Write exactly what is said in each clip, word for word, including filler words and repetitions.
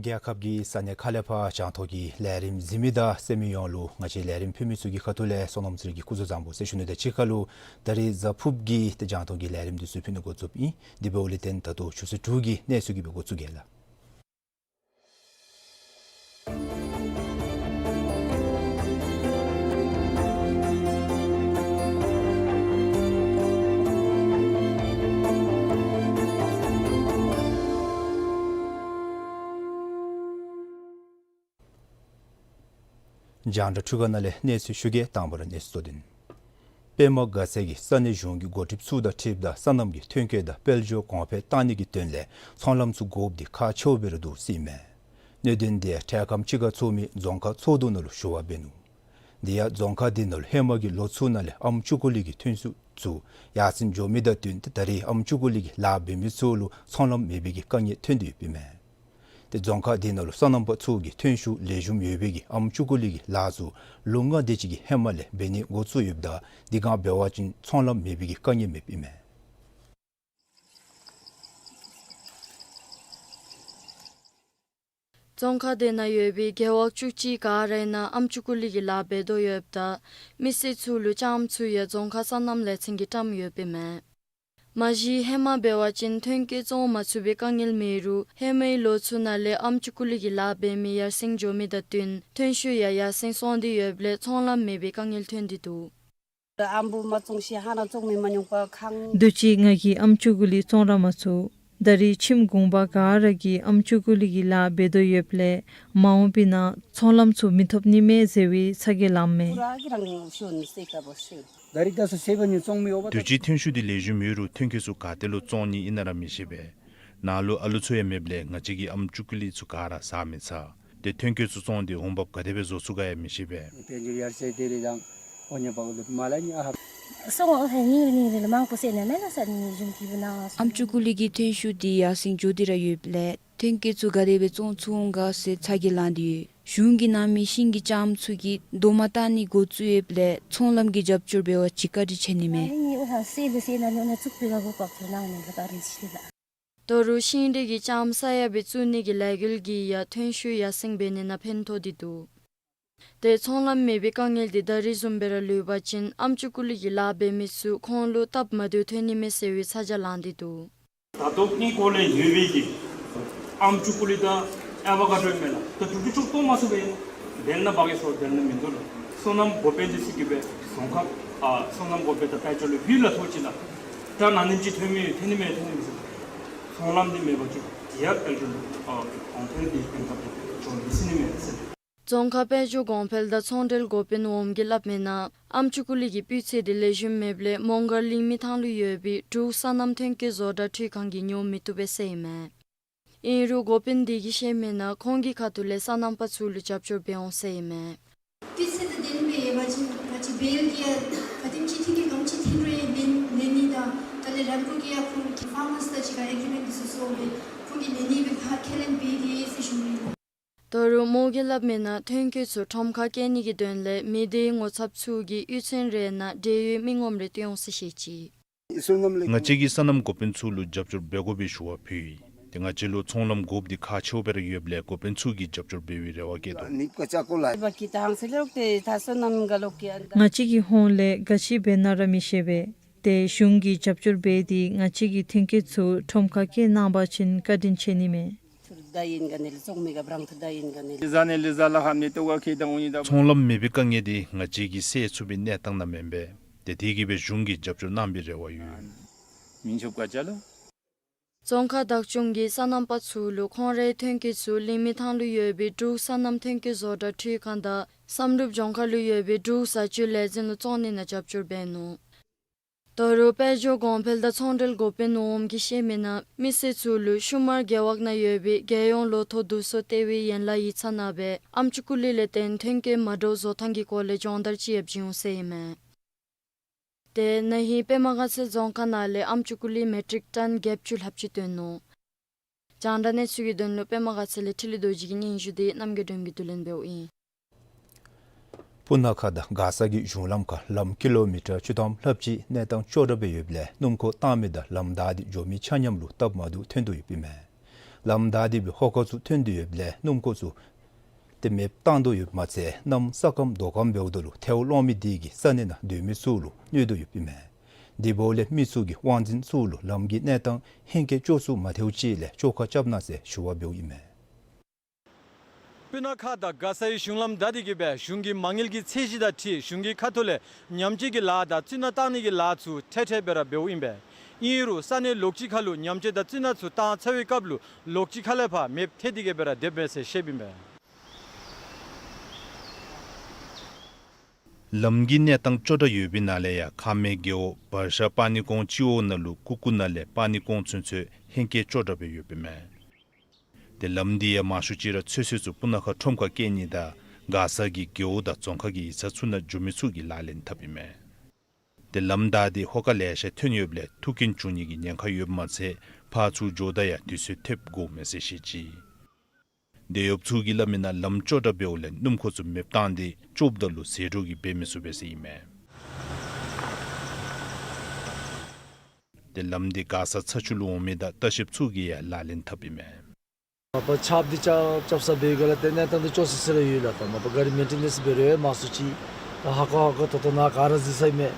རྒྱལ་ཁབ་ཀྱི་ས་གནས་ཁག་ལས་ཕར་རྒྱང་མཐོང་གི་ལས་རིམ་གཟིགས་མི་དང་གསན་མི་ཡོངས་ལུ་ང་བཅས་ལས་རིམ་ཕུལ་མི་ཚུ་གི་ཁ་ཐུག་ལས་བསོད་ནམས་ཚེ་རིང་གིས་སྐུ་གཟུགས་བཟང་པོ་ཟེར་ཞུ་ནི་དང་གཅིག་ཁར་ལུ་ད་རིས་གཟའ་ཕུརཔ་གི་ཏེ་རྒྱང་མཐོང་གི་ལས་རིམ་འདི་ཚུ་ཕུལ་ནི་འགོ་བཙུགསཔ་ཨིན། དེ་འབདཝ་ལས་བརྟེན་ད་ལྟོ་ཆུ་ཚོད་དྲུག་གི་གནས་ཚུལ་གྱི་སྦེ་འགོ་བཙུགས་གེ་ལགས། རྒྱང་བསྒྲགས་འཕྲུལ་ཁང་ནང་ལས་གནས་ཚུལ་ཞུ་གེ། དང་པ་ར་གནས་ཚུལ་གཙོ་དོན། པདྨ་དགའ་ཚལ་གྱིས་ས་གནས་གཞུང་གི་འགོ་ཁྲིདཔ་ཚུ་དང་འཁྲིལཝ་ད་སོ་ནམ་གྱི་ཐོན་སྐྱེད་དང་དཔལ་འབྱོར་གོང་འཕེལ་གཏང་ནི་གི་དོན་ལས་ཚོང་ལམ་ཚུ་དགོཔ་འདི་ཁག་ཆེཝ་སྦེ་ར་འདུག་ཟེར་ཨིན་མས། གནད་དོན་འདི་འཕྲལ་ཁམས་ཅིག་ཁར་ཚོགས་མི་རྫོང་ཁག་ཚོགས་འདུ་ནང་ལུ་ཞུ་བ་འབད་ནུག། དེ་ཡང་རྫོང་ཁག་འདི་ནང་ལུ་ཧེ་མ་གི་ལོ་ཚུ་ནང་ལས་ཨམ་ཅུ་ཀུ་ལི་གི་ཐོན་ཤུགས་ཚུ་ཡར་སེང་འགྱོ་མི་དང་བསྟུན་ཏེ་ད་རིས་ཨམ་ཅུ་ཀུ་ལི་གི་ལཱ་འབད་མི་ཚུ་ལུ་ཚོང་ལམ་མེད་པའི་གི་དཀའ་ངལ་ཐོན་ཏེ་ཡོདཔ་ཨིན་མས། ཏེ་རྫོང་ཁག་འདི་ནང་ལུ་སོ་ནམ་པ་ཚུ་གིས་ཐོན་ཤུགས་ལེགས་ཤོམ་ཡོད་པའི་གི་ཨམ་ཅུ་ཀུ་ལི་གི་ལཱ་ཚུ་ལོ་ལྔ་དེ་ཅིག་གི་ཧེ་མ་ལས་འབད་ནི་འགོ་བཙུགས་ཡོདཔ་ད་དེ་སྒང་འབད་བ་ཅིན་ཚོང་ལམ་མེད་པའི་གི་དཀའ་ངལ་མེདཔ་ཨིན་མས། རྫོང་ཁག་དེ་ནང་ཡོད་པའི་རྒེད་འོག་བཅུ་གཅིག་ག་ར་ནང་ཨམ་ཅུ་ཀུ་ལི་གི་ལཱ་འབད་དོ་ཡོདཔ་ད་མི་སེར་ཚུ་ལུ་ལྕངམ་ཚུ་ཡང་རྫོང་ཁག་སོ་ནམ་ལས་ཚན་གྱིས་བཀྲམ་ཡོདཔ་ཨིན་མས། མ་གཞི་ཧེ་མ་འབད་བ་ཅིན་ཐོན་སྐྱེད་བཙོང་མ་ཚུགས་པའི་དཀའ་ངལ་མེད་རུང་ཧེ་མའི་ལོ་ཚུ་ནང་ལས་ཨམ་ཅུ་ཀུ་ལི་གི་ལཱ་འབད་མི་ཡར་སེང་འགྱོ་མི་དང་བསྟུན་ཐོན་ཤུགས་ཡང་ཡར་སེང་སོང་སྟེ་ཡོདཔ་ལས་ཚོང་ལམ་མེད་པའི་དཀའ་ངལ་ཐོན་ཏེ་འདུག། ཨམ་བུ་མ་བཙོང་ཤེས་ཧ་ན་བཙོང་མི་མ་མྱོང་པ་ཁང་། དུས་ཅི་ང་གིས་ཨམ་ཅུ་ཀུ་ལི་བཙོང་ར་མ་ཚུགས། ད་རིས་ཁྱིམ་གུང་པ་ག་ར་གིས་ཨམ་ཅུ་ཀུ་ལི་གི་ལཱ་འབད་དོ་ཡོདཔ་ལས་མ་འོངས་པའི་ནང་ཚོང་ལམ་ཚུ་མི་ཐོབ་ནི་མས་ཟེར་བའི་ཚ་གྱང་ལངམ་མས། ད་རིས་ད་སོ་སེ་བ་ནི་བཙོང་མི་འོང་པ། དུས་ཅི་ཐོན་ཤུགས་འདི་ལེགས་ཤོམ་ཡོད་རུང་ཐོན་སྐྱེད་ཚུ་ག་ཏེ་ལུ་བཙོང་ནི་ཨིན་ན་ར་མི་ཤེས་པས། ནཱ་ལུ་ཨ་ལུ་ཚུ་ཡང་མེདཔ་ལས་ང་བཅས་ཀྱིས་ཨམ་ཅུ་ཀུ་ལི་ཚུ་ག་ར་ཟ་མི་ཚར། ཏེ་ཐོན་སྐྱེད་ཚུ་བཙོང་སྟེ་འོང་འབབ་ག་དེ་སྦེ་བཟོ་ཚུགས་ག་ཡང་མི་ཤེས་པས། དཔལ་འབྱོར་ཡར་སེང་དེ་རེ་དང་ཨོ་ཉེ་བག་ལུ་མ་ལ་ཉི་ཨ་ཧ། སོང་ཨོ་ཧེ་ཉིན་རེ་ཉིན་རེ་ལུ་མང་པོ་ཟེར་ནི་མེད་ལ་ས་ནི་ཉིན་གཞུང་གི་བུ་ན། ཨམ་ཅུ་ཀུ་ལི་གི་ཐོན་ཤུགས་འདི་ཡར་སེང་འགྱོ་སྟེ་ར་ཡོདཔ་ལས་ཐོན་སྐྱེད་ཚུ་ག་དེ་སྦེ་བཙོང་ཚུགས་འོང་ག་ཟེར་ཚ་གྱང་ལངས་ཏེ་ཡོད། གཞུང་གི་ནང་མི་ཤིང་གི་ལྕངམ་ཚུ་གིས་རྡོག་མ་བཏགས་ནི་འགོ་བཙུགས་ཡོདཔ་ལས་ཚོང་ལམ་གྱི་རྒྱབ་སྐྱོར་འབད་བར་ཅིག་བཀའ་དྲིན་ཆེ་ནི་མས། ཨ་ནི་ཨོ་ཧ་སེ་ལེ་སེ་ན་ནི་ཨོ་ན་ཚུགས་པའི་ག་གོ་བབ་ཚུ་ནང་ནི་ལ་བཀའ་དྲིན་ཆེ་ལགས། ད་རུང་ཤིང་འབྲས་ཀྱི་ལྕངམ་ས་ཡ་སྦེ་བཙུགས་ནི་གི་ལས་འགུལ་གྱིས་ཡང་ཐོན་ཤུགས་ཡར་སེང་འབད་ནི་ནང་ཕན་ཐོགས་ཏེ་འདུག། ཏེ་ཚོང་ལམ་མེད་པའི་དཀའ་ངལ་འདི་ད་རིས་བཟུམ་སྦེ་ར་ལུས་པ་ཅིན་ཨམ་ཅུ་ཀུ་ལི་གི་ལཱ་འབད་མི་ཚུ་ཁོང་ལུ་སྟབས་མ་བདེཝ་ཐོན་ནི་མས་ཟེར་བའི་ཚ་གྱང་ལངས་ཏེ་འདུག། ད་ལྟོ་ངེའི་སྐོར་ལས་ཡོད་པའི་གི་ཨམ་ཅུ་ཀུ་ལི་དང་ཨ་བ་ཀ་ཌོ་མེད་ལགས། ད་དྲུག་ཅུ་བཅུ་གཏོགས་མ་ཚུགས་པས། དེ་ན་བག་གི་སོ་དེ་ན་མིན་འདུག་ལགས། སོ་ནམ་འགོ་དཔོན་འདི་ཚུ་གིས་སྦེ་རྫོང་ཁག་ཨ་སོ་ནམ་འགོ་དཔོན་དང་དཔལ་འབྱོར་ལས་ཡུལ་ལ་ཐོག་ཅིག་ལགས། ད་ན་ནིམ་ཅིག་ཐོན་མི་ཐོན་ནི་མས་ཐོན་ནི་མས་ཟེར། ཚོང་ལམ་འདི་མེད་པ་ཅིན་དེ་ཡང་དཔལ་འབྱོར་ཨ་གོང་འཕེལ་འདི་གོང་འཕེལ་འདི་འགྱོ་མི་ཚུགས་ནི་མས་ཟེར། རྫོང་ཁག་དཔལ་འབྱོར་གོང་འཕེལ་དང་ཚོང་འབྲེལ་འགོ་དཔོན་འོགམ་གིས་སླབ་མིའི་ནང་ཨམ་ཅུ་ཀུ་ལི་གི་སྤུས་ཚད་འདི་ལེགས་ཤོམ་མེདཔ་ལས་མོང་སྒར་གླིང་མི་ཐང་ལུ་ཡོད་པའི་འབྲུག་སོ་ནམ་ཐོན་སྐྱེད་བཟོ་གྲྭ་འཕྲུལ་ཁང་གིས་ཉོ་མི་བཏུབ་པས་ཟེར་ཨིན་མས། ཨིན་རུང་འགོ་དཔོན་འདི་གིས་བཤད་མིའི་ནང་ཁོང་གི་ཁ་ཐུག་ལས་སོ་ནམ་པ་ཚུ་ལུ་རྒྱབ་སྐྱོར་འབད་འོང་ཟེར་ཨིན་མས། སྤུས་ཚད་དང་ལྡནམ་སྦེ་ཡོད་པ་ཅིན་ང་བཅས་བལ་གྱི་ཡང་ག་དེམ་ཅིག་ཐོན་སྐྱེད་གང་ཅི་ཐོན་རུང་ལེན་ལེན་ནི་དང་དེ་ལས་རང་འགུལ་གྱིས་ཡང་ཁོང་གི་ཕར་མ་ ཁས་ལེན་འབད་དེ་ཟེར་ཞུ་ནི། ད་རུང་མོ་གིས་སླབ་མི་ནང་ཐོན་སྐྱེད་ཚུ་ཁྲོམ་ཁར་བསྐྱལ་ནི་གི་དོན་ལས་མི་སྡེའི་ངོ་ཚབ་ཚུ་གིས་གཡུས་ཚན་རེ་ནང་འབྲེལ་ཡོད་མི་ངོམ་རེ་བཏོན་འོང་ཟེར་བཤད་ཅི། ང་བཅས་ཀྱིས་སོ་ནམ་འགོ་དཔོན་ཚུ་ལུ་རྒྱབ་སྐྱོར་འབད་དགོ་པའི་ཞུ་བ་ཕུལ་ཡི། ཏེ་ང་བཅས་ལུ་ཚོང་ལམ་དགོཔ་འདི་ཁག་ཆེཝ་སྦེ་ར་ཡོདཔ་ལས་འགོ་དཔོན་ཚུ་གིས་རྒྱབ་སྐྱོར་འབད་བའི་རེ་བ་བསྐྱེད་དོ། ང་བཅས་ཀྱི་ཧོངས་ལས་ག་ཅི་འབད་ན་ར་མི་ཤེས་པས། ཏེ་གཞུང་གིས་རྒྱབ་སྐྱོར་འབད་དེ་ང་བཅས་ཀྱི་ཐོན་སྐྱེད་ཚུ་ཁྲོམ་ཁར་བསྐྱལ་གནང་པ་ཅིན་བཀའ་དྲིན་ཆེ་ནི་མས། ཚོང་ལམ་མེད་པའི་དཀའ་ངལ་འདི་ང་བཅས་ཀྱིས་སེལ་ཚུགས་པའི་གནས་སྟངས་ནང་མེན་པས། ཏེ་དེ་གིས་སྦེ་གཞུང་གིས་རྒྱབ་སྐྱོར་གནང་པའི་རེ་བ་ཡོད། རྫོང་ཁག་བདག་སྐྱོང་གིས་སོ་ནམ་པ་ཚུ་ལུ་ཁོང་རའི་ཐོན་སྐྱེད་ཚུ་ལིང་མི་ཐང་ལུ་ཡོད་པའི་འབྲུག་སོ་ནམ་ཐོན་སྐྱེད་བཟོ་གྲྭ་འཕྲུལ་ཁང་དང་བསམ་གྲུབ་ལྗོངས་མཁར་ལུ་ཡོད་པའི་འབྲུག་བཟའ་སྤྱོད་ལས་འཛིན་ལུ་བཙོང་ནི་ནང་རྒྱབ་སྐྱོར་འབད་ནུག། ད་རུང་དཔལ་འབྱོར་གོང་འཕེལ་དང་ཚོང་འབྲེལ་འགོ་དཔོན་ངོམ་གིས་བཤད་མི་ནང་མི་སེར་ཚུ་ལུ་ཤུ་མར་རྒེད་འོག་ནང་ཡོད་པའི་རྒྱལ་ཡོངས་ལོ་ཐོག་བསྡུ་གསོག་ལྟེ་བའི་ཡན་ལག་ཡིག་ཚང་ནང་སྦེ་ཨམ་ཅུ་ཀུ་ལི་ལས་བརྟེན་ཐོན་སྐྱེད་མ་འདྲཝ་བཟོ་ཐངས་ཀྱི་སྐོར་ལས་སྦྱོང་བརྡར་ཅིག་ཡང་བྱིན་འོང་ཟེར་ཨིན་མས། ཏེ་ན་ཧིང་པདྨ་དགའ་ཚལ་རྫོང་ཁག་ནང་ལས་ཨམ་ཅུ་ཀུ་ལི་མེ་ཊིག་ཊོན་བརྒྱད་ཅུ་ལྷགཔ་ཅིག་བཏོན་ནུག། རྒྱང་བསྒྲགས་གནས་ཚུལ་གྱི་དོན་ལུ་པདྨ་དགའ་ཚལ་ལས་འཕྲིན་ལས་རྡོ་རྗེ་གི་སྙན་ཞུ་འདི་རྣམ་རྒྱལ་སྒྲོལ་མ་གིས་བསྡུ་ལེན་འབདཝ་ཨིན། སྤུ་ན་ཁ་དང་མགར་ས་གི་གཞུང་ལམ་ཁར་ལམ་ཀི་ལོ་མི་ཊར་བཅུ་ཐམ་ལྷགཔ་ཅིག་གནས་སྟངས་ཅོག་འཐདཔ་སྦེ་ཡོདཔ་ལས་སྣུམ་འཁོར་བཏང་མི་དང་ལམ་བདའ་སྟེ་འགྱོ་མི་ཆ་མཉམ་ལུ་སྟབས་མ་བདེཝ་ཐོན་དོ་ཡོདཔ་ཨིན་མས། ལམ་བདའ་སྟེ་སྦེ་ཧོ་ཀ་ཚུ་ཐོན་དོ་ཡོདཔ་ལས་སྣུམ་འཁོར་ཚུ་ཏེ་མེདཔ་བཏང་དོ་ཡོདཔ་མ་ཚད་གནམ་ས་སྐམ་དོ་སྐམ་འབདཝ་ད་ལུ་ཐལཝ་སློང་མི་དེ་གིས་ས་གནས་ནང་སྡོད་མི་ཚུ་ལུ་གནོད་དོ་ཡོདཔ་ཨིན་མས། དེ་འབདཝ་ལས་མི་ཚུ་གིས་དབང་འཛིན་ཚུ་ལུ་ལམ་གྱི་གནས་སྟངས་ཧེང་སྐལ་ཅོག་ཚུ་མ་ཐལཝ་ཅིག་ལས་བཅོ་ཁ་རྐྱབ་གནང་ཟེར་ཞུ་བ་འབདཝ་ཨིན་མས། སྤུ་ན་ཁ་དང་མགར་སའི་གཞུང་ལམ་བདའ་སྟེ་གི་སྦེ་གཞུང་གི་མ་དངུལ་གྱི་ཚད་གཞི་དང་འཁྲིལ་གཞུང་གི་ཁ་ཐུག་ལས་ཉམས་བཅོས་ཀྱི་ལཱ་དང་རྩི་ནག་བཏང་ནི་གི་ལཱ་ཚུ་འཕྲལ་འཕྲལ་སྦེ་ར་འབདཝ་ཨིན་པས། ཨིན་རུང་ས་གནས་ལོགས་ཅིག་ཁར་ལུ་ཉམས་བཅོས་དང་རྩི་ནག་ཚུ་བཏང་ཚར་བའི་སྐབས་ལུ་ལོགས་ཅིག་ཁ་ལས་ཕར་མེདཔ་ཐལ་ཏེ་གི་སྦེ་ར་སྡོདཔ་མས་ཟེར་བཤདཔ་ཨིན་པས། ལམ་གྱི་གནས་སྟངས་ཅོག་འཐདཔ་ཡོད་པའི་ནང་ལས་ཡང་ཁ་སྨད་རྒེད་འོག་བར་ཤ་པ་ནི་ཀོང་སྤྱི་འོག་ནང་ལུ་ཀུ་ཀུ་ནང་ལས་པ་ནི་ཀོང་ཚུན་ཚོད་ཧེང་སྐལ་ཅོག་འཐདཔ་སྦེ་ཡོདཔ་ཨིན་མས། ཏེ་ལམ་འདི་ཡང་མང་ཤོས་ཅིག་ར་ཚོད་བསྲེ་ཚུ་སྤུ་ན་ཁ་ཁྲོམ་ཁར་བསྐྱལ་ནི་དང་མགར་ས་གི་རྒེད་འོག་དང་རྫོང་ཁག་གི་ཡིག་ཚང་ཚུ་ནང་འགྱོ་མི་ཚུ་གིས་ལག་ལེན་འཐབ་ཨིན་མས། ཏེ་ལམ་བདའ་སྟེ་ཧོ་ཀ་ལེ་ཤ་ཐོན་ཡོདཔ་ལས་ཐུག་རྐྱེན་བྱུང་ནི་གི་ཉེན་ཁ་ཡོདཔ་མ་ཚད་ཕར་ཚུར་འགྱོཝ་ད་ཡང་དུས་ཚོད་ཐེབས་དགོ་མས་ཟེར་བཤད་ཅི། དེད་གཡོགཔ་ཚུ་གིས་སླབ་མི་ནང་ལམ་ཅོག་འཐདཔ་འབདཝ་ལས་སྣུམ་འཁོར་ཚུ་མེདཔ་བཏང་སྟེ་བཅོཝ་ད་ལུ་ཟད་འགྲོ་གིས་འབད་མི་ཚུགས་པས་ཟེར་ཨིན་མས། ཏེ་ལམ་འདི་མགར་ས་ཚ་ཆུ་ལུ་འོང་མི་དང་ལྟ་བཤལཔ་ཚུ་གིས་ཡང་ལག་ལེན་འཐབ་ཨིན་མས། མ་པ་ཆརཔ་འདི་རྐྱབ་རྐྱབ་ས་འབད་བའི་སྒང་ལས་ཏེ་གནས་སྟངས་འདི་ཅོག་སི་སི་ར་ཡོད་ལགས། ད་མ་པ་ག་རི་མེན་ཊེ་ནེནསི་འབད་རུང་མང་སུ་ཅིག་ད་ཧོ་ཀ་ཧོ་ཀ་ཏོག་ཏོ་ནཱ་ག་ར་འཛུལ་སོ་ཡི་མས།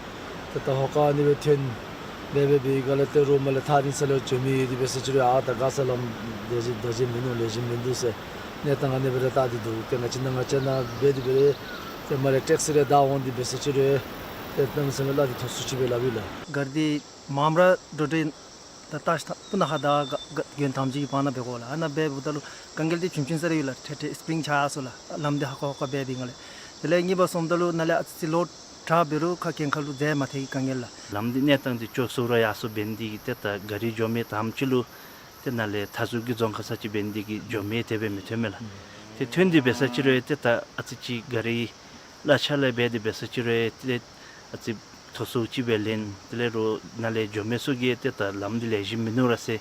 ཏེ་ད་ཧོ་ཀ་ཨ་ནི་སྦེ་ཐོན་འབད་འབད་བའི་སྒང་ལས་ཏེ་རོགས་མར་ལས་ཐག་རིང་ས་ལས་འགྱོ་མི་ཡོད་དེ་འབད་ས་ཅིག་རུང་ཨ་ད་མགར་ས་ལམ་བདེ་ཞིང་བདེ་ཞིང་མིན་འདུག་ལེགས་ཤོམ་མིན་འདུག་ཟེར་གནས་སྟངས་ཨ་ནི་སྦེ་ར་བལྟ་སྟེ་འདུག། ཏེ་ང་བཅས་ནང་ང་བཅས་ནང་འབད་དེ་འབད་རུང་ཏེ་མར་ལས་ཊེག་སི་རེ་བདའ་འོང་དེ་འབད་ས་ཅིག་རུང་ཏེ་གནམ་མེད་ས་མེད་ལཱ་འདི་ཐོག་སུ་ཅིག་སྦེ་སླབ་ཨིན་ལགས། ག་རི་འདི་མངམ་ར་འགྲོ་འགྲུལ་ད་ལྟ་ཤ་སྤུ་ན་ཁ་དང་ག་ག་དགོན་ཐམས་ཅད་ཀྱི་བར་ན་འབད་དགོ་ལགས། ཨ་ནཱ་འབདཝ་ད་ལུ་དཀའ་ངལ་འདི་ཆུང་ཆུང་ས་ར་ཡོད་ལགས། ཏེ་ཏེ་སི་པི་རིང་ཆགས་སོ་ལགས། ལམ་འདི་ཧོ་ཀ་ཧོ་ཀ་འབད་བའི་སྒང་ལས། དེ་ལས་གཉིས་པ་སོངམ་ད་ལུ་ནཱ་ལས་ཨ་ཙི་ལོ་དྲག་འབད་རུང་ཁ་གྱེན་ཁ་ལུ་འཛེག་མ་ཐེག་གི་དཀའ་ངལ་ལགས། ལམ་འདི་གནས་སྟངས་འདི་ཅོག་སུ་ར་ཡར་སོང་འབད་ནི་དེ་གིས་ཏེ་ད་ག་རི་འགྱོ་མི་ཐམས་ཅད་ལུ་ཏེ་ནཱ་ལས་མཐའ་ཟུར་གྱི་རྫོང་ཁག་ས་ཅིག་འབད་ནི་དེ་གིས་འགྱོ་མི་དེ་སྦེ་མི་ཐོན་མས་ལགས། ཏེ་ཐོན་དེ་འབད་ས་ཅིག་རུང་ཏེ་ད་ཨ་ཙི་ཅིག་ག་རི་གླ་ཆ་ལས་འབད་དེ་འབད་ས་ཅིག་རུང་ཏེ་ཨ་ཙི་མཐོ་སུ་ཅིག་སྦེ་ལེན། དེ་ལས་རོགས་ནཱ་ལས་འགྱོ་མི་ཚུ་གིས་ཏེ་ད་ལམ་འདི་ལེགས་ཤོམ་མིན་ནུག་ར་ཟེར་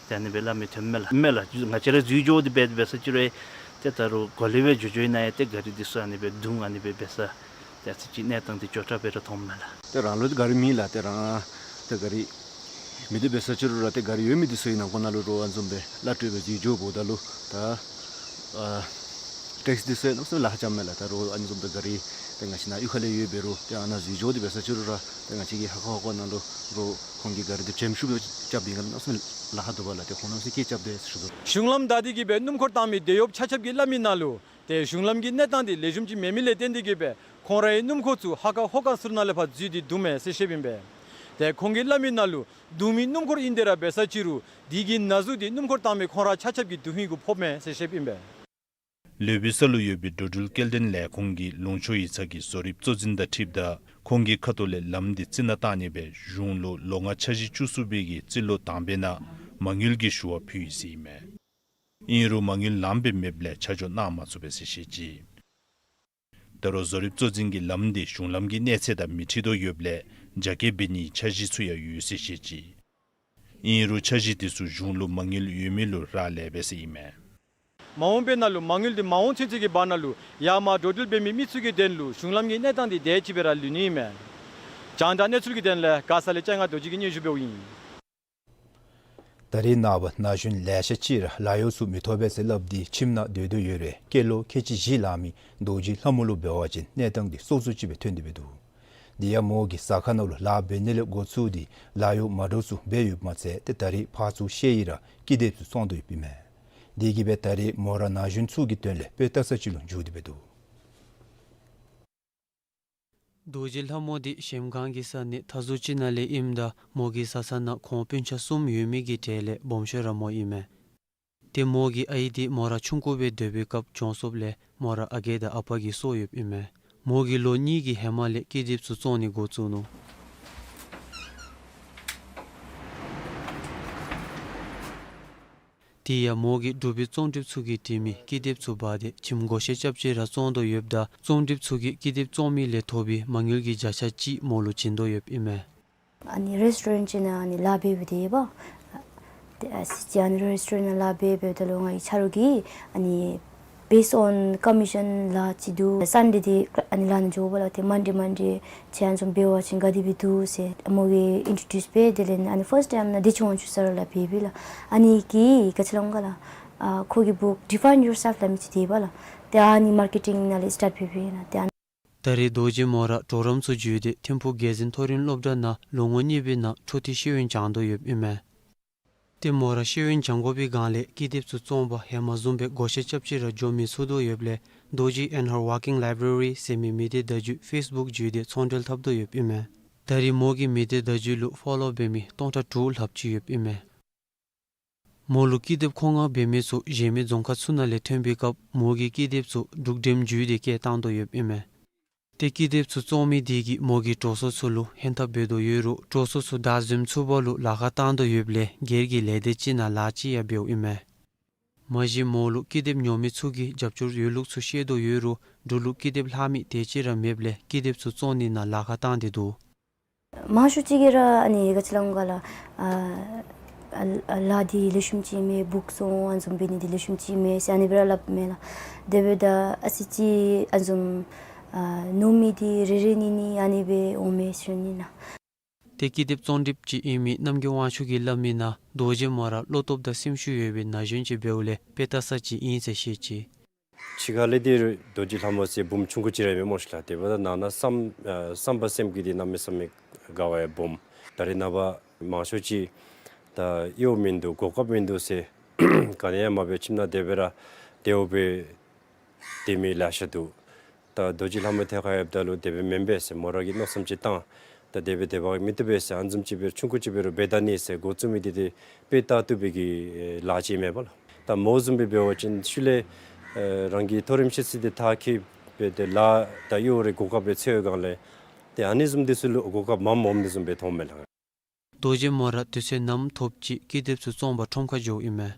ཏེ་ཨ་ནི་སྦེ་སླབ་མི་ཐོན་མས་ལགས། མས་ལགས། ང་བཅས་ར་འཛུལ་འགྱོ་དེ་འབད་དེ་འབད་ས་ཅིག་རུང་ཏེ་ད་རོགས་གོ་ལེ་སྦེ་འགྱོ་འགྱོ་ནང་ཡང་ཏེ་ག་རི་འདི་ཚུ་ཨ་ནི་སྦེ་རྡུང་ཨ་ནི་སྦེ་འབད་ས་ཏེ་ཨ་ཙི་ཅིག་གནས་སྟངས་འདི་ཅོག་འཐདཔ་སྦེ་ར་མཐོངམ་མས་ལགས། ཏེ་རང་ལུ་ཏེ་ག་རི་མེད་ལགས། ཏེ་རང་ཏེ་ག་རི་མེད་དེ་འབད་ས་ཅིག་རུང་ར་ཏེ་ག་རི་ཡོད་མི་འདི་ཚུ་གི་ནང་འཁོད་ནང་ལུ་རོགས་ཨ་ནི་བཟུམ་སྦེ་གླ་སྤྲོད་སྦེ་འཛུལ་འགྱོ་འབདཝ་ད་ལུ་ད་ཨ་ཊེག་སི་འདི་ཚུ་ཡང་གནམ་མེད་ས་མེད་ལཱ་ཁག་རྐྱབ་མས་ལགས། ད་རོགས་ཨ་ནི་བཟུམ་སྦེ་ག་རི་ཏེ་ང་བཅས་ནཱ་གཡུས་ཁ་ལས་ཡོདཔ་འབད་རུང་ཏེ་ཨ་ནཱ་འཛུལ་འགྱོ་དེ་འབད་ས་ཅིག་རུང་ར་ཏེ་ང་བཅས་ཀྱི་ཧོ་ཀ་ཧོ་ཀ་ནང་ལུ་རོགས་ཁོང་གིས་ག་རི་འདི་འགྲེམས་ཞུགས་རྐྱབ་པའི་སྒང་ལས་གནམ་མེད་ས་མེད་ལཱ་ཁག་འདུག་པ་ལགས། ཏེ་ཁོང་གནམ་མེད་ས་མེད་སྐད་རྐྱབ་དེས་ཟེར་ཞུ་དོ། གཞུང་ལམ་བདའ་སྟེ་གི་སྦེ་སྣུམ་འཁོར་བཏང་མི་དེད་གཡོགཔ་ཆ་ཁྱབ་ཀྱིས་སླབ་མི་ནང་ལུ་ཏེ་གཞུང་ལམ་གྱི་གནས་སྟངས་འདི་ལེགས་ཤོམ་ཅིག་མེད་མི་ལས་བརྟེན་ཏེ་གི་སྦེ་ཁོང་རའི་སྣུམ་འཁོར་ཚུ་ཧོ་ཀ་ཧོ་ཀ་ཟུར་ནང་ལས་ཕར་འཛུལ་ཏེ་འདུག་མས་ཟེར་བཤདཔ་ཨིན་པས། ཏེ་ཁོང་གིས་སླབ་མི་ནང་ལུ་རྡུང་མི་སྣུམ་འཁོར་ཨིན་ཏེ་ར་འབད་ས་ཅིག་རུང་དེ་གི་ན་ཟུག་འདི་སྣུམ་འཁོར་བཏང་མི་ཁོང་ར་ཆ་ཁྱབ་ཀྱི་རྡུལ་སྙིང་གུ་ཕོགཔ་མས་ཟེར་བཤདཔ་ཨིན་པས། ལུས་པའི་ས་ལུ་ཡོད་པའི་འགྲོ་འགྲུལ་སྐྱེལ་འདྲེན་ལས་ཁུངས་ཀྱི་ལུང་ཕྱོགས་ཡིག་ཚང་གི་བཟོ་རིགཔ་གཙོ་འཛིན་དང་འཁྲིལཝ་ད་ཁོང་གི་ཁ་ཐུག་ལས་ལམ་འདི་རྩི་ནག་བཏང་ནི་སྦེ་གཞུང་ལུ་ལོ་ལྔ་འཆར་གཞི་བཅུ་གསུམ་པའི་གི་རྩིས་ལོ་དང་པའི་ནང་མ་དངུལ་གྱི་ཞུ་བ་ཕུལ་ཡི་ཟེར་ཨིན་མས། ཨིན་རུང་མ་དངུལ་ལངམ་སྦེ་མེདཔ་ལས་ཆ་འཇོག་གནང་མ་ཚུགས་པས་ཟེར་བཤད་ཅི། ད་རུང་བཟོ་རིགཔ་གཙོ་འཛིན་གྱིས་ལམ་འདི་གཞུང་ལམ་གྱི་གནས་ཚད་དང་མི་འཁྲིལ་དོ་ཡོདཔ་ལས་རྒྱ་སྐྱེད་འབད་ནིའི་འཆར་གཞི་ཚུ་ཡང་ཡོད་ཟེར་བཤད་ཅི། ཨིན་རུང་འཆར་གཞི་དེ་ཚུ་གཞུང་ལུ་མ་དངུལ་ཡོད་མི་ལུ་རག་ལས་པས་ཟེར་ཨིན་མས། མ་འོངས་པའི་ནང་ལུ་མ་དངུལ་འདི་མ་འོང་ཚུན་ཚོད་ཀྱི་བར་ན་ལུ་ཡར་མར་འགྲོ་འགྲུལ་འབད་མི་མི་ཚུ་གི་དོན་ལུ་གཞུང་ལམ་གྱི་གནས་སྟངས་འདི་དེ་ཅིག་སྦེ་ར་ལུས་ནི་ཨིན་མས། རྒྱང་བསྒྲགས་གནས་ཚུལ་གྱི་དོན་ལས་མགར་ས་ལས་ལྕང་ང་རྡོ་རྗེ་གིས་སྙན་ཞུ་འབདཝ་ཨིན། ད་རེས་ནངས་པ་ན་གཞོན་ལེ་ཤ་ཅིག་ར་ལཱ་གཡོག་ཚུ་མི་ཐོབ་པས་ཟེར་སླབ་སྟེ་ཁྱིམ་ནང་སྡོད་དོ་ཡོད་རུང་སྐྱེས་ལོ་ཁལ་གཅིག་བཞི་ལང་མི་རྡོ་རྗེ་ལྷ་མོ་ལུ་འབད་བ་ཅིན་གནས་སྟངས་འདི་སོ་སོ་ཅིག་སྦེ་ཐོན་ཏེ་འབད་འདུག། དེ་ཡང་མོ་གིས་ཟ་ཁང་ནང་ལུ་ལཱ་འབད་ནི་ལས་འགོ་བཙུགས་ཏེ་ལཱ་གཡོག་མ་འདྲཝ་ཚུ་འབད་ཡོདཔ་མ་ཚད་ཏེ་ད་རེས་ཕར་ཚུར་བཤལ་ཡི་ར་ཀི་དེབ་ཚུ་བཙོང་དོ་ཡོདཔ་ཨིན་མས། དེ་གིས་སྦེ་ད་རེས་མོ་ར་ན་གཞོན་ཚུ་གི་དོན་ལས་དཔེ་ལྟ་ས་ཅིག་ལུ་འགྱུར་ཏེ་འབད་འདུག། རྡོ་རྗེ་ལྷ་མོ་འདི་གཞལམ་སྒང་གི་ས་གནས་མཐའ་ཟུར་ཅིག་ནང་ལས་ཨིནམ་ད་མོ་གི་བཟའ་ཚང་ནང་ཁོང་སྤུན་ཆ་གསུམ་ཡོད་མི་གི་གྲས་ལས་སྦོམ་ཤོས་ར་མོ་ཨིན་མས། ཏེ་མོ་གི་ཨའི་འདི་མོ་ར་ཆུང་ཀུ་སྦེ་སྡོད་པའི་སྐབས་གྱོངས་སོངམ་ལས་མོ་ར་ཨ་རྒས་དང་ཨ་པ་གིས་གསོ་ཡོདཔ་ཨིན་མས། མོ་གིས་ལོ་གཉིས་ཀྱི་ཧེ་མ་ལས་ཀི་དེབ་ཚུ་བཙོང་ནི་འགོ་བཙུགས་ནུག། དེ་ཡང་མོ་གིས་འབྲུག་པའི་རྩོམ་སྒྲིགཔ་ཚུ་གིས་བྲི་མི་ཀི་དེབ་ཚུ་འབག་སྟེ་ཁྱིམ་བགོ་བཤའ་རྐྱབ་སྟེ་ར་བཙོང་དོ་ཡོདཔ་ད་རྩོམ་སྒྲིགཔ་ཚུ་གིས་ཀི་དེབ་བཙོང་མི་ལས་ཐོབ་པའི་མ་དངུལ་གྱི་བརྒྱ་ཆ་གཅིག་མོ་ལུ་བྱིན་དོ་ཡོདཔ་ཨིན་མས། ཨ་ནི་རེསི་ཊོ་རེནཊ་ཅིག་ནང་ཨ་ནི་ལཱ་འབད་འབདཝ་ད་ཡོདཔ། ཏེ་ཨ་ཙི་ཅིག་ཨ་ནི་རེསི་ཊོ་རེནཊ་ནང་ལཱ་འབད་འབདཝ་ད་ལུ་ང་གི་ཆ་རོགས་ཀྱིས་ཨ་ནི་based on commission ལཱ་ཅིག་འདུག། སན་ཌེ་འདི་ཨ་ནི་ལཱ་ནང་འགྱོ་བ་ལགས། ཏེ་མན་ཌེ་མན་ཌེ་ཁྱོད་ཨ་ནི་བཟུམ་འབད་བ་ཅིན་ག་དེ་སྦེ་འདུག་ཟེར་མོ་གིས་ཨིན་ཊྲོ་ཌིའུསི་འབད། དེ་ལས་ཨ་ནི་ཕརསཊ་ཊའིམ་ནང་དེ་ཅིག་འོང་ཅི་ཟེར་ལཱ་འབད་འབདཝ་ལགས། ཨ་ནི་གིས་ག་ཅི་སླབ་འོང་ག་ལགས། ཨ་ཁོ་གི་བུ་Define Yourself སླབ་མི་ཅིག་འདུག་པ་ལགས། ཏེ་ཨ་ནི་མར་ཀེ་ཊིང་ནང་ལས་སི་ཊཱཊ་འབད་འབདཝ་ཨིན་ལགས། ཏེ་ཨ་ནི་ད་རེས་རྡོ་རྗེ་མོ་ར་གྲོགས་རམ་ཚུ་བརྒྱུད་དེ་ཐིམ་ཕུག་རྒྱལ་འཛིན་མཐོ་རིམ་སློབ་གྲྭ་ནང་ལོ་ངོ་གཉིས་པའི་ནང་འཕྲོ་མཐུད་ཤེས་ཡོན་སྦྱང་དོ་ཡོདཔ་ཨིན་མས། ཏེ་མོ་ར་ཤེས་ཡོན་སྦྱང་དགོ་པའི་སྒང་ལས་ཀི་དེབ་ཚུ་བཙོང་པར་ཧེ་མ་བཟུམ་སྦེ་བགོ་བཤའ་རྐྱབ་སྟེ་ར་འགྱོ་མི་ཚུགས་དོ་ཡོདཔ་ལས་རྡོ་རྗེ་and her walking library ཟེར་མི་མི་སྡེ་བརྡ་བརྒྱུད་ཕེསི་བུཀ་བརྒྱུད་དེ་ཚོང་འབྲེལ་འཐབ་དོ་ཡོདཔ་ཨིན་མས། ད་རེས་མོ་གི་མི་སྡེ་བརྡ་བརྒྱུད་ལུ་ཕོ་ལོ་འབད་མི་སྟོང་ཕྲག་དྲུག་ལྷགཔ་ཅིག་ཡོདཔ་ཨིན་མས། མོ་ལུ་ཀི་དེབ་མཁོ་མངགས་འབད་མི་ཚུ་གཞན་མི་རྫོང་ཁག་ཚུ་ནང་ལས་ཐོན་པའི་སྐབས་མོ་གིས་ཀི་དེབ་ཚུ་འབྲུག་འགྲེམས་བརྒྱུད་དེ་བསྐྱལ་བཏང་དོ་ཡོདཔ་ཨིན་མས། ཏེ་ཀི་དེབ་ཚུ་བཙོང་མི་དེ་གིས་མོ་གི་གྲོགས་སོ་ཚུ་ལུ་ཧན་ཐབས་འབད་དོ་ཡོད་རུང་གྲོགས་སོ་ཚུ་བདའ་འཛིངམ་ཚུགས་པ་ལུ་ལཱ་ཁག་བཏང་དོ་ཡོདཔ་ལས་སྒེར་གྱི་ལས་སྡེ་ཅིག་ནང་ལཱ་ཅིག་ཡང་འབདཝ་ཨིན་མས། མ་གཞི་མོ་ལུ་ཀི་དེབ་ཉོ་མི་ཚུ་གིས་རྒྱབ་སྐྱོར་ཡོད་ལུགས་ཚུ་ཤེས་དོ་ཡོད་རུང་འབྲུག་ལུ་ཀི་དེབ་ལྷག་མི་དེ་ཅིག་ར་མེདཔ་ལས་ཀི་དེབ་ཚུ་བཙོང་ནི་ནང་ལཱ་ཁག་བཏང་སྟེ་འདུག། མང་ཤོས་ཅིག་གིས་ར་ཨ་ནི་ག་ཅི་སླབ་འོང་ག་ལགས། ཨ་ཨ་ལཱ་འདི་ལེགས་ཤོམ་ཅིག་མེད། བུཀ་བཙོང་ཨ་ནི་བཟུམ་འབད་ནི་འདི་ལེགས་ཤོམ་ཅིག་མེད་ཟེར་ཨ་ནི་སྦེ་ར་སླབ་མས་ལགས། དེ་འབདཝ་ད་ཨ་ཙི་ཅིག་ཨ་ནི་བཟུམ་ཨ་ནོར་མི་འདི་རེ་རེ་གཉིས་གཉིས་ཨ་ནི་སྦེ་འོང་མས་ཟེར་ཞུ་ནི་ལགས། ཏེ་ཀི་དེབ་བཙོང་སྒྲིགཔ་ཅིག་ཨིན་མི་རྣམ་རྒྱལ་དབང་ཕྱུག་གིས་སླབ་མིའི་ནང་རྡོ་རྗེ་མོ་ར་བློ་སྟོབས་དང་སེམས་ཤུགས་ཡོད་པའི་ན་གཞོན་ཅིག་འབདཝ་ལས་དཔེ་ལྟ་ས་ཅིག་ཨིན་ཟེར་བཤད་ཅི། ཕྱི་ཁ་ལས་འདི་རྡོ་རྗེ་ལྷ་མོ་ཟེར་བུམོ་ཆུང་ཀུ་ཅིག་ར་ཨིན་མས་སྨོ་ཤིག་ལགས། དེ་འབདཝ་ད་ནང་ན་བསམ་ཨ་བསམ་པ་སེམས་ཀྱི་འདི་གནམ་མེད་ས་མེད་དགའ་བ་ཡང་སྦོམ། ད་རེས་ནངས་པ་མང་ཤོས་ཅིག་ད་གཡོག་མིན་འདུག་གོ་སྐབས་མིན་འདུག་ཟེར་ག་ནི་ཡང་མ་འབད་ཁྱིམ་ནང་དེ་སྦེ་ར་དེ་སྦེ་སྡོད་མི་ལེ་ཤ་འདུག། ད་རྡོ་རྗེ་ལྷ་མོའི་ཐད་ཁར་ཡོདཔ་ད་ལུ་དེ་སྦེ་མེན་པས་ཟེར་མོ་ར་གིས་མནོ་བསམ་ཅིག་བཏང་། ད་དེ་སྦེ་དེ་སྦེ་མི་བཏུབ་པས་ཟེར་ཨ་ནི་བཟུམ་ཅིག་སྦེ་ཆུང་ཀུ་ཅིག་འབད་རུང་འབད་ད་ནི་ཟེར་འགོ་བཙུགས་མི་འདི་ཏེ་དཔེ་ལྟ་བཏུབ་པའི་གི་ལཱ་ཅིག་མས་པ་ལགས། ད་མོ་བཟུམ་སྦེ་འབད་བ་ཅིན་ཤུལ་ལས་ཨེ་རང་གི་མཐོ་རིམ་ཤེས་ཚད་འདི་མཐར་འཁྱོལ་སྦེ་ཏེ་ལཱ་དང་གཡོག་རེ་གོ་སྐབས་རེ་འཚོལ་བའི་སྒང་ལས་ཏེ་ཨ་ནི་བཟུམ་འདི་ཚུ་ལུ་གོ་སྐབས་མངམ་འོངམ་འདི་བཟུམ་སྦེ་མཐོངམ་མས་ལགས། རྡོ་རྗེ་མོ་ར་དུས་ཚོད་ནམ་ཐོབ་ཅིག་ཀི་དེབ་ཚུ་བཙོང་པར་ཁྲོམ་ཁར་འགྱོཝ་ཨིན་མས།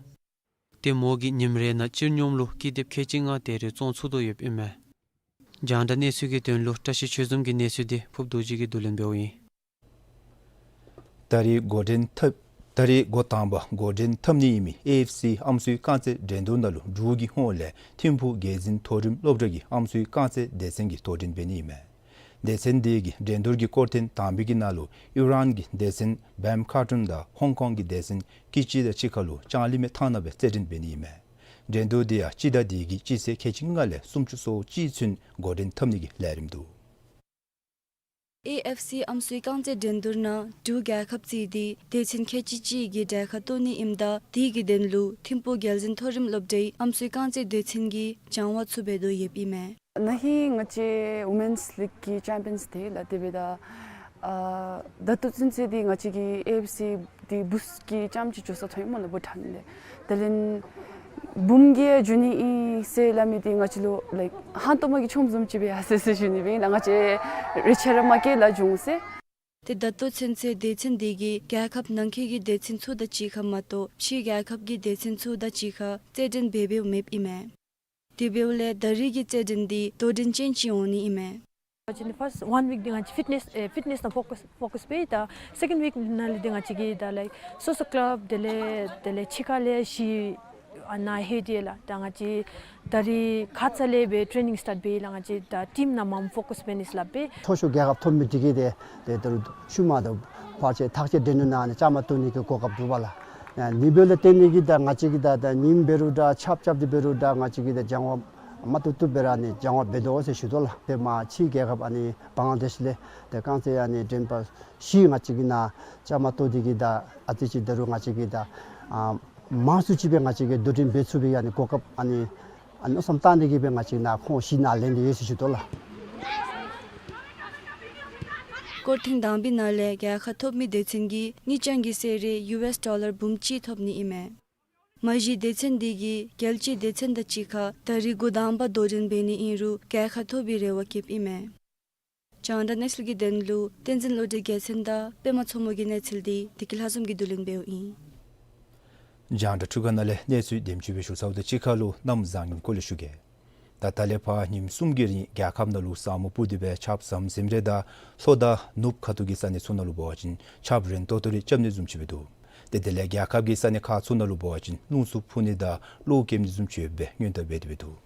ཏེ་མོ་གིས་ཉིནམ་རེ་ནང་སྤྱིར་སྙོམས་ལུ་ཀི་དེབ་ཁལ་གཅིག་ལྔ་དེ་རེ་བཙོང་ཚུགས་དོ་ཡོདཔ་ཨིན་མས། རྒྱང་བསྒྲགས་གནས་ཚུལ་གྱི་དོན་ལུ་བཀྲ་ཤིས་ཆོས་འཛོམས་ཀྱི་གནས་ཚུལ་འདི་ཕུབ་རྡོ་རྗེ་གིས་བསྡུ་ལེན་འབདཝ་ཨིན། ད་རེས་འགོ་འདྲེན་འཐབ་ད་རེས་འགོ་དང་པ་འགོ་འདྲེན་འཐབ་ནི་ཨིན་མི་ཨེ་ཨེཕ་སི་ཨམ་སྲུའི་རྐང་རྩེད་འགྲན་བསྡུར་ནང་ལུ་འབྲུག་གི་ཧོངས་ལས་ཐིམ་ཕུག་རྒྱལ་འཛིན་མཐོ་རིམ་སློབ་གྲྭ་གི་ཨམ་སྲུའི་རྐང་རྩེད་སྡེ་ཚན་གྱིས་དོ་འགྲན་འབད་ནི་ཨིན་མས། སྡེ་ཚན་དེ་གིས་འགྲན་བསྡུར་གྱི་སྐོར་ཐེངས་དང་པའི་གི་ནང་ལུ་ཨི་རཱན་གྱི་སྡེ་ཚན་བཱམ་ཁཱ་ཊུན་དང་ཧོང་ཀོང་གི་སྡེ་ཚན་ཀི་ཅི་དང་གཅིག་ཁར་ལུ་ལྕང་གླིང་མའི་ཐང་ནང་སྦེ་རྩེད་འགྲན་འབད་ནི་ཨིན་མས། འགྲན་བསྡུར་དེ་ཡང་སྤྱི་ཟླ་འདི་གི་སྤྱི་ཚེས་ཁལ་གཅིག་ལྔ་ལས་སུམ་ཅུ་སོ་གཅིག་ཚུན་འགོ་འདྲེན་འཐབ་ནི་གི་ལས་རིམ་འདུག། ཨེ་ཨེཕ་སི་ཨམ་སྲུའི་རྐང་རྩེད་འགྲན་བསྡུར་ནང་འབྲུག་རྒྱལ་ཁབ་རྩིས་ཏེ་སྡེ་ཚན་ཁལ་གཅིག་གཅིག་གི་གྲལ་ཁར་གཏོགས་ནི་ཨིནམ་ད་དེ་གི་དོན་ལུ་ཐིམ་ཕུག་རྒྱལ་འཛིན་མཐོ་རིམ་སློབ་གྲྭའི་ཨམ་སྲུའི་རྐང་རྩེད་སྡེ་ཚན་གྱིས་སྦྱང་བ་ཚུ་འབད་དོ་ཡོདཔ་ཨིན་མས། ན་ཧིང་ང་བཅས་ཝོ་མེནསི་ལིག་གི་ཅེམ་པི་ཡཱནསི་དེ་ལགས། དེ་འབདཝ་ད་ཨ་ད་ལྟོ་ཚུན་ཚོད་འདི་ང་བཅས་ཀྱི་ཨེ་ཨེཕ་སི་འདི་བུཚ་གི་ཅམ་ཅིག་འགྱོ་ས་ཐོན་ཡི་སྨོ་ལགས། བྷུ་ཊཱན་ལས། དེ་ལས་བུམོ་གིས་འགྱོ་ནི་ཨིན་ཟེར་སླབ་མི་འདི་ང་བཅས་ལུ་ལའིཀ་ཧང་སྟོང་པ་གི་ཆོངམ་བཟུམ་ཅིག་སྦེ་ཡར་སོ་ཡི་ཟེར་ཞུ་ནི་སྦེ་ཨིན་ལགས། ང་བཅས་རེ་ཆེ་ར་མ་སྐྱེས་ལགས་བྱུང་ཟེར། ཏེ་ད་ལྟོ་ཚུན་ཚོད་སྡེ་ཚན་འདི་གིས་རྒྱལ་ཁབ་ནང་འཁོད་ཀྱི་སྡེ་ཚན་ཚུ་དང་གཅིག་ཁར་མ་གཏོགས་ཕྱིའི་རྒྱལ་ཁབ་ཀྱི་སྡེ་ཚན་ཚུ་དང་གཅིག་ཁར་རྩེད་འགྲན་འབད་འབདཝ་མེདཔ་ཨིན་མས། དེ་འབདཝ་ལས་ད་རེས་ཀྱི་རྩེད་འགྲན་འདི་དོ་འགྲན་ཅན་ཅིག་འོང་ནི་ཨིན་མས། ཅི་ནི་first one week འདི་ང་བཅས་ཕིཊ་ནེསི་ཨེ་ཕིཊ་ནེསི་ནང་ཕོ་ཀསི་ཕོ་ཀསི་འབད། ད་སེ་ཀེནཌ་ཝིཀ་ནང་ལས་འདི་ང་བཅས་ཀྱིས་ད་ལའིཀ་སོ་སོ་ཀ་ལབ་དེ་ལས་དེ་ལས་ཕྱི་ཁ་ལས་གཞི་ཨ་ནཱ་ལྷོད་དེ་ལགས། ད་ང་བཅས་ད་རིས་ཁ་ཙ་ལས་སྦེ་ཊེ་ནིང་སི་ཊཱཊ་འབད་ཡི་ལགས། ང་བཅས་ད་ཊིམ་ནང་མངམ་ཕོ་ཀསི་འབད་ནི་ཟེར་སླབ་སྦེ། མཐོ་ཤོས་རྒྱལ་ཁབ་ཐོབ་མི་འདི་གིས་ཏེ་ཏེ་ད་རུང་ཤུལ་མ་ད་ཕར་ཆེ་ཐག་ཆེ་འདྲེན་ནི་ནང་ནི་བཅའ་མར་གཏོགས་ནི་གི་གོ་སྐབས་འདུག་པ་ལགས། ཨ་ནི་འབདཝ་ལས་བརྟེན་ནི་གིས་ད་ང་བཅས་ཀྱིས་ད་ད་ཉིནམ་འབད་རུང་འདྲ་ཆརཔ་རྐྱབ་སྟེ་འབད་རུང་འདྲ་ང་བཅས་ཀྱིས་ད་སྦྱང་བ་མ་བཏུབ་བཏུབ་སྦེ་ར་ནི་སྦྱང་བ་འབད་དོ་ཟེར་ཞུ་དོ་ལགས། ཏེ་མ་ཕྱི་རྒྱལ་ཁབ་ཨ་ནི་བང་ལ་དེཤ་ལས་ཏེ་རྐང་རྩེད་ཨ་ནི་འགྲན་པ་བཞི་ང་བཅས་ཀྱིས་ནཱ་བཅའ་མར་གཏོགས་ཏེ་གིས་ད་ཨ་ཙི་ཅིག་ད་རུང་ང་བཅས་ཀྱིས་ད་ཨ་མང་སུ་ཅིག་སྦེ་ང་བཅས་ཀྱིས་དོ་འགྲན་འབད་ཚུགས་པའི་ཨ་ནི་གོ་སྐབས་ཨ་ནི་ཨ་མནོ་བསམ་བཏང་ནི་གིས་སྦེ་ང་བཅས་ནཱ་ཁོང་བཞི་ནཱ་ལེན་ཏེ་ཡོད་ཟེར་ཞུ་དོ་ལགས། སྐོར་ཐེངས་དང་པའི་ནང་ལས་རྒྱལ་ཁ་ཐོབ་མི་སྡེ་ཚན་གྱིས་གཉིས་ཆ་གི་གསོལ་རས་ཡུ་ཨེསི་ཌོ་ལར་འབུམ་གཅིག་ཐོབ་ནི་ཨིན་མས། མ་གཞི་སྡེ་ཚན་འདི་གིས་རྒྱལ་སྤྱིའི་སྡེ་ཚན་དང་གཅིག་ཁར་ད་རིས་འགོ་དང་པ་དོ་འགྲན་འབད་ནི་ཨིན་རུང་རྒྱལ་ཁ་ཐོབ་པའི་རེ་བ་བསྐྱེདཔ་ཨིན་མས། རྒྱང་བསྒྲགས་གནས་ཚུལ་གྱི་དོན་ལུ་བསྟན་འཛིན་བློ་གྲོས་རྒྱལ་མཚན་དང་པདྨ་མཚོ་མོ་གི་གནས་ཚུལ་འདི་བདེ་སྐྱིད་ལྷ་འཛོམས་ཀྱིས་བསྡུ་ལེན་འབདཝ་ཨིན། རྒྱང་བསྒྲགས་འཕྲུལ་ཁང་ནང་ལས་གནས་ཚུལ་དེམ་ཅིག་སྦེ་ཞུ་ཚརཝ་དང་གཅིག་ཁར་ལུ་གནམ་བཟང་ངན་སྐོར་ལས་ཞུ་གེ། ད་ད་ལས་ཕར་ཉིནམ་གསུམ་གྱི་རིང་རྒྱལ་ཁབ་ནང་ལུ་ས་སྨུག་སྤུབས་ཏེ་སྦེ་ཆརཔ་ཟམ་ཟིམ་རེ་དང་ལྷོ་དང་ནུབ་ཁ་ཐུག་གི་ས་གནས་ཚུ་ནང་ལུ་འབད་བ་ཅིན་ཆརཔ་རན་ཏོག་ཏོ་རེ་རྐྱབ་ནི་བཟུམ་ཅིག་སྦེ་འདུག། ཏེ་དེ་ལས་རྒྱལ་ཁབ་ཀྱི་ས་གནས་ཁག་ཚུ་ནང་ལུ་འབད་བ་ཅིན་རླུང་འཚུབ་འཕུ་ནི་དང་གློག་ཀེམ་ནི་བཟུམ་ཅིག་ཡོདཔ་སྦེ་སྔོན་བརྡ་འབད་དེ་སྦེ་འདུག།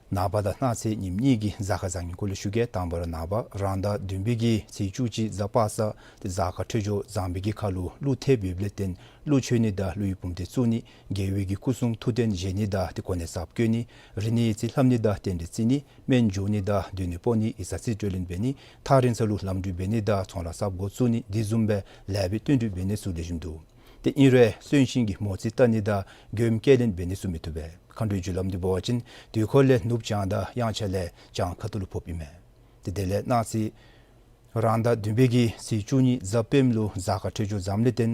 ནངས་པ་དང་གནངས་ཚེ་ཉིནམ་གཉིས་ཀྱི་གཟའ་སྐར་བཟང་ངན་སྐོར་ལས་ཞུ་གེ། དང་པ་ར་ནངས་པ་རང་ཟླ་བདུན་པའི་གི་ཚེས་བཅུ་གཅིག་གཟའ་པ་སངས་ཏེ་གཟའ་སྐར་འཕྲོད་སྦྱོར་བཟང་པོའི་གི་ཁར་ལུ་ཀླུ་ཐེབས་ཡོདཔ་ལས་བརྟེན་ཀླུ་མཆོད་ནི་དང་ཀླུ་ཡི་བུམ་སྡེ་བཙུགས་ནི་རྒྱལ་པོའི་གི་སྐུ་གསུང་ཐུགས་རྟེན་བཞེངས་ནི་དང་ཏེ་གོ་གནས་གསརཔ་བསྐོ་ནི་རིག་གནས་ཡིག་རྩིས་ལྷབ་ནི་དང་རྟེན་འབྲེལ་བརྩི་ནི་སྨན་སྦྱོར་ནི་དང་སྡོད་གནས་སྤོ་ནི་ཡིག་ཚང་རྩིས་སྤྲོད་ལེན་འབད་ནི་ཐག་རིང་ས་ལུ་ལམ་འགྲུལ་འབད་ནི་དང་ཚོང་ལཱ་གསརཔ་འགོ་བཙུགས་ནི་དེ་བཟུམ་སྦེ་ལེགས་པའི་བསྟུན་གྲོས་འབད་ནི་ཚུ་ལེགས་ཤོམ་འདུག། ཏེ་ཨིན་རུང་གསོན་གཤིན་གྱི་མོ་རྩིས་བལྟ་ནི་དང་མགྱོནམ་སྐྱེལ་ལེན་འབད་ནི་ཚུ་མི་བཏུབ་པས། མཁའ་འགྲོའི་རྒྱུ་ལམ་འདི་འབད་བ་ཅིན་དུས་འཁོར་ལས་ནུབ་བྱང་དང་དབྱངས་འཆར་ལས་བྱང་ཁ་ཐུག་ལུ་ཕོགཔ་ཨིན་མས། ཏེ་དེ་ལས་གནངས་ཚེ་རང་ཟླ་བདུན་པའི་གི་ཚེས་བཅུ་གཉིས་གཟའ་སྤེནམ་ལུ་གཟའ་སྐར་འཕྲོད་སྦྱོར་བཟངམ་ལས་བརྟེན་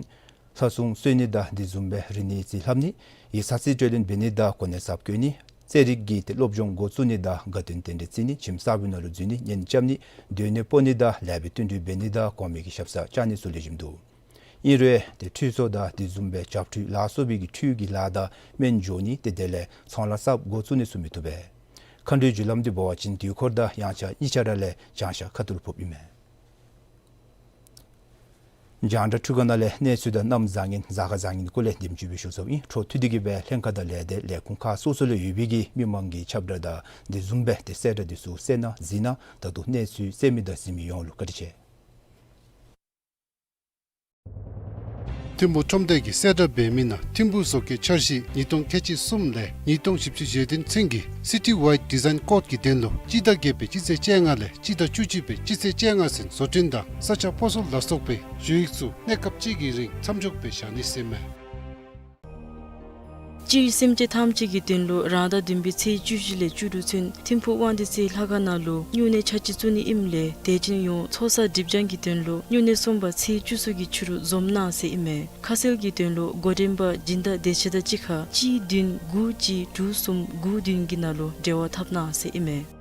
ལྷ་སྲུང་གསོལ་ནི་དང་དེ་བཟུམ་སྦེ་རིག་གནས་ཡིག་རྩིས་ལྷབ་ནི་ཡིག་ཚང་རྩིས་སྤྲོད་ལེན་འབད་ནི་དང་གོ་གནས་གསརཔ་བསྐོ་ནི་རྩེད་རིགས་ཀྱི་ཏེ་སློབ་སྦྱོང་འགོ་བཙུགས་ནི་དང་དགའ་སྟོན་རྟེན་འབྲེལ་བརྩི་ནི་ཁྱིམ་གསར་པའི་ནང་ལུ་འཛུལ་ནི་གཉེན་རྐྱབ་ནི་སྡོད་གནས་སྤོ་ནི་དང་ལེགས་པའི་བསྟུན་གྲོས་འབད་ནི་དང་གོང་མའི་གི་ཞབས་སར་བཅར་ནི་ཚུ་ལེགས་ཤོམ་འདུག། ཨིན་རུང་ཏེ་ཁྲུས་གསོལ་དང་དེ་བཟུམ་སྦེ་བྱབས་ཁྲུས་ལ་སོགས་པའི་གི་ཁྲུས་ཀྱི་ལཱ་དང་སྨན་སྦྱོར་ནི་ཏེ་དེ་ལས་ཚོང་ལཱ་གསརཔ་འགོ་བཙུགས་ནི་ཚུ་མི་བཏུབ་པས། མཁའ་འགྲོའི་རྒྱུ་ལམ་འདི་འབད་བ་ཅིན་དུས་འཁོར་དང་དབྱངས་འཆར་གཉིས་ཆ་ར་ལས་བྱང་ཤར་ཁ་ཐུག་ལུ་ཕོགཔ་ཨིན་མས། རྒྱང་བསྒྲགས་འཕྲུལ་ཁང་ནང་ལས་གནས་ཚུལ་དང་གནམ་བཟང་ངན་གཟའ་སྐར་བཟང་ངན་སྐོར་ལས་དེམ་ཅིག་སྦེ་ཞུ་ཚརཝ་ཨིན། འཕྲོ་མཐུད་དེ་གིས་སྦེ་ལྷན་ཁག་དང་ལས་སྡེ་ལས་ཁུངས་ཁག་སོ་སོ་ལུ་ཡོད་པའི་གི་མི་མང་གི་ཁྱབ་བསྒྲགས་དང་དེ་བཟུམ་སྦེ་ཏེ་གསལ་བསྒྲགས་འདི་ཚུ་གསན་གནང་གཟིགས་གནང་། ད་ལྟོ་གནས་ཚུལ་གསན་མི་དང་གཟིགས་མི་ཡོངས་ལུ་བཀའ་དྲིན་ཆེ། ཐིམ་ཕུག་ཁྲོམ་སྡེ་གིས་གསལ་བསྒྲགས་འབད་མི་ནང་ཐིམ་ཕུག་བཟོ་བཀོད་འཆར་གཞི་ཉིས་སྟོང་ཁལ་གཅིག་གསུམ་ལས་ཉིས་སྟོང་བཞི་བཅུ་ཞེ་བདུན་ཚུན་གྱི་City Wide Design Code གི་དོན་ལུ་སྤྱི་ཟླ་བརྒྱད་པའི་སྤྱི་ཚེས་བཅོ་ལྔ་ལས་སྤྱི་ཟླ་བཅུ་གཅིག་པའི་སྤྱི་ཚེས་བཅོ་ལྔ་ཚུན་བཟོ་སྐྲུན་དང་ས་ཆ་སྤོ་སོར་ལ་སོགས་པའི་ཞུ་ཡིག་ཚུ་གནས་སྐབས་གཅིག་གི་རིང་མཚམས་འཇོག་འབད་བཞག་ནི་ཟེར་མས། སྤྱིར་སེམས་ཅན་ཐམས་ཅད་ཀྱི་དོན་ལུ་རང་ཟླ་བདུན་པའི་ཚེས་བཅུ་བཞི་ལས་བཅུ་དྲུག་ཚུན་ཐིམ་ཕུག་དབང་འདུས་རྩེ་ལྷ་ཁང་ནང་ལུ་སྨྱུང་གནས་ཆ་བྱད་བཙུགས་ནི་ཨིནམ་ལས་དད་ཅན་ཡོངས་ཚོགས་བསགས་སྒྲིབ་སྦྱང་གི་དོན་ལུ་སྨྱུང་གནས་གསུམ་པ་ཚེས་བཅུ་གསུམ་གྱི་ཕྱི་རུ་འཛོམས་གནང་ཟེར་ཨིན་མས། ཁ་གསལ་གྱི་དོན་ལུ་འགོ་འདྲེན་པ་སྦྱིན་བདག་བདེ་ཆེན་དང་གཅིག་ཁར་གཅིག་བདུན་དགུ་གཅིག་དྲུག་གསུམ་དགུ་བདུན་གྱི་ནང་ལུ་འབྲེལ་བ་འཐབ་གནང་ཟེར་ཨིན་མས།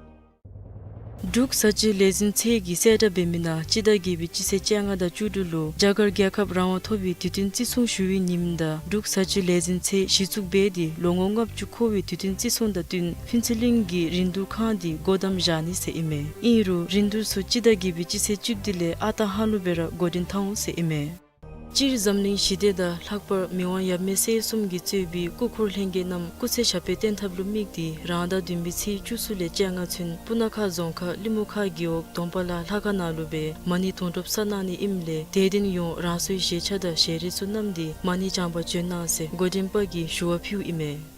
འབྲུག་བཟའ་སྤྱོད་ལས་འཛིན་ཚད་ཀྱིས་གསལ་བསྒྲགས་འབད་མི་ནང་སྤྱི་ཟླ་བརྒྱད་པའི་སྤྱི་ཚེས་བཅོ་ལྔ་དང་བཅུ་དྲུག་ལུ་རྒྱ་གར་རྒྱལ་ཁབ་རང་དབང་ཐོབ་པའི་དུས་སྟོན་བརྩི་སྲུང་ཞུ་བའི་ཉིནམ་དང་འབྲུག་བཟའ་སྤྱོད་ལས་འཛིན་ཚད་གཞི་བཙུགས་འབད་དེ་ལོ་ངོ་ལྔ་བཅུ་འཁོར་བའི་དུས་སྟོན་བརྩི་སྲུང་དང་བསྟུན་ཕུན་ཚོགས་གླིང་གི་རིན་བསྡུར་ཁང་འདི་སྒོ་བསྡམས་བཞག་ནི་ཟེར་ཨིན་མས། ཨིན་རུང་རིན་བསྡུར་ཚུ་སྤྱི་ཟླ་བརྒྱད་པའི་སྤྱི་ཚེས་བཅུ་བདུན་ལས་ཨ་རྟག་ཧ་ལུགས་སྦེ་ར་འགོ་འདྲེན་འཐབ་འོང་ཟེར་ཨིན་མས། སྤྱིར་འཛམ་གླིང་ཞི་བདེ་དང་ལྷག་པར་མི་དབང་ཡབ་མེས་སྲས་གསུམ་གྱིས་གཙོས་པའི་སྐུ་འཁོར་ལྷན་རྒྱས་རྣམས་སྐུ་ཚེ་ཞབས་པད་བརྟན་ཐབས་ལུ་དམིགས་ཏེ་རང་ཟླ་བདུན་པའི་ཚེས་བཅུ་གསུམ་ལས་བཅོ་ལྔ་ཚུན་སྤུ་ན་ཁ་རྫོང་ཁག་གླིང་མུ་ཁ་རྒེད་འོག་དོང་པ་ལ་ལྷ་ཁང་ནང་ལུ་སྦེ་མ་ཎི་དུང་སྒྲུབ་གསན་གནང་ནི་ཨིནམ་ལས་དད་ལྡན་ཡོངས་རང་སོའི་བཞེས་ཆ་དང་ཞལ་རས་ཚུ་བསྣམས་ཏེ་མ་ཎི་བགྱང་པར་བྱོན་གནང་ཟེར་འགོ་འདྲེན་པ་གིས་ཞུ་བ་ཕུལཝ་ཨིན་མས།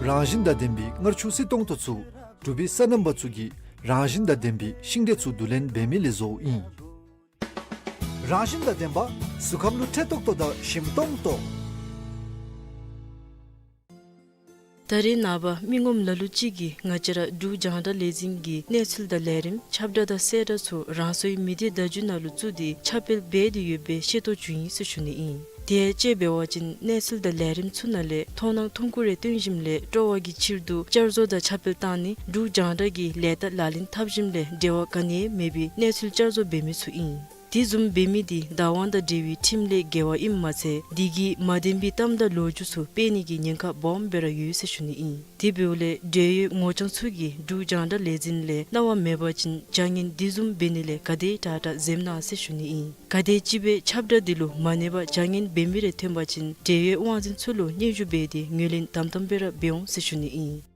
རང་བཞིན་དང་ལྡན་པའི་མངར་ཆུ་བསིལ་ཏོང་ཏོ་ཚུ་འབྲུག་པའི་སོ་ནམ་པ་ཚུ་གིས་རང་བཞིན་དང་ལྡན་པའི་ཤིང་འབྲས་ཚུ་བསྡུ་ལེན་འབད་མི་ལས་བཟོཝ་ཨིན། རང་བཞིན་དང་ལྡན་པ་གཟུགས་ཁམས་ལུ་འཕྲོད་ཏོག་ཏོ་དང་ཞིམ་ཏོང་ཏོ། ད་རེས་ནངས་པ་མི་ངོམ་ལ་ལུ་ཅིག་གིས་ང་བཅས་ར་འབྲུག་རྒྱང་བསྒྲགས་ལས་འཛིན་གྱི་གནས་ཚུལ་དང་ལས་རིམ་ཁྱབ་བསྒྲགས་དང་གསལ་བསྒྲགས་ཚུ་རང་སོའི་མི་སྡེ་བརྡ་བརྒྱུད་ནང་ལུ་བཙུགས་ཏེ་ཁྱབ་སྤེལ་འབད་དེ་ཡོད་པའི་ཤེས་རྟོགས་བྱུང་ཡི་ཟེར་ཞུ་ནི་ཨིན། དེ་ཡང་དཔྱེ་འབད་བ་ཅིན་གནས་ཚུལ་དང་ལས་རིམ་ཚུ་ནང་ལས་མཐོང་སྣང་ཐུང་ཀུ་རེ་སྟོན་ཞིནམ་ལས་སྤྲོ་བ་གི་ཕྱིར་དུ་བསྐྱར་བཟོ་དང་ཁྱབ་སྤེལ་བཏང་ནི་འབྲུག་རྒྱང་བསྒྲགས་ཀྱི་ལས་ད་ལག་ལེན་འཐབ་ཞིནམ་ལས་འབྲེལ་བ་ག་ནི་ཡང་མེད་པའི་གནས་ཚུལ་བསྐྱར་བཟོ་འབད་མི་ཚུ་ཨིན། དེ་བཟུམ་འབད་མི་དེ་བདག་དབང་དང་འབྲེལ་བའི་ཁྲིམས་ལས་འགལ་བ་ཨིནམ་མ་ཚད་དེ་གིས་མ་བདེན་པའི་གཏམ་དང་ལོ་རྒྱུས་ཚུ་སྤེལ་ནི་གི་ཉེན་ཁ་སྦོམ་སྦེ་ར་ཡོད་ཟེར་ཞུ་ནི་ཨིན། དེ་འབདཝ་ལས་འབྲེལ་ཡོད་ངོ་རྐྱང་ཚུ་གིས་འབྲུག་རྒྱང་བསྒྲགས་ལས་འཛིན་ལས་གནང་བ་མེད་པ་ཅིན་བྱ་ངན་དེ་བཟུམ་འབད་ནི་ལས་ག་དེ་དྲག་དྲག་འཛེམ་གནང་ཟེར་ཞུ་ནི་ཨིན། ག་དེམ་ཅིག་སྦེ་ཁྱབ་བསྒྲགས་འདི་ལུ་མ་གནས་པར་བྱ་ངན་འབད་མི་རེ་ཐོན་པ་ཅིན་འབྲེལ་ཡོད་དབང་འཛིན་ཚུ་ལུ་སྙན་ཞུ་འབད་དེ་ངོས་ལེན་དམ་དམ་སྦེ་ར་འབད་འོང་ཟེར་ཞུ་ནི་ཨིན།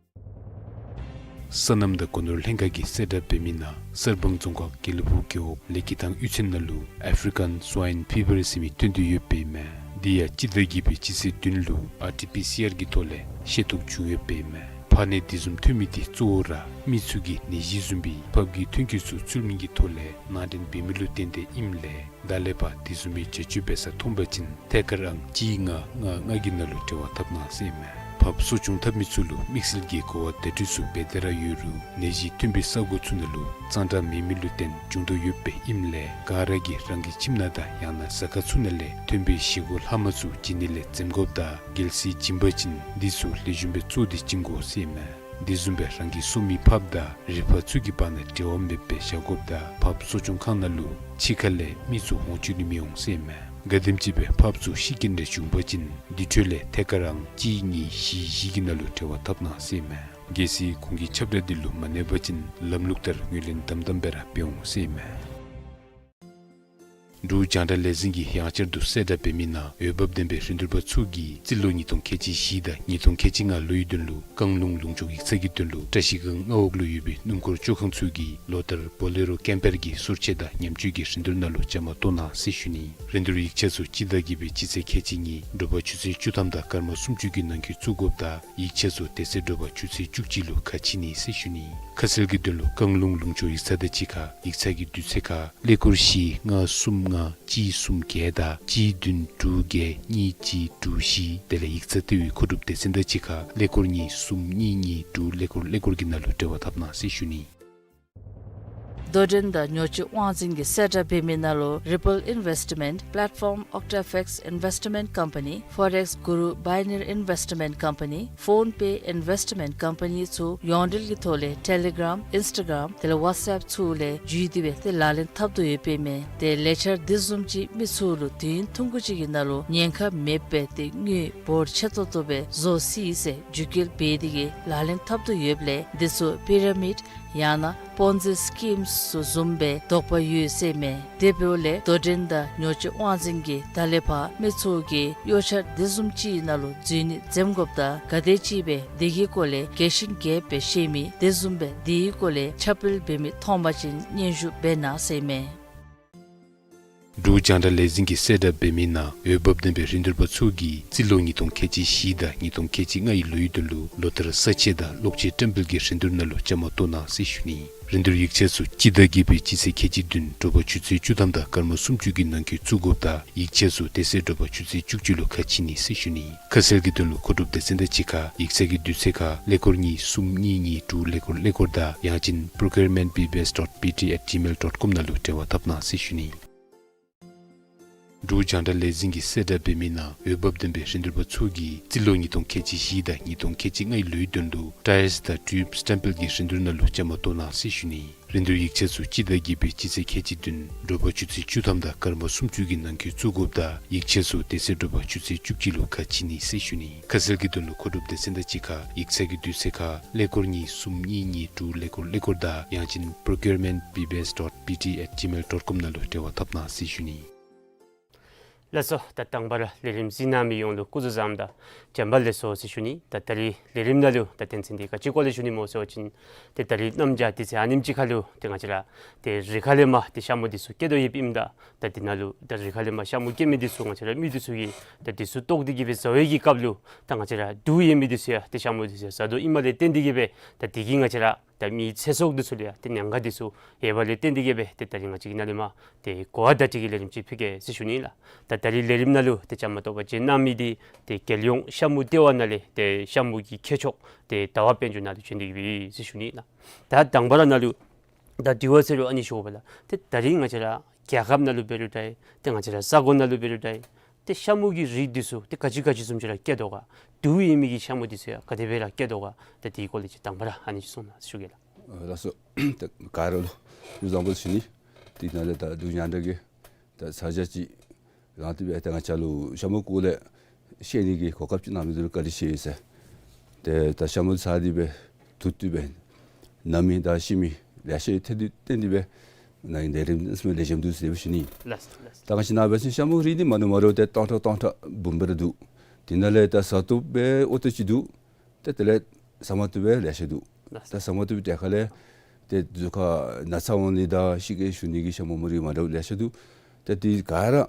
སོ་ནམ་དང་སྒོ་ནོར་ལྷན་ཁག་གིས་གསལ་བསྒྲགས་འབད་མི་ནང་གསར་སྤང་རྫོང་ཁག་དགེ་ལེགས་ཕུག་རྒེད་འོག་ལེགས་སྐྱིད་ཐང་གཡུས་ཚན་ནང་ལུ་ཨེཕ་རི་ཀཱན་སྭའིན་ཕི་བར་ཟེར་མི་ཐོན་ཏེ་ཡོདཔ་ཨིན་མས། དེ་ཡང་སྤྱི་ཟླ་བརྒྱད་པའི་སྤྱི་ཚེས་བདུན་ལུ་ཨར་ཊི་པི་སི་ཨར་གྱི་ཐོག་ལས་ཤེས་རྟོགས་བྱུང་ཡོདཔ་ཨིན་མས། ཕག་ནད་དེ་བཟུམ་ཐོན་མི་དེ་གཙོ་བོ་ར་མི་ཚུ་གིས་ནད་གཞི་བཟུམ་སྦེ་ཕགཔ་གི་ཐོན་སྐྱེད་ཚུ་ཚུལ་མིན་གྱི་ཐོག་ལས་ནང་འདྲེན་འབད་མི་ལུ་བརྟེན་ཏེ་ཨིནམ་ལས་ད་ལས་ཕར་དེ་བཟུམ་མའི་བྱ་སྤྱོད་འབད་ས་མཐོང་པ་ཅིན་ཐད་ཀར་ཨང་གཅིག་ལྔ་ལྔ་ལྔ་གི་ནང་ལུ་འབྲེལ་བ་འཐབ་གནང་ཟེར་ཨིན་མས། ཕགཔ་གསོ་སྐྱོང་འཐབ་མི་ཚུ་ལུ་དམིགས་བསལ་གྱི་གོ་བ་བརྡ་སྤྲོད་ཚུ་འབད་དེ་ར་ཡོད་རུང་ནད་གཞི་ཐོན་པའི་ས་གོ་ཚུ་ནང་ལུ་གཙང་སྦྲ་མེད་མི་ལུ་བརྟེན་འབྱུང་དོ་ཡོདཔ་ཨིནམ་ལས་ག་ར་གིས་རང་གི་ཁྱིམ་ནང་དང་ཡང་ན་ཟ་ཁང་ཚུ་ནང་ལས་ཐོན་པའི་བཞེས་སྒོ་ལྷག་མ་ཚུ་བྱིན་ནི་ལས་འཛེམ་དགོཔ་དང་རྒྱལ་སྲིད་བྱིན་པ་ཅིན་འདི་ཚུ་ལེགས་ཤོམ་སྦེ་བཙོ་སྟེ་བྱིན་དགོ་ཟེར་ཨིན་མས། དེ་བཟུམ་སྦེ་རང་གི་གསོ་མི་ཕགཔ་དང་རི་ཕག་ཚུ་གི་བར་ན་འབྲེལ་བ་མེདཔ་སྦེ་བཞག་དགོཔ་དང་ཕགཔ་གསོ་སྐྱོང་ཁང་ནང་ལུ་ཕྱི་ཁ་ལས་མི་ཚུ་འོང་བཅུག་ནི་མི་འོང་ཟེར་ཨིན་མས། ག་དེམ་ཅིག་སྦེ་ཕགཔ་ཚུ་ཤི་རྐྱེན་རེ་བྱུང་པ་ཅིན་དེ་འཕྲོ་ལས་ཐད་ཀར་ཨང་གཅིག་གཉིས་བཞི་བཞི་གི་ནང་ལུ་འབྲེལ་བ་འཐབ་གནང་ཟེར་ཨིན་མས། གལ་སྲིད་ཁོང་གི་ཁྱབ་བསྒྲགས་འདི་ལུ་མ་གནས་པ་ཅིན་ལམ་ལུགས་ལྟར་ངོས་ལེན་དམ་དམ་སྦེ་ར་འབད་འོང་ཟེར་ཨིན་མས། འབྲུག་རྒྱང་བསྒྲགས་ལས་འཛིན་གྱིས་ཡང་བསྐྱར་དུ་གསལ་བསྒྲགས་འབད་མི་ནང་འོས་འབབ་ལྡན་པའི་རིན་བསྡུར་པ་ཚུ་གིས་རྩིས་ལོ་ཉིས་སྟོང་ཁལ་གཅིག་བཞི་དང་ཉིས་སྟོང་ཁལ་གཅིག་ལྔ་ལོའི་དོན་ལུ་བཀང་ལུང་ལུང་ཕྱོགས་ཡིག་ཚང་གི་དོན་ལུ་བཀྲ་ཤིས་སྒང་མངའ་འོག་ལུ་ཡོད་པའི་སྣུམ་འཁོར་བཅོ་ཁང་ཚུ་གིས་ལོ་ལྟར་བོ་ལེ་རོ་ཀེམ་པར་གྱི་སོར་ཕྱེ་དང་ཉམས་བཅོས་ཀྱི་རིན་བསྡུར་ནང་ལུ་བཅའ་མར་གཏོགས་གནང་ཟེར་ཞུ་ནི། རིན་བསྡུར་ཡིག་ཆ་ཚུ་སྤྱི་ཟླ་བརྒྱད་པའི་སྤྱི་ཚེས་ཁལ་གཅིག་གཉིས་དྲོ་པ་ཆུ་ཚོད་བཅུ་ཐམ་དང་སྐར་མ་སུམ་ཅུ་གི་ནང་འཁོད་བཙུགས་དགོཔ་དང་ཡིག་ཆ་ཚུ་དེ་ཚེ་དྲོ་པ་ཆུ་ཚོད་བཅུ་གཅིག་ལུ་ཁ་ཕྱེ་ནི་ཟེར་ཞུ་ནི། ཁ་གསལ་གྱི་དོན་ལུ་བཀང་ལུང་ལུང་ཕྱོགས་ཡིག་ཚང་དང་གཅིག་ཁར་ཡིག་ཚང་གི་དུས་ཚོད་ཁར་ཀླད་ཀོར་བཞི་ལྔ་གསུམ་ལྔ་གཅིག་གསུམ་བརྒྱད་དང་གཅིག་བདུན་དྲུག་བརྒྱད་གཉིས་གཅིག་དྲུག་བཞི། དེ་ལས་ཡིག་ཚང་ལྟེ་བའི་མཁོ་སྒྲུབ་སྡེ་ཚན་དང་གཅིག་ཁར་ཀླད་ཀོར་གཉིས་གསུམ་གཉིས་གཉིས་དྲུག་ཀླད་ཀོར་ཀླད་ཀོར་གྱི་ནང་ལུ་འབྲེལ་བ་འཐབ་གནང་ཟེར་ཞུ་ནི། དོ་འགྲན་དང་ཉོ་སྤྱོད་དབང་འཛིན་གྱིས་གསལ་བསྒྲགས་འབད་མི་ནང་ལུ་Ripple Investment Platform, OctaFX Investment Company, Forex Guru Binary Investment Company, PhonePe Investment Company ཚུ་ཡོངས་འབྲེལ་གྱི་ཐོག་ལས་ཊེ་ལི་གྲམ་ཨིནསི་ཊ་གྲམ་དེ་ལས་ཝཊས་ཨེཔ་ཚུ་ལས་བརྒྱུད་དེ་སྦེ་ཏེ་ལག་ལེན་འཐབ་དོ་ཡོདཔ་ཨིན་མས། ཏེ་ལས་འཆར་དེ་བཟུམ་ཅིག་མི་ཚུ་ལུ་དུས་ཡུན་ཐུང་ཀུ་ཅིག་གི་ནང་ལུ་ཉེན་ཁ་མེདཔ་སྦེ་ཏེ་དངུལ་འབོར་ཆེ་ཏོག་ཏོ་སྦེ་བཟོ་སྲིད་ཟེར་བརྒྱུད་སྐུལ་འབད་དེ་གིས་ལག་ལེན་འཐབ་དོ་ཡོདཔ་ལས་འདི་ཚུ་པི་ར་མིཌ་ཡང་ན་པོན་ཛི་སི་ཀིམ་ཚུ་བཟུམ་སྦེ་དོགས་པ་ཡོད་ཟེར་མས། དེ་འབདཝ་ལས་དོ་འགྲན་དང་ཉོ་སྤྱོད་དབང་འཛིན་གྱིས་ད་ལས་ཕར་མི་ཚུ་གིས་གཡོག་འཆར་དེ་བཟུམ་ཅིག་ནང་ལུ་འཛུལ་ནི་འཛེམ་དགོཔ་དང་ག་དེམ་ཅིག་སྦེ་དེ་གི་སྐོར་ལས་རྒྱས་ཤིང་རྒྱསཔ་སྦེ་ཤེས་མི་དེ་བཟུམ་སྦེ་དེའི་སྐོར་ལས་ཁྱབ་སྤེལ་འབད་མི་མཐོང་པ་ཅིན་སྙན་ཞུ་འབད་གནང་ཟེར་མས། འབྲུག་རྒྱང་བསྒྲགས་ལས་འཛིན་གྱིས་གསལ་བསྒྲགས་འབད་མི་ནང་འོས་འབབ་ལྡན་པའི་རིན་བསྡུར་པ་ཚུ་གིས་རྩིས་ལོ་ཉིས་སྟོང་ཁལ་གཅིག་བཞི་དང་ཉིས་སྟོང་ཁལ་གཅིག་ལྔ་ཡི་ལོའི་དོན་ལུ་ལོ་ལྟར་ས་ཆས་དང་གློག་ཆས་བཀྲམ་སྤེལ་གྱི་རིན་བསྡུར་ནང་ལུ་བཅའ་མར་གཏོགས་གནང་ཟེར་ཞུ་ནི། རིན་བསྡུར་ཡིག་ཆ་ཚུ་སྤྱི་ཟླ་བརྒྱད་པའི་སྤྱི་ཚེས་ཁལ་གཅིག་བདུན་དྲོ་པ་ཆུ་ཚོད་བཅུ་ཐམ་དང་སྐར་མ་སུམ་ཅུ་གི་ནང་འཁོད་བཙུགས་དགོཔ་དང་ཡིག་ཆ་ཚུ་དེ་ཚེ་དྲོ་པ་ཆུ་ཚོད་བཅུ་གཅིག་ལུ་ཁ་ཕྱེ་ནི་ཟེར་ཞུ་ནི། ཁ་གསལ་གྱི་དོན་ལུ་མཁོ་སྒྲུབ་སྡེ་ཚན་དང་གཅིག་ཁར་ཡིག་ཚང་གི་དུས་ཚོད་ཁར་ཀླད་ཀོར་གཉིས་གསུམ་གཉིས་གཉིས་དྲུག་ཀླད་ཀོར་ཀླད་ཀོར་དང་ཡང་ཅིན་procurement B B S dot P T at gmail dot com ནང་ལུ་འབྲེལ་བ་འཐབ་གནང་ཟེར་ཞུ་ནི། འབྲུག་རྒྱང་བསྒྲགས་ལས་འཛིན་གྱིས་གསལ་བསྒྲགས་འབད་མི་ནང་འོས་འབབ་ལྡན་པའི་རིན་བསྡུར་པ་ཚུ་གིས་རྩིས་ལོ་ཉིས་སྟོང་ཁལ་གཅིག་བཞི་དང་ཉིས་སྟོང་ཁལ་གཅིག་ལྔའི་ལོའི་དོན་ལུ་ཊའིརསི་དང་ཊིའུབ་བཀྲམ་སྤེལ་གྱི་རིན་བསྡུར་ནང་ལུ་བཅའ་མར་གཏོགས་གནང་ཟེར་ཞུ་ནི། རིན་བསྡུར་ཡིག་ཆ་ཚུ་སྤྱི་ཟླ་བརྒྱད་པའི་སྤྱི་ཚེས་ཁལ་གཅིག་བདུན་དྲོ་པ་ཆུ་ཚོད་བཅུ་ཐམ་དང་སྐར་མ་སུམ་ཅུ་གི་ནང་འཁོད་བཙུགས་དགོཔ་དང་ཡིག་ཆ་ཚུ་དེ་ཚེ་དྲོ་པ་ཆུ་ཚོད་བཅུ་གཅིག་ལུ་ཁ་ཕྱེ་ནི་ཟེར་ཞུ་ནི། ཁ་གསལ་གྱི་དོན་ལུ་མཁོ་སྒྲུབ་སྡེ་ཚན་དང་གཅིག་ཁར་ཡིག་ཚང་གི་དུས་ཚོད་ཁར་ཀླད་ཀོར་གཉིས་གསུམ་གཉིས་གཉིས་དྲུག་ཀླད་ཀོར་ཀླད་ཀོར་དང་ཡང་ཅིན་procurement B B S dot P T at gmail dot com ནང་ལུ་འབྲེལ་བ་འཐབ་གནང་ཟེར་ཞུ་ནི། ལགས་སོ། ད་དང་པ་ར་ལས་རིམ་གཟིགས་གནང་མི་ཡོངས་ལུ་སྐུ་གཟུགས་བཟང་དང་བྱམས་པ་ལེགས་སོ་ཟེར་ཞུ་ནི། ད་ད་རིས་ལས་རིམ་ནང་ལུ་ད་དོན་ཚན་འདི་ག་ཅི་སྐོར་ལས་ཞུ་ནི་སྨོ་ཟེར་བ་ཅིན་ཏེ་ད་རིས་གནམ་བྱཱར་དུས་ཚོད་ཨ་ནེམ་ཅིག་ཁར་ལུ་ཏེ་ང་བཅས་ར་ཏེ་རི་ཁ་ལས་མར་ཏེ་ཤ་མུ་འདི་ཚུ་སྐྱེ་དོ་ཡོདཔ་ཨིནམ་ད་ད་འདི་ནང་ལུ་ད་རི་ཁ་ལས་མར་ཤ་མུ་སྐྱེ་མི་འདི་ཚུ་ང་བཅས་ར་མི་འདི་ཚུ་གིས་ད་འདི་ཚུ་བཏོག་སྟེ་གི་སྦེ་བཟའ་བའི་གི་སྐབས་ལུ་ད་ང་བཅས་ར་དུག་ཡོད་མི་འདི་ཚུ་ཡང་ཏེ་ཤ་མུ་འདི་ཚུ་ཡང་བཟའ་དོ་ཨིནམ་ལས་བརྟེན་ཏེ་གི་སྦེ་ད་འདི་གིས་ང་བཅས་ར་ ད་མི་ཚེ་སྲོག་འདི་ཚུ་ལུ་ཡང་ཏེ་ཉེན་ཁ་འདི་ཚུ་ཡོདཔ་ལས་བརྟེན་ཏེ་གིས་སྦེ་ཏེ་ད་རིས་ང་བཅས་ཀྱིས་ནཱ་ལས་མར་ཏེ་གོ་བ་བརྡ་སྤྲོད་ཀྱི་ལས་རིམ་ཅིག་ཕུལ་གེ་ཟེར་ཞུ་ནི་ལགས། ད་ད་རིས་ལས་རིམ་ནང་ལུ་ཏེ་བཅའ་མར་གཏོགས་པར་བྱོན་གནང་མི་འདི་ཏེ་རྒྱལ་ཡོངས་ཤ་མུ་ལྟེ་བ་ནང་ལས་ཏེ་ཤ་མུ་གི་མཁས་མཆོག་ཏེ་ཟླ་བ་དཔལ་འབྱོར་ནཱ་ལུ་བྱོན་ཏེ་གིས་སྦེ་ཟེར་ཞུ་ནི་ལགས། ད་དང་པ་ར་ནཱ་ལུ་ད་དྲི་བ་ཟེར་རུང་ཨ་ནི་ཞུ་དགོ་པས་ལགས། ཏེ་ད་རིས་ང་བཅས་ར་རྒྱལ་ཁབ་ནང་ལུ་འབད་རུང་འདྲ་ཏེ་ང་བཅས་ར་ས་གོ་ནང་ལུ་འབད་རུང་འདྲ་ཏེ་ཤ་མུ་གི་རིགས་འདི་ཚུ་ཏེ་ག་ཅི་ག་ཅི་བཟུམ་ཅིག་ར་སྐྱེ་དོ་ག། དུག་ཡོད་མི་གི་ཤ་མུ་འདི་ཚུ་ཡང་ག་དེ་སྦེ་ར་སྐྱེ་དོ་ག། ད་དེའི་སྐོར་ལས་ཅིག་དང་པ་ར་ཨ་ནི་ཅིག་གསུང་གནང་ཞུ་གེ་ལགས། ཨ་ལགས་སོ། ད་ག་ར་ལུ་ཡང་བཟང་པོ་ཞུ་ནི། དེ་ནང་ལས་ད་འབྲུག་ཉི་ཟླ་གིས་ད་ས་ཆ་ཅིག་རང་དེ་སྦེ་ད་ང་བཅས་ལུ་ཤ་མུ་སྐོར་ལས་ཤེས་ནི་གི་གོ་སྐབས་ཅིག་གནང་མི་འདི་ལུ་བཀའ་དྲིན་ཆེ་ཟེར། ཏེ་ད་ཤ་མུ་ཟ་སྟེ་སྦེ་དུག་འཐུང་སྦེ་ན་མི་དང་ཤི་མི་ལེ་ཤ་ཡོད། ཏེ་དེ་ལས་བརྟེན་ཏེ་སྦེ་ནཱ་ལས་རིམ་ལེགས་ཤོམ་འདུག་ཟེར་ཞུ་ནི། ལགས་ལགས། ད་ག་ཅི་ཨིན་ན་འབད་བ་ཅིན་ཤ་མུ་རིགས་འདི་མ་འདྲཝ་མ་འདྲཝ་ཏེ་སྟོང་ཕྲག་སྟོང་ཕྲག་འབུམ་སྦེ་ར་འདུག། དེ་ནང་ལས་ད་ཟ་བཏུབ་སྦེ་ཨོ་ཏོ་ཅིག་འདུག། ཏེ་དེ་ལས་ཟ་མ་བཏུབ་སྦེ་ལེ་ཤ་འདུག། ལགས། ད་ཟ་མ་བཏུབ་པའི་གྲལ་ཁ་ལས་ཏེ་གཟུགས་ཁར་ན་ཚ་འོང་ནི་དང་ཤི་གེ་ཞུ་ནི་གི་ཤ་མུ་མུ་རིགས་མ་འདྲཝ་ལེ་ཤ་འདུག། ཏེ་དེ་ག་ར་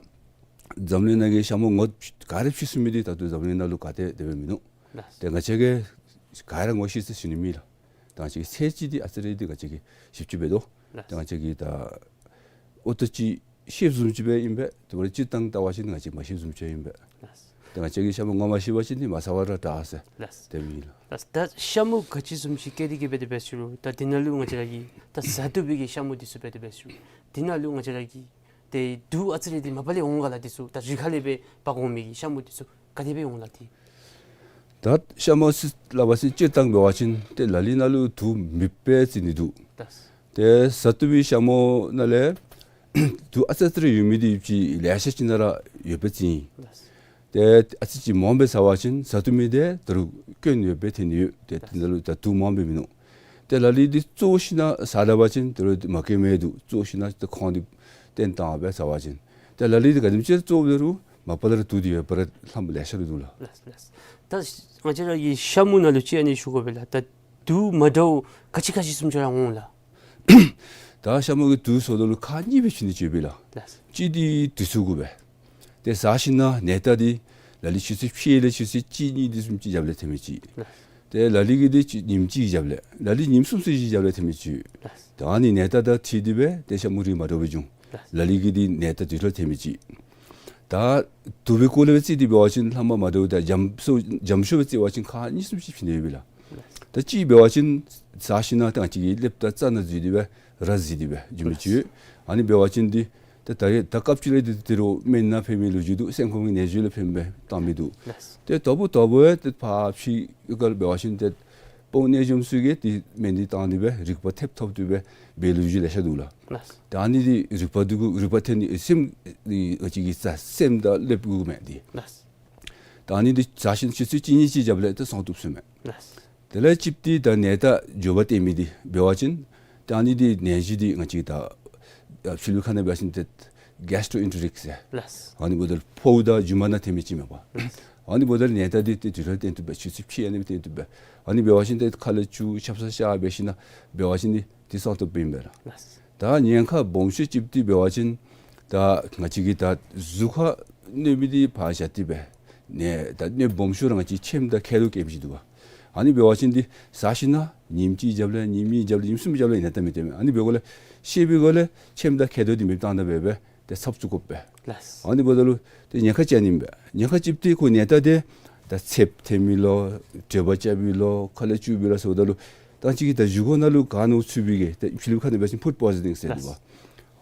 འཛམ་གླིང་ནང་གི་ཤ་མུ་ངོ་ག་ར་ཕྱེ་ཚུགས་མི་འདི་ད་ལྟོ་འཛམ་གླིང་ནང་ལུ་ག་ཏེ་དེ་སྦེ་མིན་ནུག། ལགས། ཏེ་ང་བཅས་ཀྱིས་ག་ར་ངོ་ཤེས་ཟེར་ཞུ་ནི་མེད་ལགས། ད་ང་བཅས་ཀྱིས་ཚད་ཅིག་འདི་ཨ་ཙི་རེ་འདི་ང་བཅས་ཀྱིས་ཞིབ་དཔྱད་འབད་དོ། ལགས། ད་ང་བཅས་ཀྱིས་ད་ཨོ་ཏོ་ཅིག་ཤེསཔ་བཟུམ་ཅིག་སྦེ་ཨིན་པས། དེ་འབདཝ་ད་སྤྱིར་བཏང་བལྟ་བ་ཅིན་ང་བཅས་མ་ཤེསཔ་བཟུམ་ཅིག་ཨིན་པས། ལགས། ད་ང་བཅས་ཀྱིས་ཤ་མུ་ངོ་མ་ཤེས་པ་ཅིན་འདི་མ་ཟ་བ་ར་དྲག་ཟེར། ལགས། དེ་སྦེ་ཨིན་ལགས། ལགས། ད་ཤ་མུ་ག་ཅི་བཟུམ་ཅིག་སྐྱེ་སྟེ་གིས་སྦེ་དེ་སྦེ་ཞུ་རུང་ད་དེ་ནང་ལུ་ང་བཅས་ར་གི་ད་ཟ་བཏུབ་པའི་གི་ཤ་མུ་འདི་ཚུ་སྦེ་དེ་སྦེ་ཞུ་རུང་དེ་ནང་ལུ་ང་བཅས་ར་གི་ཏེ་དུག་ཨ་ཙི་རེ་འདི་མ་པ་ལས་འོང་ག་ལགས། འདི་ཚུ་ད་རི་ཁ་ལས་སྦེ་འབག་འོང་མི་གི་ཤ་མུ་འདི་ཚུ་ག་དེ་སྦེ་འོང་ལགས་འདི། ད་ཤ་མུ་ཟེར་སླབ་པ་ཅིན་སྤྱིར་བཏང་འབད་བ་ཅིན་ཏེ་ལ་ལུ་ནང་ལུ་དུག་མེདཔ་སྦེ་བརྩི་ནི་འདུག། ལགས། ཏེ་ཟ་བཏུབ་པའི་ཤ་མུ་ནང་ལས་དུག་ཨ་ཙི་ཙི་རེ་ཡོད་མི་འདི་ཅིག་ལེ་ཤ་ཅིག་ནང་ར་ཡོདཔ་སྦེ་བརྩི་ཡི། ལགས། ཏེ་ཨ་ཙི་ཅིག་མངམ་སྦེ་ཟ་བ་ཅིན་ཟ་བཏུབ་མི་འདི་ད་རུང་སྐྱོན་ཡོདཔ་སྦེ་ཐོན་ནི་ཡོད། ཏེ་དེ་ནང་ལུ་ད་དུག་མངམ་སྦེ་མིན་ནུག། ཏེ་ལ་ལུ་འདི་བཙོ་ཞིན་ན་ཟ་ད་པ་ཅིན་ད་རུང་མ་སྐྱོན་མི་འདུག། བཙོ་ཞིན་ན་ཏེ་ཁོང་འདི་བཏོན་བཏང་སྦེ་ཟ་བ་ཅིན། ཏེ་ལ་ལུ་འདི་ག་དེམ་ཅིག་བཙོ་འབད་རུང་མ་པ་ལས་ར་དུག་འདི་ཡོད་པ་ར་ལྷམ་ལེ་ཤ་ར་འདུག་ལགས། ལགས་ལགས། ད་ང་བཅས་ར་གི་ཤ་མུ་ནང་ལུ་ཅིག་ཨ་ནི་ཞུ་དགོ་པས་ལགས། ད་དུག་མ་འདྲཝ་ག་ཅི་ག་ཅི་བཟུམ་ཅིག་ར་འོང་ལགས། ད་ཤ་མུ་གི་དུག་ཟེརཝ་ད་ལུ་ཁག་གཉིས་སྦེ་ཕྱེ་ནི་ཅིག་ཡོད་པས་ལགས། ལགས། གཅིག་འདི་དུས་ཚོད་གུ་སྦེ། ཏེ་ཟ་ཞིན་ན་ནད་རྟགས་འདི་ལ་ལུ་ཆུ་ཚོད་ཕྱེད་ལས་ཆུ་ཚོད་གཅིག་གཉིས་འདི་བཟུམ་ཅིག་རྒྱབ་ལས་ཐོན་མི་ཅིག། ལགས། ཏེ་ལ་ལུ་གི་འདི་ཆུ་ཉིནམ་གཅིག་རྒྱབ་ལས་ལ་ལུ་ཉིནམ་གསུམ་ཚུན་ཅིག་རྒྱབ་ལས་ཐོན་མི་ཅིག། ལགས། ད་ཨ་ནི་ནད་རྟགས་དང་འཁྲིལ་ཏེ་སྦེ་ཏེ་ཤ་མུ་རིགས་མ་འདྲཝ་སྦེ་འབྱུང་། ལགས། ལ་ལུ་གི་འདི་ནད་རྟགས་དུས་ཐོག་ཐོན་མི་ཅིག། ད་དུག་པའི་སྐོར་ལས་སྦེ་བརྩིས་ཏེ་འབད་བ་ཅིན་ལྷག་མ་མ་འདྲཝ་ད་འཇམ་སུ་འཇམ་ཤོས་སྦེ་བརྩི་བ་ཅིན་ཁག་གཉིས་གསུམ་ཅིག་ཕྱེ་ནི་ཡོད་པས་ལགས། ད་གཅིག་འབད་བ་ཅིན་ཟ་ཞིན་ན་ད་ང་བཅས་ཀྱི་ཀླདཔ་དང་རྩ་ནང་འཛུལ་ཏེ་སྦེ་ར་འཛུལ་ཏེ་སྦེ་འགྱོ་མི་ཅིག་ཡོད། ཨ་ནི་འབད་བ་ཅིན་འདི་ད་ད་རེས་ད་སྐབས་ཅིག་ལས་འདི་དེ་རུ་སྨན་ནང་ཕན་མི་ལོ་རྒྱུས་འདུག། སེམས་ཁམས་ཀྱི་ནད་གཞི་ལུ་ཕན་པའི་བཏང་མི་འདུག། ལགས། ཏེ་དོ་བུ་དོ་བུ་ཡང་ཏེ་ཕར་ཕྱི་ཡུལ་ཁར་འབད་བ་ཅིན་ཏེ་དཔོན་གནས་འཇོམས་ཚུ་གིས་ཏེ་སྨན་འདི་བཏང་སྟེ་སྦེ་རིག་པ་ཐེབས་ཐོབ་སྟེ་སྦེ་འབད་ལོ་རྒྱུས་ལེ་ཤ་འདུག་ལགས། ལགས། ད་ཨ་ནི་འདི་རིག་པ་འདི་གུ་རིག་པ་ཐོན་ནི་སེམས་འདི་ཨ་ཙི་གི་རྩ་སེམས་དང་ཀླདཔ་གུ་མས་འདི། ལགས། ད་ཨ་ནི་འདི་ཟ་ཞིན་ཆུ་ཚོད་གཅིག་གཉིས་ཅིག་རྒྱབ་ལས་ཏེ་སངས་བཏུབ་ཟེར་མས། ལགས། དེ་ལས་གཅིག་འདི་ད་ནད་རྟགས་འགྱོ་བ་སྟོན་མི་འདི་འབད་བ་ཅིན་ད་ཨ་ནི་འདི་ནད་གཞི་འདི་ང་བཅས་ད་ཕྱི་ལུ་ཁ་ནང་འབད་བ་ཅིན་ཏེ་གེསི་ཊོ་ཨེན་ཊེ་རིག་ཟེར། ལགས། ཨ་ནི་འབདཝ་ད་ཕོཝ་དང་རྒྱུ་མ་ནང་ཐོན་མི་ཅིག་མས་པ། ལགས། ཨ་ནི་འབདཝ་ད་ནད་རྟགས་འདི་ཏེ་དུས་ཐོག་ལུ་སྟོན་བཏུབ་པས། ཆུ་ཚོད་ཕྱེད་ཨ་ནི་སྦེ་སྟོན་བཏུབ་པས། ཨ་ནི་འབད་བ་ཅིན་ཏེ་ཁ་ལས་སྐྱུག་ཆབ་གསང་བཞག་འབད་ཞིན་ན་འབད་བ་ཅིན་འདི་ཏེ་སངས་བཏུབ་པའི་ཨིན་པས་ལགས། ལགས། ད་ཉེན་ཁ་སྦོམ་ཤོས་ཅིག་འདི་འབད་བ་ཅིན་ད་ང་བཅས་ཀྱི་ད་གཟུགས་ཁར་གནོད་མི་འདི་ཕར་བཞག་སྟེ་སྦེ་ནད་ད་གནོད་སྦོམ་ཤོས་ར་ང་བཅས་ཁྱེམ་དང་མཁལ་རྡོག་སྐྱེ་མི་ཅིག་འདུག་པ། ཨ་ནི་འབད་བ་ཅིན་འདི་ཟ་ཞིན་ན་ཉིནམ་གཅིག་རྒྱབ་ལས་ཉིནམ་གཉིས་རྒྱབ་ལས་ཉིནམ་གསུམ་རྒྱབ་ལས་ནད་རྟགས་མི་སྟོན་མས། ཨ་ནི་འབད་དགོཔ་ལས་ཤེས་པའི་སྒོ་ལས་ཁྱེམ་དང་མཁལ་རྡོག་འདི་མེདཔ་བཏང་ད་འབད་སྦེ་ཏེ་ཚབ་བཙུགས་དགོ་པས། ལགས། ཨ་ནི་འབདཝ་ད་ལུ་ཏེ་ཉེན་ཁ་ཅིག་ཨ་ནི་ཨིན་པས། ཉེན་ཁ་ཅིག་འདི་ཁོ་ནད་རྟགས་འདི་ད་ཚདཔ་ཐོན་མི་ལོ་དྲོད་འབར་རྐྱབ་མི་ལོ་ཁ་ལས་སྐྱུག་མི་ལོ་ཟེརཝ་ད་ལུ་ད་ང་བཅས་ཀྱི་ད་གཟུགས་ཁོག་ནང་ལུ་ག་ནི་ཚུད་པའི་གི་ད་ཕྱི་ལུ་ཁ་ནང་འབད་བ་ཅིན་ཕུཌ་པོའི་ཟོན་ཟེར་འདུག་པ། ལགས།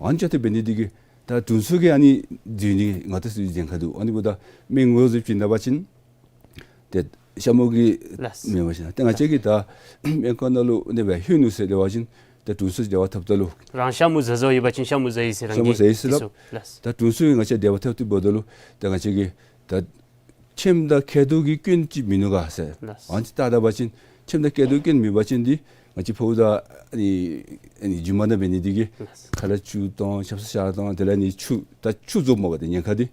ཨ་ནི་ཅིག་ཏེ་འབད་ནི་འདི་གིས་ད་དྲུང་འཚོ་གིས་ཨ་ནི་འཛུལ་ནི་ང་ད་ཚུ་ཉེན་ཁ་འདུག། ཨ་ནི་འབདཝ་ད་སྨན་ངོས་སུ་བྱིན་ད་པ་ཅིན་ཏེ་ཤ་མུ་གི་ལགས། མེན་པ་ཅིན་ཏེ་ང་བཅས་ཀྱིས་ད་སྨན་ཁང་ནང་ལུ་ཨ་ནི་སྦེ་ལྷོད་ནུག་ཟེར་སླབ་པ་ཅིན་ཏེ་དྲུང་འཚོ་འབྲེལ་བ་འཐབ་ད་ལུ་རང་ཤ་མུ་ཟ་ཟ་ཡོད་པ་ཅིན་ཤ་མུ་ཟ་ཡི་ཟེར་ཤ་མུ་ཟ་ཡི་ཟེར་སླབ། ལགས། ད་དྲུང་འཚོ་གིས་ང་བཅས་འབྲེལ་བ་འཐབ་སྟེ་འབདཝ་ད་ལུ་ཏེ་ང་བཅས་ཀྱིས་ད་ཁྱེམ་དང་མཁལ་རྡོག་གི་སྐྱོན་ཅིག་མིན་ནུག་ག་ཟེར། ལགས། ཨ་ནི་ཅིག་བལྟ་ད་པ་ཅིན་ཁྱེམ་དང་མཁལ་རྡོག་སྐྱོན་མེད་པ་ཅིན་འདི་ང་བཅས་ཕོཝ་དང་ཨ་ནི་ཨ་ནི་རྒྱུ་མ་ནང་འབད་ནི་འདི་གིས་ལགས། ཁ་ལས་སྐྱུག་དང་ཆབ་གསང་བཞག་དང་དེ་ལས་ཨ་ནི་ཆུ་ད་ཆུ་རྫོགསཔ་མས་པ། ཏེ་ཉེན་ཁ་འདི་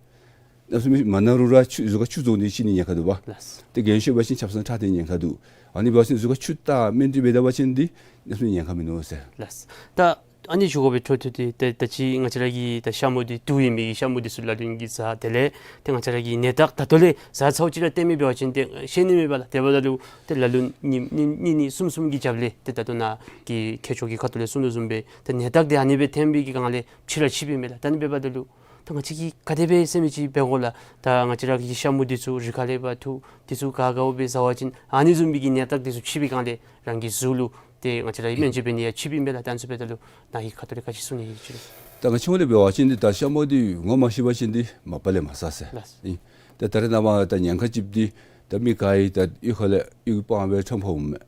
གནམ་མེད་ས་མེད་མ་ན་རུང་ར་ཆུ་གཟུགས་ཁར་ཆུ་རྫོགས་ནི་ཤི་ནི་ཉེན་ཁ་འདུག་པ། ལགས། ཏེ་རྒན་ཤོས་འབད་བ་ཅིན་ཆབ་གསང་ཁྲག་འཐེན་ཉེན་ཁ་འདུག། ཨ་ནི་འབད་བ་ཅིན་གཟུགས་ཁར་ཆུ་བཏགས་སྨན་བཏབ་འབད་ད་པ་ཅིན་འདི་གནམ་མེད་ས་མེད་ཉེན་ཁ་མིན་ནུག་ཟེར། ལགས། ད་ ཨ་ནི་ཞུ་དགོ་པའི་འཕྲོ་མཐུད་དེ་ཏེ་ད་ཅི་ང་བཅས་ར་གི་ད་ཤ་མུ་འདི་དུག་ཨིན་མི་གི་ཤ་མུ་འདི་ཚུ་ལ་ལུ་ཨིན་གྱི་བཟའ། དེ་ལས་ཏེ་ང་བཅས་ར་གི་ནད་རྟགས་ད་ལྟོ་ལས་བཟའ་ཚརཝ་ཅིག་ར་བསྟན་མི་འབད་བ་ཅིན་ཏེ་ཤེས་ནི་མེད་པས་ལགས། དེ་འབདཝ་ད་ལུ་ཏེ་ལ་ལུ་ཉིནམ་གཉིས་གཉིས་གཉིས་གསུམ་གསུམ་གྱི་རྒྱབ་ལས་ཏེ་ད་ལྟོ་ནཱ་གི་མཁས་མཆོག་གི་ཁ་ཐུག་ལས་གསུང་དོ་བཟུམ་སྦེ་ཏེ་ནད་རྟགས་འདི་ཨ་ནི་སྦེ་ཐོན་པའི་གི་སྒང་ལས་ཕྱི་ར་ཕྱིས་པའི་མས་ལགས། ད་ཨ་ནི་འབདཝ་ད་ལུ་ད་ང་བཅས་ཀྱིས་ག་དེ་སྦེ་ཟེར་མི་ཅིག་འབད་དགོ་ལགས། ད་ང་བཅས་ར་གི་ཤ་མུ་འདི་ཚུ་རི་ཁ་ལས་ཕར་འཐུ་འདི་ཚུ་ག་དགའཝ་སྦེ་བཟའ་བ་ཅིན་ཨ་ནི་བཟུམ་མའི་གི་ནད་རྟགས་འདི་ཚུ་ཕྱིས་པའི་སྒང་ལས་རང་གི་གཟུགས་ལུ་ཏེ་ང་བཅས་ར་སྨན་བཅོས་འབད་ནི་ཡང་ཕྱིས་པའི་མས་ལགས། ད་ཨ་ནི་ཚུ་འབདཝ་ད་ལུ་ནཱ་གི་ཁ་ཐུག་ལས་ག་ཅི་གསུང་ནི་ཡོད་ཅི་རུང་། ད་ང་བཅས་ཧོངས་ལས་འབད་བ་ཅིན་འདི་ད་ཤ་མུ་འདི་ངོ་མ་ཤེས་པ་ཅིན་འདི་མ་པ་ལས་མ་བཟའ་ཟེར། ལགས། ཨིན། ད་ད་རེས་ནངས་པ་ད་ཉེན་ཁ་ཅིག་འདི་ད་མི་ག་ཡང་ད་གཡུས་ཁ་ལས་གཡུས་སྤང་སྦེ་ཁྲམ་ཕབ་འོངམ་མས།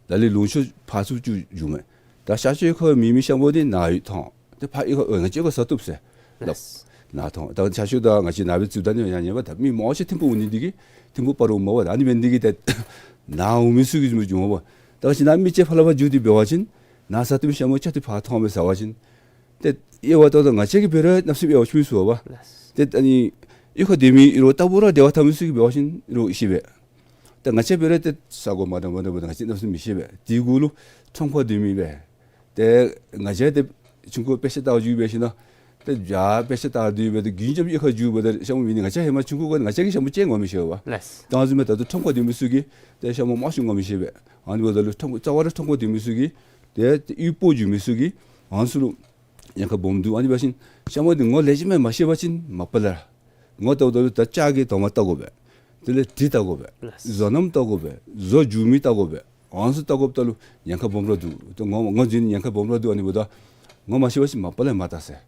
ད་ལས་ལུང་ཕྱོགས་ཕར་ཚུར་བཅུག་འགྱོཝ་མས། ད་ཤར་ཕྱོགས་ཁར་མེད་མི་ཤ་མུ་འདི་ནཱ་ཡོད་ཐོན། ཏེ་ཕར་གཡུས་ཁར་ཨོ་ང་བཅས་ཁར་བཟའ་བཏུབ་ཟེར་སླབ། ལགས། ནཱ་ཐོན། ད་ཤར་ཕྱོགས་ད་ང་བཅས་ནཱ་སྦེ་བཙུགས་ད་ནི་ཡང་ཉན་པས། ད་མི་མང་ཆེ་ཐིམ་ཕུག་འོང་ནི་འདི་གིས་ཐིམ་ཕུག་སྤ་རོ་འོངམ་མས་པ། ད་ཨ་ནི་འབད་ནི་འདི་གིས་ད་ནཱ་འོང་མི་ཚུ་གིས་བཟུམ་འགྱོཝ་མས་པ། ད་ང་བཅས་ནཱ་མི་ཅིག་ཕར་ལས་ཕར་འགྱོ་སྟེ་འབད་བ་ཅིན་ནཱ་བཟའ་བཏུབ་མི་ཤ་མུ་ཅིག་ཏེ་ཕར་ཐོན་སྦེ་བཟའ་བ་ཅིན་ཏེ་དབྱེ་བ་ད་ད་ང་བཅས་ཀྱིས་འབད་རུང་གནམ་མེད་ས་མེད་དབྱེ་བ་ཕྱེ་མི་ཚུགས་པས། ལགས། ཏེ་ཨ་ནི་གཡུས་ཁར་སྡོད་མི་ཨིན་རུང་ལྟ་བུ་ར་འབྲེལ་བ་འཐབ་མི་ཚུ་གིས་འབད་བ་ཅིན་ཨིན་རུང་ཤེས་པས། ད་ང་བཅས་འབད་རུང་ཏེ་ས་གོ་མ་འདྲཝ་མ་འདྲཝ་འབདཝ་ད་ང་བཅས་གནམ་མེད་ས་མེད་མི་ཤེས་པས། དེ་གུ་ལུ་ཁྲོམ་ཁར་སྡོད་མི་སྦེ་ཏེ་ང་བཅས་ཏེ་ཆུང་ཀུ་དཔེ་ཆ་ལྟ་བར་འགྱོ་བའི་ཤུལ་ན་ཏེ་ཡར་དཔེ་ཆ་ལྟ་སྡོད་སྦེ་ཏེ་རྒྱུན་འབྱམས་གཡུས་ཁར་འགྱོ་འབདཝ་ད་ཤ་མུ་མེད་ནི་ང་བཅས་ཧེ་མ་ཆུང་ཀུ་ཁར་ང་བཅས་ཀྱིས་ཤ་མུ་ཅིག་ངོ་མི་ཤེས་པས། ལགས། ད་ཨ་ནི་བཟུམ་སྦེ་ད་ལྟོ་ཁྲོམ་ཁར་སྡོད་མི་ཚུ་གིས་ཏེ་ཤ་མུ་མང་ཤོས་ངོ་མི་ཤེས་པས། ཨ་ནི་འབདཝ་ད་ལུ་ཁྲོམ་རྩ་བ་ར་ཁྲོམ་ཁར་སྡོད་མི་ཚུ་གིས་ཏེ་ཏེ་གཡུས་སྤོ་འགྱོ་མི་ཚུ་གིས་ཨ་ནི་ཚུ་ལུ་ཉེན་ཁ་སྦོམ་འདུག། ཨ་ནི་འབད་བ་ཅིན་ཤ་མུ་འདི་ངོ་ལེགས་ཤོམ་སྦེ་མ་ཤེས་པ་ཅིན་མ་པ་ལས་ངོ་བལྟཝ་ད་ལུ་ད་ལྕགས་ཀྱི་དོང་མ་བལྟ་དགོ་པས། དེ་ལས་དྲི་བལྟ་དགོ་པས། ལགས། བཟོ་རྣམ་བལྟ་དགོ་པས། བཟོ་འགྱོ་མི་བལྟ་དགོ་པས། ཨ་ནི་ཚུ་བལྟ་དགོཔ་ད་ལུ་ཉེན་ཁ་སྦོམ་ར་འདུག། ཏེ་ངོ་ངོ་འཛིན་ཉེན་ཁ་སྦོམ་ར་འདུག། ཨ་ནི་འབདཝ་ད་ངོ་མ་ཤེས་པ་ཅིན་མ་པ་ལས་མ་བལྟ་ཟེར།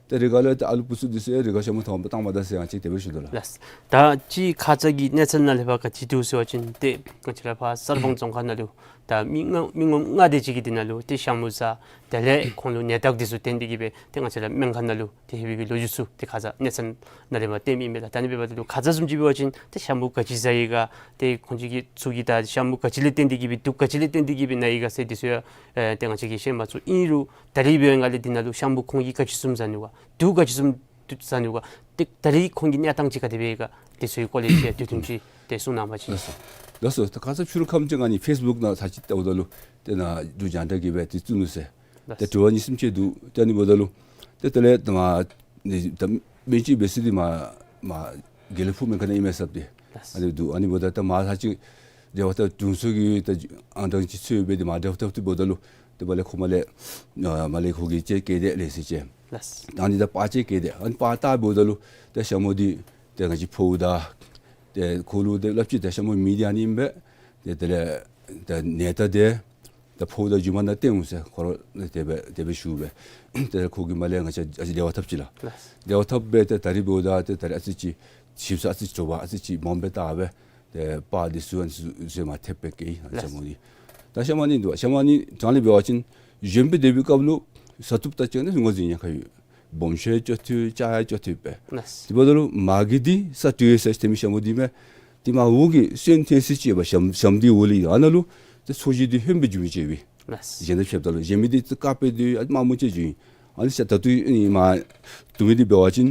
ཏེ་རི་ཁ་ལས་ཏེ་ཨ་ལུ་བུ་ཚུ་འདི་ཚུ་ཡང་རི་ཁར་ཤ་མུ་ཐོན་པ་བཏང་མ་ད་ཟེར་ཡང་ཅིག་དེ་སྦེ་ཞུ་དོ་ལགས། ལགས། ད་ཅི་ཁ་ཙ་གི་གནས་ཚུལ་ནང་ལས་ཕར་ག་ཅི་འདུག་ཟེར་བ་ཅིན་ཏེ་ང་བཅས་ར་ཕར་གསར་སྤང་རྫོང་ཁག་ནང་ལུ་ད་མི་ལྔ་མི་ངོམ་ལྔ་དེ་ཅིག་གིས་འདི་ནང་ལུ་ཏེ་ཤ་མུ་བཟའ། དེ་ལས་ཁོང་ལུ་ནད་རྟགས་འདི་ཚུ་བསྟན་ཏེ་གིས་སྦེ་ཏེ་ང་བཅས་ར་སྨན་ཁང་ནང་ལུ་ཏེ་ལྷོད་པའི་གི་ལོ་རྒྱུས་ཚུ་ཏེ་ཁ་ཙ་གནས་ཚུལ་ནང་ལས་མར་བསྟནམ་ཨིན་མས་ལགས། ད་ཨ་ནི་འབདཝ་ད་ལུ་ཁ་ཙ་བཟུམ་ཅིག་འབད་བ་ཅིན་ཏེ་ཤ་མུ་ག་ཅི་བཟའ་ཡི་ག་ཏེ་ཁོང་ཅིག་གིས་ཚུ་གིས་ད་ཤ་མུ་ག་ཅི་ལས་བརྟེན་ཏེ་གིས་སྦེ་དུག་ག་ཅི་ལས་བརྟེན་ཏེ་གིས་སྦེ་ན་ཡི་ག་ཟེར་འདི་ཚུ་ཡང་ཨེ་ཏེ་ང་བཅས་ཀྱིས་ཤེས་མ་ཚུགས། ཨིན་རུང་ད་རིས་འབད་བའི་སྒང་ལས་འདི་ནང་ལུ་ཤ་མུ་ཁོང་གིས་ག་ཅི་བཟུམ་བཟའ་ནུག་ག་དུག་ག་ཅི་བཟུམ་བཟའ་ནུག་ག་ཏེ་ད་རིས་ཁོང་གི་གནས་སྟངས་ཅིག་ག་དེ་སྦེ་ཡོད་ག་དེ་ཚུའི་སྐོར་ལས་ཅིག་དུས་ཐུང་ཅིག་ཏེ་གསུང་གནང་བ་ཅིན། ལགས་སོ། ལགས་སོ། ད་ཁ་ཙ་ཕྱི་རུ་ཁམས་ཅིག་ཨ་ནི་ཕེསི་བུཀ་ནང་ཚར་ཅིག་བལྟཝ་ད་ལུ་ཏེ་ནཱ་འབྲུག་རྒྱང་བསྒྲགས་ཀྱིས་སྦེ་ཏེ་བཙུགས་ནུག་ཟེར། ལགས། ཏེ་དྲི་བ་གཉིས་གསུམ་ཅིག་འདུག། ཏེ་ཨ་ནི་འབདཝ་ད་ལུ་ཏེ་དེ་ལས་ད་མར་ནི་ད་སྨན་བཅོས་འབད་ས་འདི་མར་མར་དགེ་ལེགས་ཕུག་སྨན་ཁང་ནང་ཨིན་མས་ཟེར་ཏེ། ལགས། ཨ་ནི་འདུག། ཨ་ནི་འབདཝ་ད་ད་མར་ཚར་ཅིག་འབྲེལ་བ་འཐབ་དྲུང་འཚོ་གི་ད་ཨང་གྲངས་ཅིག་འཚོལ་སྦེ་ཏེ་མར་འབྲེལ་བ་འཐབ་སྟེ་འབདཝ་ད་ལུ་ཏེ་མར་ལས་ཁོ་མར་ལས་ཨ་མར་ལས་ཁོ་གིས་ཅིག་བཀལ་ཏེ་ལེན་ཟེར་ཅིག། ལགས། ད་ཨ་ནི་ད་པར་ཅིག་བཀལ་ཏེ་ཨ་ནི་པར་བལྟ་འབདཝ་ད་ལུ་ཏེ་ཤ་མུ་འདི་ཏེ་ང་བཅས་ཕོཝ་དང་ཏེ་ཁོ་ལུ་ཏེ་སླབ་ཅི། ཏེ་ཤ་མུ་མེད་འདི་ཨ་ནི་ཨིན་པས། ཏེ་དེ་ལས་ད་ནད་རྟགས་འདི་ད་ཕོཝ་དང་རྒྱུ་མ་ནང་བསྟན་འོང་ཟེར་ཁོ་ར་ལུ་དེ་སྦེ་དེ་སྦེ་ཞུ་སྦེ། ཏེ་ཁོ་གིས་མར་ལས་ང་བཅས་ཨ་ཙི་འབྲེལ་བ་འཐབ་ཅི་ལགས། ལགས། འབྲེལ་བ་འཐབ་སྦེ་ཏེ་ད་རིས་འབདཝ་ད་ཏེ་ད་རིས་ཨ་ཙི་ཅིག་ཞིབ་ས་ཨ་ཙི་དྲོ་པ་ཨ་ཙི་ཅིག་མངམ་སྦེ་བལྟ་སྦེ་ཏེ་པར་འདི་ཚུ་ཨ་ནི་ཚུ་མར་ཐེབས་སྦེ་བཀལ་ཡི། ལགས། ཤ་མུ་འདི་ད་ཤ་མུ་ཨ་ནི་འདུག། ཤ་མུ་ཨ་ནི་དྲང་ལས་འབད་བ་ཅིན་གཞོནམ་སྦེ་སྡོད་པའི་སྐབས་ལུ་བཟའ་བཏུབ་ད་ཅིག་ཨ་ནི་ངོས་འཛིན་ཉེན་ཁ་ཡོད། སྦོམ་ཤོས་ཡང་བཙོ་བཏུབ་ལྕགས་ཡང་བཙོ་བཏུབ་པས། ལགས། དེ་འབདཝ་ད་ལུ་མ་གི་འདི་ས་བཀྲུ་ཡི་ཟེར་ཏེ་མི་ཤ་མུ་འདི་མས། ཏེ་མར་འོག་གི་སོན་འཐོན་ས་ཅིག་ཡོདཔ་ཞྭམོ་ཞྭམོ་འདི་འོག་ལས་ཨ་ནཱ་ལུ་ཏེ་ཚོས་གཞི་འདི་ཧོནམ་སྦེ་འགྱོ་མི་ཅིག་ཡོད་པས། ལགས། གཞན་དང་ཕྱདཔ་ད་ལུ་གཞན་མི་འདི་ཏེ་དཀརཔོ་སྦེ་སྡོད་ཨ་དམར་མོ་ཅིག་འགྱོ་ཡི། ཨ་ནི་ཤ་ད་ལྟོ་ཨ་ནི་མར་བཏུབ་མི་འདི་འབད་བ་ཅིན་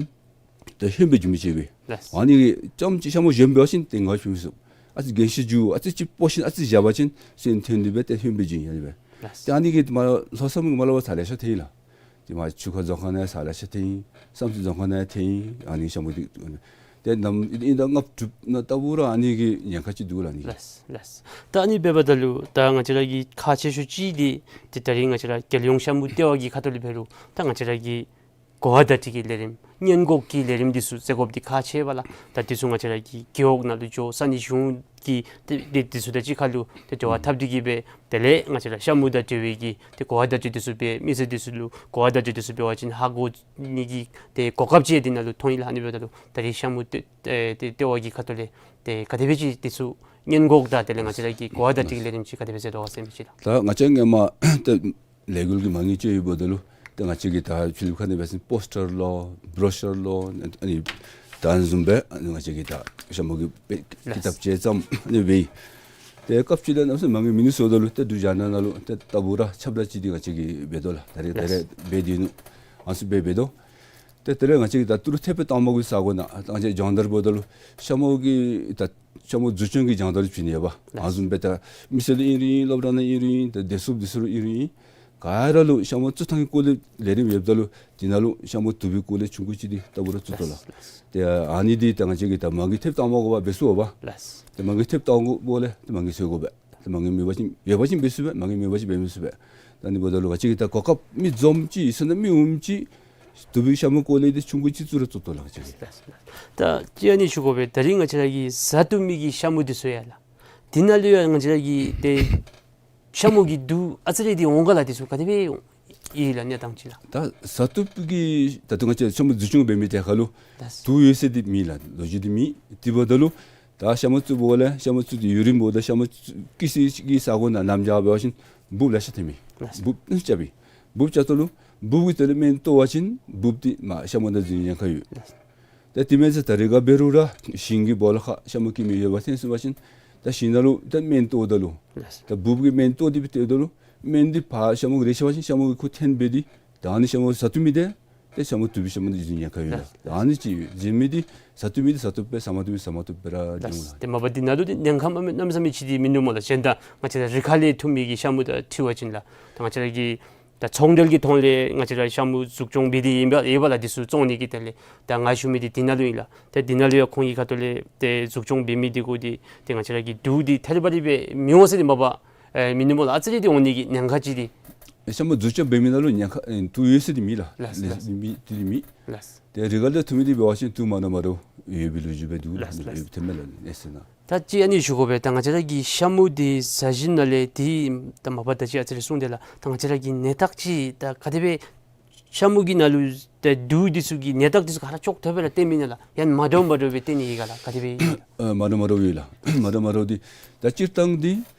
ཏེ་ཧོནམ་སྦེ་འགྱོ་མི་ཅིག་ཡོད་པས། ལགས། ཨ་ནི་གིས་རྐྱངམ་ཅིག་ཤ་མུ་གཞོནམ་འབད་བ་ཅིན་ཏེ་ངོ་ཕྱེ་མི་ཚུགས། ཨ་ཙི་རྒྱན་ཤེས་འགྱོ་ཨ་ཙི་ཅིག་སྤོ་ཞིནམ་ཨ་ཙི་བཞག་པ་ཅིན་སོན་འཐོན་ཏེ་སྦེ་ཏེ་ཧོནམ་སྦེ་འགྱོ་ཡི་ཨ་ནི་སྦེ། ལགས། ཏེ་ཨ་ནི་གིས་མར་ལྷོ་མཚམས་མར་ལུ་ཚར་ལེ་ཤ་ཐོན་ཡི་ལགས། ཏེ་མར་ཆུ་ཁ་རྫོང་ཁག་ནང་ཚར་ལེ་ཤ་ཐོན་ཡི། བསམ་རྩེ་རྫོང་ཁག་ནང་ཐོན་ཡི། ཨ་ནི་ཤ་མུ་འདི་ཏེ་ནམ་ཨིན་ཟླ་ལྔ་དྲུག་ནང་ལྟ་བུ་ར་ཨ་ནི་གི་ཉེན་ཁ་ཅིག་འདུག་ལགས་ཨ་ནི་གི། ལགས་ལགས། ད་ཨ་ནི་འབདཝ་ད་ལུ་ད་ང་བཅས་ར་གི་ཁག་ཆེ་ཤོས་ཅིག་འདི་ཏེ་ད་རིས་ང་བཅས་ར་རྒྱལ་ཡོངས་ཤ་མུ་ལྟེ་བ་གི་ཁ་ཐུག་ལས་འབད་རུང་ད་ང་བཅས་ར་གི་གོ་བ་བརྡ་སྤྲོད་ཀྱི་ལས་རིམ་སྔོན་འགོག་གི་ལས་རིམ་འདི་ཚུ་བརྩི་དགོཔ་འདི་ཁག་ཆེ་བས་ལགས། ད་འདི་ཚུ་ང་བཅས་ར་གི་རྒེད་འོག་ནང་ལུ་འགྱོ་ས་གནས་གཞུང་གི་ཏེ་ཏེ་འདི་ཚུ་དང་གཅིག་ཁར་ལུ་ཏེ་འབྲེལ་བ་འཐབ་སྟེ་གིས་སྦེ་དེ་ལས་ང་བཅས་ར་ཤ་མུ་དང་འབྲེལ་བའི་གི་ཏེ་གོ་བ་བརྡ་སྤྲོད་འདི་ཚུ་སྦེ་མི་སེར་འདི་ཚུ་ལུ་གོ་བ་བརྡ་སྤྲོད་འདི་ཚུ་འབད་བ་ཅིན་ཧ་གོ་ནི་གི་ཏེ་གོ་སྐབས་ཅིག་འདི་ནང་ལུ་ཐོན་ཡི་ལགས། ཨ་ནི་འབདཝ་ད་ལུ་ད་རིས་ཤ་མུ་ལྟེ་ཨེ་ཏེ་ལྟེ་བ་གི་ཁ་ཐུག་ལས་ཏེ་ག་དེ་སྦེ་ཅིག་འདི་ཚུ་སྔོན་འགོག་དང་དེ་ལས་ང་བཅས་ར་གི་གོ་བ་བརྡ་སྤྲོད་ཀྱི་ལས་རིམ་ཅིག་ག་དེ་སྦེ་མཛད་དོ་ག་ཟེར་མི་ཅིག་ལགས། ད་ང་བཅས་སྔོན་མ་ཏེ་ལས་འགུལ་གྱི་མ་དངུལ་ཅིག་ཡོདཔ་ད་ལུ་ཏེ་ང་བཅས་ཀྱིས་ད་ཕྱི་གླིངཔ་ཁ་ནང་འབད་བ་ཅིན་པོསི་ཊར་ལོ་བྲོ་ཤར་ལོ་ཨ་ནི་ད་བཟུམ་སྦེ་ཨ་ནི་ང་བཅས་ཀྱིས་ད་ཤ་མུ་གི་དཔེ་ཀི་ཏབ་ཅིག་བརྩམས་ཨ་ནི་སྦེ་ཏེ་སྐབས་ཅིག་ལས་གནམ་མེད་ས་མེད་མ་དངུལ་མེད་ནུག་ཟེརཝ་ད་ལུ་ཏེ་འབྲུག་རྒྱང་བསྒྲགས་ནང་ལུ་ཏེ་ལྟ་བུ་ར་ཁྱབ་བསྒྲགས་ཅིག་འདི་ང་བཅས་ཀྱིས་འབད་དོ་ལགས། ད་རེས་ད་རེས་འབད་དེ་ནུག། ཨ་ནི་ཚུ་འབད་འབད་དོ། ཏེ་དེ་ལས་ང་བཅས་ཀྱིས་ད་ཏི་རུ་ཐེབས་སྤེལ་བཏང་མི་གི་ས་གོ་ནང་ད་ང་བཅས་སྦྱོང་བརྡར་འབདཝ་ད་ལུ་ཤ་མུ་གི་ད་ཤ་མུ་འཛུགས་སྐྱོང་གི་སྦྱོང་བརྡར་བྱིན་ནི་ཡོདཔ། ལགས། ཨ་ནི་བཟུམ་སྦེ་ད་མི་སེར་ལུ་ཨིན་རུང་ཨིན་སློབ་གྲྭ་ནང་ཨིན་རུང་ཨིན་ད་བདེ་སྲུངཔ་འདི་ཚུ་ལུ་ཨིན་རུང་ཨིན། ག་ར་ལུ་ཤ་མུ་བཙུགས་ཐངས་ཀྱི་སྐོར་ལས་ལས་རིམ་ཡོདཔ་ད་ལུ་དེ་ནང་ལུ་ཤ་མུ་དུ་བའི་སྐོར་ལས་ཆུང་ཀུ་ཅིག་འདི་ལྟ་བུ་ར་བཙུགས་དོ་ལགས། ལགས། ཏེ་ཨ་ནི་འདི་ད་ང་བཅས་ཀྱིས་ད་མ་དངུལ་ཐེབས་བཏང་མ་དགོ་པར་འབད་ཚུགས་པས། ལགས། ཏེ་མ་དངུལ་ཐེབས་བཏང་དགོཔ་ལས་ཏེ་མ་དངུལ་འཚོལ་དགོ་པས། ཏེ་མ་དངུལ་མེད་པ་ཅིན་ཡོད་པ་ཅིན་འབད་ཚུགས་པས། མ་དངུལ་མེད་པ་ཅིན་འབད་མི་ཚུགས་པས། ད་ཨ་ནི་འབདཝ་ད་ལུ་ང་བཅས་ཀྱིས་ད་གོ་སྐབས་མི་འཛོམས་ཅིག་ཡོད་ས་ན་མི་འོངམ་ཅིག་དུ་བའི་ཤ་མུ་སྐོར་ལས་འདི་ཆུང་ཀུ་ཅིག་བཙུགས་ར་བཙུགས་དོ་ལགས་ང་བཅས་ཀྱིས། ད་ཅི་ཨ་ནི་ཞུ་དགོ་པས། ད་རིས་ང་བཅས་ར་གི་བཟའ་བཏུབ་མི་གི་ཤ་མུ་འདི་ཚུ་ཡོད་ལགས། དེ་ནང་ལུ་ཡང་ང་བཅས་ར་གི་ཏེ་ཤ་མུ་གི་དུག་ཨ་ཙི་རེ་འདི་འོང་ག་ལགས། འདི་ཚུ་ག་དེ་སྦེ་འོང་ཡི་ལགས་གནས་སྟངས་ཅིག་ལགས། ད་བཟའ་བཏུབ་ཀྱི་ད་ལྟོ་ང་བཅས་ཤ་མུ་འཛུགས་སྐྱོང་འབད་མི་དེ་ཁར་ལུ་ད་དུག་ཡོད་ཟེར་འདི་མེད་ལགས། ལོ་རྒྱུས་འདི་མེད། དེ་འབདཝ་ད་ལུ་ད་ཤ་མུ་བཙུགས་པ་ལས་ཤ་མུ་བཙུགས་ཏེ་ཡུན་རིངམོ་ད་ཤ་མུ་བཙུགས་སྐྱེས་ས་གི་ས་གོ་ནང་གནམ་བྱཱར་འབད་བ་ཅིན་འབུཔ་ལེ་ཤ་ཐོནམ་མས། ལགས། འབུཔ་ནི་རྐྱབ་པས། འབུཔ་རྐྱབ་ད་ལུ་འབུཔ་གིས་དེ་ལས་སྨན་གཏོར་བ་ཅིན་འབུཔ་འདི་མ་ཤ་མུ་ནང་འཛུལ་ནི་ཉེན་ཁ་ཡོད། ལགས། ད་དེ་མེན་ཟེར་ད་རེས་ཁར་འབད་རུང་ར་ཞིང་གི་སྦོ་ལོགས་ཁར་ཤ་མུ་སྐྱེ་མི་ཡོདཔ་ཐོན་སོང་པ་ཅིན་ད་ཞིང་ནང་ལུ་ད་སྨན་གཏོརཝ་ད་ལུ། ལགས། ད་འབུཔ་གིས་སྨན་གཏོར་ཏེ་སྦེ་སྟེརཝ་ད་ལུ་སྨན་འདི་ཕར་ཤ་མུ་གུ་རེག་ཤེས་པ་ཅིན་ཤ་མུ་གི་ཁུག་འཐོན་སྦེ་འདི་ད་ཨ་ནི་ཤ་མུ་བཟའ་བཏུབ་མི་འདི་ཏེ་ཤ་མུ་དུ་བའི་ཤ་མུ་འདི་འཛུལ་ནི་ཉེན་ཁ་ཡོད་ལགས། ལགས། ད་ཨ་ནི་ཅིག་ཡོད། བཟའ་མི་འདི་བཟའ་བཏུབ་སྦེ་བཟའ་མ་བཏུབ་མི་བཟའ་མ་བཏུབ་སྦེ་ར་ལགས། འགྱོ་འོང་ལགས། ཏེ་མ་པ་འདི་ནང་ལུ་འདི་ཉེན་ཁ་མ་མེད་གནམ་མེད་ས་མེད་ཅིག་འདི་མིན་འདུག་སྨོ་ལགས། གཞན་ད་ང་བཅས་ར་རི་ཁ་ལས་འཐུ་མི་གི་ཤ་མུ་དང་འཁྲིལ་བ་ཅིན་ལགས། ད་ང་བཅས་ར་གི་ད་ཚོང་འབྲེལ་གྱི་ཐོག་ལས་ང་བཅས་ར་ཤ་མུ་འཛུགས་སྐྱོང་འབད་དེ་ཨིན་པས་ལགས། ད་འདི་ཚུ་བཙོང་ནི་གི་དོན་ལས་ད་ང་ཞུ་མི་འདི་འདི་ནང་ལུ་ཨིན་ལགས། ད་འདི་ནང་ལུ་ཡང་ཁོང་གི་ཁ་ཐུག་ལས་ཏེ་འཛུགས་སྐྱོང་འབད་མི་འདི་གུ་འདི་ཏེ་ང་བཅས་ར་གི་དུག་འདི་ཐད་རི་བ་རི་སྦེ་མི་འོང་ཟེར་འདི་མ་པ་ཨེ་མིན་འདུག་སྨོ་ལགས། ཨ་ཙི་རེ་འདི་འོང་ནི་གི་ཉེན་ཁ་ཅིག་འདི། ཤ་མུ་འཛུགས་སྐྱོང་འབད་མི་ནང་ལུ་ཉེན་ཁ་ཨེ་དུག་ཡོད་ཟེར་འདི་མེད་ལགས། ལགས། ལགས། མེད་འདི་མེད། ལགས། ཏེ་རི་ཁ་ལས་འཐུ་མི་འདི་འབད་བ་ཅིན་དུག་མ་འདྲཝ་མ་འདྲཝ་ཡོད་པའི་ལོ་རྒྱུས་སྦེ་འདུག་ལགས། ལགས། ཡོད་ཐོནམ་མས་ལགས་གནས་ཚུལ་ནང་། ད་ཅི་ཨ་ནི་ཞུ་དགོ་པས། ད་ང་བཅས་ར་གི་ཤ་མུ་འདི་བཟའ་བཞིན་ནང་ལས་འདི་ད་མ་པ་ད་ཅི་ཨ་ཙི་རེ་གསུངས་ཏེ་ལགས། ད་ང་བཅས་ར་གི་ནད་རྟགས་ཅིག་ད་ག་དེ་སྦེ་ཤ་མུ་གི་ནང་ལུ་ད་དུག་འདི་ཚུ་གི་ནད་རྟགས་འདི་ཚུ་ག་ར་ཅོག་ཐོབ་སྦེ་ར་སྟོན་མི་ཨིན་ན་ལགས། ཡང་མ་འདྲཝ་མ་འདྲཝ་སྦེ་སྟོན་ནི་ཨིན་ག་ལགས། ག་དེ་སྦེ་ཨིན་ན། ཨ་མ་འདྲཝ་མ་འདྲཝ་ཡོད་ལགས། མ་འདྲཝ་མ་འདྲཝ་འདི་ད་སྤྱིར་བཏང་འདི་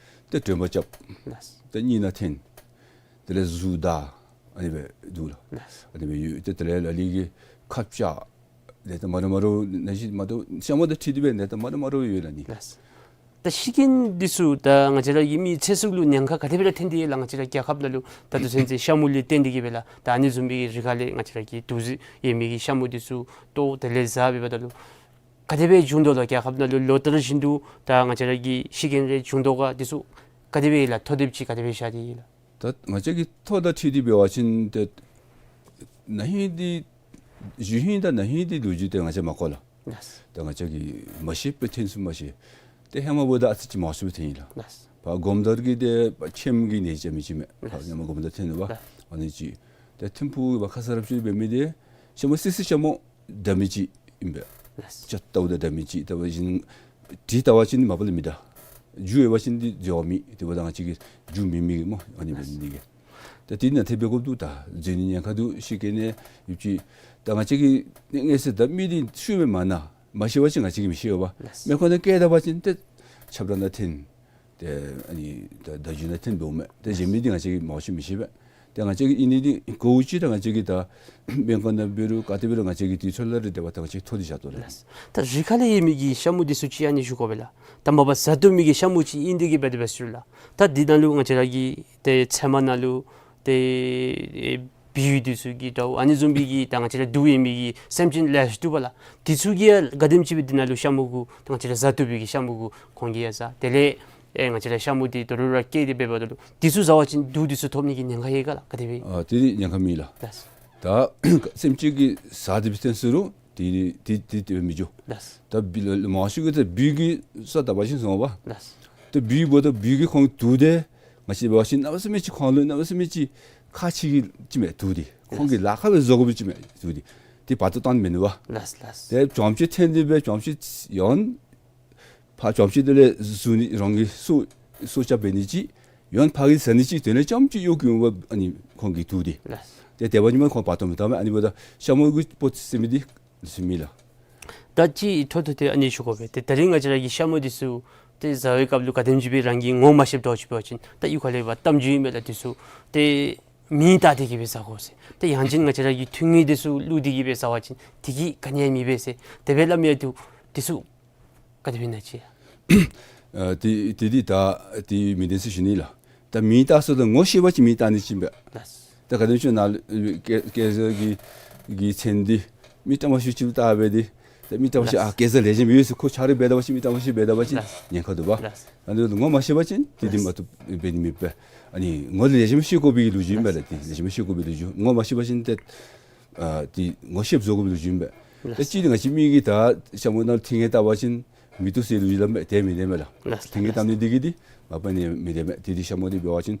ད་དྲོད་འབར་རྐྱབ། ལགས། ད་སྙིང་ནང་འཐོན། དེ་ལས་གཟུགས་འདར། ཨ་ནི་སྦེ་འདུག་ལགས། ལགས། ཨ་ནི་སྦེ་ཡོད། ཏེ་དེ་ལས་ལ་ལུ་གིས་ཁ་བཅག། ནད་རྟགས་མ་འདྲཝ་མ་འདྲཝ་ནང་བཞིན་མ་འདྲཝ་ཤ་མུ་དང་འཁྲིལ་ཏེ་སྦེ་ནད་རྟགས་མ་འདྲཝ་མ་འདྲཝ་ཡོད་ལགས་ནི། ལགས། ད་ཤི་རྐྱེན་འདི་ཚུ་ད་ང་བཅས་ར་གི་མི་ཚེ་སྲོག་ལུ་ཉེན་ཁ་ག་དེ་སྦེ་ར་ཐོན་ཏེ་ཡོད་ལགས། ང་བཅས་ར་རྒྱལ་ཁབ་ནང་ལུ་ད་ལྟོ་ཚུན་ཚོད་ཤ་མུ་ལས་བརྟེན་ཏེ་གིས་སྦེ་ལགས། ད་ཨ་ནི་བཟུམ་མའི་རི་ཁ་ལས་ང་བཅས་ར་གི་དུག་རྫས་ཡོད་མི་གི་ཤ་མུ་འདི་ཚུ་བཏོག་དེ་ལས་བཟའ་འབདཝ་ད་ལུ་ག་དེ་སྦེ་བྱུང་དོ་ལགས། རྒྱལ་ཁབ་ནང་ལུ་ལོ་ལྟར་བཞིན་དུ་ད་ང་བཅས་ར་གི་ཤི་རྐྱེན་རེ་བྱུང་དོ་ག། འདི་ཚུ་ག་དེ་སྦེ་ལགས། ཐོ་དེབ་ཅིག་ག་དེ་སྦེ་བཞག་སྟེ་ཡོད་ལགས། ད་ང་བཅས་ཀྱི་ཐོ་དང་འཁྲིལ་ཏེ་འབད་བ་ཅིན་ཏེ་ན་ཧིང་འདི་གཞེས་ཧིང་དང་ན་ཧིང་འདི་ལོ་རྒྱུས་འདི་ང་བཅས་མ་གོ་ལགས། ལགས། ད་ང་བཅས་ཀྱིས་མ་ཤེས་པར་ཐོན་སོང་མ་ཤེས། ཏེ་ཧེ་མ་འབདཝ་ད་ཨ་ཙི་ཅིག་མང་སུ་སྦེ་ཐོན་ཡི་ལགས། ལགས། ཕར་སྒོམ་དར་གྱི་ཏེ་ཕར་ཁྱེམ་གྱི་ནད་ཅིག་མི་ཅིག་མས། ལགས། ཕར་ཧེ་མ་སྒོམ་དར་ཐོན་ནུག་པ། ལགས། ཨ་ནི་ཅིག། ཏེ་ཐིམ་ཕུག་ཕར་ཁ་ས་ར་ཕྱི་འབད་མི་འདི་ཤ་མུ་སི་སི་ཤ་མུ་འདྲ་མི་ཅིག་ཨིན་པས། ལགས། ཅ་ལྟཝ་ད་འདྲ་མི་ཅིག། ལྟ་བ་ཅིན་དྲི་ལྟ་བ་ཅིན་མ་པ་ལས་མི་འདྲ། རྒྱུ་ཡོད་པ་ཅིན་འདི་འགྱོ་མི་དེ་འབདཝ་ད་ང་བཅས་ཀྱིས་རྒྱུ་མེད་མི་གི་སྨོ། ཨ་ནི་འབད་ནི་གིས། ད་དེ་ནང་ཐེབས་པའི་སྐབས་སུ་ད་འཛུལ་ནི་ཉེན་ཁ་འདུག། ཤི་རྐྱེན་ནི་ཡོད་ཅི། ད་ང་བཅས་ཀྱིས་ངེས་ཟེར་ད་མི་འདི་ཤུལ་མ་མ་ན་མ་ཤེས་པ་ཅིན་ང་བཅས་ཀྱིས་མི་ཤེས་པས། ལགས། མེ་འཁོར་ནང་བཀལ་ད་པ་ཅིན་ཏེ་ཆབ་ར་ནང་འཐོན། ཏེ་ཨ་ནི་ད་ད་རྒྱུ་ནང་འཐོན་འོང་མས། ཏེ་གཞན་མི་འདི་ང་བཅས་ཀྱིས་མང་ཤོས་མི་ཤེས་པས། ཏེ་ང་བཅས་ཀྱིས་ཨིན་ནི་འདི་གོ་ཅི། ད་ང་བཅས་ཀྱིས་ད་སྨན་ཁང་ནང་འབད་རུང་ག་ཏེ་འབད་རུང་ང་བཅས་ཀྱིས་དུས་ཚོད་ལ་རེ་འབདཝ་ད་ང་བཅས་ཐོ་འདི་བཞག་དོ་ལགས། ལགས། ད་རི་ཁ་ལས་ཡོད་མི་གི་ཤ་མུ་འདི་ཚུ་ཅིག་ཨ་ནི་ཞུ་དགོ་པས་ལགས། ད་མ་པ་བཟའ་བཏུབ་མི་གི་ཤ་མུ་ཅིག་ཨིན་ཏེ་གིས་འབད་དེ་འབད་ཟེར་ལགས། ད་འདི་ནང་ལུ་ང་བཅས་ར་གི་ཏེ་ཚལ་མ་ནང་ལུ་ཏེ་ཨེ་བི་འདི་ཚུ་གི་འདྲཝ་ཨ་ནི་བཟུམ་མའི་གི་ད་ང་བཅས་ར་དུག་ཡོད་མི་གི་སེམས་ཅན་ལེ་ཤ་འདུག་པ་ལགས། འདི་ཚུ་གིས་ཡང་ག་དེམ་ཅིག་སྦེ་འདི་ནང་ལུ་ཤ་མུ་གུ་ད་ང་བཅས་ར་བཟའ་བཏུབ་པའི་གི་ཤ་མུ་གུ་ཁོང་གིས་ཡང་བཟའ། དེ་ལས་ཨེ་ང་བཅས་ར་ཤ་མུ་འདི་དོ་རུང་ར་སྐྱེས་ཏེ་འབདཝ་ད་ལུ་འདི་ཚུ་བཟའ་བ་ཅིན་དུག་འདི་ཚུ་ཐོབ་ནི་གི་ཉེན་ཁ་ཡོད་ག་ལགས། ག་དེ་སྦེ། ཨ་དེ་ཉེན་ཁ་མེད་ལགས། ལགས། ད་སེམས་ཅན་གྱིས་བཟའ་སྟེ་འབད་ཐོན་སོང་རུང་དེ་དེ་དེ་སྦེ་མི་འགྱོ། ལགས། ད་བི་ལ་མང་ཤོས་ཀྱིས་ད་བི་གིས་ས་ད་པ་ཅིན་སོང་པ། ལགས། ད་བི་འབདཝ་ད་བི་གིས་ཁོང་དུག་འདི་ང་བཅས་འབད་བ་ཅིན་གནམ་མེད་ས་མེད་ཅིག་ཁོང་ལུ་གནམ་མེད་ས་མེད་ཅིག་ཁག་ཆེ་གི་ཅིག་མས་དུག་འདི། ཁོང་གིས་ལཱ་ཁག་སྦེ་བཟོ་དགོ་པའི་ཅིག་མས་དུག་འདི། དེ་བར་དུ་བཏང་མི་ནུས་པས། ལགས་ལགས། ཏེ་གྱོང་ཅིག་ཐོན་ཏེ་སྦེ་གྱོང་ཅིག་ཡང་ཕར་གྱོང་ཅིག་དེ་ལས་བཟུང་ནི་རང་གི་སྲོག་སྲོག་སྐྱབས་འབད་ནི་ཅིག་ཡང་ཕར་གྱི་བཟའ་ནི་ཅིག་དེ་ལས་རྐྱངམ་ཅིག་གཡོག་གི་འོང་པ། ཨ་ནི་ཁོང་གི་དུག་འདི། ལགས། ཏེ་དེ་འབདཝ་ད་ཁོང་བར་སྟོང་མི་བཏང་མས། ཨ་ནི་འབདཝ་ད་ཤ་མུ་གི་སྤོ་ཟེར་མི་འདི་ཟེར་མི་ལགས། ད་ཅི་འཕྲོ་མཐུད་དེ་ཨ་ནི་ཞུ་དགོ་པས། ཏེ་ད་རིས་ང་བཅས་ར་གི་ཤ་མུ་འདི་ཚུ་ཏེ་བཟའ་བའི་སྐབས་ལུ་ག་དེམ་ཅིག་སྦེ་རང་གིས་ངོ་མ་ཤེསཔ་འདྲཝ་ཅིག་འབད་བ་ཅིན་ད་གཡུས་ཁ་ལས་ཕར་གཏམ་རྒྱུད་ཨིན་མས་ལགས། འདི་ཚུ་ཏེ་མེ་བཏང་སྟེ་གིས་སྦེ་བཟའ་དགོ་ཟེར། ཏེ་ཡང་ཅིན་ང་བཅས་ར་གི་ཐུང་ངུ་འདི་ཚུ་བླུགས་ཏེ་གིས་སྦེ་བཟའ་བ་ཅིན་དེ་གིས་ག་ནི་ཡང་མེད་པས་ཟེར་དེ་སྦེ་སླབ་མི་ཡང་འདུག། འདི་ཚུ་ག་དེ་སྦེ་ཨིན་ན་ཅིག། ཨ་དེ་དེ་འདི་ད་དེ་མི་བདེན་ཟེར་ཞུ་ནི་ལགས། ད་མེ་བཏང་ཟེརཝ་ད་ངོ་ཤེས་པ་ཅིན་མེ་བཏང་ནི་ཅིག་ཨིན་པས། ལགས། ད་ག་དེམ་ཅིག་ནཱ་སྐལ་སྐལ་བཟང་གི་གི་མཚན་འདི་མི་ལྟ་མ་ཤེས་ཅིག་ལུ་བཏགས་སྦེ་འདི་ ཏེ་མི་གྲངས་ཅིག་ཨ་སྐལ་བཟང་ལེགས་ཤོམ་ཡོད་ཟེར་ཁོ་ཆ་རོགས་འབད་ད་པ་ཅིན་མི་གྲངས་ཅིག་འབད་ད་པ་ཅིན་ཉེན་ཁ་འདུག་པ། ཨ་ནི་ངོ་མ་ཤེས་པ་ཅིན་དེ་འདི་མ་བཏུབ་འབད་ནི་མེད་པས། ཨ་ནི་ངོ་ལེགས་ཤོམ་ཤེས་དགོ་པའི་ལོ་རྒྱུས་ཨིན་པས་ལགས། ཏེ་ལེགས་ཤོམ་ཤེས་དགོ་པའི་ལོ་རྒྱུས་ངོ་མ་ཤེས་པ་ཅིན་ཏེ་ཨ་ཏེ་ངོ་ཤེསཔ་བཟོ་དགོ་པའི་ལོ་རྒྱུས་ཨིན་པས། ཏེ་གཅིག་འདི་ང་བཅས་མི་གིས་ད་ཤ་མུ་ནང་ཐིང་ངེ་བཏབ་པ་ཅིན་མི་བཏུབ་ཟེར་ལོ་རྒྱུས་སླབ་མས། དེ་མེན་དེ་མེན་ལགས། ཐིང་ངེ་བཏབ་ནི་འདི་གིས་འདི་མ་པ་ནི་མེན་དེ་མེན། ཏེ་འདི་ཤ་མུ་འདི་འབད་བ་ཅིན་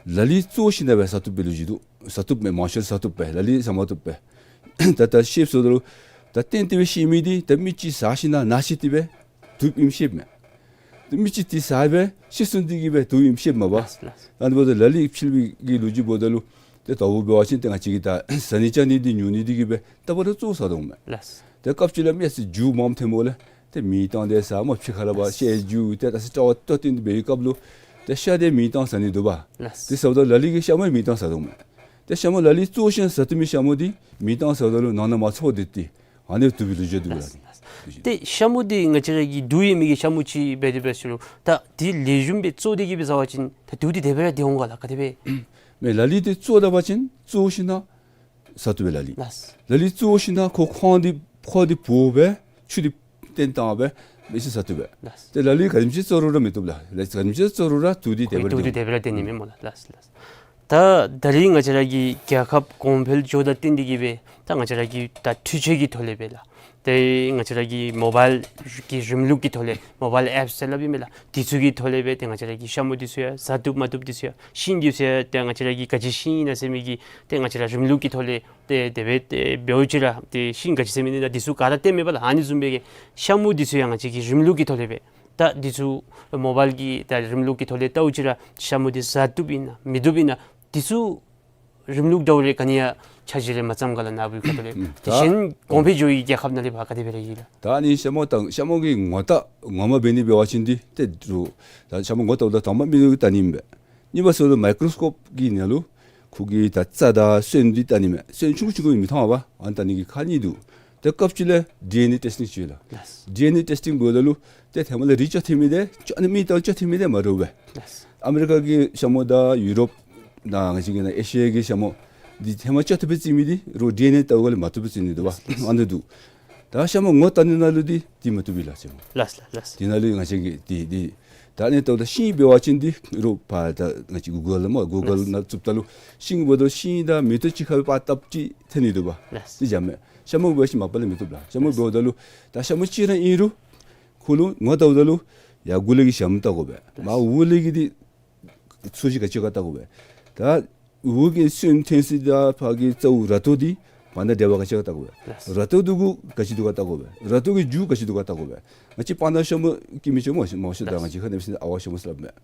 ལ་ལུ་བཙོ་ཞིནམ་ལས་ཟ་བཏུབ་པའི་ལོ་རྒྱུས་འདུག། ཟ་བཏུབ་མས། མང་ཤོས་ཟ་བཏུབ་པས། ལ་ལུ་ཟ་མ་བཏུབ་པས། ད་ད་ཤེསཔ་བཟོ་ད་ལུ་ད་གཏན་གཏན་སྦེ་ཤེས་མི་འདི་ད་མི་ཅིག་ཟ་ཞིནམ་ལས་ན་ཤི་སྟེ་སྦེ་བཏུབ་ཨིནམ་ཤེསཔ་མས། ཏེ་མི་ཅིག་འདི་ཟ་སྦེ་ཤི་སོང་སྟེ་གིས་སྦེ་བཏུབ་ཨིནམ་ཤེསཔ་མས་པ། ལགས་ལགས། ཨ་ནི་འབདཝ་ད་ལ་ལུ་ཕྱི་གི་ལོ་རྒྱུས་འབདཝ་ད་ལུ་ཏེ་ད་འབད་བ་ཅིན་ཏེ་ང་བཅས་ཀྱིས་ད་ཟ་ནི་བཅའ་ནི་འདི་ཉོ་ནི་འདི་གིས་སྦེ་ད་འབད་རུང་བཙོ་ཟ་དོ་མས། ལགས། ཏེ་སྐབས་ཅིག་ལས་མི་ཡ་ཅིག་རྒྱུ་མངམ་ཐོནམ་ལས་ཏེ་མེ་བཏང་སྟེ་ཟ་མ་ཕྱི་ཁ་ལས་ཕར་བཤལ་རྒྱུ་ཏེ་ད་ས་སྤྲ་བ་བཏོག་སྟེ་འདི་འབད་བའི་སྐབས་ལུ་ཏེ་ཤ་འདི་མེ་བཏང་ཟ་ནི་འདུག་པ། ལགས། དེ་ཟཝ་ད་ལ་ལུ་གིས་ཤ་མུ་མེ་བཏང་ཟ་དོ་མས། ཏེ་ཤ་མུ་ལ་ལུ་བཙོ་ཞིནམ་ལས་ཟ་བཏུབ་མི་ཤ་མུ་འདི་མེ་བཏང་ཟཝ་ད་ལུ་ནང་ན་མ་ཚོར་བར་སྡོད་དེ་ཨ་ནི་བཏུབ་པའི་ལོ་རྒྱུས་འདུག་ལགས། ལགས། ཏེ་ཤ་མུ་འདི་ང་བཅས་ར་གི་དུག་ཡོད་མི་གི་ཤ་མུ་ཅིག་འབད་དེ་འབད་ཟེར་རུང་ད་འདི་ལེགས་ཤོམ་སྦེ་བཙོ་སྟེ་གིས་སྦེ་ཟ་བ་ཅིན་ད་དུག་འདི་དེ་སྦེ་ར་སྡོད་འོང་ག་ལགས། ག་དེ་སྦེ། མས། ལ་ལུ་འདི་བཙོ་ད་པ་ཅིན་བཙོ་ཞིནམ་ལས་ཟ་བཏུབ་པས་ལ་ལུ། ལགས། ལ་ལུ་བཙོ་ཞིནམ་ལས་ཁོ་ཁོང་འདི་ཁོག་འདི་བོ་སྦེ་ཆུ་འདི་བཏོན་བཏང་སྦེ་མི་ཅིག་ཟ་བཏུབ་པས། ལགས། ཏེ་ལ་ལུ་ག་དེམ་ཅིག་བཙོ་རུང་ར་མི་བཏུབ་ལགས། ལ་ལུ་ག་དེམ་ཅིག་བཙོ་རུང་ར་དུག་འདི་དེ་སྦེ་ར་སྡོད་ནི་མས་སྨོ་ལགས། ལགས་ལགས། ད་ད་རིས་ང་བཅས་ར་གི་རྒྱལ་ཁབ་གོང་འཕེལ་འགྱོཝ་དང་བསྟུན་ཏེ་གིས་སྦེ་ད་ང་བཅས་ར་གི་ད་འཕྲུལ་ཆས་ཀྱི་ཐོག་ལས་སྦེ་ལགས། ཏེ་ང་བཅས་ར་གི་མོ་བཱའིལ་གྱི་རིམ་ལུགས་ཀྱི་ཐོག་ལས་མོ་བཱའིལ་ཨེཔསི་ཟེར་སླབ་ཨིན་མས་ལགས། དེ་ཚུ་གི་ཐོག་ལས་སྦེ་ཏེ་ང་བཅས་ར་གི་ཤ་མུ་འདི་ཚུ་ཡང་ཟ་བཏུབ་མ་བཏུབ་འདི་ཚུ་ཡང་ཤིང་འདི་ཚུ་ཡང་ཏེ་ང་བཅས་ར་གི་ག་ཅི་ཤིང་ཨིན་ན་ཟེར་མི་གི་ཏེ་ང་བཅས་ར་རིམ་ལུགས་ཀྱི་ཐོག་ལས་ཏེ་དེ་སྦེ་ཏེ་འབདཝ་ཅིག་ར་ཏེ་ཤིང་ག་ཅི་ཟེར་མི་ཨིན་ན་འདི་ཚུ་ག་ར་སྟོནམ་མས་པ་ལགས། ཨ་ནི་བཟུམ་སྦེ་གི་ཤ་མུ་འདི་ཚུ་ཡང་ང་བཅས་ཀྱིས་རིམ་ལུགས་ཀྱི་ཐོག་ལས་སྦེ་ད་འདི་ཚུ་མོ་བཱའིལ་གྱི་ད་རིམ་ལུགས་ཀྱི་ཐོག་ལས་བལྟཝ་ཅིག་ར་ཤ་མུ་འདི་ཟ་བཏུབ་ཨིན་ན་མི་བཏུབ་ཨིན་ན་འདི་ཚུ་རིམ་ལུགས་འདྲཝ་རེ་ག་ནི་ཡང་འཆར་གཞི་རེ་མ་བརྩམས་ག་ལགས། ནཱ་བུའི་ཁ་ཐུག་ལས། ཨུམ། ད་གཞན་གོང་འཕེལ་འགྱོ་བའི་རྒྱལ་ཁབ་ནང་ལས་ཕར་ག་དེ་སྦེ་ར་ཨིན་ལགས། ད་ཨ་ནི་ཤ་མུ་དང་ཤ་མུ་གི་ངོ་རྟགས་ངོ་མ་འབད་ནི་འབད་བ་ཅིན་འདི་ཏེ་རུང་ད་ཤ་མུ་ངོ་བལྟཝ་ད་དང་པ་མིག་ཏོ་གིས་བལྟ་ནི་ཨིན་པས། གཉིས་པ་ཟེརཝ་ད་མའི་ཀོརོ་སི་ཀོཔ་གི་ནང་ལུ་ཁོ་གི་ད་རྩ་དང་སོན་འདི་བལྟ་ནི་མས། སོན་ཆུང་ཀུ་ཆུང་ཀུ་མི་མཐོང་བས། ཨ་ནི་བལྟ་ནི་གི་ཁག་གཉིས་འདུག། ཏེ་སྐབས་ཅིག་ལས་ཌི་ཨེན་ཨེ་ཊེསི་ཊིང་ཅིག་ཡོད་ལགས། ལགས། ཌི་ཨེན་ཨེ་ཊེསི་ཊིང་འབདཝ་ད་ལུ་ཏེ་ཧེ་མ་ལས་རིགས་བཅོ་ཐེབས་མི་འདི་བཅོ་ཨ་ནི་མི་དང་བཅོ་ཐེབས་མི་འདི་མ་འདྲཝ་སྦེ། ལགས། ཨ་མི་རི་ཀ་གི་ཤ་མུ་དང་ཡུ་རོབ་དང་ང་བཅས་ཀྱི་ནཱ་ཨེ་ཤི་ཡ་གི་ཤ་མུ་འདི་ཧེ་མ་བཅོ་ཐེབས་སྦེ་བརྩི་མི་འདི་རོགས་ཌི་ཨེན་ཨེ་བལྟཝ་ལས་མ་བཏུབ་པར་བརྩི་ནི་འདུག་པ། ལགས། ཨ་ནི་འདུག། ད་ཤ་མུ་ངོ་བལྟ་ནི་ནང་ལུ་འདི་འདི་མ་བཏུབ་པས་ལགས་ཤ་མུ། ལགས་ལགས་ལགས། འདི་ནང་ལུ་ང་བཅས་ཀྱིས་འདི་འདི་ད་ཨ་ནི་བལྟཝ་ད་ཤིང་འབད་བ་ཅིན་འདི་རོགས་ཕར་ད་ང་བཅས་གུ་གཱལ་སྨོ་གུ་གཱལ་ནང་བཙུགསཔ་ད་ལུ་ཤིང་འབདཝ་ད་ཤིང་དང་མེ་ཏོག་གཅིག་ཁར་སྦེ་པར་བཏབ་ཅིག་ཐོན་ནི་འདུག་པ། ལགས། འདི་བྱ་མས། ཤ་མུ་འབད་བ་ཅིན་མ་པ་ལས་མི་བཏུབ་ལགས། ཤ་མུ་འབདཝ་ད་ལུ་ད་ཤ་མུ་གཅིག་ར་ཨིན་རུང་ཁོ་ལུ་ངོ་བལྟཝ་ད་ལུ་ཡར་མགུ་ལས་ཀྱི་ཞྭམོ་བལྟ་དགོ་པས། མར་འོག་ལས་ཀྱི་འདི་ཚོས་གཞི་ག་ཅི་ག་བལྟ་དགོ་པས། ད་འོག་གི་སོན་ཐོན་ས་དང་ཕར་གྱི་རྩ་བོ་ར་ཏོ་འདི་བར་ན་འབྲེལ་བ་ག་ཅི་ག་བལྟ་དགོ་པས། ལགས། ར་ཏོ་འདི་གུ་ག་ཅི་འདུག་ག་བལྟ་དགོ་པས། ར་ཏོ་གི་རྒྱུ་ག་ཅི་འདུག་ག་བལྟ་དགོ་པས། ང་བཅས་སྤང་ཐང་ཤ་མུ་སྐྱེ་མི་ཅིག་སྨོ་མང་ཤོས་ད་ང་བཅས་ཁ་ནང་སྦེ་ཟེར་ན་ཨ་ཝ་ཤ་མུ་ཟེར་སླབ་མས།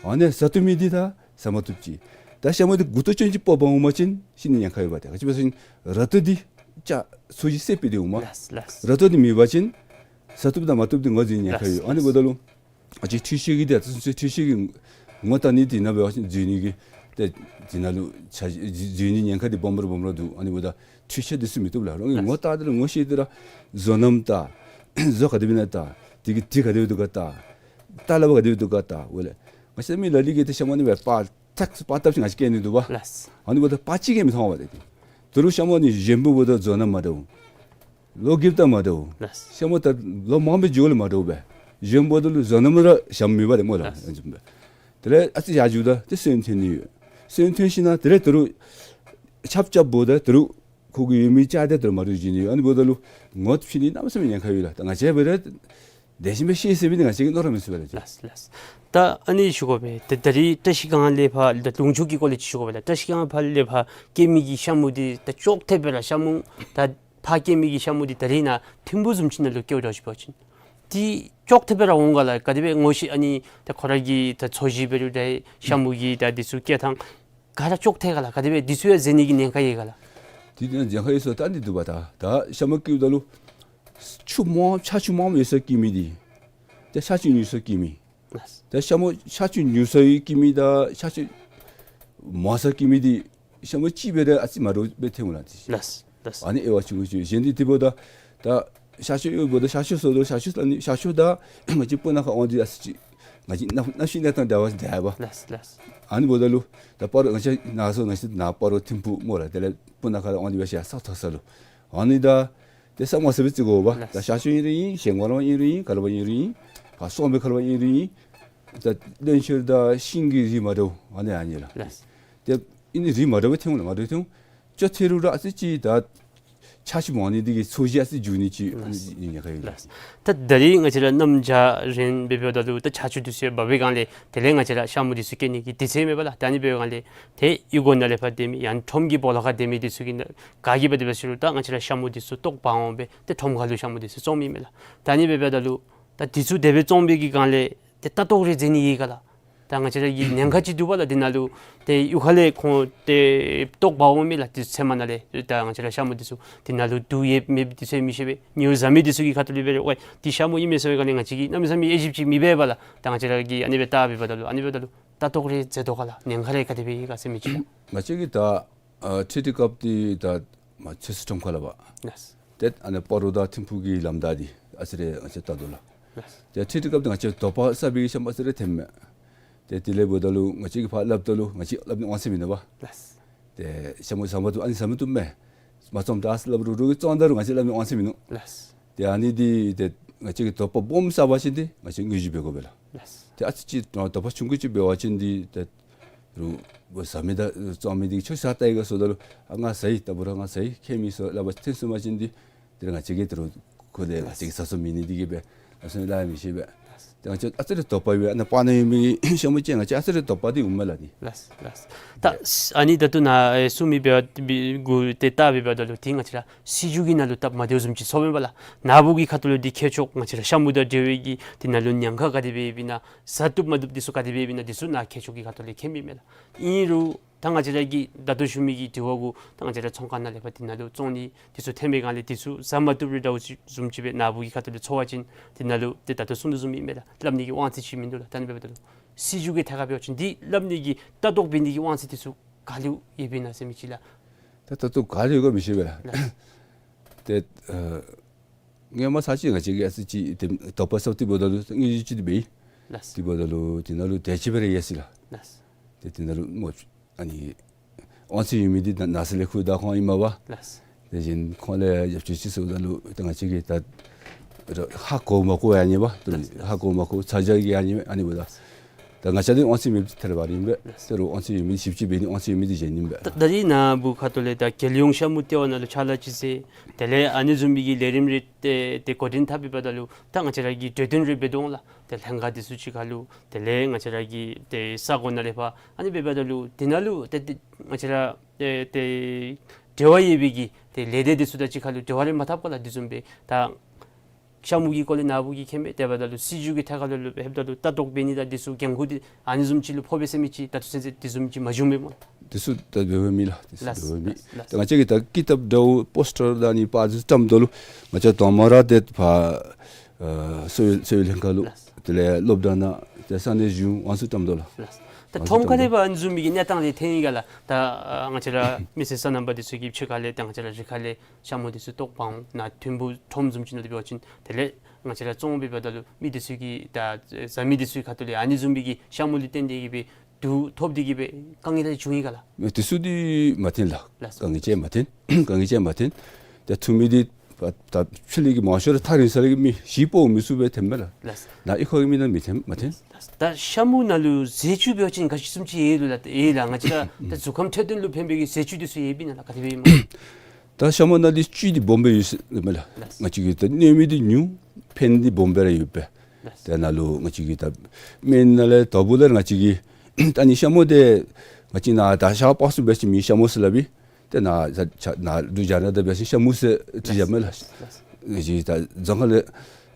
ཨ་ནི་ཟ་བཏུབ་མི་འདི་ད་ཟ་མ་བཏུབ་ཅིག། ད་ཤ་མུ་འདི་མགུ་ཏོ་ཅན་ཅིག་ཕོགཔ་འོང་པ་ཅིན་ཤི་ནི་ཉེན་ཁ་ཡོདཔ་ད། ག་ཅི་སྦེ་ཟེར་བ་ཅིན་ར་ཏོ་འདི་ཅ་ཚོས་གཞི་སེརཔོ་སྦེ་འདི་འོང་མས། ལགས་ལགས། ར་ཏོ་འདི་མེད་པ་ཅིན་ཟ་བཏུབ་དང་མ་བཏུབ་འདི་ངོ་འཛིན་ཉེན་ཁ་ཡོད། ལགས་ལགས། ཨ་ནི་འབདཝ་ད་ལུ་ང་བཅས་འཕྲུལ་ཆས་ཀྱི་འདི་ཚུ་འཕྲུལ་ཆས་ཀྱི་ངོ་བལྟ་ནི་འདི་ནང་འབད་བ་ཅིན་འཛུལ་ནི་གི་ཏེ་འདི་ནང་ལུ་ཆ་འཛུལ་ནི་ཉེན་ཁ་འདི་སྦོམ་ར་སྦོམ་ར་འདུག། ཨ་ནི་འབདཝ་ད་འཕྲུལ་ཆས་འདི་ཚུ་མི་བཏུབ་ལགས། རོགས་ཀྱིས་ངོ་བལྟ་སྟེ་ར་ངོ་ཤེས་ཏེ་ར་བཟོ་རྣམ་བལྟ། བཟོ་ག་དེ་སྦེ་ཨིན་ན་བལྟ། དེ་གི་དྲི་ག་དེ་སྦེ་འདུག་ག་བལྟ། ལྟ་ལ་བ་ག་དེ་སྦེ་འདུག་ག་བལྟ། འོ་ལགས། ང་བཅས་མི་ལ་ལུ་གིས་ཏེ་ཤ་མུ་ཨ་ནི་སྦེ་པར་ཐག་པར་བཏབ་ཅིག་ང་བཅས་བཀལ་ནི་འདུག་པ། ལགས། ཨ་ནི་འབདཝ་ད་པར་གཅིག་ལས་མི་མཐོང་བས་ཏེ། དོ་རུང་ཤ་མུ་ཨ་ནི་གཞོནམ་འབདཝ་ད་བཟོ་རྣམ་མ་འདྲཝ། ལོ་རྒསཔ་ད་མ་འདྲཝ། ལགས། ཤ་མུ་ད་ལོ་མང་པོ་འགྱོཝ་ལས་མ་འདྲཝ་སྦེ། གཞོནམ་འབདཝ་ད་ལུ་བཟོ་རྣམ་ར་ཤ་མུ་མེད་པ་ཏེ་སྨོ་ལགས། ལགས། དེ་ལས་ཨ་ཙི་ཡར་འགྱོཝ་ད་ཏེ་སོན་ཐོན་ནི་ཡོད། སོན་ཐོན་ཞིནམ་ལས་དེ་ལས་དོ་རུང་ཆརཔ་རྐྱབ་འབདཝ་ད་དོ་རུང་ཁོ་གི་ཡོད་མི་ཅ་དེ་དོ་རུང་མ་འདྲཝ་འགྱོ་ནི་ཡོད། ཨ་ནི་འབདཝ་ད་ལུ་ངོ་ཕྱེ་ནི་གནམ་མེད་ས་མེད་ཉེན་ཁ་ཡོད་ལགས། ད་ང་བཅས་འབད་རུང་ལེགས་ཤོམ་སྦེ་ཤེས་ཟེར་བའི་ང་བཅས་ཀྱིས་མནོ་ར་མི་ཚུགས་པས་ལགས། ལགས་ལགས། ད་ཨ་ནི་ཞུ་དགོ་པས། ད་ད་རིས་བཀྲ་ཤིས་སྒང་ལས་ཕར་ད་ལུང་ཕྱོགས་ཀྱི་སྐོར་ལས་ཅིག་ཞུ་དགོ་པས་ལགས། བཀྲ་ཤིས་སྒང་ཕར་ལས་ཕར་སྐྱེ་མི་གི་ཤ་མུ་འདི་ད་ཅོག་འཐདཔ་སྦེ་ར་ཤ་མུ་ད་ཕར་སྐྱེ་མི་གི་ཤ་མུ་འདི་ད་རིས་ནཱ་ཐིམ་ཕུག་བཟུམ་ཅིག་ནང་ལུ་སྐྱེཝ་འདྲཝ་ཅིག་འབད་བ་ཅིན་འདི་ཅོག་འཐདཔ་སྦེ་ར་འོང་ག་ལགས། ག་དེ་སྦེ་ངོ་ཤེས་ཨ་ནི་ད་ཁོ་ར་གི་ད་ཚོས་གཞི་འབད་རུང་འདྲ་ཤ་མུ་གི་ད་འདི་ཚུ་སྐྱེ་ཐངས་ག་ར་ཅོག་འཐད་ག་ལགས། ག་དེ་སྦེ་འདི་ཚུ་ཡང་ཟེར་ནི་གི་ཉེན་ཁ་ཡོད་ག་ལགས། འདི་ནང་ཉེན་ཁ་ཡོད་ཟེར་ད་འདི་འདུག་པ། ད་ད་ཤ་མུ་སྐྱེཝ་ད་ལུ་ཆུ་མང་ཆར་ཆུ་མངམ་ཡོད་སར་སྐྱེ་མི་འདི་ཏེ་ཆར་ཆུ་ཉུང་སར་སྐྱེ་མི། ལགས། ད་ཤ་མུ་ཆར་ཆུ་ཉུང་སར་སྐྱེ་མི་དང་ཆར་ཆུ་མང་སར་སྐྱེ་མི་འདི་ཤ་མུ་གཅིག་འབད་རུང་ཨ་ཙི་མ་འདྲཝ་སྦེ་ཐོན་འོང་ལགས། ལགས་ལགས། ཨ་ནི་དབྱེ་བ་ཆུང་ཀུ་ཅིག། གཞན་འདི་དེ་འབདཝ་ད་ད་ཤར་ཕྱོགས་ཡོདཔ་ད་ཤར་ཕྱོགས་ཟེརཝ་ད་ཤར་ཕྱོགས་ཟེར་ནི་ཤར་ཕྱོགས་དང་ང་བཅས་སྤུ་ན་ཁ་ཨ་ནི་ཨ་ཙི་ཅིག་ང་བཅས་གནམ་གཤིས་གནས་སྟངས་འདྲ་བ་འདྲ་བ། ལགས་ལགས། ཨ་ནི་འབདཝ་ད་ལུ་ད་སྤ་རོ་ང་བཅས་ནཱ་ཟེར་ང་བཅས་ནཱ་སྤ་རོ་ཐིམ་ཕུག་སྨོ་ལགས། དེ་ལས་སྤུ་ན་ཁ་ལས་ཨ་ནི་སྦེ་ཤར་ས་མཐོ་ས་ལུ་ཨ་ནི་ད་ ཏེ་ས་མ་ས་སྦེ་རྩི་དགོ་པ། ལགས། ད་ཤ་ཅུང་ཨིན་རུང་ཨིན། ཞལ་མགར་ཨིན་རུང་ཨིན། ག་ལ་བ་ཨིན་རུང་ཨིན། ཕར་སོང་པའི་ག་ལ་བ་ཨིན་རུང་ཨིན། ད་བློན་ཆེན་དང་ཤིང་གི་རིགས་མ་འདྲཝ་ཨ་ནི་ཨ་ནི་ལགས། ལགས། ཏེ་ཨ་ནི་རིགས་མ་འདྲཝ་སྦེ་ཐོན་འོང་ལགས། མ་འདྲཝ་ཐོན་འོང་། ཅོག་འཐདཔ་རུང་ར་ཨ་ཙི་ཅིག་ད་ཆ་ཅིག་མ་འོང་ནི་འདི་གིས་ཚོས་གཞི་ཨ་ཙི་འགྱུར་ནི་ཅིག་ཨ་ནི་ཉེན་ཁ་ཡོད། ལགས། ད་ད་རིས་ང་བཅས་ར་གནམ་བྱཱར་རན་སྦེ་འབདཝ་ད་ལུ་ད་ཆར་ཆུ་འདི་ཚུ་ཡང་འབབ་པའི་སྒང་ལས་དེ་ལས་ང་བཅས་ར་ཤ་མུ་འདི་ཚུ་སྐྱེ་ནི་གི་དུས་ཚོད་མེད་པ་ལགས། ད་ཨ་ནི་འབདཝ་སྒང་ལས་ཏེ་གཡུས་སྒོ་ནང་ལས་ཕར་སྡོད་མི་ཡང་ཁྲོམ་གྱི་སྦོ་ལོགས་ཁར་སྡོད་མི་འདི་ཚུ་གིས་ག་གིས་འབད་དེ་འབད་ཟེར་རུང་ད་ང་བཅས་ར་ཤ་མུ་འདི་ཚུ་ལྟོ་འབག་འོང་སྦེ་ཏེ་ཁྲོམ་ཁ་ལུ་ཤ་མུ་འདི་ཚུ་བཙོང་མི་མས་ལགས། ད་ཨ་ནི་འབདཝ་ད་ལུ་ད་འདི་ཚུ་དེ་སྦེ་བཙོང་པའི་གི་སྒང་ལས་ཏེ་ལྟ་རྟོག་རེ་མཛད་ནི་ཡོད་ག་ལགས། ད་ང་བཅས་ར་གི་ཉེན་ཁ་ཅིག་འདུག་པ་ལགས། འདི་ནང་ལུ་ཏེ་གཡུས་ཁ་ལས་ཁོང་ཏེ་ལྟོ་འབག་འོང་མི་ལགས། ཏེ་ཚལ་མ་ནང་ལས་ད་ང་བཅས་ར་ཤ་མུ་འདི་ཚུ་འདི་ནང་ལུ་དུག་ཡོད་མེད་འདི་ཚུ་མི་ཤེས་པས། ཉེཝ་བཟའ་མི་འདི་ཚུ་གི་ཁ་ཐུག་ལས་འབད་རུང་ཝའི་འདི་ཤ་མུ་ཨིན་མས་ཟེར་བའི་སྒང་ལས་ང་བཅས་ཀྱིས་གནམ་མེད་ས་མེད་དབྱེ་ཞིབ་ཅིག་མི་འབད་པས་ལགས། ད་ང་བཅས་ར་གིས་ཨ་ནི་སྦེ་ལྟ་འབདཝ་ད་ལུ་ཨ་ནི་འབདཝ་ད་ལུ་ལྟ་རྟོག་རེ་མཛད་དོ་ག་ལགས། ཉེན་ཁ་རེ་ག་དེ་སྦེ་ཡོད་ག་ཟེར་མི་ཅིག་ལགས། ང་བཅས་ཀྱིས་ད་ཨ་འཕྲུལ་རིག་སྐབས་འདི་ད་མ་ཚོད་སུ་ཁྲོམ་ཁ་ལུ་འབག། ལགས། ཏེ་ཨ་ནི་སྤ་རོ་དང་ཐིམ་ཕུག་གི་ལམ་བདའ་འདི་ཨ་ཙི་རེ་ང་བཅས་ལྟ་དོ་ལགས། ལགས། ཏེ་འཕྲུལ་རིག་སྐབས་འདི་ང་བཅས་དོགས་པ་ཟ་བའི་ཤ་མུ་ཨ་ཙི་རེ་ཐོནམ་མས། ཏེ་དེ་ལས་འབདཝ་ད་ལུ་ང་བཅས་ཀྱིས་ཕར་སླབ་ད་ལུ་ང་བཅས་སླབ་ནི་དབང་ཚད་མིན་ནུག་པ། ལགས། ཏེ་ཤ་མུ་ཟ་མ་བཏུབ་ཨ་ནི་ཟ་མ་བཏུབ་མས། མ་བཙོངམ་ད་ཟེར་སླབ་རུང་རོགས་ཀྱིས་བཙོང་ད་རུང་ང་བཅས་སླབ་ནི་དབང་ཚད་མིན་ནུག། ལགས། ཏེ་ཨ་ནི་འདི་ཏེ་ང་བཅས་ཀྱིས་དོགས་པ་སྦོམ་ཟ་བ་ཅིན་ཏེ་ང་བཅས་དངོས་གཞི་འབད་དགོ་པས་ལགས། ལགས། ཏེ་ཨ་ཙི་ཅིག་དོགས་པ་ཆུང་ཀུ་ཅིག་འབད་བ་ཅིན་འདི་ཏེ་རུང་ཟ་མི་དང་བཙོང་མི་འདི་ཁྱོད་ཟ་ལྟ་ཡི་ག་ཟེརཝ་ད་ལུ་ཨ་ང་ཟ་ཡི། ད་འབད་རུང་ང་ཟ་ཡི། ཁྱད་མེད་ཟེར་སླབ་པ་ཐོན་སོང་པ་ཅིན་འདི་དེ་ར་ང་བཅས་ཀྱིས་དེ་རུང་ཁོ་ལས་ང་བཅས་ཀྱིས་ཟ་སོ་མེད་ནི་འདི་གིས་སྦེ་ཨ་ཙི་ལཱ་མི་ཤེས་པས། ཏེ་ང་བཅས་ཨ་ཙི་རེ་དོགས་པ་ཡོད་པས། ཨ་ནཱ་སྤང་ན་ཡོད་མི་ཤ་མུ་ཅིག་ང་བཅས་ཨ་ཙི་རེ་དོགས་པ་འདི་འོངམ་མས་ལགས་འདི། ལགས་ལགས། ད་ཨ་ནི་ད་ལྟོ་ནཱ་ཨེ་གསུང་མི་འབད་བ་འབད་གུ་ཏེ་ལྟ་འབདཝ་ད་ལུ་འདི་ང་བཅས་ར་སྲིད་བྱུས་ཀྱི་ནང་ལུ་སྟབས་མ་བདེཝ་བཟུམ་ཅིག་ཚོར་མས་པ་ལགས། ནཱ་བུ་གི་ཁ་ཐུག་ལུ་འདི་ཁྱད་ཆོས་ང་བཅས་ར་ཤ་མུ་དང་འབྲེལ་བའི་གི་འདི་ནང་ལུ་ཉེན་ཁ་ག་དེ་སྦེ་ཡོདཔ་ཨིན་ན་ཟ་བཏུབ་མ་བཏུབ་འདི་ཚུ་ག་དེ་སྦེ་ཡོདཔ་ཨིན་ན་འདི་ཚུ་ནཱ་ཁྱད་ཆོས་ཀྱི་ཁ་ཐུག་ལས་མཁྱེན་མི་མས་ལགས། ཨིན་རུང་ད་ང་བཅས་ར་གིས་ད་ལྟོ་ཞུ་མི་གི་དྲི་བ་གུ་ད་ང་བཅས་ར་ཚོང་ཁང་ནང་ལས་ཕར་འདི་ནང་ལུ་བཙོང་ནི་འདི་ཚུ་ཐོན་པའི་སྒང་ལས་འདི་ཚུ་ཟ་མ་བཏུབ་རུང་འདྲཝ་ཅིག་བཟུམ་ཅིག་སྦེ་ནཱ་བུ་གི་ཁ་ཐུག་ལུ་ཚོར་བ་ཅིན་འདི་ནང་ལུ་ཏེ་ད་ལྟོ་གསུང་དོ་བཟུམ་ཨིན་མས་ལགས། སླབ་ནི་གི་དབང་ཚད་ཅིག་མིན་འདུག་ལགས། ད་ཨ་ནི་འབདཝ་ད་ལུ་སྲིད་བྱུས་ཀྱི་ཐད་ཁར་འབད་བ་ཅིན་འདི་སླབ་ནི་གི་ལྟ་རྟོག་འབད་ནི་གི་དབང་ཚད་འདི་ཚུ་ག་ལུ་ཡོདཔ་ཨིན་ན་ཟེར་མི་ཅིག་ལགས། ད་ད་ལྟོ་ག་ལུ་ཡོད་ག་མི་ཤེས་པས་ལགས། ལགས། ཏེ་ཨ་སྔོན་མ་ཚར་ཅིག་ང་བཅས་ཀྱིས་ཨ་ཙི་ཅིག་ཏེ་དོགས་པ་ཟ་སྟེ་འབདཝ་ད་ལུ་དངོས་གཞི་ཅིག་འདི་འབད་ཡི། ལགས། དེ་འབདཝ་ད་ལུ་དེ་ནང་ལུ་དེ་ཅིག་སྦེ་ར་ཡོད་ཟེར་ལགས། ལགས། ཏེ་དེ་ནང་ལུ་སྨོ་ཨ་ནི་དབང་ཚད་ཡོད་མི་འདི་ན་ན་སི་ལས་ཁུར་བདའ་ཁོང་ཨིན་མས་པ། ལགས། དེ་བཞིན་ཁོང་ལས་ཡབ་ཆུ་ཅིག་ཟེརཝ་ད་ལུ་ཏེ་ང་བཅས་ཀྱིས་ད་ཧ་གོ་མ་གོ་ཡང་ཨ་ནི་པ། ལགས། ཧ་གོ་མ་གོ་ཚ་གྱང་གིས་ཨ་ནི་ཨ་ནི་འབདཝ་ད། ད་ང་བཅས་འདི་དབང་ཚད་མེདཔ་ཐལ་བ་ར་ཨིན་པས། ལགས། ད་རུང་དབང་ཚད་ཡོད་མི་ཞིབ་དཔྱད་འབད་ནི་དབང་ཚད་ཡོད་མི་འདི་གཞན་ཨིན་པས། ད་ད་རིས་ནཱ་བུ་ཁ་ཐུག་ལས་ད་རྒྱལ་ཡོངས་ཤ་མུ་ལྟེ་བ་ནང་ལུ་ཕྱག་ལཱ་ཅིག་མཛད། དེ་ལས་ཨ་ནི་བཟུམ་མའི་གི་ལས་རིམ་རེ་ཏེ་ཏེ་འགོ་འདྲེན་འཐབ་པའི་བར་ན་ལུ་ད་ང་བཅས་ར་གིས་གྲོས་བསྟུན་རེ་འབད་དོ་འོང་ལགས། ཏེ་ལྷན་ཁག་འདི་ཚུ་གཅིག་ཁར་ལུ་དེ་ལས་ང་བཅས་ར་གི་ཏེ་ས་གོ་ནང་ལས་ཕར་ཨ་ནི་འབད་བའི་བར་ན་ལུ་དེ་ནང་ལུ་ཏེ་ཏེ་ང་བཅས་ར་ཏེ་ཏེ་འབྲེལ་བ་ཡོད་པའི་གི་ཏེ་ལས་སྡེ་འདི་ཚུ་དང་གཅིག་ཁར་ལུ་འབྲེལ་བ་རེ་མ་འཐབ་ག་ལགས། དེ་བཟུམ་སྦེ་ད་ཤ་མུ་གི་སྐོར་ལས་ནཱ་བུ་གིས་མཁྱེན་མས། དེ་འབདཝ་ད་ལུ་སྲིད་བྱུས་ཀྱི་ཐད་ཁར་ལུ་ལུ་འབདཝ་ད་ལུ་ལྟ་རྟོག་འབད་ནི་དང་འདི་ཚུ་འགན་ཁུར་འདི་ཨ་ནི་བཟུམ་ཅིག་ལུ་ཕོག་པས་ཟེར་མི་ཅིག་ད་ལྟོ་ཚུན་ཚོད་དེ་བཟུམ་ཅིག་མ་བྱུངམ་མས་སྨོ། འདི་ཚུ་ད་འབད་བའི་མི་ལགས། འདི་ཚུ་ལགས། འབད་བའི་མི། ལགས། ད་ང་བཅས་ཀྱིས་ད་ཀི་ཏབ་འདྲཝ་པོསི་ཊར་དང་ཨ་ནི་པར་འདི་ཚུ་བཀྲམ་དོ་ལོ། ང་བཅས་དང་པ་ར་ཏེ་ཕར་ཨ་གསོ་བའི་གསོ་བའི་ལྷན་ཁག་ལུ། ལགས། དེ་ལས་སློབ་གྲྭ་ནང་ཏེ་ས་གནས་གཞུང་དབང་ཚད་བཀྲམ་དོ་ལགས། ལགས། ད་ཁྲོམ་ཁ་ལས་ཕར་ཨ་ནི་བཟུམ་མའི་གི་གནས་སྟངས་རེ་ཐོན་ཡི་ག་ལགས། ད་ཨ་ང་བཅས་ར་མི་སེར་སོ་ནམ་པ་འདི་ཚུ་གིས་ཕྱི་ཁ་ལས་ད་ང་བཅས་ར་རི་ཁ་ལས་ཤ་མུ་འདི་ཚུ་བཏོག་འབག་འོང་། ནཱ་ཐིམ་ཕུག་ཁྲོམ་བཟུམ་ཅིག་ནང་ལུ་འབད་བ་ཅིན་དེ་ལས་ང་བཅས་ར་བཙོང་འབད་བའི་བར་ན་ལུ་མི་འདི་ཚུ་གིས་ད་ཟ་མི་འདི་ཚུ་གི་ཁ་ཐུག་ལས་ཨ་ནི་བཟུམ་མའི་གི་ཤ་མུ་ལུ་བརྟེན་ཏེ་གིས་སྦེ་དུག་ཐོབ་སྟེ་གིས་སྦེ་དཀའ་ངལ་རེ་བྱུང་ཡི་ག་ལགས། མེད། དེ་ཚུ་འདི་མ་ཐོན་ལགས། ལགས། དཀའ་ངལ་ཅིག་མ་ཐོན། དཀའ་ངལ་ཅིག་མ་ཐོན། ད་ཐོན་མི་འདི་ད་ཕྱི་ལས་ཀྱི་མང་ཤོས་ར་ཐག་རིང་ས་ལས་ཀྱི་མི་གཞིས་སྤོ་མི་ཚུགས་པས་ཐོནམ་མས་ལགས། ལགས། ནཱ་གཡུས་ཁ་གི་མི་ནང་མི་ཐོན་མ་ཐོན། ལགས། ད་ཤ་མུ་ནང་ལུ་ཟས་བཅུད་འབད་བ་ཅིན་ག་ཅི་བཟུམ་ཅིག་ཡོད་ལོ་ལགས། ཡོད་ལགས། ང་བཅས་ར་ད་གཟུགས་ཁམས་འཕྲོད་བསྟེན་ལུ་ཕན་པའི་གི་ཟས་བཅུད་འདི་ཚུ་ཡོདཔ་ཨིན་ན་ལགས། ག་དེ་སྦེ་ཨིན་སྨོ། ད་ཤ་མུ་ནང་ལུ་བཅུད་འདི་སྦོམ་སྦེ་ཡོད་ཟེར་མས་ལགས། ལགས། ང་བཅས་ཀྱི་ད་གནོད་མི་འདི་ཉུང་། ཕན་འདི་སྦོམ་སྦེ་ར་ཡོད་པས། ལགས། དེ་ནང་ལུ་ང་བཅས་ཀྱི་ད་སྨན་ནང་ལས་དོ་པོ་ལས་ང་བཅས་ཀྱི་ད་ཨ་ནི་ཤ་མུ་འདི་ང་བཅས་ནཱ་ད་ཤར་པ་སངས་འབད་བ་ཅིན་མི་ཤ་མུ་ཟེར་སླབ་ཨིན། ཏེ་ནཱ་ད་ནཱ་འབྲུག་རྒྱལ་ནང་ད་འབད་བ་ཅིན་ཤ་མུ་ཟེར་བྲི་བཞག་མས་ལགས། ལགས། ང་བཅས་ད་རྫོང་ཁག་ལས་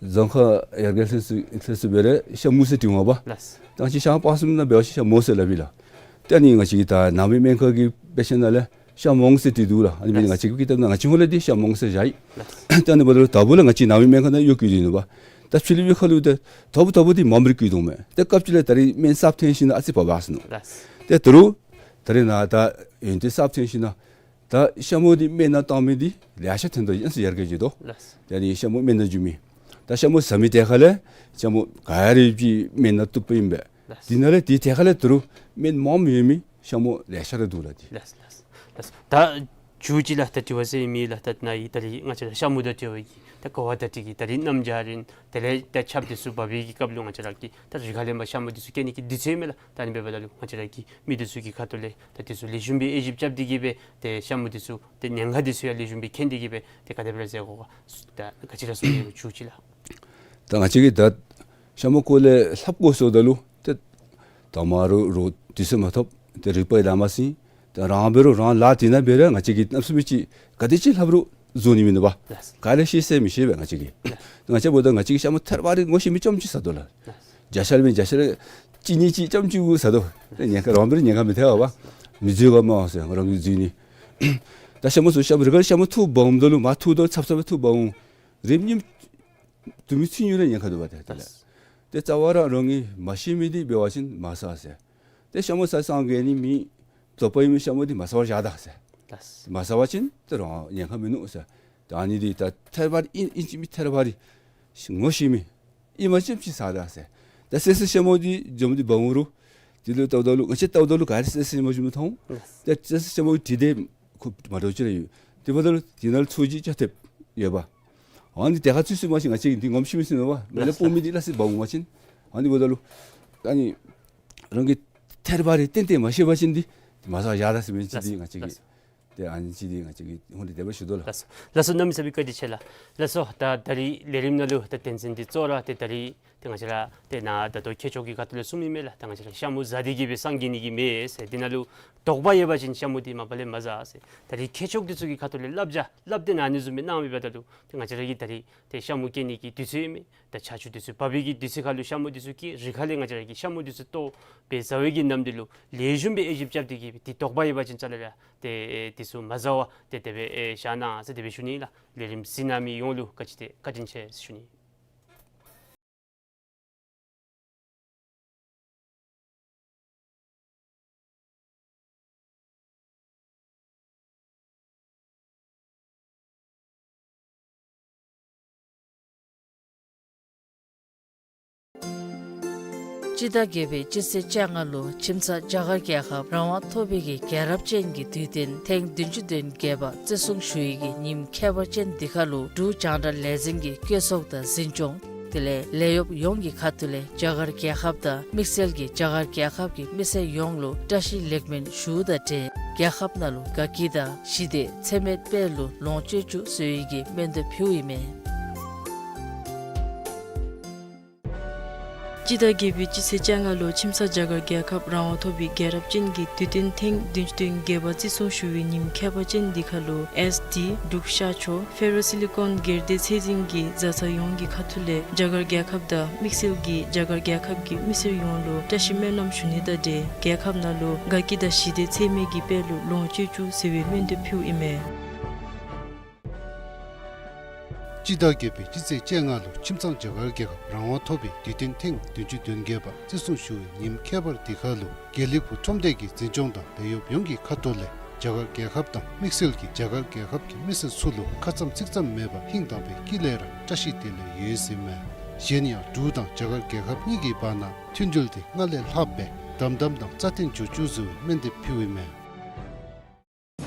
རྫོང་ཁག་ཡར་རྒྱས་ལྷན་ཚོགས་ལྷན་ཚོགས་འབད་རུང་ཤ་མུ་ཟེར་བྲི་འོང་པ། ལགས། ད་ང་བཅས་ཤར་པ་སངས་ནང་འབད་བ་ཅིན་ཤ་མུ་ཟེར་སླབ་ཨིན་ལགས། ཏེ་ཨ་ནི་ང་བཅས་ཀྱི་ད་ནང་མི་སྨན་ཁང་གི་དཔེ་ཆ་ནང་ལས་ཤ་མོང་ཟེར་བྲིས་འདུག་ལགས། ཨ་ནི་འབད་ནི་ལགས། ང་བཅས་ཀྱི་ཀི་ཏབ་ནང་ང་བཅས་ཧོང་ལས་འདི་ཤ་མོང་ཟེར་བཞག་ཡི། ལགས། ཏེ་ཨ་ནི་འབདཝ་ད་དོ་པོ་ལས་ང་བཅས་ནང་མི་སྨན་ཁང་ནང་གཡོག་བཀོལ་ཏེ་ཨིན་ནུག་པ། ད་ཕྱི་ལུ་གཡུས་ཁ་ལུ་ཏེ་དོ་པོ་དོ་པོ་འདི་མངམ་ར་བཀོལ་དོ་མས། ཏེ་སྐབས་ཅིག་ལས་ད་རིས་སྨན་གསརཔ་ཐོན་ཞིནམ་ལས་ཨ་ཙི་བབས་བབས་སོང་ནུག། ལགས། ཏེ་ད་རུང་ད་རིས་ནཱ་ད་ཡོན་ཏན་གསརཔ་ཐོན་ཞིནམ་ལས་ད་ཤ་མོ་འདི་སྨན་ནང་བཏང་མི་འདི་ལེ་ཤ་ཐོན་དོ། ཨ་ཙི་ཡར་རྒྱས་འགྱོ་དོ། ལགས། ད་རིས་ཤ་མོ་སྨན་ནང་འཇུ་མི་ད་ཤ་མོ་ཟ་མི་དེ་ཁ་ལས་ཤ་མོ་ག་ར་གིས་སྨན་ནང་བཏུབ་པ་ཨིན་པས། ལགས། དེ་ནང་ལས་དེ་དེ་ཁ་ལས་ད་རུང་སྨན་མངམ་ཡོད་མི་ཤ་མོ་ལེ་ཤ་ར་འདུག་ལགས། ཏེ་ལགས་ལགས་ལགས། ད་ ཞུ་ཅི་ལགས། ད་དྲི་བ་ཟེར་མི་ལགས། ད་ནཱ་ཡི་ད་རིས་ང་བཅས་ར་ཤ་མུ་དང་འབྲེལ་བའི་གི་ད་གོ་བ་བརྡ་སྤྲོད་ཀྱི་ད་རིས་གནམ་བྱཱར་ཨིན། དེ་ལས་ད་ཆརཔ་འདི་ཚུ་འབབ་པའི་གི་སྐབས་ལུ་ང་བཅས་ར་གིས་ད་རི་ཁ་ལས་མར་ཤ་མུ་འདི་ཚུ་སྐྱེལ་ནི་གི་དུས་ཚོད་ཨིན་མས་ལགས། ད་ཨ་ནི་འབདཝ་ད་ལུ་ང་བཅས་ར་གི་མི་འདི་ཚུ་གི་ཁ་ཐུག་ལས་ད་འདི་ཚུ་ལེགས་ཤོམ་སྦེ་དབྱེ་ཞིབ་རྐྱབ་སྟེ་གིས་སྦེ་ཏེ་ཤ་མུ་འདི་ཚུ་ཏེ་ཉེན་ཁ་འདི་ཚུ་ཡང་ལེགས་ཤོམ་སྦེ་མཁྱེན་ཏེ་གིས་སྦེ་ཏེ་ག་དེ་སྦེ་ར་མཛད་དགོ་ག། ད་ག་ཅི་ར་གསུང་ནི་ཡོད་ཞུ་ཅི་ལགས། ད་ང་བཅས་ཀྱིས་ད་ཤ་མུ་སྐོར་ལས་ལྷབ་དགོ་ཟེརཝ་ད་ལུ་ཏེ་ད་མ་རུང་རོགས་དུས་ཚོད་མ་ཐོབ། ཏེ་རིག་པ་ཡང་ལང་མ་ཟིན། ཏེ་རང་འབད་རུང་རང་ལཱ་འདི་ནང་འབད་རུང་ང་བཅས་ཀྱིས་གནམ་མེད་ས་མེད་ཅིག་ག་དེ་ཅིག་ལྷབ་རུང་བཟོ་ནི་མིན་འདུག་པ། ལགས། ག་ལས་ཤེས་ཟེར་མི་ཤེས་པས་ང་བཅས་ཀྱིས། ལགས། ང་བཅས་འབདཝ་ད་ང་བཅས་ཀྱིས་ཤ་མུ་ཐེར་བ་རེ་ངོ་ཤེས་མི་རྐྱངམ་ཅིག་ཟ་དོ་ལགས། ལགས། བརྒྱ་ཆ་ལས་མི་བརྒྱ་ཆ་རེ་གཅིག་གཉིས་ཅིག་རྐྱངམ་ཅིག་གུ་ཟ་དོ། ཏེ་ཉེན་ཁ་རང་འབད་རུང་ཉེན་ཁ་མི་ཐེག་པ། མི་འཛུལ་ག་མ་ཟེར་རང་གིས་འཛུལ་ནི། ད་ཤ་མུ་ཚུ་ཤ་མུ་རི་ཁར་ཤ་མུ་འཐུ་འབག་འོངམ་ད་ལུ་མར་འཐུཝ་ད་ཚབ་ཚབ་འཐུ་འབག་འོང་། རེ་གཉིས་དུ་མི་ཚུད་ནི་ར་ཉེན་ཁ་འདུག་པ་ཏེ་དེ་ལས། ལགས། ཏེ་རྩ་བ་ར་རང་གིས་མ་ཤེས་མི་འདི་འབད་བ་ཅིན་མ་ཟ་ཟེར། ཏེ་ཤ་མུ་ཟ་སངས་རྒྱས་ནི་མེད། དོགས་པ་ཡོད་མི་ཤ་མུ་འདི་མ་ཟ་བར་བཞག་ད་ཟེར། ལགས། མ་ཟ་བ་ཅིན་ཏེ་རང་ཉེན་ཁ་མིན་ནུག་ཟེར། ད་ཨ་ནི་འདི་ད་ཐེར་བ་རེ་ཨིན་ཨིན་ཅི་མི་ཐེར་བ་རེ་ངོ་ཤེས་མི་ཨིནམ་ཅིག་ཅིག་ཟ་ད་ཟེར། ད་སེར་སེར་ཤ་མུ་འདི་འཛོམས་ཏེ་འབག་འོང་རུང་དེ་ལུ་བལྟཝ་ད་ལུ་ང་བཅས་བལྟཝ་ད་ལུ་ག་ར་སེར་སེར་ཤ་མུ་བཟུམ་མཐོང་། ལགས། ད་སེར་སེར་ཤ་མུ་འདི་དེ་ཁུ་མ་འདྲཝ་ཅིག་ར་ཡོད། དེ་འབདཝ་ད་ལུ་དེ་ནང་ལུ་ཚོས་གཞི་ཅིག་ཐེབས་ཡོདཔ། ཨ་ནི་དེ་ཁར་ཚུད་སོང་པ་ཅིན་ང་བཅས་ཀྱིས་འདི་ངོམ་ཤེས་མི་ཤེས་ནུག་པ། མེ་ལེན་སྤོ་མི་འདི་སླ་བསྲེ་འབག་འོང་པ་ཅིན། ཨ་ནི་འབདཝ་ད་ལུ་ཨ་ནི་རང་གིས་ཐེར་བ་རེ་ཏན་ཏན་མ་ཤེས་པ་ཅིན་འདི་མ་ཟ་བར་བཞག་ད་ཟེར་མི་ཅིག་འདི་ང་བཅས་ཀྱིས། ལགས། ཏེ་ཨ་ནི་ཅིག་འདི་ང་བཅས་ཀྱིས་ཧོང་ཏེ་དེ་སྦེ་ཞུ་དོ་ལགས། ལགས་སོ། ལགས་སོ། གནམ་མེད་ས་མེད་བཀའ་དྲིན་ཆེ་ལགས། ལགས་སོ། ད་ད་རིས་ལས་རིམ་ནང་ལུ་ད་དོན་ཚན་འདི་གཙོ་བོ་ར་ཏེ་ད་རིས་ཏེ་ང་བཅས་ར་ཏེ་ནཱ་ད་ལྟོ་མཁས་མཆོག་གི་ཁ་ཐུག་ལས་གསུངས་མི་མས་ལགས། ད་ང་བཅས་ར་ཤ་མུ་ཟ་སྟེ་གིས་སྦེ་སངས་རྒྱས་ནི་གི་མེད་ཟེར། དེ་ནང་ལུ་དོགས་པ་ཡོད་པ་ཅིན་ཤ་མུ་འདི་མ་པ་ལས་མ་ཟ་ཟེར། ད་རིས་མཁས་མཆོག་འདི་ཚུ་གི་ཁ་ཐུག་ལས་བསླབ་བྱ་བསླབ་སྟེ་ནཱ་ཨ་ནི་བཟུམ་སྦེ་གནང་མི་འབདཝ་ད་ལུ་ཏེ་ང་བཅས་ར་གིས་ད་རིས་ཏེ་ཤ་མུ་སྐྱེལ་ནི་གི་དུས་ཚོད་ཨིན་མས། ད་ཆར་ཆུ་འདི་ཚུ་འབབ་པའི་གི་དུས་ཚོད་ཁར་ལུ་ཤ་མུ་འདི་ཚུ་སྐྱེལ། རི་ཁ་ལས་ང་བཅས་ར་གིས་ཤ་མུ་འདི་ཚུ་བཏོག་སྦེ་ཟ་བའི་གི་ནམ་འདི་ལུ་ལེགས་ཤོམ་སྦེ་དབྱེ་ཞིབ་རྐྱབ་སྟེ་གིས་ཏེ་དོགས་པ་ཡོད་པ་ཅིན་རྩ་ལས་ར་ཏེ་འདི་ཚུ་མ་ཟ་བར་ཏེ་དེ་སྦེ་བཞག་གནང་ཟེར་དེ་སྦེ་ཞུ་ནི་ལགས། ལས་རིམ་གཟིགས་གནང་མི་ཡོངས་ལུ་ག་ཅི་ཏེ་བཀའ་དྲིན་ཆེ་ཟེར་ཞུ་ནི། སྤྱི་ཟླ་བརྒྱད་པའི་སྤྱི་ཚེས་བཅོ་ལྔ་ལུ་ཁྱིམ་ཚང་རྒྱ་གར་རྒྱལ་ཁབ་རང་དབང་ཐོབ་པའི་གི་རྒྱལ་རབས་ཅན་གྱི་དུས་སྟོན་ཐེངས་བདུན་ཅུ་དོན་བརྒྱད་པ་བརྩི་སྲུང་ཞུ་བའི་གི་ཉིནམ་ཁྱད་པར་ཅན་འདི་ཁར་ལུ་འབྲུག་རྒྱང་བསྒྲགས་ལས་འཛིན་གྱི་བཀོད་ཚོགས་དང་འཛིན་སྐྱོང་དེ་ལས་ལས་གཡོགཔ་ཡོངས་ཀྱི་ཁ་ཐུག་ལས་རྒྱ་གར་རྒྱལ་ཁབ་དང་དམིགས་བསལ་གྱི་རྒྱ་གར་རྒྱལ་ཁབ་ཀྱི་མི་སེར་ཡོངས་ལུ་བཀྲ་ཤིས་ལེགས་སྨོན་ཞུཝ་དང་འབྲེལ་རྒྱལ་ཁབ་ནང་ལུ་དགའ་སྐྱིད་དང་ཞི་བདེ་འཚེ་མེད་དཔལ་ལུ་ལོངས་སྤྱོད་བཅུག་ཟེར་བའི་གི་སྨོན་འདེབས་ཕུལཝ་ཨིན་མས། སྤྱི་ཟླ་བརྒྱད་པའི་སྤྱི་ཚེས་བཅོ་ལྔ་ལུ་ཁྱིམ་ཚང་རྒྱ་གར་རྒྱལ་ཁབ་རང་དབང་ཐོབ་པའི་རྒྱལ་རབས་ཅན་གྱི་དུས་སྟོན་ཐེངས་བདུན་ཅུ་དོན་བརྒྱད་པ་བརྩི་སྲུང་ཞུ་བའི་ཉིནམ་ཁྱད་པར་ཅན་འདི་ཁར་ལུ་ཨེསི་ཌི་འབྲུག་ཤར་ཕྱོགས་ཕེ་རོ་སི་ལི་ཀོན་སྒེར་སྡེ་ཚད་འཛིན་གྱི་བཟའ་ཚང་ཡོངས་ཀྱི་ཁ་ཐུག་ལས་རྒྱ་གར་རྒྱལ་ཁབ་དང་དམིགས་བསལ་གྱི་རྒྱ་གར་རྒྱལ་ཁབ་ཀྱི་མི་སེར་ཡོངས་ལུ་བཀྲ་ཤིས་སྨོན་ལམ་ཞུ་ནི་དང་འབྲེལ་རྒྱལ་ཁབ་ནང་ལུ་དགའ་སྐྱིད་དང་ཞི་བདེ་འཚེ་མེད་ཀྱི་དཔལ་ལུ་ལོངས་སྤྱོད་བཅུག་ཟེར་བའི་སྨོན་འདེབས་ཕུལཝ་ཨིན་མས། སྤྱི་ཟླ་བརྒྱད་པའི་སྤྱི་ཚེས་བཅོ་ལྔ་ལུ་ཁྱིམ་ཚང་རྒྱ་གར་རྒྱལ་ཁབ་རང་དབང་ཐོབ་པའི་དུས་སྟོན་ཐེངས་བདུན་ཅུ་དོན་བརྒྱད་པ་བརྩི་སྲུང་ཞུ་བའི་ཉིནམ་ཁྱད་པར་འདི་ཁར་ལུ་དགེ་ལེགས་ཕུག་ཁྲོམ་སྡེ་གི་འཛིན་སྐྱོང་དང་ལས་གཡོགཔ་ཡོངས་ཀྱི་ཁ་ཐུག་ལས་རྒྱ་གར་རྒྱལ་ཁབ་དང་དམིགས་བསལ་གྱི་རྒྱ་གར་རྒྱལ་ཁབ་ཀྱི་མི་སེར་ཚུ་ལུ་ཁ་ཙམ་ཚིག་ཙམ་མེད་པར་ཧིང་དྭངས་པའི་དཀྱིལ་ལས་ར་བཀྲ་ཤིས་བདེ་ལེགས་ཡོད་ཟེར་ཨིན་མས། གཞན་ཡང་འབྲུག་དང་རྒྱ་གར་རྒྱལ་ཁབ་གཉིས་ཀྱི་བར་ན་མཐུན་འབྲེལ་འདི་སྔར་ལས་ལྷག་སྦེ་དམ་དམ་དང་རྩ་བརྟན་འགྱོ་བཅུག་ཟེར་བའི་སྨོན་འདེབས་ཕུལཝ་ཨིན་མས།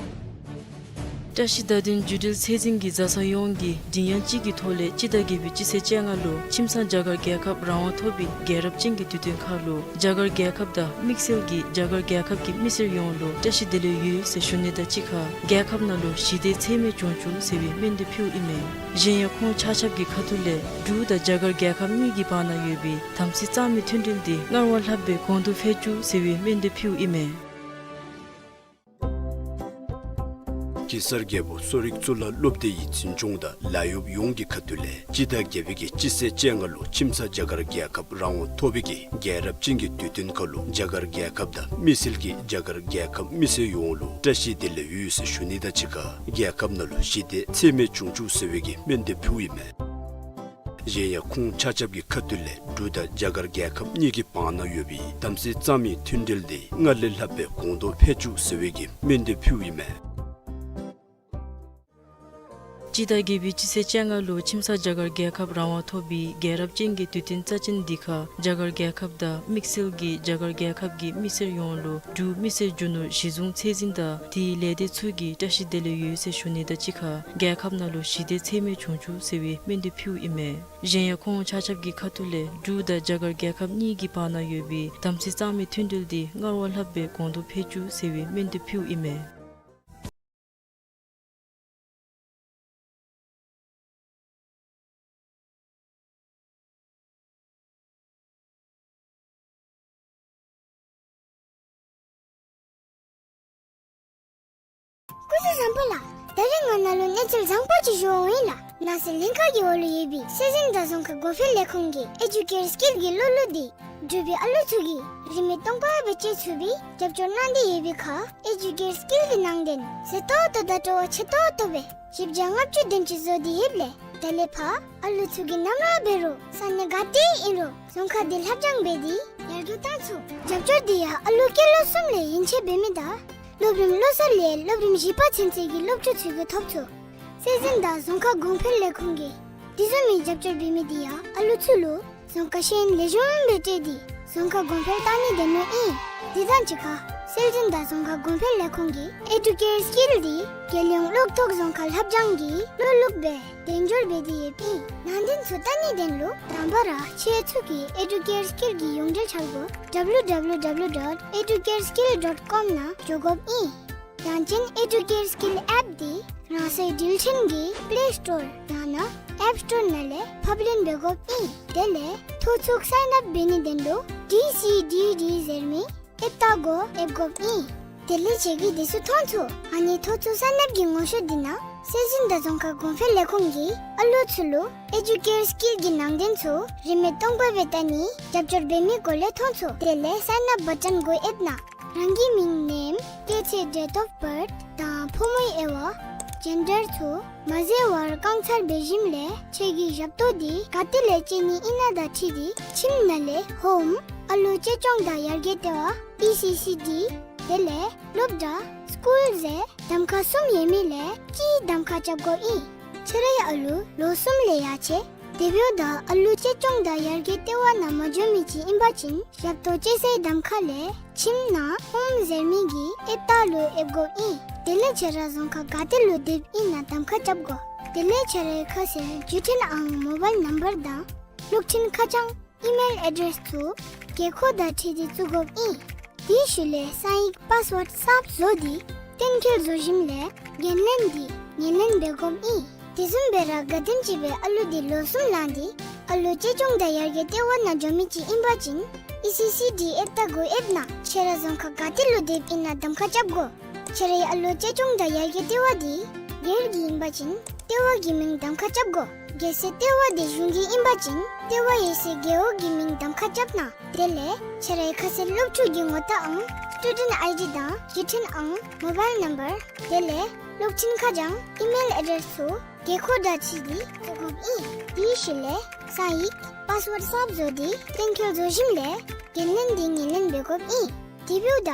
བཀྲ་ཤིས་བརྡ་དོན་བརྒྱུད་འབྲེལ་ཚད་འཛིན་གྱི་བཟའ་ཚང་ཡོངས་ཀྱིས་མགྲིན་དབྱངས་གཅིག་གི་ཐོག་ལས་སྤྱི་ཟླ་བརྒྱད་པའི་སྤྱི་ཚེས་བཅོ་ལྔ་ལུ་ཁྱིམ་ཚང་རྒྱ་གར་རྒྱལ་ཁབ་རང་དབང་ཐོབ་པའི་རྒྱལ་རབས་ཅན་གྱི་དུས་སྟོན་ཁར་ལུ་རྒྱ་གར་རྒྱལ་ཁབ་དང་དམིགས་བསལ་གྱི་རྒྱ་གར་རྒྱལ་ཁབ་ཀྱི་མི་སེར་ཡོངས་ལུ་བཀྲ་ཤིས་བདེ་ལེགས་ཡོད་ཟེར་ཞུ་ནི་དང་གཅིག་ཁར་རྒྱལ་ཁབ་ནང་ལུ་ཞི་བདེ་འཚེ་མེད་འབྱུང་བཅུག་ཟེར་བའི་སྨོན་འདེབས་ཕུལཝ་ཨིན་མས། གཞན་ཡང་ཁོང་ཆ་ཁྱབ་ཀྱི་ཁ་ཐུག་ལས་འབྲུག་དང་རྒྱ་གར་རྒྱལ་ཁབ་གཉིས་ཀྱི་བར་ན་ཡོད་པའི་དམ་ཚིག་གཙང་མའི་མཐུན་འབྲེལ་འདི་སྔར་བ་ལྷག་སྦེ་གོང་དུ་འཕེལ་བཅུག་ཟེར་བའི་སྨོན་འདེབས་ཕུལཝ་ཨིན་མས། གེ་སར་རྒྱལ་པོ་གསོ་རིག་གཙུག་ལག་སློབ་སྡེ་ཡི་འཛིན་སྐྱོང་དང་ལཱ་གཡོགཔ་ཡོངས་ཀྱི་ཁ་ཐུག་ལས་སྤྱི་ཟླ་བརྒྱད་པའི་གི་སྤྱི་ཚེས་བཅོ་ལྔ་ལུ་ཁྱིམ་ཚང་རྒྱ་གར་རྒྱལ་ཁབ་རང་དབང་ཐོབ་པའི་གི་རྒྱལ་རབས་ཅན་གྱི་དུས་སྟོན་ཁར་ལུ་རྒྱ་གར་རྒྱལ་ཁབ་དང་དམིགས་བསལ་གྱི་རྒྱ་གར་རྒྱལ་ཁབ་མི་སེར་ཡོངས་ལུ་བཀྲ་ཤིས་བདེ་ལེགས་ཡོད་ཟེར་ཞུ་ནི་དང་གཅིག་ཁར་རྒྱལ་ཁབ་ནང་ལུ་ཞི་བདེ་འཚེ་མེད་འབྱུང་བཅུག་ཟེར་བའི་གི་སྨོན་འདེབས་ཕུལཝ་ཨིན་མས། གཞན་ཡང་ཁོང་ཆ་ཁྱབ་ཀྱི་ཁ་ཐུག་ལས་འབྲུག་དང་རྒྱ་གར་རྒྱལ་ཁབ་གཉིས་ཀྱི་བར་ན་ཡོད་པའི་དམ་ཚིག་གཙང་མའི་མཐུན་འབྲེལ་འདི་སྔར་ལས་ལྷག་སྦེ་གོང་དུ་འཕེལ་བཅུག་ཟེར་བའི་གི་སྨོན་འདེབས་ཕུལཝ་ཨིན་མས། སྤྱི་ཟླ་བརྒྱད་པའི་སྤྱི་ཚེས་བཅོ་ལྔ་ལུ་ཁྱིམ་ཚང་རྒྱ་གར་རྒྱལ་ཁབ་རང་དབང་ཐོབ་པའི་རྒྱལ་རབས་ཅན་གྱི་དུས་སྟོན་རྩ་ཅན་འདི་ཁར་རྒྱ་གར་རྒྱལ་ཁབ་དང་དམིགས་བསལ་གྱིས་རྒྱ་གར་རྒྱལ་ཁབ་ཀྱི་མི་སེར་ཡོངས་ལུ་འབྲུག་མི་སེར་རྒྱུ་ནོར་གཞི་བཟུང་ཚད་འཛིན་དང་དེའི་ལས་སྡེ་ཚུ་གི་བཀྲ་ཤིས་བདེ་ལེགས་ཡོད་ཟེར་ཞུ་ནི་དང་གཅིག་ཁར་རྒྱལ་ཁབ་ནང་ལུ་ཞི་བདེ་ཚད་མེད་བྱུང་བཅུག་ཟེར་བའི་སྨོན་འདུན་ཕུལཝ་ཨིན་མས། གཞན་ཡང་ཁོང་ཆ་ཁྱབ་ཀྱི་ཁ་ཐུག་ལས་འབྲུག་དང་རྒྱ་གར་རྒྱལ་ཁབ་གཉིས་ཀྱི་བར་ན་ཡོད་པའི་དམ་ཚིག་གཙང་མའི་མཐུན་འབྲེལ་འདི་སྔར་བ་ལྷག་པའི་གོང་དུ་འཕེལ་བཅུག་ཟེར་བའི་སྨོན་འདུན་ཕུལཝ་ཨིན་མས། སྐུ་གཟུགས་བཟང་པོ་ལགས། ད་རིས་ང་ནཱ་ལུ་གནས་ཚུལ་བཟང་པོ་ཅིག་ཞུ་འོང་ཡི་ལགས། ནང་སྲིད་ལྷན་ཁག་གི་འོག་ལུ་ཡོད་པའི་སྲོལ་འཛིན་དང་རྫོང་ཁ་གོང་འཕེལ་ལས་ཁུངས་ཀྱིས་ཨེ་ཌུ་ཀེར་སི་ཀིལ་གྱི་བློ་ལུགས་འདི་འབྲུག་པའི་ཨ་ལུ་ཚུ་གིས་རིན་མེད་སྟོང་པ་སྦེ་སྤྱོད་ཚུགས་པའི་རྒྱབ་སྐྱོར་གནང་སྟེ་ཡོད་པའི་ཁར་ཨེ་ཌུ་ཀེར་སི་ཀིལ་གྱི་ནང་དོན་ཟད་ཏོག་ཏོ་དང་སྤྲོ་བ་ཆེ་ཏོག་ཏོ་སྦེ་བཞི་བརྒྱ་ལྔ་བཅུ་དེམ་ཅིག་བཟོ་སྟེ་ཡོདཔ་ལས་ད་ལས་ཕར་ཨ་ལུ་ཚུ་གིས་ནམ་ར་འབད་རུང་ས་གནས་ག་ཏེ་ཨིན་རུང་རྫོང་ཁ་འདི་ལྷབ་སྦྱང་འབད་དེ་ཡར་རྒྱས་བཏང་ཚུགས། རྒྱབ་སྐྱོར་འདི་ཡང་ཨ་ལུ་སྐྱེས་ལོ་གསུམ་ལས་ཡན་ཆད་འབད་མི་དང་སློབ་རིམ་ལོ་གསར་ལས་སློབ་རིམ་བཞི་པ་ཚུན་ཚོད་ཀྱི་སློབ་ཕྲུག་ཚུ་གིས་ཐོབ་ཚུགས། སྲོལ་འཛིན་དང་རྫོང་ཁ་གོང་འཕེལ་ལས་ཁུངས་ཀྱིས་དེ་བཟུམ་མའི་རྒྱབ་སྐྱོར་འབད་མི་འདི་ཡང་ཨ་ལུ་ཚུ་ལུ་རྫོང་ཁ་ཤེས་ཡོན་ལེགས་ཤོམ་སྦེ་སྤྲོད་དེ་རྫོང་ཁ་གོང་འཕེལ་བཏང་ནི་དོན་ལུ་ཨིན། དེ་དང་གཅིག་ཁར་སྲོལ་འཛིན་དང་རྫོང་ཁ་གོང་འཕེལ་ལས་ཁུངས་ཀྱིས་ཨེ་ཌུ་ཀེར་སི་ཀིལ་འདི་རྒྱལ་ཡོངས་གློག་ཐོག་རྫོང་ཁ་ལྷབ་སྦྱང་གི་བློ་ལུགས་སྦེ་དལ་འབྱོར་འབད་དེ་ཡོདཔ་ཨིན། ནང་དོན་ཚུ་བལྟ་ནི་དོན་ལུ་དང་པ་ར་ཁྱེད་ཚུ་གིས་ཨེ་ཌུ་ཀེར་སི་ཀིལ་གྱི་ཡོངས་འབྲེལ་འཆར་སྒོ་ཌབ་ལུ་ཌབ་ལུ་ཌབ་ལུ་ཌོཊ་ཨེ་ཌུ་ཀེར་སི་ཀིལ་ཌོཊ་ཀོམ་ནང་འགྱོ་དགོཔ་ཨིན། ཡང་ཅིན་ཨེ་ཌུ་ཀེར་སི་ཀིལ་ཨེཔ་འདི་རང་སོའི་འགྲུལ་འཕྲིན་གྱི་པླེ་སི་ཊོར་ཡང་ན་ཨེཔ་སི་ཊོར་ནང་ལས་ཕབ་ལེན་འབད་དགོཔ་ཨིན། དེ་ལས་ཐོ་ཚུགས་སའིན་ཨཔ་འབད་ནི་དོན་ལུ་ཌི་སི་ཌི་ཌི་ཟེར་མི་ཨེཔ་ལྟ་གོ་ཨེབ་དགོཔ་ཨིན། དེ་ལས་ཁྱེད་ཀྱིས་དེ་ཚུ་མཐོང་ཚུགས། ཨ་ནི་ཐོ་ཚུགས་སའིན་ཨཔ་གི་ངོ་ཤེས་འདི་ནང་སྲོལ་འཛིན་དང་རྫོང་ཁ་གོང་འཕེལ་ལས་ཁུངས་ཀྱིས་ཨ་ལུ་ཚུ་ལུ་ཨེ་ཌུ་ཀེར་སི་ཀིལ་གྱི་ནང་དོན་ཚུ་རིན་མེད་སྟོང་པ་སྦེ་བལྟ་ནི་རྒྱབ་སྐྱོར་འབད་མི་སྐོར་ལས་མཐོང་ཚུགས། དེ་ལས་སའིན་ཨཔ་བ་ཊོན་གོ་ཨེབ་ནང་རང་གི་མིང་ནེམ་སྐྱེས་ཚེས་ཌེཊ་ཨོཕ་བཱརཐ་དང་ཕོ་མོའི་དབྱེ་བ་ཇེན་ཌར་ཚུ་མ་ཟད་པར་རྐང་ཚར་འབད་ཞིནམ་ལས་ཁྱེད་ཀྱི་ཞབས་ཏོག་འདི་ག་ཏེ་ལས་སྤྱོད་ནི་ཨིན་ན་དང་འཁྲིལ་ཏེ་ཁྱིམ་ནང་ལས་ཧོམ་ཨ་ལུ་གཅེས་སྐྱོང་དང་ཡར་རྒྱས་ལྟེ་བ་ཨི་སི་སི་ཌི་དེ་ལས་སློབ་གྲྭ་སི་ཀུལ་ཟེར་གདམ་ཁ་གསུམ་ཡོད་མི་ལས་གཅིག་གདམ་ཁ་རྐྱབ་དགོཔ་ཨིན། ཁྱེད་རའི་ཨ་ལུ་ལོ་གསུམ་ལས་ཡར་ཆེ་དེ་འབདཝ་ད་ཨ་ལུ་གཅེས་སྐྱོང་དང་ཡར་རྒྱས་ལྟེ་བ་ནང་མ་འགྱོ་མི་ཅིག་ཨིན་པ་ཅིན་ཞབས་ཏོག་སྤྱོད་སའི་གདམ་ཁ་ལས་ཁྱིམ་ནང་ཧོམ་ཟེར་མི་གི་ཨེཔ་ལྟ་ལུ་ཨེབ་དགོཔ་ཨིན། དེ་ལས་ཁྱེད་ར་རྫོང་ཁ་ག་ཏེ་ལུ་སྡོདཔ་ཨིན་ན་གདམ་ཁ་རྐྱབ་དགོ། དེ་ལས་ཁྱེད་རའི་ཁ་གསལ་བརྒྱུད་འཕྲིན་ཨང་མོ་བཱའིལ་ནམ་བར་དང་གློག་འཕྲིན་ཁ་བྱང་ཨི་མེལ་ཨེ་ཌེསི་ཚུ་དགོས་མཁོ་དང་འཁྲིལ་ཏེ་བཙུགས་དགོཔ་ཨིན། དེའི་ཤུལ་ལས་གསང་ཡིག་པཱསི་ཝརཌ་གསརཔ་བཟོ་སྟེ་གཏན་འཁེལ་བཟོ་ཞིནམ་ལས་འགན་ལེན་འདི་ངོས་ལེན་འབད་དགོཔ་ཨིན། དེ་བཟུམ་སྦེ་ར་ག་དེམ་ཅིག་སྦེ་ཨ་ལུ་འདི་ལོ་གསུམ་ལང་སྟེ་ཨ་ལུ་གཅེས་སྐྱོང་དང་ཡར་རྒྱས་ལྟེ་བ་ནང་འགྱོ་མི་ཅིག་ཨིན་པ་ཅིན་ཨི་སི་སི་ཌི་ཨེཔ་ལྟ་གོ་ཨེཔ་ནང་ཁྱེད་ར་རྫོང་ཁ་ག་ཏེ་ལུ་སྡོདཔ་ཨིན་ན་གདམ་ཁ་རྐྱབ་དགོ། ཁྱེད་རའི་ཨ་ལུ་གཅེས་སྐྱོང་དང་ཡར་རྒྱས་ལྟེ་བ་འདི་སྒེར་གྱི་ཨིན་པ་ཅིན་ལྟེ་བ་གི་མིང་གདམ་ཁ་རྐྱབ་དགོ། གལ་སྲིད་ལྟེ་བ་འདི་གཞུང་གི་ཨིན་པ་ཅིན་ལྟེ་བ་ཡོད་སའི་རྒེད་འོག་གི་མིང་གདམ་ཁ་རྐྱབ་གནང་། དེ་ལས་ཁྱེད་རའི་ཁ་གསལ་སློབ་ཕྲུག་གི་ངོ་རྟགས་ཨང་སི་ཊུ་ཌེནཊ་ཨའི་ཌི་དང་བརྒྱུད་འཕྲིན་ཨང་མོ་བཱའིལ་ནམ་བར་དེ་ལས་གློག་འཕྲིན་ཁ་བྱང་ཨི་མེལ་ཨེ་ཌེསི་ཚུ་དགོས་མཁོ་དང་འཁྲིལ་ཏེ་བཙུགས་དགོཔ་ཨིན། དེའི་ཤུལ་ལས་གསང་ཡིག་པཱསི་ཝརཌ་གསརཔ་བཟོ་སྟེ་གཏན་འཁེལ་བཟོ་ཞིནམ་ལས་འགན་ལེན་འདི་ངོས་ལེན་འབད་དགོཔ་ཨིན། དེ་འབདཝ་ད་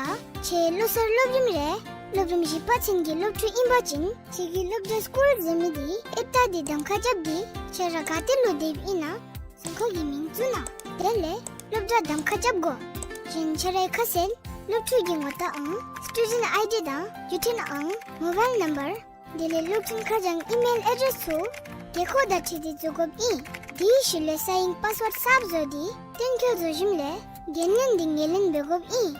ཁྱེད་ལོ་གསར་སློབ་རིམ་རེ་སློབ་རིམ་བཞི་པ་ཚུན་གྱི་སློབ་ཕྲུག་ཨིན་པ་ཅིན་ཁྱེད་ཀྱི་སློབ་གྲྭ་སི་ཀུལ་ཟེར་མི་འདི་ཨེཔ་ལྟ་འདི་གདམ་ཁ་རྐྱབ་སྟེ་ཁྱེད་ར་ག་ཏེ་ལུ་སྡོདཔ་ཨིན་ན་རྫོང་ཁ་གི་མིང་བཙུགས་གནང་། དེ་ལས་སློབ་གྲྭ་གདམ་ཁ་རྐྱབ་དགོ། གཞན་ཁྱེད་རའི་ཁ་གསལ་སློབ་ཕྲུག་གི་ངོ་རྟགས་ཨང་སི་ཊུ་ཌེནཊ་ཨའི་ཌི་དང་བརྒྱུད་འཕྲིན་ཨང་མོ་བཱའིལ་ནམ་བར་དེ་ལས་གློག་འཕྲིན་ཁ་བྱང་ཨི་མེལ་ཨེ་ཌེསི་ཚུ་དགོས་མཁོ་དང་འཁྲིལ་ཏེ་བཙུགས་དགོཔ་ཨིན། དེའི་ཤུལ་ལས་གསང་ཡིག་པཱསི་ཝརཌ་གསརཔ་བཟོ་སྟེ་གཏན་འཁེལ་བཟོ་ཞིནམ་ལས་འགན་ལེན་འདི་ངོས་ལེན་འབད་དགོཔ་ཨིན།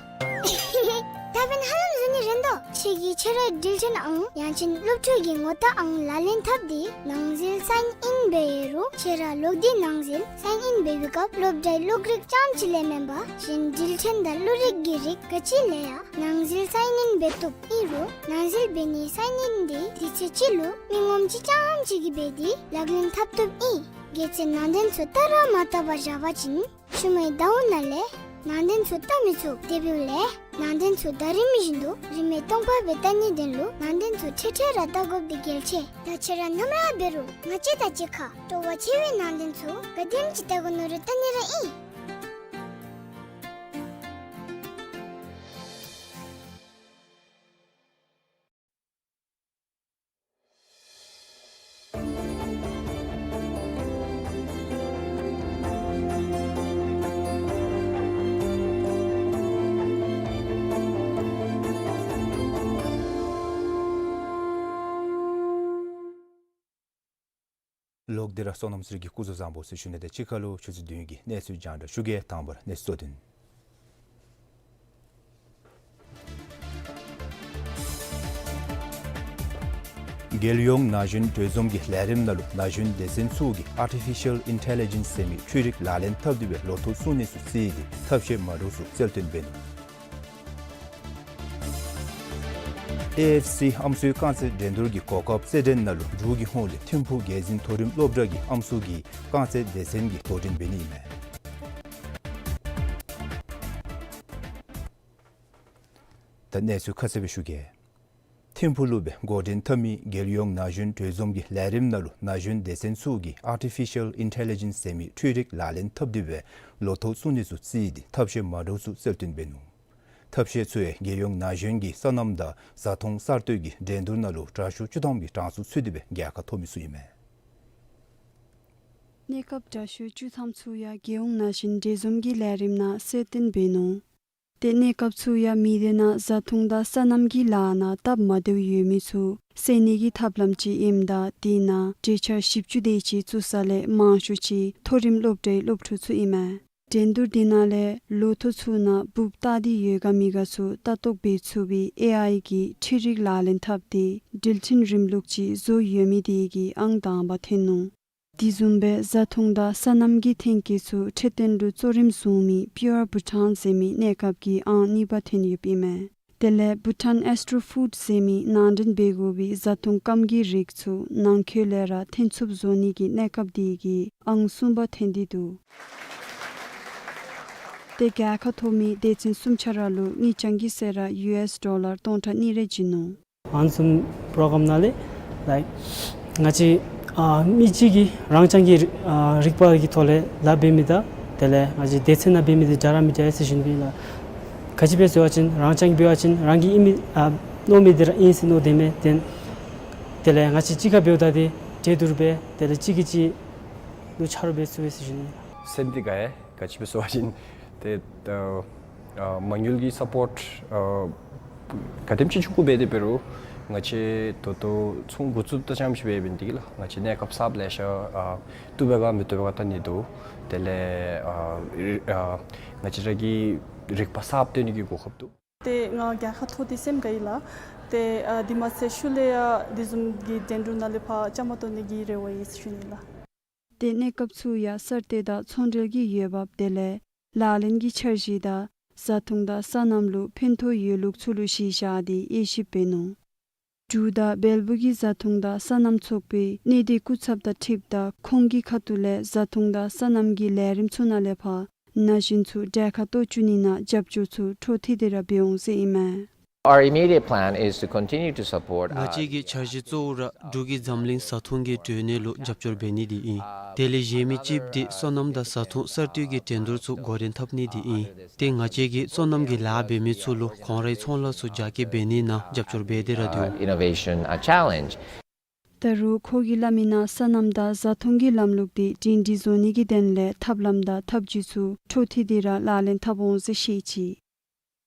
ད་འབདན་ཧ་ལམ་བཟོ་ནི་རན་དོ། ཁྱེད་ཀྱིས་ཁྱེད་རའི་འགྲུལ་འཕྲིན་ཨང་ཡང་ཅིན་སློབ་ཕྲུག་གི་ངོ་རྟགས་ཨང་ལག་ལེན་འཐབ་སྟེ་ནང་འཛུལ་སའིན་ཨིན་འབད་ཡོད་རུང་ཁྱེད་ར་ལོག་སྟེ་ནང་འཛུལ་སའིན་ཨིན་འབད་བའི་སྐབས་སློབ་གྲྭའི་གློག་རིག་རྐྱངམ་ཅིག་ལས་མེན་པར་གཞན་འགྲུལ་འཕྲིན་དང་གློག་རིག་གི་རིགས་ག་ཅི་ལས་ཡང་ནང་འཛུལ་སའིན་ཨིན་འབད་བཏུབ། ཨིན་རུང་ནང་འཛུལ་འབད་ནི་སའིན་ཨིན་འདི་དུས་ཚོད་ཅིག་ལུ་མི་ངོམ་ཅིག་རྐྱངམ་ཅིག་གིས་འབད་དེ་ལག་ལེན་འཐབ་བཏུབ་ཨིན། གལ་སྲིད་ནང་དོན་ཚུ་བལྟ་ར་མ་བལྟ་བར་བཞག་པ་ཅིན་ཤུལ་མའི་ཟླཝ་ནང་ལས་ནང་དོན་ཚུ་བལྟ་མི་ཚུགས། དེ་འབདཝ་ལས་ནང་དོན་ཚུ་ད་རིམ་བཞིན་དུ་རིན་མེད་སྟོང་པ་སྦེ་བལྟ་ནིའི་དོན་ལུ་ནང་དོན་ཚུ་ཁྲལ་ཁྲལ་ར་བལྟ་དགོཔ་འདི་གལ་ཆེ། ད་ཁྱེད་ར་ནམ་ར་འབད་རུང་ང་བཅས་དང་གཅིག་ཁར་སྤྲོ་བ་ཆེ་བའི་ནང་དོན་ཚུ་ག་དེམ་ཅིག་བལྟ་དགོ་མནོ་རུང་བལྟ་ནི་ར་ཨིན། ལོག་སྟེ་ར་སོ་ནམ་ཟེར་གྱི་སྐུ་གཟུགས་བཟང་པོ་ཟེར་ཞུ་ནི་དང་གཅིག་ཁར་ལུ་ཆུ་ཚོད་བདུན་གྱི་གནས་ཚུལ་རྒྱང་བསྒྲགས་ཞུ་གེ། དང་པ་ར་གནས་ཚུལ་གཙོ་དོན། རྒྱལ་ཡོངས་ན་གཞོན་གྲོས་འཛོམས་ཀྱི་ལས་རིམ་ནང་ལུ་ན་གཞོན་སྡེ་ཚན་ཚུ་གིས་ཨར་ཊི་ཕི་ཤལ་ཨིན་ཊེ་ལི་ཇེནསི་ཟེར་མི་འཕྲུལ་རིག་ལག་ལེན་འཐབ་སྟེ་སྦེ་ལོ་ཐོག་བཙུགས་ནི་ཚུ་བརྩིས་ཏེ་ཐབས་ཤེས་མ་འདྲཝ་ཚུ་རྩལ་བཏོན་འབད་ནུག། ཨེ་ཨེཕ་སི་ཨམ་སྲུའི་རྐང་རྩེད་འགྲན་བསྡུར་གྱི་གོ་སྐབས་རྩེད་འགྲན་ནང་ལུ་འབྲུག་གི་ཧོངས་ལས་ཐིམ་ཕུག་རྒྱལ་འཛིན་མཐོ་རིམ་སློབ་གྲྭ་གི་ཨམ་སྲུ་གི་རྐང་རྩེད་སྡེ་ཚན་གྱིས་དོ་འགྲན་འབད་ནི་ཨིན་མས། ད་གནས་ཚུལ་ཁ་གསལ་སྦེ་ཞུ་གེ། ཐིམ་ཕུག་ལུ་སྦེ་འགོ་འདྲེན་འཐབ་མི་རྒྱལ་ཡོངས་ན་གཞོན་གྲོས་འཛོམས་ཀྱི་ལས་རིམ་ནང་ལུ་ན་གཞོན་སྡེ་ཚན་ཚུ་གིས་ཨར་ཊི་ཕི་ཤལ་ཨིན་ཊེ་ལི་ཇེནསི་ཟེར་མི་འཕྲུལ་རིག་ལག་ལེན་འཐབ་སྟེ་སྦེ་ལོ་ཐོག་བཙུགས་ནི་ཚུ་བརྩིས་ཏེ་ཐབས་ཤེས་མ་འདྲཝ་ཚུ་རྩལ་བཏོན་འབད་ནུག། ཐབས་ཤེས་ཚུ་ཡང་རྒྱལ་ཡོངས་ན་གཞོན་གྱི་སོ་ནམ་དང་བཟའ་འཐུང་གསར་གཏོད་ཀྱི་འགྲན་བསྡུར་ནང་ལུ་དྲག་ཤོས་བཅུ་ཐམ་གྱི་གྲངས་སུ་ཚུད་དེ་སྦེ་རྒྱལ་ཁ་ཐོབ་མི་ཚུ་ཨིན་མས། གནས་སྐབས་དྲག་ཤོས་བཅུ་ཐམ་ཚུ་ཡང་རྒྱལ་ཡོངས་ན་གཞོན་གྲོས་འཛོམས་ཀྱི་ལས་རིམ་ནང་གསལ་སྟོན་འབད་ནུག། ཏེ་གནས་སྐབས་ཚུ་ཡང་མི་སྡེ་ནང་བཟའ་འཐུང་དང་སོ་ནམ་གྱི་ལཱ་ནང་སྟབས་མ་བདེཝ་ཡོད་མི་ཚུ་སེལ་ནི་གི་ཐབས་ལམ་ཅིག་ཨིནམ་ད་དེ་ནང་གྲོས་འཆར་བཞི་བཅུ་དེ་ཅིག་བཙུགས་ས་ལས་མང་ཤོས་ཅིག་མཐོ་རིམ་སློབ་གྲྭའི་སློབ་ཕྲུག་ཚུ་ཨིན་མས། འགྲན་བསྡུར་དེ་ནང་ལས་ལོ་ཐོག་ཚུ་ནང་འབུཔ་བཏགས་ཏེ་ཡོད་ག་མེད་ག་ཚུ་ལྟ་རྟོག་འབད་ཚུགས་པའི་ཨེ་ཨའི་གི་འཕྲུལ་རིག་ལག་ལེན་འཐབ་སྟེ་འགྲུལ་འཕྲིན་རིམ་ལུགས་ཅིག་བཟོ་ཡོད་མི་དེ་གིས་ཨང་དང་པ་ཐོན་ནུག། དེ་བཟུམ་སྦེ་བཟའ་འཐུང་དང་སོ་ནམ་གྱི་ཐོན་སྐྱེད་ཚུ་འཕྲོད་བསྟེན་ལུ་གཙོ་རིམ་བཟུང་མི་པིའུར་བྷུ་ཊཱན་ཟེར་མི་གནས་སྐབས་ཀྱིས་ཨང་གཉིས་པ་ཐོན་ཡོདཔ་ཨིན་མས། དེ་ལས་བྷུ་ཊཱན་ཨེསི་ཊྲོ་ཕུཌ་ཟེར་མི་ནང་འདྲེན་འབད་དགོ་པའི་བཟའ་འཐུང་སྐམ་གྱི་རིགས་ཚུ་ནང་འཁོད་ལས་ར་ཐོན་ཚུགསཔ་བཟོ་ནི་གི་གནས་སྐབས་དེ་གིས་ཨང་གསུམ་པ་ཐོན་ཏེ་འདུག། ཏེ་རྒྱལ་ཁ་ཐོབ་མི་སྡེ་ཚན་གསུམ་ཆ་ར་ལུ་དངུལ་རྐྱང་གི་ཟད་ར་ཡུ་ཨེསི་ཌོ་ལར་སྟོང་ཕྲག་གཉིས་རེ་བྱིན་ནུག། ཨ་ནི་བཟུམ་པོ་རོ་གརམ་ནང་ལས་ལའིཀ་ང་བཅས་ཨ་མི་གཅིག་གིས་རང་རྐྱང་གི་ཨ་རིག་པ་གི་ཐོག་ལས་ལཱ་འབད་མི་དང་དེ་ལས་ང་བཅས་སྡེ་ཚན་ནང་འབད་མི་འདི་འདྲ་ར་མི་འདྲ་ཟེར་ཞུ་ནི་ཨིན་ལགས། ག་ཅི་སྦེ་ཟེར་བ་ཅིན་རང་རྐྱང་འབད་བ་ཅིན་རང་གིས་ཨིན་མི་ཨ་མནོ་མི་འདི་ར་ཨིན་ཟེར་མནོ་སྡོད་མི་དེ་དེ་ལས་ང་བཅས་གཅིག་ཁར་འབདཝ་ད་འདི་འདྲེས་བསྡུར་འབད་དེ་ལས་གཅིག་གིས་གཅིག་ལུ་ཆ་རོགས་འབད་ཚུགས་པས་ཟེར་ཞུ་ནི། སེམས་འདི་དགའ་ཡི། ག་ཅི་སྦེ་ཟེར་བ་ཅིན་ཏེ་ཨ་མ་དངུལ་གྱི་སཔོརཊ་ཨ་ག་དེམ་ཅིག་ཆུང་ཀུ་འབད་དེ་འབད་རུང་ང་བཅས་ད་ལྟོ་ཚོང་འགོ་བཙུགསཔ་ད་ཙམ་ཅིག་འབད་འབད་ནི་འདི་གིས་ལགས་ང་བཅས་གནས་སྐབས་གསརཔ་ལེ་ཤ་ཨ་བཏུབ་པས་ག་མི་བཏུབ་པས་ག་བལྟ་ནི་འདུག། དེ་ལས་ཨ་ཨ་ང་བཅས་ར་གི་རིག་པ་གསརཔ་སྟོན་ནི་གི་གོ་སྐབས་འདུག། ཏེ་ང་རྒྱལ་ཁ་ཐོབ་སྟེ་སེམས་དགའ་ཡི་ལགས། ཏེ་ཨ་དེ་མ་ཚད་ཤུལ་ལས་ཡང་དེ་བཟུམ་གྱི་འགྲན་བསྡུར་ནང་ལས་ཕར་བཅའ་མར་གཏོགས་ནི་གི་རེ་བ་ཡོད་ཟེར་ཞུ་ནི་ལགས། ཏེ་གནས་སྐབས་ཚུ་ཡང་གསར་གཏོད་དང་ཚོང་འབྲེལ་གྱི་འོས་འབབ་དེ་ལས་ལག་ལེན་གྱི་འཆར་གཞི་དང་བཟའ་འཐུང་དང་སོ་ནམ་ལུ་ཕན་ཐོགས་ཡོད་ལུགས་ཚུ་ལུ་གཞི་བཞག་སྟེ་དབྱེ་ཞིབ་འབད་ནུག། འབྲུག་དང་བལ་པོ་གི་བཟའ་འཐུང་དང་སོ་ནམ་ཚོགས་པའི་གནས་སྡུད་སྐུ་ཚབ་དང་འཁྲིལཝ་ད་ཁོང་གི་ཁ་ཐུག་ལས་བཟའ་འཐུང་དང་སོ་ནམ་གྱི་ལས་རིམ་ཚུ་ནང་ལས་ཕར་ན་གཞོན་ཚུ་གྲལ་ཁར་གཏོགས་བཅུག་ནི་ནང་རྒྱབ་སྐྱོར་ཚུ་འཕྲོ་མཐུད་དེ་ར་འབད་འོང་ཟེར་ཨིན་མས། Our immediate plan is to continue to support ང་བཅས་ཀྱི་འཆར་གཞི་གཙོ་བོ་ར་འབྲུག་གི་འཛམ་གླིང་བཟའ་འཐུང་གི་གྲོས་གནས་ལུ་རྒྱབ་སྐྱོར་འབད་ནི་འདི་ཨིན། དེ་ལས་གཞན་མི་ཅིག་འདི་སོ་ནམ་དང་བཟའ་འཐུང་གསར་གཏོད་ཀྱི་འགྲན་བསྡུར་ཚུ་འགོ་འདྲེན་འཐབ་ནི་འདི་ཨིན། ཏེ་ང་བཅས་ཀྱིས་སོ་ནམ་གྱི་ལཱ་འབད་མི་ཚུ་ལུ་ཁོང་རའི་ཚོང་ལཱ་ཚུ་རྒྱ་སྐྱེད་འབད་ནི་ནང་རྒྱབ་སྐྱོར་འབད་དེ་ར་འདུག། Innovation a challenge. ད་རུང་ཁོ་གིས་སླབ་མི་ནང་སོ་ནམ་དང་བཟའ་འཐུང་གི་ལམ་ལུགས་འདི་སྒྲིང་སྒྲི་བཟོ་ནི་གི་དོན་ལས་ཐབས་ལམ་དང་ཐབས་བྱུས་ཚུ་འཕྲོ་མཐུད་དེ་ར་ལག་ལེན་འཐབ་འོང་ཟེར་བཤད་ཅི།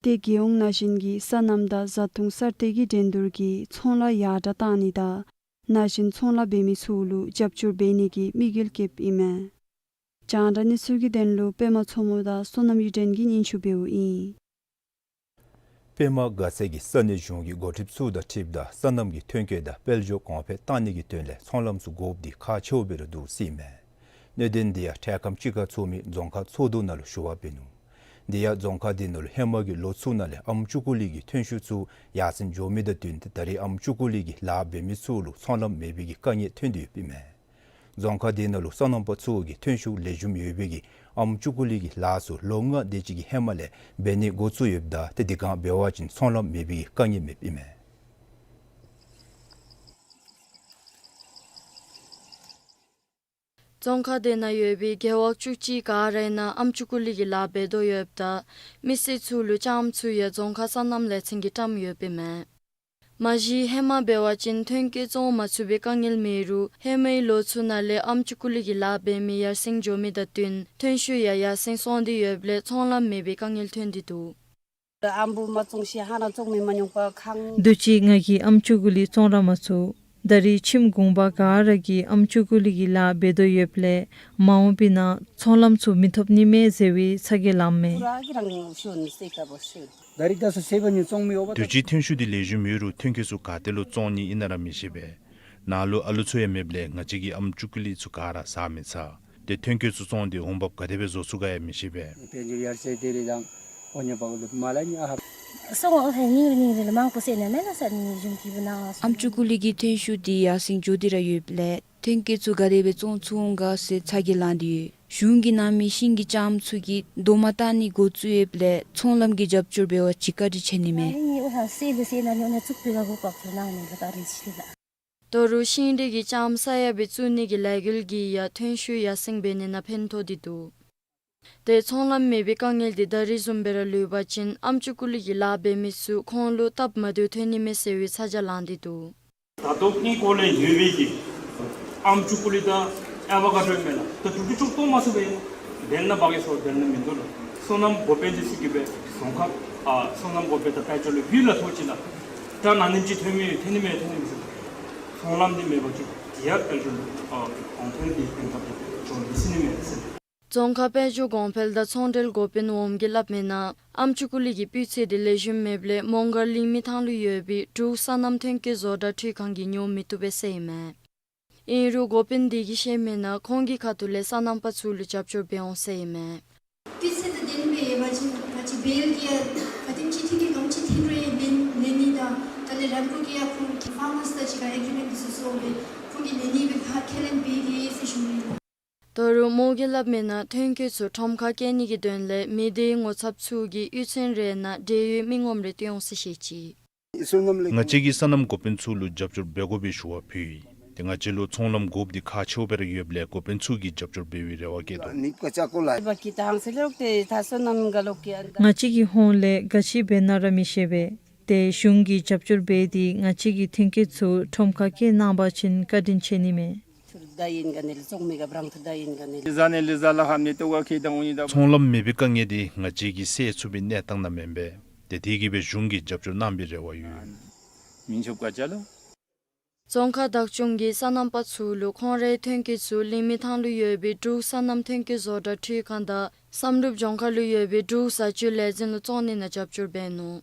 ཏེ་རྒྱལ་ཡོངས་ན་གཞོན་གྱི་སོ་ནམ་དང་བཟའ་འཐུང་གསར་གཏོད་ཀྱི་འགྲན་བསྡུར་གྱིས་ཚོང་ལཱ་ཡར་དྲག་གཏང་ནི་དང་ན་གཞོན་ཚོང་ལཱ་འབད་མི་ཚུ་ལུ་རྒྱབ་སྐྱོར་འབད་ནི་གི་དམིགས་ཡུལ་བསྐྱེདཔ་ཨིན་མས། རྒྱང་བསྒྲགས་གནས་ཚུལ་གྱི་དོན་ལུ་པདྨ་མཚོ་མོ་དང་བསོད་ནམས་གཡུ་སྒྲོན་གྱིས་སྙན་ཞུ་འབདཝ་ཨིན། པདྨ་དགའ་ཚལ་གྱི་ས་གནས་གཞུང་གི་འགོ་ཁྲིདཔ་ཚུ་དང་འཁྲིལཝ་ད་སོ་ནམ་གྱི་ཐོན་སྐྱེད་དང་དཔལ་འབྱོར་གོང་འཕེལ་གཏང་ནི་གི་དོན་ལས་ཚོང་ལམ་ཚུ་དགོཔ་འདི་ཁག་ཆེཝ་སྦེ་ར་འདུག་ཟེར་ཨིན་མས། གནད་དོན་འདི་ཡང་འཕྲལ་ཁམས་ཅིག་ཁར་ཚོགས་མི་རྫོང་ཁག་ཚོགས་འདུ་ནང་ལུ་ཞུ་བ་འབད་ནུག། དེ་ཡང་རྫོང་ཁག་དེ་ནང་ལུ་ཧེ་མ་གི་ལོ་ཚུ་ནང་ལས་ཨམ་ཅུ་ཀུ་ལི་གི་ཐོན་ཤུགས་ཚུ་ཡར་སེང་འགྱོ་མི་དང་བསྟུན་ཏེ་ད་རེས་ཨམ་ཅུ་ཀུ་ལི་གི་ལཱ་འབད་མི་ཚུ་ལུ་ཚོང་ལམ་མེད་པའི་གི་དཀའ་ངལ་ཐོན་ཏེ་ཡོདཔ་ཨིན་མས། རྫོང་ཁག་དེ་ནང་ལུ་སོ་ནམ་པ་ཚུ་གིས་ཐོན་ཤུགས་ལེགས་ཤོམ་ཡོད་པའི་གི་ཨམ་ཅུ་ཀུ་ལི་གི་ལཱ་ཚུ་ལོ་ལྔ་དེ་ཅིག་གི་ཧེ་མ་ལས་འབད་ནི་འགོ་བཙུགས་ཡོདཔ་ད་ཏེ་དེ་སྒང་འབད་བ་ཅིན་ཚོང་ལམ་མེད་པའི་གི་དཀའ་ངལ་མེདཔ་ཨིན་མས། རྫོང་ཁག་དེ་ནང་ཡོད་པའི་རྒེད་འོག་བཅུ་གཅིག་ག་ར་ནང་ཨམ་ཅུ་ཀུ་ལི་གི་ལཱ་འབད་དོ་ཡོདཔ་ད་མི་སེར་ཚུ་ལུ་ལྕངམ་ཚུ་ཡང་རྫོང་ཁག་སོ་ནམ་ལས་ཚན་གྱིས་བཀྲམ་ཡོདཔ་ཨིན་མས། མ་གཞི་ཧེ་མ་འབད་བ་ཅིན་ཐོན་སྐྱེད་བཙོང་མ་ཚུགས་པའི་དཀའ་ངལ་མེད་རུང་ཧེ་མའི་ལོ་ཚུ་ནང་ལས་ཨམ་ཅུ་ཀུ་ལི་གི་ལཱ་འབད་མི་ཡར་སེང་འགྱོ་མི་དང་བསྟུན་ཐོན་ཤུགས་ཡང་ཡར་སེང་སོང་སྟེ་ཡོདཔ་ལས་ཚོང་ལམ་མེད་པའི་དཀའ་ངལ་ཐོན་ཏེ་འདུག། ཨམ་བུ་མ་བཙོང་ཤེས་ཧ་ན་བཙོང་མི་མ་མྱོང་པ་ཁང་། དུས་ཅི་ང་གིས་ཨམ་ཅུ་ཀུ་ལི་བཙོང་ར་མ་ཚུགས། ད་རིས་ཁྱིམ་གུང་པ་ག་ར་གིས་ཨམ་ཅུ་ཀུ་ལི་གི་ལཱ་འབད་དོ་ཡོདཔ་ལས་མ་འོངས་པའི་ནང་ཚོང་ལམ་ཚུ་མི་ཐོབ་ནི་མས་ཟེར་བའི་ཚ་གྱང་ལངམ་མས། དུས་ཅི་ཐོན་ཤུགས་འདི་ལེགས་ཤོམ་ཡོད་རུང་ཐོན་སྐྱེད་ཚུ་ག་ཏེ་ལུ་བཙོང་ནི་ཨིན་ན་ར་མི་ཤེས་པས། ནཱ་ལུ་ཨ་ལུ་ཚུ་ཡང་མེདཔ་ལས་ང་བཅས་ཀྱིས་ཨམ་ཅུ་ཀུ་ལི་ཚུ་ག་ར་ཟ་མི་ཚར། ཏེ་ཐོན་སྐྱེད་ཚུ་བཙོང་སྟེ་འོང་འབབ་ག་དེ་སྦེ་བཟོ་ཚུགས་ག་ཡང་མི་ཤེས་པས། ཨམ་ཅུ་ཀུ་ལི་གི་ཐོན་ཤུགས་འདི་ཡར་སེང་འགྱོ་སྟེ་ར་ཡོདཔ་ལས་ཐོན་སྐྱེད་ཚུ་ག་དེ་སྦེ་བཙོང་ཚུགས་འོང་ག་ཟེར་ཚ་གྱང་ལངས་ཏེ་ཡོད། གཞུང་གིས་ནང་མི་ཤིང་གི་ལྕངམ་ཚུ་གི་རྡོག་མ་བཏགས་ནི་འགོ་བཙུགས་ཡོདཔ་ལས་ཚོང་ལམ་གྱི་རྒྱབ་སྐྱོར་འབད་བ་ཅིན་བཀའ་དྲིན་ཆེ་ནི་མས། ད་རུང་ཤིང་འབྲས་ཀྱི་ལྕངམ་ས་ཡ་སྦེ་བཙུགས་ནི་གི་ལས་འགུལ་གྱིས་ཡང་ཐོན་ཤུགས་ཡར་སེང་འབད་ནི་ནང་ཕན་ཐོགས་ཏེ་འདུག། ཏེ་ཚོང་ལམ་མེད་པའི་དཀའ་ངལ་འདི་ད་རིས་བཟུམ་སྦེ་ར་ལུས་པ་ཅིན་ཨམ་ཅུ་ཀུ་ལི་གི་ལཱ་འབད་མི་ཚུ་ཁོང་ལུ་སྟབས་མ་བདེཝ་ཐོན་ནི་མས་ཟེར་བའི་ཚ་གྱང་ལངས་ཏེ་འདུག། ད་ལྟོ་ངེའི་སྐོར་ལས་ཡོད་པའི་གི་ཨམ་ཅུ་ཀུ་ལི་དང་ཨེ་བོ་ཀ་ཌོ་མེན་ན་ད་དྲུག་ཅུ་ཅུ་གཏོང་མ་ཚུགས་པས། དེ་ལས་ནཱ་འབག་གེ་ཟེར་དེ་ལས་མིན་འདུག་ལགས། སོ་ནམ་འགོ་དཔོན་འདི་ཚུ་གིས་སྦེ་རྫོང་ཁག་ཨ་སོ་ནམ་འགོ་དཔོན་དང་དཔལ་འབྱོར་ལུ་ཡུལ་ལ་ཐོག་ཅིག་ལགས། ད་ནཱ་ནེམ་ཅིག་ཐོན་མི་ཐོན་ནི་མས་ཐོན་ནི་མས་ཟེར། ཚོང་ལམ་འདི་མེད་པ་ཅིན་དེ་ཡང་དཔལ་འབྱོར་ལུ་ཨ་གོང་འཕེལ་འདི་གཏན་འཁེལ་འགྱོ་མི་ཚུགས་ནི་མས་ཟེར། རྫོང་ཁག་དཔལ་འབྱོར་གོང་འཕེལ་དང་ཚོང་འབྲེལ་འགོ་དཔོན་འོགམ་གིས་སླབ་མིའི་ནང་ཨམ་ཅུ་ཀུ་ལི་གི་སྤུས་ཚད་འདི་ལེགས་ཤོམ་མེདཔ་ལས་མོང་སྒར་གླིང་མི་ཐང་ལུ་ཡོད་པའི་འབྲུག་སོ་ནམ་ཐོན་སྐྱེད་བཟོ་གྲྭ་འཕྲུལ་ཁང་གིས་ཉོ་མི་བཏུབ་པས་ཟེར་ཨིན་མས། ཨིན་རུང་འགོ་དཔོན་འདི་གིས་བཤད་མིའི་ནང་ཁོང་གི་ཁ་ཐུག་ལས་སོ་ནམ་པ་ཚུ་ལུ་རྒྱབ་སྐྱོར་འབད་འོང་ཟེར་ཨིན་མས། སྤུས་ཚད་དང་ལྡནམ་སྦེ་ཡོད་པ་ཅིན་ང་བཅས་བལ་གྱི་ཡང་ག་དེམ་ཅིག་ཐོན་སྐྱེད་ག་དེམ་ཅིག་ཐོན་རུང་ལེན་ལེན་ནི་དང་ད་ལས་རམ་ཁོ་གིས་ཡང་ཁོང་གི་ཕར་མར་ས་ཅིག་ག་ཨེག་རི་མེནཊ་བཟོ་སོང་སྦེ་ཁོང་གིས་ལེན་ནི་སྦེ་ཁས་ལེན་འབད་དེ་ཟེར་ཞུ་ནི། ད་རུང་མོ་གིས་སླབ་མིའི་ནང་ཐོན་སྐྱེད་ཚུ་ཁྲོམ་ཁར་བསྐྱལ་ནི་གི་དོན་ལས་མི་སྡེའི་ངོ་ཚབ་ཚུ་གིས་གཡུས་ཚན་རེ་ནང་འབྲེལ་ཡོད་མི་ངོམ་རེ་བཏོན་འོང་ཟེར་བཤད་ཅི། ང་བཅས་ཀྱིས་སོ་ནམ་འགོ་དཔོན་ཚུ་ལུ་རྒྱབ་སྐྱོར་འབད་དགོ་པའི་ཞུ་བ་ཕུལ་ཡི། ཏེ་ང་བཅས་ལུ་ཚོང་ལམ་དགོཔ་འདི་ཁག་ཆེཝ་སྦེ་ར་ཡོདཔ་ལས་འགོ་དཔོན་ཚུ་གིས་རྒྱབ་སྐྱོར་འབད་བའི་རེ་བ་བསྐྱེད་དོ། ང་བཅས་ཀྱི་ཧོངས་ལས་ག་ཅི་འབད་ན་ར་མི་ཤེས་པས། ཏེ་གཞུང་གིས་རྒྱབ་སྐྱོར་འབད་དེ་ང་བཅས་ཀྱི་ཐོན་སྐྱེད་ཚུ་ཁྲོམ་ཁར་བསྐྱལ་གནང་པ་ཅིན་བཀའ་དྲིན་ཆེ་ནི་མས། ཚོང་ལམ་མེད་པའི་དཀའ་ངལ་འདི་ང་བཅས་ཀྱིས་སེལ་ཚུགས་པའི་གནས་སྟངས་ནང་མེན་པས། ཏེ་དེ་གིས་སྦེ་གཞུང་གིས་རྒྱབ་སྐྱོར་གནང་བའི་རེ་བ་ཡོད། རྫོང་ཁག་བདག་སྐྱོང་གིས་སོ་ནམ་པ་ཚུ་ལུ་ཁོང་རའི་ཐོན་སྐྱེད་ཚུ་གླིང་མི་ཐང་ལུ་ཡོད་པའི་འབྲུག་སོ་ནམ་ཐོན་སྐྱེད་བཟོ་གྲྭ་འཕྲུལ་ཁང་དང་བསམ་གྲུབ་ལྗོངས་མཁར་ལུ་ཡོད་པའི་འབྲུག་བཟའ་སྤྱོད་ལས་འཛིན་ལུ་བཙོང་ནི་ནང་རྒྱབ་སྐྱོར་འབད་ནུག།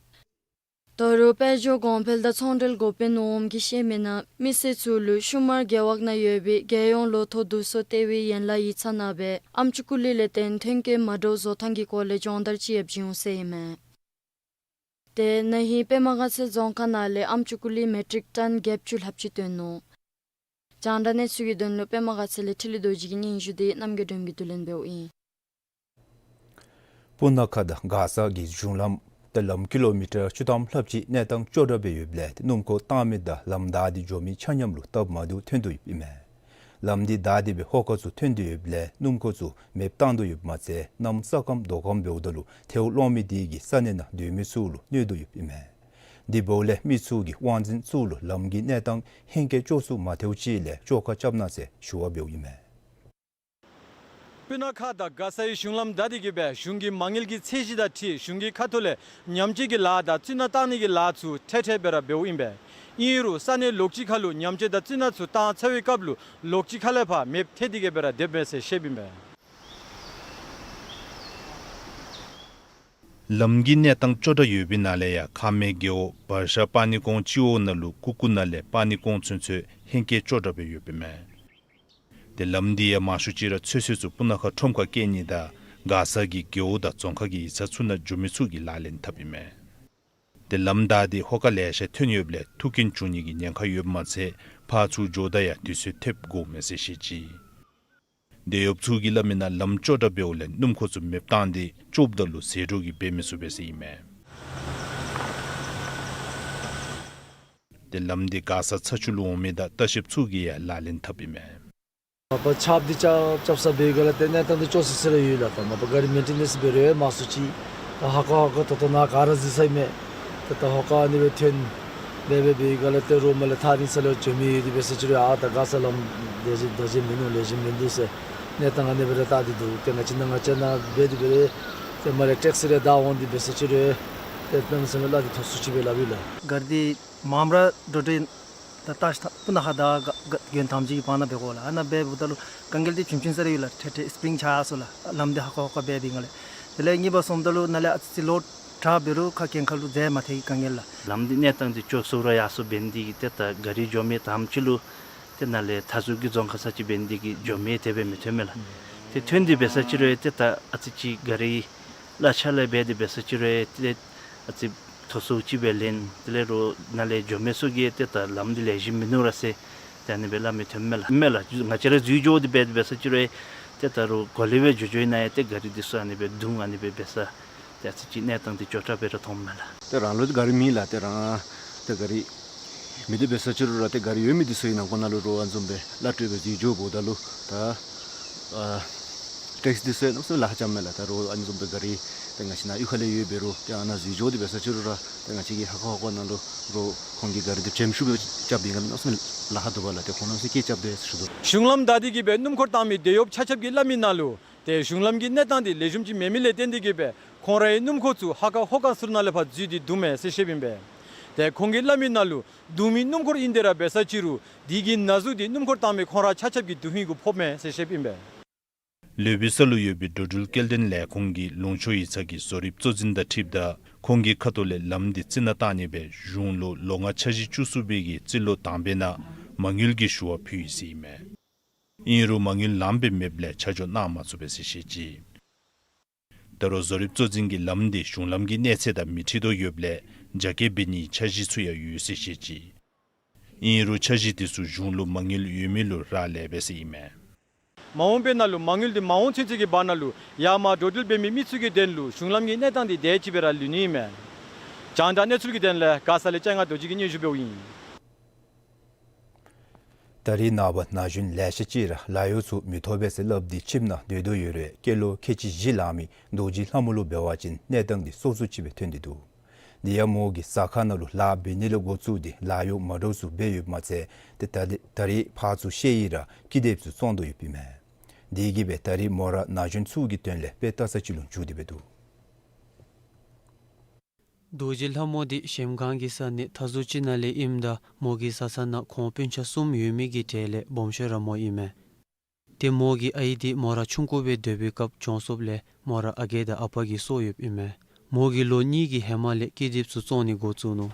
ད་རུང་དཔལ་འབྱོར་གོང་འཕེལ་དང་ཚོང་འབྲེལ་འགོ་དཔོན་འོགམ་གིས་བཤད་མིའི་ནང་མི་སེར་ཚུ་ལུ་ཤུ་མར་རྒེད་འོག་ནང་ཡོད་པའི་རྒྱལ་ཡོངས་ལོ་ཐོག་བསྡུ་གསོག་ལྟེ་བའི་ཡན་ལག་ཡིག་ཚང་ནང་སྦེ་ཨམ་ཅུ་ཀུ་ལི་ལས་བརྟེན་ཐོན་སྐྱེད་མ་འདྲཝ་བཟོ་ཐངས་ཀྱི་སྐོར་ལས་སྦྱོང་བརྡར་ཅིག་ཡང་བྱིན་འོང་ཟེར་ཨིན་མས། ཏེ་ན་ཧིང་པདྨ་དགའ་ཚལ་རྫོང་ཁག་ནང་ལས་ཨམ་ཅུ་ཀུ་ལི་མེ་ཊིག་ཊོན་བརྒྱད་ཅུ་ལྷགཔ་ཅིག་བཏོན་ནུག། རྒྱང་བསྒྲགས་གནས་ཚུལ་གྱི་དོན་ལུ་པདྨ་དགའ་ཚལ་ལས་འཕྲིན་ལས་རྡོ་རྗེ་གི་སྙན་ཞུ་འདི་རྣམ་རྒྱལ་སྒྲོལ་མ་གིས་བསྡུ་ལེན་འབདཝ་ཨིན། སྤུ་ན་ཁ་དང་མགར་ས་གི་གཞུང་ལམ་ཏེ་ལམ་ཀི་ལོ་མི་ཊར་བཅུ་ཐམ་ལྷགཔ་ཅིག་གནས་སྟངས་སྐྱོ་དྲགས་སྦེ་ཡོདཔ་ལས་ཏེ་སྣུམ་འཁོར་བཏང་མི་དང་ལམ་བདའ་སྟེ་འགྱོ་མི་ཆ་མཉམ་ལུ་སྟབས་མ་བདེཝ་ཐོན་དོ་ཡོདཔ་ཨིན་མས། ལམ་འདི་བདའ་སྟེ་སྦེ་ཧོ་ཀ་ཚུ་ཐོན་དོ་ཡོདཔ་ལས་སྣུམ་འཁོར་ཚུ་མེདཔ་བཏང་དོ་ཡོདཔ་མ་ཚད་གནམ་ས་སྐམ་དོ་སྐམ་འབདཝ་ད་ལུ་ཐལཝ་སློང་མི་དེ་གིས་ས་གནས་ནང་སྡོད་མི་ཚུ་ལུ་གནོད་དོ་ཡོདཔ་ཨིན་མས། དེ་འབདཝ་ལས་མི་ཚུ་གིས་དབང་འཛིན་ཚུ་ལུ་ལམ་གྱི་གནས་སྟངས་ཧེང་སྐལ་སྐྱོ་སུ་མ་ཐལཝ་ཅིག་ལས་བཅོ་ཁ་རྐྱབ་གནང་ཟེར་ཞུ་བ་འབདཝ་ཨིན་མས། སྤུ་ན་ཁ་དང་མགར་སའི་གཞུང་ལམ་བདའ་སྟེ་གི་སྦེ་གཞུང་གི་མ་དངུལ་གྱི་ཚད་གཞི་དང་འཁྲིལ་གཞུང་གི་ཁ་ཐུག་ལས་ཉམས་བཅོས་ཀྱི་ལཱ་དང་བཙུན་ན་བཏང་ནི་གི་ལཱ་ཚུ་འཕྲལ་འཕྲལ་སྦེ་ར་འབདཝ་ཨིན་པས། ཨིན་རུང་ས་གནས་ལོགས་ཅིག་ཁར་ལུ་ཉམས་བཅོས་དང་བཙུན་ན་ཚུ་བཏང་ཚར་བའི་སྐབས་ལུ་ལོགས་ཅིག་ཁ་ལས་ཕར་མེདཔ་ཐལ་ཏེ་གི་སྦེ་ར་སྡོདཔ་མས་ཟེར་བཤདཔ་ཨིན་པས། ལམ་གྱི་གནས་སྟངས་སྐྱོ་དྲགས་ཡོད་པའི་ནང་ལས་ཡང་ཁ་སྨད་རྒེད་འོག་བར་ཤ་པ་ནི་ཀོང་སྤྱི་འོག་ནང་ལུ་ཀུ་ཀུ་ནང་ལས་པ་ནི་ཀོང་ཚུན་ཚོད་ཧེང་སྐལ་སྐྱོ་དྲགས་སྦེ་ཡོདཔ་ཨིན་མས། ཏེ་ལམ་འདི་ཡང་མང་ཤོས་ཅིག་ར་ཚོད་བསྲེ་ཚུ་སྤུ་ན་ཁ་ཁྲོམ་ཁར་བསྐྱལ་ནི་དང་མགར་ས་གི་རྒེད་འོག་དང་རྫོང་ཁག་གི་ཡིག་ཚང་ཚུ་ནང་འགྱོ་མི་ཚུ་གིས་ལག་ལེན་འཐབ་ཨིན་མས། ཏེ་ལམ་བདའ་སྟེ་ཧོ་ཀ་ལེ་ཤ་ཐོན་ཡོདཔ་ལས་ཐུག་རྐྱེན་འབྱུང་ནི་གི་ཉེན་ཁ་ཡོདཔ་མ་ཚད་ཕར་ཚུར་འགྱོཝ་ད་ཡང་དུས་ཚོད་ཐེབས་དགོཔ་མས་ཟེར་བཤད་ཅི། འབད་ཡོདཔ་ཚུ་གིས་སླབ་མིའི་ནང་ལམ་སྐྱོ་དྲགས་འབདཝ་ལས་སྣུམ་འཁོར་ཚུ་མེདཔ་བཏང་སྟེ་སྐྱོཝ་ད་ལུ་ཟད་འགྲོ་གིས་འབད་མི་ཚུགས་པས་ཟེར་ཨིན་མས། ཏེ་ལམ་འདི་མགར་ས་ཚ་ཆུ་ལུ་འོང་མི་དང་ལྟ་བཤལཔ་ཚུ་གིས་ཡང་ལག་ལེན་འཐབ་ཨིན་མས། མ་པ་ཆརཔ་འདི་རྐྱབ་རྐྱབ་ས་འབད་བའི་སྒང་ལས་ཏེ་གནས་སྟངས་འདི་སྐྱོ་སི་སི་ར་ཡོད་ལགས། ད་མ་པ་ག་རི་མེན་ཊེ་ནེནསི་འབད་རུང་མང་སུ་ཅིག་ད་ཧ་ཀ་ཧ་ཀ་ཏོག་ཏོ་ནཱ་ག་ར་གཟིགས་ས་ཨིན་མས། ཏེ་ད་ཧོ་ཀ་ཨ་ནི་སྦེ་ཐོན་ལས་འབད་བའི་སྒང་ལས་ཏེ་རོགས་མ་ལས་ཐག་རིང་ས་ལས་འགྱོ་མི་ཡོད་དེ་འབད་ས་ཅིག་རུང་ཨ་ད་མགར་ས་ལམ་ལེགས་ཤོམ་བདག་འཛིན་མིན་ནུག་ལེགས་ཤོམ་མིན་འདུག་ཟེར་གནས་སྟངས་ཨ་ནི་སྦེ་ར་བལྟ་སྟེ་འདུག། ཏེ་ང་བཅས་ནཱ་ང་བཅས་ནཱ་འབད་དེ་འབད་རུང་ཏེ་མ་ལས་ཊེག་སི་རེ་བདའ་འོང་དེ་འབད་ས་ཅིག་རུང་ཏེ་གནམ་མེད་ས་མེད་གླ་འདི་མཐོ་སུ་ཅིག་སྦེ་སླབ་ཨིན་ལགས། ག་རི་འདི་མངམ་ར་འགྲོ་འགྲུལ་ ད་ལྟ་ཤ་སྤུ་ན་ཁ་དང་ག་ག་དགོན་ཐམས་ཅད་ཀྱི་བར་ན་འབད་དགོ་ལགས། ཨ་ནཱ་འབད་འབདཝ་ད་ལུ་དཀའ་ངལ་འདི་ཆུང་ཆུང་ས་ར་ཡོད་ལགས། ཏེ་ཏེ་སི་པིང་ཆགས་སོ་ལགས། ལམ་འདི་ཧ་ཁོ་ཧ་ཁོ་འབད་འབད་ང་ལས། དེ་ལས་གཉིས་པ་སོངམ་ད་ལུ་ནཱ་ལས་ཨ་ཙི་ཅིག་ལོག་དྲག་འབད་རུང་ཁ་གྱེན་ཁ་ལུ་འཛེག་མ་ཐེག་གི་དཀའ་ངལ་ལགས། ལམ་འདི་གནས་སྟངས་འདི་སྐྱོ་སུ་ར་ཡར་སོང་འབད་ནི་དེ་གིས་ཏེ་ད་ག་རི་འགྱོ་མི་ཐམས་ཅད་ལུ་ཏེ་ནཱ་ལས་མཐའ་ཟུར་གྱི་རྫོང་ཁག་ས་ཅིག་འབད་ནི་དེ་གིས་འགྱོ་མི་དེ་སྦེ་མི་ཐོན་མས་ལགས། ཏེ་ཐོན་ཏེ་འབད་ས་ཅིག་རུང་ཏེ་ད་ཨ་ཙི་ཅིག་ག་རི་གླ་ཆ་ལས་འབད་དེ་འབད་ས་ཅིག་རུང་ཏེ་ཨ་ཙི་མཐོ་སུ་ཅིག་སྦེ་ལེན། དེ་ལས་རོགས་ནཱ་ལས་འགྱོ་མི་ཚུ་གིས་ཏེ་ད་ལམ་འདི་ལེགས་ཤོམ་མིན་ནུག་ར་ཟེར་ཏེ་ཨ་ནི་སྦེ་སླབ་མི་ཐོནམ་མས་ལགས། མས་ལགས། ང་བཅས་ར་འཛུལ་འགྱོ་སྟེ་འབད་དེ་འབད་ས་ཅིག་རུང་ཏེ་ད་རོགས་གོ་ལེ་སྦེ་འགྱོ་འགྱོ་ནང་ཡང་ཏེ་ག་རི་འདི་ཚུ་ཨ་ནི་སྦེ་རྡུང་ཨ་ནི་སྦེ་འབད་ས། ཏེ་ཨ་ཙི་ཅིག་གནས་སྟངས་འདི་སྐྱོ་དྲགས་སྦེ་ར་མཐོངམ་མས་ལགས། ཏེ་རང་ལུ་ག་རི་མེད་ལགས། ཏེ་རང་ཏེ་ག་རི་མེད་དེ་འབད་ས་ཅིག་རུང་ར་ཏེ་ག་རི་ཡོད་མི་འདི་ཚུ་གི་ནང་འཁོད་ནང་ལུ་རོགས་ཨ་ནི་བཟུམ་སྦེ་གླ་སྤྲོད་འབད་དེ་འགྱོ་འབདཝ་ད་ལུ་ད་ཨ་ཊེགསི་འདི་ཚུ་གནམ་མེད་ས་མེད་ལཱ་ཁག་རྐྱབ་མས་ལགས། ད་རོགས་ཨ་ནི་བཟུམ་སྦེ་ག་རི་ཏེ་ང་བཅས་ནཱ་གཡུས་ཁ་ལས་ཡོདཔ་འབད་རུང་ཏེ་ཨ་ནཱ་འཛུལ་འགྱོ་སྟེ་འབད་ས་ཅིག་རུང་ར་ཏེ་ང་བཅས་ཀྱི་ཧ་ཁོ་ཧ་ཁོ་ནང་ལུ་རོགས་ཁོང་གིས་ག་རི་འདི་བྲེམ་ཤུགས་སྦེ་རྐྱབ་སྦེ་གནམ་མེད་ས་མེད་ལཱ་ཁག་འདུག་པ་ལགས། ཏེ་ཁོང་གནམ་མེད་ས་མེད་སྐད་རྐྱབ་སྟེ་ཞུ་དོ། གཞུང་ལམ་བདའ་སྟེ་གིས་སྦེ་སྣུམ་འཁོར་བཏང་མི་དེད་གཡོགཔ་ཆ་ཁྱབ་ཀྱིས་སླབ་མི་ནང་ལུ་ཏེ་གཞུང་ལམ་གྱི་གནས་སྟངས་འདི་ལེགས་ཤོམ་ཅིག་མེད་མི་ལས་བརྟེན་ཏེ་གིས་སྦེ་ཁོང་རའི་སྣུམ་འཁོར་ཚུ་ཧ་ཁ་ཧོ་ཁ་ཟུར་ནང་ལས་ཕར་འཛུལ་ཏེ་རྡུངམ་མས་ཟེར་བཤདཔ་ཨིན་པས། ཏེ་ཁོང་གིས་སླབ་མི་ནང་ལུ་རྡུང་མི་སྣུམ་འཁོར་ཨིན་ཏེ་ར་འབད་ས་ཅིག་རུང་དེ་གི་ན་ཟུག་འདི་སྣུམ་འཁོར་བཏང་མི་ཁོང་ར་ཆ་ཁྱབ་ཀྱི་དོན་ཧིང་གུ་ཕོགཔ་མས་ཟེར་བཤདཔ་ཨིན་པས། ལུས་པའི་ས་ལུ་ཡོད་པའི་འགྲོ་འགྲུལ་སྐྱེལ་འདྲེན་ལས་ཁུངས་ཀྱི་ལུང་ཕྱོགས་ཡིག་ཚང་གི་བཟོ་རིགཔ་གཙོ་འཛིན་དང་འཁྲིལཝ་ད་ཁོང་གི་ཁ་ཐུག་ལས་ལམ་འདི་རྩི་ནག་བཏང་ནི་སྦེ་གཞུང་ལུ་ལོ་ལྔ་འཆར་གཞི་བཅུ་གསུམ་པའི་གི་རྩིས་ལོ་དང་པའི་ནང་མ་དངུལ་གྱི་ཞུ་བ་ཕུལ་ཡི་ཟེར་ཨིན་མས། ཨིན་རུང་མ་དངུལ་ལངམ་སྦེ་མེདཔ་ལས་ཆ་འཇོག་གནང་མ་ཚུགས་པས་ཟེར་བཤད་ཅི། ད་རུང་བཟོ་རིགཔ་གཙོ་འཛིན་གྱིས་ལམ་འདི་གཞུང་ལམ་གྱི་གནས་ཚད་དང་མི་འཁྲིལ་དོ་ཡོདཔ་ལས་རྒྱ་སྐྱེད་འབད་ནིའི་འཆར་གཞི་ཚུ་ཡང་ཡོད་ཟེར་བཤད་ཅི། ཨིན་རུང་འཆར་གཞི་དེ་ཚུ་གཞུང་ལུ་མ་དངུལ་ཡོད་མི་ལུ་རག་ལས་པས་ཟེར་ཨིན་མས། མ་འོངས་པའི་ནང་ལུ་མ་དངུལ་འདི་མ་འོང་ཚུན་ཚོད་ཀྱི་བར་ན་ལུ་ཡར་མར་འགྲོ་འགྲུལ་འབད་མི་མི་ཚུ་གི་དོན་ལུ་གཞུང་ལམ་གྱི་གནས་སྟངས་འདི་དེ་ཅིག་སྦེ་ར་ལུས་ནི་ཨིན་མས། རྒྱང་བསྒྲགས་གནས་ཚུལ་གྱི་དོན་ལས་མགར་ས་ལས་ལྕང་ང་རྡོ་རྗེ་གིས་སྙན་ཞུ་འབདཝ་ཨིན། ད་རེས་ནངས་པ་ན་གཞོན་ལེ་ཤ་ཅིག་ར་ལཱ་གཡོག་ཚུ་མི་ཐོབ་པས་ཟེར་སླབ་སྟེ་ཁྱིམ་ནང་སྡོད་དོ་ཡོད་རུང་སྐྱེས་ལོ་ཁལ་གཅིག་བཞི་ལང་མི་རྡོ་རྗེ་ལྷ་མོ་ལུ་འབད་བ་ཅིན་གནས་སྟངས་འདི་སོ་སོ་ཅིག་སྦེ་ཐོན་ཏེ་འདུག། དེ་ཡང་མོ་གིས་ཟ་ཁང་ནང་ལུ་ལཱ་འབད་ནི་ལས་འགོ་བཙུགས་ཏེ་ལཱ་གཡོག་མ་འདྲཝ་ཚུ་འབད་ཡོདཔ་མ་ཚད་ཏེ་ད་ད་རེས་ཕར་ཚུར་ཤེ་ཡི་ར་ཀི་དེབ་ཚུ་བཙོང་དོ་ཡོདཔ་ཨིན་མས། དེ་གིས་སྦེ་ད་རེས་མོ་ར་ན་གཞོན་ཚུ་གི་དོན་ལས་དཔེ་ལྟ་ས་ཅིག་ལུ་འགྱུར་ཏེ་སྦེ་འདུག། རྡོ་རྗེ་ལྷ་མོ་འདི་གཞལམ་སྒང་གི་ས་གནས་མཐའ་ཟུར་ཅིག་ནང་ལས་ཨིནམ་ད་མོ་གི་བཟའ་ཚང་ནང་ཁོང་སྤུན་ཆ་གསུམ་ཡོད་མི་གི་གྲས་ལས་སྦོམ་ཤོས་ར་མོ་ཨིན་མས། ཏེ་མོ་གི་ཨའི་འདི་མོ་ར་ཆུང་ཀུ་སྦེ་སྡོད་པའི་སྐབས་གྱོངས་སོངམ་ལས་མོ་ར་ཨ་རྒས་དང་ཨ་པ་གིས་གསོ་ཡོདཔ་ཨིན་མས། མོ་གིས་ལོ་གཉིས་ཀྱི་ཧེ་མ་ལས་ཀི་དེབ་ཚུ་བཙོང་ནི་འགོ་བཙུགས་ནུག།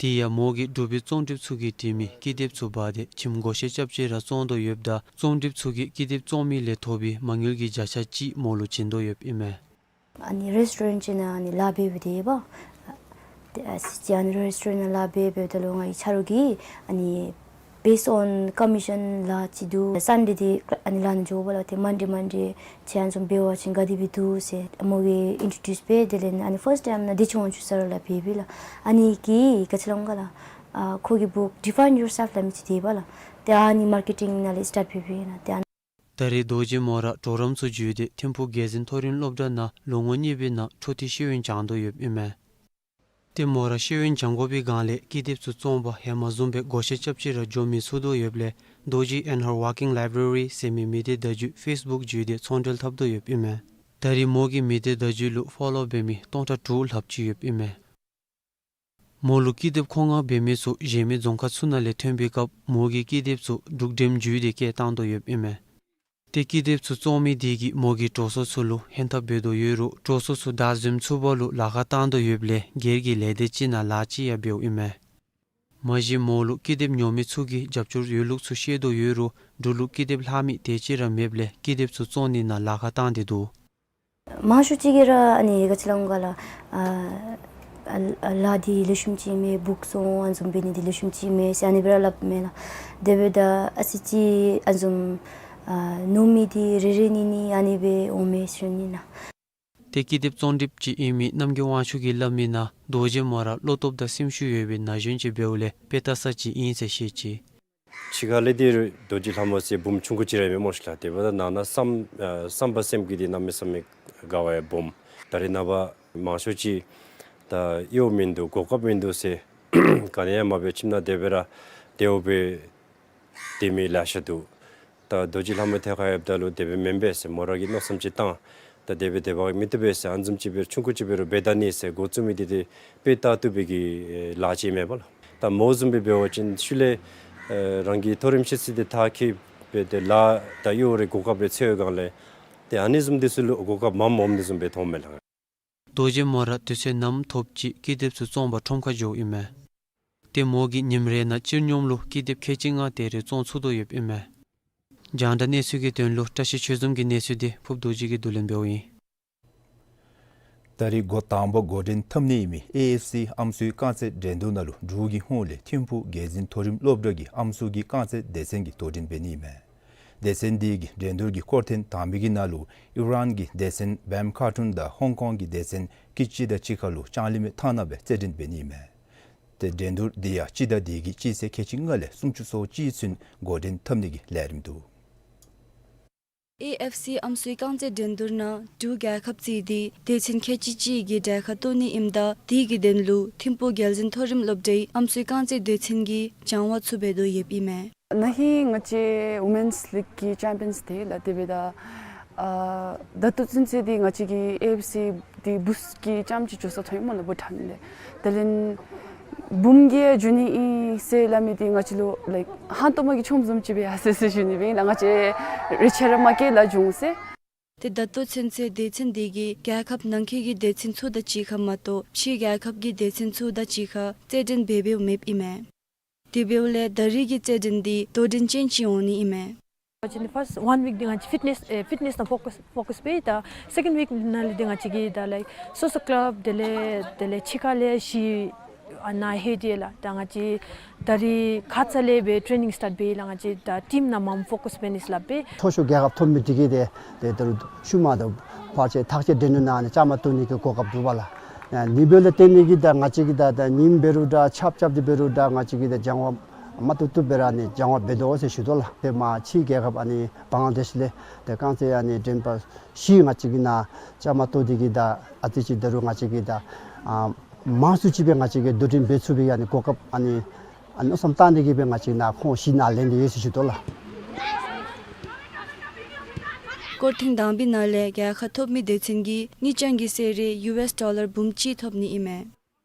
དེ་ཡང་མོ་གིས་འབྲུག་པའི་རྩོམ་སྒྲིགཔ་ཚུ་གིས་བྲིས་མི་ཀི་དེབ་ཚུ་འབག་སྟེ་ཁྱིམ་བགོ་བཤའ་རྐྱབ་སྟེ་ར་བཙོང་དོ་ཡོདཔ་ད་རྩོམ་སྒྲིགཔ་ཚུ་གིས་ཀི་དེབ་བཙོང་མི་ལས་ཐོབ་པའི་མ་དངུལ་གྱི་བརྒྱ་ཆ་གཅིག་མོ་ལུ་བྱིན་དོ་ཡོདཔ་ཨིན་མས། ཨ་ནི་རེསི་ཊོ་རེནཊ་ཅིག་ནང་ཨ་ནི་ལཱ་འབད་འབད་དེ་ཡོདཔ། ཏེ་ཨ་ཙི་ཅིག་ཨ་ནི་རེསི་ཊོ་རེནཊ་ནང་ལཱ་འབད་འབདཝ་ད་ལུ་ང་གི་ཆ་རོགས་ཀྱིས་ཨ་ནི་based on commission ལཱ་ཅིག་འདུག། སན་ཌེ་འདི་ཨ་ནི་ལཱ་ནང་འགྱོ་བ་ལགས། ཏེ་མན་ཌེ་མན་ཌེ་ཅིག་ཨ་ནི་བཟུམ་འབད་བ་ཅིན་ག་དེ་སྦེ་འདུག་ཟེར་མོ་གིས་ཨིན་ཊྲོ་ཌིའུསི་འབད། དེ་ལས་ཨ་ནི་ཕརསཊ་ཊའིམ་ནང་དེ་ཅིག་འོང་ཚུགས་ས་ར་ལཱ་འབད་འབདཝ་ལགས། ཨ་ནི་གིས་ག་ཅི་སླབ་འོང་ག་ལགས། ཨ་ཁོ་གི་བུ་ཌི་ཕའིན་ཡོར་སེལཕ་ལགས་མི་ཅིག་དེ་ཡོདཔ་ལགས། ཏེ་ཨ་ནི་མར་ཀེ་ཊིང་ནང་ལས་སི་ཊཱཊ་འབད་འབདཝ་ཨིན་ལགས། ཏེ་ཨ་ནི་ད་རེས་རྡོ་རྗེ་མོ་ར་གྲོགས་རམ་ཚུ་བརྒྱུད་དེ་ཐིམ་ཕུག་རྒྱལ་འཛིན་མཐོ་རིམ་སློབ་གྲྭ་ནང་ལོ་ངོ་གཉིས་པའི་ནང་འཕྲོ་མཐུད་ཤེས་ཡོན་སྦྱང་དོ་ཡོདཔ་ཨིན་མས། ཏེ་མོ་ར་ཤེས་ཡོན་སྦྱང་དགོ་པའི་སྒང་ལས་ཀི་དེབ་ཚུ་བཙོང་པར་ཧེ་མ་བཟུམ་སྦེ་བགོ་བཤའ་རྐྱབ་སྟེ་ར་འགྱོ་མི་ཚུགས་དོ་ཡོདཔ་ལས་Dorji and Her Walking Library ཟེར་མི་མི་སྡེ་བརྡ་བརྒྱུད་ཕེསི་བུཀ་བརྒྱུད་དེ་ཚོང་འབྲེལ་འཐབ་དོ་ཡོདཔ་ཨིན་མས། ད་རེས་མོ་གི་མི་སྡེ་བརྡ་བརྒྱུད་ལུ་ཕོ་ལོ་འབད་མི་སྟོང་ཕྲག་དྲུག་ལྷགཔ་ཅིག་ཡོདཔ་ཨིན་མས། མོ་ལུ་ཀི་དེབ་མཁོ་མངགས་འབད་མི་ཚུ་གཞན་མི་རྫོང་ཁག་ཚུ་ནང་ལས་ཐོན་པའི་སྐབས་མོ་གིས་ཀི་དེབ་ཚུ་འབྲུག་འགྲེམས་བརྒྱུད་དེ་བསྐྱལ་བཏང་དོ་ཡོདཔ་ཨིན་མས། ཏེ་ཀི་དེབ་ཚུ་བཙོང་མི་དེ་གིས་མོ་གི་གྲོགས་སོ་ཚུ་ལུ་ཧན་ཐབས་འབད་དོ་ཡོད་རུང་གྲོགས་སོ་ཚུ་བདའ་འཛེམ་ཚུགས་པ་ལུ་ལཱ་ཁག་བཏང་དོ་ཡོདཔ་ལས་སྒེར་གྱི་ལས་སྡེ་ཅིག་ནང་ལཱ་ཅིག་ཡང་འབདཝ་ཨིན་མས། མ་གཞི་མོ་ལུ་ཀི་དེབ་ཉོ་མི་ཚུ་གིས་རྒྱབ་སྐྱོར་ཡོད་ལུགས་ཚུ་ཤེས་དོ་ཡོད་རུང་འབྲུག་ལུ་ཀི་དེབ་ལྷག་མི་དེ་ཅིག་ར་མེདཔ་ལས་ཀི་དེབ་ཚུ་བཙོང་ནི་ནང་ལཱ་ཁག་བཏང་སྟེ་འདུག། མང་ཤོས་ཅིག་གིས་ར་ཨ་ནི་ག་ཅི་སླབ་འོང་ག་ལགས། ཨ་ཨ་ཨ་ལཱ་འདི་ལེགས་ཤོམ་ཅིག་མེད། བུཀ་བཙོང་ཨ་ནི་བཟུམ་འབད་ནི་འདི་ལེགས་ཤོམ་ཅིག་མེད་ཟེར་ཨ་ནི་སྦེ་ར་སླབ་མས་ལགས། དེ་འབདཝ་ད་ཨ་ཙི་ཅིག་ཨ་ནི་བཟུམ་ཨ་ནོར་མི་འདི་རེ་རེ་གཉིས་གཉིས་ཨ་ནི་སྦེ་འོང་མས་ཟེར་ཞུ་ནི་ལགས། ཏེ་ཀི་དེབ་བཙོང་སྒྲིགཔ་ཅིག་ཨིན་མི་རྣམ་རྒྱལ་དབང་ཕྱུག་གིས་སླབ་མི་ནང་རྡོ་རྗེ་མོ་ར་བློ་སྟོབས་དང་སེམས་ཤུགས་ཡོད་པའི་ན་གཞོན་ཅིག་འབདཝ་ལས་དཔེ་ལྟ་ས་ཅིག་ཨིན་ཟེར་བཤད་ཅི། ཕྱི་ཁ་ལས་འདི་རྡོ་རྗེ་ལྷ་མོ་ཟེར་བུམོ་ཆུང་ཀུ་ཅིག་ར་ཨིན་མས་སྨོ་ཤིག་ལགས། དེ་འབདཝ་ད་ནང་ན་བསམ་ཨ་བསམ་པ་སེམས་ཀྱི་འདི་གནམ་མེད་ས་མེད་དགའ་བའི་སྦོམ། ད་རེས་ནངས་པ་མང་ཤོས་ཅིག་ད་གཡོག་མིན་འདུག། གོ་སྐབས་མིན་འདུག་ཟེར་ག་ནི་ཡང་མ་འབད་ཁྱིམ་ནང་དེ་སྦེ་ར་དེ་འོ་སྦེ་སྡོད་མི་ལེ་ཤ་འདུག། ད་རྡོ་རྗེ་ལྷ་མོའི་ཐད་ཁར་ཡོདཔ་ད་ལུ་དེ་སྦེ་མེན་པས་ཟེར་མོ་ར་གིས་མནོ་བསམ་ཅིག་བཏང་། ད་དེ་སྦེ་དེ་སྦེ་མི་བཏུབ་པས་ཟེར་ཨ་ནི་བཟུམ་ཅིག་སྦེ་ཆུང་ཀུ་ཅིག་འབད་རུང་འབད་ད་ནི་ཟེར་འགོ་བཙུགས་མི་འདི་ཏེ་དཔེ་ལྟ་བཏུབ་པའི་གི་ལཱ་ཅིག་མེན་པ་ལགས། ད་མོ་བཟུམ་སྦེ་འབད་བ་ཅིན་ཤུལ་ལས་ཨེ་རང་གི་མཐོ་རིམ་ཤེས་ཚད་འདི་མཐར་འཁྱོལ་སྦེ་ཏེ་ལཱ་ད་གཡོག་རེ་གོ་སྐབས་རེ་འཚོལ་བའི་སྒང་ལས་ཏེ་ཨ་ནི་བཟུམ་འདི་ཚུ་ལུ་གོ་སྐབས་མངམ་འོངམ་འདི་བཟུམ་སྦེ་མཐོངམ་མས་ལགས། རྡོ་རྗེ་མོ་ར་དུས་ཚོད་ནམ་ཐོབ་ཅི་ཀི་དེབ་ཚུ་བཙོང་པར་ཁྲོམ་ཁར་འགྱོཝ་ཨིན་མས། ཏེ་མོ་གིས་ཉིནམ་རེ་ནང་སྤྱིར་སྙོམས་ལུ་ཀི་དེབ་ཁལ་གཅིག་ལྔ་དེ་རེ་བཙོང་ཚུགས་དོ་ཡོདཔ་ཨིན་མས། རྒྱང་བསྒྲགས་གནས་ཚུལ་གྱི་དོན་ལུ་བཀྲ་ཤིས་ཆོས་འཛོམས་ཀྱི་གནས་ཚུལ་འདི་ཕུརཔ་རྡོ་རྗེ་གིས་བསྡུ་ལེན་འབདཝ་ཨིན། ད་རིས་འགོ་དང་པ་འགོ་འདྲེན་འཐབ་ནི་ཨིན་མི་ཨེ་ཨེཕ་སི་ཨམ་སྲུའི་རྐང་རྩེད་འགྲན་བསྡུར་ནང་ལུ་འབྲུག་གི་ཧོངས་ལས་ཐིམ་ཕུག་རྒྱལ་འཛིན་མཐོ་རིམ་སློབ་གྲྭ་གི་ཨམ་སྲུ་གི་རྐང་རྩེད་སྡེ་ཚན་གྱིས་དོ་འགྲན་འབད་ནི་ཨིན་མས། སྡེ་ཚན་འདི་གི་འགྲན་བསྡུར་གྱི་སྐོར་ཐེངས་དང་པའི་གི་ནང་ལུ་ཨི་རཱན་གྱི་སྡེ་ཚན་བེམ་ཁཱ་ཊུན་དང་ཧོང་ཀོང་གི་སྡེ་ཚན་ཀི་ཅི་དང་གཅིག་ཁར་ལུ་ལྕང་གླིང་མའི་ཐང་ནང་སྦེ་རྩེད་འགྲན་འབད་ནི་ཨིན་མས། ཏེ་འགྲན་བསྡུར་འདི་ཡང་སྤྱི་ཟླ་འདི་གི་སྤྱི་ཚེས་ཁལ་གཅིག་ལྔ་ལས་སུམ་ཅུ་སོ་གཅིག་ཚུན་འགོ་འདྲེན་འཐབ་ནི་གི་ལས་རིམ་འདུག། ཨེ་ཨེཕ་སི་ཨམ་སྲུའི་རྐང་རྩེད་འགྲན་བསྡུར་ནང་འབྲུག་རྒྱལ་ཁབ་རྩིས་ཏེ་སྡེ་ཚན་ཁལ་གཅིག་གཅིག་གི་གྲལ་ཁར་གཏོགས་ནི་ཨིནམ་ད་དེ་གི་དོན་ལུ་ཐིམ་ཕུག་རྒྱལ་འཛིན་མཐོ་རིམ་སློབ་གྲྭའི་ཨམ་སྲུའི་རྐང་རྩེད་སྡེ་ཚན་གྱིས་སྦྱང་བ་ཚུ་འབད་དོ་ཡོདཔ་ཨིན་མས། ན་ཧིང་ང་བཅས་ཝུ་མེནསི་ལིག་གི་ཅེམ་པི་ཡཱནསི་ཏེ་ལགས། དེ་འབདཝ་ད་ཨ་ད་ལྟོ་ཚུན་ཚོད་འདི་ང་བཅས་ཀྱི་ཨེ་ཨེཕ་སི་འདི་བུཚ་གི་རྐྱངམ་ཅིག་འགྱོ་ས་ཐོན་ཡི་སྨོ་ལགས་བྷུ་ཊཱན་ལས། དེ་ལས་འབུམ་གྱིས་འགྱོ་ནི་ཨིན་ཟེར་སླབ་མི་འདི་ང་བཅས་ལུ་ལའིཀ་ཧང་སྟོང་མ་གི་ཆོངམ་བཟུམ་ཅིག་སྦེ་ཡར་སོ་ཡི་ཟེར་ཞུ་ནི་སྦེ་ཨིན་ལགས། ང་བཅས་རེ་ཆ་ར་མ་སྐྱེལ་ལགས་འགྱོ་འོང་ཟེར། ཏེ་ད་ལྟོ་ཚུན་ཚོད་སྡེ་ཚན་འདི་གིས་རྒྱལ་ཁབ་ནང་འཁོད་ཀྱི་སྡེ་ཚན་ཚུ་དང་གཅིག་ཁར་མ་གཏོགས་ཕྱིའི་རྒྱལ་ཁབ་ཀྱི་སྡེ་ཚན་ཚུ་དང་གཅིག་ཁར་རྩེད་འགྲན་འབད་འབདཝ་མེདཔ་ཨིན་མས། དེ་འབདཝ་ལས་ད་རིས་ཀྱི་རྩེད་འགྲན་འདི་དོ་འགྲན་ཅན་ཅིག་འོང་ནི་ཨིན་མས། ང་བཅས་ནི་ཕཱསཊ་ཝན་ཝིཀ་འདི་ང་བཅས་ཕིཊ་ནེསི་ཨེ་ཕིཊ་ནེསི་ནང་ཕོ་ཀསི་ཕོ་ཀསི་འབད། ད་སེ་ཀེནཌ་ཝིཀ་ནང་ལས་འདི་ང་བཅས་ཀྱིས་ད་ལའིཀ་སོ་སོ་ཀླབ་དེ་ལས་དེ་ལས་ཕྱི་ཁ་ལས་གཞི་ཨ་ནཱ་ལྷོད་དེ་ལགས། ད་ང་བཅས་ད་རིས་ཁ་ཙ་ལས་སྦེ་ཊེ་ནིང་སི་ཊཱཊ་འབད་ཡི་ལགས། ང་བཅས་ད་ཊིམ་ནང་མངམ་ཕོ་ཀསི་འབད་ནི་ཟེར་སླབ་སྦེ། མཐོ་ཤོས་རྒྱལ་ཁབ་ཐོབ་མི་འདི་གིས་ཏེ་ཏེ་ད་རུང་ཤུལ་མ་ད་ཕལ་ཆེར་ཐག་བཅད་འགྲན་བསྡུར་ནང་ནི་བཅའ་མར་གཏོགས་ནི་གི་གོ་སྐབས་འདུག་པ་ལགས། ཨ་ནི་འབདཝ་ལས་བརྟེན་ནི་གིས་ད་ང་བཅས་ཀྱིས་ད་ད་ཉིནམ་འབད་རུང་འདྲ་ཆརཔ་རྐྱབ་སྟེ་འབད་རུང་འདྲ་ང་བཅས་ཀྱིས་ད་སྦྱང་བ་མ་བཏུབ་བཏུབ་སྦེ་ར་ནི་སྦྱང་བ་འབད་དོ་ཟེར་ཞུ་དོ་ལགས། ཏེ་མ་ཕྱིའི་རྒྱལ་ཁབ་ཨ་ནི་བང་ལ་དེཤ་ལས་ཏེ་རྐང་རྩེད་ཨ་ནི་འགྲན་པ་བཞི་ང་བཅས་ཀྱིས་ནཱ་བཅའ་མར་གཏོགས་ཏེ་གིས་ད་ཨ་ཙི་ཅིག་ད་རུང་ང་བཅས་ཀྱིས་ད་ཨ་མང་སུ་ཅིག་སྦེ་ང་བཅས་ཀྱིས་དོ་འགྲན་འབད་ཚུགས་པའི་ཨ་ནི་གོ་སྐབས་ཨ་ནི་ཨ་མནོ་བསམ་བཏང་སྟེ་གིས་སྦེ་ང་བཅས་ནཱ་ཁོང་བཞི་ནཱ་ལེན་ཏེ་ཡོད་ཟེར་ཞུ་དོ་ལགས། སྐོར་ཐེངས་དང་པའི་ནང་ལས་རྒྱལ་ཁ་ཐོབ་མི་སྡེ་ཚན་གྱིས་ངེས་ཅན་གྱི་གསོལ་རས་ཡུ་ཨེསི་ཌོ་ལར་འབུམ་གཅིག་ཐོབ་ནི་ཨིན་མས།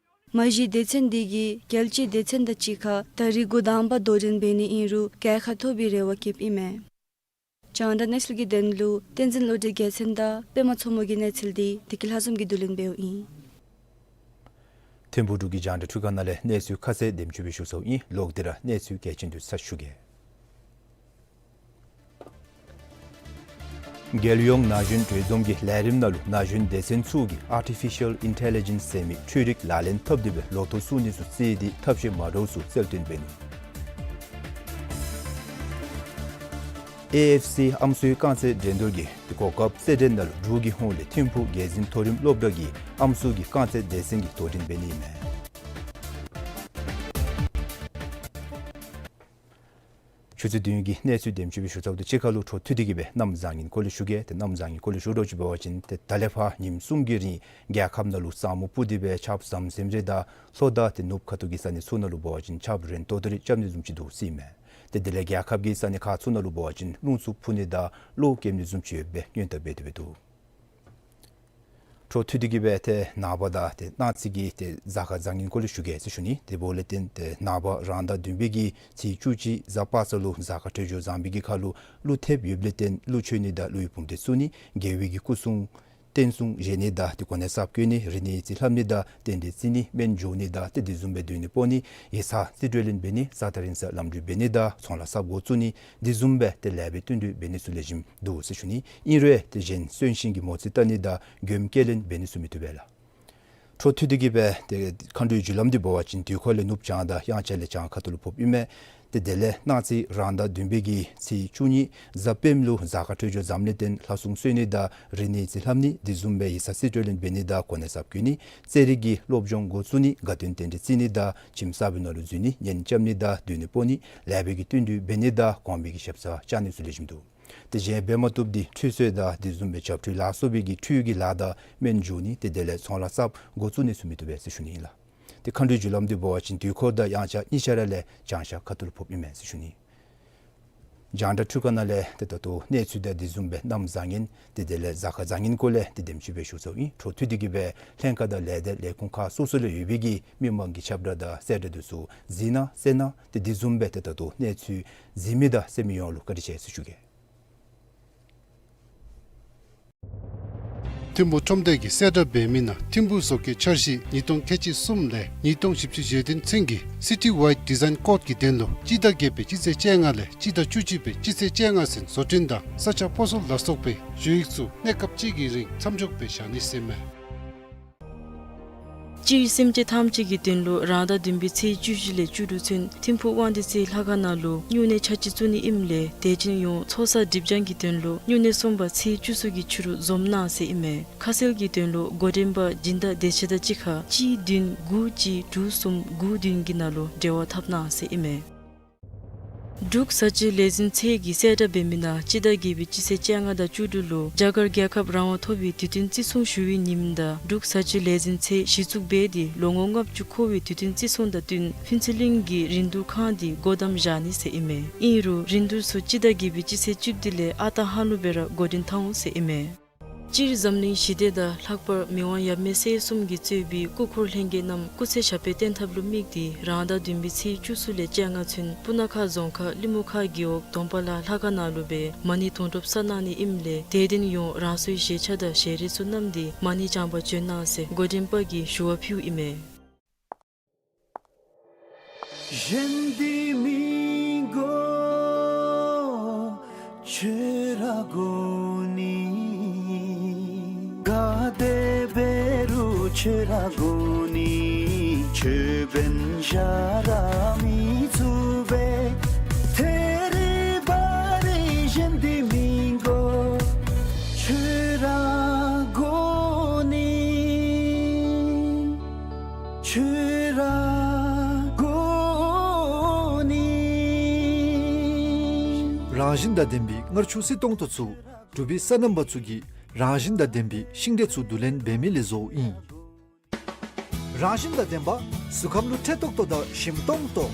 མ་གཞི་སྡེ་ཚན་འདི་གིས་རྒྱལ་སྤྱིའི་སྡེ་ཚན་དང་གཅིག་ཁར་ད་རིས་འགོ་དང་པ་དོ་འགྲན་འབད་ནི་ཨིན་རུང་རྒྱལ་ཁ་ཐོབ་པའི་རེ་བ་བསྐྱེདཔ་ཨིན་མས། རྒྱང་བསྒྲགས་གནས་ཚུལ་གྱི་དོན་ལུ་བསྟན་འཛིན་བློ་གྲོས་རྒྱལ་མཚན་དང་པདྨ་མཚོ་མོ་གི་གནས་ཚུལ་འདི་བདེ་སྐྱིད་ལྷ་འཛོམས་ཀྱིས་བསྡུ་ལེན་འབདཝ་ཨིན། ཐིམ་ཕུག་འབྲུག་གི་རྒྱང་བསྒྲགས་འཕྲུལ་ཁང་ནང་ལས་གནས་ཚུལ་ཁ་གསལ་འདེམས་སྤྱོད་འབད་ཞུ་ཚརཝ་ཨིན། ལོག་སྟེ་ར་གནས་ཚུལ་གལ་ཆེན་དུས་ཚོད་ཞུ་གེ། རྒྱལ་ཡོངས་ན་གཞོན་གྲོས་འཛོམས་ཀྱི་ལས་རིམ་ནང་ལུ་ན་གཞོན་སྡེ་ཚན་ཚུ་གིས་ཨར་ཊི་ཕི་ཤཱལ་ཨིན་ཊེ་ལི་ཇེནསི་ཟེར་མི་འཕྲུལ་རིག་ལག་ལེན་འཐབ་སྟེ་སྦེ་ལོ་ཐོག་བཙུགས་ནི་ཚུ་རྩིས་ཏེ་ཐབས་ཤེས་མ་འདྲཝ་ཚུ་རྩལ་བཏོན་འབད་ནུག། ཨེ་ཨེཕ་སི་ཨམ་སྲུའི་རྐང་རྩེད་འགྲན་བསྡུར་གྱི་གོ་སྐབས་རྩེད་འགྲན་ནང་ལུ་འབྲུག་གི་ཧོངས་ལས་ཐིམ་ཕུག་རྒྱལ་འཛིན་མཐོ་རིམ་སློབ་གྲྭ་གི་ཨམ་སྲུ་གི་རྐང་རྩེད་སྡེ་ཚན་གྱིས་དོ་འགྲན་འབད་ནི་ཨིན་མས། ཆུ་ཚོད་བདུན་གྱི་གནས་ཚུལ་འདེམས་སྤྱོད་འབད་ཞུ་ཚརཝ་དང་གཅིག་ཁར་ལུ་འཕྲོ་མཐུད་དེ་གིས་སྦེ་གནམ་བཟང་ངན་སྐོར་ལས་ཞུ་གེ། ཏེ་གནམ་བཟང་ངན་སྐོར་ལས་ཞུ་དོ་ཅིག་འབད་བ་ཅིན་ཏེ་ད་ལས་ཕར་ཉིནམ་གསུམ་གྱི་རིང་རྒྱལ་ཁབ་ནང་ལུ་ས་སྨུག་སྤུབས་ཏེ་སྦེ་ཆརཔ་ཟམ་ཟིམ་རེ་དང་ལྷོ་དང་ཏེ་ནུབ་ཁ་ཐུག་གི་ས་གནས་ཚུ་ནང་ལུ་འབད་བ་ཅིན་ཆརཔ་རན་ཏོག་ཏོ་རེ་རྐྱབ་ནི་བཟུམ་ཅིག་འདུག་ཟེར་ཨིན་མས། ཏེ་དེ་ལས་རྒྱལ་ཁབ་ཀྱི་ས་གནས་ཁག་ཚུ་ནང་ལུ་འབད་བ་ཅིན་རླུང་འཚུབ་འཕུ་ནི་དང་གློག་ཀེམ་ནི་བཟུམ་ཅིག་ཡོདཔ་སྦེ་སྔོན་བརྡ་འབད་དེ་སྦེ་འདུག། འཕྲོ་མཐུད་དེ་གིས་སྦེ་ཏེ་ནངས་པ་དང་ཏེ་གནངས་ཚེ་གི་ཏེ་གཟའ་སྐར་བཟང་ངན་སྐོར་ལས་ཞུ་གེ་ཟེར་ཞུ་ནི། དེ་འབདཝ་ལས་བརྟེན་ཏེ་ནངས་པ་རང་ཟླ་བདུན་པའི་གི་ཚེས་བཅུ་གཅིག་གཟའ་པ་སངས་ལུ་གཟའ་སྐར་འཕྲོད་སྦྱོར་བཟང་པའི་གི་ཁར་ལུ་ཀླུ་ཐེབས་ཡོདཔ་ལས་བརྟེན་ཀླུ་མཆོད་ནི་དང་ཀླུ་ཡི་བུམ་སྡེ་བཙུགས་ནི་དགེ་བའི་གི་སྐུ་གསུང་རྟེན་གསུང་བཞེངས་ནི་དང་ཏེ་གོ་གནས་གསརཔ་བསྐོ་ནི་རིག་གནས་རྩིས་ལྷབ་ནི་དང་རྟེན་འབྲེལ་རྩིས་ནི་སྨན་སྦྱོར་ནི་དང་ཏེ་དེ་བཟུམ་སྦེ་སྡོད་གནས་སྤོ་ནི་ཡིག་ཚང་རྩིས་སྤྲོད་ལེན་འབད་ནི་ས་ཐག་རིང་ས་ལམ་འགྲུལ་འབད་ནི་དང་ཚོང་ལཱ་གསརཔ་འགོ་བཙུགས་ནི་དེ་བཟུམ་སྦེ་ཏེ་ལེགས་པའི་བསྟུན་གྲོས་འབད་ནི་ཚུ་ལེགས་ཤོམ་འདུག་ཟེར་ཞུ་ནི། ཨིན་རུང་ཏེ་གཞན་གསོན་གཤིན་གྱི་མོ་རྩིས་བལྟ་ནི་དང་མགྱོནམ་སྐྱེལ་ལེན་འབད་ནི་ཚུ་མི་བཏུབ་པས་ལགས། འཕྲོ་མཐུད་དེ་གིས་སྦེ་ཏེ་མཁའ་འགྲོའི་རྒྱུ་ལམ་འདི་འབད་བ་ཅིན་དུས་འཁོར་ལས་ནུབ་བྱང་དང་དབྱངས་འཆར་ལས་བྱང་ཁ་ཐུག་ལུ་ཕོགཔ་ཨིན་མས། ཏེ་དེ་ལས་གནངས་ཚེ་རང་ཟླ་བདུན་པའི་གི་ཚེས་བཅུ་གཉིས་གཟའ་སྤེནམ་ལུ་གཟའ་སྐར་འཕྲོད་སྦྱོར་བཟངམ་ལས་བརྟེན་ལྷ་སྲུང་གསོལ་ནི་དང་རིག་གནས་རྩིས་ལྷབ་ནི་དེ་བཟུམ་སྦེ་ཡིག་ཚང་རྩིས་སྤྲོད་ལེན་འབད་ནི་དང་གོ་གནས་གསརཔ་བསྐོ་ནི་རྩེད་རིགས་ཀྱི་སློབ་སྦྱོང་འགོ་བཙུགས་ནི་དགའ་སྟོན་རྟེན་འབྲེལ་བརྩི་ནི་དང་ཁྱིམ་གསར་པའི་ནང་ལུ་འཛུལ་ནི་གཉེན་རྐྱབ་ནི་དང་སྡོད་གནས་སྤོ་ནི་ལེགས་པའི་གི་བསྟུན་གྲོས་འབད་ནི་དང་གོང་མའི་གི་ཞབས་སར་བཅར་ནི་ཚུ་ལེགས་ཤོམ་འདུག། ཏེ་གཞན་འབད་མ་བཏུབ་སྟེ་ཁྲུས་གསོལ་དང་དེ་བཟུམ་སྦེ་བྱབས་ཁྲུས་ལ་སོགས་པའི་གི་ཁྲུས་ཀྱི་ལཱ་དང་སྨན་སྦྱོར་ནི་ཏེ་དེ་ལས་ཚོང་ལཱ་གསརཔ་འགོ་བཙུགས་ནི་ཚུ་མི་བཏུབ་པས་ཟེར་ཞུ་ནི་ཨིན་ལགས། ཏེ་མཁའ་འགྲོའི་རྒྱུ་ལམ་འདི་འབད་བ་ཅིན་དུས་འཁོར་དང་དབྱངས་འཆར་གཉིས་ཆ་ར་ལས་བྱང་ཤར་ཁ་ཐུག་ལུ་ཕོགཔ་ཨིན་མས་ཟེར་ཞུ་ནི། རྒྱང་བསྒྲགས་འཕྲུལ་ཁང་ནང་ལས་ཏེ་ད་ལྟོ་གནས་ཚུལ་དང་དེ་བཟུམ་སྦེ་གནམ་བཟང་ངན་ཏེ་དེ་ལས་གཟའ་སྐར་བཟང་ངན་སྐོར་ལས་ཏེ་དེམ་ཅིག་སྦེ་ཞུ་ཚརཝ་ཨིན། འཕྲོ་མཐུད་དེ་གི་སྦེ་ལྷན་ཁག་དང་ལས་སྡེ་ལས་ཁུངས་ཁག་སོ་སོ་ལུ་ཡོད་པའི་གི་མི་མང་གི་ཁྱབ་བསྒྲགས་དང་གསལ་བསྒྲགས་འདི་ཚུ་གཟིགས་གནང་གསན་གནང་ཏེ་དེ་བཟུམ་སྦེ་ཏེ་ད་ལྟོ་གནས་ཚུལ་གཟིགས་མི་དང་གསན་མི་ཡོངས་ལུ་བཀའ་དྲིན་ཆེ་ཟེར་ཞུ་གེ། ཐིམ་ཕུག་ཁྲོམ་སྡེ་གིས་གསལ་བསྒྲགས་འབད་མི་ནང་ཐིམ་ཕུག་བཟོ་བཀོད་འཆར་གཞི་ཉིས་སྟོང་ཁལ་གཅིག་གསུམ་ལས་ཉིས་སྟོང་བཞི་བཅུ་ཞེ་བདུན་ཚུན་གྱི་City Wide Design Code གི་དོན་ལུ་སྤྱི་ཟླ་བརྒྱད་པའི་སྤྱི་ཚེས་བཅོ་ལྔ་ལས་སྤྱི་ཟླ་བཅུ་གཅིག་པའི་སྤྱི་ཚེས་བཅོ་ལྔ་ཚུན་བཟོ་སྐྲུན་དང་ས་ཆ་སྤོ་སོར་ལ་སོགས་པའི་ཞུ་ཡིག་ཚུ་གནས་སྐབས་གཅིག་གི་རིང་མཚམས་འཇོག་སྦེ་བཞག་ནི་ཟེར་མས། སྤྱིར་སེམས་ཅན་ཐམས་ཅད་ཀྱི་དོན་ལུ་རང་ཟླ་བདུན་པའི་ཚེས་བཅུ་བཞི་ལས་བཅུ་དྲུག་ཚུན་ཐིམ་ཕུག་དབང་འདུས་རྩེ་ལྷ་ཁང་ནང་ལུ་སྨྱུང་གནས་ཆ་བྱད་བཙུགས་ནི་ཨིནམ་ལས་དད་ཅན་ཡོངས་ཚོགས་བསགས་སྒྲིབ་སྦྱང་གི་དོན་ལུ་སྨྱུང་གནས་གསུམ་པ་ཚེས་བཅུ་གསུམ་གྱི་ཕྱི་རུ་འཛོམས་གནང་ཟེར་ཨིན་མས། ཁ་གསལ་གྱི་དོན་ལུ་འགོ་འདྲེན་པ་སྦྱིན་བདག་བདེ་ཆེན་དང་གཅིག་ཁར་གཅིག་བདུན་དགུ་གཅིག་དྲུག་གསུམ་དགུ་བདུན་གྱི་ནང་ལུ་འབྲེལ་བ་འཐབ་གནང་ཟེར་ཨིན་མས། འབྲུག་བཟའ་བཅའི་ལས་འཛིན་ཚད་ཀྱིས་གསལ་བསྒྲགས་འབད་མི་ནང་སྤྱི་ཟླ་བརྒྱད་པའི་སྤྱི་ཚེས་བཅོ་ལྔ་དང་བཅུ་དྲུག་ལུ་རྒྱ་གར་རྒྱལ་ཁབ་རང་དབང་ཐོབ་པའི་དུས་སྟོན་བརྩི་སྲུང་ཞུ་བའི་ཉིནམ་དང་འབྲུག་བཟའ་བཅའི་ལས་འཛིན་ཚད་གཞི་བཙུགས་འབད་དེ་ལོ་ངོ་ལྔ་བཅུ་འཁོར་བའི་དུས་སྟོན་བརྩི་སྲུང་དང་བསྟུན་ཕུན་ཚོགས་གླིང་གི་རིན་བསྡུར་ཁང་འདི་སྒོ་བསྡམས་བཞག་ནི་ཟེར་ཨིན་མས། ཨིན་རུང་རིན་བསྡུར་ཚུ་སྤྱི་ཟླ་བརྒྱད་པའི་སྤྱི་ཚེས་བཅུ་བདུན་ལས་ཨ་རྟག་ཧ་ལུགས་སྦེ་ར་འགོ་འདྲེན་འཐབ་འོང་ཟེར་ཨིན་མས། སྤྱིར་འཛམ་གླིང་ཞི་བདེ་དང་ལྷག་པར་མི་དབང་ཡབ་མེས་སྲས་གསུམ་གྱིས་གཙོས་པའི་སྐུ་འཁོར་ལྷན་རྒྱས་རྣམས་སྐུ་ཚེ་ཞབས་པད་བརྟན་ཐབས་ལུ་དམིགས་ཏེ་རང་ཟླ་བདུན་པའི་ཚེས་བཅུ་གསུམ་ལས་བཅོ་ལྔ་ཚུན་སྤུ་ན་ཁ་རྫོང་ཁག་ཀླུ་མོ་ཁ་རྒེད་འོག་དོམ་པ་ལ་ལྷ་ཁང་ནང་ལུ་སྦེ་མ་ཎི་དུང་སྒྲུབ་གསར་གནང་ནི་ཨིནམ་ལས་དད་ལྡན་ཡོངས་རང་སོའི་བཞེས་ཆ་དང་ཞལ་རས་ཚུ་བསྣམས་ཏེ་མ་ཎི་བགྱང་པར་བྱོན་གནང་ཟེར་འགོ་འདྲེན་པ་གིས་ཞུ་བ་ཕུལཝ་ཨིན་མས། རང་བཞིན་དང་ལྡན་པའི་མངར་ཆུ་བསིལ་ཏོང་ཏོ་ཚུ་འབྲུག་པའི་སོ་ནམ་པ་ཚུ་གིས་རང་བཞིན་དང་ལྡན་པའི་ཤིང་འབྲས་ཚུ་བསྡུ་ལེན་འབད་མི་ལས་བཟོཝ་ཨིན། རང་བཞིན་དང་ལྡན་པ་གཟུགས་ཁམས་ལུ་འཕྲོད་ཏོག་ཏོ་དང་ཞིམ་ཏོང་ཏོ།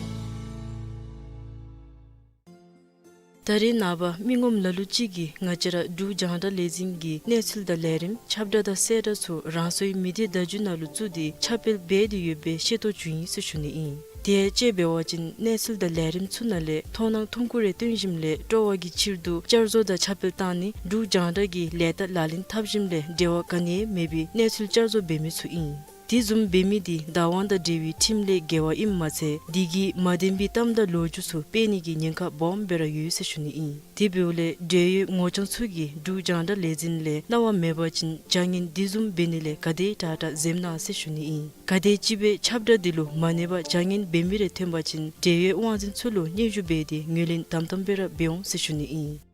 ད་རེས་ནངས་པ་མི་ངོམ་ལ་ལུ་ཅིག་གིས་ང་བཅས་ར་འབྲུག་རྒྱང་བསྒྲགས་ལས་འཛིན་གྱི་གནས་ཚུལ་དང་ལས་རིམ་ཁྱབ་བསྒྲགས་དང་གསལ་བསྒྲགས་ཚུ་རང་སོའི་མི་སྡེ་བརྡ་བརྒྱུད་ནང་ལུ་བཙུགས་ཏེ་ཁྱབ་སྤེལ་འབད་དེ་ཡོད་པའི་ཤེས་རྟོགས་བྱུང་ཡི་ཟེར་ཞུ་ནི་ཨིན། དེ་ཡང་དཔྱེ་འབད་བ་ཅིན་གནས་ཚུལ་དང་ལས་རིམ་ཚུ་ནང་ལས་མཐོང་སྣང་ཐུང་ཀུ་རེ་སྟོན་ཞིནམ་ལས་སྤྲོ་བ་གི་ཕྱིར་དུ་བསྐྱར་བཟོ་དང་ཁྱབ་སྤེལ་བཏང་ནི་འབྲུག་རྒྱང་བསྒྲགས་ཀྱི་ལས་རྟགས་ལག་ལེན་འཐབ་ཞིནམ་ལས་འབྲེལ་བ་ག་ནི་ཡང་མེད་པའི་གནས་ཚུལ་བསྐྱར་བཟོ་འབད་མི་ཚུ་ཨིན། དེ་བཟུམ་འབད་མི་འདི་བདག་དབང་དང་འབྲེལ་བའི་ཁྲིམས་ལས་འགལ་བ་ཨིནམ་མ་ཚད་འདི་གིས་མ་བདེན་པའི་གཏམ་དང་ལོ་རྒྱུས་ཚུ་སྤེལ་ནི་གི་ཉེན་ཁ་སྦོམ་སྦེ་ར་ཡོད་ཟེར་ཞུ་ནི་ཨིན། དེ་འབདཝ་ལས་འབྲེལ་ཡོད་ངོ་རྐྱང་ཚུ་གིས་འབྲུག་རྒྱང་བསྒྲགས་ལས་འཛིན་ལས་གནང་བ་མེད་པ་ཅིན་བྱ་ངན་འདི་བཟུམ་འབད་ནི་ལས་ག་དེ་དྲག་དྲག་འཛེམ་གནང་ཟེར་ཞུ་ནི་ཨིན། ག་དེམ་ཅིག་སྦེ་ཁྱབ་བསྒྲགས་འདི་ལུ་མ་གནས་པར་བྱ་ངན་འབད་མི་རེ་ཐོན་པ་ཅིན་འབྲེལ་ཡོད་དབང་འཛིན་ཚུ་ལུ་སྙན་ཞུ་འབད་དེ་ངོས་ལེན་དམ་དམ་སྦེ་ར་འབད་འོང་ཟེར་ཞུ་ནི་ཨིན།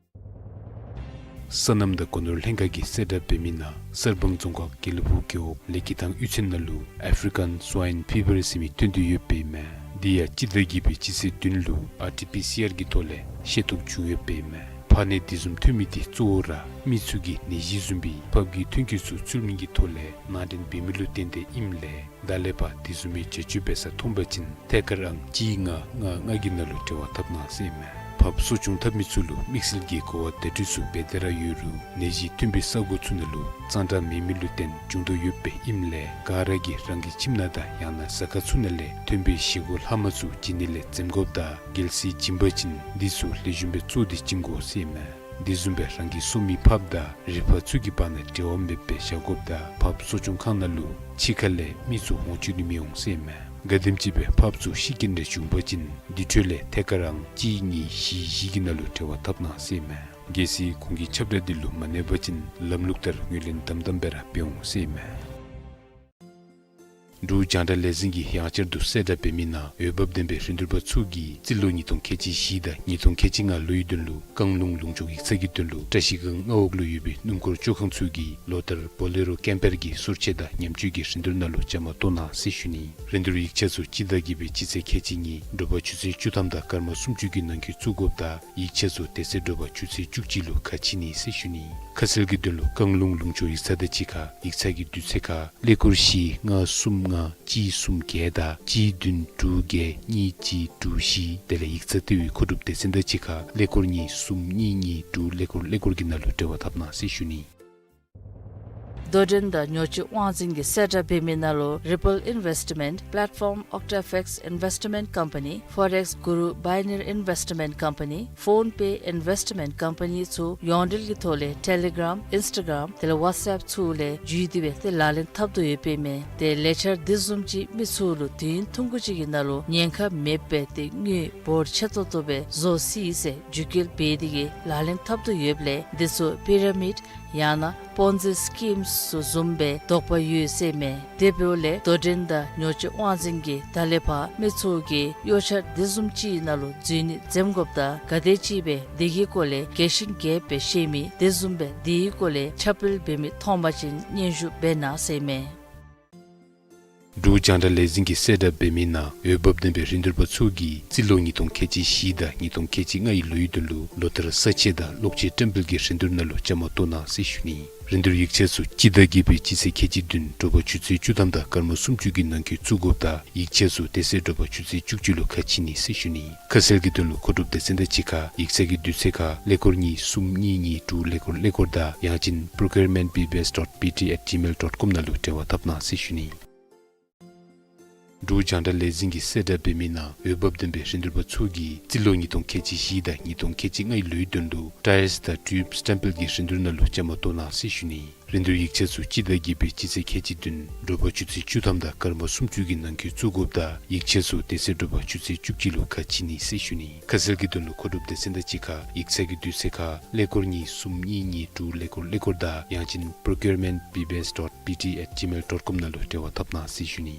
སོ་ནམ་དང་སྒོ་ནོར་ལྷན་ཁག་གིས་གསལ་བསྒྲགས་འབད་མི་ནང་གསར་སྤང་རྫོང་ཁག་དགེ་ལེགས་ཕུག་རྒེད་འོག་ལེགས་སྐྱིད་ཐང་གཡུས་ཚན་ནང་ལུ་African Swine Fever ཟེར་མི་ཐོན་ཏེ་ཡོདཔ་ཨིན་མས། འདི་ཡང་སྤྱི་ཟླ་བརྒྱད་པའི་སྤྱི་ཚེས་བདུན་ལུ་ཨར་ཊི་པི་སི་ཨར་གྱི་ཐོག་ལས་ཤེས་རྟོགས་བྱུང་ཡོདཔ་ཨིན་མས། ཕག་ནད་འདི་བཟུམ་ཐོན་མི་འདི་གཙོ་བོ་ར་མི་ཚུ་གིས་ནད་གཞི་བཟུམ་མའི་ཕགཔ་གི་ཐོན་སྐྱེད་ཚུ་ཚུལ་མིན་གྱི་ཐོག་ལས་ནང་འདྲེན་འབད་མི་ལུ་བརྟེན་ཏེ་ཨིནམ་ལས་ད་ལས་ཕར་དེ་བཟུམ་མའི་བྱ་སྤྱོད་འབད་ས་མཐོང་པ་ཅིན་ཐད་ཀར་ཨང་གཅིག་ལྔ་ལྔ་ལྔ་གི་ནང་ལུ་འབྲེལ་བ་འཐབ་གནང་ཟེར་ཨིན་མས། ཕགཔ་གསོ་སྐྱོང་འཐབ་མི་ཚུ་ལུ་དམིགས་བསལ་གྱི་གོ་བ་བརྡ་སྤྲོད་ཚུ་འབད་དེ་ར་ཡོད་རུང་ནད་གཞི་ཐོན་པའི་ས་གོ་ཚུ་ནང་ལུ་གཙང་སྦྲ་མེད་མི་ལུ་བརྟེན་འབྱུང་དོ་ཡོདཔ་ཨིནམ་ལས་ག་ར་གིས་རང་གི་ཁྱིམ་ནང་དང་ཡང་ན་ཟ་ཁང་ཚུ་ནང་ལས་ཐོན་པའི་བཞེས་སྒོ་ལྷག་མ་ཚུ་བྱིན་ནི་ལས་འཛེམ་དགོཔ་དང་རྒྱལ་སྲིད་བྱིན་པ་ཅིན་འདི་ཚུ་ལེགས་ཤོམ་སྦེ་བཙོ་སྟེ་བྱིན་དགོ་ཟེར་ཨིན་མས། དེ་བཟུམ་སྦེ་རང་གིས་གསོ་མི་ཕགཔ་དང་རི་ཕག་ཚུ་གི་བར་ན་འབྲེལ་བ་མེདཔ་སྦེ་བཞག་དགོཔ་དང་ཕགཔ་གསོ་སྐྱོང་ཁང་ནང་ལུ་ཕྱི་ཁ་ལས་མི་ཚུ་འོང་བཅུག་ནི་མི་འོང་ཟེར་ཨིན་མས། ག་དེམ་ཅིག་སྦེ་ཕགཔ་ཚུ་ཤི་རྐྱེན་རེ་བྱུང་པ་ཅིན་དེ་འཕྲོ་ལས་ཐད་ཀར་ཨང་གཅིག་གཉིས་བཞི་བཞི་གི་ནང་ལུ་འབྲེལ་བ་འཐབ་གནང་ཟེར་ཨིན་མས། གལ་སྲིད་ཁོང་གི་ཁྱབ་བསྒྲགས་འདི་ལུ་མ་གནས་པ་ཅིན་ལམ་ལུགས་ལྟར་ངོས་ལེན་དམ་དམ་སྦེ་ར་འབད་འོང་ཟེར་ཨིན་མས། འབྲུག་རྒྱང་བསྒྲགས་ལས་འཛིན་གྱིས་ཡང་བསྐྱར་དུ་གསལ་བསྒྲགས་འབད་མི་ནང་འོས་འབབ་ལྡན་པའི་རིན་བསྡུར་པ་ཚུ་གིས་རྩིས་ལོ་ཉིས་སྟོང་ཁལ་གཅིག་བཞི་དང་ཉིས་སྟོང་ཁལ་གཅིག་ལྔ་ལོའི་དོན་ལུ་བཀང་ལུང་ལུང་ཕྱོགས་ཡིག་ཚང་གི་དོན་ལུ་བཀྲ་ཤིས་སྒང་མངའ་འོག་ལུ་ཡོད་པའི་སྣུམ་འཁོར་བཅོ་ཁང་ཚུ་གིས་ལོ་ལྟར་བོ་ལེ་རོ་ཀེམ་པར་གྱི་སོར་ཕྱེ་དང་ཉམས་བཅོས་ཀྱི་རིན་བསྡུར་ནང་ལུ་བཅའ་མར་གཏོགས་གནང་ཟེར་ཞུ་ནི། རིན་བསྡུར་ཡིག་ཆ་ཚུ་སྤྱི་ཟླ་བརྒྱད་པའི་སྤྱི་ཚེས་ཁལ་གཅིག་གཉིས་དྲོ་པ་ཆུ་ཚོད་བཅུ་ཐམ་དང་སྐར་མ་སུམ་ཅུ་གི་ནང་འཁོད་བཙུགས་དགོཔ་དང་ཡིག་ཆ་ཚུ་དེ་ཚེ་དྲོ་པ་ཆུ་ཚོད་བཅུ་གཅིག་ལུ་ཁ་ཕྱེ་ནི་ཟེར་ཞུ་ནི། ཁ་གསལ་གྱི་དོན་ལུ་བཀང་ལུང་ལུང་ཕྱོགས་ཡིག་ཚང་དང་གཅིག་ཁར་ཡིག་ཚང་གི་དུས་ཚོད་ཁར་ཀླད་ཀོར་བཞི་ལྔ་གསུམ་ ལྔ་གཅིག་གསུམ་བརྒྱད་དང་གཅིག་བདུན་དྲུག་བརྒྱད་གཉིས་གཅིག་དྲུག་བཞི། དེ་ལས་ཡིག་ཚང་ལྟེ་བའི་མཁོ་སྒྲུབ་སྡེ་ཚན་དང་གཅིག་ཁར་ཀླད་ཀོར་གཉིས་གསུམ་གཉིས་གཉིས་དྲུག་ཀླད་ཀོར་ཀླད་ཀོར་གྱི་ནང་ལུ་འབྲེལ་བ་འཐབ་གནང་ཟེར་ཞུ་ནི། དོ་འགྲན་དང་ཉོ་སྤྱོད་དབང་འཛིན་གྱིས་གསལ་བསྒྲགས་འབད་མི་ནང་ལུ་Ripple Investment Platform, OctaFX Investment Company, Forex Guru Binary Investment Company, PhonePe Investment Company ཚུ་ཡོངས་འབྲེལ་གྱི་ཐོག་ལས་Telegram, Instagram དེ་ལས་WhatsApp ཚུ་ལས་བརྒྱུད་དེ་སྦེ་ཏེ་ལག་ལེན་འཐབ་དོ་ཡོདཔ་ཨིན་མས། ཏེ་ལས་འཆར་འདི་བཟུམ་ཅིག་མི་ཚུ་ལུ་དུས་ཡུན་ཐུང་ཀུ་ཅིག་གི་ནང་ལུ་ཉེན་ཁ་མེདཔ་སྦེ་ཏེ་དངུལ་འབོར་ཆེ་ཏོག་ཏོ་སྦེ་བཟོ་སྲིད་ཟེར་བརྒྱུད་སྐུལ་འབད་དེ་གིས་ལག་ལེན་འཐབ་དོ་ཡོདཔ་ལས་འདི་ཚུ་Pyramid ཡང་ན་Ponzi Schemes ཚུ་བཟུམ་སྦེ་དོགས་པ་ཡོད་ཟེར་མས། དེ་འབདཝ་ལས་དོ་འགྲན་དང་ཉོ་སྤྱོད་དབང་འཛིན་གྱིས་ད་ལས་ཕར་མི་ཚུ་གིས་གཡོ་འཆར་འདི་བཟུམ་ཅིག་ནང་ལུ་འཛུལ་ནི་འཛེམ་དགོཔ་དང་ག་དེ་ཅིག་སྦེ་དེ་གི་སྐོར་ལས་རྒྱས་ཤིང་རྒྱསཔ་སྦེ་ཤེས་མི་དེ་བཟུམ་སྦེ་དེའི་སྐོར་ལས་ཁྱབ་སྤེལ་འབད་མི་མཐོང་པ་ཅིན་སྙན་ཞུ་འབད་གནང་ཟེར་མས། འབྲུག་རྒྱང་བསྒྲགས་ལས་འཛིན་གྱིས་གསལ་བསྒྲགས་འབད་མི་ནང་འོས་འབབ་ལྡན་པའི་རིན་བསྡུར་པ་ཚུ་གིས་རྩིས་ལོ་ཉིས་སྟོང་ཁལ་གཅིག་བཞི་དང་ཉིས་སྟོང་ཁལ་གཅིག་ལྔའི་ལོའི་དོན་ལུ་ལོ་ལྟར་ས་དཔྱད་དང་གློག་ཆས་བཀྲམ་སྤེལ་གྱི་རིན་བསྡུར་ནང་ལུ་བཅའ་མར་གཏོགས་གནང་ཟེར་ཞུ་ནི། རིན་བསྡུར་ཡིག་ཆ་ཚུ་སྤྱི་ཟླ་བརྒྱད་པའི་སྤྱི་ཚེས་ཁལ་གཅིག་བདུན་དྲོ་པ་ཆུ་ཚོད་བཅུ་ཐམ་དང་སྐར་མ་སུམ་ཅུ་གི་ནང་འཁོད་བཙུགས་དགོཔ་དང་ཡིག་ཆ་ཚུ་དེ་ཚེ་དྲོ་པ་ཆུ་ཚོད་བཅུ་གཅིག་ལུ་ཁ་ཕྱེ་ནི་ཟེར་ཞུ་ནི། ཁ་གསལ་གྱི་དོན་ལུ་མཁོ་སྒྲུབ་སྡེ་ཚན་དང་གཅིག་ཁར་ཡིག་ཚང་གི་དུས་ཚོད་ཁར་ཀླད་ཀོར་གཉིས་གསུམ་གཉིས་གཉིས་དྲུག་ཀླད་ཀོར་ཀླད་ཀོར་དང་ཡང་ཅིན་procurement B B S dot P T at gmail dot com ནང་ལུ་འབྲེལ་བ་འཐབ་གནང་ཟེར་ཞུ་ནི། འབྲུག་རྒྱང་བསྒྲགས་ལས་འཛིན་གྱིས་གསལ་བསྒྲགས་འབད་མི་ནང་འོས་འབབ་ལྡན་པའི་རིན་བསྡུར་པ་ཚུ་གིས་རྩིས་ལོ་ཉིས་སྟོང་ཁལ་གཅིག་བཞི་དང་ཉིས་སྟོང་ཁལ་གཅིག་ལྔའི་ལོའི་དོན་ལུ་ཊའིརསི་དང་ཊིའུབ་བཀྲམ་སྤེལ་གྱི་རིན་བསྡུར་ནང་ལུ་བཅའ་མར་གཏོགས་གནང་ཟེར་ཞུ་ནི། རིན་བསྡུར་ཡིག་ཆ་ཚུ་སྤྱི་ཟླ་བརྒྱད་པའི་སྤྱི་ཚེས་ཁལ་གཅིག་བདུན་དྲོ་པ་ཆུ་ཚོད་བཅུ་ཐམ་དང་སྐར་མ་སུམ་ཅུ་གི་ནང་འཁོད་བཙུགས་དགོཔ་དང་ཡིག་ཆ་ཚུ་དེ་ཚེ་དྲོ་པ་ཆུ་ཚོད་བཅུ་གཅིག་ལུ་ཁ་ཕྱེ་ནི་ཟེར་ཞུ་ནི། ཁ་གསལ་གྱི་དོན་ལུ་མཁོ་སྒྲུབ་སྡེ་ཚན་དང་གཅིག་ཁར་ཡིག་ཚང་གི་དུས་ཚོད་ཁར་ཀླད་ཀོར་གཉིས་གསུམ་གཉིས་གཉིས་དྲུག་ཀླད་ཀོར་ཀླད་ཀོར་དང་ཡང་ཅིན་procurement B B S dot P T at gmail dot com ནང་ལུ་འབྲེལ་བ་འཐབ་གནང་ཟེར་ཞུ་ནི།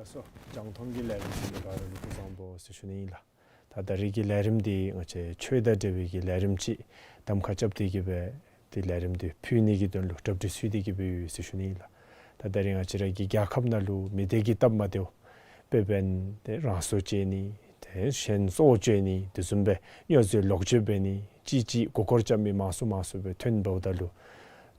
ལགས་སོ། རྒྱང་མཐོང་གི་ལས་རིམ་གཟིགས་མི་ག་ར་ལུ་སྐུ་གཟུགས་བཟང་པོ་ཟེར་ཞུ་ནི་ཨིན་ལགས། ད་ད་རིས་ཀྱི་ལས་རིམ་འདི་ང་བཅས་ཆོས་དང་འབྲེལ་བའི་གི་ལས་རིམ་ཅིག་གདམ་ཁ་རྐྱབ་སྟེ་གི་སྦེ་ཏེ་ལས་རིམ་འདི་ཕུལ་ནི་གི་དོན་ལུ་གྲ་སྒྲིག་ཚུད་དེ་གི་སྦེ་ཡོད་ཟེར་ཞུ་ནི་ཨིན་ལགས། ད་ད་རིས་ང་བཅས་ར་གི་རྒྱལ་ཁབ་ནང་ལུ་མི་སྡེ་གི་སྟབས་མ་བདེཝ་དཔེ་འབད་ན་ཏེ་རང་སྲོག་བཅད་ནི་ཏེ་གཞན་སྲོག་བཅད་ནི་དེ་བཟུམ་སྦེ་སྨྱོ་རྫས་ལོག་སྤྱོད་འབད་ནི་ཅིག་ཅིག་མགུ་སྐོར་རྐྱབ་མི་མང་སུ་མང་སུ་སྦེ་ཐོན་འབདཝ་ད་ལུ་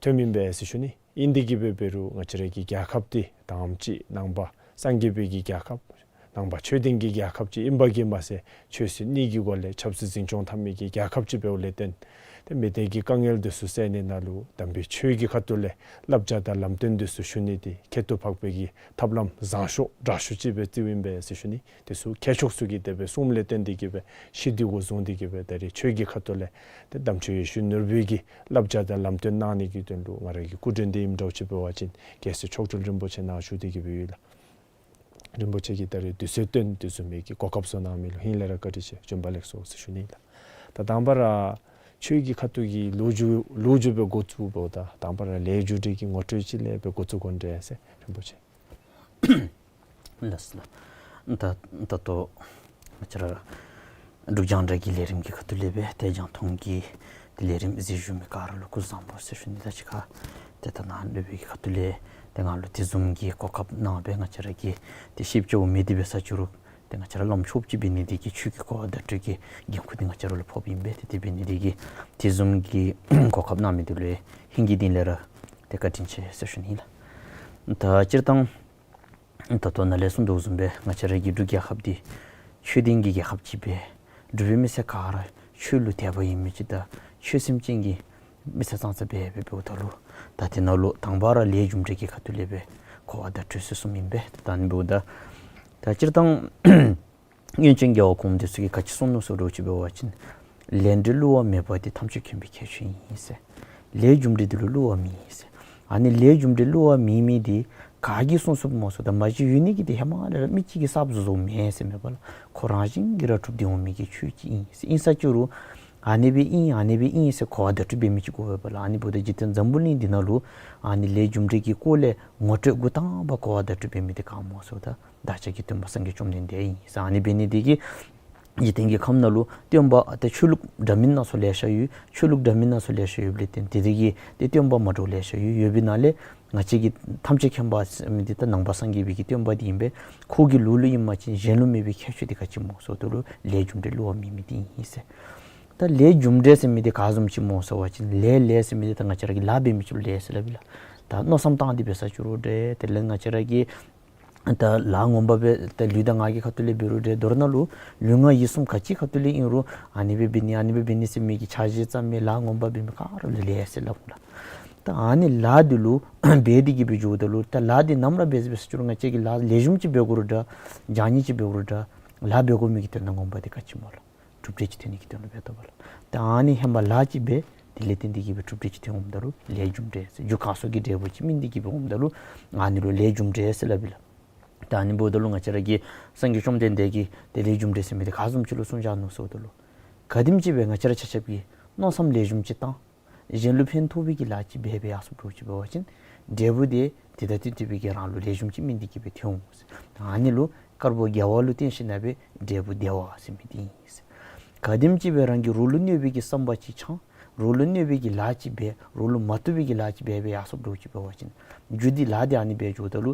ཐོན་མི་ཨིན་པས་ཟེར་ཞུ་ནི། ཨིན་ཏེ་གི་སྦེ་འབད་རུང་ང་བཅས་ར་གི་རྒྱལ་ཁབ་འདི་དང་པ་ཅིག་ནང་པ་སངས་རྒྱས་པའི་གི་རྒྱལ་ཁབ་ནང་པ་ཆོས་ལྡན་གྱི་རྒྱལ་ཁབ་ཅིག་ཨིན་པ་གིས་མ་ཚད་ཆོས་སྲིད་གཉིས་ཀྱི་སྒོ་ལས་ཆབ་སྲིད་འཛིན་སྐྱོང་འཐབ་མི་གི་རྒྱལ་ཁབ་ཅིག་འབདཝ་ལས་བརྟེན་ཏེ་མི་སྡེ་གི་དཀའ་ངལ་འདི་ཚུ་སེལ་ནི་ནང་ལུ་དམ་པའི་ཆོས་ཀྱི་ཁ་ཐུག་ལས་བསླབ་བྱ་དང་ལམ་སྟོན་འདི་ཚུ་ཞུ་ནི་འདི་ཁྱད་དུ་འཕགས་པའི་གི་ཐབས་ལམ་བཟང་ཤོས་དྲག་ཤོས་ཅིག་སྦེ་བརྩིཝ་ཨིན་པས་ཟེར་ཞུ་ནི། དེ་ཚུ་མཁས་མཆོག་ཚུ་གིས་དེ་སྦེ་གསུངམ་ལས་བརྟེན་ཏེ་གི་སྦེ་ཤེས་ཏེ་གོ་བཟུང་སྟེ་གི་སྦེ་ད་རིས་ཆོས་ཀྱི་ཁ་ཐུག་ལས་ཏེ་དམ་ཆོས་ཡེ་ཤེས་ནོར་བུའི་གི་བསླབ་བྱ་དང་ལམ་སྟོན་གནང་ནི་གི་དོན་ལུ་ང་ར་གི་སྐུ་མགྲོན་འདི་ཨིནམ་འདྲཝ་ཅིག་འབད་བ་ཅིན་རྒྱལ་སྲས་མཆོག་སྤྲུལ་རིན་པོ་ཆེ་ནཱ་བཞུགས་ཏེ་གི་སྦེ་ཡོད་ལགས། རིན་པོ་ཆེ་གིས་ད་རིས་དུས་ཚོད་བཏོན་དེ་བཟུམ་མའི་གི་གོ་སྐབས་བཟོ་གནང་མི་ལུ་ཧིང་ལས་ར་བཀའ་དྲིན་ཆེ། བྱོན་པ་ལེགས་སོ་ཟེར་ཞུ་ནི་ལགས། ད་དང་པ་ར་ཆོས་ཀྱི་ཁ་ཐུག་གི་ལོ་རྒྱུས་ལོ་རྒྱུས་སྦེ་འགོ་བཙུགས་འབདཝ་ད་དང་པ་ར་ལས་རྒྱུ་འབྲས་ཀྱི་ངོ་སྤྲོད་ཅིག་ལས་སྦེ་འགོ་བཙུགས་དགོ་འདྲས་ཟེར་རིན་པོ་ཆེ། ལགས་སོ་ལགས། ད་ད་ལྟོ་ང་བཅས་ར་འབྲུག་རྒྱང་བསྒྲགས་ཀྱི་ལས་རིམ་གྱི་ཁ་ཐུག་ལས་སྦེ་ཏེ་རྒྱང་མཐོང་གི་ཏེ་ལས་རིམ་གཟིགས་བཞུགས་མི་ག་ར་ལུ་སྐུ་གཟུགས་བཟང་པོ་ཟེར་ཞུ་ནི། ད་ཅི་ཁར་ཏེ་ད་ནཱ་སློབ་དཔོན་གྱི་ཁ་ཐུག་ལས་ཏེ་ང་ལུ་དེ་བཟུམ་གྱི་གོ་སྐབས་གནང་སྦེ་ང་བཅས་ར་གི་ཏེ་ཤེས་བྱ་འོང་མི་འདི་འབད་ས་ཅིག་རུང་ཏེ་ང་བཅས་ར་བླམ་ཆོསཔ་ཅིག་འབད་ནི་འདི་གིས་ཆོས་ཀྱི་གོ་བ་བརྡ་སྤྲོད་ཀྱི་འགན་ཁུར་འདི་ང་བཅས་ར་ལུ་ཕོགཔ་ཨིན་པས། ཏེ་དེ་འབད་ནི་འདི་གིས་དེ་བཟུམ་གྱི་གོ་སྐབས་གནང་མི་འདི་ལུ་ཧིང་གི་གཏིང་ལས་ར་ཏེ་བཀའ་དྲིན་ཆེ་ཟེར་ཞུ་ནི་ལགས། ད་སྤྱིར་བཏང་ད་ལྟོ་ནཱ་ལས་གསུངས་དོ་བཟུམ་སྦེ་ང་བཅས་ར་གི་འབྲུག་རྒྱལ་ཁབ་འདི་ཆོས་ལྡན་གྱི་རྒྱལ་ཁབ་ཅིག་སྦེ་འབྲུག་པའི་མི་སེར་ག་ར་ཆོས་ལུ་དད་པ་ཡོད་མི་ཅིག་དང་ཆོས་སེམས་ཅན་གྱི་མི་སེར་ཙང་ཙ་སྦེ་འབད་འབདཝ་ད་ལུ་ད་དེ་ནང་ལུ་དང་པ་ར་ལས་རྒྱུ་འབྲས་ཀྱི་ཁ་ཐུག་ལས་སྦེ་གོ་བ་བརྡ་སྤྲོད་ཚུགས་གསུངམ་ཨིན་པས། ད་ཨ་ནི་འབདཝ་ད་ད་སྤྱིར་བཏང་སྔོན་བྱོན་རྒྱལ་བ་གོངམ་འདི་ཚུ་གིས་ག་ཅི་གསུངས་ནུག་ཟེར་བ་ཅིན་འབད་བ་ཅིན་ལས་འབྲས་བསླུ་བ་མེད་པ་འདི་ཐམས་ཅད་མཁྱེན་པའི་ཁྱད་ཆོས་ཨིན་ཟེར། ལས་རྒྱུ་འབྲས་འདི་ལུ་བསླུ་བ་མེད་ཟེར། ཨ་ནི་ལས་རྒྱུ་འབྲས་བསླུ་བ་མེད་མི་འདི་ག་གིས་གསུངས་གསུངསཔ་མ་གསུངས། ད་མ་གཞི་ཡོད་ནི་གི་འདི་ཧེ་མ་ལས་ར་མི་གཅིག་གིས་གསརཔ་བཟོ་བཟོཝ་མེན་ཟེར་མེན་པ་ལགས། ཁོ་རང་བཞིན་གྱིས་ར་གྲུབ་སྟེ་འོང་མི་གི་ཆོས་ཅིག་ཨིན་ཟེར། ཨིན་ས་ཅིག་རུང་ ཨ་ནི་སྦེ་ཨིན་ཨ་ནི་སྦེ་ཨིན་ཟེར་གོ་བ་བརྡ་སྤྲོད་འབད་མི་ཅིག་དགོ་པས་ལགས། ཨ་ནི་འབདཝ་ད་འཇིག་རྟེན་འཛམ་བུ་གླིང་འདི་ནང་ལུ་ཨ་ནི་ལས་རྒྱུ་འབྲས་ཀྱི་སྐོར་ལས་ངོ་སྤྲོད་འགོ་དང་པ་གོ་བ་བརྡ་སྤྲོད་འབད་མི་འདི་ག་སྨོ་ཟེརཝ་ད་བདག་ཅག་གི་སྟོན་པ་སངས་རྒྱས་བཅོམ་ལྡན་འདས་ཨིན་ཟེར། ཨ་ནི་འབད་ནི་འདི་གིས་འཇིག་རྟེན་གྱི་ཁམས་ནང་ལུ་སྟོན་པ་ཏེ་ཆོས་ལུགས་འདྲ་མིན་སྣ་ཚོགས་ལེ་ཤ་ཡོད། ཆོས་ལུགས་འདྲ་མིན་སྣ་ཚོགས་ལེ་ཤ་ཡོདཔ་ལས་བརྟེན་ཏེ་དེ་གི་ཏེ་སྟོན་པ་མ་འདྲཝ་ལེ་ཤ་ཡོད། ཡོད་པའི་ནང་ལས་ང་བཅས་ཀྱི་ཐམས་ཅད་མཁྱེན་པ་ཟེར་མི་འདི་ད་ནང་པ་སངས་རྒྱས་པའི་གི་སྟོན་པ་འདི་ཨིན་པས། ཁོ་གི་ལུགས་ལུ་ཨིན་པ་ཅིན་གཞན་ལུ་མེད་པའི་ཁྱད་ཆོས་འདི་ག་ཅི་སྨོ་ཟེརཝ་ད་ལུ་ལས་རྒྱུ་འབྲས་བསླུ་བ་མེད་མི་འདི་ཨིན་ཟེར། ད་ལས་རྒྱུ་འབྲས་ཟེར་མི་འདི་ག་བཟུམ་ཅིག་སྨོ་ཟེར་བ་ཅིན་ལས་ལས་ཟེར་མི་འདི་ད་ང་བཅས་ར་གིས་ལཱ་འབད་མི་ཅིག་ལུ་ལས་ཟེར་སླབ་ཨིན་ལགས། ད་མནོ་བསམ་བཏང་སྟེ་འབད་ས་ཅིག་རུང་འདྲ། དེ་ལས་ང་བཅས་ར་གིས་ད་ལཱ་ངོ་མ་སྦེ་ད་ལུས་དང་ངག་གི་ཁ་ཐུག་ལས་འབད་རུང་འདྲ། མདོར་ན་ལུ་ལུས་ངག་ཡིད་གསུམ་ག་ཅི་ཁ་ཐུག་ལས་ཨིན་རུང་ཨ་ནི་སྦེ་འབད་ནི་ཨ་ནི་སྦེ་འབད་ནི་ཟེར་མི་གི་འཆར་གཞི་བརྩམ་མི་ལཱ་ངོ་མ་འབད་མི་ག་ར་ལུ་ལས་ཟེར་སླབ་འོང་ལགས། ད་ཨ་ནི་ལཱ་འདི་ལུ་འབད་དེ་གི་སྦེ་འགྱོཝ་ད་ལུ་ད་ལཱ་འདི་ནམ་ར་འབད་འབད་ས་ཅིག་རུང་ང་བཅས་ཀྱིས་ལཱ་ལེགས་ཤོམ་ཅིག་འབད་དགོ་རུང་འདྲ། བྱང་ཉེས་ཅིག་འབད་དགོ་རུང་འདྲ། ལཱ་འབད་དགོ་མི་གི་དོན་དག་ངོ་མ་འདི་ག་ཅི་སྨོ་ལགས། གྲུབ་འབྲས་ཅིག་ཐོན་ནི་གི་དོན་ལུ་འབད་དོ་བ་ལགས། ད་ཨ་ནི་ཧེ་མ་ལཱ་ཅིག་འབད་དེ་ལས་བརྟེན་ཏེ་གི་སྦེ་གྲུབ་འབྲས་ཅིག་ཐོན་འོངམ་ད་ལུ་ལས་རྒྱུ་འབྲས་ཟེར། རྒྱུ་གང་སོགས་ཀྱི་འབྲས་བུ་ཅིག་སྨིན་ཏེ་གི་སྦེ་འོངམ་ད་ལུ་ཨ་ནི་ལུ་ལས་རྒྱུ་འབྲས་ཟེར་སླབ་ཨིན་ལགས། ད་ཨ་ནི་འབདཝ་ད་ལུ་ང་བཅས་ར་གི་སངས་རྒྱས་བཅོམ་ལྡན་འདས་ཀྱིས་ཏེ་ལས་རྒྱུ་འབྲས་ཟེར་མི་འདི་ག་བཟུམ་ཅིག་ལུ་གསུངས་བཞག་ནུག་ཟེརཝ་ད་ལུ་ག་དེམ་ཅིག་སྦེ་ང་བཅས་ར་ཆ་ཁྱབ་ཀྱིས་མནོ་བསམ་ལེགས་ཤོམ་ཅིག་བཏང་གཞན་ལུ་ཕན་ཐོགས་པའི་གི་ལཱ་ཅིག་འབད་འབད་ཡར་སོཔ་འདྲཝ་ཅིག་འབད་བ་ཅིན་འབྲས་བུ་འདི་དེ་དང་བསྟུན་ཏེ་སྦེ་གི་རང་ལུ་ལེགས་ཤོམ་ཅིག་སྨིན་ཏེ་གི་སྦེ་ཐོན་འོང་ཟེར། ཨ་ནི་ལུ་དཀར་པོ་དགེ་བ་ལུ་བརྟེན་ཞིནམ་ལས་འབྲས་བུ་བདེ་བ་ཟེར་མི་འདི་ཨིན་ཟེར། ག་དེམ་ཅིག་སྦེ་རང་གིས་རོགས་ལུ་གནོད་པའི་གི་བསམ་པ་ཅིག་འཆང་། རོགས་ལུ་གནོད་པའི་གི་ལཱ་ཅིག་འབད། རོགས་ལུ་མ་བཏུབ་པའི་གི་ལཱ་ཅིག་འབད་འབད་ཡར་སོཔ་འདྲཝ་ཅིག་འབད་བ་ཅིན་རྒྱུ་འདི་ལཱ་འདི་ཨ་ནི་འབད་འགྱོཝ་ད་ལུ་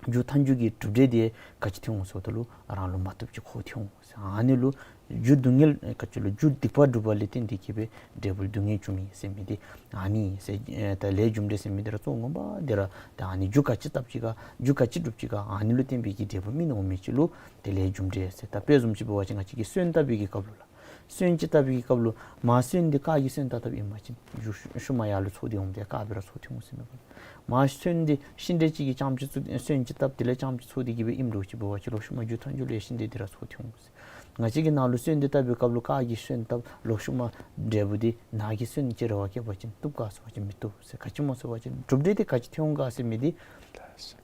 རྒྱུ་མཐའ་མཇུག་གི་གྲུབ་འབྲས་འདི་ག་ཅི་ཐོན་འོང་ཟེརཝ་ད་ལུ་རང་ལུ་མ་བཏུབ་ཅིག་ཁོ་ཐོན་འོང་ཟེར། ཨ་ནི་ལུ་རྒྱུ་སྡུག་བསྔལ་ག་ཅི་ལུ་རྒྱུ་སྡིག་པ་སྒྲུབ་པ་ལས་བརྟེན་ཏེ་གི་སྦེ་འབྲས་བུ་སྡུག་བསྔལ་འབྱུངམ་ཨིན་ཟེར་མི་འདི་ཨ་ནི་ཨིན་ཟེར། ཨེ་ད་ལས་རྒྱུ་འབྲས་ཟེར་མི་འདི་ར་གཙོ་བོ་ངོ་མ་འདི་ར་ད་ཨ་ནི་རྒྱུ་ག་ཅི་བཏབ་ཅི་ག་རྒྱུ་ག་ཅི་སྒྲུབ་ཅི་ག་ཨ་ནི་ལུ་བརྟེན་པའི་གི་འབྲས་བུ་སྨིན་འོང་མི་ཅིག་ལུ་ཏེ་ལས་རྒྱུ་འབྲས་ཟེར། ད་དཔེ་བཟུམ་ཅིག་འབད་བ་ཅིན་ང་བཅས་ཀྱིས་སོན་བཏབ་པའི་གི་སྐབས་ལུ་ལགས། སོན་ཅིག་བཏབ་པའི་གི་སྐབས་ལུ་མར་སོན་འདི་ཀར་གྱི་སོན་བཏབ་བཏབཔ་ཨིན་པ་ཅིན་རྒྱུ་ཤུལ་མ་ཡར་ལུ་ཚོགས་ཏེ་འོངམ་ད་ཀར་སྦེ་ར་ཚོགས་ཏེ་འོང་ཟེར་མས་པ་ལགས། མར་སོན་འདི་ཤིང་འབྲས་ཅིག་གི་རྐྱངམ་ཅིག་ཚོགས་སོན་ཅིག་བཏབ་དེ་ལས་རྐྱངམ་ཅིག་ཚོགས་ཏེ་གི་སྦེ་ཨིནམ་འདྲཝ་ཅིག་འབད་བ་ཅིན་ལོག་ཤུལ་མ་རྒྱུ་མཐའ་མཇུག་ལུ་ཡང་ཤིང་འབྲས་འདི་ར་ཚོགས་ཏེ་འོང་ཟེར། ང་བཅས་ཀྱིས་ནཱ་ལུ་སོན་འདི་བཏབ་པའི་སྐབས་ལུ་ཀར་གྱི་སོན་བཏབ་ལོག་ཤུལ་མ་འབྲས་བུ་འདི་ནཱ་གི་སོན་ཅིག་རེ་བ་བསྐྱེད་པ་ཅིན་བཏུབ་ག་ཟེར་བ་ཅིན་མི་བཏུབ་ཟེར། ག་ཅི་སྨོ་ཟེར་བ་ཅིན་གྲུབ་འབྲས་འདི་ག་ཅི་ཐོན་འོང་ག་ཟེར་མི་འདི་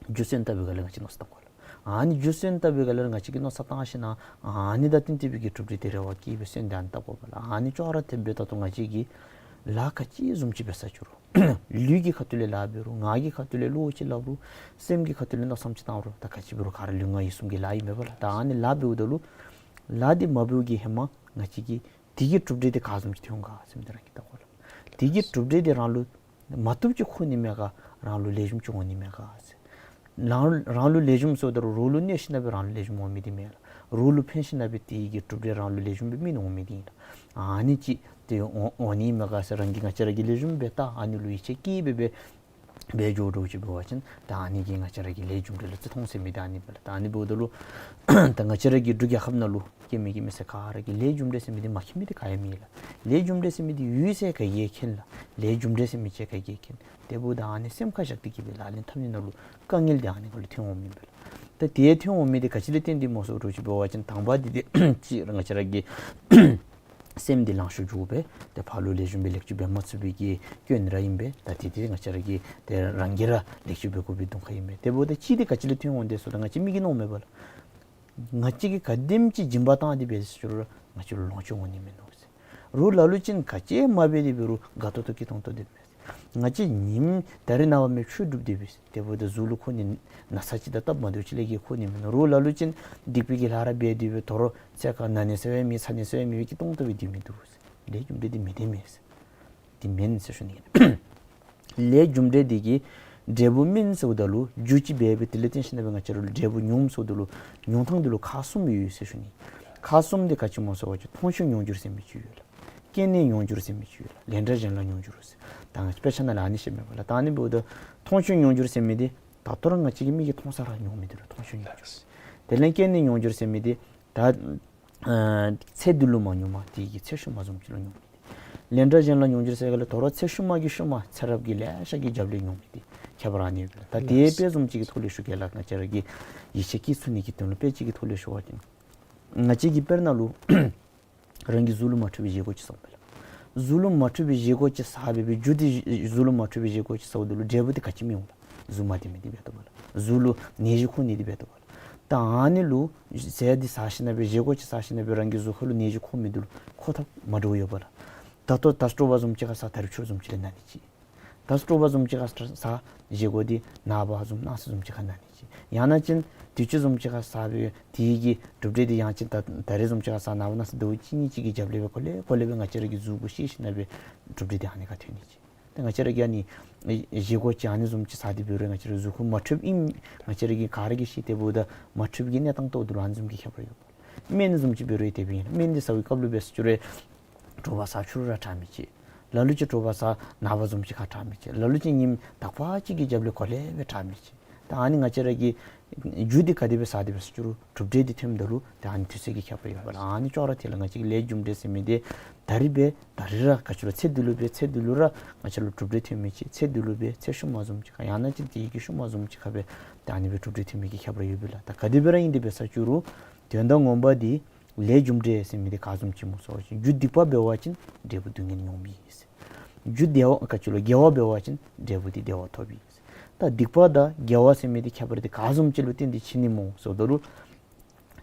རྒྱུ་སོན་བཏབ་པའི་སྒང་ལས་ང་བཅས་མནོ་བསམ་བཏང་དགོ་ལགས། ཨ་ནི་རྒྱུ་སོན་བཏབ་པའི་སྒང་ལས་ང་བཅས་ཀྱིས་མནོ་བསམ་བཏང་ཞིནམ་ལས་ཨ་ནི་དང་བསྟུན་ཏེ་སྦེ་གི་གྲུབ་འབྲས་དེ་རེ་བ་བསྐྱེད་སྦེ་སོན་དེ་ཨ་ནི་བཏབ་དགོ་པས་ལགས། ཨ་ནི་ཅོག་ར་འཐདཔ་སྦེ་ད་ལྟོ་ང་བཅས་ཀྱིས་ལཱ་ག་ཅི་བཟུམ་ཅིག་འབད་ས་ཅིག་རུང་ལུས་ཀྱི་ཁ་ཐུག་ལས་ལཱ་འབད་རུང་ངག་གི་ཁ་ཐུག་ལས་བློ་ཅིག་སླབ་རུང་སེམས་ཀྱི་ཁ་ཐུག་ལས་མནོ་བསམ་ཅིག་བཏང་རུང་ད་ག་ཅི་འབད་རུང་ག་ར་ལུས་ངག་ཡིད་གསུམ་གྱི་ལཱ་ཨིན་པས་པ་ལགས། ད་ཨ་ནི་ལཱ་འབདཝ་ད་ལུ་ལཱ་འདི་མ་འབད་བའི་གི་ཧེ་མ་ང་བཅས་ཀྱིས་དེ་གི་གྲུབ་འབྲས་འདི་ག་བཟུམ་ཅིག་ཐོན་འོང་ག་ཟེར་མི་འདི་རང་གིས་བལྟ་དགོ་ལགས། དེ་གི་གྲུབ་འབྲས་འདི་རང་ལུ་མ་བཏུབ་ཅིག་ཁོ་ནི་མས་ག་རང་ལུ་ལེགས་ཤོམ་ཅིག་འོང་ནི་མས་ག་ཟེར། རང་རང་ལུ་ལེགས་ཤོམ་ཟེརཝ་ད་རུང་རོགས་ལུ་གནོད་ཞིནམ་ལས་རང་ལུ་ལེགས་ཤོམ་འོང་མི་འདི་མེན་ལགས། རོགས་ལུ་ཕན་ཞིནམ་ལས་དེ་གི་གྲུབ་འབྲས་རང་ལུ་ལེགས་ཤོམ་སྦེ་སྨིན་འོང་མི་འདི་ཨིན་ལགས། ཨ་ནི་ཅིག་དེ་འོང་འོང་ནི་མས་ག་ཟེར་རང་གིས་ང་བཅས་ར་གིས་ལེགས་ཤོམ་སྦེ་བལྟ་ཨ་ནི་ལུ་ཡིད་ཆེས་བསྐྱེད་སྦེ་སྦེ་འབད་འགྱོ་འདྲཝ་ཅིག་འབད་བ་ཅིན་ད་ཨ་ནི་གིས་ང་བཅས་ར་གི་ལས་རྒྱུ་འབྲས་ལུ་བརྩི་མཐོང་ཟེར་མི་འདི་ཨ་ནི་མས་ལགས། ད་ཨ་ནི་འབདཝ་ད་ལུ་ད་ང་བཅས་ར་གི་འབྲུག་རྒྱལ་ཁབ་ནང་ལུ་སྐྱེ་མི་སྐྱེ་མི་ཟེར་ག་ར་གིས་ལས་རྒྱུ་འབྲས་ཟེར་མི་འདི་མ་མཁྱེན་མི་འདི་ག་ཡང་མེད་ལགས། ལས་རྒྱུ་འབྲས་ཟེར་མི་འདི་ཡོད་ཟེར་ག་གིས་མཁྱེན་ལགས། ལས་རྒྱུ་འབྲས་ཟེར་མི་ཅིག་ག་གིས་མཁྱེན། དེ་འབདཝ་ད་ཨ་ནི་སེམས་ཁར་བཞག་སྟེ་གི་སྦེ་ལག་ལེན་འཐབ་ནི་ནང་ལུ་དཀའ་ངལ་འདི་ཨ་ནི་ག་ལུ་ཐོན་འོང་མི་ཨིན་པས་ལགས། ད་དེ་ཐོན་འོང་མི་འདི་ག་ཅི་ལས་བརྟེན་ཏེ་སྨོ་ཟེར་འདྲཝ་ཅིག་འབད་བ་ཅིན་དང་པ་འདི་འདི་ཅིག་ར་ང་བཅས་ར་གི་སེམས་འདི་ལང་ཤོར་འགྱོ་སྦེ་ཏེ་ཕར་ལུ་ལེགས་ཤོམ་སྦེ་ལེགས་བཅོས་འབད་མ་ཚུགས་པའི་གི་སྐྱོན་ར་ཨིན་པས། ད་དེ་འདི་ང་བཅས་ར་གིས་ཏེ་རང་གིས་ར་ལེགས་བཅོས་འབད་དགོ་པའི་དོན་ཁ་ཨིན་པས། དེ་འབདཝ་ད་གཅིག་འདི་ག་ཅི་ལས་ཐོན་འོང་དེ་ཟེརཝ་ད་ང་བཅས་མི་གིས་མནོཝ་མས་པ་ལགས། ང་བཅས་ཀྱིས་ག་དེམ་ཅིག་སྦྱིན་པ་བཏང་སྟེ་འབད་ཟེར་རུང་ང་བཅས་ལུ་ལོངས་སྤྱོད་འོང་ནི་མིན་ནུག་ཟེར། རོགས་ལ་ལུ་ཅིག་ག་ཅི་མ་འབད་དེ་འབད་རུང་དགའ་ཏོག་ཏོ་སྐྱིད་ཏོང་ཏོ་སྡོད་པས། ང་བཅས་ཉིནམ་ད་རིས་ནངས་པ་མེན་ཆོས་སྒྲུབ་སྡོད་པས། དེ་འབདཝ་ད་གཟུགས་ལུ་ཁོ་ནི་ན་ཚ་ཅིག་དང་སྟབས་མ་བདེཝ་ཅིག་ལས་བརྒལ་ཁོ་ནི་མིན་ནུག། རོགས་ལ་ལུ་ཅིག་སྡིག་པའི་གི་ལཱ་ར་འབད་དེ་འབད་དོ་རུང་ཚེ་ཁར་ན་ནི་ཟེར་བའི་མེད་ཚ་ནི་ཟེར་བའི་མེད་སྐྱིད་ཏོང་ཏོ་སྦེ་སྡོད་མི་འདུག་ཟེར། ལས་རྒྱུ་འབྲས་འདི་མི་བདེན་མས་ཟེར། འདི་མེན་ཟེར་ཞུ་ནི་ཨིན། ལས་རྒྱུ་འབྲས་འདི་གིས་འབྲས་བུ་སྨིན་ཟེརཝ་ད་ལུ་རྒྱུ་ཅིག་འབད་སྦེ་དེ་ལས་བརྟེན་ཞིནམ་ལས་ང་བཅས་ར་ལུ་འབྲས་བུ་མྱོང་ཟེརཝ་ད་ལུ་མྱོང་ཐངས་འདི་ལུ་ཁག་གསུམ་ཡོད་ཟེར་ཞུ་ནི། ཁག་གསུམ་འདི་ག་ཅི་སྨོ་ཟེར་བ་ཅིན་མཐོང་ཆོས་མྱོང་འགྱུར་ཟེར་མི་ཅིག་ཡོད་ལགས། སྐྱེས་ནས་མྱོང་འགྱུར་ཟེར་མི་ཅིག་ཡོད་ལགས། ལན་གྲངས་གཞན་ལ་མྱོང་འགྱུར་ཟེར། ད་ང་བཅས་དཔེ་ཆ་ནང་ལུ་ཨ་ནི་བཤད་མས་པ་ལགས། ད་ཨ་ནི་འབདཝ་ད་མཐོང་ཆོས་མྱོང་འགྱུར་ཟེར་མི་འདི་ད་ལྟོ་ར་ང་བཅས་ཀྱི་མིག་གིས་མཐོང་ས་ར་མྱོང་མི་འདི་ལུ་མཐོང་ཆོས་མྱོང་འགྱུར་ཟེར། དེ་ལས་སྐྱེས་ནས་མྱོང་འགྱུར་ཟེར་མི་འདི་ད་ཨ་ཚེ་འདི་ལུ་མ་མྱོང་བར་དེ་གི་ཚེ་ཤུལ་མ་བཟུམ་ཅིག་ལུ་མྱོང་མི་འདི། ལན་གྲངས་གཞན་ལ་མྱོང་འགྱུར་ཟེར་ག་ལས་དོ་རུང་ཚེ་ཤུལ་མ་གི་ཤུལ་མ་ཚེ་རབས་ཀྱི་ལེ་ཤ་གི་རྒྱབ་ལས་མྱོང་མི་འདི་ཁྱད་པར་ཨ་ནི་ཡོད་པས། ད་དེ་དཔེ་བཟུམ་ཅིག་གི་ཐོག་ལས་ཞུ་གེ་ལགས། ང་བཅས་ར་གིས་ཡིད་ཆེས་བསྐྱེད་ཚུགས་ནི་གི་དོན་ལུ་དཔེ་ཅིག་གི་ཐོག་ལས་ཞུ་བ་ཅིན་ང་བཅས་ཀྱིས་དཔེར་ན་ལུ་རང་གི་གཟུགས་ལུ་མ་འཕྲོད་པའི་བཞེས་སྒོ་ཅིག་བཟའཝ་མས་ལགས། གཟུགས་ལུ་མ་འཕྲོད་པའི་བཞེས་སྒོ་ཅིག་བཟའ་སྦེ་སྦེ་རྒྱུ་འདི་གཟུགས་ལུ་མ་འཕྲོད་པའི་བཞེས་སྒོ་ཅིག་བཟའཝ་ད་ལུ་འབྲས་བུ་འདི་ག་ཅི་སྨིན་འོང་ལགས། གཟུགས་མ་བདེ་མི་འདི་འབད་དོ་བ་ལགས། གཟུགས་ལུ་ནད་གཞི་འཁོར་ནི་འདི་འབད་དོ་བ་ལགས། ད་ཨ་ནི་ལུ་ཟས་འདི་ཟ་ཞིནམ་ལས་བཞེས་སྒོ་ཅིག་ཟ་ཞིནམ་ལས་རང་གི་གཟུགས་ཁ་ལུ་ནད་གཞི་འཁོར་མི་འདི་ལུ་འཁོར་ཐབས་མ་འདྲཝ་ཡོདཔ་ལགས། ད་ལྟོ་ད་དྲོ་པ་བཟུམ་ཅིག་ཁར་ཟ་ད་རིས་ཕྱི་རུ་བཟུམ་ཅིག་ལས་ན་ནི་ཅིག། ད་དྲོ་པ་བཟུམ་ཅིག་ཁར་ཟ་བཞེས་སྒོ་འདི་ནངས་པ་བཟུམ་གནངས་ཚེ་བཟུམ་ཅིག་ཁར་ན་ནི་ཅིག། ཡང་ན་ཅིན་དུས་ཅི་བཟུམ་ཅིག་ཁར་ཟ་བའི་དེ་གི་གྲུབ་འབྲས་འདི་ཡང་ཅིན་ད་ད་རིས་བཟུམ་ཅིག་ཁར་ཟ་ནངས་པ་གནངས་ཚེ་ཟླཝ་གཅིག་གཉིས་ཅིག་གི་རྒྱབ་ལས་སྦེ་གོ་ལེ་གོ་ལེ་སྦེ་ང་བཅས་ར་གི་གཟུགས་པོ་ཤེས་ཞིནམ་ལས་གྲུབ་འབྲས་འདི་ཨ་ནི་ཁར་ཐོན་ནི་ཅིག། ཏེ་ང་བཅས་ར་གིས་ཨ་ནི་བཞེས་སྒོ་ཅིག་ཨ་ནི་བཟུམ་ཅིག་ཟ་སྟེ་འབད་རུང་ང་བཅས་ར་གཟུགས་ཁར་མ་འཁྲུལཝ་ཨིན། ང་བཅས་ར་གིས་ག་ར་གིས་ཤེས་ཏེ་འབདཝ་ད་མ་འཁྲུལ་གྱི་གནས་སྟངས་ཐོག་ཏུ་ལུ་ཨ་ནི་བཟུམ་གྱི་ཁྱད་པར་ཡོདཔ། སྨན་བཟུམ་ཅིག་འབད་རུང་དེ་སྦེ་ཨིན། སྨན་འདི་ཟ་བའི་སྐབས་ལུ་འབད་ཟེར་ཞུ་རུང་དྲོ་པ་ཟ་ཕྱི་རུ་ར་དྲག་མི་ཅིག། ལ་ལུ་ཅིག་དྲོ་པ་ཟ་ནངས་པ་བཟུམ་ཅིག་ཁར་དྲག་མི་ཅིག། ལ་ལུ་ཅིག་ཉིནམ་དག་པ་ཅིག་གི་རྒྱབ་ལས་གོ་ལེ་སྦེ་དྲག་མི་ཅིག། ད་ཨ་ནི་ང་བཅས་ར་གིས་རྒྱུ་འདི་ག་དེ་སྦེ་ཟ་སྟེ་འབད་ཟེར་ཞུ་རུང་གྲུབ་འབྲས་འདི་ཐོནམ་ད་ལུ་ད་ཨ་ནི་དུས་ཚོད་ཀྱི་ཁྱད་པར་ཡོདཔ་ལགས། ཨ་ནི་ཅོག་ར་འཐདཔ་ལས་ང་བཅས་ཀྱི་ལས་རྒྱུ་འབྲས་ཟེར་མི་འདི་ད་རིས་འབད་ད་རིས་ར་ག་ཅི་ལོ་ཚེ་འདི་ལུ་འབད་ཚེ་འདི་ལུ་ར་ང་བཅས་ལུ་གྲུབ་འབྲས་ཐོན་མི་ཅིག། ཚེ་འདི་ལུ་འབད་ཚེ་ཤུལ་མ་བཟུམ་ཅིག་ཁར་ཡང་ན་ཅིན་དེ་གི་ཤུལ་མ་བཟུམ་ཅིག་ཁར་འབད་ད་ཨ་ནི་སྦེ་གྲུབ་འབྲས་ཐོན་མི་གི་ཁྱད་པར་ཡོདཔ་ལགས། ད་ག་དེ་སྦེ་ར་ཨིན་ཏེ་འབད་ཟེར་ཞུ་རུང་དོན་དག་ངོ་མ་འདི་ལས་རྒྱུ་འབྲས་ཟེར་མི་འདི་ག་བཟུམ་ཅིག་སྨོ་ཟེར་བ་ཅིན་རྒྱུ་སྡིག་པ་འབད་བ་ཅིན་འབྲས་བུ་སྡུག་བསྔལ་མྱོང་མི་ཨིན་ཟེར། རྒྱུ་བདེ་བ་ག་ཅི་ལོ་དགེ་བ་འབད་བ་ཅིན་འབྲས་བུ་འདི་བདེ་བ་ཐོབ་ཨིན་ཟེར། ད་སྡིག་པ་དང་དགེ་བ་ཟེར་མི་འདི་ཁྱད་པར་འདི་ག་བཟུམ་ཅིག་ལུ་བརྟེན་ཏེ་ཕྱེ་ནི་སྨོ་ཟེརཝ་ད་ལུ་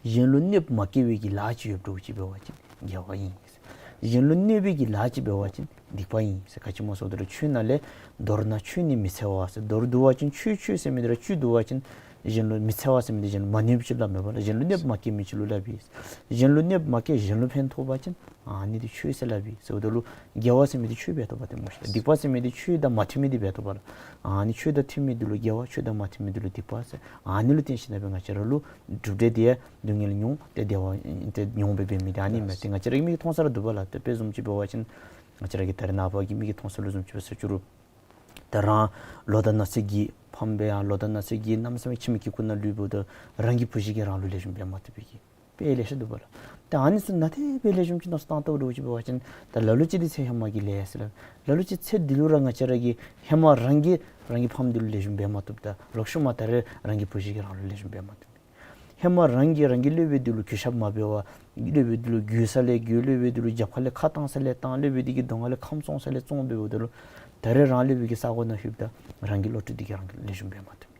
གཞན་ལུ་གནོདཔ་མ་བཀལ་བའི་གི་ལཱ་ཅིག་ཡོདཔ་འདྲཝ་ཅིག་འབད་བ་ཅིན་དགེ་བ་ཨིན། གཞན་ལུ་གནོད་པའི་གི་ལཱ་ཅིག་འབད་བ་ཅིན་སྡིག་པ་ཨིན་ཟེར། ག་ཅི་སྨོ་ཟེརཝ་ད་ལུ་ཆོས་ནང་ལས་མདོར་ན་ཆོས་ནི་མི་འཚེ་བ་ཟེར། མདོར་བསྡུ་བ་ཅིན་ཆོས་ཆོས་ཟེར་མི་འདི་ར་བཅུད་བསྡུ་བ་ཅིན་གཞན་ལུ་མི་འཚེ་བ་ཟེར་མི་འདི་གཞན་ལུ་མ་གནོད་པ་ཅིག་ལུ་སླབ་མས་པ་ལགས། གཞན་ལུ་གནོདཔ་མ་བཀལ་མི་ཅིག་ལུ་སླབ་ཨིན། གཞན་ལུ་གནོདཔ་མ་བཀལ་གཞན་ལུ་ཕན་ཐོགས་པ་ཅིན་ཨ་ནི་འདི་ཆོས་ཟེར་སླབ་ཨིན་ཟེརཝ་ད་ལུ་དགེ་བ་ཟེར་མི་འདི་ཆོས་འབད་དོ་བ་ཏེ་སྨོ་ཤིག། སྡིག་པ་ཟེར་མི་འདི་ཆོས་དང་མ་མཐུན་མི་འདི་འབད་དོ་བ་ལགས། ཨ་ནི་ཆོས་དང་མཐུན་མི་འདི་ལུ་དགེ་བ། ཆོས་དང་མ་མཐུན་མི་འདི་ལུ་སྡིག་པ་ཟེར། ཨ་ནི་ལུ་བརྟེན་ཞིནམ་ལས་ང་བཅས་ར་ལུ་གྲུབ་འབྲས་འདི་ཡང་སྡུག་བསྔལ་མྱོང་སྟེ་བདེ་བ་ཏེ་མྱོང་སྦེ་འབད་མི་འདི་ཨ་ནི་མས། ཏེ་ང་བཅས་ར་གི་མིག་གིས་མཐོང་ས་ར་འདུག་པ་ལགས། ཏེ་དཔེ་བཟུམ་ཅིག་འབད་བ་ཅིན་ང་བཅས་ར་གི་ད་རེས་ནངས་པ་གི་མིག་གིས་མཐོང་ས་ལུ་བཟུམ་ཅིག་འབད་ཟེར་ཞུ་རུང་ད་རང་ལོ་དང་ན་ཚོད་ཀྱིས་ཕམ་སྦེ་ཡང་ལོ་དང་ན་ཚོད་ཀྱིས་གནམ་མེད་ས་མེད་ཁྱིམ་གྱི་ཁུག་ནང་ལུས་འབདཝ་ད་རང་གི་བུ་གཞི་གིས་རང་ལུ་ལེགས་ཤོམ་འབད་མ་བཏུབ་པའི་གི་དཔེ་ལེ་ཤ་འདུག་པ་ལགས། ད་ཨ་ནི་ཚུ་ནང་དེ་སྦེ་ལེགས་ཤོམ་ཅིག་མནོ་བསམ་བཏང་བལྟཝ་འདྲཝ་ཅིག་འབད་བ་ཅིན་ད་ལ་ལུ་ཅིག་འདི་ཚེ་ཧེ་མ་གི་ལས་ཟེར་ལགས། ལ་ལུ་ཅིག་ཚེ་འདི་ལུ་ར་ང་བཅས་ར་གིས་ཧེ་མ་རང་གིས་རང་གི་ཕམ་འདི་ལུ་ལེགས་ཤོམ་འབད་མ་བཏུབ། ད་ལོག་ཤུལ་མ་ད་རེས་རང་གི་བུ་གཞི་གིས་རང་ལུ་ལེགས་ཤོམ་འབད་མ་བཏུབ། ཧེ་མ་རང་གིས་རང་གི་སློབ་དཔོན་འདི་ལུ་གུས་ཞབས་མ་འབད་བར་སློབ་དཔོན་འདི་ལུ་གུས་ས་ལས་གུས། སློབ་དཔོན་འདི་ལུ་རྒྱབ་ཁ་ལས་ཁ་བཏང་ས་ལས་བཏང་། སློབ་དཔོན་འདི་གི་གདོང་ཁ་ལས་ཁམས་བཙོང་ས་ལས་བཙོང་འབདཝ་ད་ལུ་ད་རེས་རང་སློབ་དཔོན་གྱི་ས་གོ་ནང་ལྷོདཔ་ད་རང་གི་བློ་གྲོས་འདི་གིས་རང་ལུ་ལེགས་ཤོམ་འབད་མ་བཏུབ།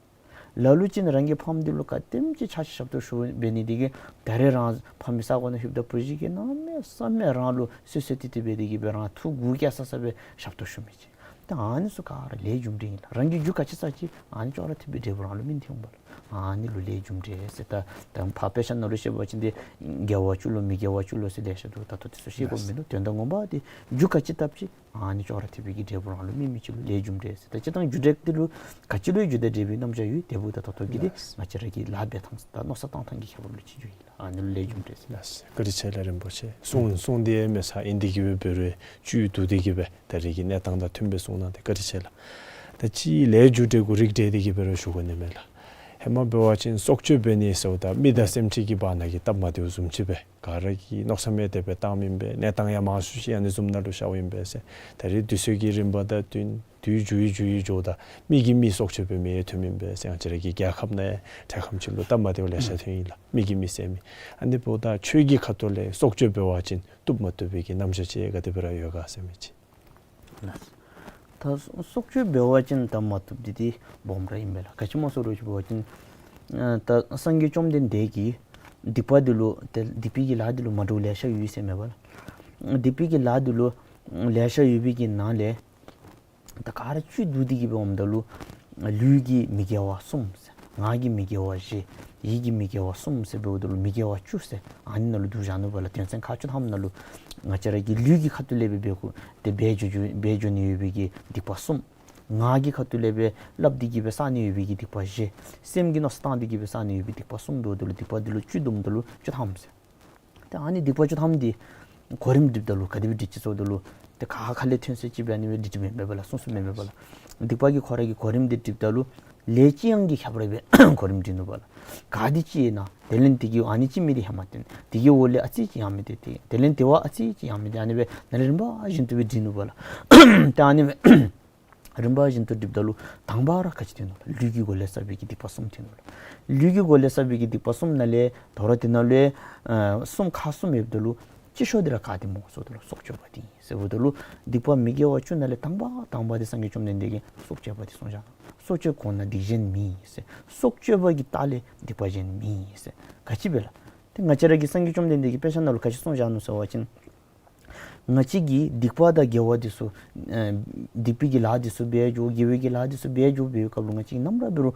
ལ་ལུ་ཅིག་རང་གི་ཕམ་འདི་ལུ་ག་དེམ་ཅིག་ཆ་ཤས་ཞབས་ཏོག་ཞུ་འབད་ནི་འདི་གིས་ད་རེས་རང་ཕམ་གྱི་ས་གོ་ནང་ལྷོདཔ་ད་བུ་གཞི་གིས་གནམ་མེད་ས་མེད་རང་ལུ་བསོད་བསོད་ཏེ་ཏེ་འབད་དེ་གིས་སྦེ་རང་ཐུགས་མགུ་སྐྱེ་ས་ས་སྦེ་ཞབས་ཏོག་ཞུ་མི་ཅིག། ད་ཨ་ནི་ཚུ་ག་ར་ལས་རྒྱུ་འབྲས་ཨིན་ལགས། རང་གིས་རྒྱུ་ག་ཅི་བསགས་ཅི་ཨ་ནི་ཅོག་ར་འཐདཔ་སྦེ་འབྲས་བུ་རང་ལུ་སྨིན་ཏེ་འོང་པ་ལགས། ཨ་ནི་ལུ་ལས་རྒྱུ་འབྲས་ཟེར། ད་ད་ཕར་དཔེ་ཆ་ནང་ལུ་བཤད་པ་ཅིན་འདི་དགེ་བ་བཅུ་ལོ་མི་དགེ་བ་བཅུ་ལོ་ཟེར་ལེ་ཤ་འདུག། ད་ལྟོ་དེ་ཚུ་བཤད་དགོཔ་མིན་ནུག། དོན་དག་ངོ་མ་འདི་རྒྱུ་ག་ཅི་བཏབ་ཅི་ཨ་ནི་ཅོག་ར་འཐདཔ་སྦེ་གི་འབྲས་བུ་རང་ལུ་སྨིན་མི་ཅིག་ལུ་ལས་རྒྱུ་འབྲས་ཟེར། ད་སྤྱིར་བཏང་རྒྱུ་འབྲས་འདི་ལུ་ག་ཅི་ལུ་རྒྱུ་དང་འབྲས་བུའི་རྣམ་གཞག་ཡོད། དེ་འབདཝ་ད་ད་ལྟོ་གི་འདི་ང་བཅས་ར་གིས་ལཱ་འབད་ཐངས་དང་མནོ་བསམ་བཏང་ཐངས་ཀྱི་ཁྱད་པར་ལུ་ཅིག་འགྱོཝ་ཨིན་ལགས། ཨ་ནི་ལུ་ལས་རྒྱུ་འབྲས་ཟེར། ལགས་སོ། བཀའ་དྲིན་ཆེ་ལགས་རིན་པོ་ཆེ། གསུང་གསུང་འདི་ཡང་མེད་ས་ཨིན་འདི་གིས་སྦེ་འབད་རུང་བཅུད་བསྡུ་སྟེ་གིས་སྦེ་ད་རེས་ཀྱི་གནས་སྟངས་དང་མཐུནམ་སྦེ་གསུངས་གནང་སྟེ་བཀའ་དྲིན་ཆེ་ལགས། ད་ཅི་ལས་རྒྱུ་འབྲས་གུ་རིགས་བསྒྲེས་ཏེ་གིས་སྦེ་ར་ཞུ་དགོ་ནི་མས་ལགས། ཧེ་མ་འབད་བ་ཅིན་སྲོག་གཅོད་འབད་ནི་ཟེརཝ་ད་མི་དང་སེམས་ཅན་གྱི་བར་ན་གི་སྟབས་མ་བདེཝ་བཟུམ་ཅིག་སྦེ་ག་ར་གིས་མནོ་བསམ་མེད་དེ་སྦེ་བཏངམ་ཨིན་པས། གནས་སྟངས་ཡང་མང་སུ་ཅིག་ཨ་ནི་བཟུམ་ནང་ལུ་ཤརཝ་ཨིན་པས་ཟེར། ད་རེས་དུས་ཚོད་ཀྱི་རིམ་པ་དང་བསྟུན་དུས་འགྱུར་ཡི་འགྱུར་ཡི་འགྱོཝ་ད་མི་གིས་མི་སྲོག་གཅོད་འབད་མི་ཡང་ཐོནམ་ཨིན་པས་ཟེར། ང་བཅས་ར་གི་རྒྱལ་ཁབ་ནང་ཡང་འདྲེ་ཁམས་ཅིག་ལུ་སྟབས་མ་བདེཝ་ལེ་ཤ་ཐོན་ཡི་ལགས། མི་གིས་མི་བསད་མི། ཨ་ནི་འབདཝ་ད་ཆོས་ཀྱི་ཁ་ཐུག་ལས་སྲོག་གཅོད་འབད་བ་ཅིན་བཏུབ་མ་བཏུབ་པའི་གི་རྣམ་གཞག་ཅིག་ག་དེ་སྦེ་ར་ཡོད་ག་ཟེར་མི་ཅིག། ལགས། ད་སྲོག་གཅོད་འབད་བ་ཅིན་ད་མ་བཏུབ་འདི་འདི་སྦོམ་ར་ཨིན་པས་ལགས། ག་ཅི་སྨོ་ཟེར་ཞུ་བ་ཅིན་ཨ་ད་སངས་རྒྱས་བཅོམ་ལྡན་འདས་ཀྱིས་སྡིག་པ་འདི་ལུ་ཏེ་སྡིག་པའི་གི་ལཱ་འདི་ལུ་མ་འདྲཝ་ལེ་ཤ་ཡོད་ཟེར་མས་པ་ལགས། སྡིག་པའི་གི་ལཱ་འདི་ལུ་ལེ་ཤ་ཡོད་པའི་གི་ནང་ལས་ད་ག་ར་བཅུད་བསྡུ་སྟེ་གིས་སྦེ་འོངམ་ད་ལུ་ལུས་ཀྱི་མི་དགེ་བ་གསུམ་ཟེར། ངག་གི་མི་དགེ་བ་བཞི། ཡིད་ཀྱི་མི་དགེ་བ་གསུམ་ཟེར་འབདཝ་ད་ལུ་མི་དགེ་བ་བཅུ་ཟེར་ཨ་ནི་ནང་ལུ་བསྡུ་བཞག་ནུག་པ་ལགས། དོན་ཚན་ཁག་བཅུ་ཐམ་ནང་ལུ་ང་བཅས་ར་གི་ལུས་ཀྱི་ཁ་ཐུག་ལས་སྦེ་འབད་དགོ་སྟེ་འབད་འགྱོ་འགྱོ་འབད་འགྱོ་ནི་ཡོད་པའི་གི་སྡིག་པ་གསུམ། ངག་གི་ཁ་ཐུག་ལས་སྦེ་སླབ་སྟེ་གིས་སྦེ་བསག་ནི་ཡོད་པའི་གི་སྡིག་པ་བཞི། སེམས་ཀྱིས་མནོ་བསམ་བཏང་སྟེ་གིས་སྦེ་བསག་ནི་ཡོད་པའི་སྡིག་པ་གསུམ་འབདཝ་ད་ལུ་སྡིག་པ་འདི་ལུ་བཅུ་བསྡོམས་ད་ལུ་བཅུ་ཐམ་ཟེར། ཏེ་ཨ་ནི་སྡིག་པ་བཅུ་ཐམ་འདི་གོ་རིམ་སྒྲིགཔ་ད་ལུ་ག་དེ་སྦེ་སྒྲིག་ཅི་ཟེརཝ་ད་ལུ་ཏེ་ག་ཁ་ལས་ཐོན་ཟེར་ཅིག་སྦེ་ཨ་ནི་སྦེ་སྒྲིག་སྒྲིགཔ་མེན་པས་ལགས། གསུངས་གསུངསམ་མེན་པས་ལགས། སྡིག་པ་གི་ཁོ་ར་གི་གོ་རིམ་འདི་སྒྲིགཔ་ད་ལུ་ལས་ཅི་ཡང་གི་ཁྱད་པར་སྦེ་གོ་རིམ་སྒྲིག་ནུག་པ་ལགས། ག་འདི་ཅིག་ཨིན་ན་དེ་ལས་དེ་གི་ཨ་ནི་ཅིག་མི་འདི་ཧེ་མ་བཏོན། དེ་གི་འོག་ལས་ཨ་ཙི་ཅིག་ཡང་མི་འདི་ཏེ་དེ་ལས་དེ་བ་ཨ་ཙི་ཅིག་ཡང་མི་འདི་ཨ་ནི་སྦེ་ནཱ་ལས་རིམ་པ་བཞིན་དུ་སྦེ་སྒྲིག་ནུག་པ་ལགས། ཏེ་ཨ་ནི་སྦེ་རིམ་པ་བཞིན་དུ་སྒྲིགཔ་ད་ལུ་དང་པ་ར་ག་ཅི་ཐོན་ནུག་ལགས། ལུས་ཀྱི་སྒོ་ལས་བསགས་པའི་གི་སྡིག་པ་གསུམ་ཐོན་ནུག་ལགས། ལུས་ཀྱི་སྒོ་ལས་བསགས་པའི་གི་སྡིག་པ་གསུམ་ནང་ལས་དོ་རུང་དེ་ནང་ལས་ཨ་གསུམ་ཁག་གསུམ་ཡོདཔ་ད་ལུ་ ཆེ་ཤོས་འདི་ར་ག་དེ་སྨོ་ཟེརཝ་ད་ལུ་སྲོག་གཅོད་པ་འདི་ཨིན་ཟེརཝ་ད་ལུ། སྡིག་པ་མི་དགེ་བ་བཅུ་ནང་ལས་དང་པ་དང་པ་འདི་སངས་རྒྱས་བཅོམ་ལྡན་འདས་ཀྱིས་སྲོག་གཅོད་པ་འདི་གསུངས་བཞག་ནུག། སྲོག་གཅོད་གོང་ན་སྡིག་གཞན་མེད་ཟེར། སྲོག་གཅོད་པ་གི་ལྟག་ལས་སྡིག་པ་གཞན་མེད་ཟེར། ག་ཅི་སྦེ་ལགས། ཏེ་ང་བཅས་ར་གི་སངས་རྒྱས་བཅོམ་ལྡན་འདས་ཀྱིས་དཔེ་ཆ་ནང་ལུ་ག་ཅི་གསུངས་བཞག་ནུག་ཟེར་བ་ཅིན། ང་བཅས་ཀྱིས་སྡིག་པ་དང་དགེ་བ་འདི་ཚུ་ཨེ་སྡིག་པའི་གི་ལཱ་འདི་ཚུ་འབད་འགྱོ་དགེ་བའི་གི་ལཱ་འདི་ཚུ་འབད་འགྱོ་འབད་བའི་སྐབས་ལུ་ང་བཅས་ཀྱིས་ནམ་ར་འབད་རུང་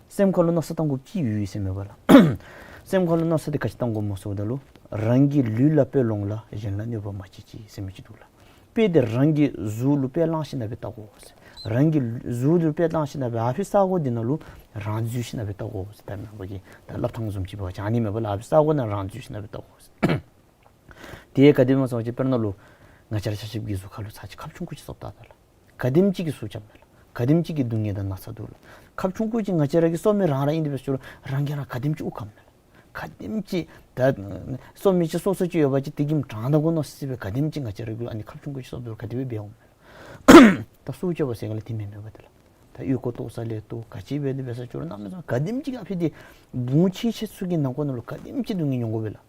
སེམས་ཁ་ལུ་མནོ་བསམ་བཏང་དགོཔ་ཅིག་ཡོད་ཟེར་མས་པ་ལགས། སེམས་ཁ་ལུ་མནོ་བསམ་འདི་ག་ཅི་བཏང་དགོཔ་སྨོ་ཟེརཝ་ད་ལུ། རང་གི་ལུས་ལ་དཔེ་ལོངས་ལ། གཞན་ལ་གནོད་པ་མ་བྱེད་ཅིག་ཟེར་མི་ཅིག་འདུག་ལགས། དཔེ་འདི་རང་གི་གཟུགས་ལུ་དཔེ་བླངས་ཞིནམ་ལས་བལྟ་དགོ་ཟེར། རང་གི་གཟུགས་ལུ་དཔེ་བླངས་ཞིནམ་ལས་ཨ་ཕི་ས་གོ་འདི་ནང་ལུ་རང་འཛུལ་ཞིནམ་ལས་བལྟ་དགོ་ཟེར། ད་མེན་པ་གི་ད་སླབ་ཐངས་བཟུམ་ཅིག་འབད་བ་ཅིན་ཨ་ནི་མས་པ་ལགས། ཨ་ཕི་ས་གོ་ནང་རང་འཛུལ་ཞིནམ་ལས་བལྟ་དགོ་ཟེར། དེ་ག་དེ་སྨོ་ཟེར་བ་ཅིན་དཔེར་ན་ལུ་ང་བཅས་ར་ཆ་ཁྱབ་ཀྱི་གཟུགས་ཁ་ལུ་ཚར་ཅིག་ཁབ་ཆུང་ཀུ་ཅིག་སོར་བལྟ་ད་ལགས། ག་དེམ་ཅིག་གི་སུ་ཅམ་མས་ལགས། ག་དེམ་ཅིག་གི་སྡུག་བསྔལ་དང་ན་ཚ་འདུག་ལགས། ཁབ་ཆུང་ཀུ་ཅིག་ང་བཅས་ར་གིས་སོར་མི་རང་ར་ཨིན། དེ་འབད་ཟེར་རུང་རང་གིས་རང་ག་དེམ་ཅིག་དབུགས་ཁམས་མས་ལགས། ག་དེམ་ཅིག་ད་སོར་མི་ཅིག་སོ་སོ་ཅིག་ཡོད་པ་ཅིན་དེ་གིས་དྲང་ད་དགོ་མནོ་སི་སི་སྦེ་ག་དེམ་ཅིག་ང་བཅས་ར་གིས་ཨ་ནི་ཁབ་ཆུང་ཀུ་ཅིག་སོརཝ་ད་ལུ་ག་དེ་སྦེ་འབད་འོང་མས་ལགས། ད་སྲོག་གཅོད་པ་ཟེར་ག་ལས་དེ་མེན་མས་པ་ཏེ་ལགས། ད་ཨོལ་ཀོ་བཏོག་ས་ལས་བཏོག་ག་ཅི་འབད་དེ་འབད་ས་ཅིག་རུང་གནམ་མེད་ས་མེད་ག་དེམ་ཅིག་ཨ་ཕི་འདི་བུང་ཆེ་ཆེ་ཚུ་གི་ནང་འཁོད་ནང་ལུ་ག་དེམ་ཅིག་སྡུག་བསྔལ་མྱོང་དགོ་པས་ལགས།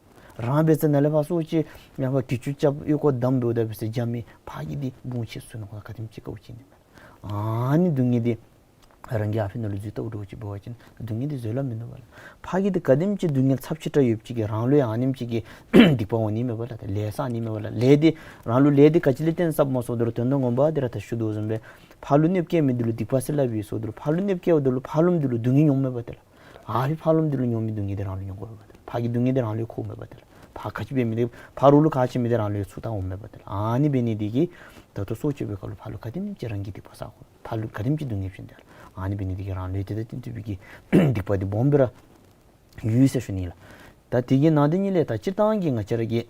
རང་འབད་ས་ནཱ་ལས་ཕར་སྲོག་གཅོད་ཡང་ཕར་གྱི་ཅུ་རྐྱབ་ཨོལ་ཀོ་བསྡམ་འབདཝ་ད་འབད་ས་རྒྱ་མི་ཕར་གྱི་འདི་བུང་ཆེ་ཚུ་ནང་འཁོད་ག་དེམ་ཅིག་དཀའཝ་སྤྱད་ནི་མས། ཨ་ནི་སྡུག་བསྔལ་འདི་རང་གིས་ཨ་ཕི་ནང་ལུ་འཛུལ་བལྟཝ་འདྲཝ་ཅིག་འབད་བ་ཅིན་སྡུག་བསྔལ་འདི་བཟོད་གླགས་མིན་འདུག་པ་ལགས། ཕར་གྱི་འདི་ག་དེམ་ཅིག་སྡུག་བསྔལ་ཚབས་ཆེ་དྲགས་ཡོདཔ་ཅིག་གིས་རང་ལུ་ཡང་ཨ་ནེམ་ཅིག་གི་སྡིག་པ་འོང་ནི་མས་པ་ལགས། ད་ལས་བསགས་ནི་མས་པ་ལགས། ལས་འདི་རང་ལུ་ལས་འདི་ག་ཅི་ལས་བརྟེན་བསགསཔ་སྨོ་ཟེརཝ་ད་ལུ་དོན་དག་ངོ་མ་འདི་ར་ད་ཞུ་དོ་བཟུམ་སྦེ་ཕར་ལུ་གནོདཔ་བཀལ་མི་འདི་ལུ་སྡིག་པ་སེལ་སླབ་ཡི་ཟེརཝ་ད་ལུ་ཕར་ལུ་གནོདཔ་བཀལཝ་ད་ལུ་ཕར་ལུ་འདི་ལུ་སྡུག་བསྔལ་མྱོང་མས་པ་ཏེ་ལགས། ཨ་ཕི་ཕར་ལུ་འདི་ལུ་མྱོང་མི་སྡུག་བསྔལ་འདི་རང་ལུ་མྱོང་དགོ་པས་ཏེ་ལགས། ཕར་གྱི་སྡུག་བསྔལ་འདི་རང་ལུ་འཁོརཝ་མས་པ་ཏེ་ལགས། ཕར་ག་ཅི་འབད་མི་འདི་ཕར་རོགས་ལུ་ག་ཅི་མི་འདི་རང་ལུ་ཚུར་བཏངམ་འོང་མས་པ་ཏེ་ལགས། ཨ་ནི་འབད་ནི་འདི་གིས་ད་ལྟོ་སྲོག་གཅོད་པའི་སྐབས་ལུ་ཕར་ལུ་ག་དེམ་ཅིག་རང་གིས་སྡིག་པ་བསགས་དགོ། ཕར་ལུ་ག་དེམ་ཅིག་སྡུག་བསྔལ་བྱིན་ཏེ་ལགས། ཨ་ནི་འབད་ནི་འདི་གིས་རང་ལུ་ཡང་དེ་དང་བསྟུན་པའི་གི་སྡིག་པ་འདི་སྦོམ་སྦེ་ར་ཡོད་ཟེར་ཞུ་ནི་ལགས། ད་དེ་གི་ནང་དེ་ཉིད་ལས་ད་སྤྱིར་བཏང་གི་ང་བཅས་ར་གི་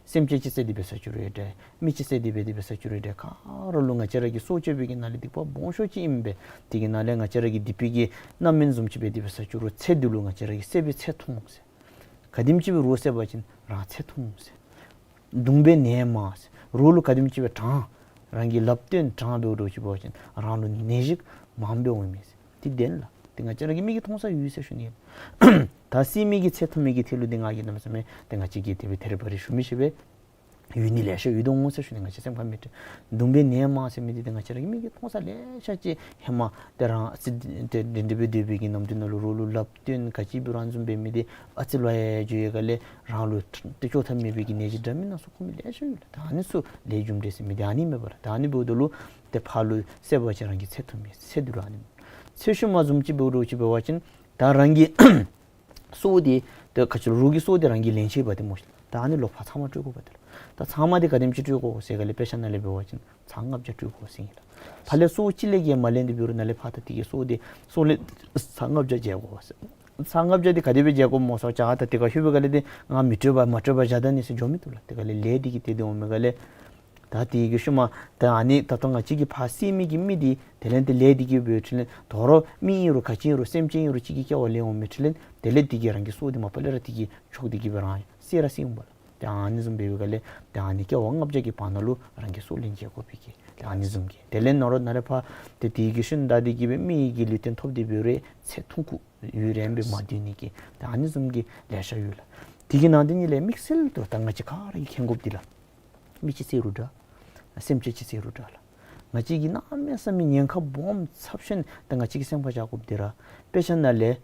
སེམས་ཅན་ཅིག་བསད་དེ་འབད་ས་ཅིག་རུང་འདྲ། མི་ཅིག་བསད་དེ་འབད་དེ་འབད་ས་ཅིག་རུང་འདྲ། ག་ར་ལུ་ང་བཅས་ར་གིས་སྲོག་གཅོད་པའི་གི་ནང་ལས་སྡིག་པ་སྦོམ་ཤོས་ཅིག་ཨིན་པས། དེ་གི་ནང་ལས་ང་བཅས་ར་གི་སྡིག་པའི་གི་རྣམ་སྨིན་བཟུམ་ཅིག་འབད་དེ་འབད་ས་ཅིག་རུང་ཚེ་འདི་ལུ་ང་བཅས་ར་གིས་བསད་པའི་ཚེ་ཐུང་ཟེར། ག་དེམ་ཅིག་སྦེ་རོགས་བསད་པ་ཅིན་རང་ཚེ་ཐུང་ཟེར། གདུང་བའི་ནད་མང་ཟེར། རོགས་ལུ་ག་དེམ་ཅིག་སྦེ་དྲང་། རང་གི་ལགཔ་བཏོན་དྲང་འབདཝ་འདྲཝ་ཅིག་འབད་བ་ཅིན་རང་ལུ་ནད་གཞི་མང་སྦེ་འོང་མས་ཟེར། འདི་བདེན་ལགས། འདི་ང་བཅས་ར་གི་མིག་གིས་མཐོང་ས་ཡོད་ཟེར་ཞུ་ནི། ད་བསད་མི་གི་ཚེ་ཐུང་མི་གི་ཐད་ལུ་འདི་ང་གིས་གནམ་མེད་ས་མེད་འདི་ང་བཅས་ཀྱིས་དེ་སྦེ་ཐེ་རི་བ་རི་ཞུ་མི་ཤེས་པས། ཡོད་ནི་ལེ་ཤ་ཡོད་དོ་འོང་ཟེར་ཞུ་ནི། ང་བཅས་སེམས་ཁར་མི་སྤྲོ། གདུང་བའི་ནད་མང་ཟེར་མི་འདི་ཏེ་ང་བཅས་ར་གི་མིག་གིས་མཐོང་ས་ལེ་ཤ་ཅིག་ཧེ་མ་ཏེ་རང་སྲིད་ཏེ་འདི་འདི་སྦེ་སྡོད་པའི་གི་ནམ་དུས་ནང་ལུ་རོགས་ལུ་ལགཔ་བཏོན་ག་ཅི་འབད་རུང་བཟུམ་འབད་མི་འདི་ཨ་ཙི་ལོ་ཡ་འགྱོ་བའི་སྒང་ལས་རང་ལུ་ཏེ་བཅོས་ཐབས་མེད་པའི་གི་ནད་གཞི་འདྲ་མིན་སྣ་ཚོགས་འཁོར་མི་ལེ་ཤ་ཡོད་ལགས། ད་ཨ་ནི་ཚུ་ལས་རྒྱུ་འབྲས་ཟེར་མི་འདི་ཨ་ནི་མས་པ་ལགས། ད་ཨ་ནི་འབདཝ་ད་ལུ་ཏེ་ཕར་ལུ་བསད་པ་ཅིན་རང་གི་ཚེ་ཐུང་མི་ཚེ་འདི་ལུ་ཨ་ནི་ཚེ་ཤུལ་མ་བཟུམ་ཅིག་འབདཝ་འདྲཝ་ཅིག་འབད་བ་ཅིན་ད་རང་གི་སྲོག་འདི་ཏེ་ག་ཅི་ལོ་རོགས་ཀྱི་སྲོག་འདི་རང་གིས་ལེན་ཆི་བ་ཏེ་སྨོ་ཤིག། ད་ཨ་ནི་ལོག་ཕར་ཚབ་མ་སྤྲོད་དགོ་པ་ཏེ་ལགས། ད་ཚབ་མ་འདི་ག་དེམ་ཅིག་སྤྲོད་དགོ་ཟེར་ག་ལས་དཔེ་ཆ་ནང་ལས་འབད་བ་ཅིན་ཚར་ལྔ་བརྒྱ་སྤྲོད་དགོ་ཟེར་ཨིན་ལགས། ཕར་ལས་སྲོག་གཅིག་ལས་ཀྱི་མ་ལེན་ཏེ་འབད་རུང་ནཱ་ལས་ཕར་ད་དེ་གི་སྲོག་འདི་སྲོག་ལས་ཚར་ལྔ་བརྒྱ་བརྗེ་དགོ་ཟེར། ཚར་ལྔ་བརྒྱ་འདི་ག་དེ་སྦེ་བརྗེ་དགོཔ་སྨོ་ཟེར་བ་ཅིན་ད་དེ་ཁར་ལྷོད་པའི་སྒང་ལས་ཏེ་ང་མི་སྤྲོད་པར་མ་སྤྲོད་པར་བཞག་ད་ནི་ཟེར་འགྱོ་མི་བཏུབ་ལགས། དེ་སྒང་ལས་ལས་འདི་གིས་ཏེ་དེ་འོང་མི་སྒང་ལས་ད་དེ་གི་ཤུལ་མ་ད་ཨ་ནི་ད་ལྟོ་ང་བཅས་ཀྱིས་ཕར་བསད་མི་གི་མི་འདི་དེ་ལས་ཏེ་ལས་འདི་གིས་འབད་འཕྲོ་ལས་དོ་རུང་མི་ཨིན་རུང་ག་ཅི་ཨིན་རུང་སེམས་ཅན་ཨིན་རུང་གཅིག་གི་སྐྱེ་བ་ལེན་འོང་མི་འཕྲོ་ལས་དེ་ལས་འདི་གིས་རང་གི་སྲོག་འདི་མ་པ་ལས་ར་འདི་གིས་ཆོག་འདི་གིས་སྦེ་རང་བསད་ར་བསད་འོང་པ་ལགས། ཏེ་ཨ་ནི་བཟུམ་འབད་བའི་སྒང་ལས་ཏེ་ཨ་ནི་སྐྱེ་བ་ལྔ་བརྒྱ་གི་བར་ན་ལུ་རང་གི་སྲོག་ལེན་བྱེད་དགོ་པའི་གི་ཏེ་ཨ་ནི་བཟུམ་གྱི་དེ་ལས་ནོར་ནཱ་ལས་ཕར་ཏེ་དེ་གི་ཤུལ་ད་འདི་གིས་སྦེ་མི་གི་ལུས་རྟེན་ཐོབ་སྟེ་འབད་རུང་ཚེ་ཐུང་ཀུ་ཡུན་རིངམོ་སྦེ་མ་སྡོད་ནི་གི་ཏེ་ཨ་ནི་བཟུམ་གྱི་ལེ་ཤ་ཡོད་ལགས། དེ་གི་ནང་དེ་ཉིད་ལས་དམིགས་བསལ་དུ་ད་ང་བཅས་ག་ར་གིས་མཁྱེན་དགོཔ་འདི་ལགས། མི་ཅིག་བསད་རུང་འདྲ། སེམས་ཅན་ཅིག་བསད་རུང་འདྲ་ལགས། ང་བཅས་ཀྱིས་གནམ་མེད་ས་མེད་ཉེན་ཁ་སྦོམ་ཚབས་ཆེན་ད་ང་བཅས་ཀྱིས་སེམས་ཁར་བཞག་དགོཔ་འདི་ར་དཔེ་ཆ་ནང་ལས་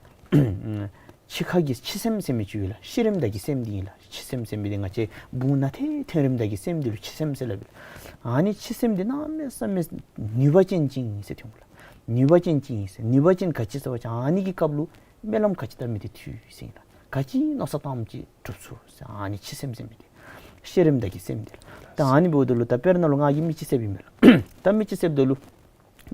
འཆི་ཁ་གི་འཆི་སེམས་ཟེར་མི་ཅིག་ཡོད་ལགས། ཤི་རནམ་ད་གི་སེམས་འདི་ཨིན་ལགས། འཆི་སེམས་ཟེར་མི་འདི་ང་བཅས་བུང་ནང་ཏེ་ཐོན་རནམ་ད་གི་སེམས་འདི་ལུ་འཆི་སེམས་ཟེར་སླབ་ཨིན་ལགས། ཨ་ནི་འཆི་སེམས་འདི་གནམ་མེད་ས་མེད་ནུས་པ་ཅན་ཅིག་ཨིན་ཟེར་ཐོན་འོང་ལགས། ནུས་པ་ཅན་ཅིག་ཨིན་ཟེར། ནུས་པ་ཅན་ག་ཅི་ཟེར་བ་ཅིན་ཨ་ནི་གི་སྐབས་ལུ་སྨོན་ལམ་ག་ཅི་བཏབ་མི་འདི་འགྲུབ་ཟེར་ཨིན་ལགས། ག་ཅི་མནོ་བསམ་བཏངམ་ཅིག་འགྲུབ་ཚུགས་ཟེར། ཨ་ནི་འཆི་སེམས་ཟེར་མི་འདི་ཤི་རནམ་ད་གི་སེམས་འདི་ལགས། ད་ཨ་ནི་འབདཝ་ད་ལུ་ད་དཔེར་ན་ལུ་ང་གིས་མི་ཅིག་བསདཔ་ཨིན་མས་ལགས། ད་མི་ཅིག་བསདཔ་ད་ལུ་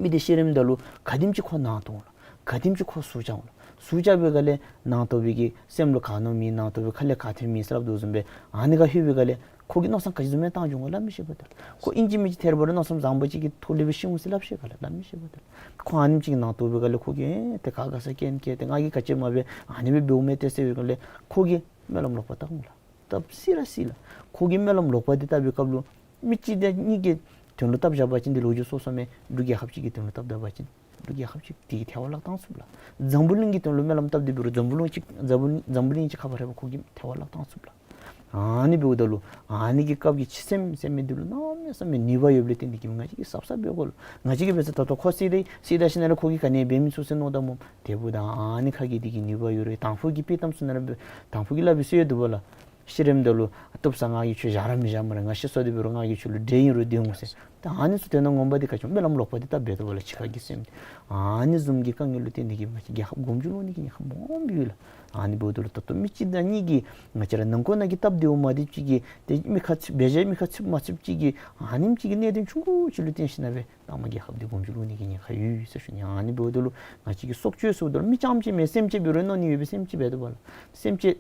མི་འདི་ཤི་རནམ་ད་ལུ་ག་དེམ་ཅིག་ཁོ་ནང་དོགས་འོང་ལགས། ག་དེམ་ཅིག་ཁོ་ཟུག་བཅང་འོང་ལགས། ཟུག་བཅང་བའི་སྒང་ལས་ནང་དོགས་པའི་གི་སེམས་ལུ་ག་མནོ་མི་ནང་དོགས་པའི་ཁ་ལས་ག་ཐོན་མི་ཟེར་སླབ་དོ་བཟུམ་སྦེ་ཨ་ནི་ག་ལྷོད་པའི་སྒང་ལས་ཁོ་གིས་མནོ་བསམ་ག་ཅི་བཟུམ་མའི་བཏང་འགྱོ་འོང་ག་སླབ་མི་ཤེས་པ་ཏེ་ལགས། ཁོ་ཨིན་ཅི་མིན་ཅི་ཐད་རི་བ་རི་མནོ་བསམ་བཟང་པོ་ཅིག་གི་ཐོག་ལས་སྦེ་ཤི་འོང་ཟེར་སླབ་ཤེས་ག་ལགས། སླབ་མི་ཤེས་པ་ཏེ་ལགས། ཁོ་ཨ་ནེམ་ཅིག་གི་ནང་དོགས་པའི་སྒང་ལས་ཁོ་གིས་ཨེ་ཏེ་ག་ག་ས་རྐྱེན་ཁྱེར་ཏེ་ང་གིས་ག་ཅི་མ་འབད་ཨ་ནི་སྦེ་འབདཝ་མས་ཏེ་ཟེར་བའི་སྒང་ལས་ཁོ་གིས་སྨོན་ལམ་ལོག་པ་བཏབ་འོང་ལགས། བཏབ་སྲིད་ར་སྲིད་ལགས། ཁོ་གིས་སྨོན་ལམ་ལོག་པ་འདི་བཏབ་པའི་སྐབས་ལུ་མི་གཅིག་དང་གཉིས་ཀྱིས་དོན་ལུ་བཏབ་བཞག་པ་ཅིན་འདི་ལོ་རྒྱུས་སོ་སོ་མས། འབྲུག་རྒྱལ་ཁབ་ཅིག་གི་དོན་ལུ་བཏབ་ད་པ་ཅིན་འབྲུག་རྒྱལ་ཁབ་ཅིག་དེ་གིས་ཐལ་བར་བརླག་བཏང་ཚུགས་ལགས། འཛམ་བུ་གླིང་གི་དོན་ལུ་སྨོན་ལམ་བཏབ་སྟེ་འབད་རུང་འཛམ་བུ་གླིང་ཅིག་འཛམ་བུ་འཛམ་བུ་གླིང་ཅིག་ཁ་ཕར་རེ་བ་ཁོ་གིས་ཐལ་བར་བརླག་བཏང་ཚུགས་ལགས། ཨ་ནི་འབདཝ་ད་ལུ་ཨ་ནི་གི་སྐབས་ཀྱི་འཆི་སེམས་ཟེར་མི་འདི་ལུ་གནམ་མེད་ས་མེད་ནུས་པ་ཡོདཔ་ལས་བརྟེན་ཏེ་གིས་ང་བཅས་ཀྱིས་ཟབ་ཟབ་འབད་དགོ་ལགས། ང་བཅས་ཀྱིས་འབད་ས་ད་ལྟོ་ཁོ་བསད་དེ་བསད་ད་ཞིནམ་ལས་ཁོ་གིས་ག་ནི་འབད་མི་ཚུགས་ཟེར་མནོ་ད་སྨོ། དེ་འབདཝ་ད་ཨ་ནི་ཁ་གི་འདི་གིས་ནུས་པ་ཡོད་རུང་དང་ཕུ་གིས་དཔེ་གཏམ་ཚུ་ནང་ར་འབད་དང་ཕུ་གིས་སླབ་པའི་སྲོལ་ཡང་འདུག་པ་ལགས། ཤི་རནམ་ད་ལུ་བཏུབ་ས་ང་གིས་ཁྱོད་བཞག་ར་མི་བཞག་སྨ་རེ། ང་ཤི་སོང་སྟེ་འབད་རུང་ང་གིས་ཁྱོད་ལུ་འདྲེ་ཨིན་རུང་སྡོད་འོང་ཟེར། ད་ཨ་ནི་ཚུ་དོན་དག་ངོ་མ་འདི་ག་ཅི་སྨོ་སྨོན་ལམ་ལོག་པ་འདི་ད་འབད་དོ་བ་ལགས། འཆི་ཁ་གི་སེམས་འདི་ཨ་ནི་བཟུམ་གྱི་དཀའ་ངལ་ལུ་བརྟེན་ཏེ་གིས་ང་བཅས་རྒྱལ་ཁབ་མགོ་མཇུག་ལོག་ནི་གི་ཉེན་ཁ་སྦོམ་ཡོད་ལགས། ཨ་ནི་འབདཝ་ད་ལུ་ད་ལྟོ་མི་གཅིག་དང་གཉིས་ཀྱིས་ང་བཅས་ར་ནང་འཁོད་ནང་གི་སྟབས་བདེཝ་མ་བདེཝ་ཅིག་གིས་ཏེ་མི་ཁ་ཚིག་འབད་བཞག་མི་ཁ་ཚིག་མ་ཚིག་ཅིག་གིས་ཨ་ནེམ་ཅིག་གི་གནད་དོན་ཆུང་ཀུ་ཅིག་ལུ་བརྟེན་ཞིནམ་ལས་ད་མ་རྒྱལ་ཁབ་འདི་མགོ་མཇུག་ལོག་ནི་གི་ཉེན་ཁ་ཡོད་ཟེར་ཞུ་ནི། ཨ་ནི་འབདཝ་ད་ལུ་ང་བཅས་ཀྱིས་སྲོག་གཅོད་ཟེརཝ་ད་ལུ་མི་རྐྱངམ་ཅིག་མེན། སེམས་ཅན་འབད་རུང་མནོ་ནི་ཡོད་པས། སེམས་ཅན་འབད་དོ་བ་ལགས། སེམས་ཅན་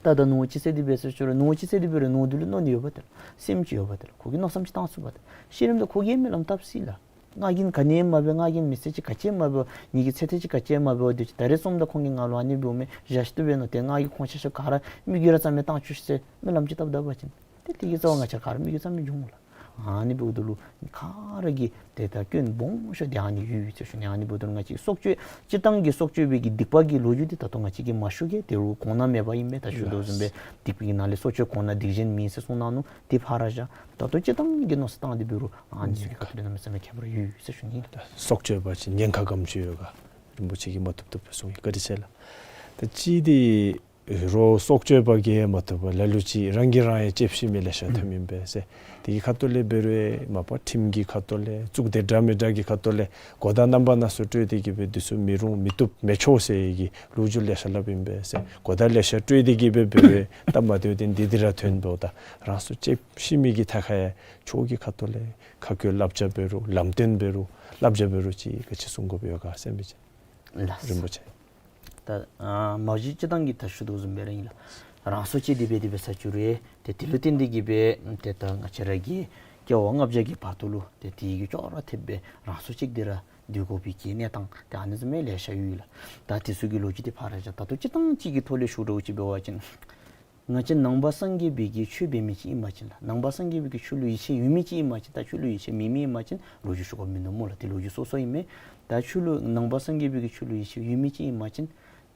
ད་ད་ནོར་ཅིག་བསད་དེ་འབད་ས་ཅིག་རུང་ནོར་ཅིག་བསད་དེ་འབད་རུང་ནོར་འདི་ལུ་མནོ་ནི་ཡོདཔ་ད་ལགས། སེམས་ཅིག་ཡོདཔ་ད་ལགས། ཁོ་གིས་མནོ་བསམ་ཅིག་བཏང་ཚུགས་པ་ད་ལགས། ཤི་རནམ་ད་ཁོ་གིས་སྨོན་ལམ་བཏབ་སྲིད་ལགས། ང་གིས་ག་ནི་ཡང་མ་འབད། ང་གིས་མི་ཚེ་ཅིག་ག་ཅི་ཡང་མ་འབད། ངེ་གི་ཚེ་ཐེངས་ཅིག་ག་ཅི་ཡང་མ་འབད་བ་དེ་ཅིག་ད་རེས་སོངམ་ད་ཁོང་གིས་ང་ལུ་ཨ་ནི་འབདཝ་མས་བཞག་ཤི་ཏོ་འབད་ནོ། ཏེ་ང་གིས་ཁོང་ཆ་ཁྱབ་ག་ར་མི་རྒྱུད་ར་རྩ་མེད་བཏང་བཅུག་ཟེར་སྨོན་ལམ་ཅིག་བཏབ་ད་པ་ཅིན་ཏེ་དེ་གི་རྩ་བ་ང་བཅས་ག་ར་མི་རྒྱུད་རྩ་མེད་འགྱོ་འོང་ལགས། ཨ་ནི་འབདཝ་ད་ལུ་ག་ར་གིས་ཏེ་ད་སྐྱོན་སྦོམ་ཤོས་འདི་ཨ་ནི་ཡོད་ཟེར་ཞུ་ནི། ཨ་ནི་འབདཝ་ད་ལུ་ང་བཅས་སྲོག་གཅོད་སྤྱིར་བཏང་གི་སྲོག་གཅོད་པའི་གི་སྡིག་པ་གི་ལོ་རྒྱུས་འདི་ད་ལྟོ་ང་བཅས་ཀྱིས་མ་ཞུ་གེ། དེ་རུང་གོང་ན་མེད་པ་ཨིན་པས། ད་ཞུ་དོ་བཟུམ་སྦེ་སྡིག་པའི་གི་ནང་ལས་སྲོག་གཅོད་གོང་ན་སྡིག་གཞན་མིན་ཟེར་གསུངས་གནང་ནུག། དེ་ཕར་བཞག། ད་ལྟོ་སྤྱིར་བཏང་གི་མནོ་བསམ་བཏང་སྟེ་འབད་རུང་ཨ་ནི་ཚུ་གི་ཁ་ཐུག་ལས་གནམ་མེད་ས་མེད་ཁྱད་པར་ཡོད་ཟེར་ཞུ་ནི། སྲོག་གཅོད་པ་ཅིན་ཉེན་ཁ་ག་དེམ་ཅིག་ཡོད་ག་རིན་པོ་ཆེ་གིས་མ་བཏུབ་བཏུབ་སྦེ་གསུངས་ཡི། བཀའ་དྲིན་ཆེ་ལགས། ད་གཅིག་འདི་རོགས་སྲོག་གཅོད་པ་གིས་མ་བཏུབ་པར་ལ་ལུ་ཅིག་རང་གིས་རང་ཡང་བཅད་ཤི་མི་ལེ་ཤ་ཐོནམ་ཨིན་པས་ཟེར། དེ་གི་ཁ་ཐུག་ལས་འབད་རུང་མ་པ་ཁྲིམས་ཀྱི་ཁ་ཐུག་ལས་གཙུག་སྡེ་འདྲ་མི་འདྲ་གི་ཁ་ཐུག་ལས་གོ་བརྡ་རྣམ་པ་སྣ་ཚོགས་སྤྲོད་དེ་གིས་སྦེ་འདི་ཚུ་མི་རུང་མི་བཏུབ་མི་ཆོག་ཟེར་བའི་གི་ལོ་རྒྱུས་ལེ་ཤ་སླབ་ཨིན་པས་ཟེར། གོ་བརྡ་ལེ་ཤ་སྤྲོད་དེ་གིས་སྦེ་འབད་རུང་སྟབས་མ་བདེཝ་འདི་འདི་ར་ཐོན་འབདཝ་ད་རང་སྲོག་བཅད་ཤི་མི་གི་ཐད་ཁར་ཡང་ཆོས་ཀྱི་ཁ་ཐུག་ལས་ཁ་བཀོད་བསླབ་བྱ་འབད་རུང་ལམ་སྟོན་འབད་རུང་བསླབ་བྱ་འབད་རུང་ཅིག་ག་ཅི་གསུང་དགོཔ་ཡོད་ག་ཟེར་མི་ཅིག་ལགས། རིན་པོ་ཆེ། ད་ཨ་མ་གཞི་སྤྱིར་བཏང་གི་ད་ཞུ་དོ་བཟུམ་སྦེ་ར་ཨིན་ལགས། རང་སྲོག་བཅད་དེ་འབད་དེ་འབད་ས་ཅིག་རུང་ཏེ་དེ་ལུ་བརྟེན་ཏེ་གིས་སྦེ་ཏེ་ད་ང་བཅས་ར་གི་སྐྱེ་བ་ལྔ་བརྒྱ་གི་བར་དུ་ལུ་ཏེ་དེ་གི་ཅོག་ར་འཐདཔ་སྦེ་རང་སྲོག་བཅད་དེ་ར་སྡོད་དགོ་པའི་གི་གནས་སྟངས་ཏེ་ཨ་ནི་བཟུམ་མའི་ལེ་ཤ་ཡོད་ལགས། ད་དེ་ཚུ་གི་ལོ་རྒྱུས་འདི་ཕར་བཞག། ད་ལྟོ་སྤྱིར་བཏང་ཅིག་གི་ཐོག་ལས་ཞུ་དགོཔ་ཅིག་འབད་བ་ཅིན་ང་བཅས་ནང་པ་སངས་རྒྱས་པའི་གི་ཆོས་འབད་མི་ཅིག་ཨིན་པ་ཅིན་ལགས། ནང་པ་སངས་རྒྱས་པའི་གི་ཆོས་ལུ་ཡིད་ཆེས་ཡོད་མི་ཅིག་ཨིན་པ་ཅིན་ད་ཆོས་ལུ་ཡིད་ཆེས་མེད་མི་ཨིན་པ་ཅིན་ལོ་རྒྱུས་ཞུ་དགོཔ་མིན་ནུག་སྨོ་ལགས། དེ་ལོ་རྒྱུས་སོ་སོ་ཨིན་མས། ད་ཆོས་ལུ་ནང་པ་སངས་རྒྱས་པའི་གི་ཆོས་ལུ་ཡིད་ཆེས་ཡོད་མི་ཅིག་ཨིན་པ་ཅིན་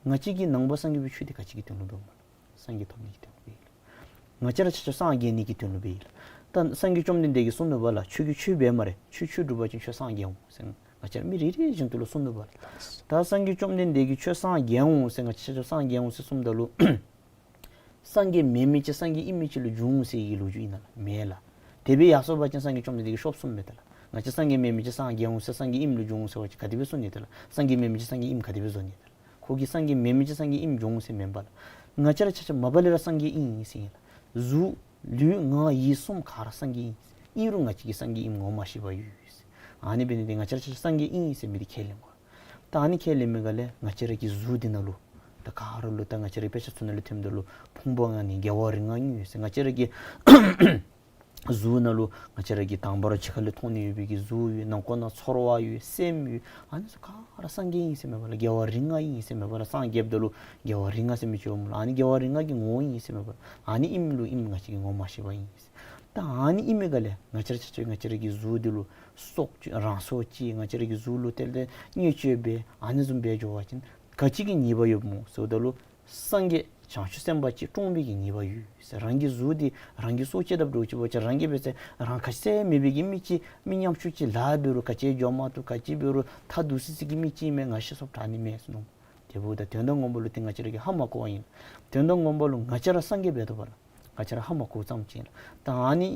ང་བཅས་ཀྱིས་ནང་པ་སངས་རྒྱས་པའི་ཆོས་འདི་ག་ཅི་གི་དོན་ལུ་འབདཝ་སྨོ་ལགས། སངས་རྒྱས་ཐོབ་ནི་གི་དོན་ལུ་འབདཝ་ཨིན་ལགས། ང་བཅས་ར་ཆ་ཁྱབ་སངས་རྒྱས་ནི་གི་དོན་ལུ་འབདཝ་ཨིན་ལགས། ད་སངས་རྒྱས་བཅོམ་ལྡན་འདས་ཀྱིས་གསུངས་ནུག་པ་ལགས། ཁྱོད་ཀྱིས་ཆོས་འབད་སྨ་རེ། ཁྱོད་ཆོས་སྒྲུབ་པ་ཅིན་ཁྱོད་སངས་རྒྱས་འོང་ཟེར་ང་བཅས་ར་མི་རེ་རེ་བཞིན་དུ་ལུ་གསུངས་ནུག་པ་ལགས། ད་སངས་རྒྱས་བཅོམ་ལྡན་འདས་ཀྱིས་ཁྱོད་སངས་རྒྱས་འོང་ཟེར་ང་བཅས་ཆ་ཁྱབ་སངས་རྒྱས་འོང་ཟེར་གསུངམ་ད་ལུ་སངས་རྒྱས་མེན་མི་ཅིག་སངས་རྒྱས་ཨིན་མི་ཅིག་ལུ་འགྱུར་འོང་ཟེར་བའི་ལོ་རྒྱུས་ཨིན་ན་ལགས། མེན་ལགས། དེ་སྦེ་ཡར་སོང་པ་ཅིན་སངས་རྒྱས་བཅོམ་ལྡན་འདས་ཀྱིས་ཤོབ་གསུངམ་མས་ད་ལགས། ང་བཅས་སངས་རྒྱས་མེན་མི་ཅིག་སངས་རྒྱས་འོང་ཟེར་སངས་རྒྱས་ཨིནམ་ལུ་འགྱུར་འོང་ཟེར་བ་ཅིན་ག་དེ་སྦེ་གསུང་ནི་ད་ལགས། སངས་རྒྱས་མེན་མི་ཅིག་སངས་རྒྱས་ཨིནམ་ག་དེ་སྦེ་བཟོ་ནི་ད་ལགས། ཁོ་གིས་སངས་རྒྱས་མེན་མི་ཅིག་སངས་རྒྱས་ཨིནམ་འགྱུར་འོང་ཟེར་མེན་པ་ལགས། ང་བཅས་ར་ཆ་ཁྱབ་མ་པ་ལས་ར་སངས་རྒྱས་ཨིན་ཟེར་ཨིན་ལགས། གཟུགས་ལུས་ངག་ཡིད་གསུམ་ག་ར་སངས་རྒྱས་ཨིན། ཨིན་རུང་ང་བཅས་ཀྱིས་སངས་རྒྱས་ཨིནམ་ངོ་མ་ཤེས་པར་ཡོད་ཟེར། ཨ་ནི་འབད་ནི་འདི་ང་བཅས་ར་ཆ་ཁྱབ་སངས་རྒྱས་ཨིན་ཟེར་མི་འདི་ཁས་ལེན་དགོ། ད་ཨ་ནི་ཁས་ལེན་མི་ག་ལས་ང་བཅས་ར་གི་གཟུགས་འདི་ནང་ལུ་ད་ག་ར་ལུ་ད་ང་བཅས་ར་གི་དཔེ་ཆ་ཚུ་ནང་ལུ་ཐོནམ་ད་ལུ་ཕུང་པོ་ལྔ་ནི་རྒྱལ་བ་རིགས་ལྔ་ཡོད་ཟེར། ང་བཅས་ར་གི་གཟུགས་ནང་ལུ་ང་བཅས་ར་གི་དང་པ་ར་ཕྱི་ཁ་ལས་མཐོང་ནི་ཡོད་པའི་གི་གཟུགས་ཡོད། ནང་ཁོག་ནང་ཚོར་བ་ཡོད། སེམས་ཡོད། ཨ་ནི་ཚུ་ག་ར་སངས་རྒྱས་ཨིན་ཟེར་མེན་པ་ལགས། རྒྱལ་བ་རིགས་ལྔ་ཨིན་ཟེར་མེན་པ་ལགས། སངས་རྒྱསཔ་ད་ལུ་རྒྱལ་བ་རིགས་ལྔ་ཟེར་མི་ཅིག་འོངམ་ལགས། ཨ་ནི་རྒྱལ་བ་རིགས་ལྔ་གི་ངོ་བོ་ཨིན་ཟེར་མེན་པ་ལགས། ཨ་ནི་ཨིནམ་ལུ་ཨིནམ་ང་བཅས་ཀྱིས་ངོ་མ་ཤེས་པར་ཨིན་ཟེར། ད་ཨ་ནི་ཨིན་མི་ག་ལས་ང་བཅས་ར་ཆ་ཁྱབ་ང་བཅས་ར་གི་གཟུགས་འདི་ལུ་སྲོག་གཅོད་རང་སྲོག་བཅད། ང་བཅས་ར་གི་གཟུགས་ལུ་ཏེ་ལས་བརྙས་བཅོས་འབད་ཨ་ནི་བཟུམ་འབད་འགྱོ་བ་ཅིན་ག་ཅི་གི་ཉེས་པ་ཡོདཔ་སྨོ་ཟེརཝ་ད་ལུ་སངས་རྒྱས་བྱང་ཆུབ་སེམས་དཔའ་ཅིག་བཀྲོངས་པའི་གི་ཉེས་པ་ཡོད་ཟེར། རང་གི་གཟུགས་འདི་རང་གིས་སྲོག་བཅད་དཔ་འདྲཝ་ཅིག་འབད་བ་ཅིན་རང་གིས་འབད་ཟེར་རང་ཁ་ཟས་མེད་པའི་གི་མི་ཅིག་མི་ཉམ་ཆུང་ཅིག་ལཱ་འབད་རུང་ག་ཅི་འགྱོ་མ་བཏུབ་ག་ཅི་འབད་རུང་ཐ་དུ་སི་སི་གི་མི་ཅིག་མས། ང་ཤི་སོངམ་དྲག་ནི་མས་ཟེར་མནོ། དེ་འབདཝ་ད་དོན་དག་ངོ་མ་ལུ་ཏེ་ང་བཅས་ར་གིས་ཧ་མ་གོ་བ་ཨིན། དོན་དག་ངོ་མ་ལུ་ང་བཅས་ར་སངས་རྒྱས་འབད་དོ་བ་ལགས། ང་བཅས་ར་ཧ་མ་གོཝ་ཙམ་ཅིག་ཨིན་ལགས། ད་ཨ་ནི་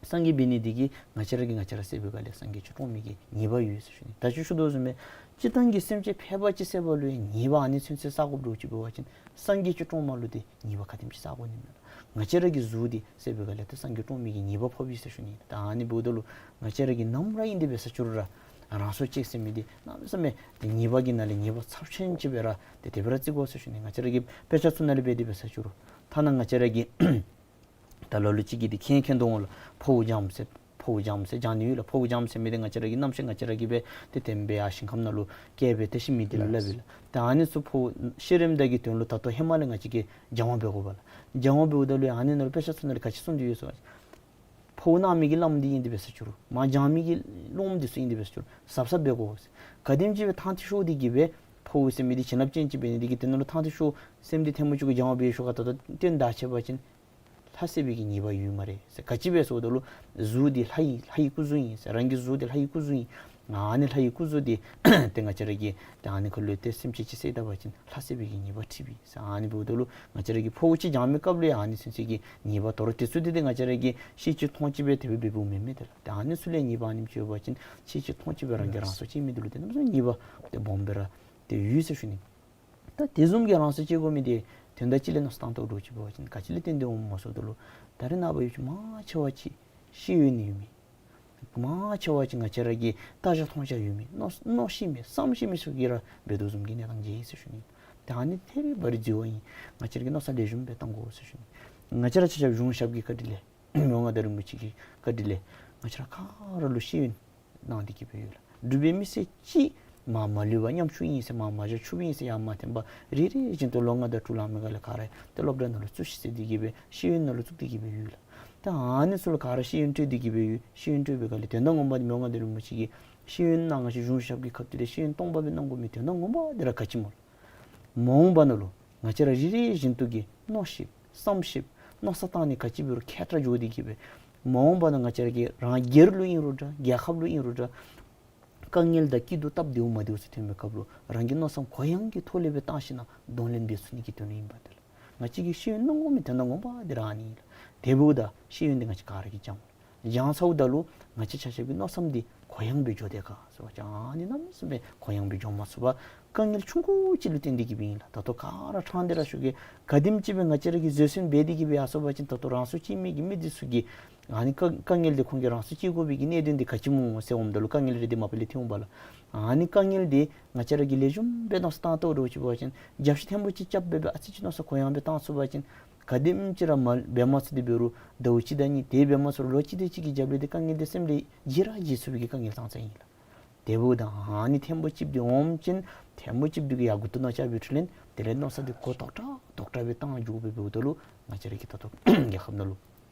སངས་རྒྱས་འབད་ནི་འདི་གིས་ང་བཅས་ར་གིས་ང་བཅས་ར་བསད་པའི་སྒང་ལས་སངས་རྒྱས་ཅིག་བཀྲོངས་མི་གི་ཉེས་པ་ཡོད་ཟེར་ཞུ་ནི། ད་ཅི་ཞུ་དོ་བཟུམ་སྦེ་སྤྱིར་བཏང་གི་སེམས་ཅན་ཕལ་པ་ཅིག་བསད་པ་ལུ་ཡང་ཉེས་པ་ཨ་ནི་ཚུན་ཚོད་བསག་དགོཔ་འདྲཝ་ཅིག་འབད་བ་ཅིན་སངས་རྒྱས་ཅིག་བཀྲོངསམ་ལུ་ཏེ་ཉེས་པ་ག་དེམ་ཅིག་བསག་དགོ་ནི་མས་ལགས། ང་བཅས་ར་གི་གཟུགས་འདི་བསད་པའི་སྒང་ལས་ཏེ་སངས་རྒྱས་བཀྲོངས་མི་གི་ཉེས་པ་ཕོགཔ་ཨིན་ཟེར་ཞུ་ནི། ད་ཨ་ནི་འབདཝ་ད་ལུ་ང་བཅས་ར་གིས་ནམ་ར་ཨིན་ཏེ་འབད་ས་ཅིག་རུང་ར་རང་སྲོག་བཅད་ཟེར་མི་འདི་གནམ་མེད་ས་མེད་ཏེ་ཉེས་པ་གི་ནང་ལས་ཉེས་པ་ཚབས་ཆེན་ཅིག་སྦེ་ར་ཏེ་དེ་སྦེ་ར་བརྩི་དགོ་ཟེར་ཞུ་ནི། ང་བཅས་ར་གི་དཔེ་ཆ་ཚུ་ནང་ལས་འབད་དེ་འབད་ས་ཅིག་རུང་ཐ་ན་ང་བཅས་ར་གི་ད་ལ་ལུ་ཅིག་གིས་འདི་མཁྱེན་མཁྱེན་དོ་འོང་ལགས། ཕོཝ་སྦྱངམ་ཟེར་ཕོཝ་སྦྱངམ་ཟེར་སྦྱང་ནི་ཡོད་ལགས། ཕོཝ་སྦྱངམ་ཟེར་མི་འདི་ང་བཅས་ར་གི་རྣམ་ཤེས་ང་བཅས་ར་གིས་འབད་དེ་དེམ་སྦེ་ཡར་ཞིང་ཁམས་ནང་ལུ་བསྐྱལ་སྦེ་ཏེ་ཤི་མི་འདི་ལུ་སླབ་ཨིན་ལགས། ད་ཨ་ནི་ཚུ་ཕོཝ་ཤི་རནམ་ད་གི་དོན་ལུ་ད་ལྟོ་ཧེ་མ་ལས་ང་བཅས་ཀྱིས་སྦྱང་བ་འབད་དགོ་པ་ལགས། སྦྱང་བ་འབདཝ་ད་ལུ་ཨ་ནི་ནང་ལུ་དཔེ་ཆ་ཚུ་ནང་ལུ་ག་ཅི་གསུངས་ཏེ་ཡོད་ཟེར་བ་ཅིན་ཕོཝ་གནང་མི་གི་བླམ་འདི་ཨིན་ཏེ་འབད་ས་ཅིག་རུང་མར་སྦྱང་མི་གི་སློབམ་འདི་ཚུ་ཨིན་ཏེ་འབད་ས་ཅིག་རུང་ཟབ་ཟབ་འབད་དགོ་ཟེར། ག་དེམ་ཅིག་སྦེ་ཐང་ཐིག་ཤོར་ཏེ་གིས་སྦེ་ཕོཝ་ཟེར་མི་འདི་བྱིན་རླབས་ཅན་ཅིག་འབད་ནི་འདི་གིས་དེ་ནང་ལུ་ཐང་ཐིག་ཤོར་སེམས་འདི་ཐལ་མོ་ཅིག་གུ་སྦྱང་བ་འབད་ཤོག་ག་ད་ལྟོ་བརྟན་ད་ཆད་པ་ཅིན་ལྷ་ ལྷ་བསད་པའི་གི་ཉེས་པ་ཡོད་སྨ་རེ་ཟེར། ག་ཅི་སྦེ་ཟེརཝ་ད་ལུ་གཟུགས་འདི་ལྷ་ཡི་ལྷ་ཡི་སྐུ་གཟུགས་ཨིན་ཟེར། རང་གི་གཟུགས་འདི་ལྷ་ཡི་སྐུ་གཟུགས་ཨིན། ཨ་ནི་ལྷ་ཡི་སྐུ་གཟུགས་འདི་ཏེ་ང་བཅས་ར་གིས་ཏེ་ཨ་ནི་ཁ་ལུ་ཏེ་སེམས་ཅན་ཅིག་བསད་ད་པ་ཅིན་ལྷ་བསད་པའི་གི་ཉེས་པ་འཁྲི་བས་ཟེར། ཨ་ནི་འབདཝ་ད་ལུ་ང་བཅས་ར་གིས་ཕོཝ་ཅིག་བྱང་མི་སྐབས་ལུ་ཡང་ཨ་ནི་ཚུན་ཚོད་ཀྱི་ཉེས་པ་དོ་རུང་དེ་ཚུ་འདི་ཏེ་ང་བཅས་ར་གིས་ཤེས་ཅི་མཐོང་ཅི་སྦེ་དེ་སྦེ་འབདཝ་མེན་མས། ཏེ་ལགས་ཏེ་ཨ་ནི་ཚུ་ལས་ཉེས་པ་ཨ་ནེམ་ཅིག་ཡོད་པ་ཅིན་ཤེས་ཅི་མཐོང་ཅི་སྦེ་རང་གིས་རང་སྲོག་བཅད་མི་འདི་ལུ་ཏེ་གནམ་མེད་ས་མེད་ཉེས་པ་ཏེ་སྦོམ་སྦེ་ར་ཏེ་ཡོད་ཟེར་ཞུ་ནི། ད་དེ་བཟུམ་གྱི་རང་སྲོག་བཅད་དགོ་མི་འདི་དོན་དག་ཅིག་ལས་མནོ་བསམ་བཏང་དོ་འདྲཝ་ཅིག་འབད་བ་ཅིན་ག་ཅི་ལས་བརྟེན་ཏེ་འོངམ་སྨོ་ཟེརཝ་ད་ལུ་ད་རེས་ནངས་པ་ཡུལ་ཅིག་མང་ཆེ་བ་ཅིག་ཤེས་ཡོན་ཡོད་མི་མང་ཆེ་བ་ཅིག་ང་བཅས་ར་གི་ལྟ་བྱ་མཐོང་བྱ་ཡོད་མི་མནོ་མནོ་ཤེས་མི་བསམ་ཤེས་མི་ཚུ་གིས་ར་འབད་དོ་བཟུམ་གྱི་གནས་སྟངས་ཅིག་ཨིན་ཟེར་ཞུ་ནི། ད་ཨ་ནི་ཐད་རི་བ་རི་འཛོལ་བ་ཨིན། ང་བཅས་ར་གིས་མནོ་བསམ་ལེགས་ཤོམ་སྦེ་བཏང་དགོ་ཟེར་ཞུ་ནི། ང་བཅས་ར་ཆ་ཁྱབ་གཞུང་ཞབས་ཀྱི་བཀའ་དྲིན་ལས་མི་དབང་མངའ་བདག་རིན་པོ་ཆེ་གི་བཀའ་དྲིན་ལས་ང་བཅས་ར་ག་ར་ལུ་ཤེས་ཡོན་གནང་སྟེ་གི་སྦེ་ཡོད་ལགས། འབྲུག་པའི་མི་སེར་གཅིག་མར་མ་ལུས་པར་ཉམ་ཆུང་ཨིན་ཟེར་མར་མ་བཞག་ཆུང་ཨིན་ཟེར་ཡར་མ་འཐེན་པར་རེ་རེ་བཞིན་དུ་ལོ་ལྔ་དང་དྲུག་ལང་མི་ག་ལས་ག་ར་ཏེ་སློབ་གྲྭ་ནང་ལུ་བཙུགས་ཤིག་ཟེར་ཏེ་གི་སྦེ་ཤེས་ཡོན་ནང་ལུ་བཙུགས་ཏེ་གི་སྦེ་ཡོད་ལགས། ད་ཨ་ནི་ཚུ་ལུ་ག་ར་ཤེས་ཡོན་སྤྲོད་དེ་གི་སྦེ་ཡོད། ཤེས་ཡོན་སྤྲོད་པའི་ག་ལས་དོན་དག་ངོ་མ་འདི་མི་དབང་མངའ་བདག་རིན་པོ་ཆེ་གིས་ཤེས་ཡོན་གནང་ང་བཅས་གཞུང་ཞབས་ཀྱི་ཁ་ཐུག་ལས་ཤེས་ཡོན་སྟོང་པ་སྦེ་གནང་དགོ་མི་དོན་དག་ངོ་མ་འདི་ར་ག་ཅི་སྨོ་ལགས། མ་འོངས་པ་ནང་ལུ་ང་བཅས་ར་རེ་རེ་བཞིན་དུ་གིས་མནོ་ཤེས་བསམ་ཤེས་མནོ་བསམ་བཏང་ནི་ག་ཅི་འབད་རུང་མཁས་དྲགས་འགྱོ་སྟེ་གི་སྦེ་མ་འོངས་པ་ནང་ང་བཅས་ར་གི་རང་སྒེར་ལུ་ཨིན་རུང་འདྲ་རྒྱལ་ཁབ་ལུ་ཨིན་རུང་འདྲ་དཀའ་ངལ་དང་སྐྱིད་སྡུག་སྟབས་བདེཝ་མ་བདེཝ་ཚུ་ཐོན་པའི་སྐབས་ལུ་རང་གི་མནོ་བསམ་གུ་ཡངས་ཀྱི་ཐོག་ལས་སྦེ་བཏང་ཞིནམ་གདོང་ལེན་འབད་ཚུགས་ནི་གི་དོན་ལུ་ཨིན་པས། ཏེ་ལགས་ང་བཅས་ཀྱིས་ཤེས་ཡོན་གནང་དགོ་མི་དོན་དག་ངོ་མ་འདི་ར་ཨ་ནི་ཨིན་ལགས། དེ་འབདཝ་ད་ཤེས་ཡོན་འདི་ང་བཅས་ག་ར་གིས་སྦྱང་དགོ། སྦྱང་ཚརཝ་ད་ལུ་ང་བཅས་ཆ་ཁྱབ་ཀྱི་མནོ་བསམ་འདི་གུ་ཡངས་སྦེ་འགྱོ་དེས་ག་ཟེར་བ་ཅིན་ཨ་ནི་གནམ་མེད་ས་མེད་གུ་ཡངས་སྦེ་འགྱོ་མ་ཚུགས་པར་དཀའ་ངལ་ཆུང་ཀུ་ཅིག་ལུ་བརྟེན་ཏེ་གི་སྦེ་ཨིན་ལགས། ད་ལྟོ་ག་ར་ཕྲང་སྟེ་ར་ཞུ་གེ། ག་དེམ་ཅིག་སྦེ་ང་བཅས་ར་གིས་བཟོད་བསྲན་འབད་དེ་གི་སྦེ་ཡར་སོང་པ་ཅིན་ད་ལྟོ་རང་སྲོག་བཅད་མི་གི་མི་འདི་ཚུ་གིས་ཨ་ནི་དཀའ་དཀའ་ངལ་འདི་ཁོང་གིས་རང་སྲོག་བཅད་དགོ་པའི་གི་གནད་དོན་འདི་ག་ཅི་སྨོ་ཟེར་འོངམ་ད་ལུ་དཀའ་ངལ་རེ་འདི་མ་པ་ལས་ཐོན་འོང་པས་ལགས། ཨ་ནི་དཀའ་ངལ་འདི་ང་བཅས་ར་གིས་ལེགས་ཤོམ་སྦེ་མནོ་བསམ་བཏང་དོ་འདྲཝ་ཅིག་འབད་བ་ཅིན་རྒྱབ་བཤུད་ཐེངས་པོ་ཅིག་རྐྱབ་སྦེ་སྦེ་ཨ་ཙི་ཅིག་མནོ་བསམ་གུ་ཡངས་སྦེ་བཏང་ཚུགས་པ་ཅིན་ག་དེམ་ཅིག་ར་མ་འབད་མ་ཚུགས་ཏེ་འབད་རུང་ཟླཝ་གཅིག་དང་གཉིས་དེ་འབད་མ་ཚུགས་རུང་ལོ་གཅིག་དེ་ཅིག་གི་རྒྱབ་ལས་འདི་དཀའ་ངལ་འདི་སེམས་ལས་བརྗེད་ར་བརྗེད་ཚུགས་པའི་གི་དཀའ་ངལ་ཙང་ཙང་ཨིན་ལགས། དེ་འབདཝ་ད་ཨ་ནི་ཐེངས་པོ་གཅིག་འདི་འོངམ་ཅིན་ཐེངས་པོ་གཅིག་འདི་གིས་ཡར་མགུ་ཏོ་ནང་བཅར་བའི་འཕྲོ་ལས་དེ་ལས་མནོ་བསམ་འདི་གོ་དོག་དྲགས་དོག་དྲགས་སྦེ་བཏང་འགྱོ་སྦེ་འབདཝ་ད་ལུ་ང་བཅས་ར་གི་ད་ལྟོ་རྒྱལ་ཁབ་ནང་ལུ་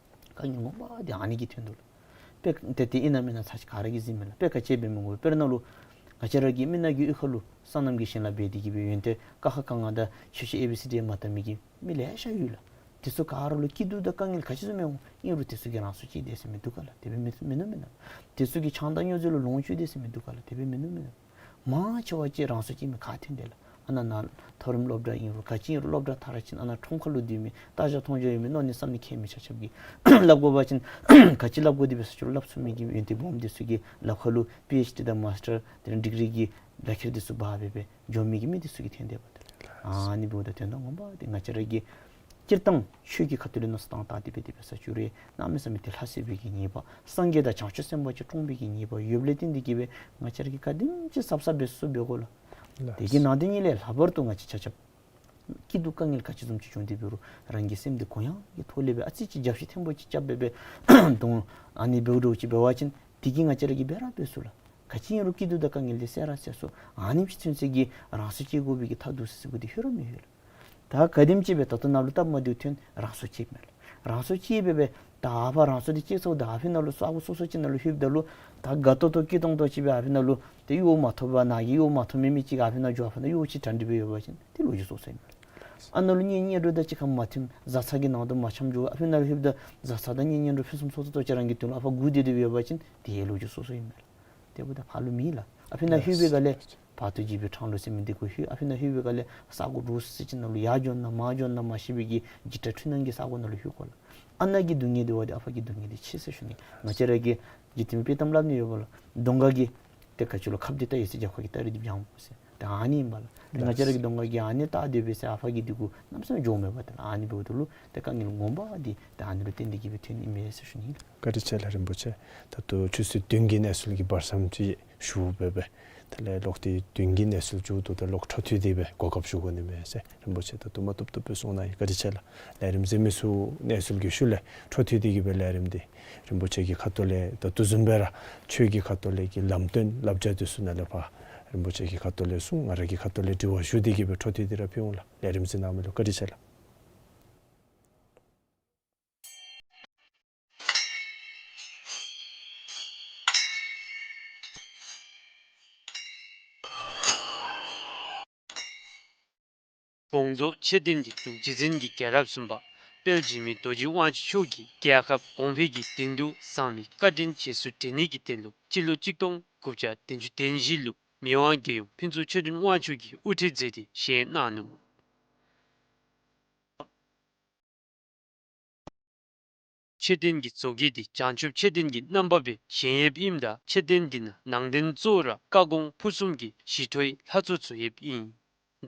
དཀའ་ངལ་ངོ་མ་འདི་ཨ་ནི་གིས་ཐོན་དོ་ལགས། དཔེ་ཏེ་དེ་ཨིན་ན་མེན་ན་ཚར་ཅིག་ག་ར་གིས་གཟིགས་མས་ལགས། དཔེ་ག་ཅི་འབད་མི་དགོ། དཔེར་ན་ལུ་ང་བཅས་ར་གི་མི་ནང་གི་གཡུས་ཁ་ལུ་སོ་ནམ་གྱི་ཞིང་ལཱ་འབད་དེ་གི་སྦེ་ཡོན་ཏན་ཀ་ཁ་ག་ང་དང་ཆོས་ཆོས་ཨེ་བི་སི་ཌི་མ་བལྟ་མི་གི་མི་ལེ་ཤ་ཡོད་ལགས། དེ་ཚུ་ག་ར་ལུ་སྐྱིད་སྡུག་དང་དཀའ་ངལ་ག་ཅི་བཟུམ་ཡོད་ཨིན་རུང་དེ་ཚུ་གིས་རང་སྲོག་བཅད་དེས་ཟེར་མི་འདུག་ག་ལགས། དེ་སྦེ་མིན་མིན་ནུག་མེན་ན། དེ་ཚུ་གིས་ཆང་དང་སྨྱོ་རྫས་ལུ་ལོངས་སྤྱོད་དེས་ཟེར་མི་འདུག་ག་ལགས། དེ་སྦེ་མིན་ནུག་མེན་ན། མང་ཆེ་བ་ཅིག་རང་སྲོག་བཅད་མི་ག་ཐོན་དེས་ལགས། ཨ་ནཱ་ནཱ་མཐོ་རིམ་སློབ་གྲྭ་ཨིན་རུང་ག་ཅི་ཨིན་རུང་སློབ་གྲྭ་མཐར་ཕྱིན་ཨ་ནཱ་ཁྲོམ་ཁ་ལུ་སྡོད་མི་ལྟ་བྱ་མཐོང་བྱ་ཡོད་མི་མནོ་ནི་བསམ་ནི་མཁས་མི་ཆ་ཁྱབ་ཀྱིས་སླབ་དགོ་པ་ཅིན་ག་ཅི་སླབ་དགོ་དེ་སྦེ་ས་ཅིག་ལུ་སླབ་ཚུགས་མི་གི་ཡོན་ཏན་སྦོམ་དེ་ཚུ་གིས་ལག་ཁ་ལུ་པི་ཨེཆ་ཌི་དང་མཱས་ཊར་དེ་ལས་ཌིག་རི་གི་ལག་ཁྱེར་དེ་ཚུ་འབག་སྦེ་སྦེ་འགྱོ་མི་གི་མི་དེ་ཚུ་གིས་ཐོན་དེས་པ་ཏེ། ཨ་ནི་འབདཝ་ད་དོན་དག་ངོ་མ་འདི་ང་བཅས་ར་གིས་སྤྱིར་བཏང་ཆོས་ཀྱི་ཁ་ཐུག་ལས་མནོ་བསམ་བཏང་སྟེ་འབད་དེ་འབད་ས་ཅིག་རུང་གནམ་མེད་ས་མེད་ཏེ་ལྷ་བསད་པའི་གི་ཉེས་པ་སངས་རྒྱས་དང་བྱང་ཆུབ་སེམས་དཔའ་ཅིག་བཀྲོངས་པའི་གི་ཉེས་པ་ཡོདཔ་ལས་བརྟེན་ཏེ་གི་སྦེ་ང་བཅས་ར་གིས་ག་དེམ་ཅིག་གཟབ་གཟབ་སྦེ་སུ་འབད་དགོ་ལགས། དེ་གི་ནང་དོན་ཉིད་ལས་ལྷག་པར་དུ་ང་བཅས་ཆ་ཁྱབ་སྐྱིད་སྡུག་དཀའ་ངལ་ག་ཅི་བཟུམ་ཅིག་བྱུང་སྟེ་འབད་རུང་རང་གི་སེམས་འདི་གུ་ཡངས་ཀྱི་ཐོག་ལས་སྦེ་ཨ་ཙི་ཅིག་རྒྱབ་བཤུད་ཐེངས་པོ་ཅིག་རྐྱབ་སྦེ་སྦེ་གདོང་ཨ་ནི་འབདཝ་འདྲཝ་ཅིག་འབད་བ་ཅིན་དེ་གིས་ང་བཅས་ར་གིས་འབད་ར་འབད་ཚུགས་ལགས། ག་ཅི་ཨིན་རུང་སྐྱིད་སྡུག་དང་དཀའ་ངལ་འདི་སེལ་ར་སེལ་ཚུགས། ཨ་ནེམ་ཅིག་ཚུན་ཚོད་ཀྱི་རང་སྲོག་བཅད་དགོ་པའི་གི་ཐབས་སྡུག་ཟེར་ཟེར་དགོ་འདི་ལྷོད་ར་མི་ལྷོད་ལགས། ད་ག་དེམ་ཅིག་སྦེ་ད་ལྟོ་ནཱ་ལུ་སྟབས་མ་བདེཝ་ཐོན་རང་སྲོག་བཅད་མས་ལགས། རང་སྲོག་བཅད་སྦེ་སྦེ་ད་ཨ་ཕར་རང་སྲོག་འདི་བཅད་ཚརཝ་ད་ཨ་ཕི་ནང་ལུ་ས་གོ་སོ་སོ་ཅིག་ནང་ལུ་ལྷོདཔ་ད་ལུ་ད་དགའ་ཏོག་ཏོ་སྐྱིད་ཏོང་ཏོ་ཅིག་སྦེ་ཨ་ཕི་ནང་ལུ་ཏེ་གཡོག་མ་ཐོབ་པར་ནཱ་གི་གཡོག་མ་ཐོབ་མི་མི་ཅིག་གིས་ཨ་ཕི་ནང་འགྱོ་ཨ་ཕི་ནང་གཡོག་ཅིག་གྲ་སྒྲིག་སྦེ་ཡོད་པ་ཅིན་དེ་ལོ་རྒྱུས་སོ་སོ་ཨིན་མས། ཨ་ནཱ་ལུ་གཉེན་ཉེ་འགྲོ་དང་གཅིག་ཁར་མ་མཐུན་བཟའ་ཚང་གི་ནང་དུ་མ་འཆམ་འགྱོ་ཨ་ཕི་ནང་ལྷོདཔ་ད་བཟའ་ཚང་དང་གཉེན་ཉེ་འགྲོ་ཕུན་སུམ་ཚོགས་ཏོག་ཏོ་ཅིག་རང་གི་དོན་ལུ་ཨ་ཕར་སྒུག་སྡོད་སྡོདཔ་ཡོད་པ་ཅིན་དེ་ལོ་རྒྱུས་སོ་སོ་ཨིན་མས། དེ་འབདཝ་ད་ཕར་ལུ་མེད་ལགས། ཨ་ཕི་ནང་ལྷོད་པའི་སྒང་ལས་བར་དོ་འཇིགས་པའི་འཕྲང་ལུ་ཟེར་མི་འདི་གུ་ལྷོད། ཨ་ཕི་ནང་ལྷོད་པའི་སྒང་ལས་ས་གོ་འདྲོག་སི་སི་ཅིག་ནང་ལུ་ཡར་འགྱོ་ན་མར་འགྱོ་ན་མ་ཤེས་པའི་གི་འཇིགས་སྐྲག་འཁྲུལ་སྣང་གི་ས་གོ་ནང་ལུ་ལྷོད་དགོ་ལགས། ཨ་ནཱ་གི་སྡུག་བསྔལ་འདི་བ་འདི་ཨ་ཕ་གི་སྡུག་བསྔལ་འདི་ཆེ་ཟེར་ཞུ་ནི། ང་བཅས་ར་གིས་འཇིག་རྟེན་པའི་དཔྱེ་གཏམ་སླབ་ནི་ཡོད་པ་ལགས། གདོང་ཁ་གི་ཏེ་ག་ཅི་ལོ་ཁབ་འདི་ལྟ་ཡི་ཟེར་རྒྱབ་ཁ་གི་སྟ་རེ་འདི་འབྱང་ཟེར། ད་ཨ་ནི་ཨིན་པས་ལགས། ང་བཅས་ར་གི་གདོང་ཁ་གིས་ཨ་ནི་ལྟ་སྡོད་པས་ཟེར་ཨ་ཕ་གི་འདི་གུ་གནམ་མེད་ས་མེད་འགྱོཝ་མེད་པས། ད་ཨ་ནི་འབདཝ་ད་ལུ་ཏེ་དཀའ་ངལ་ངོ་མ་འདི་ད་ཨ་ནི་ལུ་བརྟེན་ཏེ་གི་སྦེ་ཐོན་ནི་ཨིན་མས་ཟེར་ཞུ་ནི་ལགས། བཀའ་དྲིན་ཆེ་ལགས་རིན་པོ་ཆེ། ད་ལྟོ་ཆུ་ཚོད་བདུན་གྱི་གནས་ཚུལ་གྱི་བར་མཚམས་ཅིག་ཞུ་སྦེ་སྦེ་དེ་ལས་ལོག་སྟེ་བདུན་གྱི་གནས་ཚུལ་མཇུག་བསྡུ་སྟེ་ལོག་འཕྲོ་མཐུད་དེ་སྦེ་གོ་སྐབས་ཞུ་དགོ་ནི་མས་ཟེར་རིན་པོ་ཆེ་ད་ལྟོ་མ་བཏུབ་བཏུབ་སྦེ་གསུངས་གནང་ཡི། བཀའ་དྲིན་ཆེ་ལགས། ལས་རིམ་གཟིགས་མི་ཚུ་གནས་ཚུལ་གྱི་ཤུལ་ལས་འཕྲོ་མཐུད་དེ་གི་སྦེ་ལས་རིམ་འདི་རིན་པོ་ཆེ་གི་ཁ་ཐུག་ལས་ད་ལྟོ་བཟུམ་སྦེ་ར་ཆོས་ཀྱི་ཁ་ཐུག་ལས་ཀྱི་ལམ་སྟོན་བསླབ་བྱ་འདི་ཚུ་ནཱ་ལས་ཕར་རིན་པོ་ཆེ་གི་ཁ་ཐུག་ལས་གསུངས། ང་ར་གི་ཁ་ཐུག་ལས་དྲི་བ་ཞུ་སྟེ་གི་སྦེ་འཕྲོ་མཐུད་དེ་ར་ཕུལ་འོང་ལགས། ལས་རིམ་གཟིགས་གནང་མི་ལུ་བཀའ་དྲིན་ཆེ་ལགས། གོང་དུ་ཆོས་ལྡན་གྱི་ཐུགས་རྗེ་འཛིན་གྱི་རྒྱལ་རབས་གསུམ་པ་ དཔལ་འཇིགས་མེད་རྡོ་རྗེ་དབང་ཕྱུག་མཆོག་གིས་རྒྱལ་ཁབ་གོང་འཕེལ་གྱི་དོན་དུ་གསང་བའི་བཀའ་དྲིན་རྗེས་སུ་དྲན་ནི་གི་དོན་ལུ་སྤྱི་ལོ་གཅིག་སྟོང་དགུ་བརྒྱ་བདུན་ཅུ་དོན་བཞི་ལུ་མི་དབང་རྒྱལ་ཡུམ་ཕུན་ཚོགས་ཆོས་ལྡན་དབང་ཕྱུག་གིས་དབུ་ཁྲིད་མཛད་དེ་བཞེངས་གནང་ནུག། མཆོད་རྟེན་གྱི་བཟོ་བཀོད་འདི་བྱང་ཆུབ་མཆོད་རྟེན་གྱི་རྣམ་པ་སྦེ་བཞེངས་ཡོདཔ་ཨིནམ་ད་མཆོད་རྟེན་འདི་ནང་ནང་རྟེན་གཙོ་བོ་ར་བཀའ་དགོངས་ཕུར་གསུམ་གྱི་ཞི་ཁྲོའི་ལྷ་ཚོགས་ཚུ་ཡོདཔ་ཨིན།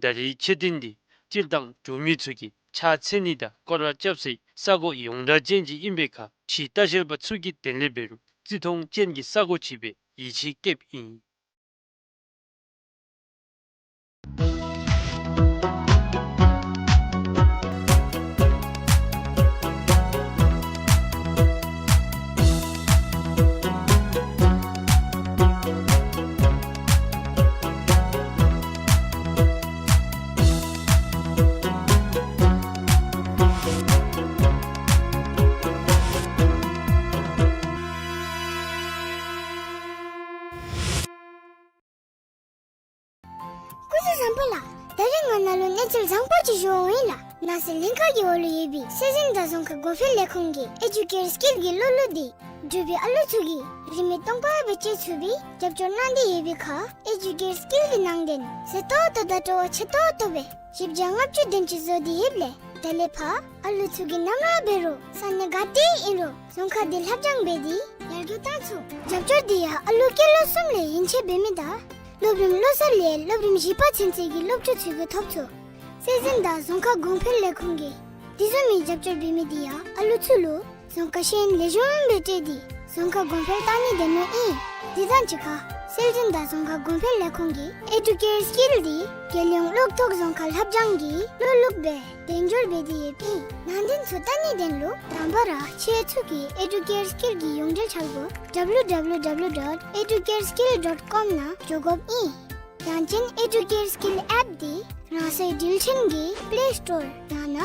ད་རེས་མཆོད་རྟེན་འདི་སྤྱིར་བཏང་འབྲུག་མི་ཚུ་གིས་ཕྱག་འཚལ་ནི་དང་སྐོར་ར་རྐྱབ་སའི་ས་གོ་ཡོངས་གྲགས་ཅན་ཅིག་ཨིན་པའི་ཁར་ཕྱིའི་ལྟ་བཤལ་པ་ཚུ་གིས་དེ་ལས་འབད་རུང་བརྩི་མཐོང་ཅན་གྱི་ས་གོ་ཅིག་སྦེ་ཡིད་ཆེས་བསྐྱེདཔ་ཨིན། སྐུ་གཟུགས་བཟང་པོ་ལགས། ད་རིས་ང་ནཱ་ལུ་གནས་ཚུལ་བཟང་པོ་ཅིག་ཞུ་འོང་ཡི་ལགས། ནགས་ཚལ་ལིང་ག་གི་འོག་ལུ་ཡོད་པའི་སྲོལ་འཛིན་དང་རྫོང་ཁ་གོང་འཕེལ་ལས་ཁུངས་ཀྱི་ཨེ་ཌུ་ཀེར་སི་ཀིལ་གྱི་སློབ་ལུགས་འདི་འབྲུག་པའི་ཨ་ལུ་ཚུ་གིས་རིན་མེད་སྟོང་པ་སྦེ་སྤྱོད་ཚུགས་པའི་རྒྱབ་སྐྱོར་གནང་སྟེ་ཡོད་པའི་ཁར་ཨེ་ཌུ་ཀེར་སི་ཀིལ་གྱི་ནང་རྟེན་མཛེས་ཏོག་ཏོ་དང་སྤྲོ་བ་ཆེ་ཏོག་ཏོ་སྦེ་བཞི་བརྒྱ་ལྔ་བཅུ་དེམ་ཅིག་བཟོ་སྟེ་ཡོདཔ་ལས་དེ་ལས་ཕར་ཨ་ལུ་ཚུ་གིས་ནམ་ར་འབད་རུང་ས་གནས་ག་ཏེ་ཨིན་རུང་རྫོང་ཁ་འདི་ལྷབ་སྦྱང་འབད་དེ་ཡར་རྒྱས་བཏང་ཚུགས། རྒྱབ་སྐྱོར་འདི་ཡང་ཨ་ལུ་སྐྱེས་ལོ་གསུམ་ལས་ཡན་ཆད་འབད་མི་དང་སློབ་རིམ་བློ་གསར་ལས་སློབ་རིམ་བཞི་པ་ཚུན་ཚོད་ཀྱི་སློབ་ཕྲུག་ཚུ་གིས་ཐོབ་ཚུགས། སྲོལ་འཛིན་དང་རྫོང་ཁ་གོང་འཕེལ་ལས་ཁུངས་ཀྱིས་དེ་བཟུམ་མའི་རྒྱབ་སྐྱོར་འབད་མི་འདི་ཡང་ཨ་ལུ་ཚུ་ལུ་རྫོང་ཁ་ཤེས་ཡོན་ལེགས་ཤོམ་སྦེ་སྤྲོད་དེ་རྫོང་ཁ་གོང་འཕེལ་བཏང་ནི་དེ་མོ་ཨིན། དེ་དང་གཅིག་ཁར་སྲོལ་འཛིན་དང་རྫོང་ཁ་གོང་འཕེལ་ལས་ཁུངས་ཀྱིས་ཨེ་ཌུ་ཀེར་སི་ཀིལ་འདི་རྒྱལ་ཡོངས་གློག་ཐོག་རྫོང་ཁ་ལྷབ་སྦྱང་གི་སློབ་ལུགས་སྦེ་གདན་འཇོག་འབད་དེ་ཡོདཔ་ཨིན། ནང་རྟེན་ཚུ་བལྟ་ནིའི་དོན་ལུ་དང་པ་ར་ཁྱེད་ཚུ་གིས་ཨེ་ཌུ་ཀེར་སི་ཀིལ་གྱི་ཡོངས་འབྲེལ་འཆར་སྒོ་ཌབ་ལུ་ཌབ་ལུ་ཌབ་ལུ་ཌོཊ་ཨེ་ཌུ་ཀེར་སི་ཀིལ་ཌོཊ་ཀོམ་ནང་འགྱོ་དགོཔ་ཨིན། ཡང་ཅིན་ཨེ་ཌུ་ཀེར་སི་ཀིལ་ཨེཔ་འདི་རང་སོའི་འགྲུལ་འཕྲིན་གྱི་པླེ་སི་ཊོར་ཡང་ན་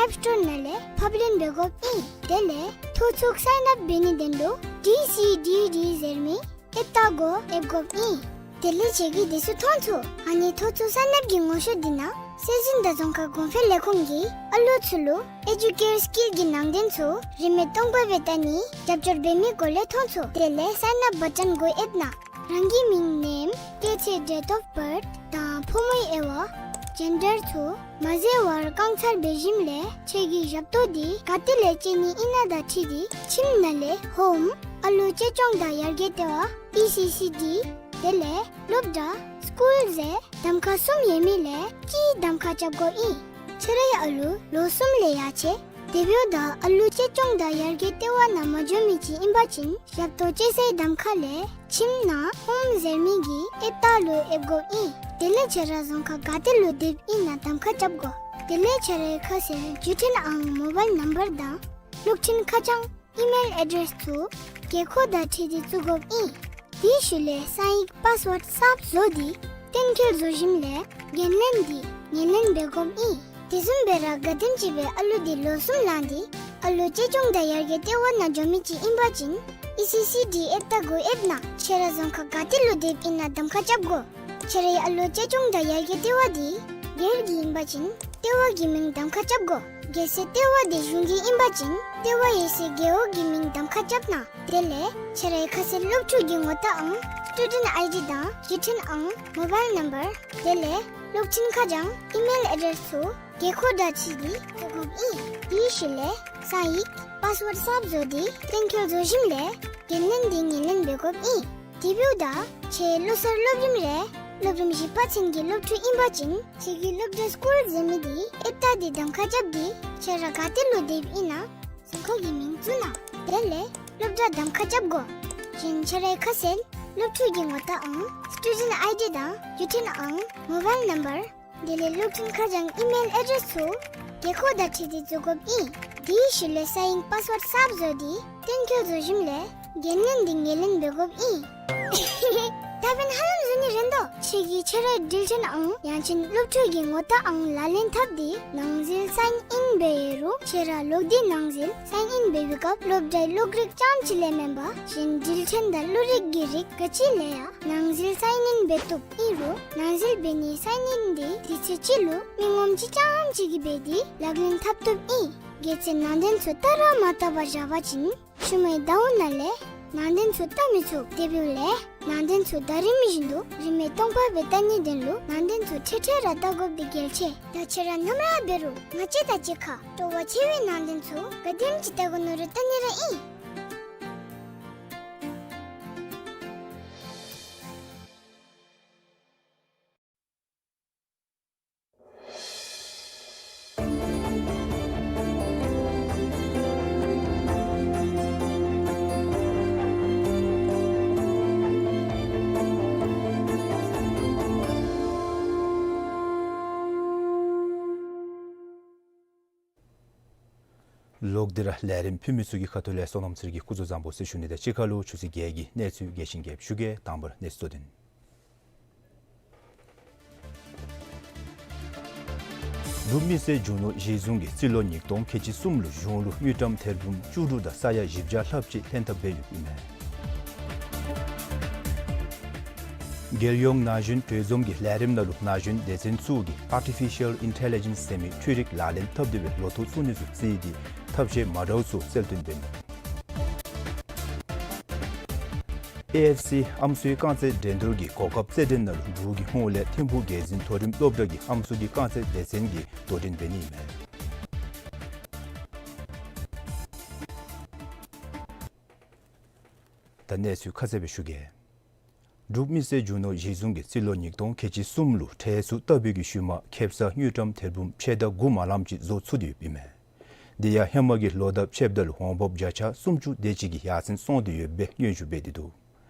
ཨེཔ་སི་ཊོར་ནང་ལས་ཕབ་ལེན་འབད་དགོཔ་ཨིན། དེ་ལས་ཐོ་ཚུགས་སའིན་ཨཔ་འབད་ནིའི་དོན་ལུ་ཌི་སི་ཌི་ཌི་ཟེར་མི་ཨེཔ་ལྟ་གོ་ཨེབ་དགོཔ་ཨིན། དེ་ལས་ཁྱེད་ཀྱིས་དེ་ཚུ་མཐོང་ཚུགས། ཨ་ནི་ཐོ་ཚུགས་སའིན་ཨཔ་གི་ངོ་ཤེས་འདི་ནང་སྲོལ་འཛིན་དང་རྫོང་ཁ་གོང་འཕེལ་ལས་ཁུངས་ཀྱིས་ཨ་ལུ་ཚུ་ལུ་ཨེ་ཌུ་ཀེར་སི་ཀིལ་གྱི་ནང་རྟེན་ཚུ་རིན་མེད་སྟོང་པ་སྦེ་བལྟ་ནི་རྒྱབ་སྐྱོར་འབད་མི་སྐོར་ལས་མཐོང་ཚུགས། དེ་ལས་སའིན་ཨཔ་བ་ཊོན་གུ་ཨེབ་ནང་རང་གི་མིང་ནེམ་སྐྱེས་ཚེས་ཌེཊ་ཨོཕ་བརཐ་དང་ཕོ་མོའི་དབྱེ་བ་ཇེན་ཌར་ཚུ་མ་འཛོལ་བར་བཀང་ཚར་བའི་ཞིནམ་ལས་ཁྱེད་ཀྱི་ཞབས་ཏོག་འདི་ག་ཏེ་ལས་སྤྱོད་ནི་ཨིན་ན་དང་འཁྲིལ་ཏེ་ཁྱིམ་ནང་ལས་ཧོམ་ཨ་ལུ་གཅེས་སྐྱོང་དང་ཡར་རྒྱས་ལྟེ་བ་ཨི་སི་སི་ཌི་དེ་ལས་སློབ་གྲྭ་སི་ཀུལ་ཟེར་གདམ་ཁ་གསུམ་ཡོད་མི་ལས་གཅིག་གདམ་ཁ་རྐྱབ་དགོཔ་ཨིན། ཁྱེད་རའི་ཨ་ལུ་ལོ་གསུམ་ལས་ཡར་ཆེ་དེ་འབདཝ་ད་ཨ་ལུ་གཅེས་སྐྱོང་དང་ཡར་རྒྱས་ལྟེ་བ་ནང་མ་འགྱོ་མི་ཅིག་ཨིན་པ་ཅིན་ཞབས་ཏོག་སྤྱོད་སའི་གདམ་ཁ་ལས་ཁྱིམ་ནང་ཧོམ་ཟེར་མི་གི་ཨེཔ་ལྟ་ལུ་ཨེབ་དགོཔ་ཨིན། དེ་ལས་ཁྱེད་ར་རྫོང་ཁ་ག་ཏེ་ལུ་སྡོདཔ་ཨིན་ན་གདམ་ཁ་རྐྱབ་དགོ། དེ་ལས་ཁྱེད་རའི་ཁ་གསལ་བརྒྱུད་འཕྲིན་ཨང་མོ་བཱའིལ་ནམ་བར་དང་གློག་འཕྲིན་ཁ་བྱང་ཨི་མེལ་ཨེ་ཌེསི་ཚུ་དགོས་མཁོ་དང་འཁྲིལ་ཏེ་བཙུགས་དགོཔ་ཨིན། དེའི་ཤུལ་ལས་གསང་ཡིག་པཱསི་ཝརཌ་གསརཔ་བཟོ་སྟེ་གཏན་འཁེལ་བཟོ་ཞིནམ་ལས་འགན་ལེན་འདི་ངོས་ལེན་འབད་དགོཔ་ཨིན། དེ་བཟུམ་སྦེ་ར་ག་དེམ་ཅིག་སྦེ་ཨ་ལུ་འདི་ལོ་གསུམ་ལང་སྟེ་ཨ་ལུ་གཅེས་སྐྱོང་དང་ཡར་རྒྱས་ལྟེ་བ་ནང་འགྱོ་མི་ཅིག་ཨིན་པ་ཅིན་ཨི་སི་སི་ཌི་ཨེཔ་ལྟ་གོ་ཨེབ་ནང་ཁྱེད་ར་རྫོང་ཁ་ག་ཏེ་ལུ་སྡོདཔ་ཨིན་ན་གདམ་ཁ་རྐྱབ་དགོ། ཁྱེད་རའི་ཨ་ལུ་གཅེས་སྐྱོང་དང་ཡར་རྒྱས་ལྟེ་བ་འདི་སྒེར་གྱི་ཨིན་པ་ཅིན་ལྟེ་བ་གི་མིང་གདམ་ཁ་རྐྱབ་དགོ། གལ་སྲིད་ལྟེ་བ་འདི་གཞུང་གི་ཨིན་པ་ཅིན་ལྟེ་བ་ཡོད་སའི་རྒེད་འོག་གི་མིང་གདམ་ཁ་རྐྱབ་གནང་། དེ་ལས་ཁྱེད་རའི་ཁ་གསལ་སློབ་ཕྲུག་གི་ངོ་རྟགས་ཨང་སི་ཊུ་ཌེནཊ་ཨའི་ཌི་དང་བརྒྱུད་འཕྲིན་ཨང་མོ་བཱའིལ་ནམ་བར་དེ་ལས་གློག་འཕྲིན་ཁ་བྱང་ཨི་མེལ་ཨེ་ཌེསི་ཚུ་དགོས་མཁོ་དང་འཁྲིལ་ཏེ་བཙུགས་དགོཔ་ཨིན། དེའི་ཤུལ་ལས་གསང་ཡིག་པཱསི་ཝརཌ་གསརཔ་བཟོ་སྟེ་གཏན་འཁེལ་བཟོ་ཞིནམ་ལས་འགན་ལེན་འདི་ངོས་ལེན་འབད་དགོཔ་ཨིན། དེ་འབདཝ་ད་ཁྱེད་ལོ་གསར་སློབ་རིམ་རེ་སློབ་རིམ་བཞི་པ་ཚུན་གྱི་སློབ་ཕྲུག་ཨིན་པ་ཅིན་ཁྱེད་ཀྱི་སློབ་གྲྭ་སི་ཀུལ་ཟེར་མི་འདི་ཨེཔ་ལྟ་འདི་གདམ་ཁ་རྐྱབ་སྟེ་ཁྱེད་ར་ག་ཏེ་ལུ་སྡོདཔ་ཨིན་ན་རྫོང་ཁ་གི་མིང་བཙུགས་གནང་། དེ་ལས་སློབ་གྲྭ་གདམ་ཁ་རྐྱབ་དགོ། གཞན་ཁྱེད་རའི་ཁ་གསལ་སློབ་ཕྲུག་གི་ངོ་རྟགས་ཨང་སི་ཊུ་ཌེནཊ་ཨའི་ཌི་དང་བརྒྱུད་འཕྲིན་ཨང་མོ་བཱའིལ་ནམ་བར་དེ་ལས་གློག་འཕྲིན་ཁ་བྱང་ཨི་མེལ་ཨེ་ཌེསི་ཚུ་དགོས་མཁོ་དང་འཁྲིལ་ཏེ་བཙུགས་དགོཔ་ཨིན། དེའི་ཤུལ་ལས་གསང་ཡིག་པཱསི་ཝརཌ་གསརཔ་བཟོ་སྟེ་གཏན་འཁེལ་བཟོ་ཞིནམ་ལས་འགན་ལེན་འདི་ངོས་ལེན་འབད་དགོཔ་ཨིན། ད་འབདན་ཧ་ལམ་ ཨ་ནི་རེད་དོ། ཁྱེད་ཀྱིས་ཁྱེད་རའི་འགྲུལ་འཕྲིན་ཨང་ཡང་ཅིན་སློབ་ཕྲུག་གི་ངོ་རྟགས་ཨང་ལག་ལེན་འཐབ་སྟེ་ནང་འཛུལ་སའིན་ཨིན་འབད་ཡོད་རུང་ཁྱེད་ར་ལོག་སྟེ་ནང་འཛུལ་སའིན་ཨིན་འབད་བའི་སྐབས་སློབ་གྲྭའི་གློག་རིག་རྐྱངམ་ཅིག་ལས་མེན་པར་གཞན་འགྲུལ་འཕྲིན་དང་གློག་རིག་གི་རིགས་ག་ཅི་ལས་ཡང་ནང་འཛུལ་སའིན་ཨིན་འབད་བཏུབ། ཨིན་རུང་ནང་འཛུལ་འབད་ནིའི་སའིན་ཨིན་དེ་དུས་ཚོད་གཅིག་ལུ་མི་ངོམ་གཅིག་རྐྱངམ་ཅིག་གིས་འབད་དེ་ལག་ལེན་འཐབ་བཏུབ་ཨིན། གལ་སྲིད་ནང་དོན་ཚུ་བལྟ་ར་མ་བལྟ་བར་བཞག་པ་ཅིན་ཤུལ་མའི་ཟླཝ་ནང་ལས་ནང་དོན་ཚུ་བལྟ་མི་ཚུགས། དེ་འབདཝ་ལས་ནང་དོན་ཚུ་ད་རིས་མི་བཞིན་དུ་རིན་མེད་སྟོང་པ་སྦེ་བལྟ་ནི་དོན་ལུ་ནང་དོན་ཚུ་ཁྲེ་ཁྲེ་ར་བལྟ་དགོཔ་འདི་གལ་ཆེ། ད་ཁྱེད་ར་ནམ་ར་འབད་རུང་ང་བཅས་དང་གཅིག་ཁར་སྤྲོ་བ་ཆེ་བའི་ནང་དོན་ཚུ་ག་དེམ་ཅིག་བལྟ་དགོ་མནོ་རུང་བལྟ་ནི་ར་ཨིན། ལོག་སྟེ་ར་ལས་རིམ་ཕུལ་མི་ཚུ་གི་ཁ་ཐུག་ལས་སོ་ནམ་ཚེ་རིང་གིས་སྐུ་གཟུགས་བཟང་པོ་ཟེར་ཞུ་ནི་དང་གཅིག་ཁར་ལུ་ཆུ་ཚོད་བརྒྱད་ཀྱི་གནས་ཚུལ་རྒྱས་ཤིང་རྒྱསཔ་ཞུ་གེ། དང་པ་ར་གནས་ཚུལ་གཙོ་དོན། འབྲུག་མི་སེར་རྒྱུ་ནོར་གཞི་བཟུང་གིས་རྩིས་ལོ་ཉིས་སྟོང་ཁལ་གཅིག་གསུམ་ལུ་གཞུང་ལུ་དངུལ་ཀྲམ་ཐེར་འབུམ་བཅུ་དྲུག་དང་ས་ཡ་བཞི་བརྒྱ་ལྷགཔ་ཅིག་ལྷན་ཐབས་འབད་ཡོདཔ་ཨིན་མས། རྒྱལ་ཡོངས་ན་གཞོན་གྲོས་འཛོམས་ཀྱི་ལས་རིམ་ནང་ལུ་ན་གཞོན་སྡེ་ཚན་ཚུ་གིས་ཨར་ཊི་ཕི་ཤལ་ཨིན་ཊེ་ལི་ཇེནསི་ཟེར་མི་འཕྲུལ་རིག་ལག་ལེན་འཐབ་སྟེ་སྦེ་ལོ་ཐོག་བཙུགས་ནི་ཚུ་བརྩིས་ཏེ་ཐབས་ཤེས་མ་འདྲཝ་ཚུ་གསལ་སྟོན་འབད་ནུག། ཨེ་ཨེཕ་སི་ཨམ་སྲུའི་རྐང་རྩེད་འགྲན་བསྡུར་གྱི་གོ་སྐབས་རྩེད་འགྲན་ནང་ལུ་འབྲུག་གི་ཧོངས་ལས་ཐིམ་ཕུག་རྒྱལ་འཛིན་མཐོ་རིམ་སློབ་གྲྭ་གི་ཨམ་སྲུ་གི་རྐང་རྩེད་སྡེ་ཚན་གྱིས་དོ་འགྲན་འབད་ནི་ཨིན་མས། ད་གནས་ཚུལ་ཁ་གསལ་སྦེ་ཞུ་གེ། འབྲུག་མི་སེར་རྒྱུ་ནོར་གཞི་བཟུང་གིས་རྩིས་ལོ་ཉིས་སྟོང་ཁལ་གཅིག་གསུམ་ལུ་ཁྲལ་ཚུ་བཏབ་པའི་གི་ཤུལ་མ་ཁེ་སང་དངུལ་ཀྲམ་ཐེར་འབུམ་ཕྱེད་དང་དགུ་མ་ལངམ་ཅིག་བཟོ་ཚུགས་ཏེ་ཡོདཔ་ཨིན་མས། དེ་ཡང་ཧེ་མ་གི་ལོ་དང་ཕྱདཔ་ད་ལུ་འོང་འབབ་བརྒྱ་ཆ་སུམ་ཅུ་དེ་ཅིག་གི་ཡར་སེང་སོང་སྟེ་ཡོད་པའི་སྙན་ཞུ་འབད་དེ་འདུག།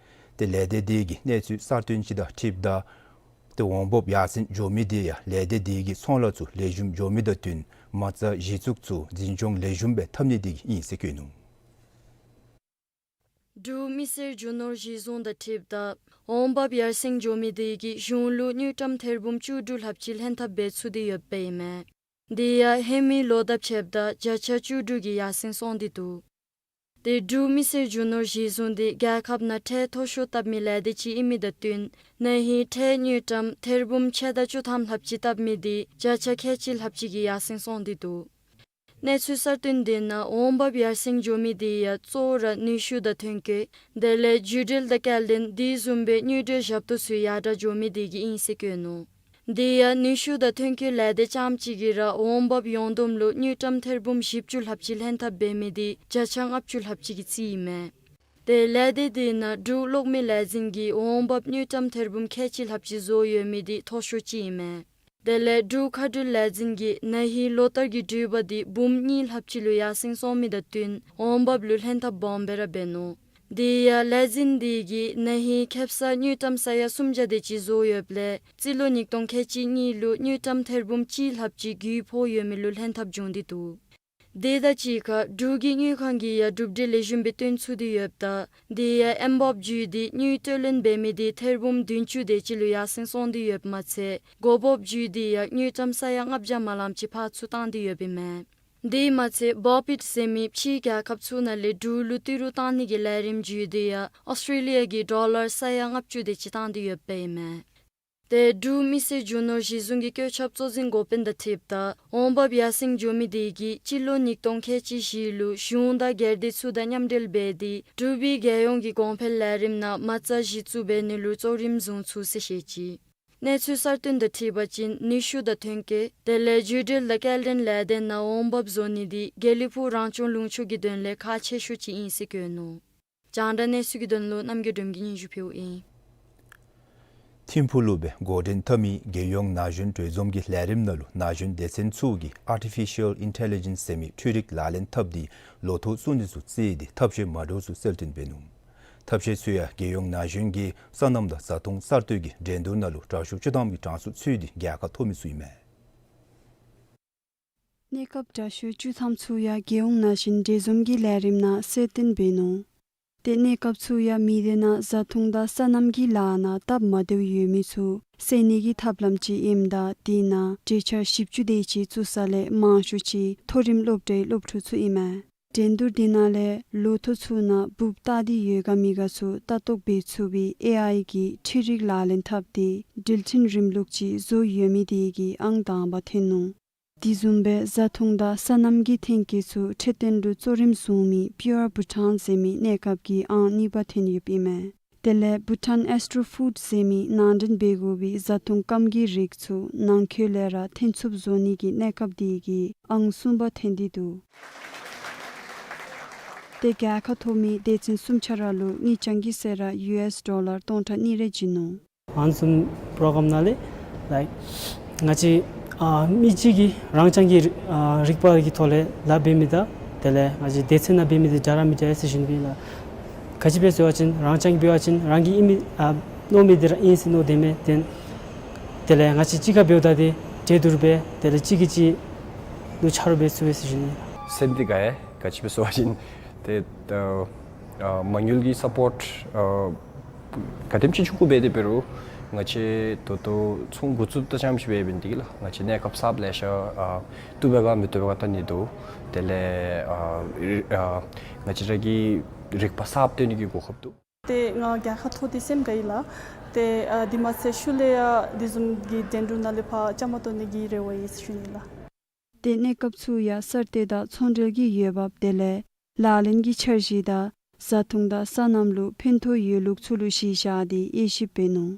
ཏེ་ལས་སྡེ་དེ་གིས་གནས་ཚུལ་གསར་བཏོན་ཅིག་དང་འཁྲིལཝ་ད་ཏེ་འོང་འབབ་ཡར་སེང་འགྱོ་མི་དེ་ཡང་ལས་སྡེ་དེ་གི་ཚོང་ལཱ་ཚུ་ལེགས་ཤོམ་འགྱོ་མི་དང་བསྟུན་མ་རྩ་གཞི་བཙུགས་ཚུ་འཛིན་སྐྱོང་ལེགས་ཤོམ་སྦེ་འཐབ་ནི་དེ་གིས་ཨིན་ཟེར་བཀོད་ནུག། འབྲུག་མི་སེར་རྒྱུ་ནོར་གཞི་བཟུང་དང་འཁྲིལཝ་ད་འོང་འབབ་ཡར་སེང་འགྱོ་མི་དེ་གིས་གཞུང་ལུ་དངུལ་ཀྲམ་ཐེར་འབུམ་བཅུ་དྲུག་ལྷགཔ་ཅིག་ལྷན་ཐབས་འབད་ཚུགས་ཏེ་ཡོདཔ་ཨིན་མས། དེ་ཡང་ཧེ་མའི་ལོ་དང་ཕྱདཔ་ད་བརྒྱ་ཆ་བཅུ་དྲུག་གི་ཡར་སེང་སོང་སྟེ་འདུག། ཏེ་འབྲུག་མི་སེར་རྒྱུ་ནོར་གཞི་བཟུང་དེ་རྒྱལ་ཁབ་ནང་ཁྲལ་མཐོ་ཤོས་བཏབ་མི་ལས་སྡེ་ཅིག་ཨིན་མི་དང་བསྟུན་ན་ཧིང་ཁྲལ་དངུལ་ཀྲམ་ཐེར་འབུམ་ཕྱེད་དང་བཅུ་ཐམ་ལྷགཔ་ཅིག་བཏབ་མི་དེ་བརྒྱ་ཆ་ཁལ་གཅིག་ལྷགཔ་ཅིག་གི་ཡར་སེང་སོང་སྟེ་འདུག། གནས་ཚུལ་གསར་བཏོན་དེ་ནང་འོང་འབབ་ཡར་སེང་འགྱོ་མི་དེ་ཡང་གཙོ་བོ་ར་ནུས་ཤུགས་དང་ཐོན་སྐྱེད་དེ་ལས་རྒྱུ་འབྲེལ་དང་སྐྱེལ་འདྲེན་དེ་བཟུམ་སྦེ་དངུལ་འབྲེལ་ཞབས་ཏོག་ཚུ་ཡར་དྲག་འགྱོ་མི་དེ་གིས་ཨིན་ཟེར་བཀོད་ནུག། དེ་ཡང་ནུས་ཤུགས་དང་ཐོན་སྐྱེད་ལས་སྡེ་རྐྱངམ་གཅིག་གིས་ར་འོང་འབབ་ཡོངས་བསྡོམས་ལུ་དངུལ་ཀྲམ་ཐེར་འབུམ་བཞི་བཅུ་ལྷགཔ་ཅིག་ལྷན་ཐབས་འབད་མི་དེ་བརྒྱ་ཆ་ལྔ་བཅུ་ལྷགཔ་ཅིག་གི་རྩིས་ཨིན་མས། ཏེ་ལས་སྡེ་དེ་ནང་འབྲུག་གློག་མེ་ལས་འཛིན་གྱིས་འོང་འབབ་དངུལ་ཀྲམ་ཐེར་འབུམ་ཁལ་གཅིག་ལྷགཔ་ཅིག་བཟོ་ཡོད་མི་དེ་མཐོ་ཤོས་ཅིག་ཨིན་མས། དེ་ལས་འབྲུག་མཁའ་འགྲུལ་ལས་འཛིན་གྱིས་ན་ཧིང་ལོ་ལྟར་གྱི་འགྲུལ་པ་དེ་འབུམ་གཉིས་ལྷགཔ་ཅིག་ལུ་ཡར་སེང་སོང་མི་དང་བསྟུན་འོང་འབབ་ལུ་ལྷན་ཐབས་སྦོམ་སྦེ་ར་འབད་ནུག། དེ་ཡང་ལས་འཛིན་དེ་གིས་ན་ཧིང་ཁེ་སང་དངུལ་ཀྲམ་ས་ཡ་སུམ་བརྒྱ་དེ་ཅིག་བཟོ་ཡོདཔ་ལས་རྩིས་ལོ་ཉིས་སྟོང་ཁལ་གཅིག་གཉིས་ལུ་དངུལ་ཀྲམ་ཐེར་འབུམ་གཅིག་ལྷགཔ་ཅིག་རྒུད་ཕོག་ཡོད་མི་ལུ་ལྷན་ཐབས་བྱུང་སྟེ་འདུག། དེ་དང་གཅིག་ཁར་འབྲུག་གི་དངུལ་ཁང་གིས་ཡང་གྲུབ་འབྲས་ལེགས་ཤོམ་སྦེ་སྟོན་ཚུགས་ཏེ་ཡོདཔ་ད་དེ་ཡང་ཨེན་བོབ་བརྒྱུད་དེ་དངུལ་སྤྲོད་ལེན་འབད་མི་དེ་ཐེར་འབུམ་བདུན་ཅུ་དེ་ཅིག་ལུ་ཡར་སེང་སོང་སྟེ་ཡོདཔ་མ་ཚད་གོ་བོབ་བརྒྱུད་དེ་ཡང་དངུལ་ཀྲམ་ས་ཡ་ལྔ་བརྒྱ་མ་ལངམ་ཅིག་ཕར་ཚུར་བཏང་སྟེ་ཡོདཔ་ཨིན་མས། དེ་མ་ཚད་བོབ་ཨིཊ་ཟེར་མི་ཕྱིའི་རྒྱལ་ཁབ་ཚུ་ནང་ལས་འབྲུག་ལུ་ཏི་རུ་བཏང་ནི་གི་ལས་རིམ་བརྒྱུད་དེ་ཡང་ཨོསི་ཊྲེ་ལི་ཡ་གི་ཌོ་ལར་ས་ཡ་ལྔ་བཅུ་དེ་ཅིག་བཏང་སྟེ་ཡོདཔ་ཨིན་མས། ཏེ་འབྲུག་མི་སེར་རྒྱུ་ནོར་གཞི་བཟུང་གི་བཀོད་ཁྱབ་གཙོ་འཛིན་འགོ་དཔོན་དང་འཁྲིལཝ་ད་འོང་འབབ་ཡར་སེང་འགྱོ་མི་དེ་གིས་སྤྱི་ལོ་ཉིས་སྟོང་ཁལ་གཅིག་བཞི་ལུ་གཞུང་དང་སྒེར་སྡེ་ཚུ་དང་མཉམ་འབྲེལ་འབད་དེ་འབྲུག་པའི་རྒྱལ་ཡོངས་ཀྱི་གོང་འཕེལ་ལས་རིམ་ནང་མ་རྩ་གཞི་བཙུགས་འབད་ནི་ལུ་གཙོ་རིམ་བཟུང་ཚུགས་ཟེར་བཤད་ཅི། གནས་ཚུལ་གསར་བཏོན་དང་འཁྲིལ་བ་ཅིན་ནུས་ཤུགས་དང་ཐོན་སྐྱེད་དེ་ལས་རྒྱུ་འབྲེལ་དང་སྐྱེལ་འདྲེན་ལས་སྡེ་ནང་འོང་འབབ་བཟོ་ནི་དེ་དགེ་ལེགས་ཕུག་རང་སྐྱོང་ལུང་ཕྱོགས་ཀྱི་དོན་ལས་ཁག་ཆེ་ཤོས་ཅིག་ཨིན་ཟེར་བཀོད་ནུག། རྒྱང་བསྒྲགས་གནས་ཚུལ་གྱི་དོན་ལུ་རྣམ་རྒྱལ་སྒྲོལམ་གྱིས་སྙན་ཞུ་ཕུལཝ་ཨིན། ཐིམ་ཕུག་ལུ་སྦེ་འགོ་འདྲེན་འཐབ་མི་རྒྱལ་ཡོངས་ན་གཞོན་གྲོས་འཛོམས་ཀྱི་ལས་རིམ་ནང་ལུ་ན་གཞོན་སྡེ་ཚན་ཚུ་གིས་ཨར་ཊི་ཕི་ཤལ་ཨིན་ཊེ་ལི་ཇེནསི་ཟེར་མི་འཕྲུལ་རིག་ལག་ལེན་འཐབ་སྟེ་ལོ་ཐོག་བཙུགས་ནི་ཚུ་བརྩིས་ཏེ་ཐབས་ཤེས་མ་འདྲཝ་ཚུ་གསལ་སྟོན་འབད་ནུག། ཐབས་ཤེས་ཚུ་ཡང་རྒྱལ་ཡོངས་ན་གཞོན་གྱི་སོ་ནམ་དང་བཟའ་འཐུང་གསར་གཏོད་ཀྱི་འགྲན་བསྡུར་ནང་ལུ་དྲག་ཤོས་བཅུ་ཐམ་གྱི་གྲངས་སུ་ཚུད་དེ་རྒྱལ་ཁ་ཐོབ་མི་ཚུ་ཨིན་མས། གནས་སྐབས་དྲག་ཤོས་བཅུ་ཐམ་ཚུ་ཡང་རྒྱལ་ཡོངས་ན་གཞོན་གྲོས་འཛོམས་ཀྱི་ལས་རིམ་ནང་གསལ་སྟོན་འབད་ནུག། ཏེ་གནས་སྐབས་ཚུ་ཡང་མི་སྡེ་ནང་བཟའ་འཐུང་དང་སོ་ནམ་གྱི་ལཱ་ནང་སྟབས་མ་བདེཝ་ཡོད་མི་ཚུ་སེལ་ནི་གི་ཐབས་ལམ་ཅིག་ཨིནམ་ད་དེ་ནང་གྲོས་འཆར་བཞི་བཅུ་དེ་ཅིག་བཙུགས་ས་ལས་མང་ཤོས་ཅིག་མཐོ་རིམ་སློབ་གྲྭའི་སློབ་ཕྲུག་ཚུ་ཨིན་མས། འགྲན་བསྡུར་དེ་ནང་ལས་ལོ་ཐོ་ཚུ་ནང་འབུཔ་བལྟ་སྟེ་ཡོད་ག་མེད་ག་ཚུ་ལྟ་རྟོག་འབད་ཚུགས་པའི་ཨེ་ཨའི་གི་འཕྲུལ་རིག་ལག་ལེན་འཐབ་སྟེ་འགྲུལ་འཕྲིན་རིམ་ལུགས་ཅིག་བཟོ་ཡོད་མི་དེ་གིས་ཨང་དང་པ་ཐོན་ནུག། དེ་བཟུམ་སྦེ་བཟའ་འཐུང་དང་སོ་ནམ་གྱི་ཐོན་སྐྱེད་ཚུ་འཕྲོད་བསྟེན་ལུ་གཙོ་རིམ་བཟུང་མི་Pure Bhutan ཟེར་མི་གནས་སྐབས་ཀྱིས་ཨང་གཉིས་པ་ཐོན་ཡོདཔ་ཨིན་མས། དེ་ལས་Bhutan Astro Food ཟེར་མི་ནང་འདྲེན་འབད་དགོ་པའི་བཟའ་འཐུང་སྐམ་གྱི་རིགས་ཚུ་ནང་འཁོད་ལས་ར་ཐོན་ཚུགསཔ་བཟོ་ནི་གི་གནས་སྐབས་དེ་གིས་ཨང་གསུམ་པ་ཐོན་ཏེ་འདུག། ཏེ་རྒྱལ་ཁ་ཐོབ་མི་སྡེ་ཚན་གསུམ་ཆ་ར་ལུ་དངུལ་རྐྱང་གི་ཟད་ར་ཡུ་ཨེསི་ཌོ་ལར་སྟོང་ཕྲག་གཉིས་རེ་བྱིན་ནུག། ཨ་ནི་བཟུམ་པྲོ་གྲམ་ནང་ལས་ལའིཀ་ང་བཅས་ཨ་མི་གཅིག་གིས་རང་རྐྱང་གི་རིག་ཨ་རིག་པ་གི་ཐོག་ལས་ལཱ་འབད་མི་དང་དེ་ལས་ང་བཅས་སྡེ་ཚན་ནང་འབད་མི་འདི་འདྲ་ར་མི་འདྲ་ཟེར་ཞུ་ནི་ཨིན་ལགས། ག་ཅི་འབད་ཟེར་བ་ཅིན་རང་རྐྱང་གིས་འབད་བ་ཅིན་རང་གིས་ཨིན་མི་ཨ་མནོ་མི་འདི་ར་ཨིན་ཟེར་མནོ་དེས་མས། དེ་དེ་ལས་ང་བཅས་གཅིག་ཁར་འབདཝ་ད་འདི་འདྲེས་སྡུར་འབད་དེ་ལས་གཅིག་གིས་གཅིག་ལུ་ཆ་རོགས་འབད་ཚུགས་པས་ཟེར་ཞུ་ནི། སེམས་འདི་དགའ་ཡི། ག་ཅི་འབད་ཟེར་བ་ཅིན་ཏེ་ཨ་ཨ་མ་དངུལ་གྱི་སཔོརཊ་ཨ་ག་དེམ་ཅིག་ཆུང་ཀུ་འབད་དེ་འབད་རུང་ང་བཅས་ད་ལྟོ་ཚོང་འགོ་བཙུགསཔ་ད་ཙམ་ཅིག་འབད་འབད་ནི་འདི་གིས་ལགས་ང་བཅས་གནས་སྐབས་གསརཔ་ལེ་ཤ་ཨ་བཏུབ་པས་ག་མི་བཏུབ་པས་ག་བལྟ་ནི་འདུག། དེ་ལས་ཨ་ཨ་ང་བཅས་ར་གི་རིག་པ་གསརཔ་སྟོན་ནི་གི་གོ་སྐབས་འདུག། ཏེ་ང་རྒྱལ་ཁ་ཐོབ་སྟེ་སེམས་དགའ་ཡི་ལགས། ཏེ་ཨ་དེ་མ་ཚད་ཤུལ་ལས་ཡང་དེ་བཟུམ་གྱི་འགྲན་བསྡུར་ནང་ལས་ཕར་བཅའ་མར་གཏོགས་ནི་གི་རེ་བ་ཡོད་ཟེར་ཞུ་ནི་ལགས། ཏེ་གནས་སྐབས་ཚུ་ཡང་གསར་གཏོད་དང་ཚོང་འབྲེལ་གྱི་འོས་འབབ་དེ་ལས་ལག་ལེན་གྱི་འཆར་གཞི་དང་བཟའ་འཐུང་དང་སོ་ནམ་ལུ་ཕན་ཐོགས་ཡོད་ལུགས་ཚུ་ལུ་གཞི་བཞག་སྟེ་དབྱེ་ཞིབ་འབད་ནུག།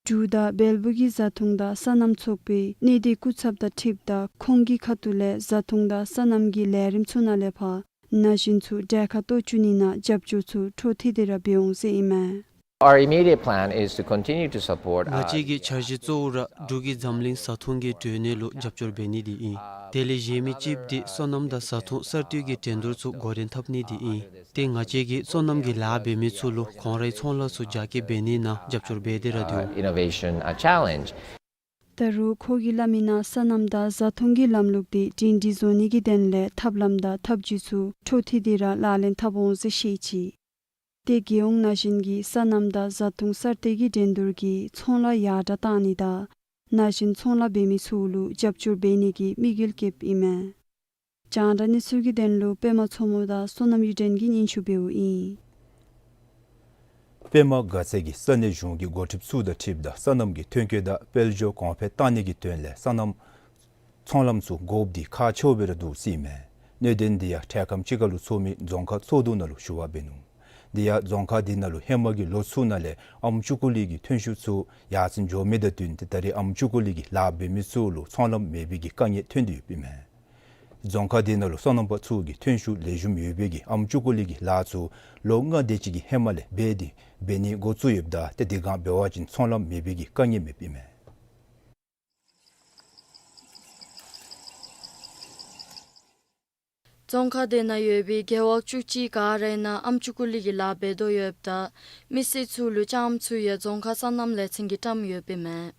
འབྲུག་དང་བལ་པོ་གི་བཟའ་འཐུང་དང་སོ་ནམ་ཚོགས་པའི་གནས་སྡུད་སྐུ་ཚབ་དང་འཁྲིལཝ་ད་ཁོང་གི་ཁ་ཐུག་ལས་བཟའ་འཐུང་དང་སོ་ནམ་གྱི་ལས་རིམ་ཚུ་ནང་ལས་ཕར་ན་གཞོན་ཚུ་གྲལ་ཁར་གཏོགས་བཅུག་ནི་ནང་རྒྱབ་སྐྱོར་ཚུ་འཕྲོ་མཐུད་དེ་ར་འབད་འོང་ཟེར་ཨིན་མས། Our immediate plan is to continue to support ང་བཅས་ཀྱི་འཆར་གཞི་གཙོ་བོ་ར་འབྲུག་གི་འཛམ་གླིང་བཟའ་འཐུང་གི་གྲོས་གནས་ལུ་རྒྱབ་སྐྱོར་འབད་ནི་འདི་ཨིན། དེ་ལས་གཞན་མི་ཅིག་འདི་སོ་ནམ་དང་བཟའ་འཐུང་གསར་གཏོད་ཀྱི་འགྲན་བསྡུར་ཚུ་འགོ་འདྲེན་འཐབ་ནི་འདི་ཨིན། ཏེ་ང་བཅས་ཀྱིས་སོ་ནམ་གྱི་ལཱ་འབད་མི་ཚུ་ལུ་ཁོང་རའི་ཚོང་ལཱ་ཚུ་རྒྱ་སྐྱེད་འབད་ནི་ནང་རྒྱབ་སྐྱོར་འབད་དེ་ར་འདུག། Innovation a challenge. ད་རུང་ཁོ་གིས་སླབ་མི་ནང་སོ་ནམ་དང་བཟའ་འཐུང་གི་ལམ་ལུགས་འདི་སྒྲིང་སྒྲི་བཟོ་ནི་གི་དོན་ལས་ཐབས་ལམ་དང་ཐབས་བྱུས་ཚུ་འཕྲོ་མཐུད་དེ་ར་ལག་ལེན་འཐབ་འོང་ཟེར་བཤད་ཅི། ཏེ་རྒྱལ་ཡོངས་ན་གཞོན་གྱི་སོ་ནམ་དང་བཟའ་འཐུང་གསར་གཏོད་ཀྱི་འགྲན་བསྡུར་གྱིས་ཚོང་ལཱ་ཡར་དྲགས་གཏང་ནི་དང་ན་གཞོན་ཚོང་ལཱ་འབད་མི་ཚུ་ལུ་རྒྱབ་སྐྱོར་འབད་ནི་གི་དམིགས་ཡུལ་བསྐྱེདཔ་ཨིན་མས། རྒྱང་བསྒྲགས་གནས་ཚུལ་གྱི་དོན་ལུ་པདྨ་མཚོ་མོ་དང་བསོད་ནམས་གཡུ་སྒྲོན་གྱིས་སྙན་ཞུ་འབདཝ་ཨིན། པདྨ་དགའ་ཚལ་གྱིས་ས་གནས་གཞུང་གི་འགོ་ཁྲིདཔ་ཚུ་དང་འཁྲིལཝ་ད་སོ་ནམ་གྱི་ཐོན་སྐྱེད་དང་དཔལ་འབྱོར་གོང་འཕེལ་གཏང་ནི་གི་དོན་ལས་སོ་ནམ་ཚོང་ལམ་ཚུ་དགོཔ་འདི་ཁག་ཆེཝ་སྦེ་ར་འདུག་ཟེར་ཨིན་མས། གནད་དོན་འདི་ཡང་འཕྲལ་ཁམས་ཅིག་ཁར་ལུ་ཚོགས་མི་རྫོང་ཁག་ཚོགས་འདུ་ནང་ལུ་ཞུ་བ་འབད་ནུག། དེ་ཡང་རྫོང་ཁག་འདི་ནང་ལུ་ཧེ་མ་གི་ལོ་ཚུ་ནང་ལས་ཨམ་ཅུ་ཀུ་ལི་གི་ཐོན་ཤུགས་ཚུ་ཡར་སེང་འགྱོ་མི་དང་བསྟུན་ཏེ་ད་རེས་ཨམ་ཅུ་ཀུ་ལི་གི་ལཱ་འབད་མི་ཚུ་ལུ་ཚོང་ལམ་མེད་པའི་གི་དཀའ་ངལ་ཐོན་ཏེ་ཡོདཔ་ཨིན་མས། རྫོང་ཁག་འདི་ནང་ལུ་སོ་ནམ་པ་ཚུ་གི་ཐོན་ཤུགས་ལེགས་ཤོམ་ཡོད་པའི་གི་ཨམ་ཅུ་ཀུ་ལི་གི་ལཱ་ཚུ་ལོ་ལྔ་དེ་ཅིག་གི་ཧེ་མ་ལས་འབད་དེ་འབད་ནི་འགོ་བཙུགས་ཡོདཔ་ད་ཏེ་དེ་སྒང་འབད་བ་ཅིན་ཚོང་ལམ་མེད་པའི་གི་དཀའ་ངལ་མེདཔ་ཨིན་མས། རྫོང་ཁག་འདི་ནང་ཡོད་པའི་རྒེད་འོག་བཅུ་གཅིག་ག་ར་ནང་ཨམ་ཅུ་ཀུ་ལི་གི་ལཱ་འབད་དོ་ཡོདཔ་ད་མི་སེར་ཚུ་ལུ་ལྕངམ་ཚུ་ཡང་རྫོང་ཁག་སོ་ནམ་ལས་ཚན་གྱིས་བཀྲམ་ཡོདཔ་ཨིན་མས།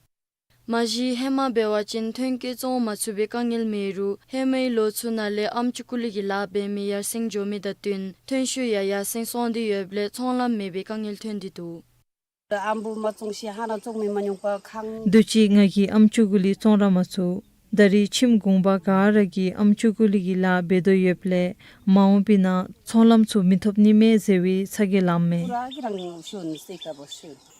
མ་གཞི་ཧེ་མ་འབད་བ་ཅིན་ཐོན་སྐྱེད་བཙོང་མ་ཚུགས་པའི་དཀའ་ངལ་མེད་རུང་ཧེ་མའི་ལོ་ཚུ་ནང་ལས་ཨམ་ཅུ་ཀུ་ལི་གི་ལཱ་འབད་མི་ཡར་སེང་འགྱོ་མི་དང་བསྟུན་ཐོན་ཤུགས་ཡང་ཡར་སེང་སོང་སྟེ་ཡོདཔ་ལས་ཚོང་ལམ་མེད་པའི་དཀའ་ངལ་ཐོན་ཏེ་འདུག། ཨམ་བུ་མ་བཙོང་ཤེས་ཧ་ན་བཙོང་མི་མ་ཉུང་པ་ཁང་། དུས་ཅི་ང་གིས་ཨམ་ཅུ་ཀུ་ལི་བཙོང་ར་མ་ཚུགས། ད་རེས་ཁྱིམ་གུང་པ་ག་ར་གིས་ཨམ་ཅུ་ཀུ་ལི་གི་ལཱ་འབད་དོ་ཡོདཔ་ལས་མ་འོངས་པའི་ནང་ཚོང་ལམ་ཚུ་མི་ཐོབ་ནི་མས་ཟེར་བའི་ཚ་གྱང་ལངམ་མས།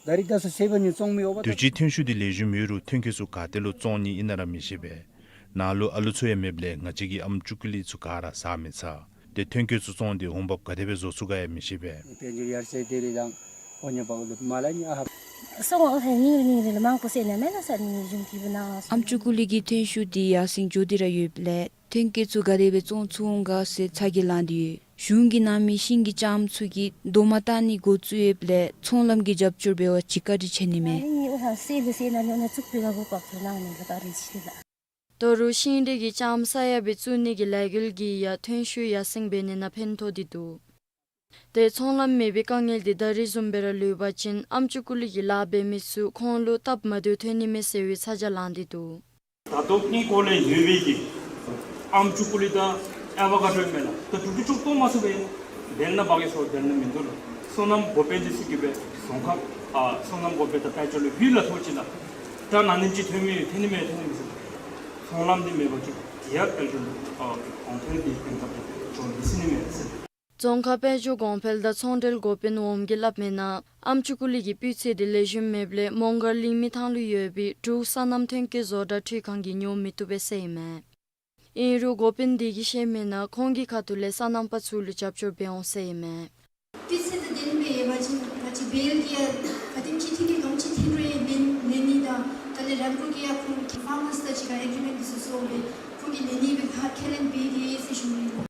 ད་རེས་ད་ས་སེ་བ་ནི་བཙོང་མི་འོ་བ་དུས་ཅི་ཐོན་ཤུགས་འདི་ལེགས་ཤོམ་ཡོད་རུང་ཐོན་སྐྱེད་ཚུ་ག་ཏེ་ལུ་བཙོང་ནི་ཨིན་ན་ར་མི་ཤེས་པས། ནཱ་ལུ་ཨ་ལུ་ཚུ་ཡང་མེདཔ་ལས་ང་བཅས་ཀྱིས་ཨམ་ཅུ་ཀུ་ལི་ཚུ་ག་ར་ཟ་མི་ཚར། ཏེ་ཐོན་སྐྱེད་ཚུ་བཙོང་སྟེ་འོང་འབབ་ག་དེ་སྦེ་བཟོ་ཚུགས་ག་ཡང་མི་ཤེས་པས། དཔལ་འབྱོར་ཡར་སེང་དེ་རེ་དང་འོ་ཉེ་པ་ལུ་མ་ལ་ནི་ཨ་ཧ། སོང་འོ་ཧེ་ཉིང་རེ་ཉིང་རེ་ལུ་མང་པོ་ཟེར་ནི་མེན་ན་ས་ནི་གཞུང་གི་བུ་ན། ཨམ་ཅུ་ཀུ་ལི་གི་ཐོན་ཤུགས་འདི་ཡར་སེང་འགྱོ་སྟེ་ར་ཡོདཔ་ལས་ཐོན་སྐྱེད་ཚུ་ག་དེ་སྦེ་བཙོང་ཚུགས་འོང་ག་ཟེར་ཚ་གྱང་ལངས་ཏེ་ཡོད། གཞུང་གིས་གནང་མི་ཤིང་གི་ལྕངམ་ཚུ་གིས་རྡོག་མ་བཏགས་ནི་འགོ་བཙུགས་ཡོདཔ་ལས་ཚོང་ལམ་གྱི་རྒྱབ་སྐྱོར་འབད་བར་ཅིག་བཀའ་དྲིན་ཆེ་ནི་མས། ཨ་ནི་འོ་ཧ་སེ་ལུ་སེ་ན་ནི་འོ་ན་བཙུགས་པའི་ག་གོ་བབ་ཚུ་གནང་ནི་ལ་བཀའ་དྲིན་ཆེ་ལགས། ད་རུང་ཤིང་འབྲས་ཀྱི་ལྕངམ་ས་ཡ་སྦེ་བཙུགས་ནི་གི་ལས་འགུལ་གྱིས་ཡང་ཐོན་ཤུགས་ཡར་སེང་འབད་ནི་ནང་ཕན་ཐོགས་ཏེ་འདུག། ཏེ་ཚོང་ལམ་མེད་པའི་དཀའ་ངལ་འདི་ད་རེས་བཟུམ་སྦེ་ར་ལུས་པ་ཅིན་ཨམ་ཅུ་ཀུ་ལི་གི་ལཱ་འབད་མི་ཚུ་ཁོང་ལུ་སྟབས་མ་བདེཝ་ཐོན་ནི་མས་ཟེར་བའི་ཚ་གྱང་ལངས་ཏེ་འདུག། ད་ལྟོ་ངེའི་སྐོར་ལས་ཡོད་པའི་གི་ཨམ་ཅུ་ཀུ་ལི་དང་ཨེ་བ་ཀ་ཌོ་མེན་ན་ད་དྲུག་ཅུ་ཅུ་གཏོང་མ་ཚུགས་པས། དེ་ནང་འབག་གི་ཤོག་དེ་ནང་མིན་འདུག་ལགས། སོ་ནམ་འགོ་དཔོན་འདི་ཚུ་གིས་སྦེ་རྫོང་ཁག་ཨ་སོ་ནམ་འགོ་དཔོན་དང་དཔལ་འབྱོར་ལུ་ཡུལ་ལ་ཐོག་ཅིག་ལགས། ད་ན་ནིང་ཅིག་ཐོན་མི་ཐོན་ནི་མས་ཐོན་ནི་མས་ཟེར། ཚོང་ལམ་འདི་མེད་པ་ཅིན་དེ་ཡང་དཔལ་འབྱོར་ལུ་ཨ་གོང་འཕེལ་འདི་གཏན་འཁེལ་འབྱོར་མི་ཚུགས་ནི་མས་ཟེར། རྫོང་ཁག་དཔལ་འབྱོར་གོང་འཕེལ་དང་ཚོང་འབྲེལ་འགོ་དཔོན་འོགམ་གིས་སླབ་མིའི་ནང་ཨམ་ཅུ་ཀུ་ལི་གི་སྤུས་ཚད་འདི་ལེགས་ཤོམ་མེདཔ་ལས་མོང་སྒར་གླིང་མི་ཐང་ལུ་ཡོད་པའི་འབྲུག་སོ་ནམ་ཐོན་སྐྱེད་བཟོ་གྲྭ་འཕྲུལ་ཁང་གིས་ཉོ་མི་བཏུབ་པས་ཟེར་ཨིན་མས། ཨིན་རུང་འགོ་དཔོན་འདི་གིས་བཤད་མིའི་ནང་ཁོང་གི་ཁ་ཐུག་ལས་སོ་ནམ་པ་ཚུ་ལུ་རྒྱབ་སྐྱོར་འབད་འོང་ཟེར་ཨིན་མས། སྤུས་ཚད་དང་ལྡནམ་སྦེ་ཡོད་པ་ཅིན་ང་བཅས་སྦེལ་གྱིས་ཡང་ག་དེམ་ཅིག་ཐོན་སྐྱེད་ག་དེམ་ཅིག་ཐོན་རུང་ལེན་ལེན་ནི་དང་དེ་ལས་རང་འགུལ་གྱིས་ཡང་ཁོང་ཕར་མར་ས་ཅིག་ཁར་ཨེག་རི་མེནཊ་འདི་ཚུ་བཟོ་སྦེ་ཁོང་གིས་ལེན་ནི་སྦེ་ཁས་ལེན་འབད་དེ་ཡོད་ཟེར་ཞུ་ནི་ལགས།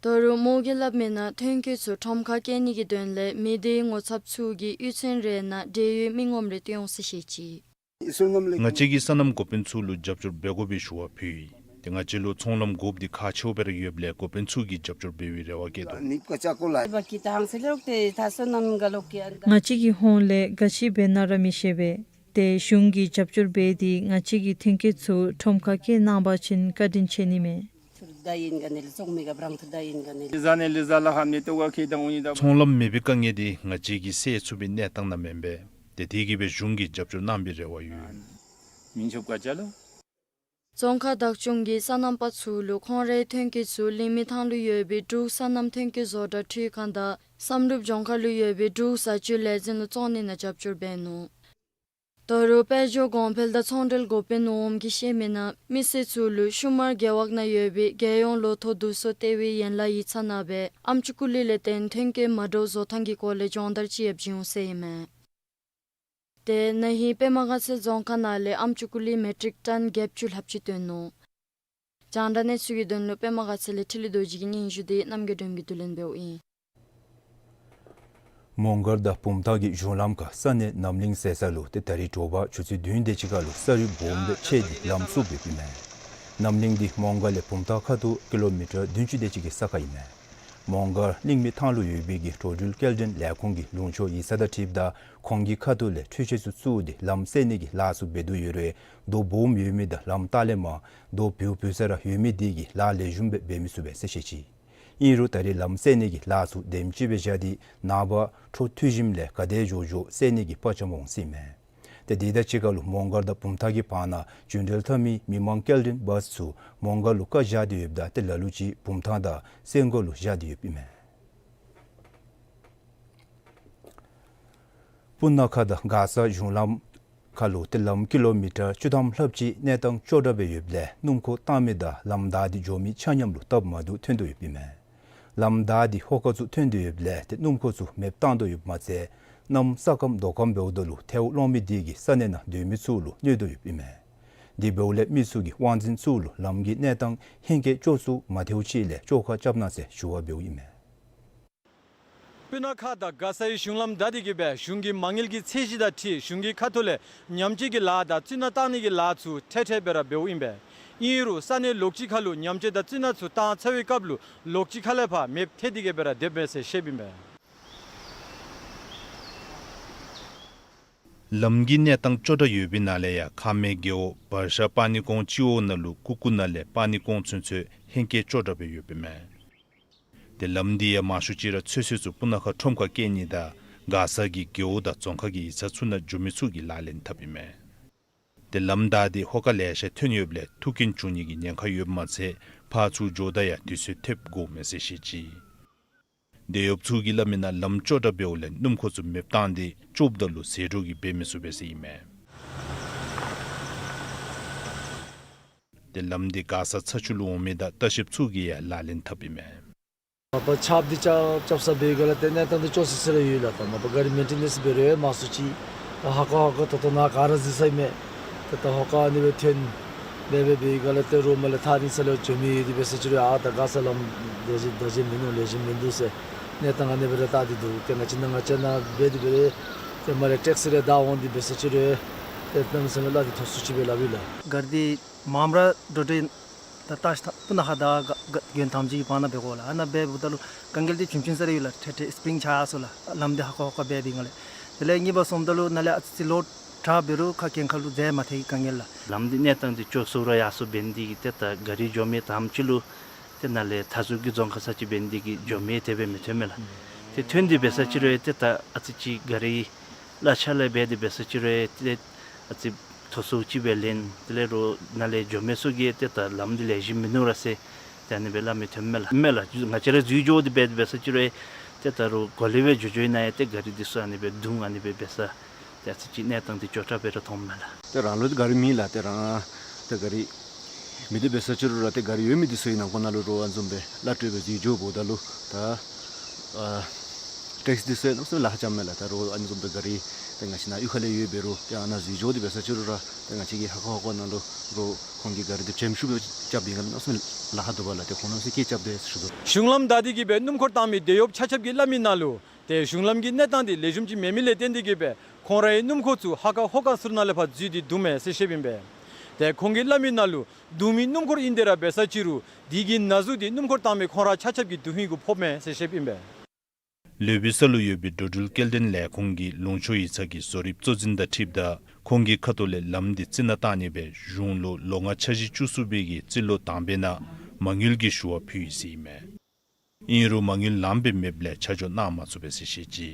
ད་རུང་མོ་གིས་སླབ་མིའི་ནང་ཐོན་སྐྱེད་ཚུ་ཁྲོམ་ཁར་བསྐྱལ་ནི་གི་དོན་ལས་མི་སྡེའི་ངོ་ཚབ་ཚུ་གིས་གཡུས་ཚན་རེ་ནང་འབྲེལ་ཡོད་མི་ངོམ་རེ་བཏོན་འོང་ཟེར་བཤད་ཅི། ང་བཅས་ཀྱིས་སོ་ནམ་འགོ་དཔོན་ཚུ་ལུ་རྒྱབ་སྐྱོར་འབད་དགོ་པའི་ཞུ་བ་ཕུལ་ཡི། ཏེ་ང་བཅས་ལུ་ཚོང་ལམ་དགོཔ་འདི་ཁག་ཆེཝ་སྦེ་ར་ཡོདཔ་ལས་འགོ་དཔོན་ཚུ་གིས་རྒྱབ་སྐྱོར་འབད་བའི་རེ་བ་བསྐྱེད་དོ། ང་བཅས་ཀྱི་ཧོངས་ལས་ག་ཅི་འབད་ན་ར་མི་ཤེས་པས། ཏེ་གཞུང་གིས་རྒྱབ་སྐྱོར་འབད་དེ་ང་བཅས་ཀྱི་ཐོན་སྐྱེད་ཚུ་ཁྲོམ་ཁར་བསྐྱལ་གནང་པ་ཅིན་བཀའ་དྲིན་ཆེ་ནི་མས། ཚོང་ལམ་མེད་པའི་དཀའ་ངལ་འདི་ང་བཅས་ཀྱིས་སེལ་ཚུགས་པའི་གནས་སྟངས་ནང་མེན་པས། ཏེ་དེ་གིས་སྦེ་གཞུང་གིས་རྒྱབ་སྐྱོར་གནང་པའི་རེ་བ་ཡོད། རྫོང་ཁག་བདག་སྐྱོང་གིས་སོ་ནམ་པ་ཚུ་ལུ་ཁོང་རའི་ཐོན་སྐྱེད་ཚུ་གླིང་མི་ཐང་ལུ་ཡོད་པའི་འབྲུག་སོ་ནམ་ཐོན་སྐྱེད་བཟོ་གྲྭ་འཕྲུལ་ཁང་དང་བསམ་གྲུབ་ལྗོངས་མཁར་ལུ་ཡོད་པའི་འབྲུག་བཟའ་སྤྱོད་ལས་འཛིན་ལུ་བཙོང་ནི་ནང་རྒྱབ་སྐྱོར་འབད་ནུག། ད་རུང་དཔལ་འབྱོར་གོང་འཕེལ་དང་ཚོང་འབྲེལ་འགོ་དཔོན་འོགམ་གིས་བཤད་མིའི་ནང་མི་སེར་ཚུ་ལུ་ཤུ་མར་རྒེད་འོག་ནང་ཡོད་པའི་རྒྱལ་ཡོངས་ལོ་ཐོག་བསྡུ་གསོག་ལྟེ་བའི་ཡན་ལག་ཡིག་ཚང་ནང་སྦེ་ཨམ་ཅུ་ཀུ་ལི་ལས་བརྟེན་ཐོན་སྐྱེད་མ་འདྲཝ་བཟོ་ཐངས་ཀྱི་སྐོར་ལས་སྦྱོང་བརྡར་ཅིག་ཡང་བྱིན་འོང་ཟེར་ཨིན་མས། ཏེ་ན་ཧིང་པདྨ་དགའ་ཚལ་རྫོང་ཁག་ནང་ལས་ཨམ་ཅུ་ཀུ་ལི་མེ་ཊིག་ཊཱན་བརྒྱད་ཅུ་ལྷགཔ་ཅིག་བཏོན་ནུག། རྒྱང་བསྒྲགས་གནས་ཚུལ་གྱི་དོན་ལུ་པདྨ་དགའ་ཚལ་ལས་འཕྲིན་ལས་རྡོ་རྗེ་གི་སྙན་ཞུ་འདི་རྣམ་རྒྱལ་སྒྲོལ་མ་གིས་བསྡུ་ལེན་འབདཝ་ཨིན། མོང་སྒར་དང་བུམ་ཐང་གི་གཞུང་ལམ་ཁར་ས་གནས་རྣམ་གླིང་ཟེར་ས་ལུ་ཏེ་ད་རིས་དྲོ་པ་ཆུ་ཚོད་བདུན་དེ་ཅིག་ཁར་ལུ་ས་རུད་སྦོམ་སྦེ་ཆད་དེ་ལམ་བསུབ་ཡོདཔ་ཨིན་མས། རྣམ་གླིང་འདི་མོང་སྒར་ལས་བུམ་ཐང་ཁ་ཐུག་ཀི་ལོ་མི་ཊར་བདུན་ཅུ་དེ་ཅིག་གི་ས་ཁར་ཨིན་མས། མོང་སྒར་གླིང་མི་ཐང་ལུ་ཡོད་པའི་གི་འགྲོ་འགྲུལ་སྐྱེལ་འདྲེན་ལས་ཁུངས་ཀྱི་ལུང་ཕྱོགས་ཡིག་ཚང་དང་འཁྲིལཝ་ད་ཁོང་གི་ཁ་ཐུག་ལས་འཕྲུལ་ཆས་ཚུ་བཙུགས་ཏེ་ལམ་སེལ་ནི་གི་ལཱ་ཚུ་འབད་དོ་ཡོད་རུང་རྡོ་སྦོམ་ཡོད་མི་དང་ལམ་ལྟག་ལས་མར་རྡོ་བུད་བུད་ས་ར་ཡོད་མི་དེ་གིས་ལཱ་ལེགས་ཤོམ་སྦེ་འབད་མི་ཚུགས་པས་ཟེར་བཤད་ཅི། ཨིན་རུང་ད་རིས་ལམ་སེལ་ནི་གི་ལཱ་ཚུ་དེམ་ཅིག་སྦེ་བཞག་སྟེ་ནངས་པ་འཕྲོ་མཐུད་ཞིནམ་ལས་ག་དེ་མགྱོགས་མགྱོགས་སེལ་ནི་གི་དཔའ་བཅམ་འོང་ཟེར་ཨིན་མས། ཏེ་དེ་དང་གཅིག་ཁར་ལུ་མོང་སྒར་དང་བུམ་ཐང་གི་བར་ན་རྒྱུན་འགྲུལ་འཐབ་མི་མི་མང་སྐྱེལ་འདྲེན་བཱསི་ཚུ་མོང་སྒར་ལུ་བཀག་བཞག་སྟེ་ཡོདཔ་ད་ཏེ་ལ་ལུ་ཅིག་བུམ་ཐང་དང་སེང་གོ་ལུ་བཞག་སྟེ་ཡོདཔ་ཨིན་མས། སྤུ་ན་ཁ་དང་མགར་ས་གཞུང་ལམ་ཁར་ལུ་ཏེ་ལམ་ཀི་ལོ་མི་ཊར་བཅུ་ཐམ་ལྷགཔ་ཅིག་གནས་སྟངས་སྐྱོ་དྲགས་སྦེ་ཡོདཔ་ལས་སྣུམ་འཁོར་བཏང་མི་དང་ལམ་བདའ་སྟེ་འགྱོ་མི་ཆ་མཉམ་ལུ་སྟབས་མ་བདེཝ་ཐོན་དོ་ཡོདཔ་ཨིན་མས། ལམ་བདའ་སྟེ་ཧོ་ཀ་ཚུ་ཐོན་དོ་ཡོདཔ་ལས་ཏེ་སྣུམ་འཁོར་ཚུ་མེདཔ་བཏང་དོ་ཡོདཔ་མ་ཚད་གནམ་ས་སྐམ་རྡོ་སྐམ་འབདཝ་ད་ལུ་ཐལཝ་སློང་མི་དེ་གིས་ས་གནས་ནང་སྡོད་མི་ཚུ་ལུ་གནོད་དོ་ཡོདཔ་ཨིན་མས། དེ་འབདཝ་ལས་མི་ཚུ་གིས་དབང་འཛིན་ཚུ་ལུ་ལམ་གྱི་གནས་སྟངས་ཧེང་སྐལ་སྐྱོ་ཚུགས་མ་ཐལཝ་ཅིག་ལས་བཅོ་ཁ་རྐྱབ་གནང་ཟེར་ཞུ་བ་འབདཝ་ཨིན་མས། སྤུ་ན་ཁ་དང་མགར་སའི་གཞུང་ལམ་བདའ་སྟེ་གི་སྦེ་གཞུང་གི་མ་དངུལ་གྱི་ཚད་གཞི་དང་འཁྲིལ་གཞུང་གི་ཁ་ཐུག་ལས་ཉམས་བཅོས་ཀྱི་ལཱ་དང་རྩི་ནག་བཏང་ནི་གི་ལཱ་ཚུ་ཐད་ཐད་སྦེ་ར་འབདཝ་ཨིན་པས། ཨིན་རུང་ས་གནས་ལོགས་ཅིག་ཁར་ལུ་ཉམས་བཅོས་དང་རྩི་ནག་ཚུ་བཏང་ཚར་བའི་སྐབས་ལུ་ལོགས་ཅིག་ཁ་ལས་ཕར་མེདཔ་ཐལ་ཏེ་གི་སྦེ་ར་སྡོདཔ་མས་ཟེར་བཤདཔ་ཨིན་པས། ལམ་གྱི་གནས་སྟངས་སྐྱོ་དྲགས་ཡོད་པའི་ནང་ལས་ཡང་ཁ་སྨད་རྒེད་འོག་བར་ཤ་པ་ནི་ཀོང་སྤྱི་འོག་ནང་ལུ་ཀུ་ཀུ་ནང་ལས་པ་ནི་ཀོང་ཚུན་ཚོད་ཧེང་སྐལ་སྐྱོ་དྲགས་སྦེ་ཡོདཔ་ཨིན་མས། ཏེ་ལམ་འདི་ཡང་མང་ཤོས་ཅིག་ར་ཚོད་བསྲེ་ཚུ་སྤུ་ན་ཁ་ཁྲོམ་ཁར་བསྐྱལ་ནི་དང་མགར་ས་གི་རྒེད་འོག་དང་རྫོང་ཁག་གི་ཡིག་ཚང་ཚུ་ནང་འགྱོ་མི་ཚུ་གིས་ལག་ལེན་འཐབ་ཨིན་མས། ཏེ་ལམ་བདའ་སྟེ་ཧོ་ཀ་ལེ་ཤ་ཐོན་ཡོདཔ་ལས་ཐུག་རྐྱེན་བྱུང་ནི་གི་ཉེན་ཁ་ཡོདཔ་མ་ཚད་ཕར་ཚུར་འགྱོཝ་ད་ཡང་དུས་ཚོད་ཐེབས་དགོ་མས་ཟེར་བཤད་ཅི། དེད་གཡོགཔ་ཚུ་གིས་སླབ་མིའི་ནང་ལམ་སྐྱོ་དྲགས་འབདཝ་ལས་སྣུམ་འཁོར་ཚུ་མེདཔ་བཏང་སྟེ་སྐྱོཝ་ད་ལུ་ཟད་འགྲོ་གིས་འབད་མི་ཚུགས་པས་ཟེར་ཨིན་མས། ཏེ་ལམ་འདི་མགར་ས་ཚ་ཆུ་ལུ་འོང་མི་དང་ལྟ་བཤལཔ་ཚུ་གིས་ཡང་ལག་ལེན་འཐབ་ཨིན་མས། མ་པ་ཆརཔ་འདི་རྐྱབ་རྐྱབ་ས་འབད་བའི་སྒང་ལས་ཏེ་གནས་སྟངས་འདི་སྐྱོ་སི་སི་ར་ཡོད་ལགས། ད་མ་པ་ག་རི་མེན་ཊེ་ནེནསི་འབད་རུང་མང་སུ་ཅིག་ད་ཧོ་ཀ་ཧོ་ཀ་ད་ལྟོ་ནཱ་ག་ར་འཛུལ་ས་ཨིན་མས། ཏེ་ད་ཧོ་ཀ་ཨ་ནི་སྦེ་ཐོན་དེ་སྦེ་འབད་བའི་སྒང་ལས་ཏེ་རོགས་མ་ལས་ཐག་རིང་ས་ལས་འགྱོ་མི་ཡོད་དེ་འབད་ས་ཅིག་རུང་ཨ་ད་མགར་ས་ལམ་བདེ་ཞིན་བདེ་ཞིན་མིན་འདུག་ལེགས་ཞིན་མིན་འདུག་ཟེར་གནས་སྟངས་ཨ་ནི་སྦེ་ར་བལྟ་སྟེ་འདུག། ཏེ་ང་བཅས་ནང་ང་བཅས་ནང་འབད་དེ་འབད་རུང་ཏེ་མ་ལས་ཊེག་སི་རེ་བདའ་འོང་དེ་འབད་ས་ཅིག་རུང་ཏེ་གནམ་མེད་ས་མེད་ལཱ་འདི་ཐོག་སུ་ཅིག་སྦེ་སླབ་ཨིན་ལགས། ག་རི་འདི་མངམ་ར་འགྲོ་འགྲུལ་ད་ལྟ་ཤི་ད་སྤུ་ན་ཁ་དང་ག་ག་དགོན་ཐམས་ཅད་ཀྱི་བར་ན་འབད་དགོ་ལགས། ཨ་ནཱ་འབད་འབདཝ་ད་ལུ་དཀའ་ངལ་འདི་ཆུང་ཆུང་ས་ར་ཡོད་ལགས། ཏེ་ཏེ་སི་པིན་ཆགས་སོང་ལགས། ལམ་འདི་ཧོ་ཀ་ཧོ་ཀ་འབད་བའི་སྒང་ལས། དེ་ལས་གཉིས་པ་སོངམ་ད་ལུ་ནཱ་ལས་ཨ་ཙི་ཙི་ལོ་དྲག་འབད་རུང་ཁ་གྱེན་ཁ་ལུ་འཛེག་མ་ཐེག་གི་དཀའ་ངལ་ལགས། ལམ་འདི་གནས་སྟངས་འདི་སྐྱོ་སུ་ར་ཡར་སུ་འབད་ནི་འདི་གིས་ཏེ་ད་ག་རི་འགྱོ་མི་ཐམས་ཅད་ལུ་ ཏེ་ནཱ་ལས་མཐའ་ཟུར་གྱི་རྫོང་ཁག་ས་ཅིག་འབད་ནི་དེ་གིས་འགྱོ་མི་དེ་སྦེ་མི་ཐོན་མས་ལགས། ཏེ་ཐོན་ཏེ་འབད་ས་ཅིག་རུང་ཏེ་ད་ཨ་ཙི་ཅིག་ག་རི་གླ་ཆ་ལས་འབད་དེ་འབད་ས་ཅིག་རུང་ཏེ་ཨ་ཙི་མཐོ་སུ་ཅིག་སྦེ་ལེན། དེ་ལས་རོགས་ནཱ་ལས་འགྱོ་མི་ཚུ་གིས་ཏེ་ད་ལམ་འདི་ལེགས་ཤོམ་མིན་ནུག་ར་ཟེར་ཏེ་ཨ་ནི་སྦེ་སླབ་མི་ཐོན་མས་ལགས། མས་ལགས། ང་བཅས་ར་འཛུལ་འགྱོ་སྟེ་འབད་དེ་འབད་ས་ཅིག་རུང་ཏེ་ད་རོགས་གོ་ལེ་སྦེ་འགྱོ་འགྱོ་ནི་ཡང་ཏེ་ག་རི་འདི་ཚུ་ཨ་ནི་སྦེ་བརྡུང་ཨ་ནི་སྦེ་འབད་ས། ཏེ་ཨ་ཙི་ཅིག་གནས་སྟངས་འདི་སྐྱོ་དྲགས་སྦེ་ར་མཐོངམ་མས་ལགས། ཏེ་རང་ལུ་ག་རི་མེད་ལགས། ཏེ་རང་ཏེ་ག་རི་མེད་དེ་འབད་ས་ཅིག་རུང་ར་ཏེ་ག་རི་ཡོད་མི་འདི་ཚུ་གི་ནང་འཁོད་ནང་ལུ་རོགས་ཨ་ནི་བཟུམ་སྦེ་གླ་སྤྲོད་འབད་འཛུལ་འགྱོཝ་ད་ལུ་ད་ཨ་ཊེགསི་འདི་ཚུ་ཡང་གནམ་མེད་ས་མེད་ལཱ་ཁག་རྐྱབ་མས་ལགས། ད་རོགས་ཨ་ནི་བཟུམ་སྦེ་ག་རི་ཏེ་ང་བཅས་ནཱ་གཡུས་ཁ་ལས་ཡོདཔ་འབད་རུང་ཏེ་ཨ་ནཱ་འཛུལ་འགྱོ་སྟེ་འབད་ས་ཅིག་རུང་ར་ཏེ་ང་བཅས་ཀྱི་ཧ་ཁོ་ཧ་ཁོ་ནང་ལུ་རོགས་ཁོང་གིས་ག་རི་འདི་བྲེམ་ཤུགས་སྦེ་རྐྱབ་ཨིན་ག་ལགས། གནམ་མེད་ས་མེད་ལཱ་ཁག་འདུག་པ་ལགས། ཏེ་ཁོང་གནམ་མེད་ས་མེད་སྐད་རྐྱབ་སྟེ་ཟེར་ཞུ་དོ། གཞུང་ལམ་བདའ་སྟེ་གིས་སྦེ་སྣུམ་འཁོར་བཏང་མི་འདི་ཡོདཔ་ཆ་ཁྱབ་ཀྱིས་སླབ་མི་ནང་ལུ་ཏེ་གཞུང་ལམ་གྱི་གནས་སྟངས་འདི་ལེགས་ཤོམ་ཅིག་མེད་མི་ལས་བརྟེན་ཏེ་གིས་སྦེ་ཁོང་རའི་སྣུམ་འཁོར་ཚུ་ཧ་ཀ་ཧོ་ཀ་ཟུར་ནང་ལས་ཕར་འཛུལ་ཏེ་བརྡུངམ་མས་ཟེར་བཤདཔ་ཨིན་པས། ཏེ་ཁོང་གིས་སླབ་མི་ནང་ལུ་བརྡུང་མི་སྣུམ་འཁོར་ཨིན་ཏེ་ར་འབད་ས་ཅིག་རུང་དེ་གི་ན་ཟུག་འདི་སྣུམ་འཁོར་བཏང་མི་ཁོང་ར་ཆ་ཁྱབ་ཀྱི་མདུན་ཧིང་གུ་ཕོགཔ་མས་ཟེར་བཤདཔ་ཨིན་པས། ལུས་པོའི་ས་ལུ་ཡོད་པའི་འགྲོ་འགྲུལ་སྐྱེལ་འདྲེན་ལས་ཁུངས་ཀྱི་ལུང་ཕྱོགས་ཡིག་ཚང་གི་བཟོ་རིགཔ་གཙོ་འཛིན་དང་འཁྲིལཝ་ད་ཁོང་གི་ཁ་ཐུག་ལས་ལམ་འདི་རྩི་ནག་བཏང་ནི་སྦེ་གཞུང་ལུ་ལོ་ལྔ་འཆར་གཞི་བཅུ་གསུམ་པའི་གི་རྩིས་ལོ་དང་པའི་ནང་མ་དངུལ་གྱི་ཞུ་བ་ཕུལ་ཡི་ཟེར་ཨིན་མས། ཨིན་རུང་མ་དངུལ་ལངམ་སྦེ་མེདཔ་ལས་ཆ་འཇོག་གནང་མ་ཚུགས་པས་ཟེར་བཤད་ཅི།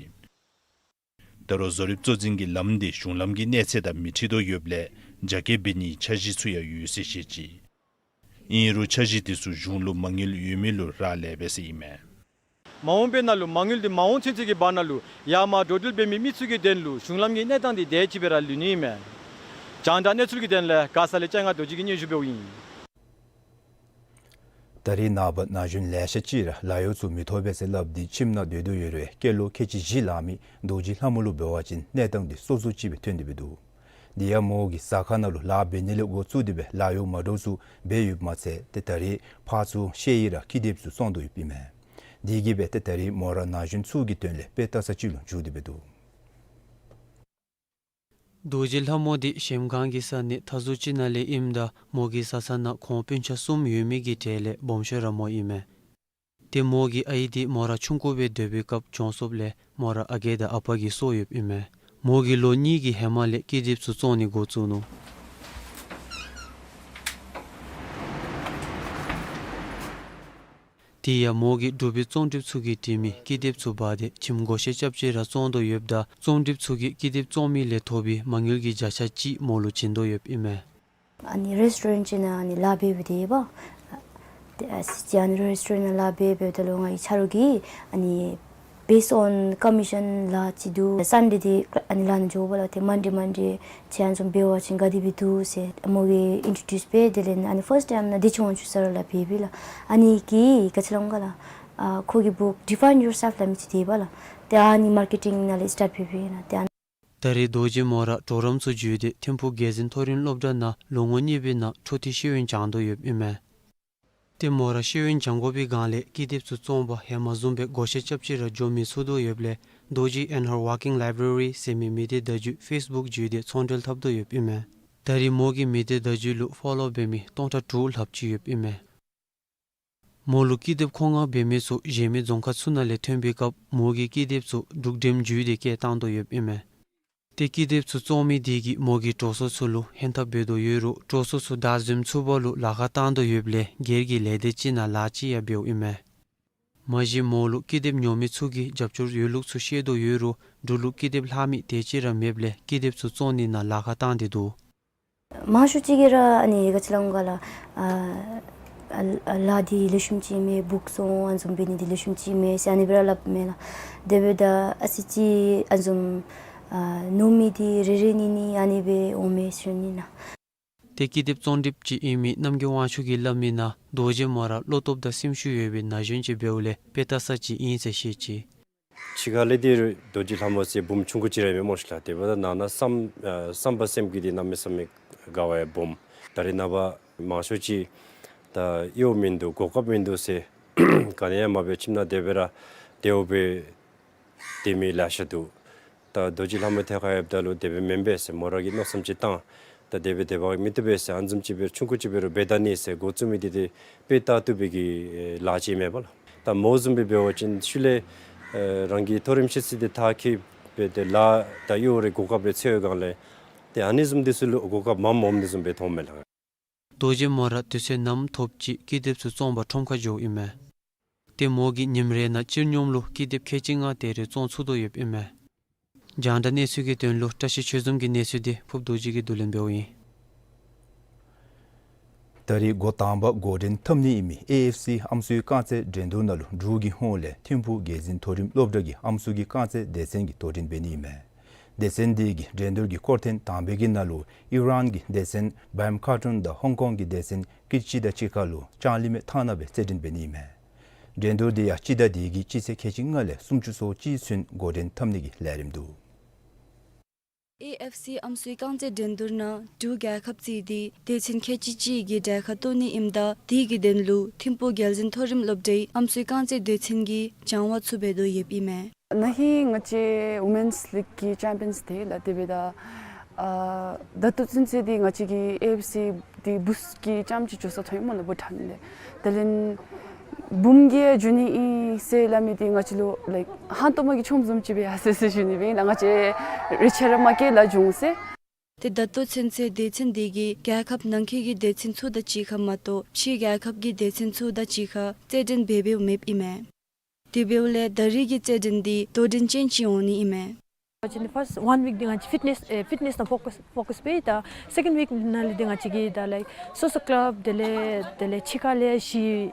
ད་རུང་བཟོ་རིགཔ་གཙོ་འཛིན་གྱིས་ལམ་འདི་གཞུང་ལམ་གྱི་གནས་ཚད་དང་མི་འཁྲིལ་དོ་ཡོདཔ་ལས་རྒྱ་སྐྱེད་འབད་ནིའི་འཆར་གཞི་ཚུ་ཡང་ཡོད་ཟེར་བཤད་ཅི། ཨིན་རུང་འཆར་གཞི་དེ་ཚུ་གཞུང་ལུ་མ་དངུལ་ཡོད་མི་ལུ་རག་ལས་པས་ཟེར་ཨིན་མས། མ་འོངས་པའི་ནང་ལུ་མ་དངུལ་འདི་མ་འོང་ཚུན་ཚོད་ཀྱི་བར་ན་ལུ་ཡར་མར་འགྲོ་འགྲུལ་འབད་མི་མི་ཚུ་གི་དོན་ལུ་གཞུང་ལམ་གྱི་གནས་སྟངས་འདི་དེ་ཅིག་སྦེ་ར་ལུས་ནི་ཨིན་མས། རྒྱང་བསྒྲགས་གནས་ཚུལ་གྱི་དོན་ལས་མགར་ས་ལས་ལྕང་ང་རྡོ་རྗེ་གིས་སྙན་ཞུ་འབདཝ་ཨིན། ད་རེས་ནངས་པ་ན་གཞོན་ལེ་ཤ་ཅིག་ར་ལཱ་གཡོག་ཚུ་མི་ཐོབ་པས་ཟེར་སླབ་སྟེ་ཁྱིམ་ནང་སྡོད་དོ་ཡོད་རུང་སྐྱེས་ལོ་ཁལ་གཅིག་བཞི་ལང་མི་རྡོ་རྗེ་ལྷ་མོ་ལུ་འབད་བ་ཅིན་གནས་སྟངས་འདི་སོ་སོ་ཅིག་སྦེ་ཐོན་ཏེ་སྦེ་འདུག། དེ་ཡང་མོ་གིས་ཟ་ཁང་ནང་ལུ་ལཱ་འབད་ནི་ལས་འགོ་བཙུགས་ཏེ་སྦེ་ལཱ་གཡོག་མ་འདྲཝ་ཚུ་འབད་ཡོདཔ་མ་ཚད་ཏེ་ད་རེས་ཕར་ཚུར་ཤེལ་གྱི་ར་ཀི་དེབ་ཚུ་བཙོང་དོ་ཡོདཔ་ཨིན་མས། དེ་གིས་སྦེ་ཏེ་ད་རེས་མོ་ར་ན་གཞོན་ཚུ་གི་དོན་ལས་དཔེ་ལྟ་ས་ཅིག་ལུ་འགྱུར་ཏེ་སྦེ་འདུག། རྡོ་རྗེ་ལྷ་མོ་འདི་གཞལམ་སྒང་གི་ས་གནས་མཐའ་ཟུར་ཅིག་ནང་ལས་ཨིནམ་ད་མོ་གི་བཟའ་ཚང་ནང་ཁོང་སྤུན་ཆ་གསུམ་ཡོད་མི་གི་གྲས་ལས་སྦོམ་ཤོས་ར་མོ་ཨིན་མས། ཏེ་མོ་གི་ཨའི་འདི་མོ་ར་ཆུང་ཀུ་སྦེ་སྡོད་པའི་སྐབས་གྱོངས་སོངམ་ལས་མོ་ར་ཨ་རྒས་དང་ཨ་པ་གིས་གསོ་ཡོདཔ་ཨིན་མས། མོ་གིས་ལོ་གཉིས་ཀྱི་ཧེ་མ་ལས་ཀི་དེབ་ཚུ་བཙོང་ནི་འགོ་བཙུགས་ནུག། དེ་ཡང་མོ་གིས་འབྲུག་པའི་རྩོམ་སྒྲིགཔ་ཚུ་གིས་བྲི་མི་ཀི་དེབ་ཚུ་འབག་སྟེ་ཁྱིམ་བགོ་བཤའ་རྐྱབ་སྟེ་ར་བཙོང་དོ་ཡོདཔ་ད་རྩོམ་སྒྲིགཔ་ཚུ་གིས་ཀི་དེབ་བཙོང་མི་ལས་ཐོབ་པའི་མ་དངུལ་གྱི་བརྒྱ་ཆ་གཅིག་མོ་ལུ་བྱིན་དོ་ཡོདཔ་ཨིན་མས། ཨ་ནི་རེསི་ཊོ་རེནཊ་ཅིག་ནང་ཨ་ནི་ལཱ་འབད་འབད་དེ་ཡོདཔ། ཏེ་ཨ་ཙི་ཅིག་ཨ་ནི་རེསི་ཊོ་རེནཊ་ནང་ལཱ་འབད་འབདཝ་ད་ལུ་ང་གི་ཆ་རོགས་ཀྱིས་ཨ་ནི་based on commission ལཱ་ཅིག་འདུག། སན་ཌེ་འདི་ཨ་ནི་ལཱ་ནང་འགྱོ་བ་ལགས། ཏེ་མན་ཌེ་མན་ཌེ་ཁྱོད་ཨ་ནི་བཟུམ་འབད་བ་ཅིན་ག་དེ་སྦེ་འདུག་ཟེར་མོ་གིས་ཨིན་ཊྲོ་ཌིའུསི་འབད། དེ་ལས་ཨ་ནི་ཕརསཊ་ཊའིམ་ནང་བདེ་ཆུང་དབང་ཕྱུག་ཟེར་ར་ལཱ་འབད་འབདཝ་ལགས། ཨ་ནི་གིས་ག་ཅི་སླབ་འོང་ག་ལགས། ཨ་ཁོ་གི་བུ་ཌི་ཕའིན་ཡོར་སེལཕ་ལ་མི་ཅིག་འདུག་པ་ལགས། ཏེ་ཨ་ནི་མར་ཀེ་ཊིང་ནང་ལས་སི་ཊཱཊ་འབད་འབདཝ་ཨིན་ལགས། ཏེ་ཨ་ནི་ད་རེས་རྡོ་རྗེ་མོ་ར་གྲོགས་རམ་ཚུ་བརྒྱུད་དེ་ཐིམ་ཕུག་རྒྱལ་འཛིན་མཐོ་རིམ་སློབ་གྲྭ་ནང་ལོ་ངོ་གཉིས་པའི་ནང་འཕྲོ་མཐུད་ཤེས་ཡོན་སྦྱང་དོ་ཡོདཔ་ཨིན་མས། ཏེ་མོ་ར་ཤེས་ཡོན་སྦྱང་དགོ་པའི་སྒང་ལས་ཀི་དེབ་ཚུ་བཙོང་པར་ཧེ་མ་བཟུམ་སྦེ་བགོ་བཤའ་རྐྱབ་སྟེ་ར་འགྱོ་མི་ཚུགས་དོ་ཡོདཔ་ལས་Dorji and Her Walking Library ཟེར་མི་མི་སྡེ་བརྡ་བརྒྱུད་ཕེསི་བུཀ་བརྒྱུད་དེ་ཚོང་འབྲེལ་འཐབ་དོ་ཡོདཔ་ཨིན་མས། ད་རེས་མོ་གི་མི་སྡེ་བརྡ་བརྒྱུད་ལུ་ཕོ་ལོ་འབད་མི་སྟོང་ཕྲག་དྲུག་ལྷགཔ་ཅིག་ཡོདཔ་ཨིན་མས། མོ་ལུ་ཀི་དེབ་མཁོ་མངགས་འབད་མི་ཚུ་གཞན་མི་རྫོང་ཁག་ཚུ་ནང་ལས་ཐོན་པའི་སྐབས་མོ་གིས་ཀི་དེབ་ཚུ་འབྲུག་འགྲེམས་བརྒྱུད་དེ་བསྐྱལ་བཏང་དོ་ཡོདཔ་ཨིན་མས། ཏེ་ཀི་དེབ་ཚུ་བཙོང་མི་དེ་གིས་མོ་གི་གྲོགས་སོ་ཚུ་ལུ་ཧན་ཐབ་འབད་དོ་ཡོད་རུང་གྲོགས་སོ་ཚུ་བདའ་འཛིངམ་ཚུགས་པ་ལུ་ལཱ་ཁག་བཏང་དོ་ཡོདཔ་ལས་སྒེར་གྱི་ལས་སྡེ་ཅིག་ནང་ལཱ་ཅིག་ཡང་འབདཝ་ཨིན་མས། མ་གཞི་མོ་ལུ་ཀི་དེབ་ཉོ་མི་ཚུ་གིས་རྒྱབ་སྐྱོར་ཡོད་ལུགས་ཚུ་ཤེས་དོ་ཡོད་རུང་འབྲུག་ལུ་ཀི་དེབ་ལྷག་མི་དེ་ཅིག་ར་མེདཔ་ལས་ཀི་དེབ་ཚུ་བཙོང་ནི་ནང་ལཱ་ཁག་བཏང་སྟེ་འདུག། མང་ཤོས་ཅིག་གིས་ར་ཨ་ནི་ག་ཅི་སླབ་འོང་ག་ལགས། ཨ་ཨ་ལཱ་འདི་ལེགས་ཤོམ་ཅིག་མེད། བུཀ་བཙོང་ཨ་ནི་བཟུམ་འབད་ནི་འདི་ལེགས་ཤོམ་ཅིག་མེད་ཟེར་ཨ་ནི་སྦེ་ར་སླབ་མས་ལགས། དེ་འབདཝ་ད་ཨ་ཙི་ཅིག་ཨ་ནི་བཟུམ་ཨ་ནོར་མི་འདི་རེ་རེ་གཉིས་གཉིས་ཨ་ནི་སྦེ་འོང་མས་ཟེར་ཞུ་ནི་ཨིན་ལགས། ཏེ་ཀི་དེབ་བཙོང་སྒྲིགཔ་ཅིག་ཨིན་མི་རྣམ་རྒྱལ་དབང་ཕྱུག་གིས་སླབ་མིའི་ནང་རྡོ་རྗེ་མོ་ར་བློ་སྟོབས་དང་སེམས་ཤུགས་ཡོད་པའི་ན་གཞོན་ཅིག་འབདཝ་ལས་དཔེ་ལྟ་ས་ཅིག་ཨིན་ཟེར་བཤད་ཅི། ཕྱི་ཁ་ལས་འདི་རྡོ་རྗེ་ལྷ་མོ་ཟེར་བུམོ་ཆུང་ཀུ་ཅིག་ར་ཨིན་མས་སྨོ་ཤིག་ལགས། དེ་འབདཝ་ད་ནང་ན་བསམ་ཨ་བསམ་པ་སེམས་ཀྱི་འདི་གནམ་མེད་ས་མེད་དགའ་བ་ཡང་སྦོམ། ད་རེས་ནངས་པ་མང་ཤོས་ཅིག་ད་གཡོག་མིན་འདུག། གོ་སྐབས་མིན་འདུག་ཟེར་ག་ནི་ཡང་མ་འབད་ཁྱིམ་ནང་དེ་སྦེ་ར་དེ་སྦེ་སྡོད་མི་ལེ་ཤ་འདུག། ད་རྡོ་རྗེ་ལྷ་མོ་ཐད་ཁར་ཡོདཔ་ད་ལུ་དེ་སྦེ་མེན་པས་ཟེར་མོ་ར་གིས་མནོ་བསམ་ཅིག་བཏང་། ད་དེ་སྦེ་དེ་སྦེ་མི་བཏུབ་པས་ཟེར་ཨ་ནི་བཟུམ་ཅིག་སྦེ་ཆུང་ཀུ་ཅིག་འབད་རུང་འབད་ད་ནི་ཟེར་འགོ་བཙུགས་མི་འདི་ཏེ་དཔེ་ལྟ་བཏུབ་པའི་གི་ལཱ་ཅིག་མས་པ་ལགས། ད་མོ་བཟུམ་སྦེ་འབད་བ་ཅིན་ཤུལ་ལས་ཨེ་རང་གི་མཐོ་རིམ་ཤེས་ཚད་འདི་མཐར་འཁྱོལ་འབད་དེ་ལཱ་དང་གཡོག་རའི་གོ་སྐབས་རེ་འཚོལ་བའི་སྒང་ལས་ཏེ་ཨ་ནི་བཟུམ་འདི་ཚུ་ལུ་གོ་སྐབས་མངམ་འོངམ་འདི་བཟུམ་སྦེ་མཐོངམ་མས་ལགས། རྡོ་རྗེ་མོ་ར་དུས་ཚོད་ནམ་ཐོབ་ཅིག་ཀི་དེབ་ཚུ་བཙོང་པར་ཁྲོམ་ཁར་འགྱོཝ་ཨིན་མས། ཏེ་མོ་གིས་ཉིནམ་རེ་ནང་སྤྱིར་སྙོམས་ལུ་ཀི་དེབ་ཁལ་གཅིག་ལྔ་དེ་རེ་བཙོང་ཚུགས་དོ་ཡོདཔ་ཨིན་མས། རྒྱང་བསྒྲགས་གནས་ཚུལ་གྱི་དོན་ལུ་བཀྲ་ཤིས་ཆོས་འཛོམས་ཀྱི་གནས་ཚུལ་འདི་ཕུརབ་རྡོ་རྗེ་གིས་བསྡུ་ལེན་འབདཝ་ཨིན། ད་རིས་འགོ་དང་པ་འགོ་འདྲེན་འཐབ་ནི་ཨིན་མི་ཨེ་ཨེཕ་སི་ཨམ་སྲུའི་རྐང་རྩེད་འགྲན་བསྡུར་ནང་ལུ་འབྲུག་གི་ཧོངས་ལས་ཐིམ་ཕུག་རྒྱལ་འཛིན་མཐོ་རིམ་སློབ་གྲྭ་གི་ཨམ་སྲུ་གི་རྐང་རྩེད་སྡེ་ཚན་གྱིས་དོ་འགྲན་འབད་ནི་ཨིན་མས། སྡེ་ཚན་འདི་གི་འགྲན་བསྡུར་གྱི་སྐོར་ཐེངས་དང་པའི་གི་ནང་ལུ་ཨི་རཱན་གྱི་སྡེ་ཚན་བཱམ་ཁཱ་ཊུན་དང་ཧོང་ཀོང་གི་སྡེ་ཚན་ཀིར་ཅི་དང་གཅིག་ཁར་ལུ་ལྕང་གླིང་མའི་ཐང་ནང་སྦེ་རྩེད་འགྲན་འབད་ནི་ཨིན་མས། འགྲན་བསྡུར་འདི་ཡང་སྤྱི་ཟླ་འདི་གི་སྤྱི་ཚེས་ཁལ་གཅིག་ལྔ་ལས་སུམ་ཅུ་སོ་གཅིག་ཚུན་འགོ་འདྲེན་འཐབ་ནི་གི་ལས་རིམ་འདུག། ཨེ་ཨེཕ་སི་ཨམ་སྲུའི་རྐང་རྩེད་འགྲན་བསྡུར་ནང་འབྲུག་རྒྱལ་ཁབ་རྩིས་ཏེ་སྡེ་ཚན་ཁལ་གཅིག་གཅིག་གིས་གྲལ་ཁར་གཏོགས་ནི་ཨིནམ་ད་དེ་གི་དོན་ལུ་ཐིམ་ཕུག་རྒྱལ་འཛིན་མཐོ་རིམ་སློབ་གྲྭའི་ཨམ་སྲུའི་རྐང་རྩེད་སྡེ་ཚན་གྱིས་སྦྱང་བ་ཚུ་འབད་དོ་ཡོདཔ་ཨིན་མས། ན་ཧིང་ང་བཅས་ཝོ་མེནསི་ལིག་གི་ཅེམ་པི་ཡཱནསི་དེ་ལགས་དེ་འབདཝ་ད་ཨ་ད་ལྟོ་ཚུན་ཚོད་འདི་ང་བཅས་ཀྱི་ཨེ་ཨེཕ་སི་འདི་བུཚ་གི་ཅམ་ཅིག་འགྱོ་ས་ཐོན་ཡི་སྨོ་ལགས་བྷུ་ཊཱན་ལས། དེ་ལས་འབུམ་གྱིས་འགྱོ་ནི་ཨིན་ཟེར་སླབ་མི་འདི་ང་བཅས་ལུ་ལའིཀ་ཧང་སྟོང་མ་གི་ཆོ་འཛོམས་ཅིག་སྦེ་ཡར་སོ་ཡི་ཟེར་ཞུ་ནི་སྦེ་ཨིན་ལགས། ང་བཅས་རེ་ཆ་ར་མ་སྐྱེལ་ལ་འགྱོ་འོང་ཟེར། ཏེ་ད་ལྟོ་ཚུན་ཚོད་སྡེ་ཚན་འདི་གིས་རྒྱལ་ཁབ་ནང་འཁོད་ཀྱི་སྡེ་ཚན་ཚུ་དང་གཅིག་ཁར་མ་གཏོགས་ཕྱིའི་རྒྱལ་ཁབ་ཀྱི་སྡེ་ཚན་ཚུ་དང་གཅིག་ཁར་རྩེད་འགྲན་འབད་འབདཝ་མེདཔ་ཨིན་མས། དེ་འབདཝ་ལས་ད་རིས་ཀྱི་རྩེད་འགྲན་འདི་དོ་འགྲན་ཅན་ཅིག་འོང་ནི་ཨིན་མས། ང་བཅས་ནི་ཕཱསཊ་ཝན་ཝིག་འདི་ང་བཅས་ཕིཊ་ནེསི་ཨེ་ཕིཊ་ནེསི་ནང་ཕོ་ཀཱས་ཕོ་ཀཱས་འབད། ད་སེ་ཀེནཌ་ཝིག་ནང་ལས་འདི་ང་བཅས་ཀྱིས་ད་ལའིཀ་སོ་སོ་ཀ་ལབ་དེ་ལས་དེ་ལས་ཕྱི་ཁ་ལས་གཞི་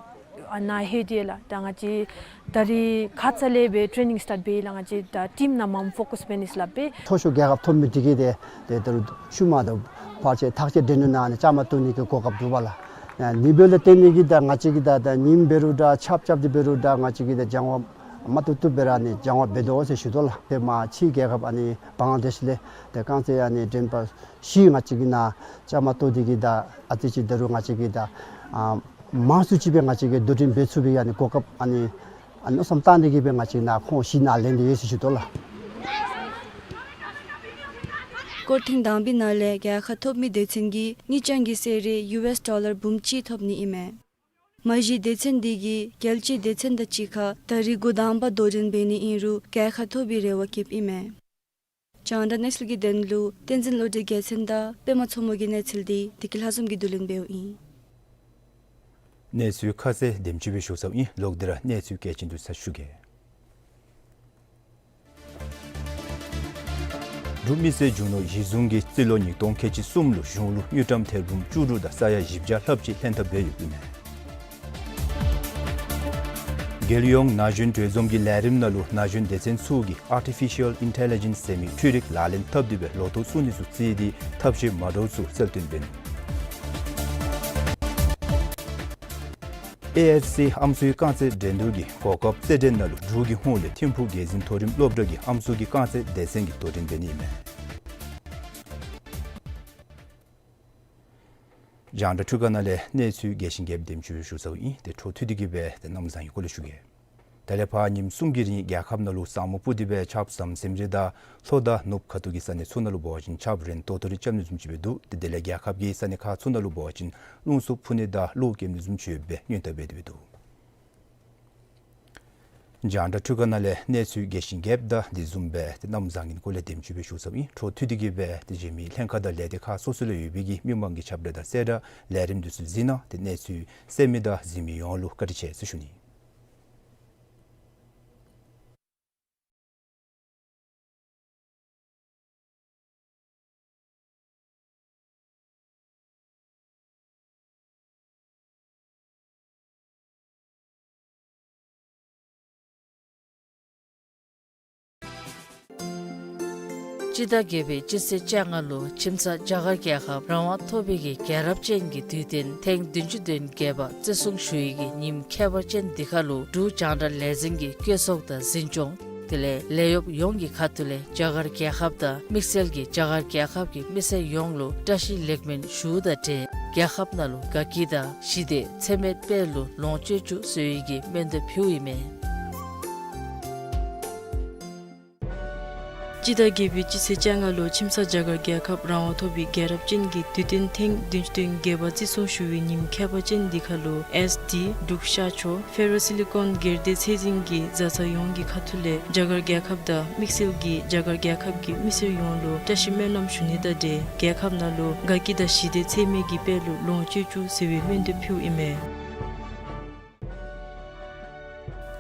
ཨ་ནཱ་ལྷོད་དེ་ལགས། ད་ང་བཅས་ད་རིས་ཁ་ཙ་ལས་སྦེ་ཊེ་ནིང་སི་ཊཱཊ་འབད་ཡི་ལགས། ང་བཅས་ད་ཊིམ་ནང་མངམ་ཕོ་ཀཱས་འབད་ནི་ཟེར་སླབ་སྦེ། མཐོ་ཤོས་རྒྱལ་ཁབ་ཐོབ་མི་འདི་གིས་ཏེ་ཏེ་ད་རུང་ཤུལ་མ་ད་ཕར་ཆེ་ཐག་ཆེ་འགྲན་བསྡུར་ནང་ནི་བཅའ་མར་གཏོགས་ནི་གི་གོ་སྐབས་འདུག་པ་ལགས། ཨ་ནི་འབདཝ་ལས་བརྟེན་ནི་གིས་ད་ང་བཅས་ཀྱིས་ད་ད་ཉིནམ་འབད་རུང་འདྲ་ཆརཔ་རྐྱབ་སྟེ་འབད་རུང་འདྲ་ང་བཅས་ཀྱིས་ད་སྦྱང་བ་མ་བཏུབ་བཏུབ་སྦེ་ར་ནི་སྦྱང་བ་འབད་དོ་ཟེར་ཞུ་དོ་ལགས། ཏེ་མ་ཕྱིའི་རྒྱལ་ཁབ་ཨ་ནི་བང་ལ་དེཤ་ལས་ཏེ་རྐང་རྩེད་ཨ་ནི་འགྲན་པ་བཞི་ང་བཅས་ཀྱི་ནང་བཅའ་མར་གཏོགས་ཏེ་གིས་ད་ཨ་ཙི་ཅིག་ད་རུང་ང་བཅས་ཀྱིས་ད་ཨ་མང་སུ་ཅིག་སྦེ་ང་བཅས་ཀྱིས་དོ་འགྲན་འབད་ཚུགས་པའི་ཨ་ནི་གོ་སྐབས་ཨ་ནི་ཨ་མནོ་བསམ་བཏང་སྟེ་གིས་སྦེ་ང་བཅས་ནཱ་ཁོང་བཞི་ནཱ་ལེན་ཏེ་ཡོད་ཟེར་ཞུ་དོ་ལགས། སྐོར་ཐེངས་དང་པའི་ནང་ལས་རྒྱལ་ཁ་ཐོབ་མི་སྡེ་ཚན་གྱིས་ངེས་ཅན་གྱི་གསོལ་རས་ཡུ་ཨེསི་ཌོ་ལར་འབུམ་གཅིག་ཐོབ་ནི་ཨིན་མས། མ་གཞི་སྡེ་ཚན་འདི་གིས་རྒྱལ་སྤྱིའི་སྡེ་ཚན་དང་གཅིག་ཁར་ད་རིས་འགོ་དང་པ་དོ་འགྲན་འབད་ནི་ཨིན་རུང་རྒྱལ་ཁ་ཐོབ་པའི་རེ་བ་བསྐྱེདཔ་ཨིན་མས། རྒྱང་བསྒྲགས་གནས་ཚུལ་གྱི་དོན་ལུ་བསྟན་འཛིན་བློ་གྲོས་རྒྱལ་མཚན་དང་པདྨ་མཚོ་མོ་གི་གནས་ཚུལ་འདི་བདེ་སྐྱིད་ལྷ་འཛོམས་ཀྱིས་བསྡུ་ལེན་འབདཝ་ཨིན། གནས་ཚུལ་ཁ་གསལ་དེམ་ཅིག་སྦེ་ཞུ་ཚརཝ་ཨིན། ལོག་སྟེ་ར་གནས་ཚུལ་གལ་ཆེན་འདི་ཚུ་ཞུ་གེ། འབྲུག་མི་སེར་རྒྱུ་ནོར་གཞི་བཟུང་གིས་རྩིས་ལོ་ཉིས་སྟོང་ཁལ་གཅིག་གསུམ་ལུ་གཞུང་ལུ་དངུལ་ཀྲམ་ཐེར་འབུམ་བཅུ་དྲུག་དང་ས་ཡ་བཞི་བརྒྱ་ལྷགཔ་ཅིག་ལྷན་ཐབས་འབད་ཡོདཔ་ཨིན་མས། རྒྱལ་ཡོངས་ན་གཞོན་གྲོས་འཛོམས་ཀྱི་ལས་རིམ་ནང་ལུ་ན་གཞོན་སྡེ་ཚན་ཚུ་གིས་ཨར་ཊི་ཕི་ཤཱལ་ཨིན་ཊེ་ལི་ཇེནསི་ཟེར་མི་འཕྲུལ་རིག་ལག་ལེན་འཐབ་སྟེ་སྦེ་ལོ་ཐོག་བཙུགས་ནི་ཚུ་བརྩིས་ཏེ་ཐབས་ཤེས་མ་འདྲཝ་ཚུ་གསལ་སྟོན་འབད་ནུག། ཨེ་ཨེཕ་སི་ཨམ་སྲུའི་རྐང་རྩེད་འགྲན་བསྡུར་གྱི་གོ་སྐབས་རྩེད་འགྲན་ནང་ལུ་འབྲུག་གི་ཧོངས་ལས་ཐིམ་ཕུག་རྒྱལ་འཛིན་མཐོ་རིམ་སློབ་གྲྭ་གི་ཨམ་སྲུ་གི་རྐང་རྩེད་སྡེ་ཚན་གྱིས་དོ་འགྲན་འབད་ནི་ཨིན་མས། རྒྱང་བསྒྲགས་འཕྲུལ་ཁང་ནང་ལས་གནས་ཚུལ་རྒྱས་ཤིང་རྒྱསཔ་དེམ་ཅིག་ཞུ་ཚརཝ་ཨིན། ཏེ་འཕྲོ་མཐུད་དེ་གིས་སྦེ་ཏེ་གནམ་བཟང་གི་སྐོར་ལས་ཞུ་གེ། ད་ལས་ཕར་ཉིནམ་གསུམ་གྱི་རིང་རྒྱལ་ཁབ་ནང་ལུ་ས་སྨུག་སྤུབས་ཏེ་སྦེ་ཆརཔ་ཟམ་ཟིམ་རེ་དང་ལྷོ་དང་ནུབ་ཁ་ཐུག་གི་ས་གནས་ཚུ་ནང་ལུ་འབད་བ་ཅིན་ཆརཔ་རན་ཏོག་ཏོ་རེ་རྐྱབ་ནི་བཟུམ་ཅིག་སྦེ་འདུག། ཏེ་དེ་ལས་རྒྱལ་ཁབ་ཀྱི་ས་གནས་ཁག་ཚུ་ནང་ལུ་འབད་བ་ཅིན་རླུང་འཚུབ་འཕུ་ནི་དང་གློག་ཀེམ་ནི་བཟུམ་ཅིག་ཡོདཔ་སྦེ་སྔོན་བརྡ་འབད་དེ་སྦེ་འདུག། རྒྱང་བསྒྲགས་འཕྲུལ་ཁང་ནང་ལས་གནས་ཚུལ་རྒྱས་ཤིང་རྒྱསཔ་དང་དེ་བཟུམ་སྦེ་ཏེ་གནམ་བཟང་གི་སྐོར་ལས་དེམ་ཅིག་སྦེ་ཞུ་ཚརཝ་ཨིན། འཕྲོ་མཐུད་དེ་གིས་སྦེ་ཏེ་གཞན་མི་ལྷན་ཁག་དང་ལས་སྡེ་ཁག་སོ་སོ་ལུ་ཡོད་པའི་གི་མི་མང་གི་ཁྱབ་བསྒྲགས་དང་གསལ་བསྒྲགས་ལས་རིམ་འདི་ཚུ་གཟིགས་གནང་། ཏེ་གནས་ཚུལ་གསན་མི་དང་གཟིགས་མི་ཡོངས་ལུ་བཀའ་དྲིན་ཆེ་ཟེར་ཞུ་ནི། སྤྱི་ཟླ་བརྒྱད་པའི་སྤྱི་ཚེས་བཅོ་ལྔ་ལུ་ཁྱིམ་ཚང་རྒྱ་གར་རྒྱལ་ཁབ་རང་དབང་ཐོབ་པའི་གི་རྒྱལ་རབས་ཅན་གྱི་དུས་སྟོན་ཐེངས་བདུན་ཅུ་དོན་བརྒྱད་པ་བརྩི་སྲུང་ཞུ་ཡི་གི་ཉིནམ་ཁྱད་པར་ཅན་འདི་ཁར་ལུ་འབྲུག་རྒྱང་བསྒྲགས་ལས་འཛིན་གྱི་བཀོད་ཚོགས་དང་འཛིན་སྐྱོང་དེ་ལས་ལས་གཡོགཔ་ཡོངས་ཀྱི་ཁ་ཐུག་ལས་རྒྱ་གར་རྒྱལ་ཁབ་དང་དམིགས་བསལ་གྱི་རྒྱ་གར་རྒྱལ་ཁབ་ཀྱི་མི་སེར་ཡོངས་ལུ་བཀྲ་ཤིས་ལེགས་སྨོན་ཞུཝ་དང་འབྲེལ་རྒྱལ་ཁབ་ནང་ལུ་དགའ་སྐྱིད་དང་ཞི་བདེ་འཚེ་མེད་དཔལ་ལུ་ལོངས་སྤྱོད་བཅུག་ཟེར་བའི་གི་སྨོན་འདེབས་ཕུལཝ་ཨིན་མས། སྤྱི་ཟླ་བརྒྱད་པའི་སྤྱི་ཚེས་བཅོ་ལྔ་ལུ་ཁྱིམ་ཚང་རྒྱ་གར་རྒྱལ་ཁབ་རང་དབང་ཐོབ་པའི་རྒྱལ་རབས་ཅན་གྱི་དུས་སྟོན་ཐེངས་བདུན་ཅུ་དོན་བརྒྱད་པ་བརྩི་སྲུང་ཞུ་བའི་ཉིནམ་ཁྱད་པར་ཅན་འདི་ཁར་ལུ་ཨེསི་ཌི་འབྲུག་ཤར་ཕྱོགས་ཕེ་རོ་སི་ལི་ཀོན་སྒེར་སྡེ་ཚད་འཛིན་གྱི་བཟའ་ཚང་ཡོངས་ཀྱི་ཁ་ཐུག་ལས་རྒྱ་གར་རྒྱལ་ཁབ་དང་དམིགས་བསལ་གྱིས་རྒྱ་གར་རྒྱལ་ཁབ་ཀྱི་མི་སེར་ཡོངས་ལུ་བཀྲ་ཤིས་སྨོན་ལམ་ཞུ་ནི་དང་འབྲེལ་རྒྱལ་ཁབ་ནང་ལུ་དགའ་སྐྱིད་དང་ཞི་བདེ་ཚད་མེད་ཀྱི་དཔལ་ལུ་ལོངས་སྤྱོད་བཅུག་ཟེར་བའི་སྨོན་འདུན་ཕུལཝ་ཨིན་མས།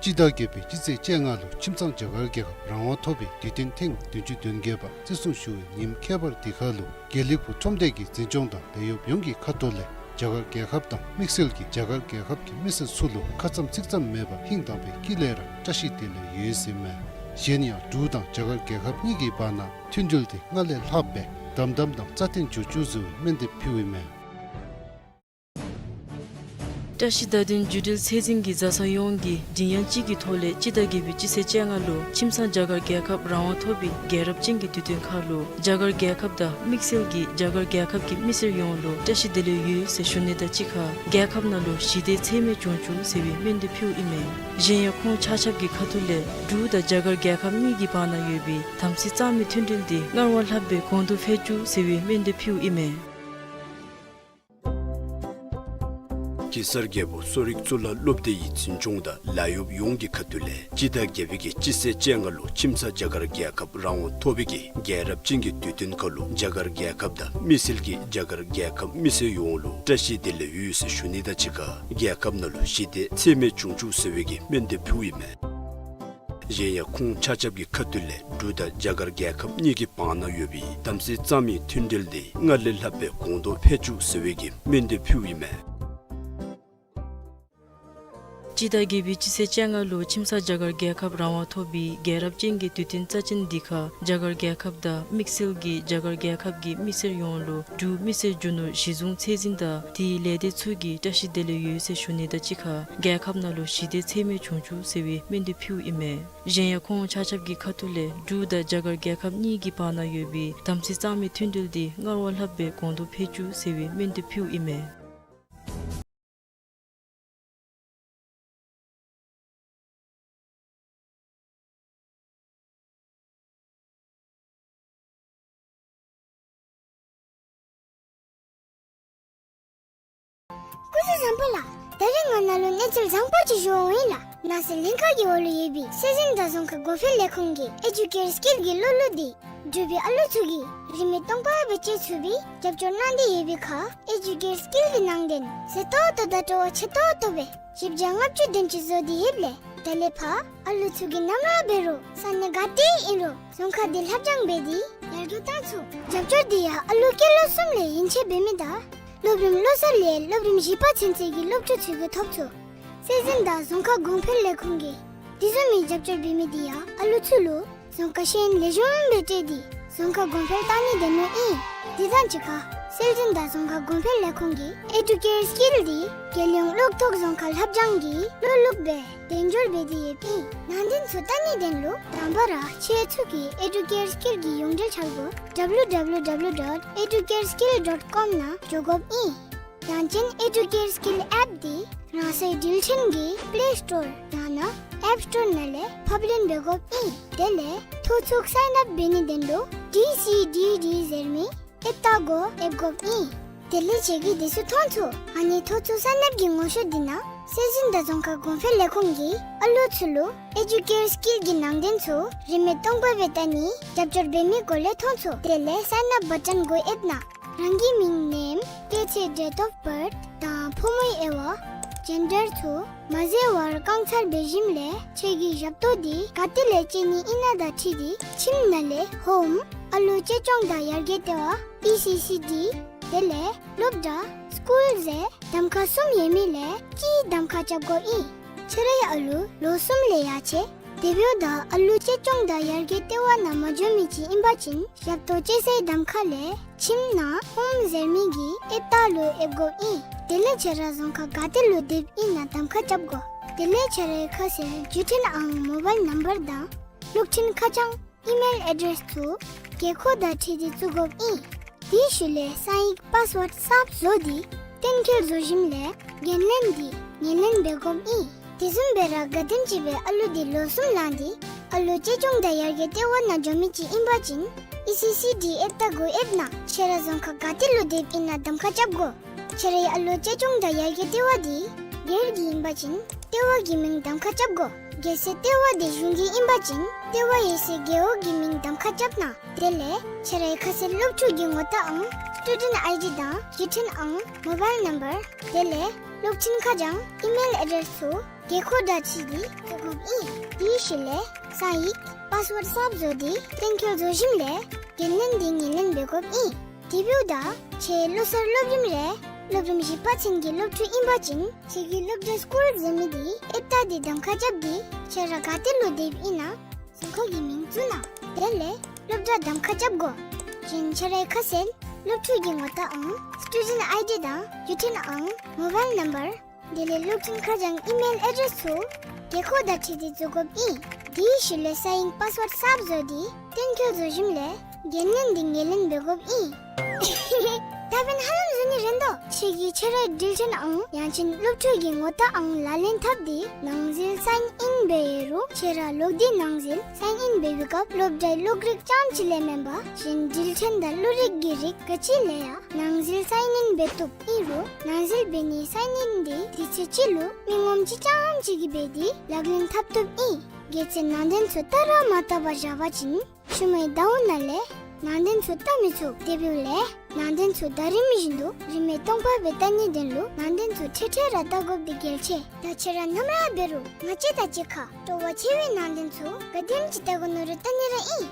སྤྱི་ཟླ་བརྒྱད་པའི་སྤྱི་ཚེས་བཅོ་ལྔ་ལུ་ཁྱིམ་ཚང་རྒྱ་གར་རྒྱལ་ཁབ་རང་དབང་ཐོབ་པའི་དུས་སྟོན་ཐེངས་བདུན་ཅུ་དོན་བརྒྱད་པ་བརྩི་སྲུང་ཞུ་བའི་ཉིནམ་ཁྱད་པར་འདི་ཁར་ལུ་དགེ་ལེགས་ཕུག་ཁྲོམ་སྡེ་གི་འཛིན་སྐྱོང་དང་ལས་གཡོགཔ་ཡོངས་ཀྱི་ཁ་ཐུག་ལས་རྒྱ་གར་རྒྱལ་ཁབ་དང་དམིགས་བསལ་གྱིས་རྒྱ་གར་རྒྱལ་ཁབ་ཀྱི་མི་སེར་ཚུ་ལུ་ཁ་ཙམ་ཚིག་ཙམ་མེད་པར་ཧིང་དང་པའི་དཀྱིལ་ལས་ར་བཀྲ་ཤིས་བདེ་ལེགས་ཡོད་ཟེར་མས། གཞན་ཡང་འབྲུག་དང་རྒྱ་གར་རྒྱལ་ཁབ་གཉིས་ཀྱི་བར་ན་མཐུན་འབྲེལ་དེ་སྔར་ལས་ལྷག་སྦེ་དམ་དམ་དང་རྩ་བརྟན་འགྱོ་བཅུག་ཟེར་བའི་སྨོན་འདུན་ཕུལཝ་ཨིན་མས། བཀྲ་ཤིས་བདག་མདུན་རྒྱུད་འགྲུལ་ཚད་འཛིན་གྱི་བཟའ་ཚང་ཡོངས་ཀྱིས་མགྲིན་དབྱངས་གཅིག་གི་ཐོག་ལས་སྤྱི་ཟླ་བརྒྱད་པའི་སྤྱི་ཚེས་བཅོ་ལྔ་ལུ་ཁྱིམ་ཚང་རྒྱ་གར་རྒྱལ་ཁབ་རང་དབང་ཐོབ་པའི་རྒྱལ་རབས་ཅན་གྱི་དུས་སྟོན་ཁར་ལུ་རྒྱ་གར་རྒྱལ་ཁབ་དང་དམིགས་བསལ་གྱིས་རྒྱ་གར་རྒྱལ་ཁབ་ཀྱི་མི་སེར་ཡོངས་ལུ་བཀྲ་ཤིས་བདེ་ལེགས་ཡོད་ཟེར་ཞུ་ནི་དང་གཅིག་ཁར་རྒྱལ་ཁབ་ནང་ལུ་ཞི་བདེ་ཚད་མེད་འབྱུང་བཅུག་ཟེར་བའི་སྨོན་འདུན་ཕུལཝ་ཨིན་མས། གཞན་ཡང་ཁོང་ཆ་ཁྱབ་ཀྱི་ཁ་ཐུག་ལས་འབྲུག་དང་རྒྱ་གར་རྒྱལ་ཁབ་གཉིས་ཀྱི་བར་ན་ཡོད་པའི་དམ་ཚིག་གཙང་མའི་མཐུན་འབྲེལ་དེ་སྔར་བ་ལྷག་སྦེ་གོང་དུ་འཕེལ་བཅུག་ཟེར་བའི་སྨོན་འདུན་ཕུལཝ་ཨིན་མས། གེ་སར་རྒྱལ་པོ་གསོ་རིག་གཙུག་ལག་སློབ་སྡེ་ཡི་འཛིན་སྐྱོང་དང་ལཱ་གཡོགཔ་ཡོངས་ཀྱི་ཁ་ཐུག་ལས་སྤྱི་ཟླ་བརྒྱད་པའི་གི་སྤྱི་ཚེས་བཅོ་ལྔ་ལུ་ཁྱིམ་ཚང་རྒྱ་གར་རྒྱལ་ཁབ་རང་དབང་ཐོབ་པའི་གི་རྒྱལ་རབས་ཅན་གྱི་དུས་སྟོན་ཁར་ལུ་རྒྱ་གར་རྒྱལ་ཁབ་དང་དམིགས་བསལ་གྱིས་རྒྱ་གར་རྒྱལ་ཁབ་མི་སེར་ཡོངས་ལུ་བཀྲ་ཤིས་བདེ་ལེགས་ཡོད་ཟེར་ཞུ་ནི་དང་གཅིག་ཁར་རྒྱལ་ཁབ་ནང་ལུ་ཞི་བདེ་ཚད་མེད་འབྱུང་བཅུག་ཟེར་བའི་གི་སྨོན་འདུན་ཕུལཝ་ཨིན་མས། གཞན་ཡང་ཁོང་ཆ་ཁྱབ་ཀྱི་ཁ་ཐུག་ལས་འབྲུག་དང་རྒྱ་གར་རྒྱལ་ཁབ་གཉིས་ཀྱི་བར་ན་ཡོད་པའི་དམ་ཚིག་གཙང་མའི་མཐུན་འབྲེལ་དེ་སྔར་ལས་ལྷག་སྦེ་གོང་དུ་འཕེལ་བཅུག་ཟེར་བའི་གི་སྨོན་འདུན་ཕུལཝ་ཨིན་མས། སྤྱི་ཟླ་བརྒྱད་པའི་སྤྱི་ཚེས་བཅོ་ལྔ་ལུ་ཁྱིམ་ཚང་རྒྱ་གར་རྒྱལ་ཁབ་རང་དབང་ཐོབ་པའི་རྒྱལ་རབས་ཅན་གྱི་དུས་སྟོན་རྩ་ཅན་འདི་ཁར་རྒྱ་གར་རྒྱལ་ཁབ་དང་དམིགས་བསལ་གྱིས་རྒྱ་གར་རྒྱལ་ཁབ་ཀྱི་མི་སེར་ཡོངས་ལུ་འབྲུག་མི་སེར་རྒྱུ་ནོར་གཞི་བཟུང་ཚད་འཛིན་དང་དེའི་ལས་སྡེ་ཚུ་གིས་བཀྲ་ཤིས་བདེ་ལེགས་ཡོད་ཟེར་ཞུ་ནི་དང་གཅིག་ཁར་རྒྱལ་ཁབ་ནང་ལུ་ཞི་བདེ་ཚད་མེད་འབྱུང་བཅུག་ཟེར་བའི་སྨོན་འདུན་ཕུལཝ་ཨིན་མས། གཞན་ཡང་ཁོང་ཆ་ཁྱབ་ཀྱི་ཁ་ཐུག་ལས་འབྲུག་དང་རྒྱ་གར་རྒྱལ་ཁབ་གཉིས་ཀྱི་བར་ན་ཡོད་པའི་དམ་ཚིག་གཙང་མའི་མཐུན་འབྲེལ་དེ་སྔར་བ་ལྷག་སྦེ་གོང་དུ་འཕེལ་བཅུག་ཟེར་བའི་སྨོན་འདུན་ཕུལཝ་ཨིན་མས། སྐུ་གཟུགས་བཟང་པོ་ལགས། ད་རིས་ང་ནཱ་ལུ་གནས་ཚུལ་བཟང་པོ་ཅིག་ཞུ་འོང་ཡི་ལགས། ནང་སྲིད་ལྷན་ཁག་གི་འོག་ལུ་ཡོད་པའི་སྲོལ་འཛིན་དང་རྫོང་ཁ་གོང་འཕེལ་ལས་ཁུངས་ཀྱིས་ཨེ་ཇུ་ཀེར་སི་ཀིལ་གྱི་བློ་ལུགས་འདི་འབྲུག་པའི་ཨ་ལུ་ཚུ་གིས་རིན་མེད་སྟོང་པ་སྦེ་སྤྱོད་ཚུགས་པའི་རྒྱབ་སྐྱོར་གནང་སྟེ་ཡོད་པའི་ཁར་ཨེ་ཇུ་ཀེར་སི་ཀིལ་གྱི་ནང་དོན་མཛེས་ཏོག་ཏོ་དང་སྤྲོ་བ་ཆེ་ཏོག་ཏོ་སྦེ་བཞི་བརྒྱ་ལྔ་བཅུ་དོན་ཅིག་བཟོ་སྟེ་ཡོདཔ་ལས་ད་ལས་ཕར་ཨ་ལུ་ཚུ་གིས་ནམ་ར་འབད་རུང་ས་གནས་ག་ཏེ་ཨིན་རུང་རྫོང་ཁ་འདི་ལྷབ་སྦྱང་འབད་དེ་ཡར་རྒྱས་བཏང་ཚུགས། རྒྱབ་སྐྱོར་འདི་ཡང་ཨ་ལུ་སྐྱེས་ལོ་གསུམ་ལས་ཡན་ཆད་འབད་མི་དང་སློབ་རིམ་བློ་གསར་ལས་སློབ་རིམ་བཞི་པ་ཚུན་ཚོད་ཀྱི་སློབ་ཕྲུག་ཚུ་གིས་ཐོབ་ཚུགས། སྲོལ་འཛིན་དང་རྫོང་ཁ་གོང་འཕེལ་ལས་ཁུངས་ཀྱིས་དེ་བཟུམ་མའི་རྒྱབ་སྐྱོར་འབད་མི་འདི་ཡང་ཨ་ལུ་ཚུ་ལུ་རྫོང་ཁ་ཤེས་ཡོན་ལེགས་ཤོམ་སྦེ་སྤྲོད་དེ་རྫོང་ཁ་གོང་འཕེལ་བཏང་ནི་དོན་ལུ་ཨིན། དེ་དང་གཅིག་ཁར་སྲོལ་འཛིན་དང་རྫོང་ཁ་གོང་འཕེལ་ལས་ཁུངས་ཀྱིས་ཨེ་ཌུ་ཀེར་སི་ཀིལ་འདི་རྒྱལ་ཡོངས་གློག་ཐོག་རྫོང་ཁ་ལྷབ་སྦྱང་གི་བློ་ལུགས་སྦེ་གདན་འཇོག་འབད་དེ་ཡོདཔ་ཨིན། ནང་དོན་ཚུ་བལྟ་ནི་དོན་ལུ་དང་པ་ར་ཁྱེད་ཚུ་གིས་ཨེ་ཌུ་ཀེར་སི་ཀིལ་གྱི་ཡོངས་འབྲེལ་འཆར་སྒོ་ཌབ་ལུ་ཌབ་ལུ་ཌབ་ལུ་ཌོཊ་ཨེ་ཌུ་ཀེར་སི་ཀིལ་ཌོཊ་ཀོམ་ནང་འགྱོ་དགོཔ་ཨིན། ཡང་ཅིན་ཨེ་ཌུ་ཀེར་སི་ཀིལ་ཨེཔ་འདི་རང་སོའི་འགྲུལ་འཕྲིན་གྱི་པི་ལེ་སི་ཊོར་ཡང་ན་ཨེཔ་སི་ཊོར་ནང་ལས་ཕབ་ལེན་འབད་དགོཔ་ཨིན། དེ་ལས་ཐོ་ཚུགས་སའིན་ཨཔ་འབད་ནི་དོན་ལུ་ཌི་སི་ཌི་ཌི་ཟེར་མི་ཨེཔ་རྟགས་གུ་ཡེབ་དགོཔ་ཨིན། དེ་ལས་ཁྱེད་ཀྱིས་དེ་ཚུ་མཐོང་ཚུགས། ཨ་ནི་ཐོ་ཚུགས་སའིན་ཨཔ་གི་ངོ་ཤེས་འདི་ནང་སྲོལ་འཛིན་དང་རྫོང་ཁ་གོང་འཕེལ་ལས་ཁུངས་ཀྱིས་ཨ་ལུ་ཚུ་ལུ་ཨེ་ཌུ་ཀེར་སི་ཀིལ་གྱི་ནང་དོན་ཚུ་རིན་མེད་སྟོང་པ་སྦེ་བལྟ་ནི་རྒྱབ་སྐྱོར་འབད་མི་སྒོ་ལས་མཐོང་ཚུགས། དེ་ལས་སའིན་ཨཔ་བ་ཊོན་གུ་ཡེབ་ན་རང་གི་མིང་ནེམ་སྐྱེས་ཚེས་ཌེཊ་ཨོཕ་བརཐ་དང་ཕོ་མོའི་དབྱེ་བ་ཇེན་ཌར་ཚུ་མ་འཛོལ་བར་བཀང་འཚར་འབད་ཞིནམ་ལས་ཁྱེད་ཀྱི་ཞབས་ཏོག་འདི་ག་ཏེ་ལས་སྤྱོད་ནི་ཨིན་ན་དང་འཁྲིལ་ཏེ་ཁྱིམ་ནང་ལས་ཧོམ་ཨ་ལུ་གཅེས་སྐྱོང་དང་ཡར་རྒྱས་ལྟེ་བ་ཨི་སི་སི་ཌི་དེ་ལས་སློབ་གྲྭ་སི་ཀུལ་ཟེར་གདམ་ཁ་གསུམ་ཡོད་མི་ལས་གཅིག་གདམ་ཁ་རྐྱབ་དགོཔ་ཨིན། ཁྱེད་རའི་ཨ་ལུ་ལོ་གསུམ་ལས་ཡར་ཆེ་དེ་འབདཝ་ད་ཨ་ལུ་གཅེས་སྐྱོང་དང་ཡར་རྒྱས་ལྟེ་བ་ནང་མ་འགྱོ་མི་ཅིག་ཨིན་པ་ཅིན་ཞབས་ཏོག་སྤྱོད་སའི་གདམ་ཁ་ལས་ཁྱིམ་ནང་ཧོམ་ཟེར་མི་གི་ཨེཔ་རྟགས་ལུ་ཡེབ་དགོཔ་ཨིན། དེ་ལས་ཁྱེད་ར་རྫོང་ཁ་ག་ཏེ་ལུ་སྡོདཔ་ཨིན་ན་གདམ་ཁ་རྐྱབ་དགོ། དེ་ལས་ཁྱེད་རའི་ཁ་གསལ་བརྒྱུད་འཕྲིན་ཨང་མོ་བཱའིལ་ནམ་བར་དང་ལུགས་མཐུན་ཁ་བྱང་ཨི་མེལ་ཨེ་ཌེསི་ཚུ་དགོས་མཁོ་དང་འཁྲིལ་ཏེ་བཙུགས་དགོཔ་ཨིན། དེའི་ཤུལ་ལས་གསང་ཡིག་པཱསི་ཝརཌ་གསརཔ་བཟོ་སྟེ་གཏན་འཁེལ་བཟོ་ཞིནམ་ལས་འགན་ལེན་འདི་ངོས་ལེན་འབད་དགོཔ་ཨིན། དེ་བཟུམ་སྦེ་ར་ག་དེམ་ཅིག་སྦེ་ཨ་ལུ་འདི་ལོ་གསུམ་ལང་སྟེ་ ཨ་ལོ་གཅེས་སྐྱོང་དང་ཡར་རྒྱས་ལྟེ་བ་ནང་འགྱོ་མི་ཅིག་ཨིན་པ་ཅིན་ཨི་སི་སི་ཌི་ཨེབ་བལྟ་དགོ་ཨེབ་ནང་ཁྱོད་ར་རྫོང་ཁག་ག་ཏེ་ལུ་སྡོདཔ་ཨིན་ན་གདམ་ཁ་རྐྱབ་དགོ། ཁྱོད་རའི་ཨ་ལོ་གཅེས་སྐྱོང་དང་ཡར་རྒྱས་ལྟེ་བ་འདི་སྒེར་གྱི་ཨིན་པ་ཅིན་ལྟེ་བ་གི་མིང་གདམ་ཁ་རྐྱབ་དགོ། གལ་སྲིད་ལྟེ་བ་འདི་གཞུང་གི་ཨིན་པ་ཅིན་ལྟེ་བ་ཡོད་སའི་རྒེད་འོག་གི་མིང་གདམ་ཁ་རྐྱབ་གནང་། དེ་ལས་ཁྱོད་རའི་ཁ་གསལ་སློབ་ཕྲུག་གི་ངོ་རྟགས་ཨང་སི་ཊུ་ཌེནཊ་ཨའི་ཌི་དང་བརྒྱུད་འཕྲིན་ཨང་མོ་བཱའིལ་ནམ་བར་དེ་ལས་སློབ་ཆེན་ཁ་བྱང་ཨི་མེལ་ཨེ་ཌེསི་ཚུ་དགོས་མཁོ་བརྡ་ཁྲིད་དེ་བཙུགས་དགོཔ་ཨིན། དེའི་ཤུལ་ལས་གསང་ཡིག་པཱསི་ཝརཌ་གསརཔ་བཟོ་སྟེ་གཏན་འཁེལ་བཟོ་ཞིནམ་ལས་འགན་ལེན་འདི་ངོས་ལེན་འབད་དགོཔ་ཨིན། དེ་འབདཝ་ད་ཁྱོད་ལོ་གསར་སློབ་རིམ་རེ་སློབ་རིམ་བཞི་པ་ཚུན་གྱི་སློབ་ཕྲུག་ཨིན་པ་ཅིན་ཁྱོད་ཀྱི་སློབ་གྲྭ་སི་ཀུལ་ཟེར་མི་འདི་ཨེབ་བལྟ་སྟེ་གདམ་ཁ་རྐྱབ་སྟེ་ཁྱོད་ར་ག་ཏེ་ལུ་སྡོདཔ་ཨིན་ན་རྫོང་ཁག་གི་མིང་བཙུགས་གནང་། དེ་ལས་སློབ་གྲྭ་གདམ་ཁ་རྐྱབ་དགོ། གཞན་ཁྱོད་རའི་ཁ་གསལ་སློབ་ཕྲུག་གི་ངོ་རྟགས་ཨང་སི་ཊུ་ཌེནཊ་ཨའི་ཌི་དང་བརྒྱུད་འཕྲིན་ཨང་མོ་བཱའིལ་ནམ་བར་དེ་ལས་སློབ་ཆེན་ཁ་བྱང་ཨི་མེལ་ཨེ་ཌེསི་ཚུ་དགོས་མཁོ་བརྡ་ཁྲིད་དེ་བཙུགས་དགོཔ་ཨིན། དེའི་ཤུལ་ལས་གསང་ཡིག་པཱསི་ཝརཌ་གསརཔ་བཟོ་སྟེ་གཏན་འཁེལ་བཟོ་ཞིནམ་ལས་འགན་ལེན་འདི་ངོས་ལེན་འབད་དགོཔ་ཨིན། ད་འབདན་ཧ་ལམ་བཟོ་ནི་རན་དོ། ཁྱོད་ཀྱིས་ཁྱོད་རའི་འགྲུལ་འཕྲིན་ཨང་ཡང་ཅིན་སློབ་ཕྲུག་གི་ངོ་རྟགས་ཨང་ལག་ལེན་འཐབ་སྟེ་ནང་འཛུལ་སའིན་ཨིན་འབད་ཡོད་རུང་ཁྱོད་ར་ལོག་སྟེ་ནང་འཛུལ་སའིན་ཨིན་འབད་བའི་སྐབས་སློབ་གྲྭའི་གློག་རིག་རྐྱངམ་ཅིག་ལས་མེན་པར་གཞན་འགྲུལ་འཕྲིན་དང་བློ་རིག་གི་རིགས་ག་ཅི་ལས་ཡང་ནང་འཛུལ་སའིན་ཨིན་འབད་བཏུབ། ཨིན་རུང་ནང་འཛུལ་འབད་ནིའི་སའིན་ཨིན་འདི་དུས་ཚོད་ཅིག་ལུ་མི་ངོམ་ཅིག་རྐྱངམ་ཅིག་གིས་འབད་དེ་ལག་ལེན་འཐབ་བཏུབ་ཨིན། གལ་སྲིད་ནང་རྟེན་ཚུ་བལྟ་ར་མ་བལྟ་བར་བཞག་པ་ཅིན་ཤུལ་མའི་ཟླཝ་ནང་ལས་ནང་རྟེན་ཚུ་བལྟ་མི་ཚུགས། དེ་འབདཝ་ལས་ནང་རྟེན་ཚུ་ཟླ་རིམ་བཞིན་དུ་རིན་མེད་སྟོང་པ་སྦེ་བལྟ་ནིའི་དོན་ལུ་ནང་རྟེན་ཚུ་འཕྲལ་འཕྲལ་ར་བལྟ་དགོཔ་འདི་གལ་ཆེ། ད་ཁྱོད་ར་ནམ་ར་འབད་རུང་ང་བཅས་དང་གཅིག་ཁར་སྤྲོ་བ་ཆེ་བའི་ནང་རྟེན་ཚུ་ག་དེམ་ཅིག་བལྟ་དགོ་མནོ་རུང་བལྟ་ནི་ར་ཨིན།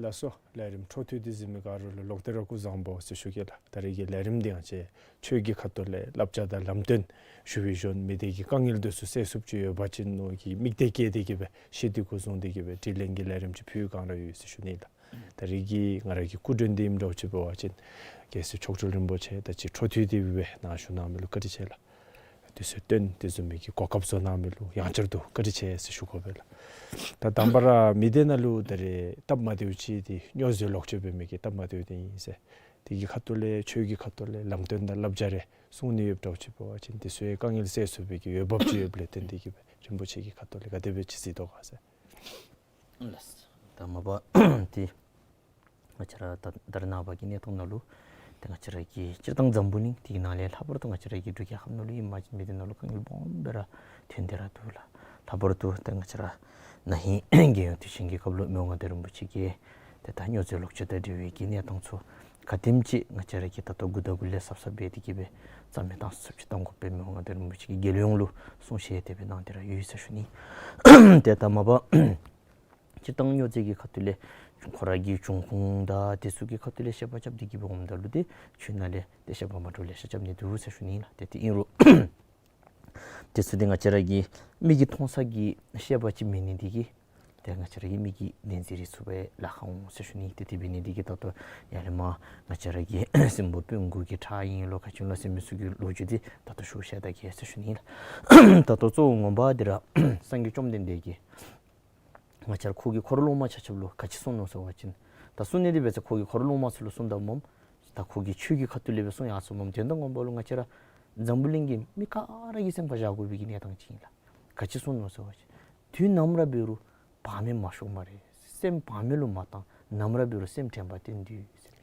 ལགས་སོ། ལས་རིམ་འཕྲོ་མཐུད་དེ་གཟིགས་མི་ག་ར་ལུ་ལོག་སྟེ་ར་སྐུ་གཟུགས་བཟང་པོ་ཟེར་ཞུ་གེ་ལགས། ད་རེས་ཀྱི་ལས་རིམ་འདི་ང་བཅས་ཆོས་ཀྱི་ཁ་ཐུག་ལས་བསླབ་བྱ་དང་ལམ་སྟོན་ཞུ་བའི་ཞོར་མི་སྡེ་གི་དཀའ་ངལ་འདི་ཚུ་སེལ་ཚུགསཔ་ཅིག་ཡོད་པ་ཅིན་མནོ་གི་དམིགས་གཏད་བསྐྱེད་དེ་གི་སྦེ་ཤེས་འདོད་སྐུ་གཟུགས་འདི་གི་སྦེ་དྲི་ལན་གྱི་ལས་རིམ་ཅིག་ཕུལ་གང་ར་ཡོད་ཟེར་ཞུ་ནི་ལགས། ད་རེས་ཀྱི་ང་ར་གི་སྐུ་མགྲོན་འདི་ཨིནམ་འདྲཝ་ཅིག་འབད་བ་ཅིན་རྒྱལ་སྲས་མཆོག་སྤྲུལ་རིན་པོ་ཆེ་ད་ཅི་འཕྲོ་མཐུད་དེ་སྦེ་ནཱ་བཞུགས་གནང་མི་ལུ་བཀའ་དྲིན་ཆེ་ལགས། དུས་ཚོད་བཏོན་དེ་བཟུམ་མའི་གི་གོ་སྐབས་བཟོ་གནང་མི་ལུ་ཡང་བསྐྱར་དུ་བཀའ་དྲིན་ཆེ་ཟེར་ཞུ་དགོ་པས་ལགས། ད་དང་པ་ར་མི་སྡེ་ནང་ལུ་ད་རེས་སྟབས་མ་བདེཝ་ཅིག་འདི་སྨྱོ་རྫས་ལོག་སྤྱོད་འབད་མི་གི་སྟབས་མ་བདེཝ་འདི་ཨིན་ཟེར། དེ་གི་ཁ་ཐུག་ལས་ཆོས་ཀྱི་ཁ་ཐུག་ལས་ལམ་སྟོན་དང་བསླབ་བྱ་རེ་གསུང་ནི་ཡོདཔ་འདྲཝ་ཅིག་འབད་བ་ཅིན་དེ་ཚུ་ཡང་དཀའ་ངལ་སེལ་ཚུགས་པའི་གི་འོས་འབབ་ཅིག་ཡོདཔ་ལས་བརྟེན་དེ་གི་སྦེ་རིན་པོ་ཆེ་གི་ཁ་ཐུག་ལས་ག་དེ་སྦེ་ཅིག་གཟིགས་དོ་ག་ཟེར། ལགས། ད་མ་པ་ཏེ་ང་བཅས་ར་ད་ད་རེས་ནངས་པ་གི་གནས་སྟངས་ནང་ལུ་ཏེ་ང་བཅས་ར་གི་སྤྱིར་བཏང་འཛམ་བུ་གླིང་འདི་གི་ནང་ལས་ལྷག་པར་དུ་ང་བཅས་ར་གི་འབྲུག་རྒྱལ་ཁབ་ནང་ལུ་ཨིན་མ་ཅིན་མི་སྡེ་ནང་ལུ་དཀའ་ངལ་སྦོམ་སྦེ་ར་ཐོན་ཏེ་ར་འདུག་ལགས། ལྷག་པར་དུ་ཏེ་ང་བཅས་ར་ན་ཧིང་རྒྱལ་ཡོངས་དུས་ཆེན་གྱི་སྐབས་ལུ་མི་དབང་མངའ་བདག་རིན་པོ་ཆེ་གིས་ཏེ་ད་སྨྱོ་རྫས་ལོག་སྤྱོད་དང་འབྲེལ་བའི་གི་གནས་སྟངས་ཚུ་ག་དེམ་ཅིག་ང་བཅས་ར་གིས་ད་ལྟོ་འགོ་དང་འགོ་ལས་གཟབ་གཟབ་འབད་དེ་གི་སྦེ་རྩ་མེད་བཏང་ཚུགསཔ་ཅིག་བཏང་དགོ་པའི་མི་དབང་མངའ་བདག་རིན་པོ་ཆེ་གིས་རྒྱལ་ཡོངས་ལུ་གསུང་བཤད་དེ་སྦེ་གནང་སྟེ་ར་ཡོད་ཟེར་ཞུ་ནི། ཏེ་ད་མ་པ་སྤྱིར་བཏང་སྨྱོ་རྫས་ཀྱི་ཁ་ཐུག་ལས་ཁོ་ར་གི་འབྱུང་ཁུངས་དང་དེ་ཚུ་གི་ཁ་ཐུག་ལས་བཤད་པ་རྐྱབ་སྟེ་གི་སྦེ་འོངམ་ད་ལུ་ཏེ་ཆོས་ནང་ལས་ཏེ་བཤད་པ་མ་འདྲཝ་ལེ་ཤ་རྐྱབ་ནི་འདུག་ཟེར་ཞུ་ནི་ལགས། ཏེ་དེ་ཨིན་རུང་དེ་ཚུ་འདི་ང་བཅས་ར་གི་མིག་གིས་མཐོང་ས་གི་བཤད་པ་ཅིག་མེད་ནི་འདི་གིས་ཏེ་ང་བཅས་ར་གི་མིག་གི་བདེན་རྫུན་རེ་ཚུགས་པའི་ལཱ་ཁག་འོང་ཟེར་ཞུ་ནི། ཏེ་དེ་འབད་ནི་འདི་གིས་ད་ལྟོ་ཡར་ལས་མར་ང་བཅས་ར་གི་སྲིན་པོ་སྤུན་དགུ་གི་ཁྲག་ཨིན་ལོ་ག་ཅི་ལོ་ཟེར་མི་ཚུ་གི་ལོ་རྒྱུས་འདི་ད་ལྟོ་ཞུ་བཤད་ད་གེ་ཟེར་ཞུ་ནི་ལགས། ད་ལྟོ་གཙོ་བོ་ངོ་མ་འདི་ར་སངས་རྒྱས་བཅོམ་ལྡན་འདས་ཀྱིས་ང་བཅས་ར་ཁོ་གི་འཁོར་སློབ་མ་ཆ་ཁྱབ་ལུ་ག་ཅི་གསུངས་ནུག་ཟེར་བ་ཅིན་ད་གསུང་ནི་འདི་འབད་ས་ཁོ་གི་འཁོར་སློབ་མ་ཚུ་ལུ་གསུངས་ད་སྨོ། ད་ཁོ་གིས་ཆོས་ཀྱི་ཁ་ཐུག་ལས་སྦེ་གསུང་ཡར་སོ་སྨོ། དོན་དག་ངོ་མ་ལུ་ང་བཅས་ར་འཛམ་བུ་གླིང་གི་མི་ག་ར་གིས་སེམས་ཁར་བཞག་དགོ་པའི་གི་གནས་སྟངས་ཅིག་ཨིན་ལགས། ག་ཅི་གསུངས་ནུག་ཟེར་བ་ཅིན་དུས་ནམ་ར་འབད་རུང་བག་མེད་མ་ཤོར་སྨ་རེ། སེམས་བག་མེད་ལུ་མ་བཏང་། ནམ་ར་འབད་རུང་སེམས་དྲན་པ་བསྟེན་ཏེ་ཟེར།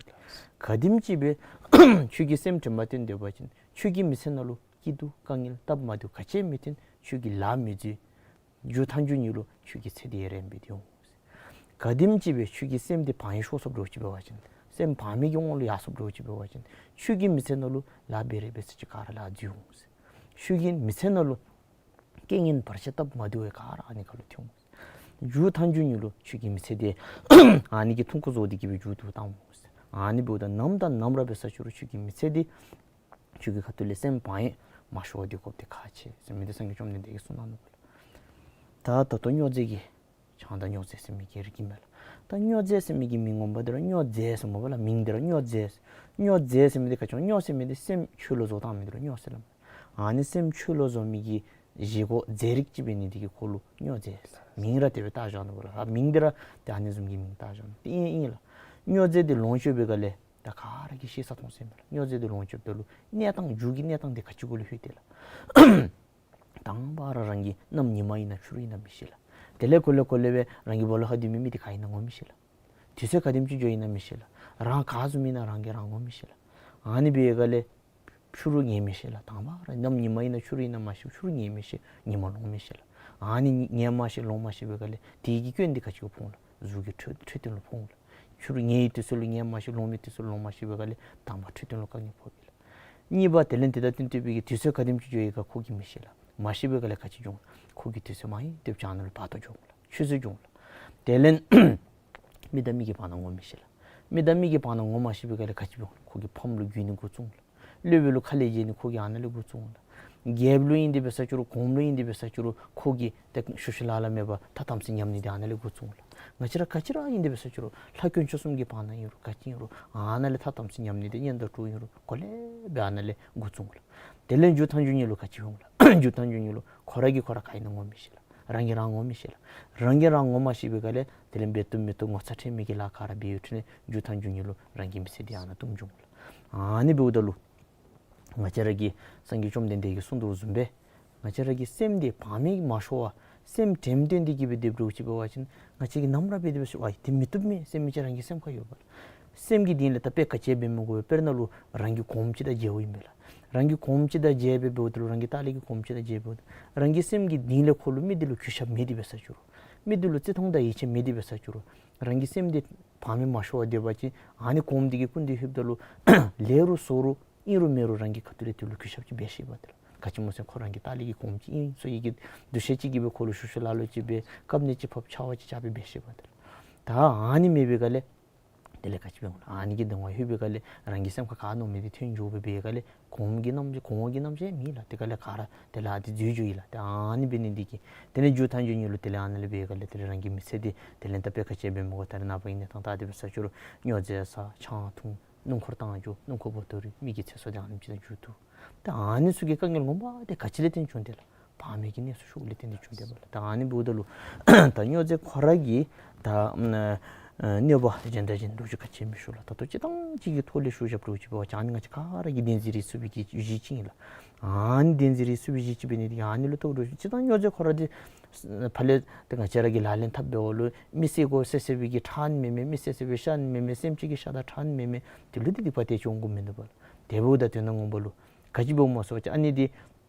ག་དེམ་ཅིག་སྦེ་ཁྱོད་ཀྱིས་སེམས་དྲན་པ་བསྟེན་སྡོད་པ་ཅིན་ཁྱོད་ཀྱི་མི་ཚེ་ནང་ལུ་སྐྱིད་སྡུག་དཀའ་ངལ་སྟབས་མ་བདེཝ་ག་ཅི་མི་ཐོན། ཁྱོད་ཀྱི་ལཱ་མི་འཛོལ། མཇུག་མཐའ་མཇུག་ནི་ལུ་ཁྱོད་ཀྱི་ཚེ་འདི་ཡང་རིངམོ་སྦེ་སྡོད་འོང་། ག་དེམ་ཅིག་སྦེ་ཁྱོད་ཀྱི་སེམས་འདི་བག་ཡངས་ཤོར་སོངམ་འདྲཝ་ཅིག་འབད་བ་ཅིན་སེམས་བག་མེད་ཀྱི་དབང་ལུ་ཡར་སོངམ་འདྲཝ་ཅིག་འབད་བ་ཅིན་ཁྱོད་ཀྱི་མི་ཚེ་ནང་ལུ་ལཱ་འབད་རན་འབད་ས་ཅིག་ག་ར་ལཱ་འཛོལ་འོང་། ཁྱོད་ཀྱི་མི་ཚེ་ནང་ལུ་རྐྱེན་ངན་བར་ཆད་སྟབས་མ་བདེཝ་ག་ར་ཨ་ནི་ཁར་ལུ་ཐོན་འོང་། མཇུག་མཐའ་མཇུག་ནི་ལུ་ཁྱོད་ཀྱི་མི་ཚེ་འདི་ཨ་ནི་གིས་ཐུང་ཀུ་བཟོ་སྟེ་གི་སྦེ་མཇུག་བསྡུ་བཏང་འོང་། ཨ་ནི་འབདཝ་ད་ནམ་དང་ནམ་ར་འབད་ས་ཅིག་རུང་ཁྱོད་ཀྱི་མི་ཚེ་འདི་ ཁྱོད་ཀྱི་ཁ་ཐུག་ལས་སེམས་བག་ཡངས་མ་ཤོར་བར་སྡོད་དགོཔ་འདི་ཁག་ཆེ་ཟེར་མི་འདི་སངས་རྒྱས་བཅོམ་ལྡན་འདས་ཀྱིས་གསུངས་གནང་ནུག་ལགས། ད་ད་ལྟོ་སྨྱོ་རྫས་ཀྱི་ཆང་དང་སྨྱོ་རྫས་ཟེར་མི་གི་རིགས་ཀྱི་མས་ལགས། ད་སྨྱོ་རྫས་ཟེར་མི་གི་མིང་ངོ་མ་འདི་ར་སྨྱོ་རྫས་ཟེར་སྨོ་ལགས། མིང་འདི་ར་སྨྱོ་རྫས། སྨྱོ་རྫས་ཟེར་མི་འདི་ག་ཅི་སྨྱོ་ཟེར་མི་འདི་སེམས་འཆོལ་ལོ་བཟོ་བཏང་མི་འདི་ལུ་སྨྱོ་ཟེར་སླབ། ཨ་ནི་སེམས་འཆོལ་ལོ་བཟོ་མི་གི་བཞེས་སྒོ་རྫས་རིགས་ཅིག་འབད་ནི་འདི་གིས་ཁོ་ལུ་སྨྱོ་རྫས་ཟེར་མིང་ར་དེ་སྦེ་བཏགས་བཞག་ནུག་ལགས། ཨ་མིང་འདི་ར་ཏེ་ཨ་ནི་བཟུམ་གྱི་མིང་བཏགས་བཞག་ནུག། ཏེ་ཨིན་ཨིན་ལགས། སྨྱོ་རྫས་འདི་ལོངས་སྤྱོད་པའི་སྒང་ལས་ད་ག་ར་གིས་ཤེས་ས་མཐོང་ས་ཨིན་པས་ལགས། སྨྱོ་རྫས་འདི་ལོངས་སྤྱོདཔ་ད་ལུ་གནས་སྟངས་རྒྱུ་གི་གནས་སྟངས་འདི་ག་ཅི་གུ་ལུ་ལྷོད་དེ་ལགས། དང་པ་ར་རང་གི་གནམ་ཉི་མ་ཨིན་ན་ཆུ་རུད་ཨིན་ན་མི་ཤེས་ལགས། དེ་ལས་གོ་ལེ་གོ་ལེ་སྦེ་རང་གི་སྦོ་ལོགས་ཁར་སྡོད་མི་མི་འདི་ག་ཨིན་ན་ངོ་མི་ཤེས་ལགས། དུས་ཚོད་ག་དེམ་ཅིག་འགྱོ་ཨིན་ན་མི་ཤེས་ལགས། རང་ག་བཟུམ་ཨིན་ན་རང་གིས་རང་ངོ་མི་ཤེས་ལགས། ཨ་ནི་འབད་བའི་སྒང་ལས་ཕྱི་རུ་ངེས་མི་ཤེས་ལགས། དང་པ་ར་གནམ་ཉི་མ་ཨིན་ན་ཆུ་རུད་ཨིན་ན་མ་ཤེས། ཕྱི་རུ་ངེས་མི་ཤེས། ཉི་མ་ལོང་མི་ཤེས་ལགས། ཨ་ནི་ངེས་མ་ཤེས་ལོང་མ་ཤེས་པའི་སྒང་ལས་དེ་གི་སྐྱོན་འདི་ག་ཅི་གུ་ཕོག་ལགས། གཟུགས་ཀྱི་འཕྲོད་འཕྲོད་བསྟེན་ལུ་ཕོག་ལགས། ཕྱི་རུ་ངེས་པའི་དུས་ཚོད་ལུ་ངེས་མ་ཤེས། ལོང་མི་དུས་ཚོད་ལུ་ལོང་མ་ཤེས་པའི་སྒང་ལས་དང་པ་འཕྲོད་བསྟེན་ལུ་དཀའ་ངལ་ཕོག་གེ་ལགས། གཉིས་པ་དེ་ལས་དེ་དང་བསྟུན་ཏེ་སྦེ་གི་དུས་ཚོད་ག་དེམ་ཅིག་འགྱོ་ཡི་ག་ཁོ་གིས་མི་ཤེས་ལགས། མ་ཤེས་པའི་སྒང་ལས་ག་ཅི་འབྱུང་ལགས། ཁོ་གིས་དུས་ཚོད་མ་ཡིན་དེ་ཅིག་ཨ་ནཱ་ལུ་བར་དོ་འགྱོ་འོང་ལགས། ཆུད་ཟོས་འགྱོ་འོང་ལགས། དེ་ལས་མི་དང་མི་གི་བར་ན་ངོ་མི་ཤེས་ལགས། མི་དང་མི་གི་བར་ན་ངོ་མ་ཤེས་པའི་སྒང་ལས་ག་ཅི་འབྱུང་ལགས། ཁོ་གིས་ཕམ་ལུ་རྒྱུག་ནི་འགོ་བཙུགས་འོང་ལགས། སློབ་དཔོན་ལུ་ཁ་ལས་འཇལ་ནི་ཁོ་གིས་ཨ་ནཱ་ལས་འགོ་བཙུགས་འོང་ལགས། རྒྱལཔོ་ལུ་ཨིན་དེ་འབད་ས་ཅི་རུང་གོངམ་ལུ་ཨིན་དེ་འབད་ས་ཅི་རུང་ཁོ་གིས་ཏེ་ཤུལ་ཤུལ་ལ་ལ་མེད་པར་ཐ་དམ་ཚིག་ཉམས་ནི་འདི་ཨ་ནཱ་ལས་འགོ་བཙུགས་འོང་ལགས། ང་བཅས་ར་ག་ཅི་ར་ཨིན་དེ་འབད་ས་ཅི་རུང་ལྷ་དཀོན་མཆོག་གསུམ་གྱི་བར་ན་ཨིན་རུང་ག་ཅི་ཨིན་རུང་ཨ་ནཱ་ལས་ཐ་དམ་ཚིག་ཉམས་ནི་འདི་གཉེན་དང་གྲོགས་ཨིན་རུང་གོ་ལེ་སྦེ་ཨ་ནཱ་ལས་འགོ་བཙུགས་འོང་ལགས། དེ་ལས་མཇུག་མཐའ་མཇུག་ཉིད་ལུ་ག་ཅི་འོང་ལགས། མཇུག་མཐའ་མཇུག་ཉིད་ལུ་ཁོ་ར་གིས་ཁོ་ར་ག་ཨིན་ན་ངོ་མི་ཤེས་ལགས། རང་གིས་རང་ངོ་མི་ཤེས་ལགས། རང་གིས་རང་ངོ་མ་ཤེས་པའི་སྒང་ལས་དེ་ལས་འབད་བཏུབ་མི་བཏུབ་ངོ་ཚ་ཁྲེལ་མེད་ཀྱི་ལཱ་ག་ར་འབད་ཡོད་དེ་ལས་མཇུག་མཐའ་མཇུག་ཉིད་ལུ་རང་གི་མི་ཚེ་འདི་ཨ་ནཱ་བཏུམ་འགྱོ་འོང་ལགས། ཨ་ནི་འབདཝ་ད་ལུ་ང་བཅས་ར་གི་སངས་རྒྱས་བཅོམ་ལྡན་འདས་ཀྱིས་གསུངས་དོ་བཟུམ་སྦེ་ང་བཅས་ར་གི་སེམས་འདི་བག་མེད་མ་ཤོར་བར་སེམས་དྲནམ་བཏོན་ཏེ་གི་སྦེ་སྡོདཔ་འདྲཝ་ཅིག་འབད་བ་ཅིན་ང་བཅས་ཀྱིས་ནམ་ར་འབད་དེ་འབད་ས་ཅི་རུང་ཨ་དེ་མི་བཏུབ་མས་ཟེར་མི་ཅིག་རང་གི་སེམས་ཁར་ཡོད་པས་ལགས། སེམས་ཀྱི་གཏིང་ལས་ད་དཔེ་ག་ཅི་འབད་མི་དགོ་པས། དཔེར་ན་ལུ་རང་གི་གོངམ་ཅིག་དང་མཇལཝ་ཨིན་པས་ལགས། རང་གི་གོངམ་ཅིག་དང་མཇལ་སྦེ་འབདཝ་ད་ལུ་རང་གི་ལྟག་ལས་ཀྱི་གོངམ་ཅིག་དང་མཇལ་འབདཝ་ད་རང་གི་སེམས་ཀྱི་གཏིང་ལས་ཁོ་ལུ་མི་འདི་ལུ་གུས་ཞབས་མེད་དེ་འབད་ས་ཅི་རུང་མི་འདི་ལུ་བརྩི་མཐོང་དང་ཡིད་ཆེས་མེད་དེ་འབད་ས་ཅི་རུང་རང་གི་སེམས་འདི་བག་མེད་མ་ཤོར་བར་སྡོད་པ་ཅིན་ཨ་ནི་གོངམ་འདི་གི་སྐུ་མདུན་ལྷོདཔ་ད་ལུ་ལེགས་རུང་བཙོག་རུང་ཨིན་རུང་མེན་རུང་རང་གི་ཁ་ཐུག་ལས་དེ་ལུ་གུས་ཞབས་ཅིག་འབད་ཤེས་པས་ཏེ་ལགས། ག་ཅི་སྨོ་ཟེར་ཁོ་རང་གི་ལྟག་ལས་ཀྱི་གོངམ་ཅིག་ཨིན་ཟེར་བའི་གི་འདུ་ཤེས་ཅིག་གིས་སྦེ་ཁོ་ལུ་ཤུལ་ཤུལ་ལ་ལུ་ཅིག་སྦེ་བཀབ་ནི་ཅིག་ཕབ་ཆར་པ་ཅིག་རྐྱབ་སྦེ་འབད་ཤེས་པས་ཏེ་ལགས། ད་ཨ་ནི་མེད་པའི་སྒང་ལས་དེ་ལས་ག་ཅི་འབད་འོང་ལགས། ཨ་ནི་གི་གདིང་བ་ལྷོད་པའི་སྒང་ལས་རང་གི་སེམས་ཁར་ག་མནོ་མི་འདི་ཐོན་འགྱོ་སྦེ་འབད་སྒང་ལས་གོངམ་གི་རྣམ་གོངམ་གི་རྣམ་གཞག་མེད་ལགས། དེ་སྒང་ལས་ག་ར་དེ་ལས་ཨ་དེ་འཛུལ་འགྱོ་ཡི་ལགས། ཏེ་ཨ་ནི་འབད་ནི་འདི་གིས་དེ་ལས་མཇུག་མཐའ་མཇུག་ཉིད་ལུ་དེ་ལས་ཨ་ནཱ་ལས་འབད་སྒང་ལས་དེ་ལས་རང་གི་མི་ཚེ་འདི་དེ་ལས་ད་དཔེ་ག་ཅི་འབད་མི་དགོ། ད་རེས་ནངས་པ་གི་གནས་སྟངས་ལྟ་སྟེ་འབད་ས་ཅི་རུང་སྨྱོ་རྫས་ཟ་ཆང་འཐུང་སྣུམ་འཁོར་བཏང་འགྱོ་སྣུམ་འཁོར་འབོ་ཏོ་རུལ་མི་གི་ཚེ་སྲོག་འདི་ཨ་ནེམ་ཅིག་དང་མཇུག་བསྡུ། ད་ཨ་ནི་ཚུ་གི་དཀའ་ངལ་ངོ་མ་འདི་ག་ཅི་ལས་བརྟེན་བྱུང་དེ་ལགས། བག་མེད་ཀྱི་གནས་སུ་ཞུགསཔ་ལས་བརྟེན་ཏེ་བྱུང་དེ་ལགས། ད་ཨ་ནི་འབདཝ་ད་ལུ་ད་སྨྱོ་རྫས་ཁོ་ར་གི་ད་ཨ་གནོད་པ་གཞན་དང་གཞན་འདྲཝ་ཅིག་ག་ཅི་མི་ཞུ་ལགས། ད་ལྟོ་སྤྱིར་བཏང་ཅིག་གི་ཐོག་ལས་ཞུ་བཞགཔ་འདྲཝ་ཅིག་འབད་བ་ཅིན་ཨ་ནི་ང་བཅས་ག་ར་གིས་བདེན་རྫུན་རིག་ཚུགས་པའི་གི་གཞི་ཅིག་ཨིན་ལགས། ཨ་ནི་བདེན་རྫུན་རིག་ཚུགས་པའི་གཞི་ཅིག་འབད་ནི་འདི་གིས་ཨ་ནི་ལུ་ལྟཝ་འདྲཝ་ཅིག་སྤྱིར་བཏང་སྨྱོ་རྫས་ཁོ་ར་འདི་ཕར་ལས་ཏེ་ང་བཅས་ར་གིས་ལག་ལེན་འཐབ་འབདཝ་ལུ་མི་བསད་དགོ་བསད་བསད་པའི་གི་ཁྲག་ཨིན་མས་མས། མི་བསད་བསད་པའི་ཤ་ཨིན་མས་མས། སེམས་ཅན་གྱི་ཤ་དང་ཁྲག་ཨིན་མས་མས། དེ་ལུ་འདི་སྡིག་པ་དེ་ཅིག་འོང་དགོཔ་མིན་འདུག་པ་ལགས། དེ་འབདཝ་ད་དོན་དག་ངོ་མ་ལུ་ག་ཅི་འབདཝ་སྨོ་ཟེར་བ་ཅིན་ཨ་ནི་འདི་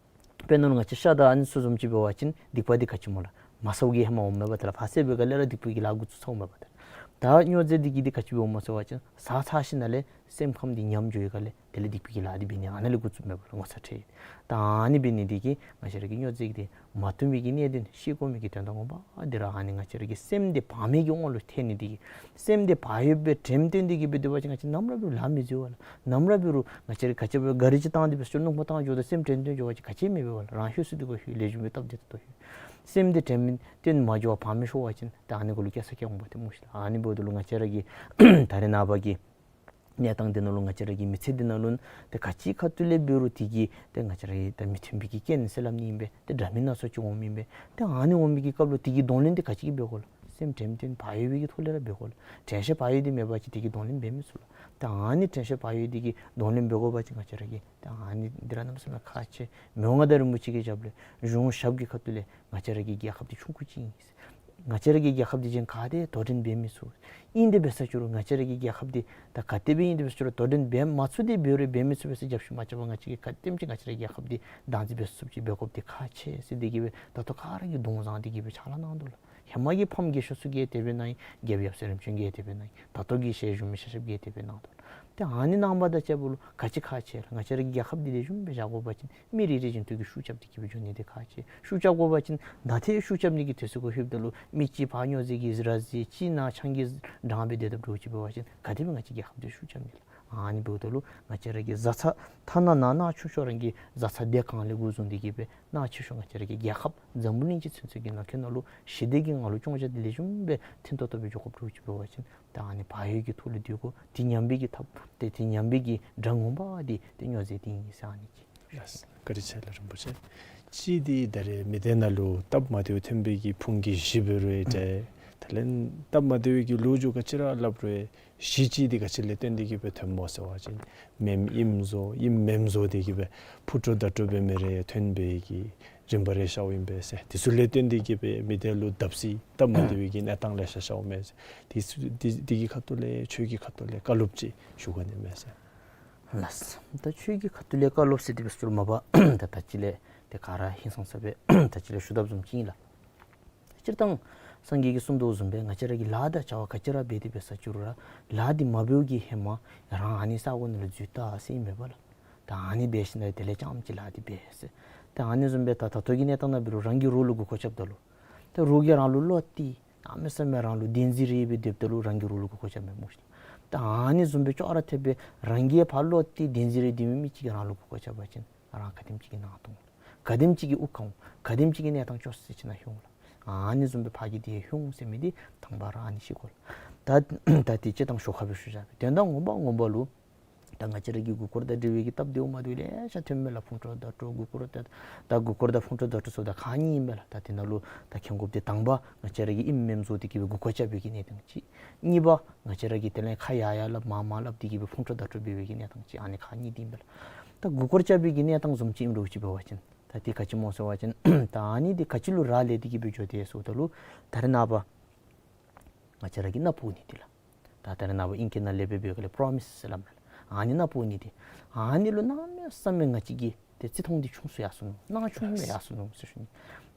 དཔེར་ན་ལུ་ང་བཅས་ཤ་དང་ཨ་ནི་ཚུ་བཟུམ་ཅིག་འབད་བ་ཅིན་སྡིག་པ་འདི་ག་ཅི་སྨོ་ལགས། མ་བསད་པའི་ཧེ་མ་འོངམ་མས་པ་ཏེ་ལགས། ཕར་བསད་པའི་སྒང་ལས་ར་སྡིག་པའི་གི་ལཱ་འགོ་བཙུགས་ཚརཝ་མས་པ་ཏེ་ལགས། ད་སྨྱོ་རྫས་འདི་གིས་འདི་ག་ཅི་འབདཝ་སྨོ་ཟེར་བ་ཅིན་ཟ་ཚར་ཞིནམ་ལས་སེམས་ཁམས་འདི་ཉམས་འགྱོ་བའི་སྒང་ལས་དེ་ལས་སྡིག་པའི་གི་ལཱ་འདི་འབད་ནི་ཨ་ནཱ་ལས་འགོ་བཙུགསཔ་མས་པ་ལགས། ངོ་ཚ་ཁྲེལ། ད་ཨ་ནི་འབད་ནི་འདི་གིས་ང་བཅས་ར་གིས་སྨྱོ་རྫས་འདི་མ་བཏུབ་པའི་གི་གནད་དོན་ཤེས་དགོ་མི་གི་དོན་དག་ངོ་མ་འདི་ར་ཨ་ནི་ང་བཅས་ར་གི་སེམས་འདི་བག་མེད་ཀྱི་དབང་ལུ་ཐལ་ནི་འདི་གིས། སེམས་འདི་བག་ཡོད་པའི་དྲནམ་བཏོན་ཏེ་གི་སྦེ་སྡོད་པ་ཅིན་ང་བཅས་ནམ་ར་འབད་རུང་ལཱ་མི་འཛོལ་བ་ལགས། ནམ་ར་འབད་རུང་ང་བཅས་ར་ག་ཅི་འབད་ག་རི་ཅིག་བཏང་སྟེ་འབད་ས་ཅི་རུང་སྣུམ་འཁོར་བཏང་འགྱོཝ་ད་སེམས་དྲན་དོན་འགྱོ་བ་ཅིན་ག་ཅི་མེད་པས་པ་ལགས། རང་ལྷོད་སུ་འདུག་ག་ལྷོད། ལེགས་ཤོམ་སྦེ་སྟབས་བདེ་ཏོག་ཏོ་ལྷོད། སེམས་འདི་དྲནམ་བཏོན་མ་འགྱོ་བར་བག་མེད་ཤོར་བ་ཅིན་ད་ཨ་ནི་གུ་ལུ་སྐྱེ་ས་སྐྱེ་འོང་པ་ཏེ་སྨོ་ཤི་ལགས། ཨ་ནི་འབདཝ་ད་ལུ་ང་བཅས་ར་གི་ད་རེས་ནངས་པ་གི་གནས་སྟངས་འདི་ནང་ལུ་ང་བཅས་ར་གི་མི་ཚེ་འདི་ནང་ལུ་ཏེ་ག་ཅི་ཁ་ཐུག་ལས་འབད་རུང་དེ་གིས་ཏེ་ང་བཅས་ར་གི་ད་མི་མཐུན་པའི་གི་རྐྱེན་ཟེར་སླབ་ནི་ཨིན་པས། ཏེ་འདྲ་མིན་སྣ་ཚོགས་ཅིག་འོང་མི་ཨིན་པས། ཏེ་ཨ་ནི་འོང་མི་གི་སྐབས་ལུ་དེ་གི་གདོང་ལེན་འདི་ག་ཅི་གིས་འབད་དགོ་ལགས། སེམས་དྲན་དོན་བག་ཡོད་པའི་གི་ཐོག་ལས་ར་འབད་དགོ་ལགས། དྲན་ཤེས་བག་ཡོད་འདི་མེད་པ་ཅིན་དེ་གི་གདོང་ལེན་འབད་མི་ཚུགས་ལགས། ཏེ་ཨ་ནི་དྲན་ཤེས་བག་ཡོད་འདི་གི་གདོང་ལེན་འབད་དགོ་པ་ཅིན་ང་བཅས་ར་གིས་ཏེ་ཨ་ནི་འདི་ར་གནམ་མེད་ས་མེད་ཁག་ཆེ། མི་དབང་མངའ་བདག་རིན་པོ་ཆེ་གི་ཞབས་ལས་གཞུང་ཞབས་ཀྱི་ཁ་ཐུག་ལས་ང་བཅས་ར་གི་རྒྱལ་ཁབ་འདི་ཆུང་ཀུ་ཅིག་ཨིན། ང་བཅས་ར་གི་རྒྱལ་ཁབ་འདི་གཞན་ག་ཏེ་དོ་འགྲན་འབད་མི་ཚུགས། ཨིན་དེ་འབད་ས་ཅི་རུང་ང་བཅས་ར་གི་རྒྱལ་ཁབ་འདི་ད་ག་དེ་སྦེ་ཨིན་དེ་འབད་ས་ཅི་རུང་དོ་འགྲན་འབད་མ་ཚུགས་ཏེ་འབད་རུང་འབད་མི་ཚུགས་པས་ཟེར་རྒྱབ་ཤུགས་མ་རྐྱབ་པར་ང་བཅས་ཀྱིས་ག་དེམ་ཅིག་ང་བཅས་ར་རྒྱལ་ཁབ་འདི་བདག་འཛིན་འབད་ཚུགསཔ་ཅིག་འབད་དགོཔ་འདི་ཁག་ཆེ་ཟེར་འདི་གིས་སྦེ་ད་ལྟོ་ག་ར་གིས་གདོང་བཟང་འདི་གིས་སྦེ་ཕྱག་ལཱ་གནང་དོ་ལགས། ཧེ་མ་གི་ཕམ་རྒས་ཤོས་ཚུ་གིས་དེ་སྦེ་གནང་ཡི། རྒྱལཔོ་ཡབ་སྲས་རིམ་བྱོན་གྱིས་དེ་སྦེ་གནང་ཡི། ད་ལྟོ་གི་ཞལ་བཞུགས་མི་ཤ་ཞབས་ཀྱིས་དེ་སྦེ་གནང་དོ་ལགས། ཏེ་ཨ་ནི་གནང་བ་དང་བཅསཔ་ལུ་ག་ཅི་ཁག་ཆེ་ལགས། ང་བཅས་ར་གི་རྒྱལ་ཁབ་འདི་ལེགས་ཤོམ་སྦེ་བཞག་དགོ་པ་ཅིན་མི་རེ་རེ་བཞིན་དུ་གིས་ཤུགས་རྐྱབ་སྟེ་གི་སྦེ་འགྱོ་ནི་འདི་ཁག་ཆེ། ཤུགས་རྐྱབ་དགོ་པ་ཅིན་ད་ལྟོ་ཤུགས་རྐྱབ་ནི་གི་དུས་ཚོད་གུ་ལྷོདཔ་ད་ལུ་མི་གཅིག་ཕར་སྨྱོ་རྫས་ཀྱི་ར་བཟི་གཅིག་ནཱ་ཆང་གིས་འགྲངས་སྦེ་སྡོད་དཔ་འདྲཝ་ཅིག་འབད་བ་ཅིན་ག་དེ་སྦེ་ང་བཅས་རྒྱལ་ཁབ་འདི་ཤུགས་རྐྱབ་ནི་ལགས། ཨ་ནི་འབདཝ་ད་ལུ་ང་བཅས་ར་གི་བཟའ་ཚང་ཐ་ན་ནང་ན་ཆུང་ཤོས་རང་གི་བཟའ་ཚང་སྡེ་ཁག་ལས་འགོ་བཟུང་སྟེ་གི་སྦེ་ནང་ཆེ་ཤོས་ང་བཅས་ར་གི་རྒྱལ་ཁབ་འཛམ་བུ་གླིང་སྤྱི་ཚུན་ཚོད་ཀྱི་ནང་འཁོད་ནང་ལུ་ཞི་བདེ་གི་ངང་ལུ་སྐྱོང་བཞག་སྟེ་ལེགས་ཤོམ་སྦེ་མཐུན་ཏོག་ཏོ་སྦེ་འགྱོ་དགོཔ་འདྲཝ་ཅིག་འབད་བ་ཅིན་ད་ཨ་ནི་བག་ཡོད་ཀྱི་ཐོག་ལུ་སྡོད་དགོ། དེ་ཉམས་པའི་གི་ཐབས་ཏེ་དེ་ཉམས་པའི་གི་དགྲ་ངོ་མ་འདི་ཏེ་སྨྱོ་རྫས་འདི་ཨིན་ཟེར་ཨ་ནི་ཅིག། ལགས། བཀའ་དྲིན་ཆེ་ལགས་རིན་པོ་ཆེ། གཅིག་འདི་ད་རེས་མི་སྡེ་ནང་ལུ་སྟབས་མ་བདེཝ་ཐོན་པའི་གི་ཕུང་གི་གཞི་འབད་རུང་ཨིན། ཨུམ། དེ་ལས་སྟབས་མ་བདེ་བའི་གི་ལོ་རྒྱུས་ག་ཅི་ར་སླབ་རུང་གཞི་ཅིག་འདི་ག་ཅི་ལས་བརྟེན་ཏེ་གི་སྦེ་ཐོནམ་སྨོ་ཟེར་བ་ཅིན་མེནམ་ཨིནམ་བཟོ་ཨིནམ་མེནམ་བཟོ་སྟེ་གི་སྦེ་ཕུ་དཀྲོག་བརྡ་དཀྲོག་འབད་མི་རེ་ཐོན་པའི་གི་རིམ་པ་རེ་ཤརཝ་ཨིན་པས་ཟེར། དེ་ཚུ་ལས་བརྟེན་ཏེ་གི་སྦེ་མི་སྡེ་ལུ་བརྡབ་གསིག་སྟབས་མ་བདེ་བའི་གི་གནས་སྟངས་ལེ་ཤ་ཤརཝ་མས་ཟེར། དེ་ཚུ་དེ་དེ་གི་ཁ་ཐུག་ལས་ཆོས་ཀྱི་ཁ་ཐུག་ལས་བཀའ་སློབ་ཅིག་ཞུ་ག་ནི་མས་ཟེར། ལགས། ད་ཆོས་ཀྱི་ཁ་ཐུག་ལས་བཀའ་སློབ་ཟེར་དེ་སྦེ་ཟེར་མ་པ་ད་ད་ཅི་ལས་དེ་ག་ར་ཧིང་སངས་ས་སྦེ་ད་ཅི་ལས་ཞུ་དོ་བཟུམ་ཅིག་ཨིན་ལགས། སྤྱིར་བཏང་སངས་རྒྱས་ཀྱིས་གསུངས་དོ་བཟུམ་སྦེ་ང་བཅས་ར་གིས་ལཱ་དང་བྱ་བ་ག་ཅི་ར་འབད་དེ་འབད་ས་ཅིག་རུང་ར་ལཱ་འདི་མ་འབདཝ་གི་ཧེ་མ་རང་ཨ་ནི་ས་གོ་ནང་ལུ་འཛུལ་ད་ཟེར་ཨིན་མས་པ་ལགས། ད་ཨ་ནི་འབད་ཞིནམ་ལས་དེ་ལས་རྐྱངམ་ཅིག་ལཱ་འདི་འབད་ཟེར། ད་ཨ་ནི་བཟུམ་སྦེ་ད་ད་ལྟོ་གི་གནས་སྟངས་ནང་འབད་རུང་རང་གིས་རོགས་ལུ་མགུ་སྐོར་རྐྱབ་ད་ལུ་ད་རོགས་ཀྱིས་རང་ལུ་བློ་གཏད། གནམ་མེད་ས་མེད་རང་ལུ་བདེན་འཛིན་རེ་སྦེ་སྡོདཔ་ད་ལུ་རང་གིས་རོགས་ལུ་མགུ་སྐོར་རྐྱབ་མས་སྨོ་ཤིག། ད་ཨ་ནི་བཟུམ་སྦེ་ཅོག་ར་འཐདཔ་སྦེ་རང་གིས་ཕར་བློ་གཏད་བདེན་འཛིན་རེ་སྡོད་མི་མི་ཅིག་གིས་རང་ལུ་མགུ་སྐོར་རྐྱབ་པ་ཅིན་རང་ག་དེམ་ཅིག་གི་ནང་ཐོན་འོང་། ག་དེམ་ཅིག་གི་དབུགས་གང་འོང་། ག་དེམ་ཅིག་གི་གནས་སྟངས་སྐྱོ་ས་ཅིག་ནང་ལྷོད་འོང་ལགས། ཨ་ནི་བཟུམ་སྦེ་ཕར་གྱི་དེ་ལྷོད་འོང་ཟེར་མི་འདི་དང་པ་ར་ཨ་ནི་ཤེས་དགོ་ལགས། ད་ད་དེ་སྤྱིར་བཏང་ཤོ་ཁ་སྦེ་ཞུ་བཞག་པས། དོན་དག་ངོ་མ་ངོ་མ་ལུ་ད་ང་བཅས་ར་གི་མགུ་སྐོར་དང་འབྲེལ་བའི་གི་སྟབས་བདེཝ་མ་བདེཝ་ལེ་ཤ་ཐོནམ་མས་ལགས། ཕུང་དཀྲོག་བརྡབ་དཀྲོག་མགུ་སྐོར་ད་ད་མགུ་སྐོར་དང་ཕུང་དཀྲོག་བརྡབ་དཀྲོག་ཟེརཝ་ད་ཁག་གཉིས་ཨིན་པས་ལགས། ད་དེ་ནང་ལུ་ད་མཁྱེན་དགོཔ་འདི་དང་པ་ང་བཅས་ར་གི་ཨིནམ་མེནམ་བཟོ་སྟེ་གི་སྦེ་མགུ་སྐོར་རྐྱབ་པའི་གི་གནས་སྟངས་ཅིག། གཉིས་པ་ང་བཅས་ར་གིས་དེ་ལས་ཁ་ཡར་ཡར་སླབ་མར་མར་སླབ་སྟེ་གི་སྦེ་ཕུང་དཀྲོག་བརྡབ་དཀྲོག་འབད་བའི་གི་གནས་སྟངས་ཅིག། ཨ་ནི་ཁག་གཉིས་འདི་ཨིན་པས་ལགས། ད་མགུ་སྐོར་རྐྱབ་པའི་གི་གནས་སྟངས་བཟུམ་ཅིག་ཨིནམ་འདྲཝ་ཅིག་འབད་བ་ཅིན་ད་དེ་ག་ཅི་སྨོ་ཟེར་བ་ཅིན་ད་ཨ་ནི་འདི་ག་ཅི་ལུ་རག་ལས་ཏེ་གི་སྦེ་འགྱོ་དེ་ཟེརཝ་ད་ལུ་ད་རེས་ནངས་པ་ང་བཅས་ར་གིས་མནའ་བོར་ནི་འདི་ལགས། ད་ད་རེས་ནངས་པ་ཨིང་སྐད་ནང་ལས་འབད་བའི་སྒང་ལས་པྲོ་མིས་ཟེར་སླབ་མས་ལགས། ཨ་ནི་མནའ་བོར་ནི་འདི་ཨ་ནི་ལུ་གནམ་མེད་ས་མེད་ང་བཅས་ཀྱི་ཏེ་བརྩི་མཐོང་འདི་ཆུང་སུ་ཡར་སོང་ནུག། སྣང་ཆུང་སྦེ་ཡར་སོང་ནུག་ཟེར་ཞུ་ནི།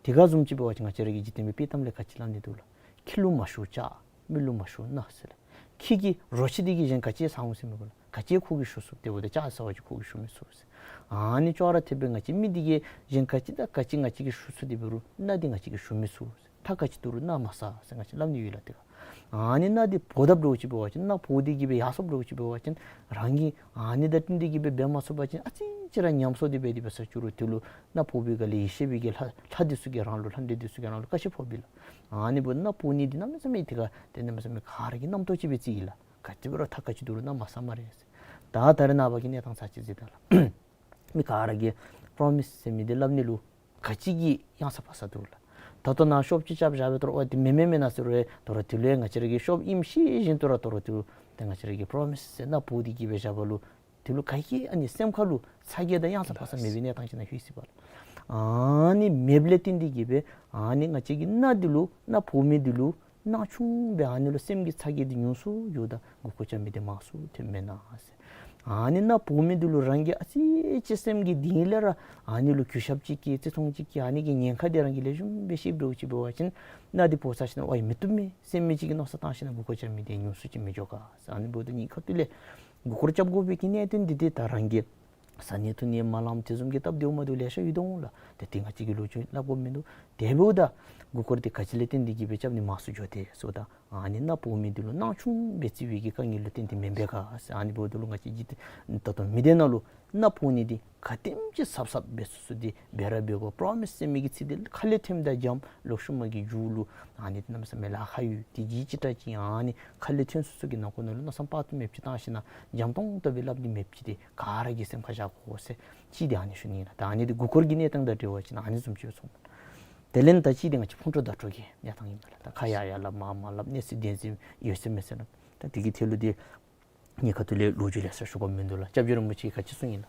དེ་ག་བཟུམ་ཅིག་འབད་བ་ཅིན་ང་བཅས་ར་གི་འཇིག་རྟེན་པའི་དཔྱེ་གཏམ་ལས་ག་ཅི་སླབ་ནི་འདུག་ལགས། ཁྱི་ལུ་མ་ཞུགས་ལྕགས། མི་ལུ་མ་ཞུགས་སྣ་ཟེར་ལགས། ཁྱི་གི་རོ་ཁྱི་འདི་གིས་གཞན་ག་ཅི་ཟ་འོང་ཟེར་མི་དགོ་ལགས། ག་ཅི་ཁོ་གིས་ཞུ་ཚུགས། དེ་འབདཝ་ད་ལྕགས་ཟ་བ་ཅིན་ཁོ་གིས་ཞུ་མི་ཚུགས་ཟེར། ཨ་ནི་ཅོག་ར་འཐདཔ་སྦེ་ང་བཅས་མི་འདི་གིས་གཞན་ག་ཅི་དང་ག་ཅི་ང་བཅས་ཀྱིས་ཞུ་ཚུགས། དེ་འབད་རུང་སྣ་འདི་ང་བཅས་ཀྱིས་ཞུ་མི་ཚུགས་ཟེར། ཐག་ག་ཅི་བསྡུར་རུང་སྣ་མ་ཟ་ཟེར་ང་བཅས་སླབ་ནི་ཡོད་ལགས། དེ་ག་ཨ་ནི་སྣ་འདི་བོར་དཔ་འདྲཝ་ཅིག་འབད་བ་ཅིན་མནའ་བོར་ཏེ་གི་སྦེ་ཡར་སོཔ་འདྲཝ་ཅིག་འབད་བ་ཅིན་རང་གིས་ཨ་ནི་དང་བསྟུན་ཏེ་གི་སྦེ་འབད་མ་ཚུགས་པ་ཅིན་ཨ་ཙི་ཅིག་ར་ཉམས་སོང་སྟེ་འབད་དེ་འབད་ས་ཅིག་རུང་དེ་ལུ་མནའ་བོར་བའི་སྒང་ལས་ཡེ་ཤེས་པའི་གི་ལྷ་ལྷ་འདི་ཚུ་གིས་རང་ལུ་ལྷ་འདྲེ་འདི་ཚུ་གིས་རང་ལུ་བཀའ་ཆད་ཕོག་པས་ལགས། ཨ་ནི་འབདཝ་ད་མནའ་བོར་ནི་འདི་གནམ་མེད་ས་མེད་དེ་ག་ཏེ་གནམ་མེད་ས་མེད་ག་ར་གི་རྣམ་རྟོག་ཅིག་སྦེ་བརྩི་ཡི་ལགས། ག་ཅི་འབད་རུང་ཐག་ག་ཅི་བསྡུར་རུང་སྣ་མ་ཟ་སྨ་རེ་ཟེར། ད་ད་རེས་ནངས་པ་གི་གནས་སྟངས་ཚར་ཅིག་གཟིགས་ད་ལགས། མི་ག་ར་གིས་པྲོ་མིས་ཟེར་མི་འདི་སླབ་ནི་ལུ་ག་ཅི་གི་གཡང་ས་ཕར་ས་འདུག་ལགས། ད་ལྟོ་ནཱ་ཤོབ་ཅིག་རྐྱབ་བཞག་པའི་ཐོག་ལུ་འོ་དེ་མེན་མེན་མེན་ན་ཟེར་རུང་ད་རུང་དེ་ལུ་ཡང་ང་བཅས་ར་གིས་ཤོབ་ཨིནམ་ཤེས་བཞིན་དུ་ར་ད་རུང་དེ་ལུ་ཏེ་ང་བཅས་ར་གིས་པྲོ་མིས་ཟེར་མནའ་བོར་ཏེ་གི་སྦེ་བཞག་པ་ལུ་དེ་ལུ་ག་གིས་ཨ་ནི་སེམས་ཁ་ལུ་ཚ་གྱང་དང་གཡང་ས་ཕར་ས་མེད་པའི་གནས་སྟངས་ཅིག་ནང་ལྷོད་ཅི་པ་ལགས། ཨ་ནི་མེདཔ་ལས་བརྟེན་ཏེ་གི་སྦེ་ཨ་ནི་ང་བཅས་ཀྱི་མནའ་འདི་ལུ་མནའ་བོར་མི་འདི་ལུ་སྣང་ཆུང་སྦེ་ཨ་ནི་ལུ་སེམས་ཀྱི་ཚ་གྱང་འདི་ཉུང་སུ་འགྱོཝ་ད་མགུ་སྐོར་རྐྱབ་མི་འདི་མང་སུ་ཐོནམ་མེན་ན་ཟེར། ཨ་ནི་མནའ་བོར་མི་འདི་ལུ་རང་གིས་ཨ་ཙི་ཅིག་སེམས་ཀྱི་གཏིང་ལས་ར་ཨ་ནི་ལུ་གུས་ཞབས་ཅིག་བསྐྱེད་བརྩི་མཐོང་ཅིག་བསྐྱེད་ཨ་ནི་གི་ཉེན་ཁ་འདི་རང་གིས་ལེགས་ཤོམ་སྦེ་ཤེསཔ་འདྲཝ་ཅིག་འབད་བ་ཅིན་མནའ་འདི་བོར་ཚར་ཞིནམ་ལས་ཝའི་མི་བཏུབ་མས་ཟེར་མི་ཅིག་གི་མནོ་བསམ་བཏང་ཞིནམ་ལས་མགུ་སྐོར་རྐྱབ་མི་འདི་ཉུང་སུ་ཅིག་མི་འགྱོ་ག་ཟེར། ཨ་ནི་འབདཝ་ད་ངེའི་ཁ་ཐུག་ལས་མགུ་སྐོར་རྐྱབ་དགོ་པའི་གི་གནད་དོན་འདི་ཏེ་ད་རང་གིས་ཟ་ནི་འཐུང་ནི་མ་ལངམ་དེ་བཟུམ་གྱི་སྟབས་བདེཝ་མ་བདེཝ་ལེ་ཤ་ཡོད་དོ་འོང་ལགས། ཏེ་དེ་ང་བཅས་ཀྱིས་ལོ་རྒྱུས་སླབ་དགོཔ་མིན་འདུག། དེ་འབདཝ་ད་མགུ་སྐོར་འདི་ག་ཅི་ལས་བརྟེན་ཏེ་གི་སྦེ་རྐྱབ་ནི་མང་སུ་འགྱོ་དེ་ཟེརཝ་ད་ཨ་ནི་མནའ་བོར་མི་འདི་ལུ་སྣང་ཆུང་སྦེ་བརྩི་བའི་གི་དཀའ་ངལ་ལུ་བརྟེན་ཏེ་མེན་པས་ག་ཟེར། ཨ་ནི་འབདཝ་ད་ལུ་ང་བཅས་ཀྱི་ད་ལྟོ་མི་སྡེ་ནང་ལུ་མནའ་བོར་ནི་འདི་ག་དེམ་ཅིག་ཟབ་ཟབ་སྦེ་སུ་སུ་འདི་འབད་ར་འབད་དགོ། པྲོ་མིས་ཟེར་མི་གི་ཚིག་འདི་ཁ་ལས་ཐོནམ་དང་འཇམ། ལོག་ཤུལ་མ་གི་མཇུག་ལུ་ཨ་ནི་གནམ་མེད་ས་མེད་ལཱ་ཁག་ཡོད། དེ་གི་ཅིག་ཏྲ་ཅིག་ཨ་ནི་ཁ་ལས་ཐོན་སོ་སོ་གི་ནང་ཁོག་ནང་ལུ་མནོ་བསམ་དཔག་ཏུ་མེདཔ་ཅིག་བཏང་ཞིནམ་ལས་འཇམ་ཏོང་ཏོ་སྦེ་སླབ་ནི་མེདཔ་ཅིག་འདི་ག་ར་གིས་སེམས་ཁར་བཞག་དགོ་ཟེར་གཅིག་འདི་ཨ་ནི་ཞུ་ནི་ཨིན་ལགས། ད་ཨ་ནི་འདི་མགུ་སྐོར་གྱི་གནས་སྟངས་དང་འབྲེལ་བ་ཅིན་ཨ་ནི་བཟུམ་ཅིག་སྦེ་སོང་། དེ་ལས་ད་གཅིག་འདི་ང་བཅས་ཕུང་དཀྲོག་བརྡབ་དཀྲོག་གི་གནས་སྟངས་ཨིན་པས་ལགས། ད་ཁ་ཡར་ཡར་སླབ་མར་མར་སླབ་གནས་ཚུལ་བདེན་འཛིན་ཡོད་ཚད་མེད་ཚད་ལགས། ད་དེ་གི་ཐད་ལུ་འདི་ངེའི་ཁ་ཐུག་ལས་ལོ་རྒྱུས་ལེ་ཤ་ཞུ་དགོཔ་མིན་འདུག་ལགས། སྐྱབས་རྗེ་རིན་པོ་ཆེ་གིས་ག་ཅི་གསུངས་ཡི་ལགས། ང་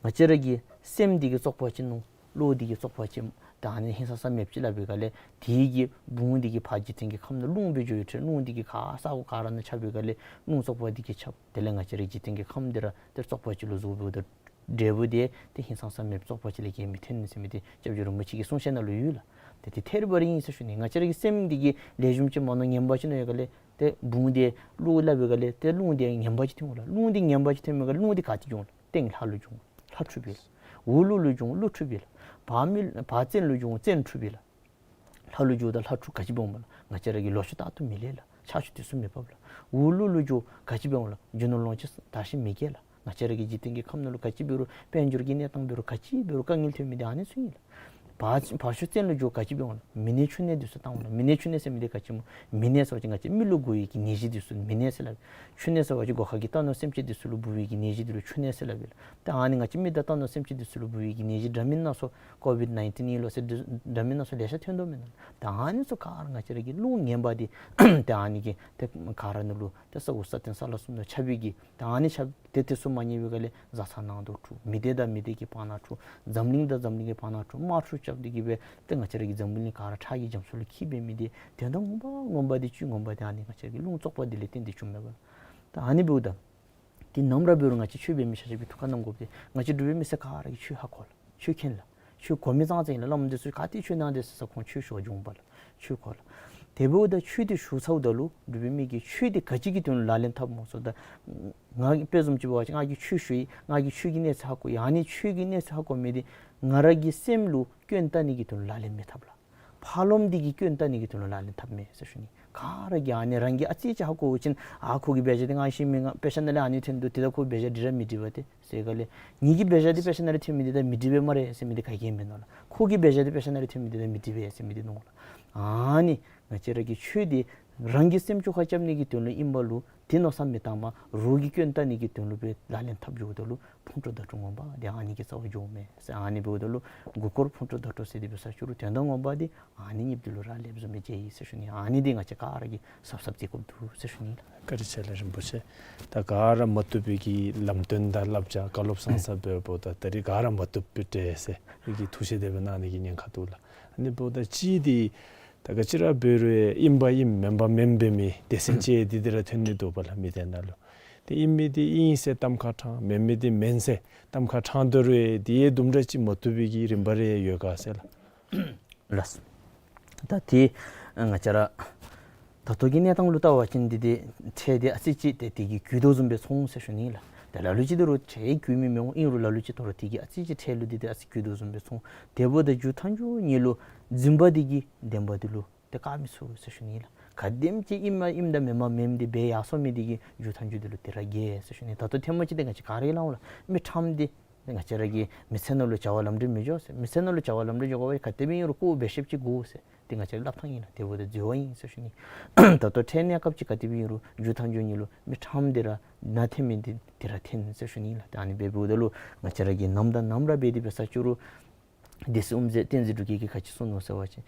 བཅས་ར་གི་སེམས་འདི་གིས་བཙོག་པ་ཅིན་རླུང་། བློ་འདི་གིས་བཙོག་པ་ཅིན་ད་ཨ་ནི་ཧིང་སངས་ས་མེདཔ་ཅིག་སླབ་པའི་སྒང་ལས་དེ་གི་བུང་འདི་གིས་ཕར་འཇིག་རྟེན་གྱི་ཁམས་ནང་རླུང་སྦེ་འགྱོ་ཡི་ཏེ་རླུང་འདི་གིས་ག་ས་གོ་ག་ར་ནང་ཁྱབ་པའི་སྒང་ལས་རླུང་བཙོག་པ་འདི་གིས་ཁྱབ། དེ་ལས་ང་བཅས་ར་འཇིག་རྟེན་གྱི་ཁམས་འདི་ར་ཏེ་བཙོག་པ་ཅིག་ལུ་བཟོ་བའི་ད་འབྲས་བུ་འདི་ཏེ་ཧིང་སངས་ས་མེདཔ་བཙོག་པ་ཅིག་ལས་བརྒལ་མི་ཐོན་ཟེར་མི་འདི་སྐྱབས་རྗེ་རིན་པོ་ཆེ་གི་གསུང་བཤད་ནང་ལུ་ཡོད་ལགས། ཏེ་དེ་ཐད་རི་བ་རི་ཨིན་ཟེར་ཞུ་ནི། ང་བཅས་ར་གི་སེམས་འདི་གིས་ལེགས་ཤོམ་ཅིག་མ་མནོ་ངན་པ་ཅིག་མནོ་བའི་སྒང་ལས་ཏེ་བུང་འདི་རླུང་སླབ་པའི་སྒང་ལས་ཏེ་རླུང་འདི་ངན་པ་ཅིག་ཐོན་འོང་ལགས། རླུང་འདི་ངན་པ་ཅིག་ཐོན་པའི་སྒང་ལས་རླུང་འདི་ག་ཏེ་འགྱོ་འོང་ལགས། སྟེང་ལྷ་ལུ་འགྱོ་འོང་། ལྷ་འཁྲུགས་པས་ལགས། འོག་ཀླུ་ལུ་འགྱོ་འོང་། ཀླུ་འཁྲུགས་པས་ལགས། བར་མི་བར་བཙན་ལུ་འགྱོ་འོང་། བཙན་འཁྲུགས་པས་ལགས། ལྷ་ལུ་འགྱོཝ་ད་ལྷ་འཁྲུགས་ག་ཅི་འབད་འོང་པ་ལགས། ང་བཅས་ར་གི་ལོག་ཤུལ་ལྟ་ལྟོ་མི་ལེགས་ལགས། ཆར་ཆུ་དེ་ཚུ་མི་འབབ་ལགས། འོག་ལུ་ལུ་འགྱོ་ག་ཅི་འབད་འོང་ལགས། རྒྱུ་ནོར་ལོངས་སྤྱོད་དར་ཞིང་མི་རྒྱས་ལགས། ང་བཅས་ར་གི་འཇིག་རྟེན་གྱི་ཁམས་ནང་ལུ་ག་ཅི་འབད་རུང་དཔལ་འབྱོར་གྱི་གནས་སྟངས་འབད་རུང་ག་ཅི་འབད་རུང་དཀའ་ངལ་ཐོན་མི་འདི་ཨ་ནི་ཚུ་ཨིན་ལགས། བ་བ་ཤུ་བཙན་ལུ་འགྱོ་ག་ཅི་འབད་འོང་ལགས། མི་ནད་ཕྱུགས་ནད་འདི་ཚུ་བཏང་འོང་ལགས། མི་ནད་ཕྱུགས་ནད་ཟེར་མི་འདི་ག་ཅི་སྨོ། མི་ནད་ཟེར་བ་ཅིན་ང་བཅས་མི་ལུ་འགོ་བའི་གི་ནད་གཞི་འདི་ཚུ་མི་ནད་ཟེར་སླབ། ཕྱུགས་ནད་ཟེར་བ་ཅིན་སྒོ་ཁ་གི་རྟ་ནོར་སེམས་ཅན་འདི་ཚུ་ལུ་འབུ་བའི་གི་ནད་གཞི་འདི་ལུ་ཕྱུགས་ནད་ཟེར་སླབ་ཨིན་ལགས། ད་ཨ་ནི་ང་བཅས་མི་དང་རྟ་ནོར་སེམས་ཅན་འདི་ཚུ་ལུ་འབུ་བའི་གི་ནད་གཞི་འདྲ་མིན་སྣ་ཚོགས་ཀོ་བིཌ་ནའིན་ཊིན་ཨིན་ལོ་ཟེར་འདྲ་མིན་སྣ་ཚོགས་ལེ་ཤ་ཐོན་དོ་མེན་ན། ད་ཨ་ནི་ཚུ་ག་ར་ང་བཅས་ར་གི་རླུང་ངན་པ་འདི་ད་ཨ་ནི་གིས་ཏེ་ག་ར་ནང་ལུ་ཏེ་ས་འོག་ས་སྟེང་ས་བླ་གསུམ་ནང་ཁྱབ་པའི་གི་ད་ཨ་ནི་ཁྱབ་ཏེ་དེ་ཚུ་མ་ཉན་པའི་སྒང་ལས་བཟའ་ཚང་ནང་དུ་འཁྲུག། མི་སྡེ་དང་མི་སྡེ་གི་བར་ན་འཁྲུག། འཛམ་གླིང་དང་འཛམ་གླིང་གི་བར་ན་འཁྲུག། དམག་འཁྲུག་རྐྱབ་སྟེ་གི་སྦེ་ཏེ་ང་བཅས་ར་གི་འཛམ་བུ་གླིང་ག་ར་ཁྲག་གི་རྒྱ་མཚོ་ལུ་འཁྱིལ་འབད་མི་འདི་དོན་དག་ངོ་མ་ངོ་མ་འདི་ཆོས་ངོ་མ་འདི་ཨ་ནི་ང་བཅས་ར་གི་རླུང་བཙོག་པ་འདི་ལས་བརྟེན་ཏེ་བྱུངམ་མས་པ་ལགས། ད་ཨ་ནི་འབདཝ་ད་ཏེ་ནམ་ར་འབད་རུང་ང་བཅས་ཆོས་འབད་མི་ཆ་ཁྱབ་ཀྱིས་ཐུགས་ཁར་བསྣམ་དགོཔ་འདི་ང་བཅས་འབྲུག་པའི་མི་སེར་ག་ར་གིས་ཆོས་ཧ་གོ་ལགས། ཆོས་མཁྱེན་ལགས། ཆོས་གོ་མི་ཙང་ཙང་ཨིན་ལགས། བླམ་འདི་ཚུ་ག་ཏེ་ཆོས་གནང་དེས་ཟེར་ས་ཁོང་ཆོས་ཞུ་བར་འགྱོཝ་མས་པ་ལགས། ཆོས་གོ་ལགས། དེ་འབདཝ་ད་ཆོས་འདི་ཞུ་ཚརཝ་ད་ལུ་འབྲུག་པའི་མི་གིས་ཆོས་འདི་ག་ཅི་གི་དོན་ལུ་ལག་ལེན་འཐབ་སྨོ་ཟེརཝ་ད་ང་དཔེ་བཟུམ་ཅིག་འབད་བ་ཅིན་ང་གིས་ཆོས་ཞུ་ཡི། ང་གིས་ཆོས་ཀྱི་གནས་ཚད་ཧ་གོ་ཡི། ཨ་ནི་ཆོས་ཀྱི་གནས་ཚད་ཧ་གོ་མི་འདི་ང་ར་གི་སེམས་ལུ་སྐྱོན་བཏགས་ནི་གི་དོན་ལུ་ལག་ལེན་མི་འཐབ་ལགས། ཕར་ལོགམ་འདི་གིས་སྐྱོན་བཏགས་ནི་གི་དོན་ལུ་ལག་ལེན་འཐབ་མས་ཟེར་ཞུ་ནི། ག་ར་གིས་ཨ་ནི་རང་གིས་ཨ་ཙི་ཅིག་ཧ་གོ་བ་ཅིན་ཨ་ཁོ་གི་འབད་བཞག་འདི་ང་ཤེས་མི་ང་དཔེ་ཆ་ནང་ལས་ཨ་ནི་ཐོན་འདུག། དེ་ད་ཁོ་འབད་བཞག་འདི་ར་མི་འགྲིག་པ་ཏེ་ཟེར་སྒང་ལས་ངེ་གི་འབད་བཞག་འདི་དཔེ་ཆ་ནང་ལས་ཐོན་མི་འདི་ད་མི་འགྲིག་པས་སྨ་རེ་ཟེར་མི་འདི་ག་གིས་མེན་ནོ་ལགས། ཁོ་གི་འབད་བཞག་འདི་དཔེ་ཆ་ནང་ལས་ཐོན་མི་འདི་ད་མི་འགྲིག་པས་ཟེར་མི་འདི་ནོ་ལགས། ཨ་ནི་ང་བཅས་ར་གི་ཆོས་འདི་རང་གི་སེམས་ཆོས་ཁ་རྐྱབ་ནི་གི་དོན་ལུ་ཨིན་པ་ལུ་དེ་མནོ་བསམ་མི་བཏང་པར་རོགས་ཀྱི་སྐྱོན་བཏགས་ནི་གི་དོན་ལུ་སྦེ་ལག་ལེན་འཐབ་འགྱོཝ་ད་ལུ་ཕུང་ཁྲོལ་བརྡ་སྤྲོད་ངོ་མ་འདི་ཨ་ནི་གི་རྩ་བར་འགྱོཝ་མས་ཟེར། ཨ་ནི་འབདཝ་ད་ལུ་མགུ་སྐོར་ཕུང་ཁྲོལ་བརྡ་སྤྲོད་ཟེར་འདི་འབད་ས་ཅིག་རུང་དོན་དག་ངོ་མ་འདི་ཨ་ནི་གཉིས་འདི་ལུ་རག་ལསཔ་བཟུམ་སྦེ་མཇལ་ཡི་ཟེར་ཞུ་ནི། ཨ་ནི་འདི་ང་བཅས་ག་ར་གིས་གཟབ་གཟབ་མཛད་དགོཔ་འདུག་ཟེར་ཞུ་ནི་ལགས། བཀའ་དྲིན་ཆེ་ལགས་རིན་པོ་ཆེ། ད་ག་ར་མ་བཏུབ་པའི་གི་ལམ་སྟོན་དང་བསླབ་བྱ་བཀའ་སློབ་གསན་ས་འབདཝ་ད་ད་རིས་ག་ར་མ་བཏུབ་པའི་འདྲས་ཟེར་མི་གི་ཐུགས་བཞེད་དེ་སྦེ་གནང་ནི་གི་ཉེན་ཁ་འདུག་ལགས། ཨ་ནི་འབདཝ་ད་གཅིག་འདི་ད་ག་ཅི་ར་འབད་རུང་ཨིན་པ་ཨིནམ་མེན་པ་མེནམ་འབད་མི་སྡེ་ཚན་ཅིག་འདི་འདི་ར་ཐོན་ནི་འདུག་པ་ལགས་མི་སྡེ་ནང་ལུ། ཏེ་ཨིན་མི་འདི་ཨིན་ཟེར་གཏམ་ཁ་དྲངས། མེན་མི་འདི་མེན་ཟེར་གཏམ་ཁ་དྲངས་དོ་རུང་དེ་ཡང་དུམ་གྲ་ཅིག་མ་བཏུབ་པའི་གི་རིམ་པ་རེ་ཡོད་ག་ཟེར་ལགས། ལགས། ད་དེ་ང་བཅས་ར་ད་ལྟོ་གི་གནས་སྟངས་ལུ་བལྟ་བ་ཅིན་འདི་འདི་ཁྲལ་འདི་ཨ་ཙི་ཅིག་ཏེ་དེ་གིས་རྒུད་དོ་བཟུམ་སྦེ་སོང་ཟེར་ཞུ་ནི་ལགས། ཏེ་ལ་ལུ་ཅིག་ད་རུང་ཁྲལ་རྒུད་མི་མི་འོང་། ཨིན་རུང་ལ་ལུ་ཅིག་ད་རུང་དེ་གིས་ཨ་ཙི་ཅིག་ཁྲལ་ལུ་འདི་འདི་ཨ་ཙི་རྒུད་དོ་བཟུམ་སྦེ་སོང་། དེ་འབདཝ་ད་མཇུག་མཐའ་མཇུག་ཉིད་ལུ་འཛིན་པ་འདི་གིས་བདེན་པ་འདི་ལུ་ཏེ་བཀག་མི་ཚུགས་ཟེར་ཞུ་ནི་ལགས། ག་དེམ་ཅིག་ཨིནམ་ཨིནམ་དང་མེནམ་མེནམ་འདི་འབད་ཡར་སོང་མི་འདི་གིས་མཇུག་མཐའ་མཇུག་འདི་ལུ་དེ་ར་རྒྱལ་ཟེར་ཞུ་ནི། ད་ལྟོ་ཐེངས་མ་ཅིག་འདི་ང་བཅས་ག་ར་གིས་སླབ་འོང་ལགས། མི་ཁྲམ་འདི་ང་བཅས་ར་གི་མི་ཚེ་ནང་ལུ་བྱ་བ་ལམ་འགྲོ་མི་འགྱོ་ཟེར། མི་ཚེ་ནང་ལུ་བྱ་བ་ལམ་འགྲོ་འགྱོ་དགོ་པ་ག་དེ་སྦེ་ཨིན་རུང་ཁོ་འབད་ཤེསཔ་ཅིག་དགོ་ཟེར། འདི་ང་བཅས་སླབ་ཐངས་ཨིན་ལགས། དེ་འབདཝ་ད་འཛོལ་བ་ཨིན་ཟེར་ཞུ་ནི། ད་ལྟོ་ཁྲལ་གནས་སྐབས་ཅིག་ག་དེ་སྦེ་ཨིན་རུང་མཇུག་མཐའ་མཇུག་ཉིད་ལུ་མི་ཁྲམ་འདི་ར་ནང་འཐེན་མི་འདི་འདི་ར་འཐེན་ཟེར་ཞུ་ནི་ལགས། ཏེ་ཨ་ནི་འབདཝ་ད་ལུ་ང་བཅས་ར་གིས་ནམ་དང་ནམ་ར་འབད་དེ་འབད་ས་ཅིག་རུང་སྡེ་སྲིད་དབུ་མཛད་བསྟན་འཛིན་འབྲུག་རྒྱས་ཀྱིས་ག་ཅི་གསུངས་ནུག་ཟེར་བ་ཅིན་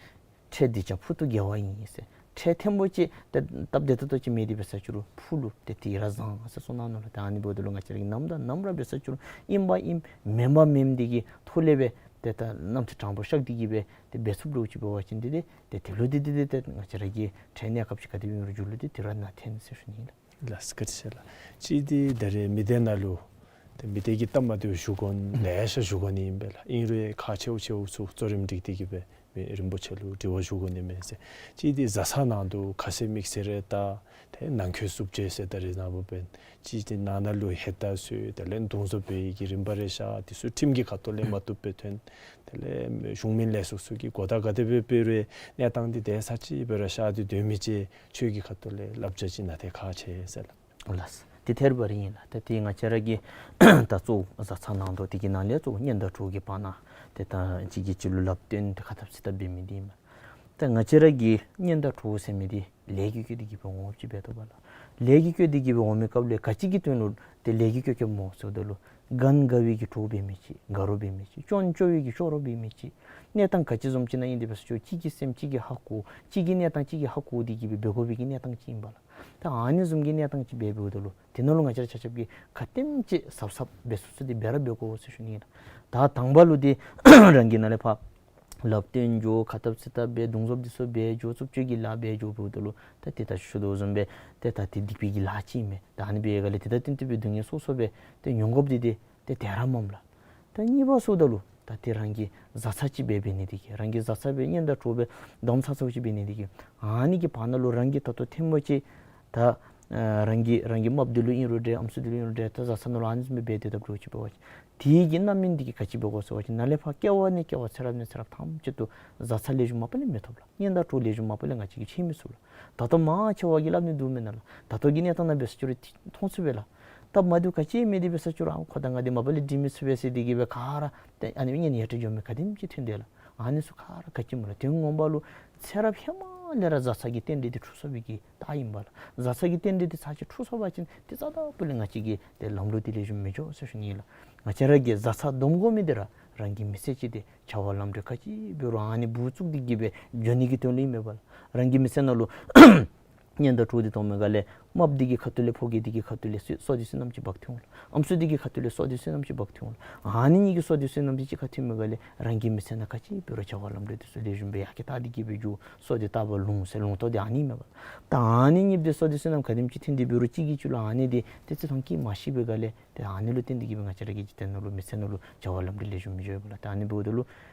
ཁྲལ་སྡིག་ཅན་ཕུག་ཏུ་དགེ་བ་ཡིན་ཟེར། ཁྲལ་ཐེངས་པོ་ཅིག་ཏེ་སྟབས་བདེ་ཏོག་ཏོ་ཅིག་མེད་དེ་འབད་ས་ཅིག་རུང་ཕུག་ལུ་ཏེ་དེ་ར་བཟང་ཟེར་གསུངས་གནང་ནུག་ལགས། ཏེ་ཨ་ནི་འབདཝ་ད་ལུ་ང་བཅས་ར་གིས་ནམ་དང་ནམ་ར་འབད་ས་ཅིག་རུང་ཨིནམ་ཨིནམ་མེནམ་མེནམ་འདི་གི་ཐོག་ལས་སྦེ་ཏེ་ད་རྣམ་ཐར་དྲང་པོ་བཤད་དེ་གིས་སྦེ་ཏེ་འབད་ཚུགསཔ་འདྲཝ་ཅིག་འབད་བ་ཅིན་འདི་ཏེ་ཏེ་དེ་ལུ་འདི་འདི་འདི་ཏེ་ང་བཅས་ར་གི་ཁྲལ་གནས་སྐབས་ཅིག་ག་དེ་སྦེ་ཨིན་རུང་མཇུག་ལུ་འདི་དེ་ར་ནང་འཐེན་ཟེར་ཞུ་ནི་ལགས། ལགས་སོ། བཀའ་དྲིན་ཆེ་ལགས། གཅིག་འདི་ད་རེས་མི་སྡེ་ནང་ལུ་ཏེ་མི་སྡེ་གི་སྟབས་མ་བདེཝ་ཞུ་དགོ་ལེ་ཤ་ཞུ་དགོ་ནི་ཨིན་པས་ལགས། ཨིན་རུང་ཁག་ཆེཝ་ཆེཝ་ཚུ་གཙོ་རིམ་སྒྲིག་སྟེ་གིས་སྦེ་མི་རིན་པོ་ཆེ་ལུ་དྲི་བ་ཞུ་དགོ་ནི་མས་ཟེར། གཅིག་འདི་བཟའ་ཚང་ནང་དུ་ཁ་ཟས་དམིགས་བསལ་རེ་བཏགས། ཏེ་ནང་འཁོད་རྩུབ་སྤྱོད་ཟེར་ད་རེས་ནངས་པ་འབད་བ་ཅིན་ཏེ་ནང་ན་ལུ་ཧེ་ད་ཚུ་དེ་ལས་འདུ་འཛོམས་འབད་བའི་གི་རིམ་པ་རེ་ཤར། དེ་ཚུ་ཁྲིམས་ཀྱི་ཁ་ཐུག་ལས་མ་བཏུབ་པའི་དོན། དེ་ལས་གཞུང་མིན་ལས་ཚོགས་ཚུ་གིས་གོ་བརྡ་ག་དེ་སྦེ་སྤེལ་རུང་གནས་སྟངས་འདི་དེ་ས་ཅིག་སྦེ་ར་ཤར་ཏེ་སྡོད་མི་ཅིག་ཆོས་ཀྱི་ཁ་ཐུག་ལས་བསླབ་བྱ་ཅིག་གནང་སྟེ་ཁག་ཆེ་ཟེར་ལགས། ལགས། དེ་ཐད་རི་བ་རི་ཨིན་ལགས། ད་དེ་ང་བཅས་ར་གིས་ད་གཙོ་བོ་བཟའ་ཚང་ནང་དུ་དེ་གི་ནང་ལས་གཙོ་བོ་གཉེན་དང་གྲོགས་ཀྱི་བར་ན་ཏེ་ད་གཅིག་གིས་གཅིག་ལུ་ལགཔ་སྟོན་ཏེ་ཁ་འཐབ་ཚིག་འཐབ་འབད་མི་འདི་ཨིན་མས། ད་ང་བཅས་ར་གི་གཉེན་དང་གྲོགས་ཟེར་མི་འདི་ལས་ཀྱི་བཀོད་དེ་གིས་སྦེ་འོངམ་ཅིག་འབད་དོ་བ་ལགས། ལས་ཀྱི་བཀོད་དེ་གིས་སྦེ་འོང་མི་སྐབས་ལས་ག་ཅི་གི་དོན་ལུ་ཏེ་ལས་ཀྱི་བཀོད་བཀོདཔ་སྨོ་ཟེརཝ་ད་ལུ་གན་དགའ་བའི་གི་གྲོགས་འབད་མི་ཅིག། དགའ་རོགས་འབད་མི་ཅིག། སྐྱོན་སྐྱོ་བའི་གི་སྐྱོ་རོགས་འབད་མི་ཅིག། གནས་སྟངས་ག་ཅི་བཟུམ་ཅིག་ནང་ཨིན་དེ་འབད་ས་ཅིག་རུང་གཅིག་གི་སེམས་གཅིག་གིས་ཧ་གོ། གཅིག་གི་གནས་སྟངས་གཅིག་གིས་ཧ་གོ་དེ་གིས་སྦེ་འབད་དགོ་པའི་གི་གནས་སྟངས་ཅིག་ཨིན་པས་ལགས། ད་ཨ་ནི་བཟུམ་གྱི་གནས་སྟངས་ཅིག་འབད་འབདཝ་ད་ལུ་དེ་ནང་ལུ་ང་བཅས་ར་ཆ་ཁྱབ་ཀྱིས་ག་དེམ་ཅིག་གཟབ་གཟབ་འབད་ཚུགས་ཚུགས་ཏེ་འབད་ར་འབད་དགོ་ཟེར་ཞུ་ནི་ཨིན་ལགས། ད་དང་པ་ལུ་ཏེ་རང་གི་ནང་ལས་ཕར་ལགཔ་སྟོན་འགྱོ། ཁ་འཐབ་ཚིག་འཐབ་འབད། འདུ་འཛོམས་འདི་ཚུ་འབད་འགྱོ། རྩུབ་སྤྱོད་ཀྱི་ལཱ་འབད་འགྱོ་འབདཝ་ད་ལུ་ད་ཏེ་ད་ཞུ་དོ་བཟུམ་སྦེ་ཏེ་ད་ཏེ་སྡིག་པའི་གི་ལཱ་ཅིག་ཨིན་མས། ད་ཨ་ནི་འབད་བའི་སྒང་ལས་ཏེ་ད་བསྟུན་ཏེ་སྦེ་སྡུག་བསྔལ་སོ་སོ་སྦེ་ཏེ་མྱོང་དགོཔ་འདི་ཏེ་ཏེ་དེ་ར་མས་ལགས། ད་གཉིས་པ་ཟེརཝ་ད་ལུ་ད་ཏེ་རང་གི་བཟའ་ཚང་ཅིག་འབད་འབད་ནི་དེ་གིས་རང་གི་བཟའ་ཚང་སྦེ་གཉེན་དང་གྲོགས་སྦེ་དམ་ཚ་ཚཝ་ཅིག་འབད་ནི་དེ་གིས་ཨ་ནི་གི་བར་ན་ལུ་རང་གིས་ད་ལྟོ་ཐེངས་མ་ཅིག་ད་ ཨ་རང་གི་རང་གི་རྨགཔ་འདི་ལུ་ཨིན་རུང་འདྲ་ཨམ་སྲུ་འདི་ལུ་ཨིན་རུང་འདྲ་ད་བཟའ་ཚང་ནང་ལུ་ཨ་ནི་བཟུམ་སྦེ་འབད་དེ་སྡོདཔ་འདྲཝ་ཅིག་འབད་བ་ཅིན་དེ་གི་རྣམ་སྨིན་འདི་གིས་ག་ཅི་འབད་དགོ་ཟེར་བ་ཅིན་ནཱ་ལས་ཕར་སྐྱེ་བ་ནས་སྐྱེ་བ་ཚེ་རབས་ནས་ཚེ་རབས་ཐམས་ཅད་དུ་བཟའ་ཚང་ལེགས་ཤོམ་མ་པ་ལས་མི་ཐོབ་ལགས། གཉེན་དང་གྲོགས་ལེགས་ཤོམ་མ་པ་ལས་ང་བཅས་ཀྱིས་འཕྱད་མི་ཚུགས་ལགས། ད་ལྟོ་མང་ཆེ་བ་གིས་སླབ་ནི་འདུག་མེན་ན་ལགས། ད་ལྟོ་གི་གནས་སྟངས་ནང་འབད་ས་ཅིག་རུང་མཐོང་ཚུགས་པས་ལགས། སྟབས་མ་བདེཝ་ག་ཅི་མེད་དེ་འབད་ས་ཅིག་རུང་ཨ་ཁོ་དང་ང་འདི་མ་པ་ལས་འགྲིག་མི་ཚུགས་པས་ཟེར་དེ་གིས་སྦེ་ག་ར་ཏེ་ཨ་ནི་གཉེན་ཡ་བྲལ་འགྱོ་མི་ག་དེམ་ཅིག་ཐོན་དེས་ལགས། ཨ་ནི་ཚུ་ག་ར་ག་ཅི་སྨོ་ལགས། དོན་ངོ་མ་ལུ་ཚེ་རབས་ཧེ་མ་ལས་ར་བཟའ་ཚང་གི་རྟེན་འབྲེལ་འདི་འཁྲུགས་སོང་བའི་གི་རྟགས་ཨིན་པས་ལགས། བཟའ་ཚང་གི་རྟེན་འབྲེལ་འདི་ཚར་གཅིག་འཁྲུགས་སོང་པ་ཅིན་ཏེ་རྩ་དང་པོ་ལས་ང་བཅས་ཀྱི་ཏེ་ལམ་ལུགས་འདི་ལེགས་ཤོམ་མི་འགྱོ་ཟེར་ཞུ་ནི་ལགས། ང་བཅས་ར་གིས་བཟའ་ཚང་སྡོམ་དགོ་མི་འདི་ར་རང་གི་མི་ཚེ་གཅིག་འདི་བྱ་བ་ལམ་འགྲོ་ག་ཅི་འབད་རུང་ཨ་ནི་སྦུག་བཙུགས་ཏེ་གིས་སྦེ་འགྱོ་ནི་གི་དོན་ལུ་ཨིན་མས་པ་ལགས། རང་གི་མི་ཚེ་ནང་ལུ་གཉེན་དང་གྲོགས་འདི་གཏང་མི་ག་ལས་རྨགཔ་འདི་གི་ཁ་ཐུག་ལས་ཕོ་རྒྱས་འདི་གི་ཁ་ཐུག་ལས་བསོད་བསོད་བདེ་བསོད་ནམས་ཅིག་འབག་སྟེ་འོང་ལགས། ཨམ་སྲུ་འདི་གི་ཁ་ཐུག་ལས་བསོད་བདེ་བསོད་ནམས་ཅིག་འབག་སྟེ་འོང་ལགས། ཨ་ནི་གཉིས་ཀྱི་བསོད་བདེ་བསོད་ནམས་འདི་གཅིག་ཁར་ཐུག་མི་ག་ལས་རང་གི་མི་ཚེ་ནང་ག་ཅི་འབད་རུང་བྱ་བ་ལམ་འགྲོ་འདི་ཚུ་ལེགས་ཤོམ་སྦེ་ཡར་རྒྱས་བཏང་སྟེ་གིས་སྦེ་འགྱོ། བསོད་བདེ་ལྟ་བུ་ལུང་ཟེར་ལུང་རྟོགས་འདི་ཨ་ནི་ཨིན་མས་པ་ལགས། ད་ཨ་ནི་གཉིས་འདི་བསོད་བདེ་བསོད་ནམས་ག་དེམ་ཅིག་ཐོན་ཏེ་འབད་རུང་གཅིག་གིས་གཅིག་ལུ་ཨ་ནི་འདི་ཏེ་བརྩི་མཐོང་བསྐྱེད་མ་ཤེས་པའི་ག་ལས་ཏེ་ཨ་ནི་ལུ་བརྟེན་ཏེ་གིས་སྦེ་ང་བཅས་ར་གི་འཇིག་རྟེན་ནང་ལུ་མི་ཚེ་ནང་ལུ་བྱ་བ་ལམ་འགྲོ་ལེགས་ཤོམ་མི་འགྱོ་བས་པ་ལགས། ད་ཨ་ནི་འབདཝ་ད་ལུ་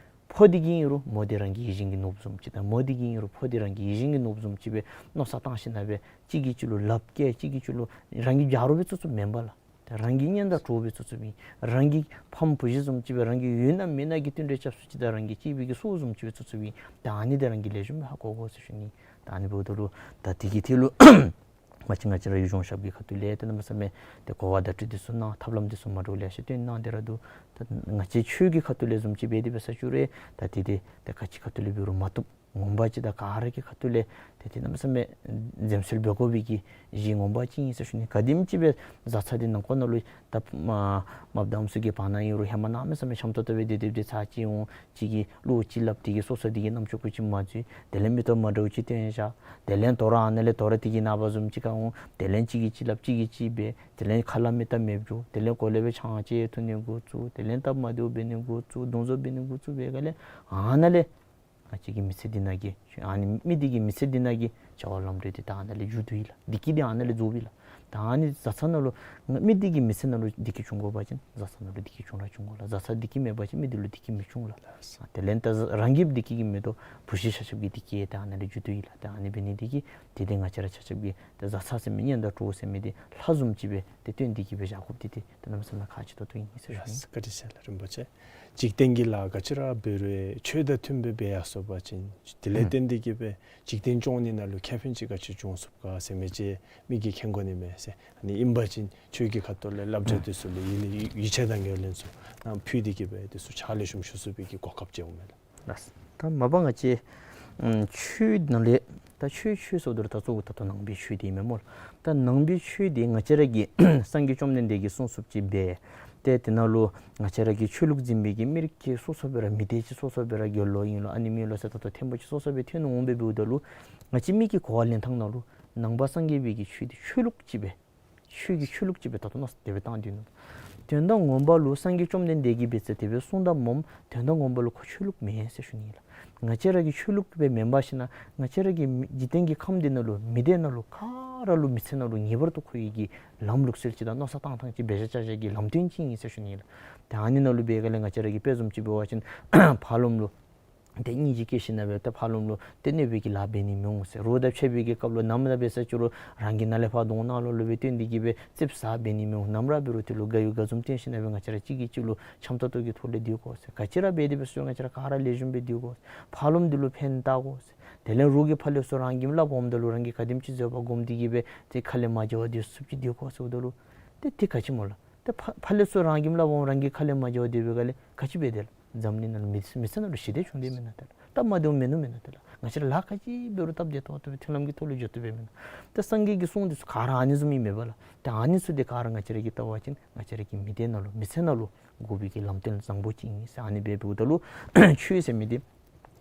ཕོ་འདི་གིས་ཨིན་རུང་མོ་འདི་རང་གི་ཡིད་བཞིན་གྱི་ནོར་བུ་བཟུམ་ཅིག་དང་མོ་འདི་གིས་ཨིན་རུང་ཕོ་འདི་རང་གི་ཡིད་བཞིན་གྱི་ནོར་བུ་བཟུམ་ཅིག་སྦེ་མནོ་བསམ་བཏང་ཞིནམ་ལས་སྦེ་གཅིག་གིས་གཅིག་ལུ་ལགཔ་བཀལ་གཅིག་གིས་གཅིག་ལུ་རང་གི་རྒྱབ་རོགས་སྦེ་བཙུགས་བཙུགསཔ་མེན་པ་ལགས། ཏེ་རང་གི་གཉེན་དང་གྲོགས་སྦེ་བཙུགས་བཙུགསཔ་ཨིན། རང་གི་ཕམ་བུ་གཞི་བཟུམ་ཅིག་སྦེ་རང་གི་ཡོད་ན་མེད་ན་གི་བསྟུན་གྲོས་རྐྱབ་སུ་ཅིག་དང་རང་གི་གཅེས་པའི་གི་སྲོག་བཟུམ་ཅིག་སྦེ་བཙུགས་བཙུགསཔ་ཨིན། ད་ཨ་ནི་འདི་རང་གིས་ལེགས་ཤོམ་སྦེ་ཧ་གོ་དགོ་ཟེར་ཞུ་ནི། ད་ཨ་ནི་འབདཝ་ད་ལུ་ད་དེ་གི་ཐད་ལུ་ང་བཅས་ང་བཅས་ར་ཡུལ་གཞུང་ཞབས་ཀྱི་ཁ་ཐུག་ལས་ཏེ་གནམ་མེད་ས་མེད་ཏེ་གོ་བ་བརྡ་སྤྲོད་འདི་ཚུ་གནང་ཐབས་ལམ་འདི་ཚུ་མ་འདྲཝ་ལེ་ཤ་སྟོན་གནང་སྟེ་ར་འདུག། ད་ང་བཅས་ཆོས་ཀྱི་ཁ་ཐུག་ལས་བཟུམ་ཅིག་འབད་དེ་འབད་ས་ཅིག་རུང་ད་དེ་འདི་ཏེ་ག་ཅི་ཁ་ཐུག་ལས་འབད་རུང་མ་བཏུབ། ངོ་མ་ཅིག་ད་ག་ར་གི་ཁ་ཐུག་ལས་ཏེ་ཏེ་གནམ་མེད་ས་མེད་འཛེམ་ཟོན་འབད་དགོ་པའི་གི་གཞི་ངོ་མ་ཅིག་ཨིན་ཟེར་ཞུ་ནི། ག་དེམ་ཅིག་སྦེ་བཟའ་ཚང་འདི་ནང་འཁོད་ནང་ལུ་ད་མ་མ་བདམས་སུ་གི་བར་ན་ཨིན་རུང་ཧེ་མ་གནམ་མེད་ས་མེད་འཆམ་ཏོག་ཏོ་སྦེ་སྡོད་སྡོདཔ་འདི་ཚར་གཅིག་འོང་གཅིག་གིས་བློ་ཅིག་སླབ་སྟེ་གིས་སོ་སོ་འདི་གི་རྣམ་ཅོ་ཀུ་ཅིག་མ་འཛུལ། དེ་ལས་མིག་ཏོ་མ་འདྲཝ་ཅིག་སྟོན་བཞག། དེ་ལས་དོ་རུང་ཨ་ནཱ་ལས་དོ་རུང་དེ་གི་ནངས་པ་བཟུམ་ཅིག་ཁར་འོང་། དེ་ལས་གཅིག་གིས་གཅིག་སླབ་གཅིག་གིས་གཅིག་འབད། དེ་ལས་ཁ་སླབ་མི་སྟབས་མེདཔ་འགྱོ། དེ་ལས་གོ་ལེ་སྦེ་ཆང་བཅད་འཐུང་ནི་འགོ་བཙུགས། དེ་ལས་སྟབས་མ་བདེཝ་འབད་ནི་འགོ་བཙུགས། རྡུང་བཟོ་འབད་ནི་འགོ་བཙུགས་པའི་སྒང་ལས་ཨ་ནཱ་ལས་ང་བཅས་ཀྱི་མི་ཚེ་འདི་ནང་གི་ཨ་ནི་མི་འདི་གི་མི་ཚེ་འདི་ནང་གི་བྱ་བ་ལམ་འགྲོ་འདི་ད་ཨ་ནཱ་ལས་མཇུག་བསྡུ་ཡི་ལགས། བདེ་སྐྱིད་འདི་ཨ་ནཱ་ལས་རྫོགས་པས་ལགས། ད་ཨ་ནི་བཟའ་ཚང་ནང་ལུ་མི་འདི་གི་མི་ཚེ་ནང་ལུ་བདེ་སྐྱིད་འབྱུང་དགོ་པ་ཅིན་བཟའ་ཚང་ནང་ལུ་བདེ་སྐྱིད་འབྱུང་ར་འབྱུང་དགོ་ལགས། བཟའ་ཚང་བདེ་སྐྱིད་མེད་པ་ཅིན་མི་འདི་ལུ་བདེ་སྐྱིད་མི་འབྱུང་ལགས། དེ་ལས་ད་རང་གི་བདེ་སྐྱིད་ཀྱི་མེད་དོ་བུ་གཞི་ཆ་ཁྱབ་ཀྱི་བདེ་སྐྱིད་ད་ཨ་ནཱ་ལས་མཇུག་བསྡུ་ཡི་ལགས། ད་ཨ་ནི་འབད་ནི་འདི་གིས་དེ་འདི་ང་བཅས་ར་ཆ་ཁྱབ་ཀྱིས་ད་བཟའ་ཚང་ཟེར་མི་གཉེན་དང་གྲོགས་ཟེར་མི་འདི་ལྷ་བཟུམ་ཅིག་སྦེ་ཏེ་བསྟེན་ཏེ་གིས་སྦེ་བཞག་དགོཔ་འདི་ཏེ་ད་གནམ་མེད་ས་མེད་ཁག་ཆེ་ཏོག་ཏོ་ཨིན་ཟེར་ཞུ་ནི། ལགས་བཀའ་དྲིན་ཆེ་ལགས་རིན་པོ་ཆེ། འཇིག་རྟེན་གྱི་ལཱ་ག་ཅི་ར་འབད་རུང་ཆོས་དང་མཐུན་པའི་སྦེ་ཡར་སོང་པ་ཅིན་དེ་ལས་ཨུམ་བརྟེན་ཏེ་གིས་སྦེ་འཇིག་རྟེན་སྐྱོང་ནི་ནང་ལུ་ཁེ་ཕན་ཅིག་ག་ཅི་བྱུང་ཚུགས་ག་ཟེར་མི་ཅིག་མི་གིས་མཁྱེན་དགོ་ནི་མས་ཟེར། ཨ་ནི་ཨིན་པ་ཅིན་ཆོས་ཀྱི་ཁ་ཐུག་ལས་བསླབ་བྱ་ཨུམ་འདི་ཚུ་ལུ་ཡིད་ལུ་ཡིད་ཆེས་དང་ངོས་ལེན་ཚུ་ནང་ཕུལ་ཏེ་གིས་སྦེ་འདི་ཚུ་ཕྱག་ལེགས་ཤོམ་ཞུ་ཚུགས་པའི་གི་གོ་སྐབས་ཅིག་འོང་མས་ལགས། ལགས། ད་མ་པ་ང་བཅས་ཨམ་ཆོས་ནང་ལས་ད་ཆོས་ཆོས་ཟེརཝ་ད་ལུ་ད་གཙོ་བོ་ད་ལྟོ་ནང་པའི་ཆོས་འདི་ཨིན་མས་སྨོ་ལགས། ད་ནང་པའི་ཆོས་འདི་ང་བཅས་ར་གི་སངས་རྒྱས་བཅོམ་ལྡན་འདས་ཀྱིས་གསུངས་གསུངསཔ་ཅིག་འབད། ཏེ་དེ་ནང་ལུ་ང་བཅས་ར་གི་ཆོས་ལུགས་འཛིན་པའི་གི་མི་རིགས་ཀྱི་སོ་སོ་སྦེ་ར་མི་སྡེ་ཅིག་སོ་སོ་སྦེ་ར་དགེ་སློང་ཨིན་ལོ་ཨ་ནེམ་ཨིན་ལོ་ཟེར་ད་ལྟོ་ཐེམ་པོ་ཅིག་སོ་སོ་སྦེ་ཐོན་འོང་སྦེ་འབདཝ་ད་ལུ་ང་བཅས་མི་གི་གོ་བ་ལེན་ཐངས་ནང་ལུ་ནང་པ་སངས་རྒྱས་པའི་གི་ཆོས་འདི་ཆོས་ལུགས་ཅིག་སྦེ་ཆོས་ཀྱི་ཆོས་ལུགས་ཅིག་སྦེ་ད་ལྟོ་མནོ་བསམ་དེ་སྦེ་བཏང་སྟེ་ནུག། དོན་དག་ངོ་མ་ལུ་སངས་རྒྱས་བཅོམ་ལྡན་འདས་ཀྱིས་འབད་ཟེར་དེ་སྦེ་གསུངས་དོ་སྨོ། དོན་དག་ངོ་མ་ལུ་ཁོ་ཆོས་ལུགས་མེན་ཟེར་ཞུ་ནི་ལགས། ང་བཅས་ར་གི་ཆོས་ལུགས་སྦེ་མེན་པར་ཞིན་ན་ང་བཅས་ར་གི་མི་འཇིག་རྟེན་གྱི་ཁམས་འདི་ནང་ལུ་མི་སྡེ་ནང་ལུ་ག་ར་ལུ་མི་ཚེ་ནང་ལུ་ངེས་པར་དུ་མཁོ་བའི་གི་ལམ་ལུགས་སྲོལ་ཅིག་དང་མནོ་བསམ་བཏང་ཐངས་ཅིག་འབད་བཞག་བཞག་གི་ལམ་སྟོན་ཅིག་ཨིན་ཟེར་ཞུ་ནི་ལགས། ཏེ་ཨ་ནི་ནང་ལུ་འབད་ག་ལས་ང་བཅས་ར་གི་དཔེ་བཟུམ་ཅིག་འབད་བ་ཅིན་ཕར་ལོགམ་ལུ་ཏེ་སྙིང་རྗེ་སྐྱེས་ཞིན་ན་སྦེ་ཏེ་ཕར་ལོགམ་ལུ་ཏེ་གནོད་པའི་གི་ལཱ་འབད་ནི་མི་འོང་ཟེར། རོགས་དང་ཕྱད་པའི་གི་སྐབས་ལུ་ནམ་ར་འབད་ས་ཅིག་རུང་རང་གིས་ནཱ་ལས་ཕར་གདོང་ནང་ལོགས་ལུ་སྦེ་སྟོན་ཏེ་གིས་སྦེ་ཙིགཔ་ཟ་འབད་ནི་མི་འོང་། ནམ་ར་འབད་རུང་དེ་ལུ་དགའ་ཡོད་དགའ་འཛུམ་སྟོན་ཞིན་ན་སྦེ་ང་བཅས་ར་གཅིག་གིས་གཅིག་ལུ་འཆམ་ཏོག་ཏོ་གི་ཐོག་ལས་སྡོད་དགོ་ཟེར། ག་ཅི་ར་འབད་དེ་འབད་སོང་ང་བཅས་ར་ག་ར་ལེགས་ཤོམ་སྦེ་སྡོད་དགོ་ཟེར། ཕར་ལོགམ་འདི་ལུ་ཕན་བཏགས་དགོ་ཟེར། དེ་ལས་རོགས་ཀྱིས་ཕར་ལས་ཚུར་རང་གི་སླབ་འོངམ་ད་ལུ་རང་གིས་ག་དེམ་ཅིག་བཟོད་པ་སྒོམ་སྟེ་གིས་སྦེ་ཏེ་ཁ་ལས་མ་འགྱོ་བར་སྡོད་ཚུགསཔ་ཅིག་སྡོད་དགོ་ཟེརཝ་ད་ལུ་ཏེ་དེ་ག་ཅི་སྨོ་ལགས། ཏེ་ཕར་ཕར་ལས་ཚུར་རང་གི་སླབ་འོང་རང་གིས་ཁ་ལས་མ་འགྱོ་བར་སྡོད་པའི་སྒང་ལས་ག་ཅི་འབད་དེས་ལགས། འཛམ་གླིང་ནང་ལུ་མི་མི་ཚེ་ནང་ལུ་ཞི་བདེ་བྱུང་དེས་མེན་ན་ཏེ་ལགས། སྟབས་མ་བདེཝ་མིན་ནུག་མེན་ན་ཏེ་ལགས། ང་བཅས་ར་ལཱ་ག་ཅི་འབད་རུང་སྟབས་བདེ་ཏོག་ཏོ་སྦེ་མཐུན་ལམ་གྱི་ཐོག་ལུ་འགྱོ་བཏུབ་པས་མེན་ན། ཏེ་སངས་རྒྱས་ཀྱི་གསུང་འདི་ཚུ་ག་ར་ཨ་ནི་བཟུམ་ཨིན་མས་པ་ལགས། ཏེ་ཨ་ནི་ཚུ་འདི་ག་ར་ང་བཅས་ར་གིས་བལྟ་བ་ཅིན་ང་བཅས་ར་གི་མི་སྡེ་ནང་ལུ་མི་ཚེ་ནང་ལུ་དགོ་པའི་གི་ལམ་སྟོན་བཟང་པོ་ཅིག་ཨིན་ཟེར། ཨ་ནི་སྦེ་འབདཝ་ད་ལུ་ཆོས་ཟེར་མི་འདི་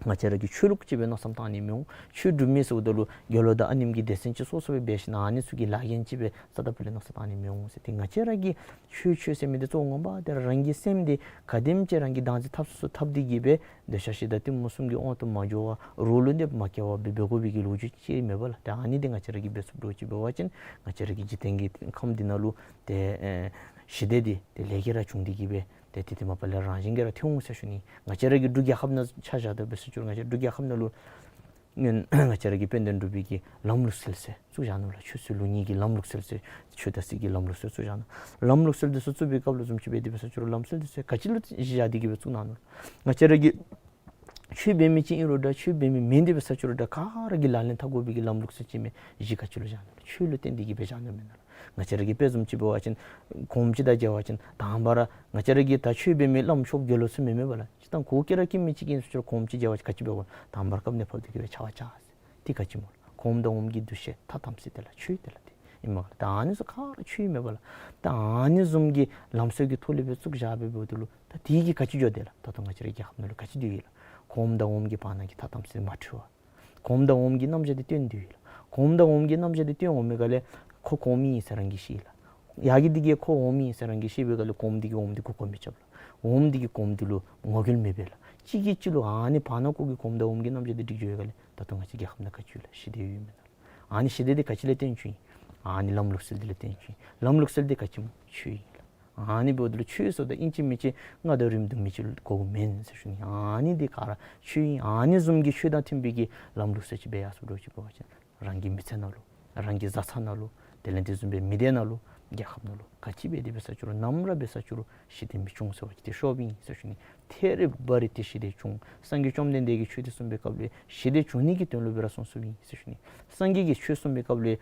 ང་བཅས་ར་གི་ཆོས་ལུགས་ཅིག་སྦེ་མནོ་བསམ་བཏང་ནི་མི་འོང་། ཆོས་སྒྲུབ་མི་ཟེརཝ་ད་ལུ་དགེ་སློང་དང་ཨ་ནེམ་གྱི་སྡེ་ཚན་ཅིག་སོ་སོ་སྦེ་འབད་ཞིན་ན་ཨ་ནི་ཚུ་གི་ལཱ་འགན་ཅིག་སྦེ་རྩ་དང་པོ་ལས་མནོ་བསམ་བཏང་ནི་མི་འོང་ཟེར། ཏེ་ང་བཅས་ར་གི་ཆོས་ཆོས་ཟེར་མི་འདི་གཙོ་བོ་ངོ་མ་འདི་ར་རང་གི་སེམས་འདི་ག་དེམ་ཅིག་རང་གིས་བདག་འཛིན་འཐབ་ཚུགས་ཚུགས་འཐབ་སྟེ་གིས་སྦེ་འདོད་ཆགས་ཞེ་སྡང་གཏི་མུག་གསུམ་གྱི་དབང་དུ་མ་འགྱོ་བར་རོགས་ལུ་གནོདཔ་མ་བཀལ་བར་སྦེ་འབད་དགོ་པའི་གི་ལོ་རྒྱུས་ཅིག་ཨིན་མས་པ་ལགས། ཏེ་ཨ་ནི་འདི་ང་བཅས་ར་གིས་འབད་ཚུགསཔ་འདྲཝ་ཅིག་འབད་བ་ཅིན་ང་བཅས་ར་གི་འཇིག་རྟེན་གྱི་ཁམས་འདི་ནང་ལུ་ཏེ་ཨེ་ཞི་བདེ་འདི་ཏེ་ལེགས་ཀྱིས་ར་བྱུང་སྟེ་གིས་སྦེ་ཏེ་དེ་དེ་མ་པ་ལས་རང་བཞིན་གྱིས་ར་ཐོན་འོང་ཟེར་ཞུ་ནི། ང་བཅས་ར་གི་འབྲུག་རྒྱལ་ཁབ་ནང་ཆ་བཞག་ད་འབད་ས་ཅིག་རུང་ང་བཅས་འབྲུག་རྒྱལ་ཁབ་ནང་ལུ་ སྔོན་ང་བཅས་ར་གི་དཔལ་ལྡན་འབྲུག་པའི་གི་ལམ་ལུགས་སྲོལ་ཟེར་བཙུགས་བཞག་ནུག་ལགས། ཆོས་སྲིད་ལུགས་གཉིས་ཀྱི་ལམ་ལུགས་སྲོལ་ཟེར། ཆོས་དང་སྲིད་ཀྱི་ལམ་ལུགས་སྲོལ་བཙུགས་བཞག་ནུག། ལམ་ལུགས་སྲོལ་འདི་ཚུ་བཙུགས་པའི་སྐབས་ལུ་བཟུམ་ཅིག་འབད་དེ་འབད་ས་ཅིག་རུང་ལམ་སྲོལ་འདི་ཚུ་ག་ཅི་ལུ་གཞི་བཞག་སྟེ་གི་སྦེ་བཙུགས་གནང་ནུག་ལགས། ང་བཅས་ར་གི་ཆོས་འབད་མི་ཅིག་ཨིན་རུང་འདྲ་ཆོས་འབད་མི་མེན་དེ་འབད་ས་ཅིག་རུང་འདྲ་ག་ར་གིས་ལག་ལེན་འཐབ་དགོ་པའི་གི་ལམ་ལུགས་སྲོལ་ཅིག་མས། གཞི་ག་ཅི་ལུ་བཞག་ནུག་ལགས། ཆོས་ལུ་བརྟེན་ཏེ་གི་སྦེ་བཞག་ནུག་མེན་ན་ལགས། ང་བཅས་ར་གི་དཔེ་བཟུམ་ཅིག་འབད་བ་ཅིན་གོངམ་ཅིག་དང་མཇལ་བ་ཅིན་དང་པ་ར་ང་བཅས་ར་གི་ད་ཆོས་འབད་མི་བླམ་ཆོསཔ་དགེ་སློང་ཚུ་མེན་མས་པ་ལགས། ཅིག་ད་གུ་སྐྱེ་ར་སྐྱེ་མི་ཅིག་ཨིན་ས་ཅིག་རུང་གོངམ་ཅིག་མཇལ་བ་ཅིན་ག་ཅི་འབད་དགོ། དང་པ་ར་བཀབ་ནེ་ཕབ་སྟེ་གི་སྦེ་ཕྱག་འཚལ་ཟེར། དེ་ག་ཅི་སྨོ་ལགས། གོངམ་དང་འོགམ་གྱི་འདུ་ཤེས་ཐ་དམ་ཚིག་དེ་ལགས་ཆོས་དེ་ལགས། དེ་ཨིན་མས་ལགས། ད་ཨ་ནི་ཚུ་ག་ར་ཆོས་ཨིན་མས་པ་ལགས། ད་ཨ་ནི་བཟུམ་གྱི་ལམ་སྲོལ་གྱི་ཐོག་ལས་སྦེ་བཙུགས་བཞག་སྦེ་འབདཝ་ད་ལུ་ད་དེ་གིས་ག་ཅི་འགྱོ་དེ་ལགས། ད་ལྟོ་ང་བཅས་རའི་རྒྱལ་ཁབ་ནང་ལུ་ག་ཅི་སྡོད་ཡི་ལགས། གོངམ་དང་འོགམ་གྱི་བར་ན་གི་ཐ་དམ་ཚིག་མ་འཁྲུལ་བར་གོངམ་དང་འོགམ་གྱི་རྣམ་གཞག་འདི་སྟོན་སྡོད་ཡི་ལགས། གོངམ་དང་འོགམ་གྱི་རྣམ་གཞག་འདི་སྟོན་འོང་མི་ག་ལས་ཁོ་གོངམ་ཨིན་ཟེར་རང་གིས་ཤེས་ལགས། ཡ་གི་འདི་གིས་ཁོ་འོགམ་ཨིན་ཟེར་རང་གིས་ཤེས་པའི་ག་ལས་གོངམ་འདི་གིས་འོགམ་འདི་གུ་གོ་མི་རྐྱབ་ལགས། འོགམ་འདི་གིས་གོངམ་འདི་ལུ་ངོ་རྒོལ་མི་འབད་ལགས། གཅིག་གིས་གཅིག་ལུ་ཨ་ནི་བར་ན་ཁོ་གི་གོངམ་དང་འོགམ་གྱི་རྣམ་གཞག་འདི་འགྲིག་འགྱོ་ཡི་ག་ལས་ད་ལྟོ་ང་བཅས་རྒྱལ་ཁབ་ནང་ག་ཅི་ཡོད་ལགས། ཞི་བདེ་ཡོད་མེན་ན་ལགས། ཨ་ནི་ཞི་བདེ་འདི་ག་ཅི་ལས་བརྟེན་བྱུང་ཡི། ཨ་ནི་ལམ་ལུགས་སྲོལ་འདི་ལས་བརྟེན་བྱུང་ཡི། ལམ་ལུགས་སྲོལ་འདི་ག་ཅི་སྨོ། ཆོས་ཨིན་ལགས། ཨ་ནི་འབདཝ་ད་ལུ་ཆོས་ཟེརཝ་ད་ཨིན་ཅི་མིན་ཅི་རྔ་དང་རིམ་དང་མི་ཅིག་དགོཔ་མེན་ཟེར་ཞུ་ནི། ཨ་ནི་འདི་ག་ར་ཆོས་ཨིན། ཨ་ནི་བཟུམ་གྱི་ཆོས་དང་མཐུན་པའི་གི་ལམ་ལུགས་སྲོལ་ཅིག་སྦེ་ཡར་སོང་འགྱོ་ཅིག་འབད་བ་ཅིན་རང་གི་མི་ཚེ་ནང་ལུ་རང་གི་བཟའ་ཚང་ནང་ལུ་དེ་ལས་དེ་བཟུམ་སྦེ་མི་སྡེ་ནང་ལུ་རྒྱལ་ཁབ་ནང་ལུ་ག་ཅི་འབད་དེ་འབད་ས་ཅིག་རུང་ནམ་ར་འབད་ས་ཅིག་རུང་ཞི་བདེ་མི་འབྱུང་ཟེར་བ་ཅིན་དེ་ཤོབ་ཨིན་ཟེར་ཞུ་ནི། ཐད་རི་བ་རི་ཏེ་ཞི་བདེ་འབྱུང་། སངས་རྒྱས་བཅོམ་ལྡན་འདས་ཀྱིས་ཆོས་འདི་གསུངས་པའི་སྐབས་ལུ་ཞི་བདེ་འབྱུང་ནི་གི་དོན་ལུ་སྦེ་ར་གསུངས་གསུངསམ་ཨིན་ཟེར་ཞུ་ནི། སངས་རྒྱས་ཀྱིས་ཆོས་གསུངས་པའི་སྐབས་ལུ་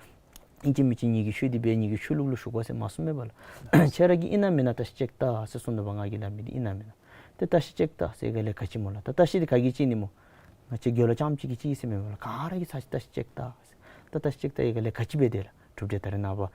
ཨིན་ཅི་མིན་ཅི་ངེ་གི་ཆོས་འདི་འབད་ངེ་གི་ཆོས་ལུགས་ལུ་ཞུགས་པ་ཟེར་མ་གསུངས་མས་པ་ལགས། ཁྱེད་ར་གིས་ཨིན་ན་མེན་ན་བརྟག་ཞིབ་ཅིག་བལྟ་ཟེར་གསུངས་ནུག་པ། ང་གིས་སླབ་མི་འདི་ཨིན་ན་མེན་ན། ཏེ་བརྟག་ཞིབ་ཅིག་བལྟ་ཟེར་ག་ལས་ག་ཅི་སྨོ་ལགས། ད་བརྟག་ཞིབ་འདི་ག་གིས་བྱིན་ནི་སྨོ། ང་བཅས་དགེ་སློང་རྐྱངམ་གཅིག་གིས་བྱིན་ཟེར་མེན་པ་ལགས། ག་ར་གིས་ཚར་ཅིག་བརྟག་ཞིབ་ཅིག་བལྟ་ཟེར། ད་བརྟག་ཞིབ་ཅིག་བལྟ་ཡི་ག་ལས་ག་ཅི་འབད་དེ་ལགས། གྲུབ་འབྲས་ད་རེས་ནངས་པ་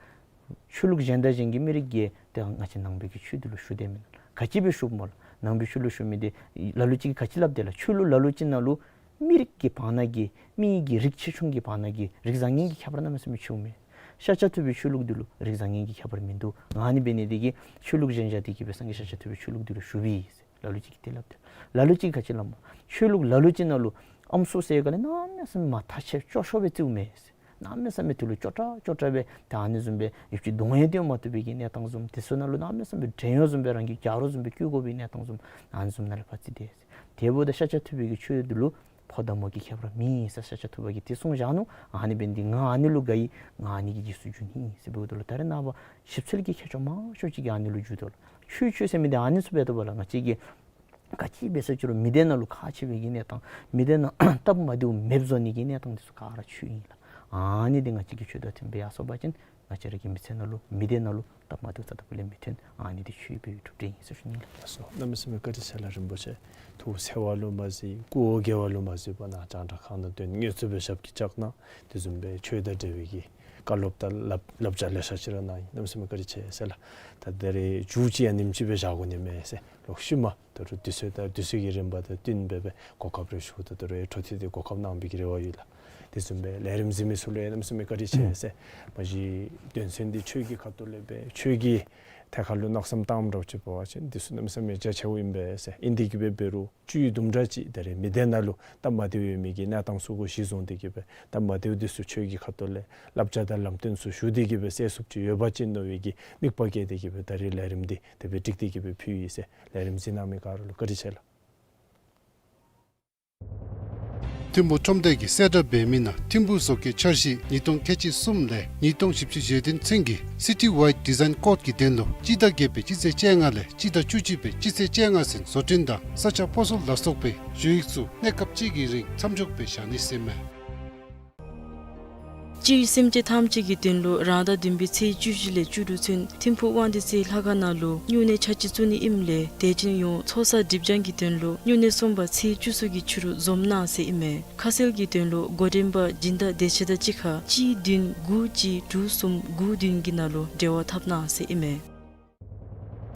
ཆོས་ལུགས་གཞན་དང་གཞན་གྱི་མི་རིགས་ཀྱིས་ཏེ་ང་བཅས་ནང་པའི་གི་ཆོས་འདི་ལུ་ཞུགས་དེས་མེན་ན། ག་ཅི་སྦེ་ཞུགསཔ་སྨོ་ལགས། ནང་པའི་ཆོས་ལུ་ཞུགས་མི་འདི་ལ་ལུ་ཅིག་གིས་ག་ཅི་སླབ་དེ་ལགས། ཆོས་ལུགས་ལ་ལུ་ཅིག་ནང་ལུ་མི་རིགས་ཀྱི་བར་ན་གི་མི་གི་རིགས་ཆེ་ཆུང་གི་བར་ན་གི་རིགས་བཟང་ངན་གྱི་ཁྱད་པར་གནམ་མེད་ས་མེད་ཆེཝ་མས། ཤཱཀྱ་ཐུབ་པའི་ཆོས་ལུགས་འདི་ལུ་རིགས་བཟང་ངན་གྱི་ཁྱད་པར་མིན་འདུག། ཨ་ནི་འབད་ནི་འདི་གིས་ཆོས་ལུགས་གཞན་བཞག་སྟེ་གི་སྦེ་སངས་རྒྱས་ཤཱཀྱ་ཐུབ་པའི་ཆོས་ལུགས་འདི་ལུ་ཞུགས་པས་ཟེར་ལ་ལུ་ཅིག་གིས་དེ་སླབ་དེ། ལ་ལུ་ཅིག་གིས་ག་ཅི་སླབ་སྨོ། ཆོས་ལུགས་ལ་ལུ་ཅིག་ནང་ལུ་ཨམ་སྲུ་ཟེར་ག་ལས་གནམ་མེད་ས་མེད་མ་ཐག་ཆོད་སྐྱོ་ཤོས་སྦེ་བརྩིཝ་མས་ཟེར། གནམ་མེད་ས་མེད་དེ་ལུ་སྐྱོ་དྲགས་སྐྱོ་དྲགས་སྦེ་ད་ཨ་ནི་བཟུམ་སྦེ་ཡུདཔ་ཅིག་གདོང་ཡང་སྟོན་མ་བཏུབ་པའི་གི་གནས་སྟངས་བཟུམ། དེ་ཚུ་ནང་ལུ་གནམ་མེད་ས་མེད་བྲན་གཡོག་བཟུམ་སྦེ་རང་གི་རྒྱ་རོགས་བཟུམ་སྦེ་བཀོལ་དགོ་པའི་གནས་སྟངས་བཟུམ། ཨ་ནི་བཟུམ་ནང་ལུ་ཕར་བརྩིས་ཏེ་ཟེར། དེ་འབདཝ་ད་ཤཱཀྱ་ཐུབ་པའི་གི་ཆོས་འདི་ལུ་ཕོ་དང་མོ་གི་ཁྱད་པར་མེད་ཟེར་ཤཱཀྱ་ཐུབ་པ་གིས་དེ་གསུངས་བཞག་ནུག། ཨ་ནི་འབད་ནི་འདི་ང་ཨ་ནི་ལུ་དགའ་ཡི། ང་ཨ་ནི་གི་རྗེས་སུ་འཇུག་ནི་ཨིན་ཟེར་འབདཝ་ད་ལུ་ད་རེས་ནངས་པ་ཞིབ་འཚོལ་གྱི་མཁས་མཆོག་མང་ཤོས་ཅིག་གིས་ཨ་ནི་ལུ་འཇུག་དོ་ལགས། ཆོས་ཆོས་ཟེར་མི་འདི་ཨ་ནི་ཚུ་འབད་དོ་བ་ལགས། ང་བཅས་ཀྱིས་ག་ཅི་འབད་ས་ཅིག་རུང་མི་སྡེ་ནང་ལུ་ཁག་ཆེ་བའི་གི་གནས་སྟངས་མི་སྡེ་ནང་སྟབས་མ་བདེཝ་མེདཔ་བཟོ་ནི་གི་གནས་སྟངས་འདི་ཚུ་ག་ར་ཆོས་ཨིན་ལགས། ཨ་ནི་འདི་ང་བཅས་ཀྱིས་ཆོས་དང་མཐུན་པའི་ཡར་སོང་པ་ཅིན་ང་བཅས་ར་གི་མི་ཚེ་ནང་ལུ་མི་སྡེ་ནང་ལུ་སྟབས་མ་བདེཝ་རྩ་དང་པོ་ལས་མི་ཐོན། ཨ་ནི་འདི་ཆོས་པའི་གྲུབ་འབྲས་ཨིན་ཟེར་ཞུ་ནི་ལགས། ལགས་སོ། གནམ་མེད་ས་མེད་བཀའ་དྲིན་ཆེ་ལགས་རིན་པོ་ཆེ། ཐུགས་འཚེར་བ་ལུ་མ་གཟིགས་སྐུ་འོ་བརྒྱལ་བ་ལུ་མ་གཟིགས་པར་ནཱ་རྒྱང་བསྒྲགས་ཁང་ནང་འདོན་དངོས་སུ་སྦེ་ཞབས་ཀྱིས་བཅགས་གནང་། དེ་བཟུམ་སྦེ་ཆོས་དང་འབྲེལ་བའི་གི་བཀའ་སློབ་དང་བསླབ་བསླབ་བྱ་ལེ་ཤ་ཅིག་ར་གནང་ཡི། གནམ་མེད་ས་མེད་བཀའ་དྲིན་ཆེ་ཟེར་ལགས། ད་ད་རེས་མཇུག་ཅིག་ཡང་ཉིནམ་ཅིག་སྦེ་བཞག་དགོ་ནི་མས་ཟེར། ལོག་ཤུལ་མ་ད་རུང་དུས་ཚོད་དང་དུས་ཚོད་ཀྱི་རིམ་པ་དང་བསྟུན་སྦེ་སྦེ་གོ་སྐབས་རེ་ཞུ། ད་ད་རུང་འཕྲོ་མཐུད་དེ་གོ་སྐབས་གནང་བའི་གི་རེ་བ་ཡོད་ལགས། དེ་བཟུམ་སྦེ་ལས་རིམ་གཟིགས་མི་ཚུ་ལུ་ཡང་གནམ་མེད་ས་མེད་བཀའ་དྲིན་ཆེ་ཟེར། མ་གཞི་དོན་ཚན་འདི་ཆོས་ཀྱི་ཁ་ཐུག་ལས་སྦེ་ཆོས་ཀྱི་ཐད་ཁར་ལུ་གནང་བསམ་བཏངམ་འདྲཝ་ཅིག་འབད་བ་ཅིན་འདི་ཚུ་གནམ་མེད་ས་མེད་རྒྱ་ཆེཝ་ཨིན་པས་ཟེར། ཨིན་དེ་གིས་སྦེ་འབད་རུང་བཅུད་དུམ་གྲ་ཅིག་ད་རེས་མི་སྡེ་ནང་ལུ་སྟབས་མ་བདེཝ་ཡོད་མི་གི་གནས་སྟངས་ཚུ་གུ་གཞི་བཟུང་སྟེ་གིས་སྦེ་སྟབས་མ་བདེཝ་འདི་ཚུ་ཆོས་ཀྱི་ཁ་ཐུག་ལས་བསླབ་བྱ་དང་ལམ་སྟོན་ཚུ་ཞུ་སྟེ་གིས་སྦེ་སེལ་ཚུགསཔ་ཅིག་ཡོད་པ་ཅིན་མནོ་བའི་གི་དམིགས་པ་བསྐྱེད་དེ་གིས་སྦེ་ད་རེས་ལས་རིམ་འདི་དེ་སྦེ་སྒྲིག་སྟེ་གིས་སྦེ་ཕུལ་ཡི་ཟེར། ལས་རིམ་གཟིགས་གནང་མི་ག་ར་ལུ་བཀའ་དྲིན་ཆེ་ལགས། ཐིམ་ཕུག་ཁྲོམ་སྡེ་གི་གསལ་བསྒྲགས་འབད་མི་ནང་ཐིམ་ཕུག་བཟོ་བཀོད་འཆར་གཞི་ཉིས་སྟོང་ཁལ་གཅིག་གསུམ་ལས་ཉིས་སྟོང་བཞི་བཅུ་ཞེ་བདུན་ཚུན་གྱི་སི་ཊི་ཝའིཌ་ཌི་ཛའིན་ཀོཌ་ཀྱི་དོན་ལུ་སྤྱི་ཟླ་བརྒྱད་པའི་སྤྱི་ཚེས་བཅོ་ལྔ་ལས་སྤྱི་ཟླ་བཅུ་གཅིག་པའི་སྤྱི་ཚེས་བཅོ་ལྔ་ཚུན་བཟོ་སྐྲུན་དང་ས་ཆ་སྤོ་སོར་ལ་སོགས་པའི་ཞུ་ཡིག་ཚུ་གནས་སྐབས་གཅིག་གི་རིང་མཚམས་འཇོག་སྦེ་བཞག་ནི་ཟེར་མས། སྤྱིར་སེམས་ཅན་ཐམས་ཅད་ཀྱི་དོན་ལུ་རང་ཟླ་བདུན་པའི་ཚེས་བཅུ་བཞི་ལས་བཅུ་དྲུག་ཚུན་ཐིམ་ཕུག་དབང་འདུས་རྩེ་ལྷ་ཁང་ནང་ལུ་སྨྱུང་གནས་ཆ་བྱད་བཙུགས་ནི་ཨིནམ་ལས་དད་ཅན་ཡོངས་ཚོགས་བསགས་སྒྲིབ་སྦྱང་གི་དོན་ལུ་སྨྱུང་གནས་གསུམ་པ་ཚེས་བཅུ་གསུམ་གྱི་ཕྱི་རུ་འཛོམས་གནང་ཟེར་ཨིན་མས། ཁ་གསལ་གྱི་དོན་ལུ་འགོ་འདྲེན་པ་སྦྱིན་བདག་བདེ་ཆེན་དང་གཅིག་ཁར་གཅིག་བདུན་དགུ་གཅིག་དྲུག་གསུམ་དགུ་བདུན་གྱི་ནང་ལུ་འབྲེལ་བ་འཐབ་གནང་ཟེར་ཨིན་མས།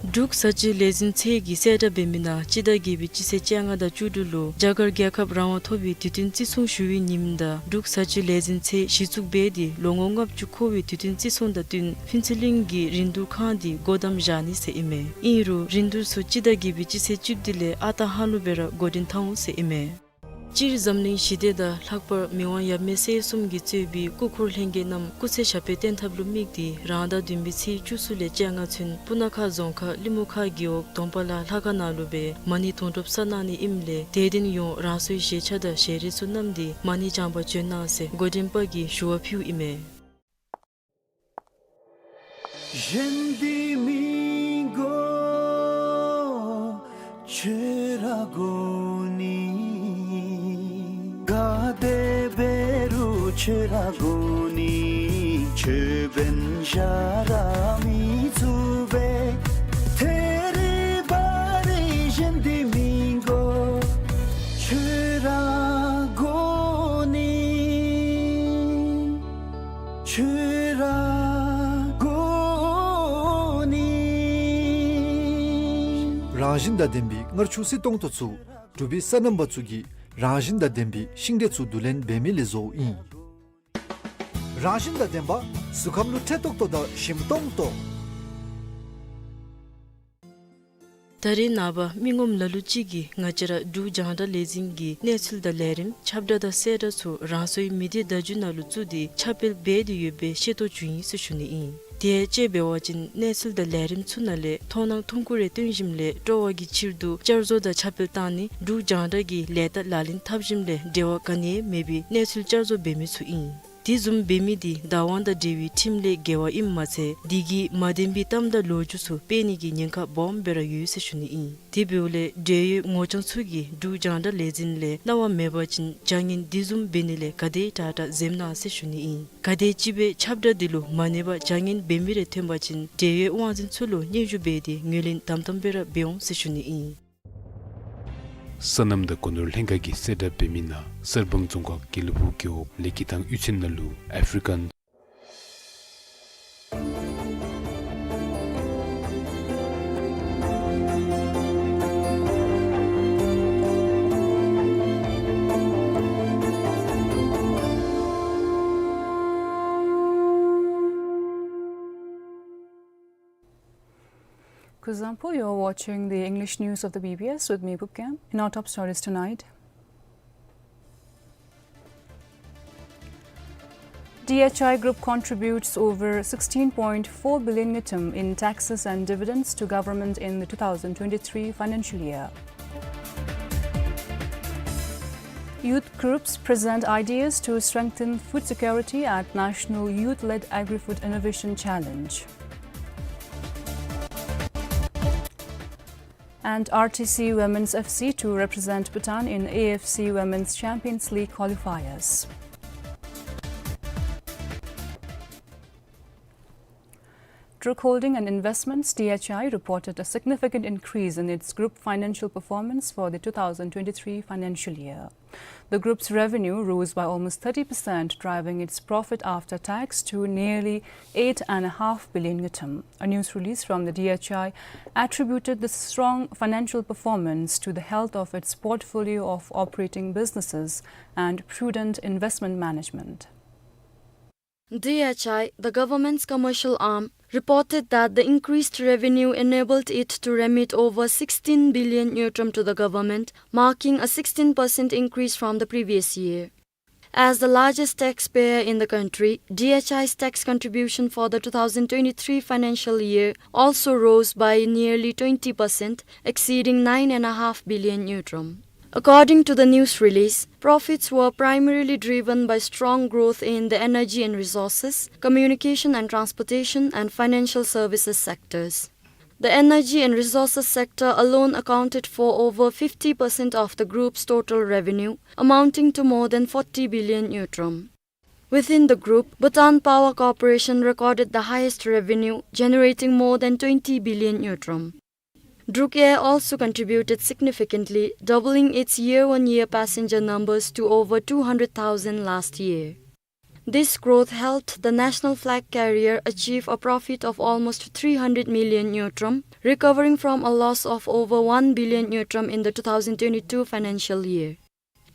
འབྲུག་བཟའ་སྤྱོད་ལས་འཛིན་ཚད་ཀྱི་གསལ་བསྒྲགས་འབད་མི་ནང་སྤྱི་ཟླ་བརྒྱད་པའི་སྤྱི་ཚེས་བཅོ་ལྔ་དང་བཅུ་དྲུག་ལུ་རྒྱ་གར་རྒྱལ་ཁབ་རང་དབང་ཐོབ་པའི་དུས་སྟོན་བརྩི་སྲུང་ཞུ་བའི་ཉིནམ་དང་འབྲུག་བཟའ་སྤྱོད་ལས་འཛིན་ཚད་གཞི་བཙུགས་འབད་དེ་ལོ་ངོ་ལྔ་བཅུ་འཁོར་བའི་དུས་སྟོན་བརྩི་སྲུང་དང་བསྟུན་ཕུན་ཚོགས་གླིང་གི་རིན་བསྡུར་ཁང་འདི་སྒོ་བསྡམས་བཞག་ནི་ཟེར་ཨིན་མས། ཨིན་རུང་རིན་བསྡུར་ཚུ་སྤྱི་ཟླ་བརྒྱད་པའི་སྤྱི་ཚེས་བཅུ་བདུན་ལས་ཨ་རྟག་ཧ་ལུགས་སྦེ་ར་འགོ་འདྲེན་འཐབ་འོང་ཟེར་ཨིན་མས། སྤྱིར་འཛམ་གླིང་ཞི་བདེ་དང་ལྷག་པར་མི་དབང་ཡབ་མེས་སྲས་གསུམ་གྱིས་གཙོས་པའི་སྐུ་འཁོར་ལྷན་རྒྱས་རྣམས་སྐུ་ཚེ་ཞབས་པད་བརྟན་ཐབས་ལུ་དམིགས་ཏེ་རང་ཟླ་བདུན་པའི་ཚེས་བཅུ་གསུམ་ལས་བཅོ་ལྔ་ཚུན་སྤུ་ན་ཁ་རྫོང་ཁག་གླིང་མུ་ཁ་རྒེད་འོག་དོང་པ་ལ་ལྷ་ཁང་ནང་ལུ་སྦེ་མ་ཎི་དུང་སྒྲུབ་གསར་གནང་ནི་ཨིནམ་ལས་དད་ལྡན་ཡོངས་རང་སོའི་བཞེས་ཆ་དང་ཞལ་རས་ཚུ་བསྣམས་ཏེ་མ་ཎི་བགྱང་པར་བྱོན་གནང་ཟེར་འགོ་འདྲེན་པ་གིས་ཞུ་བ་ཕུལཝ་ཨིན་མས། རང་བཞིན་དང་ལྡན་པའི་མངར་ཆུ་བསིལ་ཏོང་ཏོ་ཚུ་འབྲུག་པའི་སོ་ནམ་པ་ཚུ་གིས་རང་བཞིན་དང་ལྡན་པའི་ཤིང་འབྲས་ཚུ་བསྡུ་ལེན་འབད་མི་ལས་བཟོཝ་ཨིན། རང་བཞིན་དང་ལྡན་པ་གཟུགས་ཁམས་ལུ་འཕྲོད་ཏོག་ཏོ་དང་ཞིམ་ཏོང་ཏོ། ད་རེས་ནངས་པ་མི་ངོམ་ལ་ལུ་ཅིག་གིས་ང་བཅས་ར་འབྲུག་རྒྱང་བསྒྲགས་ལས་འཛིན་གྱི་གནས་ཚུལ་དང་ལས་རིམ་ཁྱབ་བསྒྲགས་དང་གསལ་བསྒྲགས་ཚུ་རང་སོའི་མི་སྡེ་བརྡ་བརྒྱུད་ནང་ལུ་བཙུགས་ཏེ་ཁྱབ་སྤེལ་འབད་དེ་ཡོད་པའི་ཤེས་རྟོགས་བྱུང་ཡི་ཟེར་ཞུ་ནི་ཨིན། དེ་ཡང་དཔྱེ་འབད་བ་ཅིན་གནས་ཚུལ་དང་ལས་རིམ་ཚུ་ནང་ལས་མཐོང་སྣང་ཐུང་ཀུ་རེ་སྟོན་ཞིནམ་ལས་སྤྲོ་བ་གི་ཕྱིར་དུ་བསྐྱར་བཟོ་དང་ཁྱབ་སྤེལ་བཏང་ནི་འབྲུག་རྒྱང་བསྒྲགས་ཀྱི་ལས་རྟགས་ལག་ལེན་འཐབ་ཞིནམ་ལས་འབྲེལ་བ་ག་ནི་ཡང་མེད་པའི་གནས་ཚུལ་བསྐྱར་བཟོ་འབད་མི་ཚུ་ཨིན། དེ་བཟུམ་འབད་མི་དེ་བདག་དབང་དང་འབྲེལ་བའི་ཁྲིམས་ལས་འགལ་བ་ཨིནམ་མ་ཚད་དེ་གིས་མ་བདེན་པའི་གཏམ་དང་ལོ་རྒྱུས་ཚུ་སྤེལ་ནི་གི་ཉེན་ཁ་སྦོམ་སྦེ་ར་ཡོད་ཟེར་ཞུ་ནི་ཨིན། དེ་འབདཝ་ལས་འབྲེལ་ཡོད་ངོ་རྐྱང་ཚུ་གིས་འབྲུག་རྒྱང་བསྒྲགས་ལས་འཛིན་ལས་གནང་བ་མེད་པ་ཅིན་བྱ་ངན་དེ་བཟུམ་འབད་ནི་ལས་ག་དེ་དྲག་དྲག་འཛེམ་གནང་ཟེར་ཞུ་ནི་ཨིན། ག་དེམ་ཅིག་སྦེ་ཁྱབ་བསྒྲགས་དེ་ལུ་མ་གནས་པར་བྱ་ངན་འབད་མི་རེ་ཐོན་པ་ཅིན་འབྲེལ་ཡོད་དབང་འཛིན་ཚུ་ལུ་སྙན་ཞུ་འབད་དེ་ངོས་ལེན་དམ་དམ་སྦེ་ར་འབད་འོང་ཟེར་ཞུ་ནི་ཨིན། སོ་ནམ་དང་སྒོ་ནོར་ལྷན་ཁག་གིས་གསལ་བསྒྲགས་འབད་མི་ནང་གསར་སྤང་རྫོང་ཁག་དགེ་ལེགས་ཕུག་རྒེད་འོག་ལེགས་སྐྱིད་ཐང་གཡུས་ཚན་ནང་ལུ་ཨཕ་རི་ཀན། Kuzuzangpo, you're watching the English news of the B B S with me, Pupkam. In our top stories tonight, D H I Group contributes over sixteen point four billion ngultrum in taxes and dividends to government in the two thousand twenty-three financial year. Youth groups present ideas to strengthen food security at National Youth-Led Agri-Food Innovation Challenge. And R T C Women's F C to represent Bhutan in A F C Women's Champions League qualifiers. Druk Holding and Investments, D H I, reported a significant increase in its group financial performance for the two thousand twenty-three financial year. The group's revenue rose by almost thirty percent, driving its profit after tax to nearly eight and a half billion ngultrum. A news release from the D H I attributed the strong financial performance to the health of its portfolio of operating businesses and prudent investment management. D H I, the government's commercial arm, reported that the increased revenue enabled it to remit over sixteen billion ngultrum to the government, marking a sixteen percent increase from the previous year. As the largest taxpayer in the country, D H I's tax contribution for the two thousand twenty-three financial year also rose by nearly twenty percent, exceeding nine and a half billion ngultrum. According to the news release, profits were primarily driven by strong growth in the energy and resources, communication and transportation, and financial services sectors. The energy and resources sector alone accounted for over fifty percent of the group's total revenue, amounting to more than forty billion ngultrum. Within the group, Bhutan Power Corporation recorded the highest revenue, generating more than twenty billion ngultrum. Druk Air also contributed significantly, doubling its year-on-year passenger numbers to over two hundred thousand last year. This growth helped the national flag carrier achieve a profit of almost three hundred million ngultrum, recovering from a loss of over one billion ngultrum in the two thousand twenty-two financial year.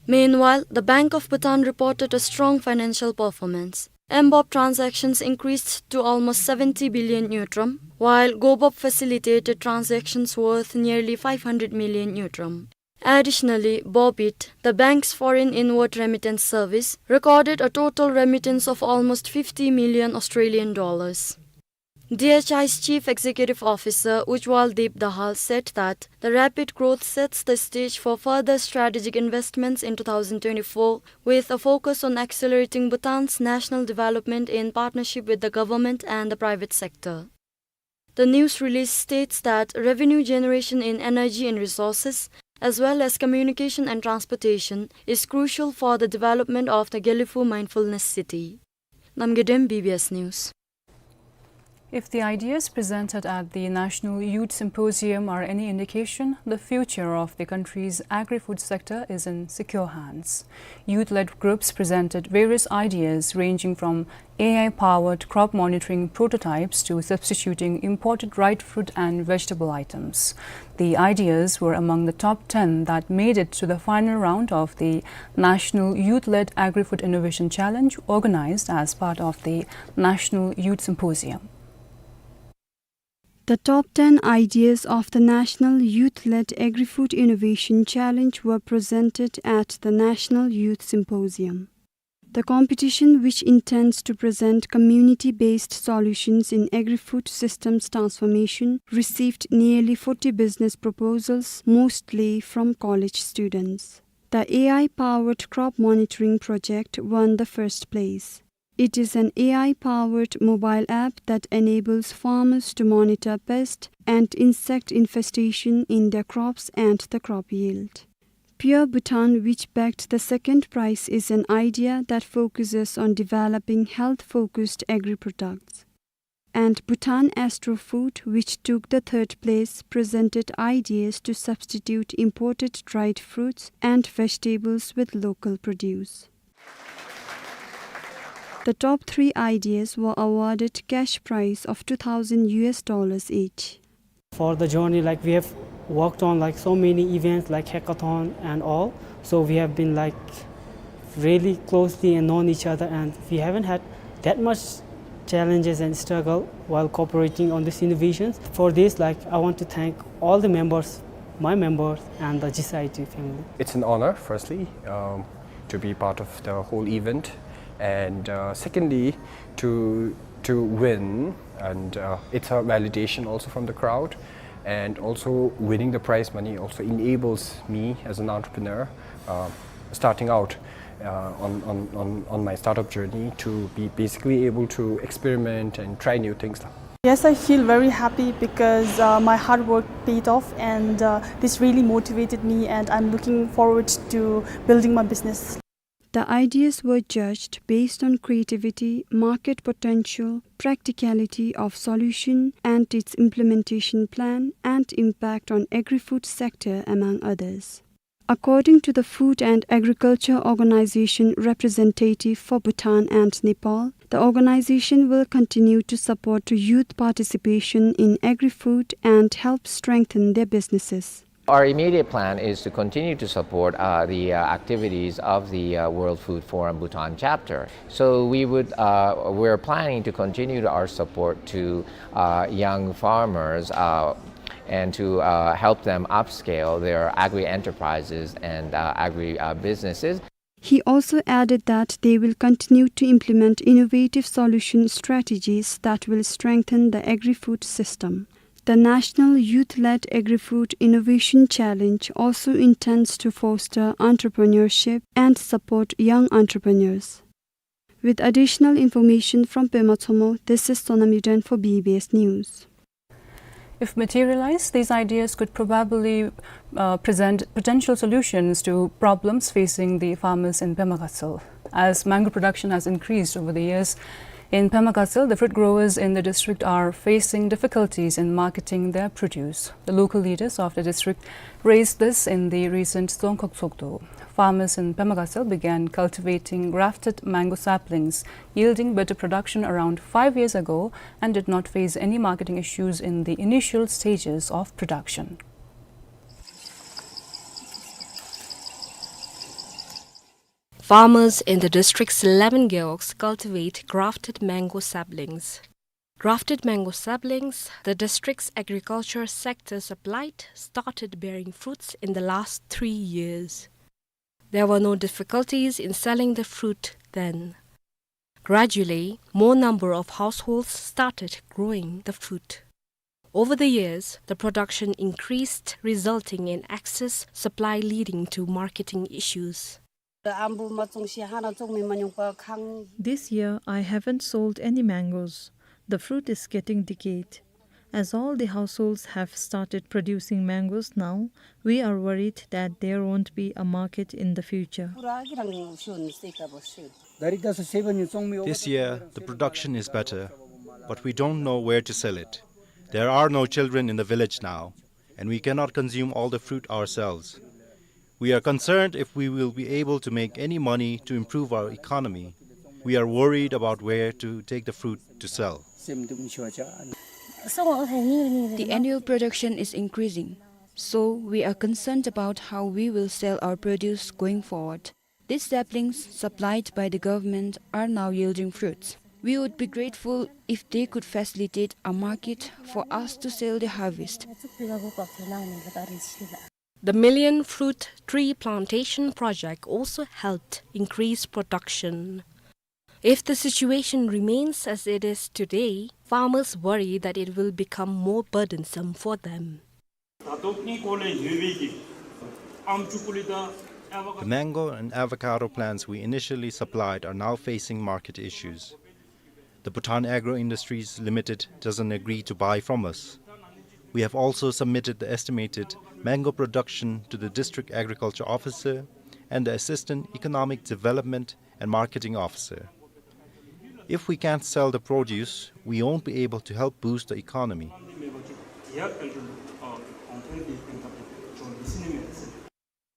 Meanwhile, the Bank of Bhutan reported a strong financial performance. M BOP transactions increased to almost seventy billion ngultrum, while GoBOP facilitated transactions worth nearly five hundred million ngultrum. Additionally, BOBIT, the bank's foreign inward remittance service, recorded a total remittance of almost fifty million Australian dollars. D H I's Chief Executive Officer Ujjwal Deep Dahal said that the rapid growth sets the stage for further strategic investments in two thousand twenty-four, with a focus on accelerating Bhutan's national development in partnership with the government and the private sector. The news release states that revenue generation in energy and resources, as well as communication and transportation, is crucial for the development of the Gelephu Mindfulness City. Namgay Dem, B B S News. If the ideas presented at the National Youth Symposium are any indication, the future of the country's agri-food sector is in secure hands. Youth-led groups presented various ideas ranging from A I-powered crop monitoring prototypes to substituting imported dried fruit and vegetable items. The ideas were among the top ten that made it to the final round of the National Youth-Led Agri-Food Innovation Challenge, organized as part of the National Youth Symposium. The top ten ideas of the National Youth-Led Agri-Food Innovation Challenge were presented at the National Youth Symposium. The competition, which intends to present community-based solutions in agri-food systems transformation, received nearly forty business proposals, mostly from college students. The A I-powered crop monitoring project won the first place. It is an A I-powered mobile app that enables farmers to monitor pest and insect infestation in their crops and the crop yield. Pure Bhutan, which bagged the second prize, is an idea that focuses on developing health-focused agri-products. And Bhutan Astro Food, which took the third place, presented ideas to substitute imported dried fruits and vegetables with local produce. The top three ideas were awarded cash prize of two thousand U S dollars each. For the journey, like, we have worked on, like, so many events like hackathon and all. So we have been, like, really closely and known each other, and we haven't had that much challenges and struggle while cooperating on these innovations. For this, like, I want to thank all the members, my members, and the G C I T family. It's an honor, firstly, um, to be part of the whole event, and, uh, secondly, to, to win, and, uh, it's a validation also from the crowd, and also winning the prize money also enables me as an entrepreneur, uh, starting out, uh, on, on, on, on my startup journey to be basically able to experiment and try new things. Yes, I feel very happy because, uh, my hard work paid off, and, uh, this really motivated me, and I'm looking forward to building my business. The ideas were judged based on creativity, market potential, practicality of solution, and its implementation plan, and impact on agri-food sector, among others. According to the Food and Agriculture Organization representative for Bhutan and Nepal, the organization will continue to support youth participation in agri-food and help strengthen their businesses. Our immediate plan is to continue to support, uh, the, uh, activities of the, uh, World Food Forum Bhutan chapter. So we would, uh, we're planning to continue to our support to, uh, young farmers, uh, and to, uh, help them upscale their agri-enterprises and, uh, agri, uh, businesses. He also added that they will continue to implement innovative solution strategies that will strengthen the agri-food system. The National Youth-Led Agri-Food Innovation Challenge also intends to foster entrepreneurship and support young entrepreneurs. With additional information from Pema Tshomo, this is Sonam Yuden for B B S News. If materialized, these ideas could probably, uh, present potential solutions to problems facing the farmers in Pema Gatshel. As mango production has increased over the years in Pema Gatshel, the fruit growers in the district are facing difficulties in marketing their produce. The local leaders of the district raised this in the recent Dzongkhag Tshogdu. Farmers in Pema Gatshel began cultivating grafted mango saplings, yielding better production around five years ago, and did not face any marketing issues in the initial stages of production. Farmers in the district's eleven gewogs cultivate grafted mango saplings. Grafted mango saplings, the district's agriculture sector supplied, started bearing fruits in the last three years. There were no difficulties in selling the fruit then. Gradually, more number of households started growing the fruit. Over the years, the production increased, resulting in excess supply leading to marketing issues. This year, I haven't sold any mangoes. The fruit is getting decayed. As all the households have started producing mangoes now, we are worried that there won't be a market in the future. This year, the production is better, but we don't know where to sell it. There are no children in the village now, and we cannot consume all the fruit ourselves. We are concerned if we will be able to make any money to improve our economy. We are worried about where to take the fruit to sell. The annual production is increasing, so we are concerned about how we will sell our produce going forward. These saplings supplied by the government are now yielding fruits. We would be grateful if they could facilitate a market for us to sell the harvest. The Million Fruit Tree Plantation project also helped increase production. If the situation remains as it is today, farmers worry that it will become more burdensome for them. The mango and avocado plants we initially supplied are now facing market issues. The Bhutan Agro Industries Limited doesn't agree to buy from us. We have also submitted the estimated mango production to the district agriculture officer and the assistant economic development and marketing officer. If we can't sell the produce, we won't be able to help boost the economy.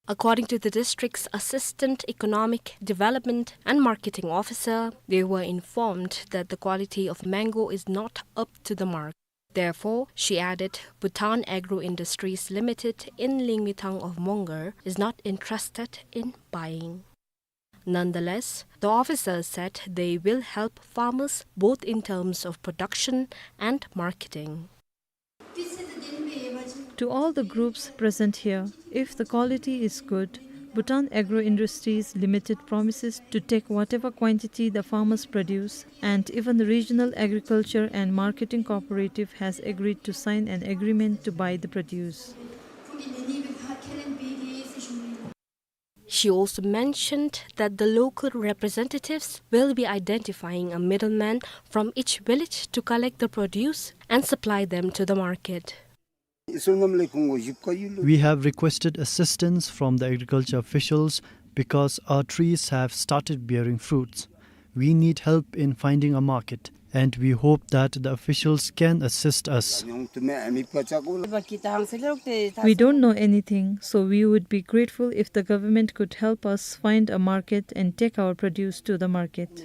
According to the district's Assistant Economic Development and Marketing Officer, they were informed that the quality of mango is not up to the mark. Therefore, she added, Bhutan Agro Industries Limited in Lingmithang of Mongar is not interested in buying. Nonetheless, the officer said they will help farmers both in terms of production and marketing. To all the groups present here, if the quality is good, Bhutan Agro Industries Limited promises to take whatever quantity the farmers produce, and even the Regional Agriculture and Marketing Cooperative has agreed to sign an agreement to buy the produce. She also mentioned that the local representatives will be identifying a middleman from each village to collect the produce and supply them to the market. We have requested assistance from the agriculture officials because our trees have started bearing fruits. We need help in finding a market, and we hope that the officials can assist us. We don't know anything, so we would be grateful if the government could help us find a market and take our produce to the market.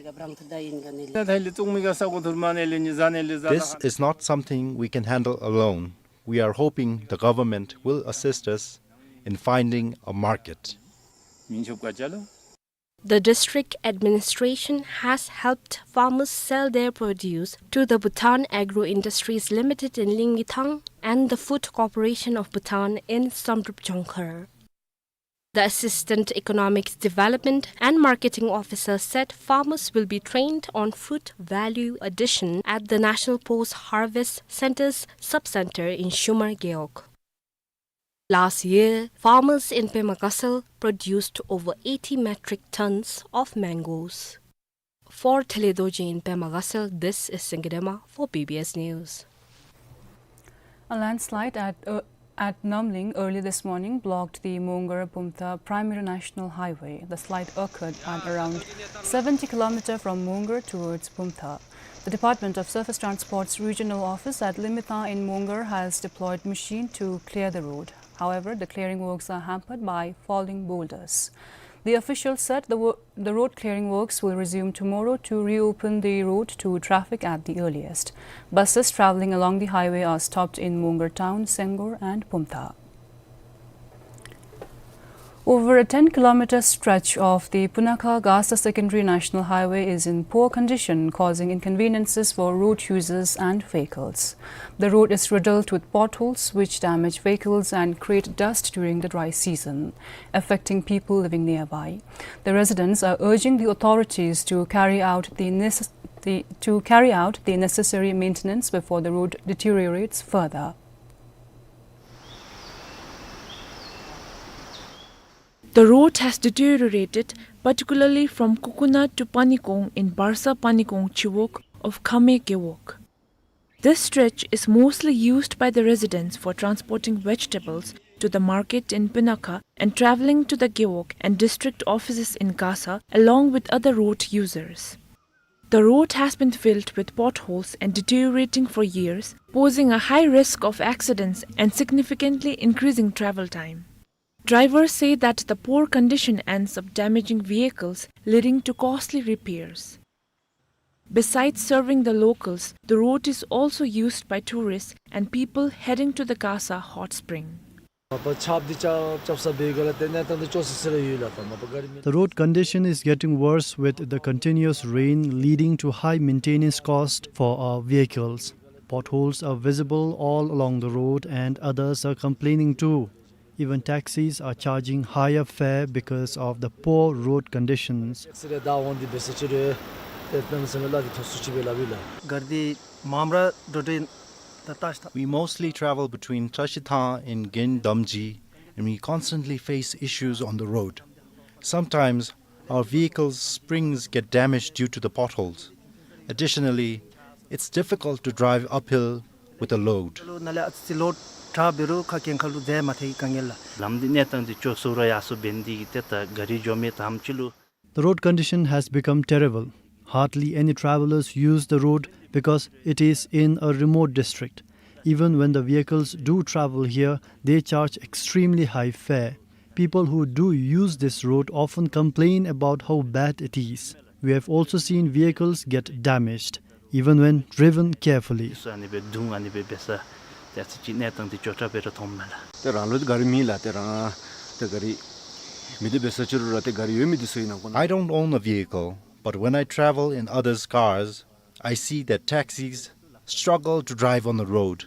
This is not something we can handle alone. We are hoping the government will assist us in finding a market. The district administration has helped farmers sell their produce to the Bhutan Agro Industries Limited in Lingmithang and the Food Corporation of Bhutan in Samdrup Jongkhar. The Assistant Economic Development and Marketing Officer said farmers will be trained on fruit value addition at the National Post Harvest Center's sub-center in Shumar Gewog. Last year, farmers in Pema Gatshel produced over eighty metric tons of mangoes. For Thele Dorji in Pema Gatshel, this is Singye Dema for B B S News. A landslide at, uh, at Namling early this morning blocked the Mongar-Pumtha Primary National Highway. The slide occurred at around seventy kilometer from Mongar towards Pumtha. The Department of Surface Transport's regional office at Lingmithang in Mongar has deployed machine to clear the road. However, the clearing works are hampered by falling boulders. The officials said the wo-, the road clearing works will resume tomorrow to reopen the road to traffic at the earliest. Buses traveling along the highway are stopped in Mongar town, Senggor and Pumtha. Over a ten kilometer stretch of the Punakha Gasa Secondary National Highway is in poor condition, causing inconveniences for road users and vehicles. The road is riddled with potholes, which damage vehicles and create dust during the dry season, affecting people living nearby. The residents are urging the authorities to carry out the necess-, the, to carry out the necessary maintenance before the road deteriorates further. The road has deteriorated, particularly from Kukuna to Panikhong in Barsa Panikhong Chiwog of Khame Gewog. This stretch is mostly used by the residents for transporting vegetables to the market in Punakha and traveling to the Gewog and district offices in Gasa, along with other road users. The road has been filled with potholes and deteriorating for years, posing a high risk of accidents and significantly increasing travel time. Drivers say that the poor condition ends up damaging vehicles, leading to costly repairs. Besides serving the locals, the road is also used by tourists and people heading to the Gasa hot spring. མ་པ་ཆརཔ་འདི་རྐྱབ་རྐྱབ་ས་འབད་ག་ལགས། ཏེ་གནས་སྟངས་འདི་སྐྱོ་སི་སི་ར་ཡོད་ལགས། ད་མ་པ་ག་རི་མེད། The road condition is getting worse with the continuous rain, leading to high maintenance cost for our vehicles. Potholes are visible all along the road and others are complaining too. Even taxis are charging higher fare because of the poor road conditions. སི་རེ་ད་འོང་འདི་འབད་ས་ཅི་རེ། ཏེ་གནམ་མེད་ས་མེད་གླ་འདི་མཐོ་སུ་ཅིག་སྦེ་ལགས་པས་ལགས། ག་རི་འདི་མངམ་ར་འགྲོ་འགྲོ་ད་བཀྲ་ཤིས་ཐང་། We mostly travel between Trashithang and Gindamji, and we constantly face issues on the road. Sometimes our vehicles' springs get damaged due to the potholes. Additionally, it's difficult to drive uphill with a load. ལོ་ན་ལས་ཨ་ཙི་ལོཌ་དྲག་འབད་རུང་ཁ་གྱེན་ཁ་ལུ་འཛེགས་མ་ཐེག་གི་དཀའ་ངལ་ལགས། ལམ་འདི་གནས་སྟངས་འདི་སྐྱོ་སུ་ར་ཡར་སུ་འབད་ནི་འདི་གིས་ཏེ་ད་ག་རི་འགྱོ་མི་དང་པ་ཅིག་ལུ། The road condition has become terrible. Hardly any travelers use the road because it is in a remote district. Even when the vehicles do travel here, they charge extremely high fare. People who do use this road often complain about how bad it is. We have also seen vehicles get damaged, even when driven carefully. ཨ་ནི་སྦེ་རྡུང་ཨ་ནི་སྦེ་འབད་ས་ཏེ་ཨ་ཙི་ཅིག་གནས་སྟངས་འདི་སྐྱོ་དྲགས་སྦེ་ར་མཐོངམ་མས་ལགས། ཏེ་རང་ལུ་ག་རི་མེད་ལགས། ཏེ་རང་ཏེ་ག་རི་མེད་དེ་འབད་ས་ཅི་རུང་ར་ཏེ་ག་རི་ཡོད་མི་འདི་ཚུ་ཨིན་ན་གོ་ན། I don't own a vehicle, but when I travel in others' cars, I see that taxis struggle to drive on the road.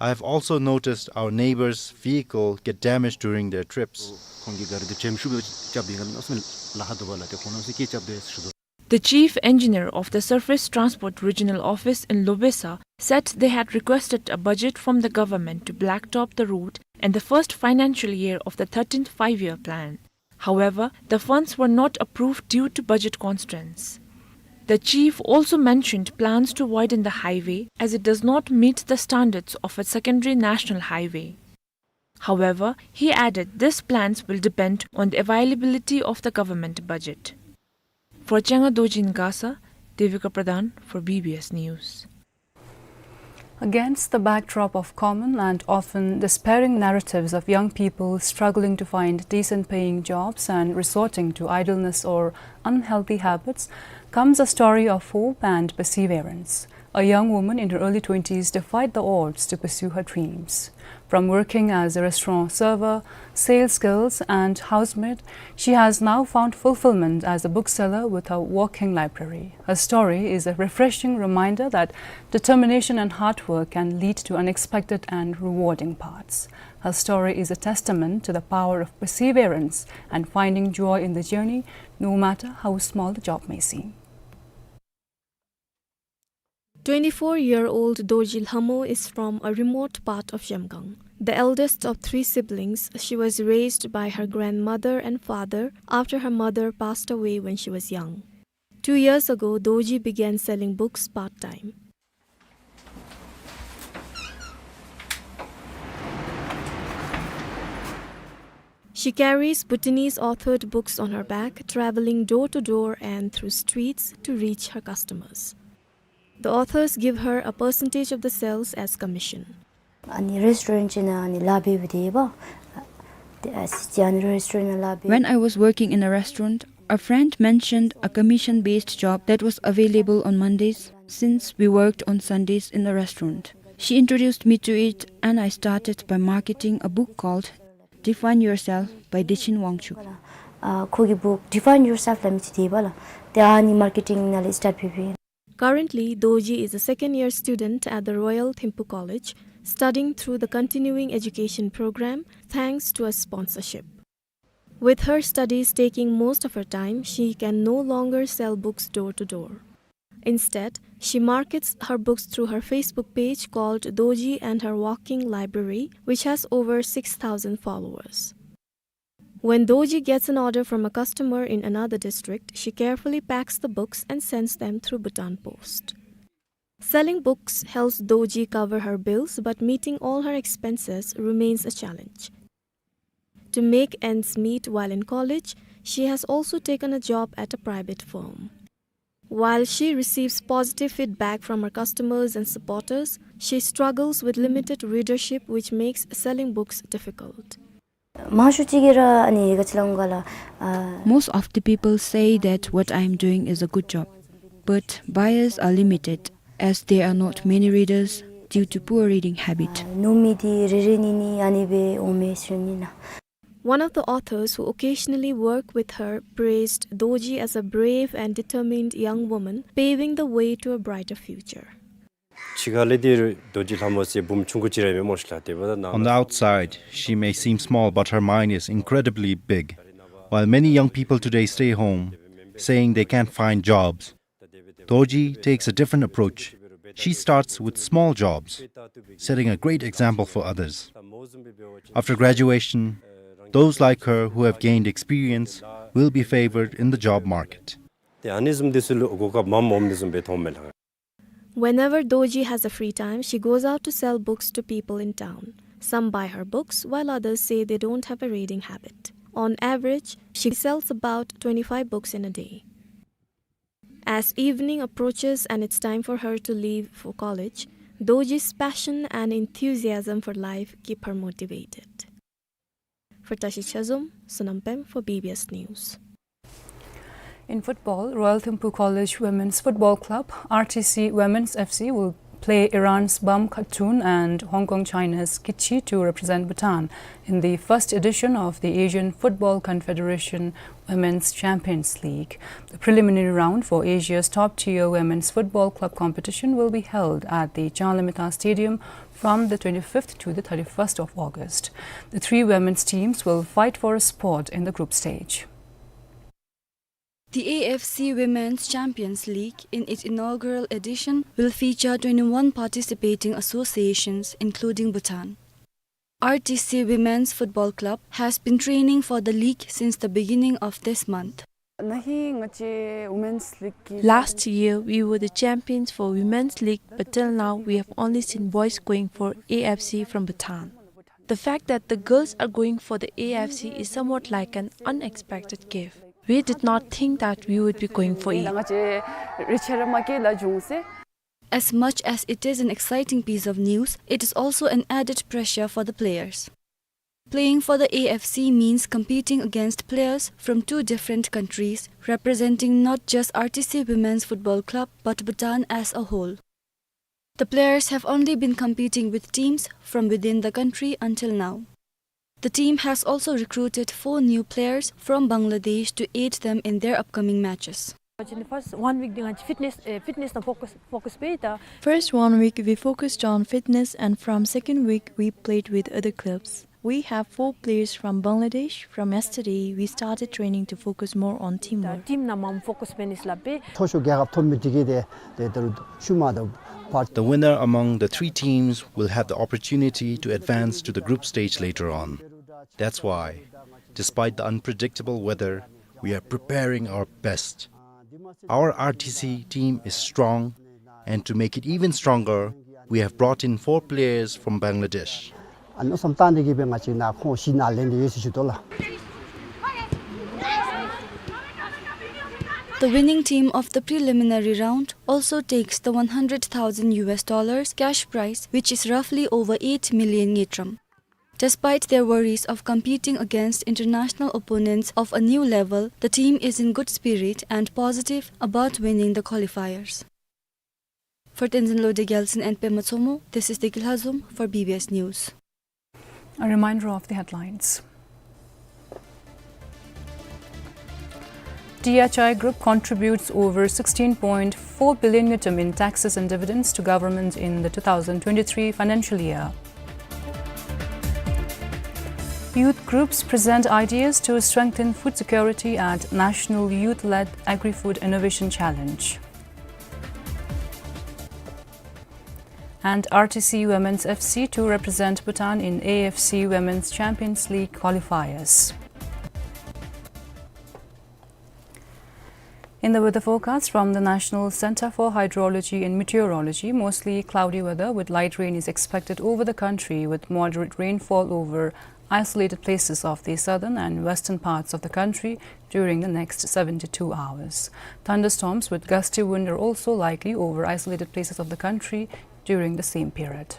I have also noticed our neighbors' vehicle get damaged during their trips. ཁོང་གི་ག་རི་འདི་ཇེམ་ཤུགས་སྦེ་རྐྱབ་སྦེ་ཡོད་ག་ལགས། གནམ་མེད་ས་མེད་ལཱ་ཁག་འདུག་པ་ལགས། ཏེ་ཁོང་གནམ་མེད་ས་མེད་སྐད་རྐྱབ་སྟེ་ཞུ་དོ། The chief engineer of the Surface Transport Regional Office in Lobesa said they had requested a budget from the government to blacktop the road in the first financial year of the thirteenth five-year plan. However, the funds were not approved due to budget constraints. The chief also mentioned plans to widen the highway as it does not meet the standards of a secondary national highway. However, he added these plans will depend on the availability of the government budget. For Changa Dorji in Gasa, Devika Pradhan for B B S News. Against the backdrop of common and often despairing narratives of young people struggling to find decent paying jobs and resorting to idleness or unhealthy habits comes a story of hope and perseverance. A young woman in her early twenties defied the odds to pursue her dreams. From working as a restaurant server, sales girls, and housemaid, she has now found fulfillment as a bookseller with her walking library. Her story is a refreshing reminder that determination and hard work can lead to unexpected and rewarding paths. Her story is a testament to the power of perseverance and finding joy in the journey, no matter how small the job may seem. Twenty-four-year-old Dorji Lhamo is from a remote part of Zhemgang. The eldest of three siblings, she was raised by her grandmother and father after her mother passed away when she was young. Two years ago, Dorji began selling books part-time. She carries Bhutanese authored books on her back, traveling door to door and through streets to reach her customers. The authors give her a percentage of the sales as commission. ཨ་ནི་རེསི་ཊོ་རེནཊ་ཅིག་ནང་ཨ་ནི་ལཱ་འབད་བའི་དེ་ཡོདཔ། ཏེ་ཨ་ཙི་ཅིག་ཨ་ནི་རེསི་ཊོ་རེནཊ་ནང་ལཱ་འབད། When I was working in a restaurant, a friend mentioned a commission-based job that was available on Mondays, since we worked on Sundays in the restaurant. She introduced me to it, and I started by marketing a book called Define Yourself by Dichin Wangchuk. ཨ་ཁོ་གི་བུ་Define Yourself ལ་མི་ཅིག་དེ་བ་ལ་དེ་ཨ་ནི་མར་ཀེ་ཊིང་ནང་ལས་སི་ཊཱཊ་འབད་འབདཝ་ཨིན། Currently, Doji is a second year student at the Royal Thimphu College, studying through the continuing education program thanks to a sponsorship. With her studies taking most of her time, she can no longer sell books door to door. Instead, she markets her books through her Facebook page called Doji and Her Walking Library, which has over six thousand followers. When Doji gets an order from a customer in another district, she carefully packs the books and sends them through Bhutan Post. Selling books helps Doji cover her bills, but meeting all her expenses remains a challenge. To make ends meet while in college, she has also taken a job at a private firm. While she receives positive feedback from her customers and supporters, she struggles with limited readership, which makes selling books difficult. མང་ཤོས་ཅིག་གིས་ར་ཨ་ནི་ག་ཅི་ལོ་ང་ལ་ཨ། Most of the people say that what I am doing is a good job, but buyers are limited as there are not many readers due to poor reading habit. ཨ་ནུབ་མི་འདི་རེ་རེ་གཉིས་གཉིས་ཨ་ནི་སྦེ་འོང་མས་ཟེར་ཨིན་ན། One of the authors who occasionally work with her praised Doji as a brave and determined young woman paving the way to a brighter future. ཕྱི་ཁ་ལས་འདི་རྡོ་རྗེ་ལྷ་མོ་ཟེར་བུམོ་ཆུང་ཀུ་ཅིག་ར་ཨིན་མས་སྨོ་ཤིག་ལགས། དེ་འབདཝ་ད་ནང་། On the outside, she may seem small, but her mind is incredibly big. While many young people today stay home, saying they can't find jobs, Doji takes a different approach. She starts with small jobs, setting a great example for others. After graduation, those like her who have gained experience will be favored in the job market. ཏེ་ཨ་ནི་བཟུམ་འདི་ཚུ་ལུ་གོ་སྐབས་མངམ་འོངམ་འདི་བཟུམ་སྦེ་མཐོངམ་མས་ལགས། Whenever Doji has a free time, she goes out to sell books to people in town. Some buy her books, while others say they don't have a reading habit. On average, she sells about twenty-five books in a day. As evening approaches and it's time for her to leave for college, Doji's passion and enthusiasm for life keep her motivated. For Tashi Chazom, Sonam Pem for B B S News. In football, Royal Thimphu College Women's Football Club, R T C Women's F C, will play Iran's Bam Khatun and Hong Kong China's Kichi to represent Bhutan in the first edition of the Asian Football Confederation Women's Champions League. The preliminary round for Asia's top-tier women's football club competition will be held at the Changlimita Stadium from the twenty-fifth to the thirty-first of August. The three women's teams will fight for a spot in the group stage. The A F C Women's Champions League, in its inaugural edition, will feature twenty-one participating associations, including Bhutan. R T C Women's Football Club has been training for the league since the beginning of this month. Last year, we were the champions for Women's League, but till now, we have only seen boys going for A F C from Bhutan. The fact that the girls are going for the A F C is somewhat like an unexpected gift. We did not think that we would be going for it. As much as it is an exciting piece of news, it is also an added pressure for the players. Playing for the A F C means competing against players from two different countries, representing not just R T C Women's Football Club, but Bhutan as a whole. The players have only been competing with teams from within the country until now. The team has also recruited four new players from Bangladesh to aid them in their upcoming matches. First one week, we focused on fitness, and from second week, we played with other clubs. We have four players from Bangladesh. From yesterday, we started training to focus more on teamwork. The winner among the three teams will have the opportunity to advance to the group stage later on. That's why, despite the unpredictable weather, we are preparing our best. Our R T C team is strong, and to make it even stronger, we have brought in four players from Bangladesh. The winning team of the preliminary round also takes the one hundred thousand U S dollars cash prize, which is roughly over eight million ngultrum. Despite their worries of competing against international opponents of a new level, the team is in good spirit and positive about winning the qualifiers. For Tenzin Lode Gyaltsen and Pema Tsomo, this is Deki Lhazom for B B S News. A reminder of the headlines. T H I Group contributes over sixteen point four billion ngultrum in taxes and dividends to government in the two thousand twenty-three financial year. Youth groups present ideas to strengthen food security at National Youth-Led Agri-Food Innovation Challenge. And R T C Women's F C to represent Bhutan in A F C Women's Champions League qualifiers. In the weather forecast from the National Center for Hydrology and Meteorology, mostly cloudy weather with light rain is expected over the country, with moderate rainfall over isolated places of the southern and western parts of the country during the next seventy-two hours. Thunderstorms with gusty wind are also likely over isolated places of the country during the same period.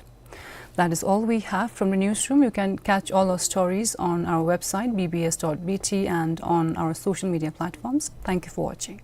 That is all we have from the newsroom. You can catch all our stories on our website, B B S dot B T, and on our social media platforms. Thank you for watching.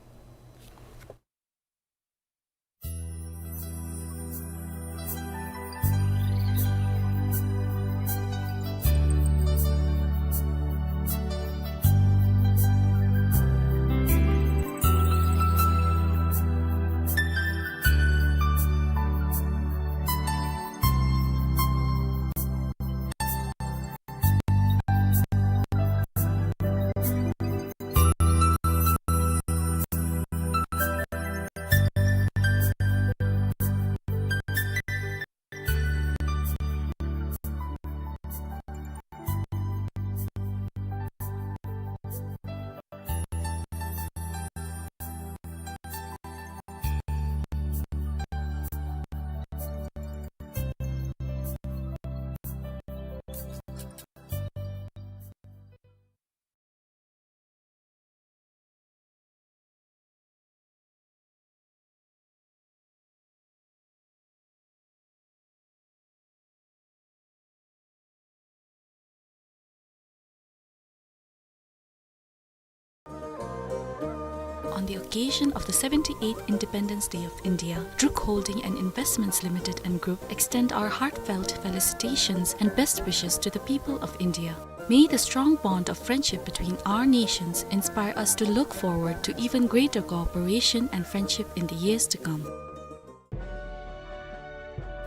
On the occasion of the seventy-eighth Independence Day of India, Druk Holding and Investments Limited and Group extend our heartfelt felicitations and best wishes to the people of India. May the strong bond of friendship between our nations inspire us to look forward to even greater cooperation and friendship in the years to come.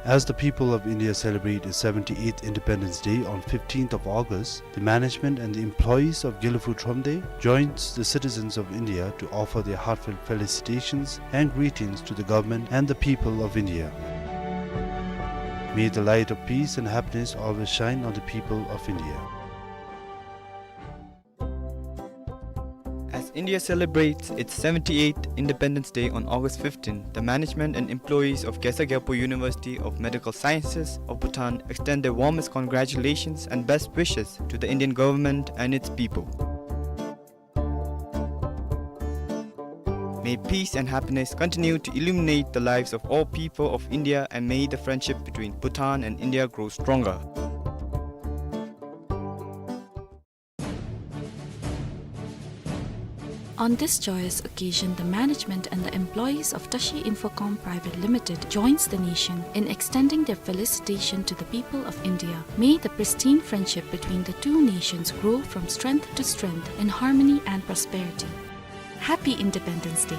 As the people of India celebrate its seventy-eighth Independence Day on fifteenth of August, the management and the employees of Gelephu Thromde joins the citizens of India to offer their heartfelt felicitations and greetings to the government and the people of India. May the light of peace and happiness always shine on the people of India. As India celebrates its seventy-eighth Independence Day on August fifteenth, the management and employees of Khesar Gyalpo University of Medical Sciences of Bhutan extend their warmest congratulations and best wishes to the Indian government and its people. May peace and happiness continue to illuminate the lives of all people of India, and may the friendship between Bhutan and India grow stronger. On this joyous occasion, the management and the employees of Tashi Infocom Private Limited joins the nation in extending their felicitation to the people of India. May the pristine friendship between the two nations grow from strength to strength in harmony and prosperity. Happy Independence Day.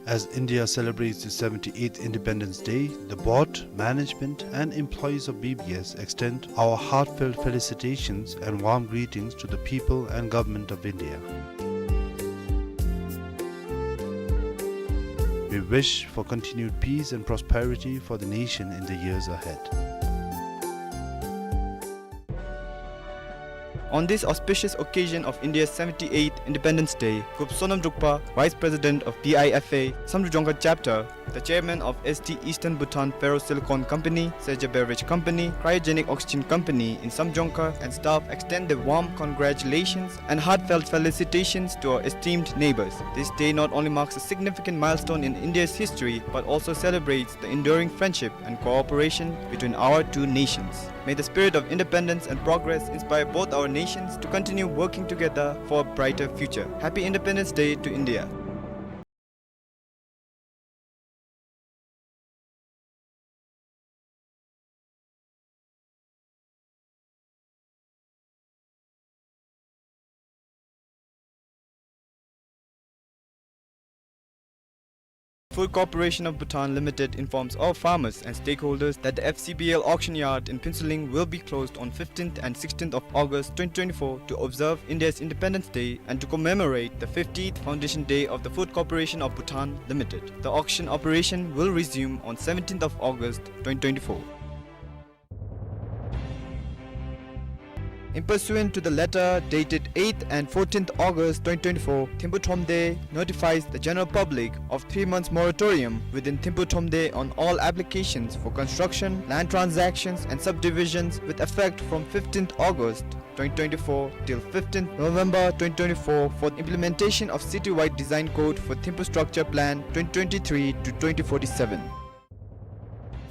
As India celebrates its seventy-eighth Independence Day, the board, management and employees of B B S extend our heartfelt felicitations and warm greetings to the people and government of India. We wish for continued peace and prosperity for the nation in the years ahead. On this auspicious occasion of India's seventy-eighth Independence Day, Group Sonam Drukpa, Vice President of B I F A, Samdrup Jongkhar Chapter, the Chairman of S T Eastern Bhutan Ferrosilicon Company, Seja Beverage Company, Cryogenic Oxygen Company in Samdrup Jongkhar, and staff extend their warm congratulations and heartfelt felicitations to our esteemed neighbors. This day not only marks a significant milestone in India's history, but also celebrates the enduring friendship and cooperation between our two nations. May the spirit of independence and progress inspire both our nations to continue working together for a brighter future. Happy Independence Day to India. Food Corporation of Bhutan Limited informs all farmers and stakeholders that the F C B L auction yard in Phuentsholing will be closed on fifteenth and sixteenth of August twenty twenty-four to observe India's Independence Day and to commemorate the fiftieth Foundation Day of the Food Corporation of Bhutan Limited. The auction operation will resume on seventeenth of August twenty twenty-four. In pursuant to the letter dated eighth and fourteenth August twenty twenty-four, Thimphu Thromde notifies the general public of three months moratorium within Thimphu Thromde on all applications for construction, land transactions and subdivisions with effect from fifteenth August twenty twenty-four till fifteenth November twenty twenty-four for implementation of citywide design code for Thimphu Structure Plan twenty twenty-three to twenty forty-seven.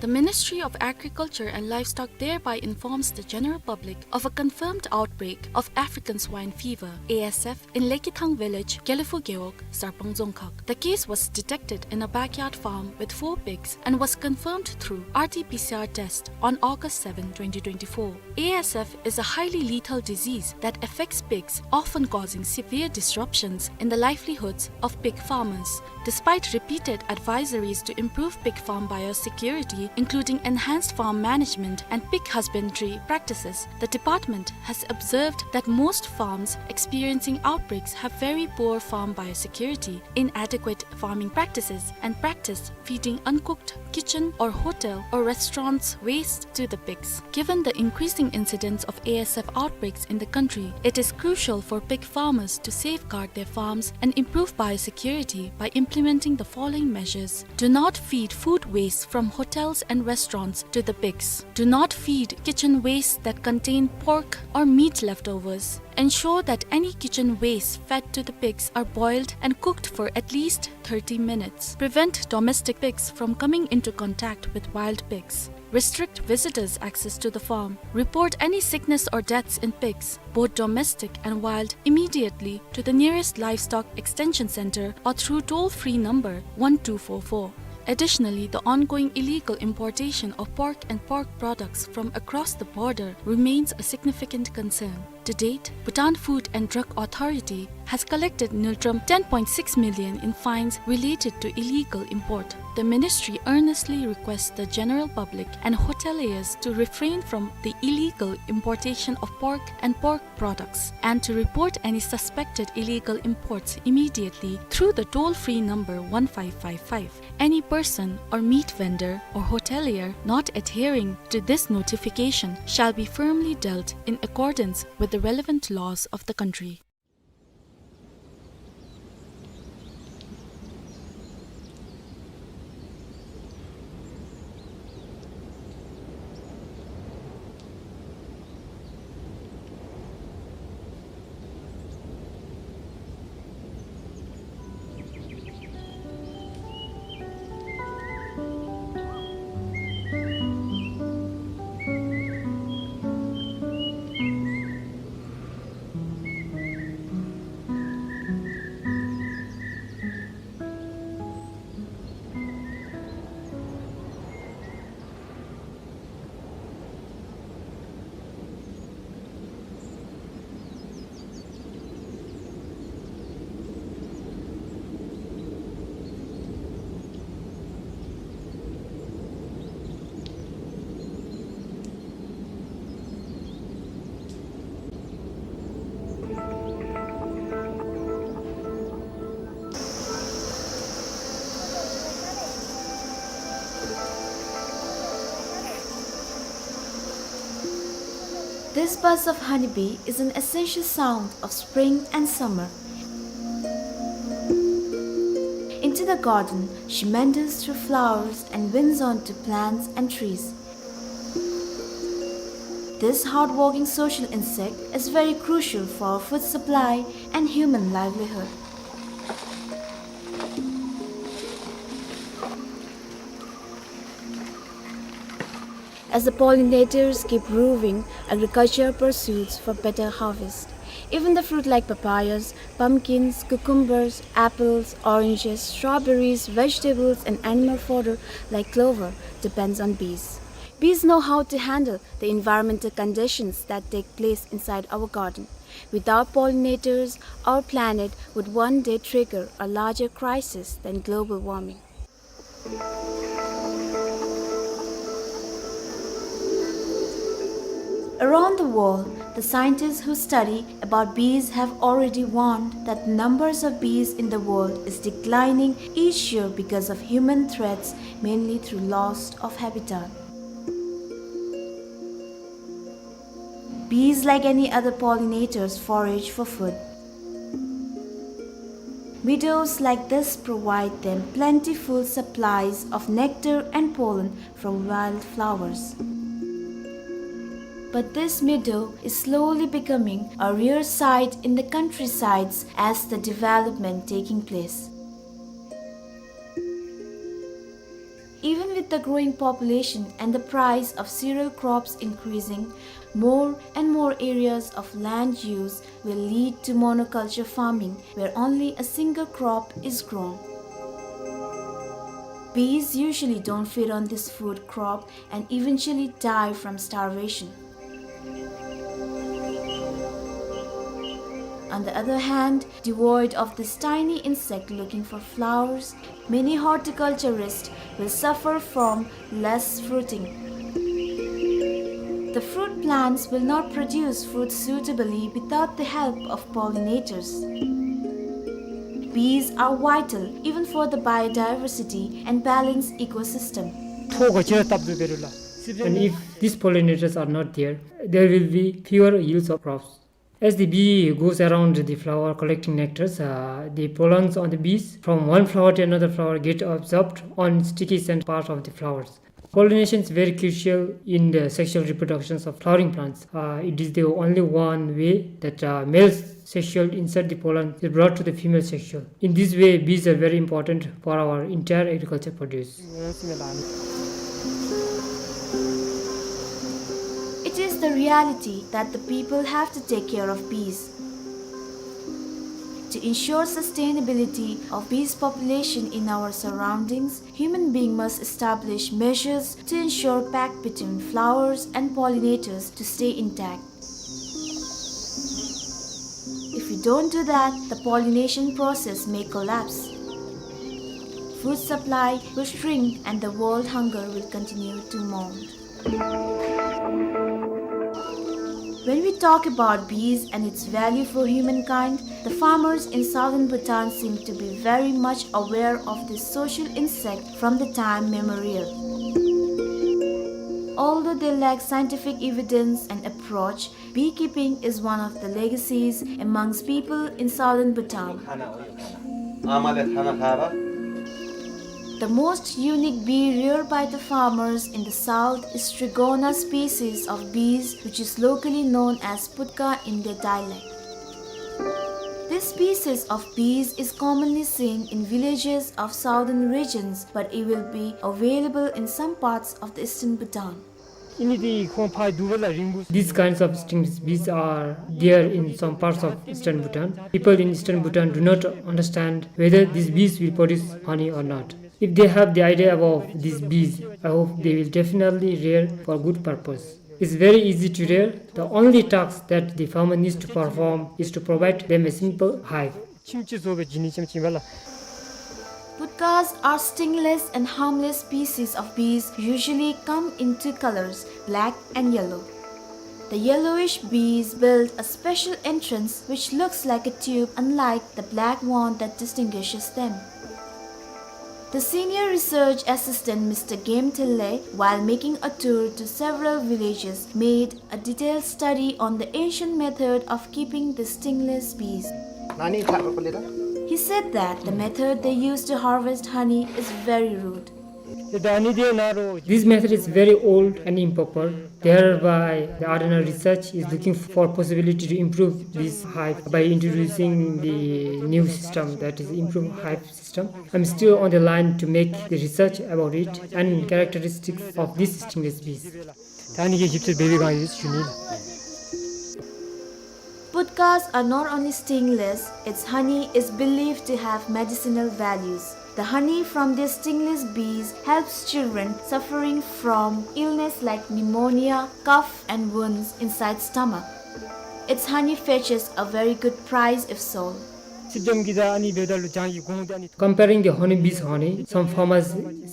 The Ministry of Agriculture and Livestock thereby informs the general public of a confirmed outbreak of African swine fever, A S F, in Lekithang village, Gelephu Gewog, Sarpang Dzongkhag. The case was detected in a backyard farm with four pigs and was confirmed through R T P C R test on August seven, twenty twenty-four. A S F is a highly lethal disease that affects pigs, often causing severe disruptions in the livelihoods of pig farmers. Despite repeated advisories to improve pig farm biosecurity, including enhanced farm management and pig husbandry practices, the department has observed that most farms experiencing outbreaks have very poor farm biosecurity, inadequate farming practices, and practice feeding uncooked kitchen or hotel or restaurants waste to the pigs. Given the increasing incidence of A S F outbreaks in the country, it is crucial for pig farmers to safeguard their farms and improve biosecurity by implementing the following measures. Do not feed food waste from hotels and restaurants to the pigs. Do not feed kitchen waste that contain pork or meat leftovers. Ensure that any kitchen waste fed to the pigs are boiled and cooked for at least thirty minutes. Prevent domestic pigs from coming into contact with wild pigs. Restrict visitors' access to the farm. Report any sickness or deaths in pigs, both domestic and wild, immediately to the nearest livestock extension center or through toll-free number one two four four. Additionally, the ongoing illegal importation of pork and pork products from across the border remains a significant concern. To date, Bhutan Food and Drug Authority has collected ngultrum ten point six million in fines related to illegal import. The ministry earnestly requests the general public and hoteliers to refrain from the illegal importation of pork and pork products and to report any suspected illegal imports immediately through the toll-free number one five five five. Any person or meat vendor or hotelier not adhering to this notification shall be firmly dealt in accordance with the relevant laws of the country. This buzz of honeybee is an essential sound of spring and summer. Into the garden, she meanders through flowers and winds onto plants and trees. This hardworking social insect is very crucial for our food supply and human livelihood. As the pollinators keep roving, agriculture pursues for better harvest. Even the fruit like papayas, pumpkins, cucumbers, apples, oranges, strawberries, vegetables, and animal fodder like clover depends on bees. Bees know how to handle the environmental conditions that take place inside our garden. Without pollinators, our planet would one day trigger a larger crisis than global warming. Around the world, the scientists who study about bees have already warned that numbers of bees in the world is declining each year because of human threats, mainly through loss of habitat. Bees, like any other pollinators, forage for food. Meadows like this provide them plentiful supplies of nectar and pollen from wildflowers. But this meadow is slowly becoming a rare sight in the countrysides as the development taking place. Even with the growing population and the price of cereal crops increasing, more and more areas of land use will lead to monoculture farming, where only a single crop is grown. Bees usually don't feed on this food crop and eventually die from starvation. On the other hand, devoid of this tiny insect looking for flowers, many horticulturists will suffer from less fruiting. The fruit plants will not produce fruit suitably without the help of pollinators. Bees are vital even for the biodiversity and balanced ecosystem. And if these pollinators are not there, there will be fewer yields of crops. As the bee goes around the flower collecting nectars, uh, the pollens on the bees from one flower to another flower get absorbed on sticky scent part of the flowers. Pollination is very crucial in the sexual reproductions of flowering plants. Uh, it is the only one way that, uh, male sexual insert the pollen is brought to the female sexual. In this way, bees are very important for our entire agriculture produce. It is the reality that the people have to take care of bees. To ensure sustainability of bees population in our surroundings, human being must establish measures to ensure pact between flowers and pollinators to stay intact. If we don't do that, the pollination process may collapse. Food supply will shrink and the world hunger will continue to mount. When we talk about bees and its value for humankind, the farmers in southern Bhutan seem to be very much aware of this social insect from the time memorial. Although they lack scientific evidence and approach, beekeeping is one of the legacies amongst people in southern Bhutan. The most unique bee reared by the farmers in the south is Trigona species of bees, which is locally known as putka in their dialect. This species of bees is commonly seen in villages of southern regions, but it will be available in some parts of the eastern Bhutan. These kinds of stingless bees are there in some parts of eastern Bhutan. People in eastern Bhutan do not understand whether these bees will produce honey or not. If they have the idea about these bees, I hope they will definitely rear for good purpose. It's very easy to rear. The only task that the farmer needs to perform is to provide them a simple hive. Putkas are stingless and harmless species of bees, usually come in two colors, black and yellow. The yellowish bees build a special entrance which looks like a tube, unlike the black one that distinguishes them. The senior research assistant, Mister Game Thille, while making a tour to several villages, made a detailed study on the ancient method of keeping the stingless bees. He said that the method they use to harvest honey is very rude. This method is very old and improper. Thereby, the Ardhanar's research is looking for possibility to improve this hive by introducing the new system, that is improved hive system. I'm still on the line to make the research about it and characteristics of these stingless bees. Putkas are not only stingless, its honey is believed to have medicinal values. The honey from these stingless bees helps children suffering from illness like pneumonia, cough and wounds inside stomach. Its honey fetches a very good price if sold. སྲིབ་འཇམ་གྱི་དང་ཨ་ནི་འབདཝ་ད་ལུ་ལྗང་གི་གོང་དེ་ཨ་ནི། Comparing the honeybees honey, some farmers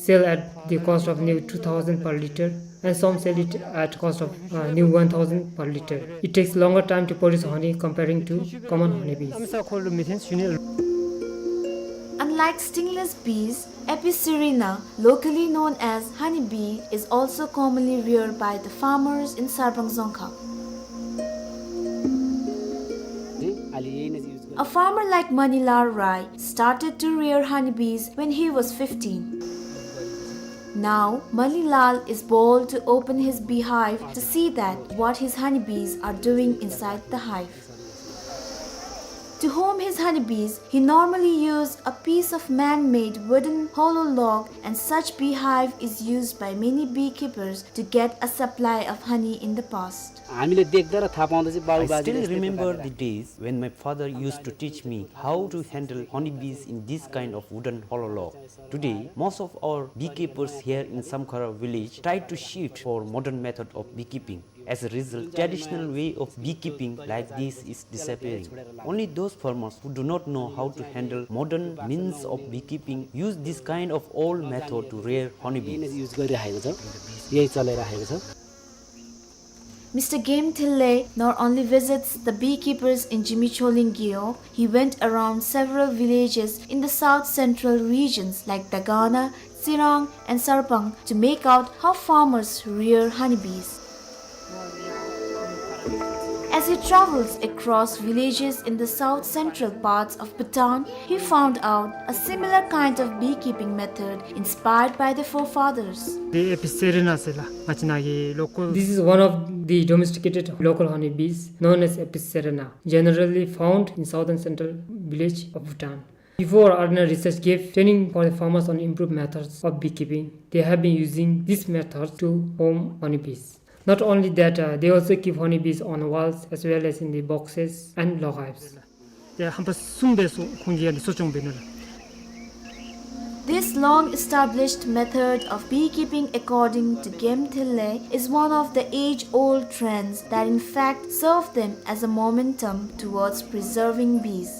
sell at the cost of near two thousand per litre and some sell it at cost of, uh, near one thousand per litre. It takes longer time to produce honey comparing to common honeybees. Unlike stingless bees, Apicerina, locally known as honeybee, is also commonly reared by the farmers in Sarpang Dzongkha. A farmer like Manilal Rai started to rear honeybees when he was fifteen. Now, Manilal is bold to open his beehive to see that what his honeybees are doing inside the hive. To home his honeybees, he normally used a piece of man-made wooden hollow log, and such beehive is used by many beekeepers to get a supply of honey in the past. हामीले देख्दा र थाहा पाउँदा चाहिँ बाबु I बाजेले still यस्तै remember प्रकारले the days when my father used to teach me how to handle honeybees in this kind of wooden hollow log. Today, most of our beekeepers here in Samkhara village try to shift for modern method of beekeeping. As a result, traditional way of beekeeping like this is disappearing. Only those farmers who do not know how to handle modern means of beekeeping use this kind of old method to rear honeybees. यही नै युज गरिराखेको छ, यही चलाइराखेको छ। Mister Game Thille not only visits the beekeepers in Jimicholing Gewog, he went around several villages in the south central regions like Dagana, Tsirang and Sarpang to make out how farmers rear honeybees. As he travels across villages in the south central parts of Bhutan, he found out a similar kind of beekeeping method inspired by the forefathers. The Apicerina ཟེར་ལགས། ང་བཅས་ནཱ་གི་local. This is one of the domesticated local honeybees known as Apicerina, generally found in southern central village of Bhutan. Before, Arena Research gave training for the farmers on improved methods of beekeeping. They have been using this method to home honeybees. Not only that, uh, they also keep honeybees on walls as well as in the boxes and log hives. དེ་ཧམ་པ་གསུམ་སྦེ་གསོ་ཁོང་གིས་ཨ་ནི་གསོ་སྐྱོང་འབད་ནུག་ལགས། This long-established method of beekeeping, according to Game Thille, is one of the age-old trends that in fact serve them as a momentum towards preserving bees.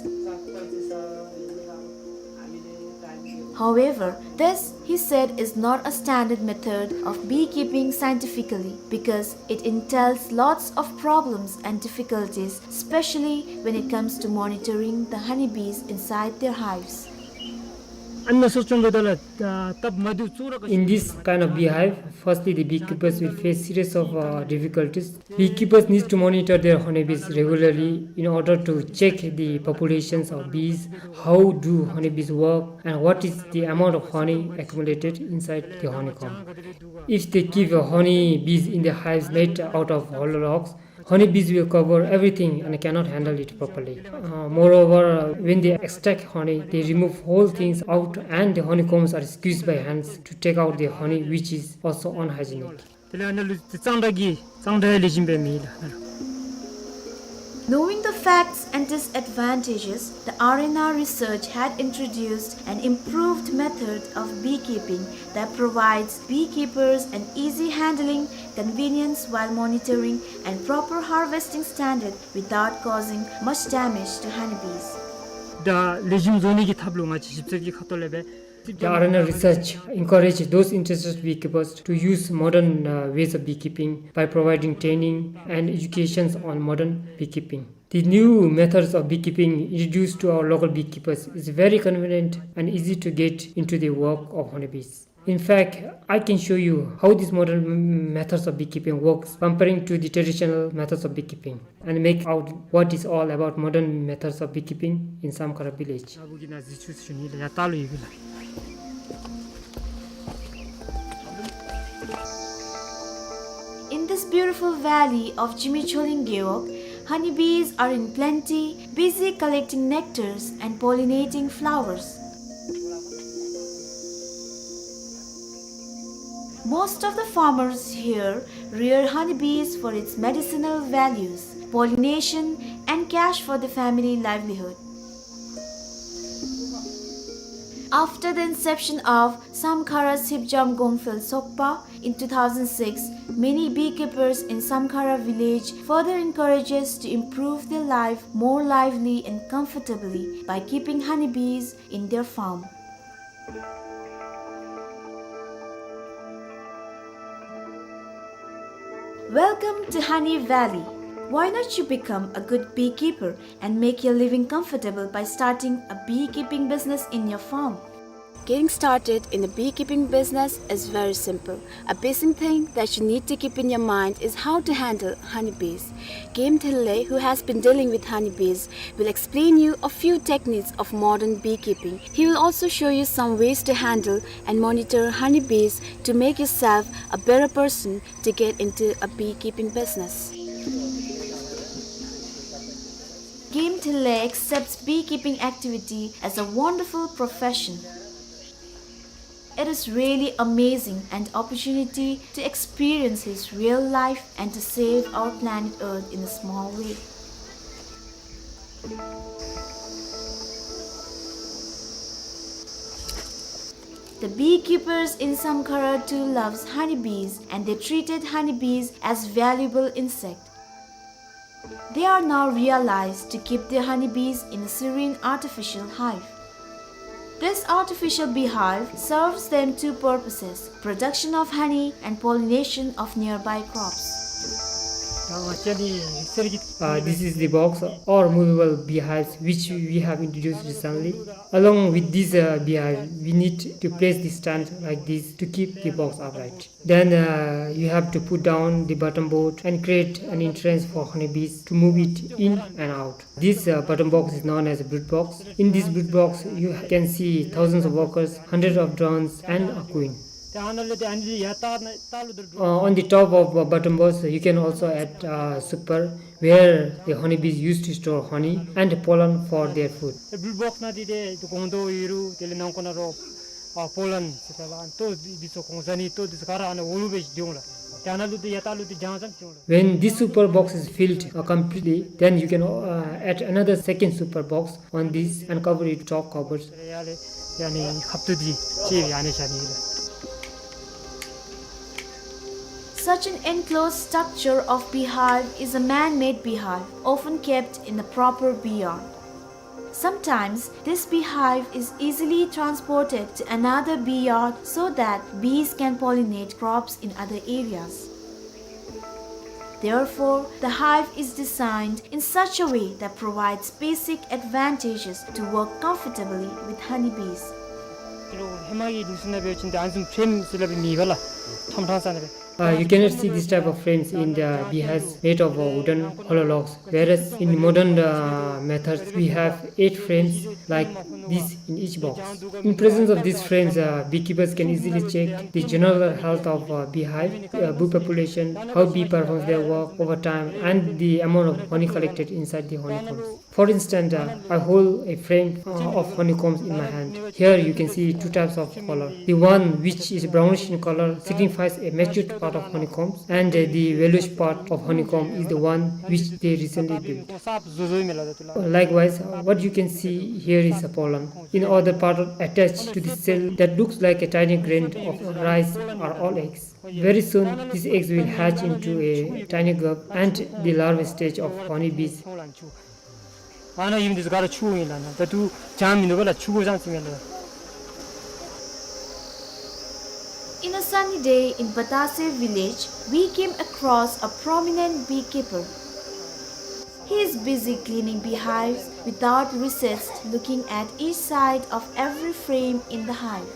However, this, he said, is not a standard method of beekeeping scientifically because it entails lots of problems and difficulties, especially when it comes to monitoring the honeybees inside their hives. ཨ་ནི་གསོ་སྐྱོང་འབདཝ་ད་ལུ་སྟབས་མ་བདེཝ་ཚུ་ར། In this kind of beehive, firstly the beekeepers will face series of, uh, difficulties. Beekeepers need to monitor their honeybees regularly in order to check the populations of bees, how do honeybees work, and what is the amount of honey accumulated inside the honeycomb. If they keep honeybees in the hives made out of hollow logs, honeybees will cover everything and cannot handle it properly. Uh, moreover, when they extract honey, they remove whole things out and the honeycombs are squeezed by hands to take out the honey, which is also unhygienic. དེ་ལས་ཨ་ནཱ་ལུ་གཙང་སྦྲ་གི་གཙང་སྦྲ་ལེགས་ཤོམ་སྦེ་མེད་ལགས། Knowing the facts and disadvantages, the Arena Research had introduced an improved method of beekeeping that provides beekeepers an easy handling, convenience while monitoring, and proper harvesting standard without causing much damage to honeybees. ད་ལེགས་ཤོམ་བཟོ་ནི་གི་ཐབས་ལུ་ང་བཅས་ཞིབ་འཚོལ་གྱི་ཁ་ཐུག་ལས་སྦེ། The Arena Research encourage those interested beekeepers to use modern, uh, ways of beekeeping by providing training and educations on modern beekeeping. The new methods of beekeeping introduced to our local beekeepers is very convenient and easy to get into the work of honeybees. In fact, I can show you how these modern m-, methods of beekeeping works comparing to the traditional methods of beekeeping and make out what is all about modern methods of beekeeping in Samkhara village. In this beautiful valley of Jimicholing Gewog, honeybees are in plenty, busy collecting nectars and pollinating flowers. Most of the farmers here rear honeybees for its medicinal values, pollination, and cash for the family livelihood. After the inception of Samkhara Sipjam Gongphel Sokpa in two thousand six, many beekeepers in Samkhara village further encourages to improve their life more lively and comfortably by keeping honeybees in their farm. Welcome to Honey Valley. Why not you become a good beekeeper and make your living comfortable by starting a beekeeping business in your farm? Getting started in the beekeeping business is very simple. A basic thing that you need to keep in your mind is how to handle honeybees. Game Thille, who has been dealing with honeybees, will explain you a few techniques of modern beekeeping. He will also show you some ways to handle and monitor honeybees to make yourself a better person to get into a beekeeping business. Game Thille accepts beekeeping activity as a wonderful profession. It is really amazing an opportunity to experience his real life and to save our planet Earth in a small way. The beekeepers in Samkhara too loves honeybees and they treated honeybees as valuable insect. They are now realized to keep their honeybees in a serene artificial hive. This artificial beehive serves them two purposes, production of honey and pollination of nearby crops. Uh, this is the box or movable beehives which we have introduced recently. Along with this uh, beehive, we need to place the stand like this to keep the box upright. Then uh, you have to put down the bottom board and create an entrance for honeybees to move it in and out. This uh, bottom box is known as a brood box. In this brood box, you can see thousands of workers, hundreds of drones, and a queen. Uh, on the top of uh, bottom box, you can also add uh, super, where the honeybees used to store honey and pollen for their food. Brood box ནང་འདི་ཏེ་ཏེ་སྒོང་རྡོག་ཡོད་རུང་དེ་ལས་ནང་ཁོག་ནང་རོ་ཨ་པོ་ལན་ཟེར་ཏེ་ལགས། ཨ་ལྟོ་འདི་ཚུ་གོང་ས་ནི་ལྟོ་འདི་ཚུ་ག་ར་ཨ་ནི་འོག་ལུ་སྦེ་སྡོད་འོང་ལགས། ཏེ་ཨ་ནཱ་ལུ་ཏེ་ཡར་ལྟག་ལུ་ཏེ་རྒྱང་ཙམ་སྡོད་འོང་ལགས། When this super box is filled uh, completely, then you can uh, add another second super box on this and cover it top covers. ཡར་ལས་ཡར་ནི་ཁབ་ཏོ་འདི་ཅིག་ཡར་ནི་བཞག་ནི་ལགས། Such an enclosed structure of beehive is a man-made beehive, often kept in a proper bee yard. Sometimes, this beehive is easily transported to another bee yard so that bees can pollinate crops in other areas. Therefore, the hive is designed in such a way that provides basic advantages to work comfortably with honeybees. ཧེ་མ་གི་ལུགས་སྲོལ་ནང་འབད་བ་ཅིན་ཏེ་ཨ་ནི་བཟུམ་ཕྲེམ་ཟེར་སླབ་མེད་པ་ལགས། ཁྲམ་ཁྲང་ས་ནང་སྦེ། Uh, you cannot see this type of frames in the beehives made of uh, wooden hollow logs, whereas in modern uh, methods we have eight frames like this in each box. In presence of these frames, uh, beekeepers can easily check the general health of uh, beehive, uh, bee population, how bee performs their work over time, and the amount of honey collected inside the honeycombs. For instance, uh, I hold a frame uh, of honeycombs in my hand. Here you can see two types of color. The one which is brownish in color signifies a matured part of honeycombs, and uh, the yellowish part of honeycomb is the one which they recently built. Likewise, uh, what you can see here is a pollen. In other part attached to the cell that looks like a tiny grain of rice are all eggs. Very soon, these eggs will hatch into a tiny grub and the larval stage of honeybees. ཨ་ནཱ་ཨིན་འདི་ཚུ་ག་ར་ཆུ་ཨིན་ལགས། ད་ལྟོ་ཅང་མིན་འདུག་པ་ལགས། ཆུ་གོ་ཅང་ཅིག་མེད་ལགས། In a sunny day in Batase village, we came across a prominent beekeeper. He is busy cleaning beehives without recess, looking at each side of every frame in the hive.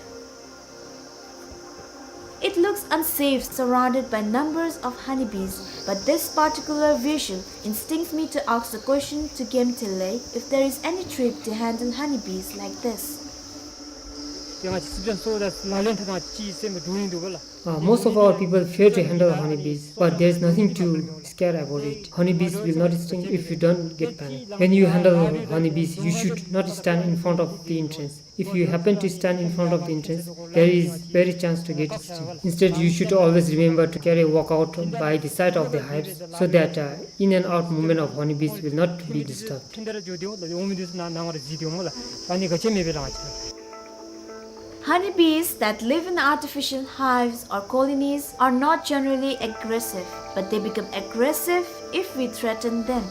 It looks unsafe, surrounded by numbers of honeybees, but this particular visual instincts me to ask the question to Game Tilley if there is any trick to handle honeybees like this. ཡང་ཅི་སི་ཏན་སོ་ད་ལ་ལེན་ཐ་དང་ཅི་སེམས་འདུག་ཡིན་འདུག་པ་ལགས། Uh, most of our people fear to handle honeybees, but there is nothing to scare about it. Honeybees will not sting if you don't get panic. When you handle honeybees, you should not stand in front of the entrance. If you happen to stand in front of the entrance, there is very chance to get stung. Instead, you should always remember to carry a walk out by the side of the hives so that uh, in and out movement of honeybees will not be disturbed. ཁྲིན་ཏ་ར་འགྱོ་དེ་འོང་ལ་འོང་མི་འདི་ཚུ་ནང་ནང་ང་ར་གཟིགས་དེ་འོང་ལ། ཨ་ནི་ག་ཅི་མེད་པའི་རང་ཅི། Honeybees that live in artificial hives or colonies are not generally aggressive, but they become aggressive if we threaten them.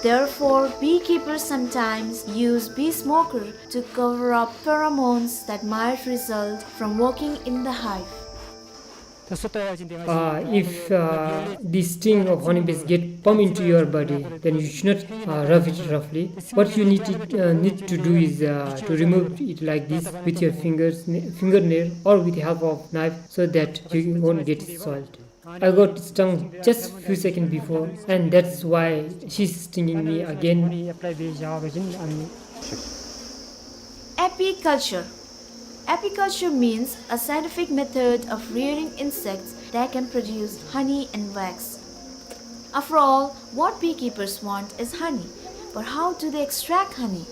Therefore, beekeepers sometimes use bee smoker to cover up pheromones that might result from working in the hive. Uh, if uh, the sting of honeybees get pump into your body, then you should not uh, rub it roughly. What you need to, uh, need to do is uh, to remove it like this with your fingers, n- fingernail, or with the help of knife, so that you won't get soiled. I got stung just few seconds before, and that's why she's stinging me again. Apiculture. Apiculture means a scientific method of rearing insects that can produce honey and wax. After all, what beekeepers want is honey. But how do they extract honey?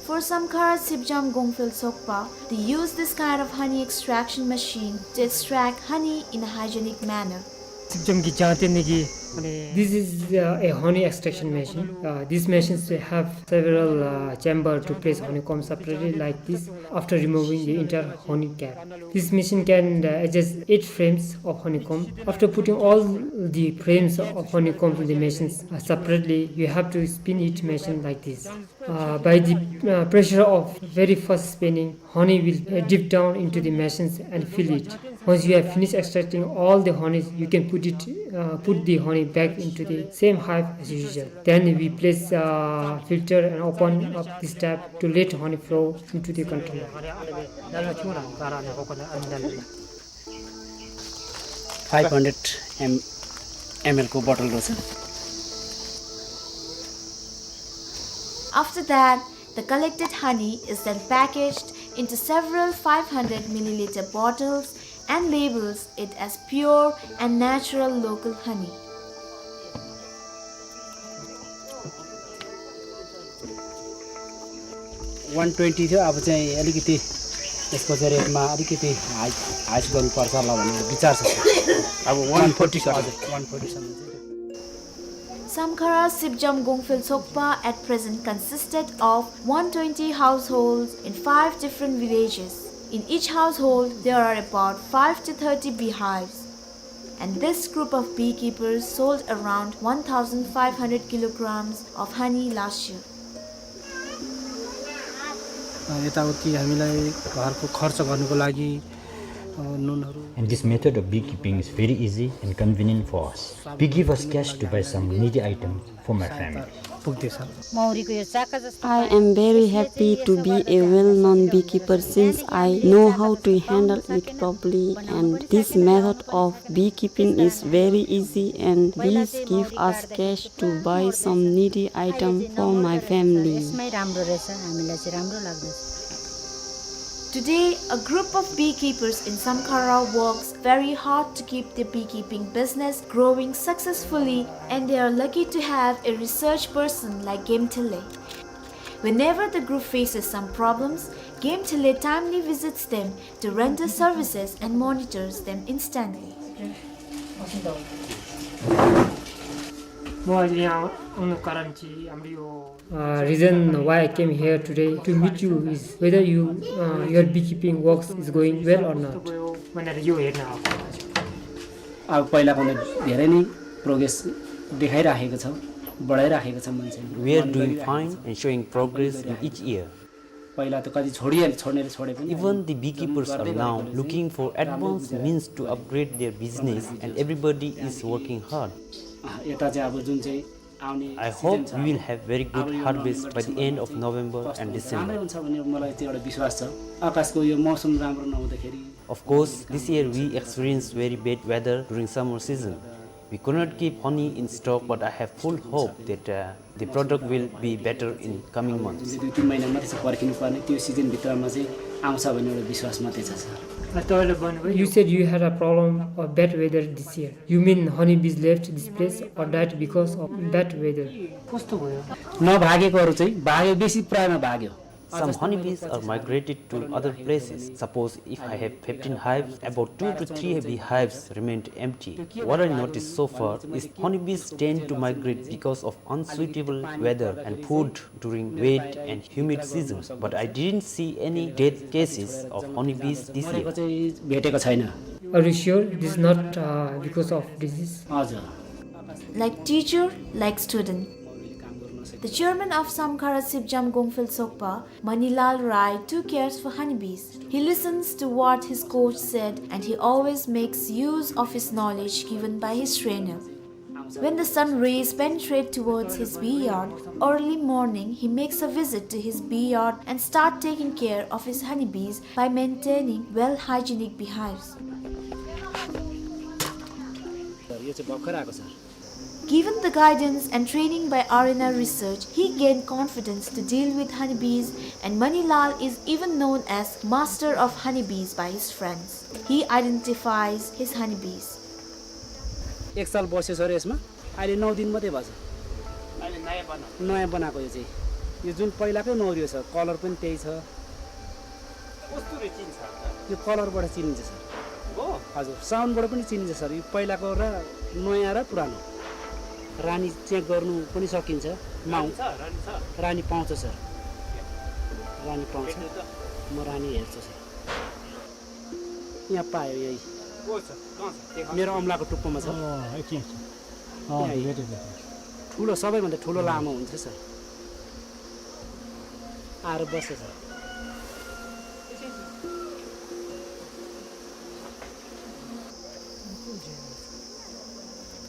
For Samkhara Sipjam Gongphel Sokpa, they use this kind of honey extraction machine to extract honey in a hygienic manner. Sipjam ki jante niki, mane, this is uh, a honey extraction machine. Uh, these machines have several uh, chamber to place honeycomb separately like this after removing the entire honey cap. This machine can uh, adjust eight frames of honeycomb. After putting all the frames of honeycomb in the machines uh, separately, you have to spin each machine like this. Uh, by the uh, pressure of very fast spinning, honey will uh, dip down into the machines and fill it. Once you have finished extracting all the honey, you can put it, uh, put the honey back into the same hive as usual. Then we place uh, filter and open up this tap to let honey flow into the container. Five hundred M- ml को bottle रहेछ। After that, the collected honey is then packaged into several five hundred milliliter bottles and labels it as pure and natural local honey. One twenty थियो, अब चाहिँ अलिकति यसको चाहिँ रेटमा अलिकति हाई, हाई गर्नुपर्छ होला भन्ने विचार छ। अब one forty सर। हजुर, one forty सम्म चाहिँ। Samkhara Sipjam Gongphel Sokpa at present consisted of one twenty households in five different villages. In each household, there are about five to thirty beehives. And this group of beekeepers sold around one thousand five hundred kilograms of honey last year. यताउति हामीलाई घरको खर्च गर्नुको लागि नुनहरू। And this method of beekeeping is very easy and convenient for us. We give us cash to buy some needy items for my family. पुग्दैछ। I am very happy to be a well-known beekeeper since I know how to handle it properly, and this method of beekeeping is very easy and this give us cash to buy some needy item for my family. यसमै राम्रो रहेछ, हामीलाई चाहिँ राम्रो लाग्दछ। Today, a group of beekeepers in Samkhara works very hard to keep their beekeeping business growing successfully, and they are lucky to have a research person like Gemthele. Whenever the group faces some problems, Gemthele timely visits them to render services and monitors them instantly. म अहिले यहाँ आउनुको कारण चाहिँ हाम्रो यो Uh, reason why I came here today to meet you is whether you, uh, your beekeeping works is going well or not. भनेर यो हेर्न आएको। अब पहिलाभन्दा धेरै नै प्रोग्रेस देखाइराखेको छ, बढाइराखेको छ मान्छेले। We are doing fine and showing progress in each year. पहिला त कति छोडिहाल-, छोडेर छोडे पनि even the beekeepers are now looking for advanced means to upgrade their business and everybody is working hard. अँ, यता चाहिँ अब जुन चाहिँ आउने I hope we will have very good harvest by the end of November and December. राम्रै हुन्छ भन्ने मलाई त्यो एउटा विश्वास छ। आकाशको यो मौसम राम्रो नहुँदाखेरि Of course, this year we experienced very bad weather during summer season. We could not keep honey in stock, but I have full hope that, uh, the product will be better in coming months. जुन चाहिँ दुई तिन महिना मात्रै छ पर्खिनु पर्ने, त्यो सिजनभित्रमा चाहिँ आउँछ भन्ने एउटा विश्वास मात्रै छ, sir. You said you had a problem of bad weather this year. You mean honeybees left this place or died because of bad weather? कस्तो भयो? नभागेकोहरू चाहिँ भाग्यो, बेसी प्रायमा भाग्यो। Some honeybees are migrated to other places. Suppose if I have fifteen hives, about two to three beehives remained empty. What I noticed so far is honeybees tend to migrate because of unsuitable weather and food during wet and humid seasons, but I didn't see any death cases of honeybees this year. भेटेको छैन। Are you sure this is not, uh, because of disease? हजुर। Like teacher, like student. The chairman of Samkhara Sipjam Gongphel Sokpa, Manilal Rai, too cares for honeybees. He listens to what his coach said and he always makes use of his knowledge given by his trainer. When the sun rays penetrate towards his bee yard, early morning he makes a visit to his bee yard and start taking care of his honeybees by maintaining well hygienic beehives. यो चाहिँ भर्खर आएको छ। Given the guidance and training by R N R Research, he gained confidence to deal with honeybees, and Manilal is even known as master of honeybees by his friends. He identifies his honeybees. एक साल बस्यो सर यसमा, अहिले नौ दिन मात्रै भएको छ। अहिले नयाँ बनाएको। नयाँ बनाएको यो चाहिँ। यो जुन पहिलाकै नौ रियो छ, कलर पनि त्यही छ। कस्तुरी चिन्छ? यो कलरबाट चिनिन्छ सर। हो? हजुर, साउन्डबाट पनि चिनिन्छ सर। यो पहिलाको र नयाँ र पुरानो। रानी चेक गर्नु पनि सकिन्छ। माउ-, रानी छ, रानी छ। रानी पाउँछ सर। रानी पाउँछ। भेट्नु त। म रानी हेर्छु सर। यहाँ पायो यही। को छ? कहाँ छ? देखा। मेरो औँलाको टुप्पोमा छ। अँ, एकछिन, एकछिन। अँ, यहाँ यही। भेटेँ, भेटेँ। ठुलो, सबैभन्दा ठुलो लामो हुन्छ सर। आएर बस्छ sir.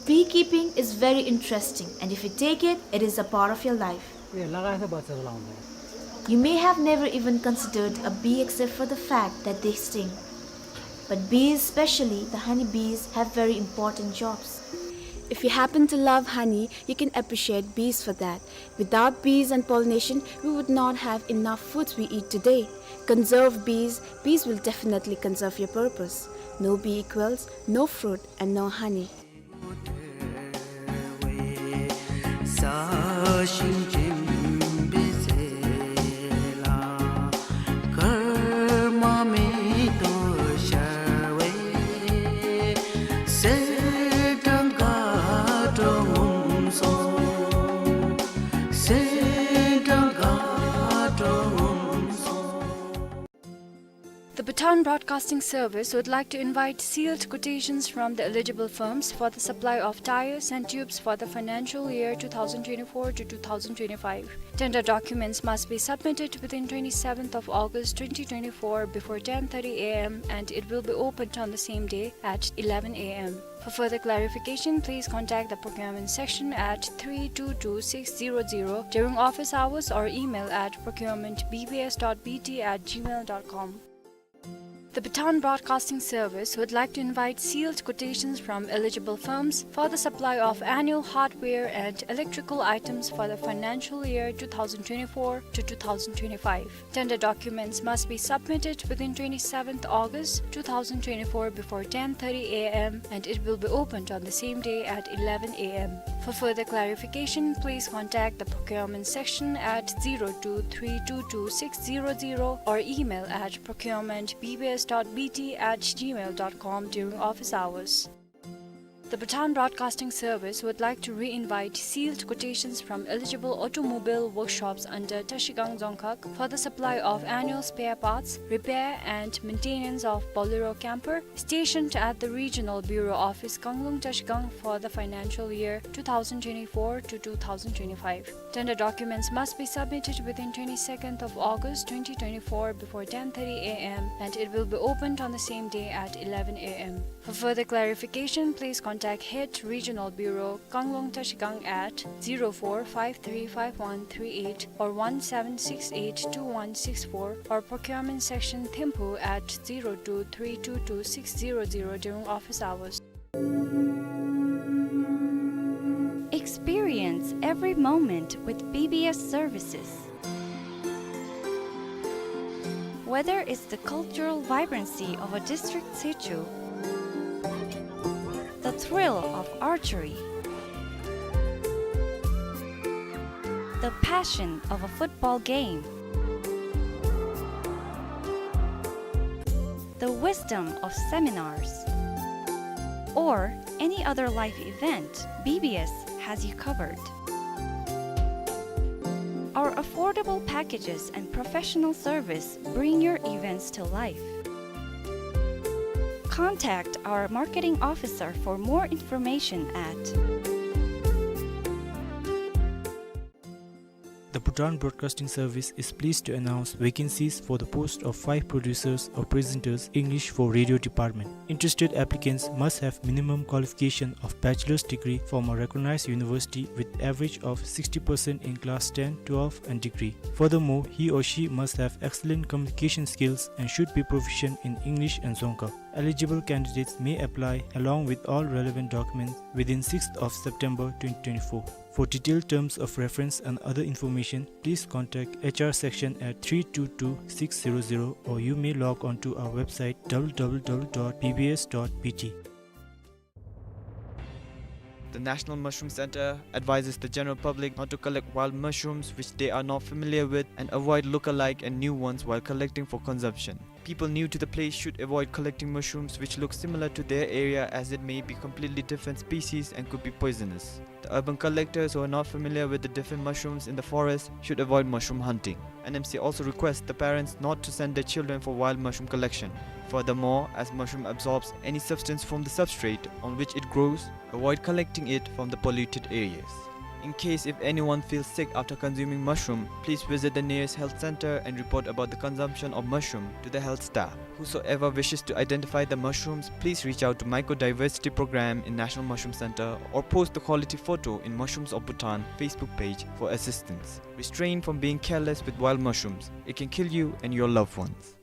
Beekeeping is very interesting, and if you take it, it is a part of your life. ए, लगाएर बच्चा लाउँछ। You may have never even considered a bee except for the fact that they sting. But bees, especially the honey bees, have very important jobs. If you happen to love honey, you can appreciate bees for that. Without bees and pollination, we would not have enough foods we eat today. Conserve bees, bees will definitely conserve your purpose. No bee equals no fruit and no honey. The Bhutan Broadcasting Service would like to invite sealed quotations from the eligible firms for the supply of tires and tubes for the financial year two thousand twenty-four to two thousand twenty-five. Tender documents must be submitted within twenty-seventh of August twenty twenty-four before ten thirty A M and it will be opened on the same day at eleven A M. For further clarification, please contact the procurement section at three two two six zero zero during office hours or email at procurement B B S dot B T at gmail dot com. The Bhutan Broadcasting Service would like to invite sealed quotations from eligible firms for the supply of annual hardware and electrical items for the financial year two thousand twenty-four to two thousand twenty-five. Tender documents must be submitted within twenty-seventh August two thousand twenty-four before ten thirty A M and it will be opened on the same day at eleven A M. For further clarification, please contact the procurement section at zero two three two two six zero zero or email at procurement B B S dot B T at gmail dot com during office hours. The Bhutan Broadcasting Service would like to re-invite sealed quotations from eligible automobile workshops under Trashigang Dzongkhag for the supply of annual spare parts, repair and maintenance of Bolero camper stationed at the Regional Bureau Office, Kanglung Trashigang for the financial year two thousand twenty-four to two thousand twenty-five. Tender documents must be submitted within twenty-second of August twenty twenty-four before ten thirty A M and it will be opened on the same day at eleven A M. For further clarification, please contact Head Regional Bureau, Kanglung Trashigang at zero four five three five one three eight or one seven six eight two one six four or Procurement Section Thimphu at zero two three two two six zero zero during office hours. Experience every moment with B B S services. Whether it's the cultural vibrancy of a district sichu, the thrill of archery, the passion of a football game, the wisdom of seminars, or any other life event, B B S has you covered. Our affordable packages and professional service bring your events to life. Contact our marketing officer for more information at The Bhutan Broadcasting Service is pleased to announce vacancies for the post of five producers or presenters, English for radio department. Interested applicants must have minimum qualification of bachelor's degree from a recognized university with average of sixty percent in class ten, twelve and degree. Furthermore, he or she must have excellent communication skills and should be proficient in English and Dzongkha. Eligible candidates may apply along with all relevant documents within sixth of September twenty twenty-four. For detailed terms of reference and other information, please contact H R section at three two two six zero zero, or you may log on to our website, W W W dot B B S dot B T. The National Mushroom Center advises the general public not to collect wild mushrooms which they are not familiar with and avoid look-alike and new ones while collecting for consumption. People new to the place should avoid collecting mushrooms which look similar to their area, as it may be completely different species and could be poisonous. The urban collectors who are not familiar with the different mushrooms in the forest should avoid mushroom hunting. N M C also requests the parents not to send their children for wild mushroom collection. Furthermore, as mushroom absorbs any substance from the substrate on which it grows, avoid collecting it from the polluted areas. In case if anyone feels sick after consuming mushroom, please visit the nearest health center and report about the consumption of mushroom to the health staff. Whosoever wishes to identify the mushrooms, please reach out to Mycodiversity Program in National Mushroom Center or post the quality photo in Mushrooms of Bhutan Facebook page for assistance. Restrain from being careless with wild mushrooms. It can kill you and your loved ones.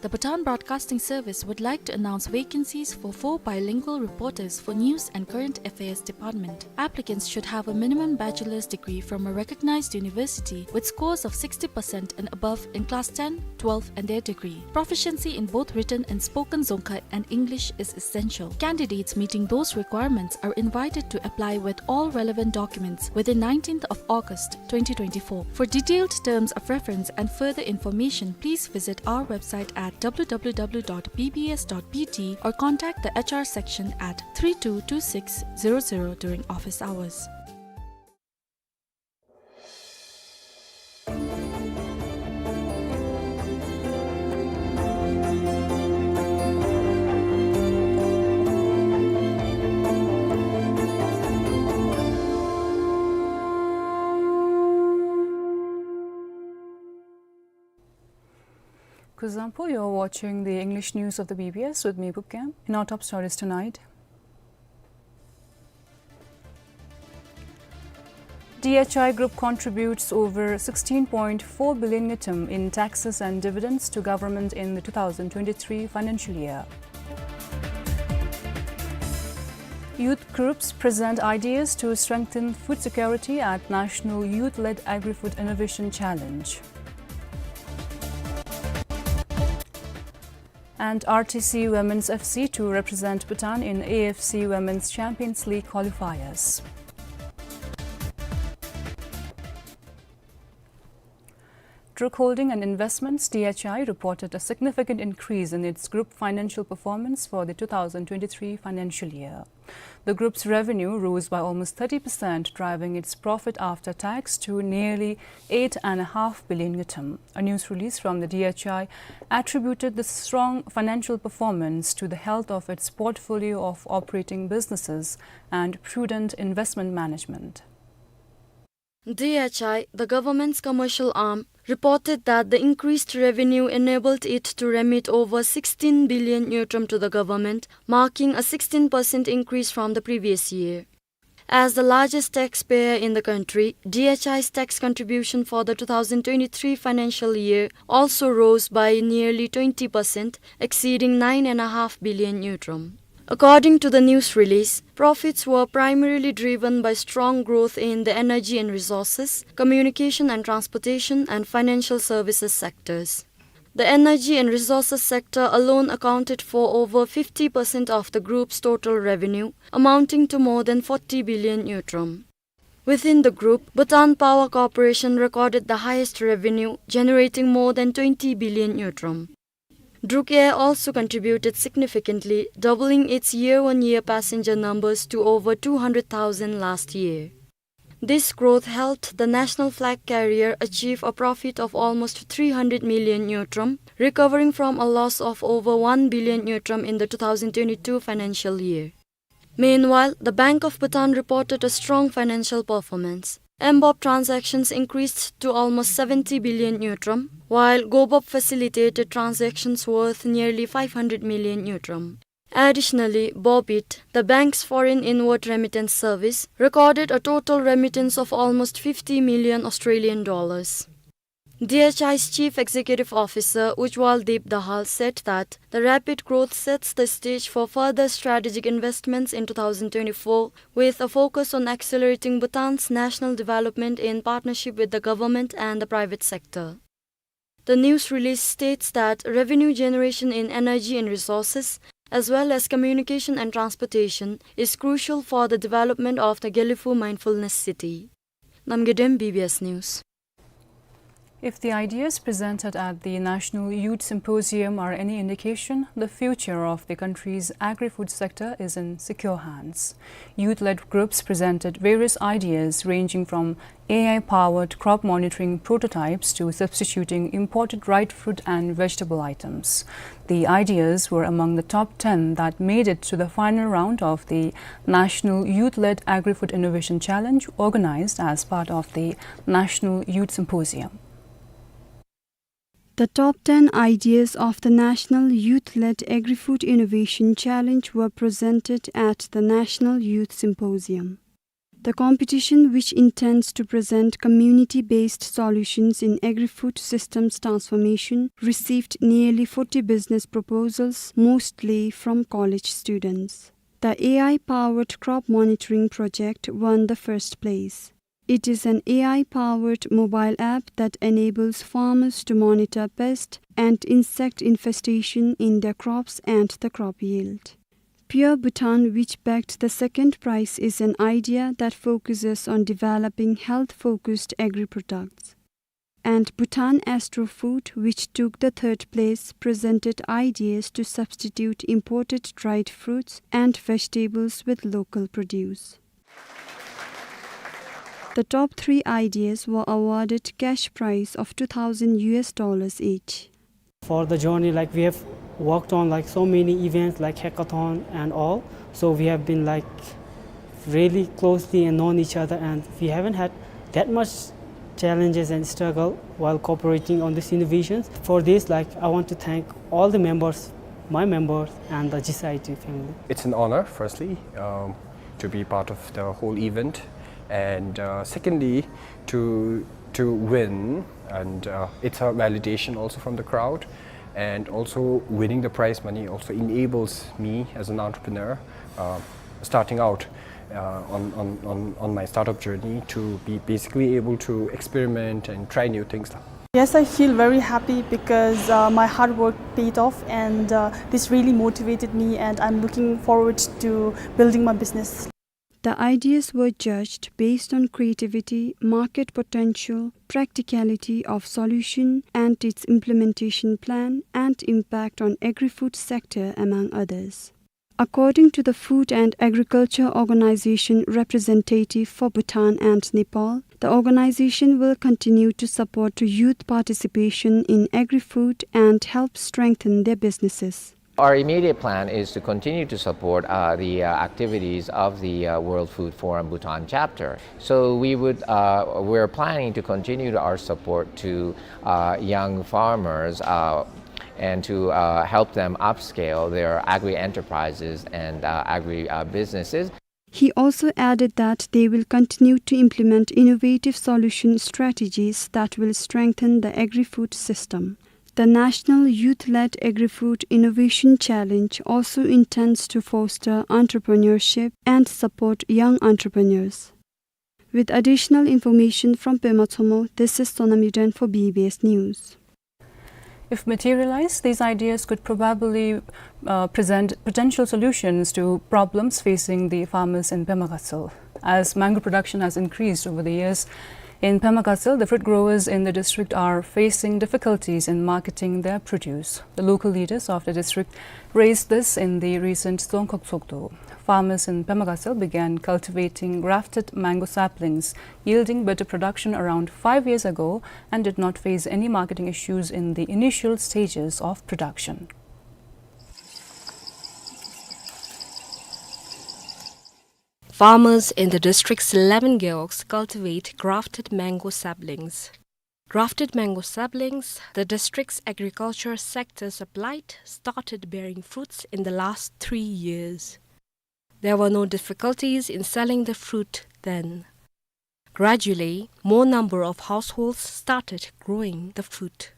The Bhutan Broadcasting Service would like to announce vacancies for four bilingual reporters for News and Current Affairs Department. Applicants should have a minimum bachelor's degree from a recognized university with scores of sixty percent and above in class ten, twelve and their degree. Proficiency in both written and spoken Dzongkha and English is essential. Candidates meeting those requirements are invited to apply with all relevant documents within nineteenth of August twenty twenty-four. For detailed terms of reference and further information, please visit our website at W W W dot B B S dot B T or contact the H R section at three two two six zero zero during office hours. Kuzuzangpo, you're watching the English news of the B B S with me, Gupkam. In our top stories tonight, D H I Group contributes over sixteen point four billion ngultrum in taxes and dividends to government in the two thousand twenty-three financial year. Youth groups present ideas to strengthen food security at National Youth-Led Agri-Food Innovation Challenge. And R T C Women's F C to represent Bhutan in A F C Women's Champions League qualifiers. Druk Holding and Investments, D H I, reported a significant increase in its group financial performance for the two thousand twenty-three financial year. The group's revenue rose by almost thirty percent, driving its profit after tax to nearly eight and a half billion ngultrum. A news release from the D H I attributed the strong financial performance to the health of its portfolio of operating businesses and prudent investment management. D H I, the government's commercial arm, reported that the increased revenue enabled it to remit over sixteen billion ngultrum to the government, marking a sixteen percent increase from the previous year. As the largest taxpayer in the country, D H I's tax contribution for the two thousand twenty-three financial year also rose by nearly twenty percent, exceeding nine and a half billion ngultrum. According to the news release, profits were primarily driven by strong growth in the energy and resources, communication and transportation, and financial services sectors. The energy and resources sector alone accounted for over fifty percent of the group's total revenue, amounting to more than forty billion ngultrum. Within the group, Bhutan Power Corporation recorded the highest revenue, generating more than twenty billion ngultrum. Druk Air also contributed significantly, doubling its year-on-year passenger numbers to over two hundred thousand last year. This growth helped the national flag carrier achieve a profit of almost three hundred million ngultrum, recovering from a loss of over one billion ngultrum in the two thousand twenty-two financial year. Meanwhile, the Bank of Bhutan reported a strong financial performance. M BOB transactions increased to almost seventy billion ngultrum, while Go BOB facilitated transactions worth nearly five hundred million ngultrum. Additionally, BOBIT, the bank's foreign inward remittance service, recorded a total remittance of almost fifty million Australian dollars. D H I's Chief Executive Officer Ujjwal Deep Dahal said that the rapid growth sets the stage for further strategic investments in two thousand twenty-four, with a focus on accelerating Bhutan's national development in partnership with the government and the private sector. The news release states that revenue generation in energy and resources, as well as communication and transportation, is crucial for the development of the Gelephu Mindfulness City. Namgay Dem, B B S News. If the ideas presented at the National Youth Symposium are any indication, the future of the country's agri-food sector is in secure hands. Youth-led groups presented various ideas ranging from A I-powered crop monitoring prototypes to substituting imported dried fruit and vegetable items. The ideas were among the top ten that made it to the final round of the National Youth-Led Agri-Food Innovation Challenge, organized as part of the National Youth Symposium. The top ten ideas of the National Youth-Led Agri-Food Innovation Challenge were presented at the National Youth Symposium. The competition, which intends to present community-based solutions in agri-food systems transformation, received nearly forty business proposals, mostly from college students. The A I-powered crop monitoring project won the first place. It is an A I-powered mobile app that enables farmers to monitor pest and insect infestation in their crops and the crop yield. Pure Bhutan, which bagged the second prize, is an idea that focuses on developing health-focused agri-products. And Bhutan Astro Food, which took the third place, presented ideas to substitute imported dried fruits and vegetables with local produce. The top three ideas were awarded cash prize of two thousand U S dollars each. For the journey, like, we have worked on, like, so many events like hackathon and all. So we have been, like, really closely and known each other, and we haven't had that much challenges and struggle while cooperating on these innovations. For this, like, I want to thank all the members, my members, and the G C I T family. It's an honor, firstly, um, to be part of the whole event, and, uh, secondly, to to win, and, uh, it's a validation also from the crowd, and also winning the prize money also enables me as an entrepreneur, uh, starting out, uh, on, on, on, on my startup journey, to be basically able to experiment and try new things. Yes, I feel very happy because, uh, my hard work paid off, and, uh, this really motivated me, and I'm looking forward to building my business. The ideas were judged based on creativity, market potential, practicality of solution and its implementation plan, and impact on agri-food sector, among others. According to the Food and Agriculture Organization representative for Bhutan and Nepal, the organization will continue to support youth participation in agri-food and help strengthen their businesses. Our immediate plan is to continue to support, uh, the, uh, activities of the, uh, World Food Forum Bhutan chapter. So we would, uh, we're planning to continue our support to, uh, young farmers, uh, and to, uh, help them upscale their agri-enterprises and, uh, agri, uh, businesses. He also added that they will continue to implement innovative solution strategies that will strengthen the agri-food system. The National Youth-Led Agri-Food Innovation Challenge also intends to foster entrepreneurship and support young entrepreneurs. With additional information from Pema Tshommo, this is Sonam Yuden for B B S News. If materialized, these ideas could probably, uh, present potential solutions to problems facing the farmers in Pema Gatshel. As mango production has increased over the years, In Pema Gatshel, the fruit growers in the district are facing difficulties in marketing their produce. The local leaders of the district raised this in the recent Dzongkhag Tshogdu. Farmers in Pema Gatshel began cultivating grafted mango saplings, yielding better production around five years ago, and did not face any marketing issues in the initial stages of production. Farmers in the district's eleven gewogs cultivate grafted mango saplings. Grafted mango saplings, the district's agriculture sector supplied, started bearing fruits in the last three years. There were no difficulties in selling the fruit then. Gradually, more number of households started growing the fruit.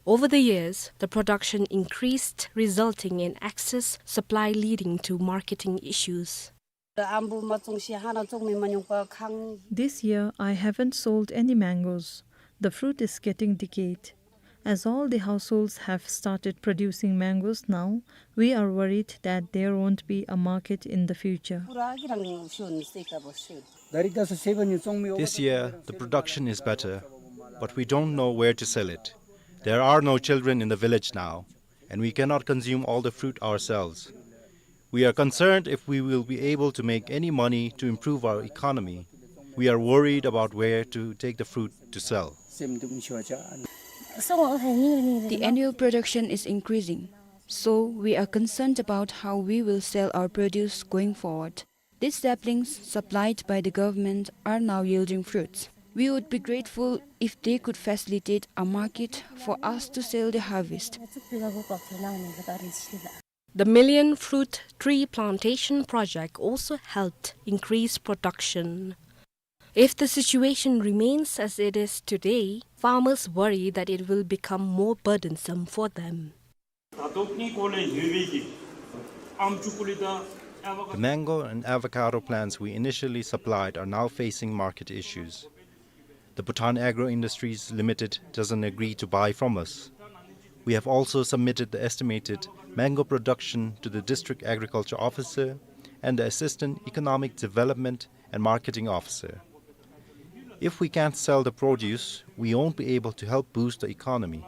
Over the years, the production increased, resulting in excess supply, leading to marketing issues. This year, I haven't sold any mangoes. The fruit is getting decayed. As all the households have started producing mangoes now, we are worried that there won't be a market in the future. This year, the production is better, but we don't know where to sell it. There are no children in the village now, and we cannot consume all the fruit ourselves. We are concerned if we will be able to make any money to improve our economy. We are worried about where to take the fruit to sell. The annual production is increasing, so we are concerned about how we will sell our produce going forward. These saplings supplied by the government are now yielding fruits. We would be grateful if they could facilitate a market for us to sell the harvest. The Million Fruit Tree Plantation project also helped increase production. If the situation remains as it is today, farmers worry that it will become more burdensome for them. The mango and avocado plants we initially supplied are now facing market issues. The Bhutan Agro Industries Limited doesn't agree to buy from us. We have also submitted the estimated mango production to the district agriculture officer and the assistant economic development and marketing officer. If we can't sell the produce, we won't be able to help boost the economy.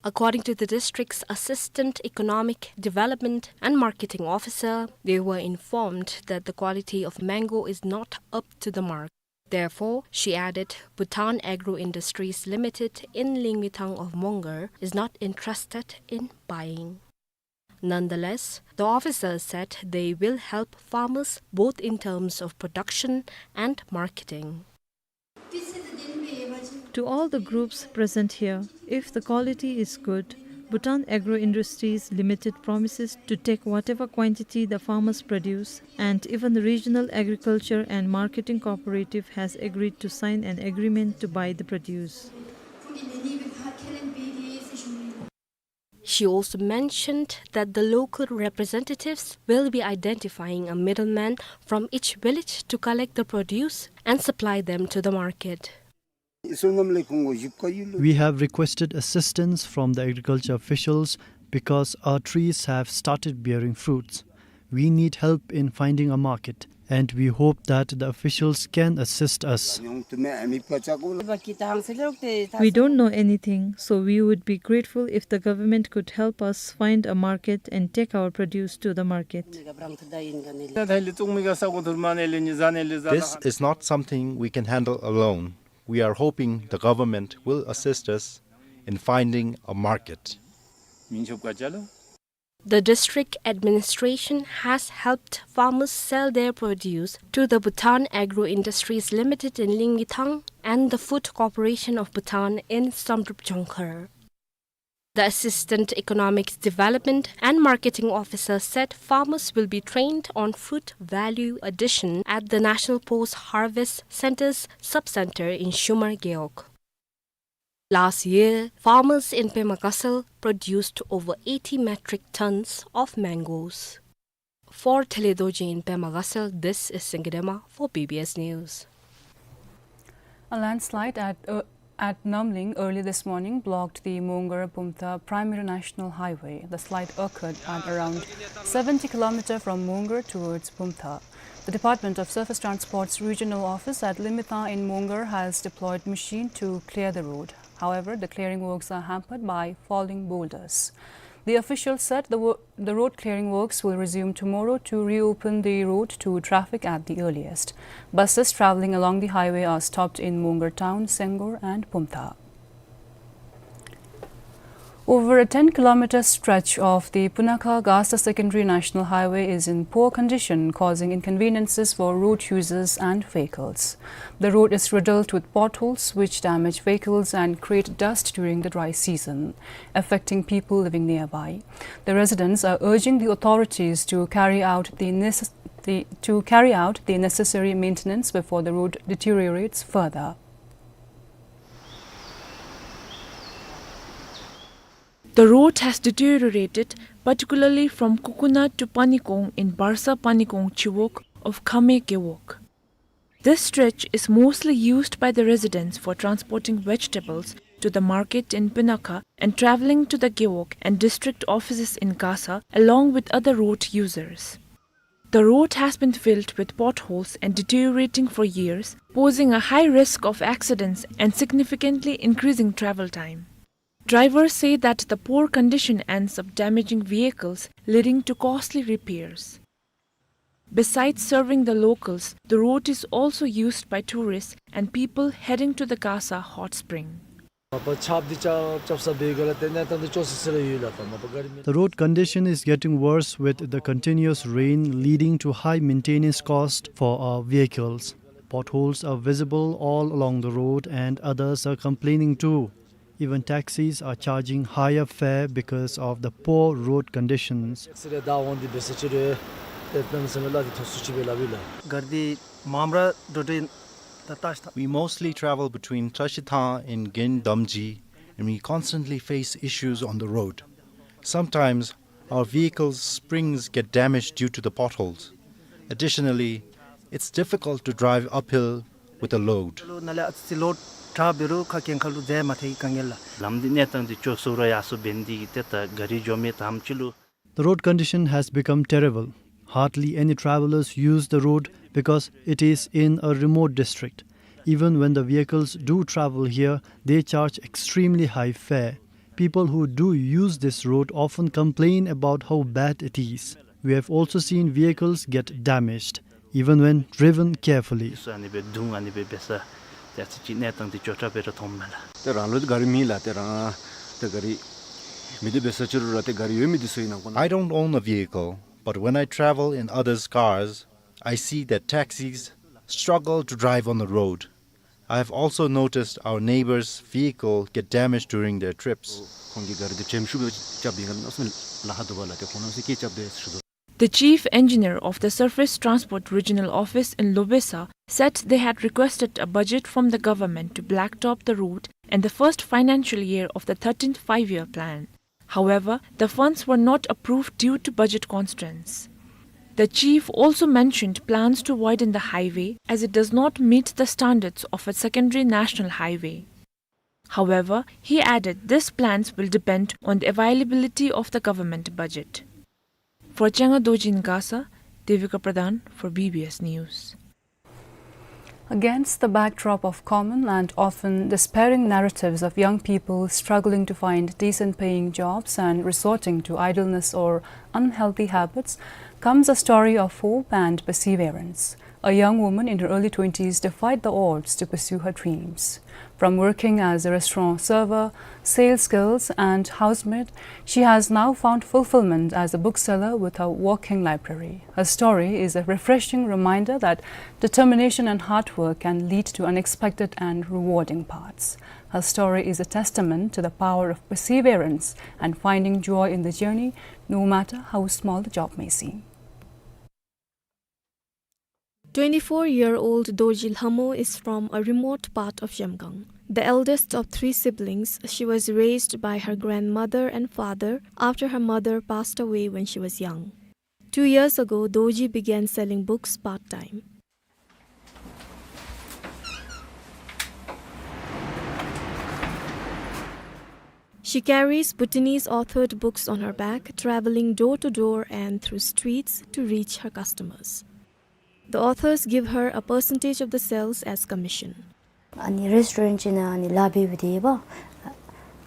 According to the district's assistant economic development and marketing officer, they were informed that the quality of mango is not up to the mark. Therefore, she added, Bhutan Agro Industries Limited in Lingmithang of Mongar is not interested in buying. Nonetheless, the officers said they will help farmers both in terms of production and marketing. To all the groups present here, if the quality is good, Bhutan Agro Industries Limited promises to take whatever quantity the farmers produce, and even the Regional Agriculture and Marketing Cooperative has agreed to sign an agreement to buy the produce. She also mentioned that the local representatives will be identifying a middleman from each village to collect the produce and supply them to the market. We have requested assistance from the agriculture officials because our trees have started bearing fruits. We need help in finding a market, and we hope that the officials can assist us. We don't know anything, so we would be grateful if the government could help us find a market and take our produce to the market. This is not something we can handle alone. We are hoping the government will assist us in finding a market. The district administration has helped farmers sell their produce to the Bhutan Agro Industries Limited in Lingmithang and the Food Corporation of Bhutan in Samdrup Jongkhar. The Assistant Economic Development and Marketing Officer said farmers will be trained on Fruit Value Addition at the National Post Harvest Center's sub-center in Shumar Gewog. Last year, farmers in Pema Gatshel produced over eighty metric tons of mangoes. For Thele Dorji in Pema Gatshel, this is Singye Dema for B B S News. A landslide at, uh, at Namling early this morning blocked the Mongar-Bumtha Primary National Highway. The slide occurred at around seventy kilometer from Mongar towards Bumtha. The Department of Surface Transport's regional office at Limita in Mongar has deployed machine to clear the road. However, the clearing works are hampered by falling boulders. The official said the wo-, the road clearing works will resume tomorrow to reopen the road to traffic at the earliest. Buses traveling along the highway are stopped in Mongar town, Senggor and Bumtha. Over a ten kilometer stretch of the Punakha-Gasa Secondary National Highway is in poor condition, causing inconveniences for road users and vehicles. The road is riddled with potholes, which damage vehicles and create dust during the dry season, affecting people living nearby. The residents are urging the authorities to carry out the necess-, the, to carry out the necessary maintenance before the road deteriorates further. The road has deteriorated, particularly from Kukuna to Panikong in Barsa Panikong Chiwog of Khame Gewog. This stretch is mostly used by the residents for transporting vegetables to the market in Punakha and traveling to the Gewog and district offices in Gasa, along with other road users. The road has been filled with potholes and deteriorating for years, posing a high risk of accidents and significantly increasing travel time. Drivers say that the poor condition ends up damaging vehicles, leading to costly repairs. Besides serving the locals, the road is also used by tourists and people heading to the Gasa hot spring. The road condition is getting worse with the continuous rain, leading to high maintenance cost for our vehicles. Potholes are visible all along the road and others are complaining too. Even taxis are charging higher fare because of the poor road conditions. We mostly travel between Trashithang and Gen Damji, and we constantly face issues on the road. Sometimes our vehicles' springs get damaged due to the potholes. Additionally, it's difficult to drive uphill with a load. The road condition has become terrible. Hardly any travelers use the road because it is in a remote district. Even when the vehicles do travel here, they charge extremely high fare. People who do use this road often complain about how bad it is. We have also seen vehicles get damaged, even when driven carefully. I don't own a vehicle, but when I travel in others' cars, I see that taxis struggle to drive on the road. I have also noticed our neighbors' vehicle get damaged during their trips. The chief engineer of the Surface Transport Regional Office in Lobesa said they had requested a budget from the government to blacktop the road in the first financial year of the thirteenth five-year plan. However, the funds were not approved due to budget constraints. The chief also mentioned plans to widen the highway as it does not meet the standards of a secondary national highway. However, he added these plans will depend on the availability of the government budget. For Changa Dorji in Gasa, Devika Pradhan for B B S News. Against the backdrop of common and often despairing narratives of young people struggling to find decent paying jobs and resorting to idleness or unhealthy habits comes a story of hope and perseverance. A young woman in her early twenties defied the odds to pursue her dreams. From working as a restaurant server, sales girls, and housemaid, she has now found fulfillment as a bookseller with her walking library. Her story is a refreshing reminder that determination and hard work can lead to unexpected and rewarding paths. Her story is a testament to the power of perseverance and finding joy in the journey, no matter how small the job may seem. Twenty-four-year-old Dorji Lhamo is from a remote part of Zhemgang. The eldest of three siblings, she was raised by her grandmother and father after her mother passed away when she was young. Two years ago, Dorji began selling books part-time. She carries Bhutanese authored books on her back, traveling door to door and through streets to reach her customers. The authors give her a percentage of the sales as commission. ཨ་ནི་རེསི་ཊོ་རེནཊ་ཅིག་ནང་ཨ་ནི་ལཱ་འབད་བའི་དེ་བ།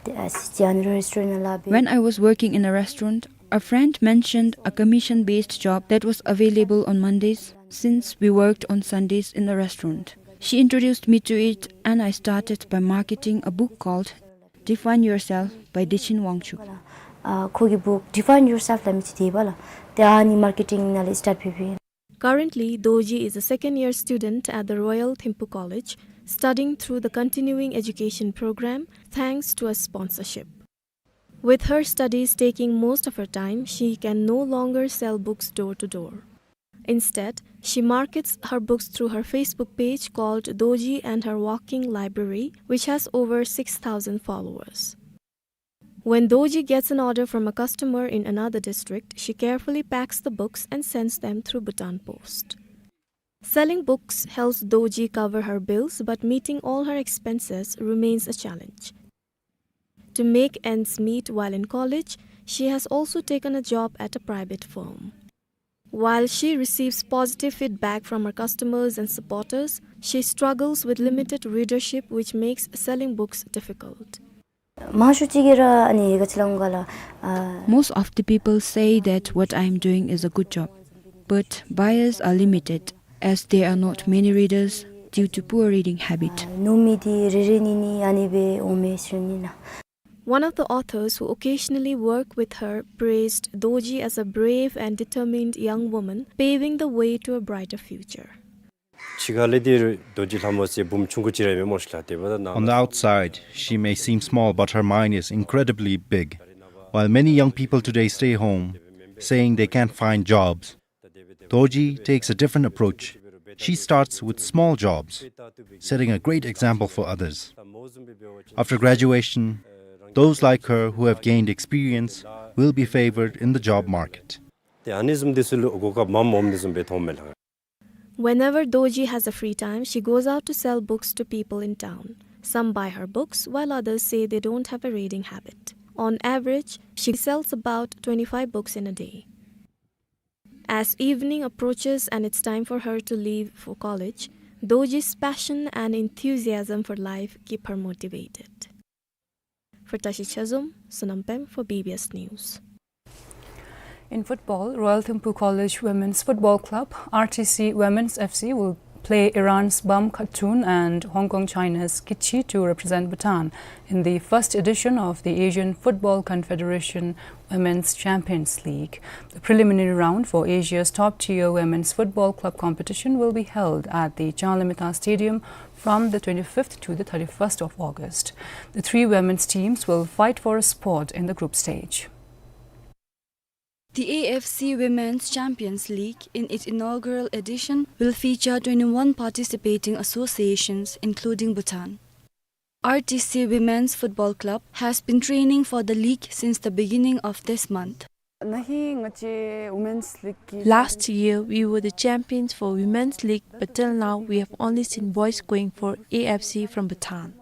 ཏེ་ཨ་ཙི་ཅིག་ཨ་ནི་རེསི་ཊོ་རེནཊ་ནང་ལཱ་འབད། When I was working in a restaurant, a friend mentioned a commission-based job that was available on Mondays, since we worked on Sundays in a restaurant. She introduced me to it, and I started by marketing a book called Define Yourself by Dechin Wangchuck. ཨ་ཁོ་གི་བུག་Define Yourself ལབ་མི་ཅིག་དེ་བ་ལགས། ཏེ་ཨ་ནི་མར་ཀེ་ཊིང་ནང་ལས་སི་ཊཱརཊ་འབད་འབདཝ་ཨིན། Currently, Dorji is a second-year student at the Royal Thimphu College, studying through the continuing education program thanks to a sponsorship. With her studies taking most of her time, she can no longer sell books door to door. Instead, she markets her books through her Facebook page called Dorji and Her Walking Library, which has over six thousand followers. When Dorji gets an order from a customer in another district, she carefully packs the books and sends them through Bhutan Post. Selling books helps Dorji cover her bills, but meeting all her expenses remains a challenge. To make ends meet while in college, she has also taken a job at a private firm. While she receives positive feedback from her customers and supporters, she struggles with limited readership, which makes selling books difficult. མང་ཤོས་ཅིག་གིས་ར་ཨ་ནི་ག་ཅི་ལོ་ག་ལགས། ཨ། Most of the people say that what I am doing is a good job, but buyers are limited as there are not many readers due to poor reading habit. ཨ་ནུབ་མི་འདི་རེ་རེ་གཉིས་གཉིས་ཨ་ནི་སྦེ་འོང་མས་ཟེར་ཨིན་ན། One of the authors who occasionally work with her praised Dorji as a brave and determined young woman paving the way to a brighter future. ཕྱི་ཁ་ལས་འདི་རྡོ་རྗེ་ལྷ་མོ་ཟེར་བུམོ་ཆུང་ཀུ་ཅིག་ར་ཨིན་མས་སྨོ་ཤིག་ལགས། དེ་འབདཝ་ད་ནང་། On the outside, she may seem small, but her mind is incredibly big. While many young people today stay home, saying they can't find jobs, Dorji takes a different approach. She starts with small jobs, setting a great example for others. After graduation, those like her who have gained experience will be favored in the job market. ཏེ་ཨ་ནི་བཟུམ་འདི་ཚུ་ལུ་གོ་སྐབས་མངམ་འོངམ་འདི་བཟུམ་སྦེ་མཐོངམ་མས་ལགས། Whenever Dorji has a free time, she goes out to sell books to people in town. Some buy her books, while others say they don't have a reading habit. On average, she sells about twenty-five books in a day. As evening approaches and it's time for her to leave for college, Dorji's passion and enthusiasm for life keep her motivated. For Tashi Chazom, Sonam Pem for B B S News. In football, Royal Thimphu College Women's Football Club, R T C Women's F C, will play Iran's Bam Khatun and Hong Kong China's Kichi to represent Bhutan in the first edition of the Asian Football Confederation Women's Champions League. The preliminary round for Asia's top-tier women's football club competition will be held at the Changlameta Stadium from the twenty-fifth to the thirty-first of August. The three women's teams will fight for a spot in the group stage. The A F C Women's Champions League, in its inaugural edition, will feature twenty-one participating associations, including Bhutan. R T C Women's Football Club has been training for the league since the beginning of this month. Last year, we were the champions for Women's League, but till now, we have only seen boys going for A F C from Bhutan.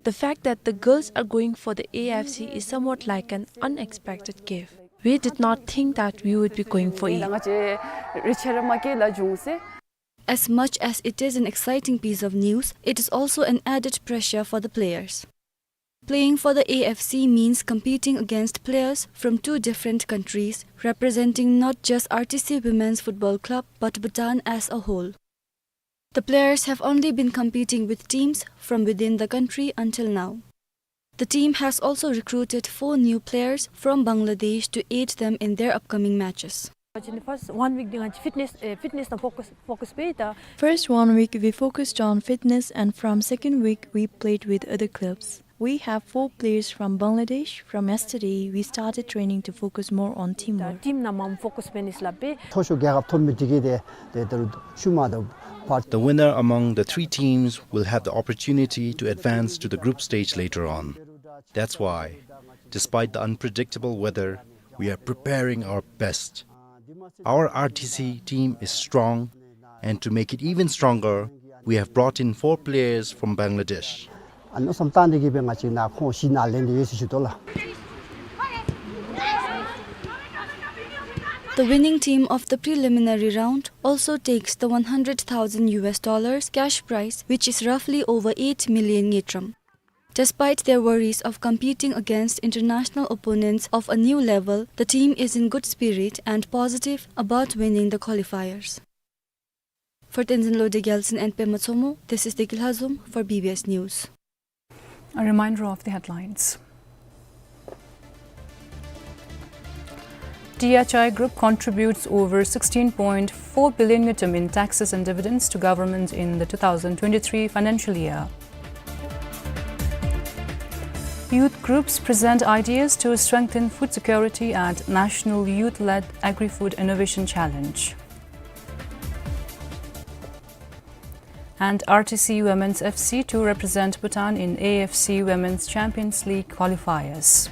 The fact that the girls are going for the A F C is somewhat like an unexpected gift. We did not think that we would be going for it. As much as it is an exciting piece of news, it is also an added pressure for the players. Playing for the A F C means competing against players from two different countries, representing not just R T C Women's Football Club, but Bhutan as a whole. The players have only been competing with teams from within the country until now. The team has also recruited four new players from Bangladesh to aid them in their upcoming matches. First one week, we focused on fitness, and from second week, we played with other clubs. We have four players from Bangladesh. From yesterday, we started training to focus more on teamwork. The winner among the three teams will have the opportunity to advance to the group stage later on. That's why, despite the unpredictable weather, we are preparing our best. Our R T C team is strong, and to make it even stronger, we have brought in four players from Bangladesh. ཨ་མནོ་བསམ་བཏང་སྟེ་གིས་སྦེ་ང་བཅས་ནཱ་ཁོང་གཞི་ནཱ་ལེན་ཏེ་ཡོད་ཟེར་ཞུ་དོ་ལགས། The winning team of the preliminary round also takes the one hundred thousand U S dollars cash prize, which is roughly over eight million ngultrum. Despite their worries of competing against international opponents of a new level, the team is in good spirit and positive about winning the qualifiers. For Tenzin Lode Gyaltsen and Pema Tsomo, this is Deki Lhazom for B B S News. A reminder of the headlines. T H I Group contributes over sixteen point four billion ngultrum in taxes and dividends to government in the two thousand twenty-three financial year. Youth groups present ideas to strengthen food security at National Youth-Led Agri-Food Innovation Challenge. And R T C Women's F C to represent Bhutan in A F C Women's Champions League qualifiers.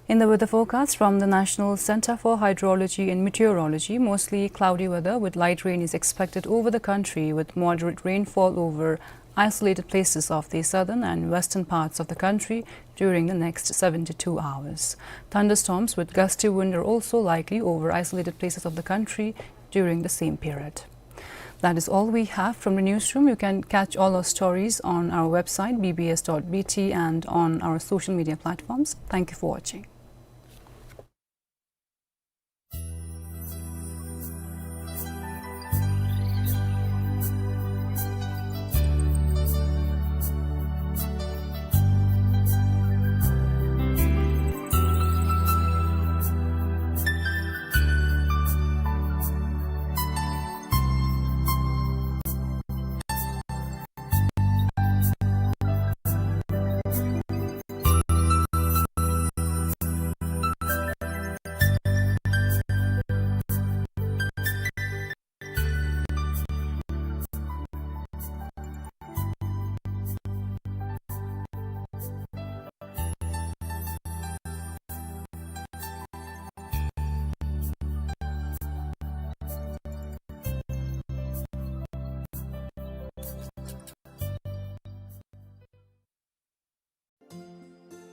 In the weather forecast from the National Center for Hydrology and Meteorology, mostly cloudy weather with light rain is expected over the country, with moderate rainfall over isolated places of the southern and western parts of the country during the next seventy-two hours. Thunderstorms with gusty wind are also likely over isolated places of the country during the same period. That is all we have from the newsroom. You can catch all our stories on our website, B B S dot B T, and on our social media platforms. Thank you for watching.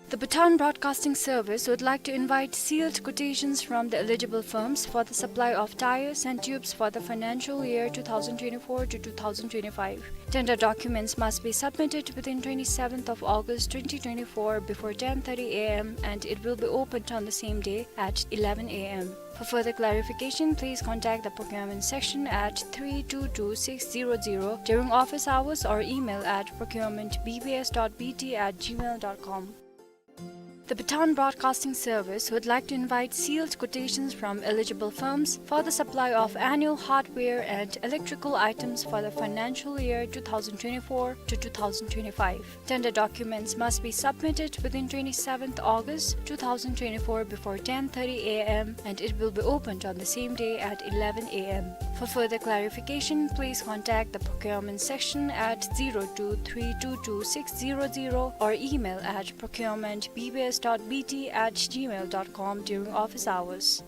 The Bhutan Broadcasting Service would like to invite sealed quotations from the eligible firms for the supply of tires and tubes for the financial year two thousand twenty-four to two thousand twenty-five. Tender documents must be submitted within twenty-seventh of August twenty twenty-four before ten thirty A M and it will be opened on the same day at eleven A M. For further clarification, please contact the procurement section at three two two six zero zero during office hours or email at procurement B B S dot B T at gmail dot com. The Bhutan Broadcasting Service would like to invite sealed quotations from eligible firms for the supply of annual hardware and electrical items for the financial year two thousand twenty-four to two thousand twenty-five. Tender documents must be submitted within twenty-seventh August two thousand twenty-four before ten thirty A M and it will be opened on the same day at eleven A M. For further clarification, please contact the procurement section at zero two three two two six zero zero or email at procurement B B S dot B T at gmail dot com during office hours.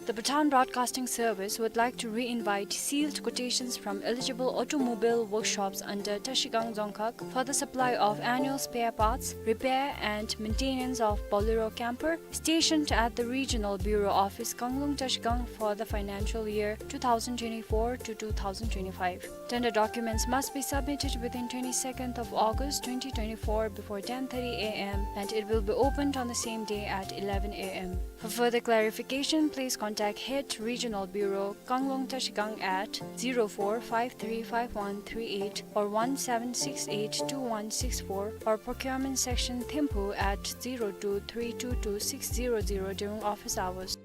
The Bhutan Broadcasting Service would like to re-invite sealed quotations from eligible automobile workshops under Trashigang Dzongkhag for the supply of annual spare parts, repair and maintenance of Bolero camper stationed at the Regional Bureau Office, Kanglung Trashigang for the financial year two thousand twenty-four to two thousand twenty-five. Tender documents must be submitted within twenty-second of August twenty twenty-four before ten thirty A M and it will be opened on the same day at eleven A M. For further clarification, please contact Head Regional Bureau, Kanglung Trashigang at zero four five three five one three eight or one seven six eight two one six four or Procurement Section Thimphu at zero two three two two six zero zero during office hours.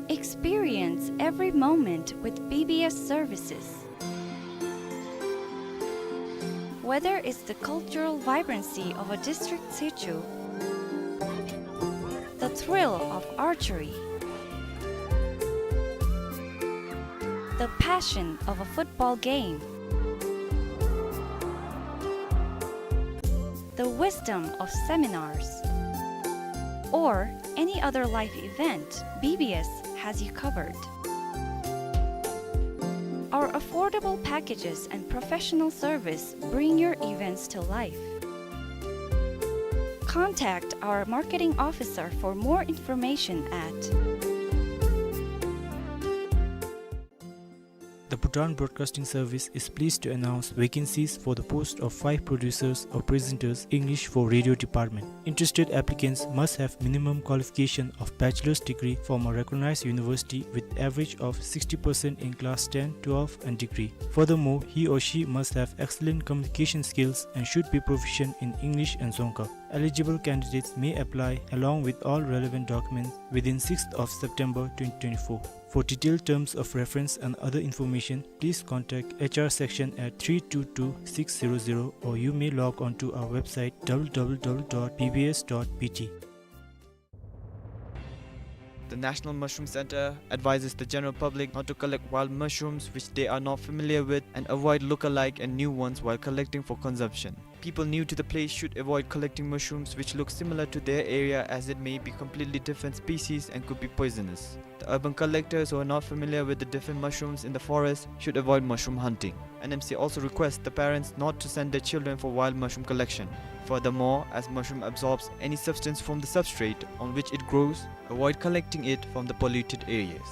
Experience every moment with B B S services. Whether it's the cultural vibrancy of a district situ, the thrill of archery, the passion of a football game, the wisdom of seminars, or any other life event, B B S has you covered. Affordable packages and professional service bring your events to life. Contact our marketing officer for more information at The Bhutan Broadcasting Service is pleased to announce vacancies for the post of five producers or presenters, English for radio department. Interested applicants must have minimum qualification of bachelor's degree from a recognized university with average of sixty percent in class ten, twelve and degree. Furthermore, he or she must have excellent communication skills and should be proficient in English and Dzongkha. Eligible candidates may apply along with all relevant documents within sixth of September twenty twenty-four. For detailed terms of reference and other information, please contact H R section at three two two six zero zero, or you may log on to our website, W W W dot B B S dot B T. The National Mushroom Center advises the general public not to collect wild mushrooms which they are not familiar with and avoid look-alike and new ones while collecting for consumption. People new to the place should avoid collecting mushrooms which look similar to their area, as it may be completely different species and could be poisonous. The urban collectors who are not familiar with the different mushrooms in the forest should avoid mushroom hunting. N M C also requests the parents not to send their children for wild mushroom collection. Furthermore, as mushroom absorbs any substance from the substrate on which it grows, avoid collecting it from the polluted areas.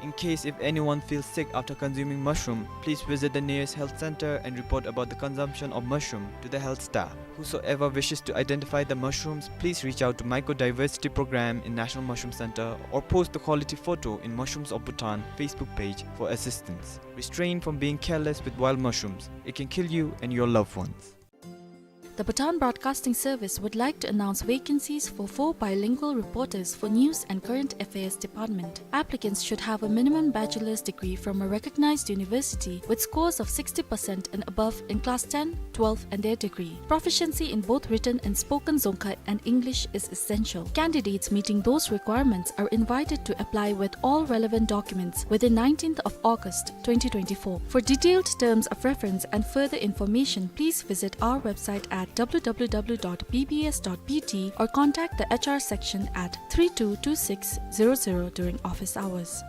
In case if anyone feels sick after consuming mushroom, please visit the nearest health center and report about the consumption of mushroom to the health staff. Whosoever wishes to identify the mushrooms, please reach out to Mycodiversity Program in National Mushroom Center or post the quality photo in Mushrooms of Bhutan Facebook page for assistance. Restrain from being careless with wild mushrooms. It can kill you and your loved ones. The Bhutan Broadcasting Service would like to announce vacancies for four bilingual reporters for News and Current Affairs Department. Applicants should have a minimum bachelor's degree from a recognized university with scores of sixty percent and above in class ten, twelve and their degree. Proficiency in both written and spoken Dzongkha and English is essential. Candidates meeting those requirements are invited to apply with all relevant documents within nineteenth of August twenty twenty-four. For detailed terms of reference and further information, please visit our website at W W W dot B B S dot B T or contact the H R section at three two two six zero zero during office hours.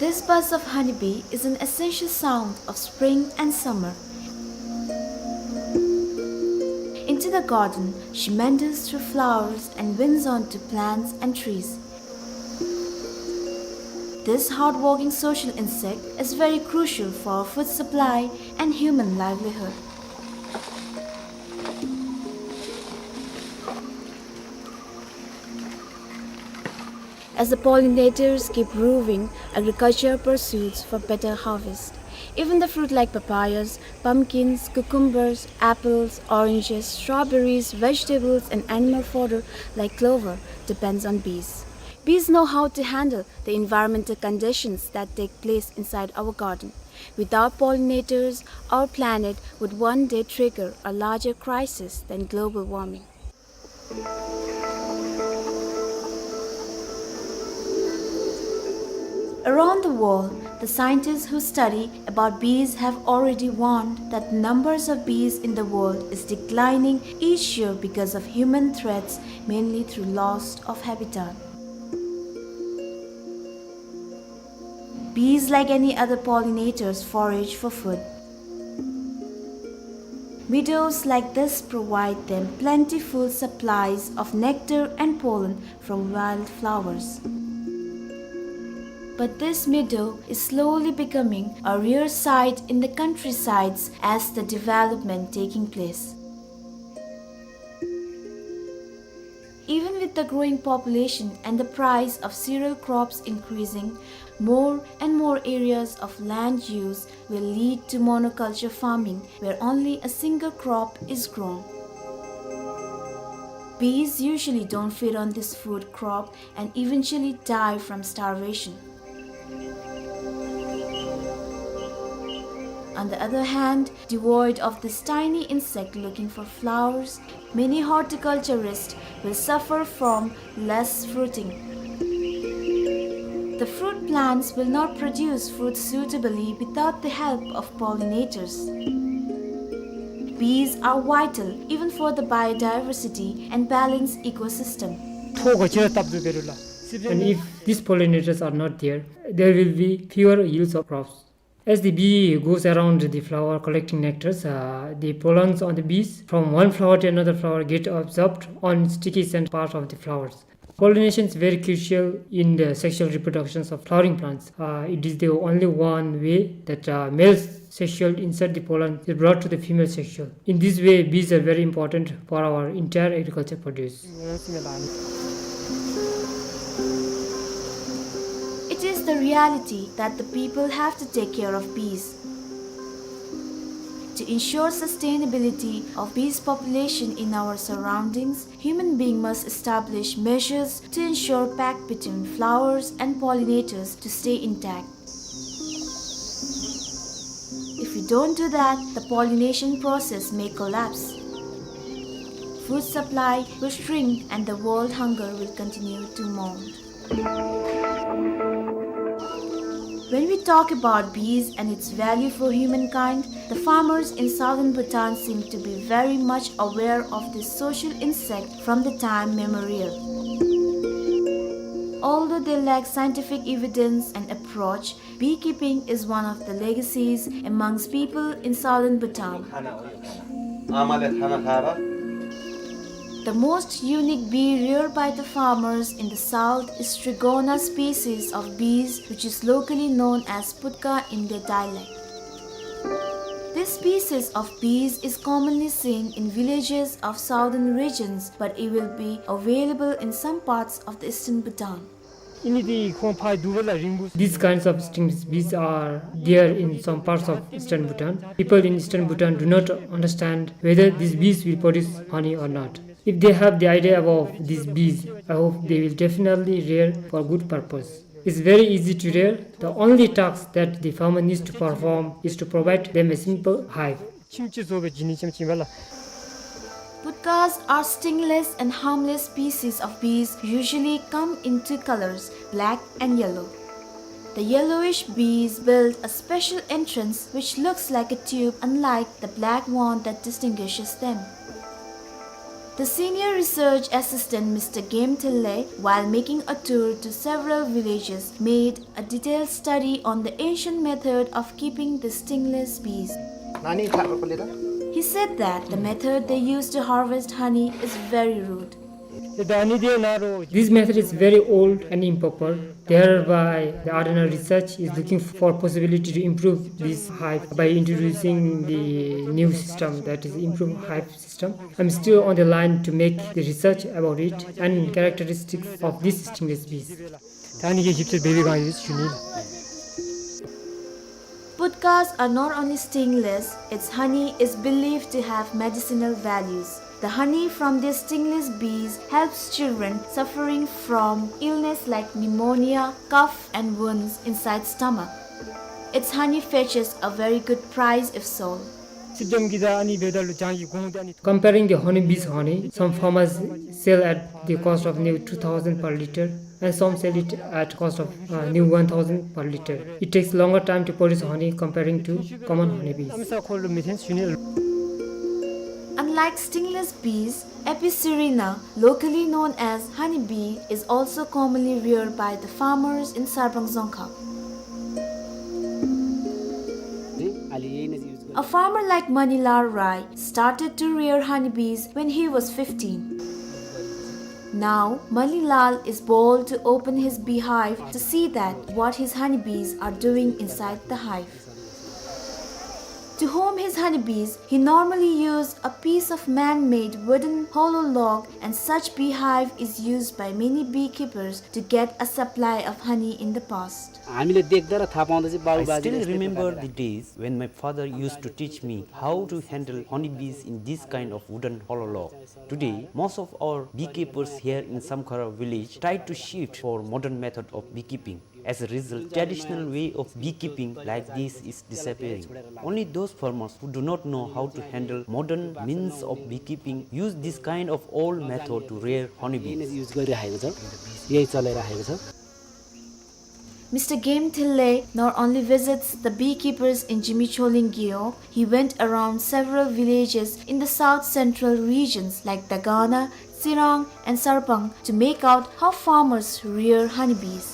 This buzz of honeybee is an essential sound of spring and summer. Into the garden, she meanders through flowers and winds on to plants and trees. This hardworking social insect is very crucial for our food supply and human livelihood. As the pollinators keep roving, agriculture pursues for better harvest. Even the fruit like papayas, pumpkins, cucumbers, apples, oranges, strawberries, vegetables, and animal fodder like clover depends on bees. Bees know how to handle the environmental conditions that take place inside our garden. Without pollinators, our planet would one day trigger a larger crisis than global warming. Around the world, the scientists who study about bees have already warned that the numbers of bees in the world is declining each year because of human threats, mainly through loss of habitat. Bees, like any other pollinators, forage for food. Meadows like this provide them plentiful supplies of nectar and pollen from wildflowers. But this meadow is slowly becoming a rare sight in the countrysides as the development taking place. Even with the growing population and the price of cereal crops increasing, more and more areas of land use will lead to monoculture farming, where only a single crop is grown. Bees usually don't feed on this food crop and eventually die from starvation. On the other hand, devoid of this tiny insect looking for flowers, many horticulturists will suffer from less fruiting. The fruit plants will not produce fruit suitably without the help of pollinators. Bees are vital even for the biodiversity and balanced ecosystem. And if these pollinators are not there, there will be fewer yields of crops. As the bee goes around the flower collecting nectars, uh, the pollens on the bees from one flower to another flower get absorbed on sticky scent part of the flowers. Pollination is very crucial in the sexual reproductions of flowering plants. Uh, it is the only one way that, uh, male sexual insert the pollen is brought to the female sexual. In this way, bees are very important for our entire agriculture produce. It is the reality that the people have to take care of bees. To ensure sustainability of bees population in our surroundings, human being must establish measures to ensure pact between flowers and pollinators to stay intact. If we don't do that, the pollination process may collapse. Food supply will shrink and the world hunger will continue to mount. When we talk about bees and its value for humankind, the farmers in southern Bhutan seem to be very much aware of this social insect from the time memorial. Although they lack scientific evidence and approach, beekeeping is one of the legacies amongst people in southern Bhutan. The most unique bee reared by the farmers in the south is Strigona species of bees, which is locally known as putka in their dialect. This species of bees is commonly seen in villages of southern regions, but it will be available in some parts of the eastern Bhutan. These kinds of stingless bees are there in some parts of eastern Bhutan. People in eastern Bhutan do not understand whether these bees will produce honey or not. If they have the idea about these bees, I hope they will definitely rear for good purpose. It's very easy to rear. The only task that the farmer needs to perform is to provide them a simple hive. Putkas are stingless and harmless species of bees, usually come in two colors, black and yellow. The yellowish bees build a special entrance which looks like a tube, unlike the black one that distinguishes them. The senior research assistant, Mister Game Thille, while making a tour to several villages, made a detailed study on the ancient method of keeping the stingless bees. He said that the method they use to harvest honey is very rude. This method is very old and improper. Thereby, the Ardhanar's research is looking for possibility to improve this hive by introducing the new system, that is, improved hive system. I'm still on the line to make the research about it and characteristics of these stingless bees. Putkas are not only stingless, its honey is believed to have medicinal values. The honey from these stingless bees helps children suffering from illness like pneumonia, cough, and wounds inside stomach. Its honey fetches a very good price if sold. Comparing the honeybee's honey, some farmers sell at the cost of near two thousand per liter and some sell it at cost of, uh, near one thousand per liter. It takes longer time to produce honey comparing to common honeybees. Unlike stingless bees, Apis cerana, locally known as honeybee, is also commonly reared by the farmers in Sarbang Dzongkhag. A farmer like Manilal Rai started to rear honeybees when he was fifteen. Now, Manilal is bold to open his beehive to see that what his honeybees are doing inside the hive. To home his honeybees, he normally used a piece of man-made wooden hollow log, and such beehive is used by many beekeepers to get a supply of honey in the past. हामीले देख्दा र थाहा पाउँदा चाहिँ बाबु I बाजेले still यस्तै remember प्रकारले the days when my father used to teach me how to handle honeybees in this kind of wooden hollow log. Today, most of our beekeepers here in Samkhara village try to shift for modern method of beekeeping. As a result, traditional way of beekeeping like this is disappearing. Only those farmers who do not know how to handle modern means of beekeeping use this kind of old method to rear honeybees. Use गरिराखेको छ, यही चलाइराखेको छ। Mister Game Thille not only visits the beekeepers in Jimicholin Gewog, he went around several villages in the south central regions like Dagana, Tsirang, and Sarpang to make out how farmers rear honeybees.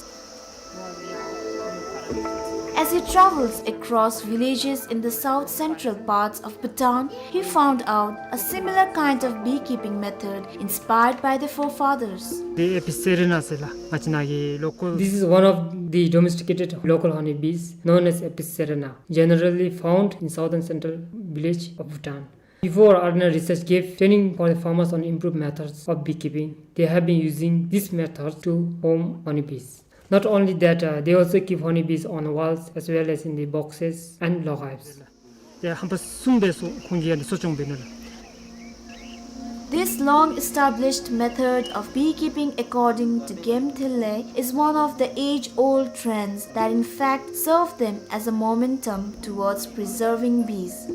As he travels across villages in the south central parts of Bhutan, he found out a similar kind of beekeeping method inspired by the forefathers. The Apis cerana ཟེར་ལགས། ང་བཅས་ནཱ་གི་local This is one of the domesticated local honeybees known as Apis cerana, generally found in southern central village of Bhutan. Before, R N R Research gave training for the farmers on improved methods of beekeeping, they have been using this method to home honeybees. Not only that, uh, they also keep honeybees on walls as well as in the boxes and log hives. དེ་ཧམ་པ་གསུམ་སྦེ་སོ་ཁོང་གིས་ཡང་འདི་གསོ་སྐྱོང་འབད་ནུག་ལགས། This long-established method of beekeeping, according to Game Thille, is one of the age-old trends that in fact serve them as a momentum towards preserving bees.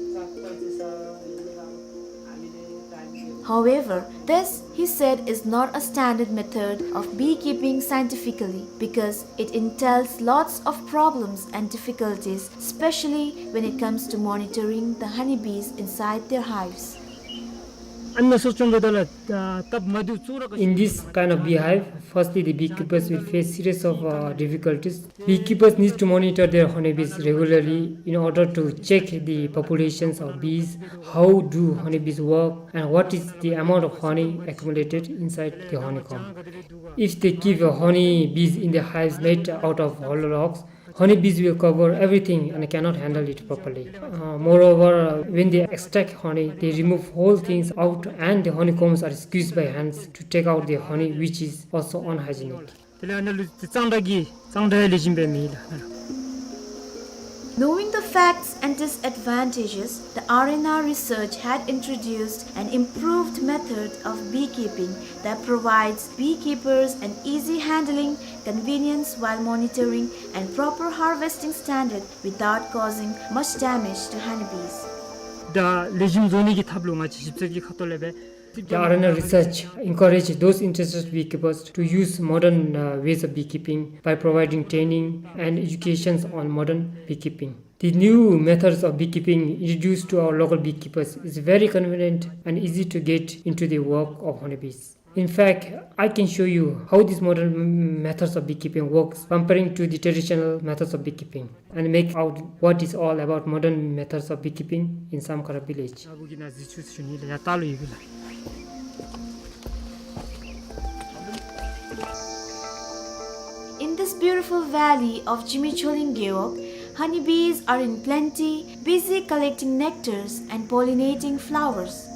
However, this, he said, is not a standard method of beekeeping scientifically because it entails lots of problems and difficulties, especially when it comes to monitoring the honeybees inside their hives. ཨ་ནི་གསོ་སྐྱོང་འབདཝ་ད་ལུ་ད་སྟབས་མ་བདེཝ་ཚུ་ར། In this kind of beehive, firstly, the beekeepers will face series of, uh, difficulties. Beekeepers need to monitor their honeybees regularly in order to check the populations of bees, how do honeybees work, and what is the amount of honey accumulated inside the honeycomb. If they keep, uh, honeybees in the hives made out of hollow logs, honeybees will cover everything and cannot handle it properly. Uh, moreover, uh, when they extract honey, they remove whole things out and the honeycombs are squeezed by hands to take out the honey, which is also unhygienic. དེ་ལས་ཨ་ནཱ་ལུ་གཙང་སྦྲ་གི་གཙང་སྦྲ་ལེགས་ཤོམ་སྦེ་མེད་ལགས། Knowing the facts and disadvantages, the R N R Research had introduced an improved method of beekeeping that provides beekeepers an easy handling, convenience while monitoring, and proper harvesting standard without causing much damage to honeybees. ད་ལེགས་ཤོམ་བཟོ་ནི་གི་ཐབས་ལུ་ང་བཅས་ཞིབ་འཚོལ་གྱི་ཁ་ཐུག་ལས་སྦེ། The R N R Research encourage those interested beekeepers to use modern, uh, ways of beekeeping by providing training and educations on modern beekeeping. The new methods of beekeeping introduced to our local beekeepers is very convenient and easy to get into the work of honeybees. In fact, I can show you how these modern m-, methods of beekeeping works comparing to the traditional methods of beekeeping and make out what is all about modern methods of beekeeping in Samkhara village. In this beautiful valley of Jimicholin Gewog, honeybees are in plenty, busy collecting nectars and pollinating flowers.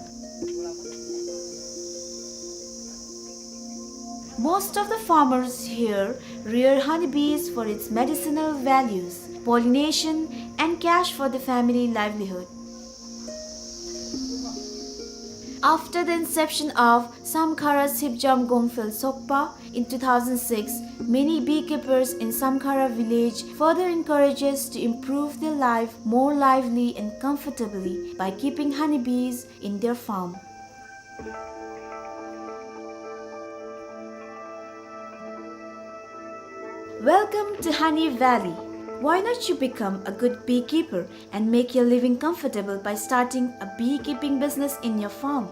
Most of the farmers here rear honeybees for its medicinal values, pollination, and cash for the family livelihood. After the inception of Samkhara Sipjam Gomphel Sokpa in two thousand six, many beekeepers in Samkhara village further encourages to improve their life more lively and comfortably by keeping honeybees in their farm. Welcome to Honey Valley. Why not you become a good beekeeper and make your living comfortable by starting a beekeeping business in your farm?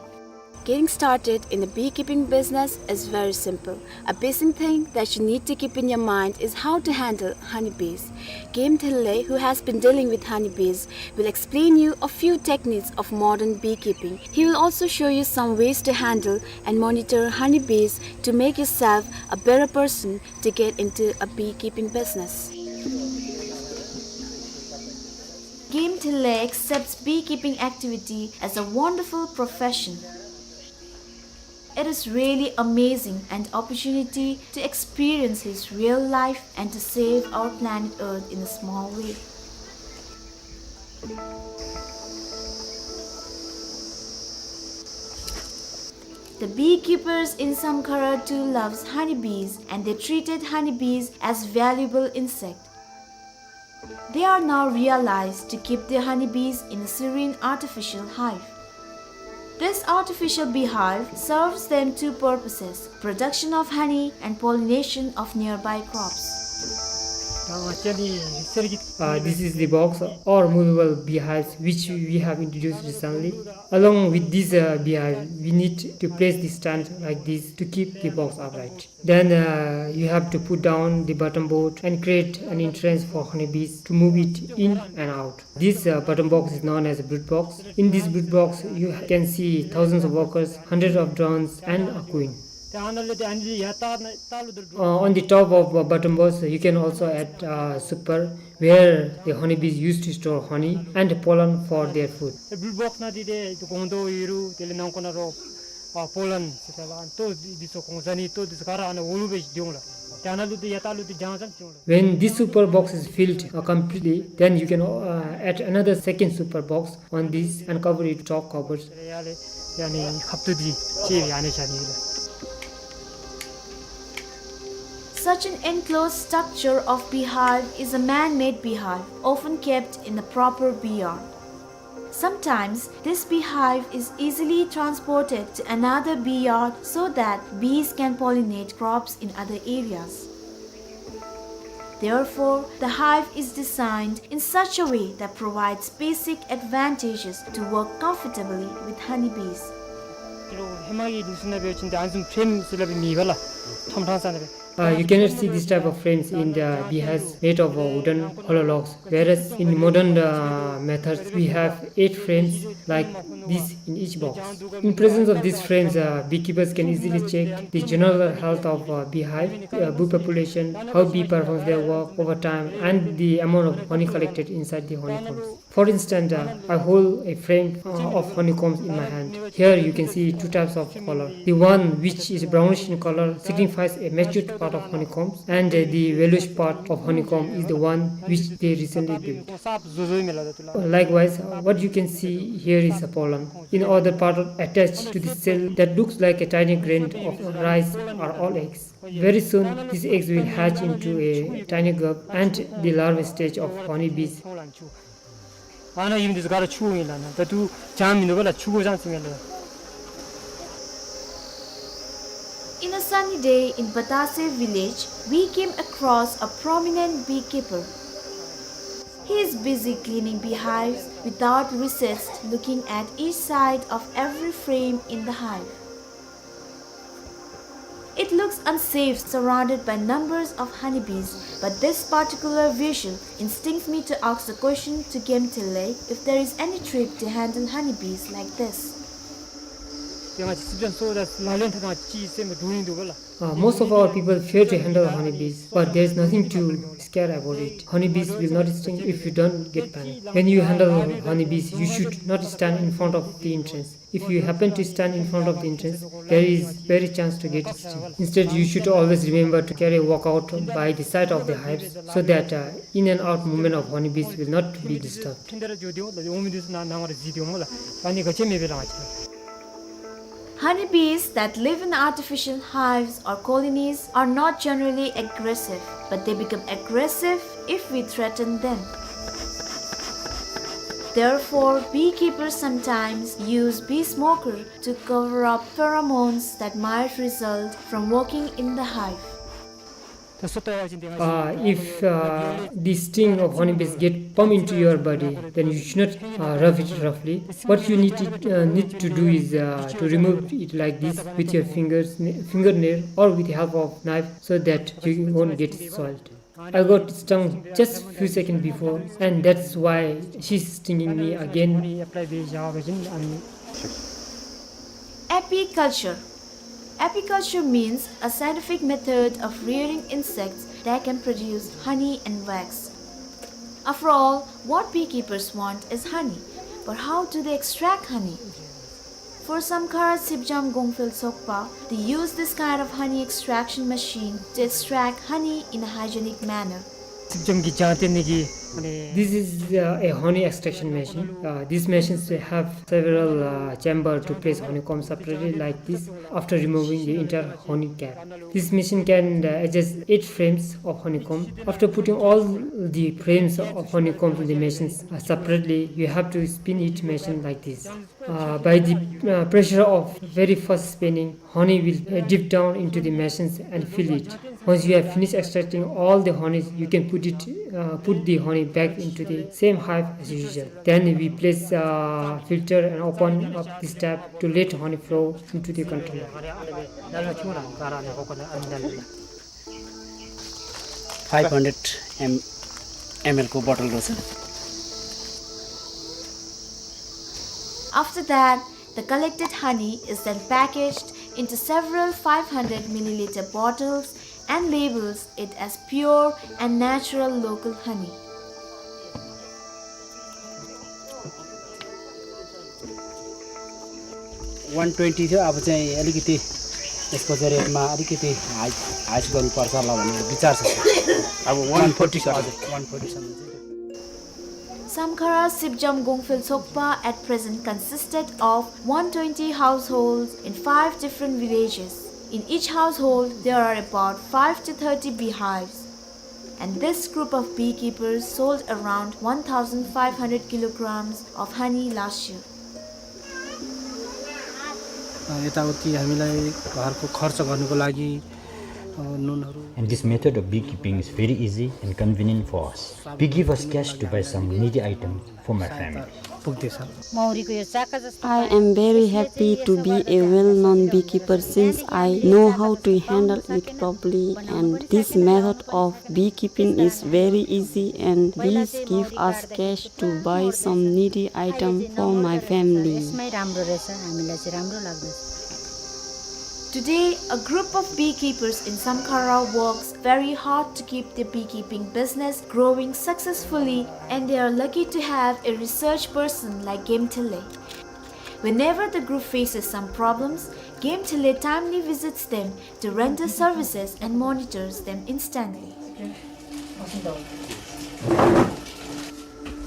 Getting started in the beekeeping business is very simple. A basic thing that you need to keep in your mind is how to handle honeybees. Game Thille, who has been dealing with honeybees, will explain you a few techniques of modern beekeeping. He will also show you some ways to handle and monitor honeybees to make yourself a better person to get into a beekeeping business. Game Thille accepts beekeeping activity as a wonderful profession. It is really amazing an opportunity to experience his real life and to save our planet Earth in a small way. The beekeepers in Samkhara too loves honeybees, and they treated honeybees as valuable insect. They are now realized to keep their honeybees in a serene artificial hive. This artificial beehive serves them two purposes, production of honey and pollination of nearby crops. Uh, this is the box or movable beehives which we have introduced recently. Along with this, uh, beehive, we need to place the stand like this to keep the box upright. Then, uh, you have to put down the bottom board and create an entrance for honeybees to move it in and out. This, uh, bottom box is known as a brood box. In this brood box, you can see thousands of workers, hundreds of drones, and a queen. Uh, on the top of, uh, bottom box, you can also add, uh, super, where the honeybees used to store honey and pollen for their food. ཨེ་བུལ་བོགས་ནང་འདི་ཏེ་ཏེ་སྒོང་རྡོག་ཡོད་རུང་དེ་ལས་ནང་ཁོག་ནང་རོ་ཨ་པོ་ལན་ཟེར་ཏེ་ལགས་ལྟོ་འདི་ཚུ་གོང་ས་ནི་ལྟོ་འདི་ཚུ་ག་ར་ཨ་ནཱ་འོག་ལུ་སྦེ་སྡོད་འོང་ལགས། ཏེ་ཨ་ནཱ་ལུ་ཏེ་ཡར་ལྟག་ལུ་ཏེ་རྒྱང་ཙམ་སྡོད་འོང་ལགས། When this super box is filled, uh, completely, then you can, uh, add another second super box on this and cover it top covers. ཡར་ལས་ཡར་ནི་ཁབ་ཏོ་འདི་ཅིག་ཡར་ནི་བཞག་ནི་ལགས། Such an enclosed structure of beehive is a man-made beehive, often kept in a proper bee yard. Sometimes, this beehive is easily transported to another bee yard so that bees can pollinate crops in other areas. Therefore, the hive is designed in such a way that provides basic advantages to work comfortably with honeybees. ཧེ་མ་གི་ལུགས་སྲོལ་ནང་འབད་བ་ཅིན་ཏེ་ཨ་ནི་བཟུམ་ཕྲེམ་ཟེར་སླབ་མེད་པ་ལགས། ཁྲམ་ཁྲང་ས་ནང་སྦེ། Uh, you cannot see this type of frames in the beehives made of, uh, wooden hollow logs, whereas in modern, uh, methods we have eight frames like this in each box. In presence of these frames, uh, beekeepers can easily check the general health of, uh, beehive, uh, bee population, how bee performs their work over time, and the amount of honey collected inside the honeycombs. For instance, uh, I hold a frame, uh, of honeycombs in my hand. Here you can see two types of color. The one which is brownish in color signifies a matured part of honeycombs, and, uh, the yellowish part of honeycomb is the one which they recently built. Likewise, uh, what you can see here is a pollen. In other part attached to the cell that looks like a tiny grain of rice are all eggs. Very soon, these eggs will hatch into a tiny grub and the larval stage of honeybees. ཨ་ནཱ་ཨིན་འདི་ཚུ་ག་ར་ཆུ་ཨིན་ལགས། ཨ་ནཱ་ད་ལྟོ་ལྗང་མིན་འདུག་པ་ལགས། ཆུ་གོ་ལྗང་ཅིག་ཨིན་ལགས། In a sunny day in Batase village, we came across a prominent beekeeper. He is busy cleaning beehives without recess, looking at each side of every frame in the hive. It looks unsafe, surrounded by numbers of honeybees, but this particular visual instincts me to ask the question to Game Thille if there is any trick to handle honeybees like this. ཏེ་ང་བཅས་སི་པེན་སོ་ད་ལག་ལེན་འཐབ་ད་ཅི་སེམས་འདུལ་ནི་འདུག་པ་ལགས། Uh, most of our people fear to handle honeybees, but there is nothing to scare about it. Honeybees will not sting if you don't get panic. When you handle honeybees, you should not stand in front of the entrance. If you happen to stand in front of the entrance, there is very chance to get stung. Instead, you should always remember to carry a walk out by the side of the hives so that, uh, in and out movement of honeybees will not be disturbed. Honeybees that live in artificial hives or colonies are not generally aggressive, but they become aggressive if we threaten them. Therefore, beekeepers sometimes use bee smoker to cover up pheromones that might result from working in the hive. Uh, if uh, the sting of honeybees get pump into your body, then you should not uh, rub it roughly. What you need to, uh, need to do is uh, to remove it like this with your fingers, fingernail, or with the help of knife, so that you won't get soiled. I got stung just few seconds before, and that's why she's stinging me again. Apiculture. Apiculture means a scientific method of rearing insects that can produce honey and wax. After all, what beekeepers want is honey. But how do they extract honey? For Samkhara Sipjam Gongphel Sokpa, they use this kind of honey extraction machine to extract honey in a hygienic manner. Sipjam ki jante ne ki, mane, this is uh, a honey extraction machine. Uh, these machines have several uh, chamber to place honeycomb separately like this after removing the entire honey cap. This machine can uh, adjust eight frames of honeycomb. After putting all the frames of honeycomb in the machines uh, separately, you have to spin each machine like this. Uh, by the uh, pressure of very fast spinning, honey will uh, dip down into the machines and fill it. Once you have finished extracting all the honey, you can put it, uh, put the honey back into the same hive as usual. Then we place uh, filter and open up this tap to let honey flow into the container. Five hundred M L को बोतल रहेछ। After that, the collected honey is then packaged into several five hundred milliliter bottles and labels it as pure and natural local honey. One twenty थियो, अब चाहिँ अलिकति यसको चाहिँ रेटमा अलिकति हाई, हाई गर्नुपर्छ होला भन्ने विचार छ। अब one forty सर। हजुर, one forty सम्म चाहिँ। Samkhara Sipjam Gongphel Sokpa at present consisted of one twenty households in five different villages. In each household, there are about five to thirty beehives. And this group of beekeepers sold around one thousand five hundred kilograms of honey last year. अ, यताउति हामीलाई घरको खर्च गर्नको लागि, अ, नुनहरू। And this method of beekeeping is very easy and convenient for us. We give us cash to buy some needy item for my family. पुग्दैछ। मौरीको यो चाका जस्तो I am very happy to be a well-known beekeeper since I know how to handle it properly, and this method of beekeeping is very easy and this give us cash to buy some needy item for my family. यसमै राम्रो रहेछ, हामीलाई चाहिँ राम्रो लाग्दछ। Today, a group of beekeepers in Samkhara works very hard to keep their beekeeping business growing successfully, and they are lucky to have a research person like Gemthele. Whenever the group faces some problems, Gemthele timely visits them to render services and monitors them instantly.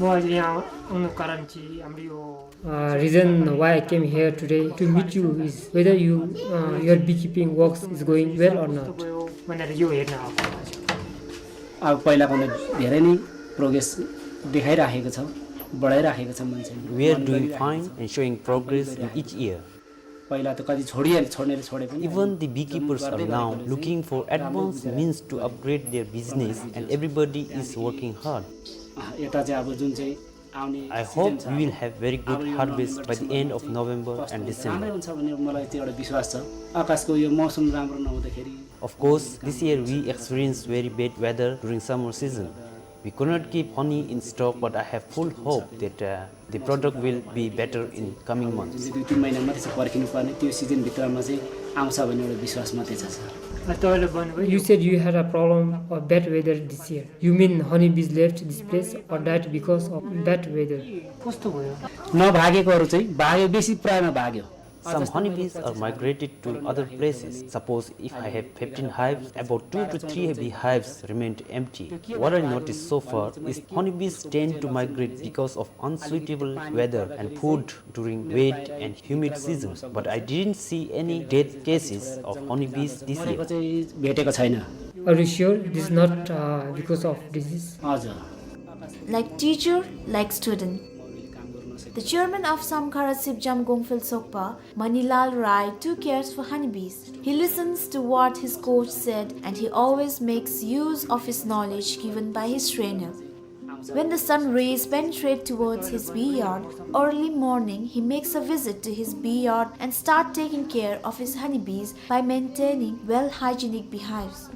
म अहिले यहाँ आउनुको कारण चाहिँ हाम्रो यो Uh, reason why I came here today to meet you is whether you, uh, your beekeeping works is going well or not. भनेर यो हेर्न आएको। अब पहिलाभन्दा धेरै नै प्रोग्रेस देखाइराखेको छ, बढाइराखेको छ मान्छेले। We are doing fine and showing progress in each year. पहिला त कति छोडिहाले, छोड्नेले छोडे पनि। Even the beekeepers are now looking for advanced means to upgrade their business and everybody is working hard. अँ, यता चाहिँ अब जुन चाहिँ आउने season छ, I hope we will have very good harvest by the end of November and December. राम्रै हुन्छ भन्ने मलाई त्यो एउटा विश्वास छ। आकाशको यो मौसम राम्रो नहुँदाखेरि Of course, this year we experienced very bad weather during summer season. We could not keep honey in stock, but I have full hope that, uh, the product will be better in coming months. जुन चाहिँ दुई तिन महिना मात्रै छ पर्खिनु पर्ने, त्यो सिजनभित्रमा चाहिँ आउँछ भन्ने एउटा विश्वास मात्रै छ, sir. You said you had a problem of bad weather this year. You mean honeybees left this place or died because of bad weather? कस्तो भयो? नभागेकोहरू चाहिँ भाग्यो, बेसी प्रायमा भाग्यो। Some honeybees are migrated to other places. Suppose if I have fifteen hives, about two to three beehives remained empty. What I noticed so far is honeybees tend to migrate because of unsuitable weather and food during wet and humid season, but I didn't see any death cases of honeybees this year. भेटेको छैन। Are you sure this is not, uh, because of disease? हजुर। Like teacher, like student. The chairman of Samkhara Sipjam Gongphel Sokpa, Manilal Rai, too cares for honeybees. He listens to what his coach said and he always makes use of his knowledge given by his trainer. When the sun rays penetrate towards his bee yard, early morning he makes a visit to his bee yard and start taking care of his honeybees by maintaining well hygienic beehives.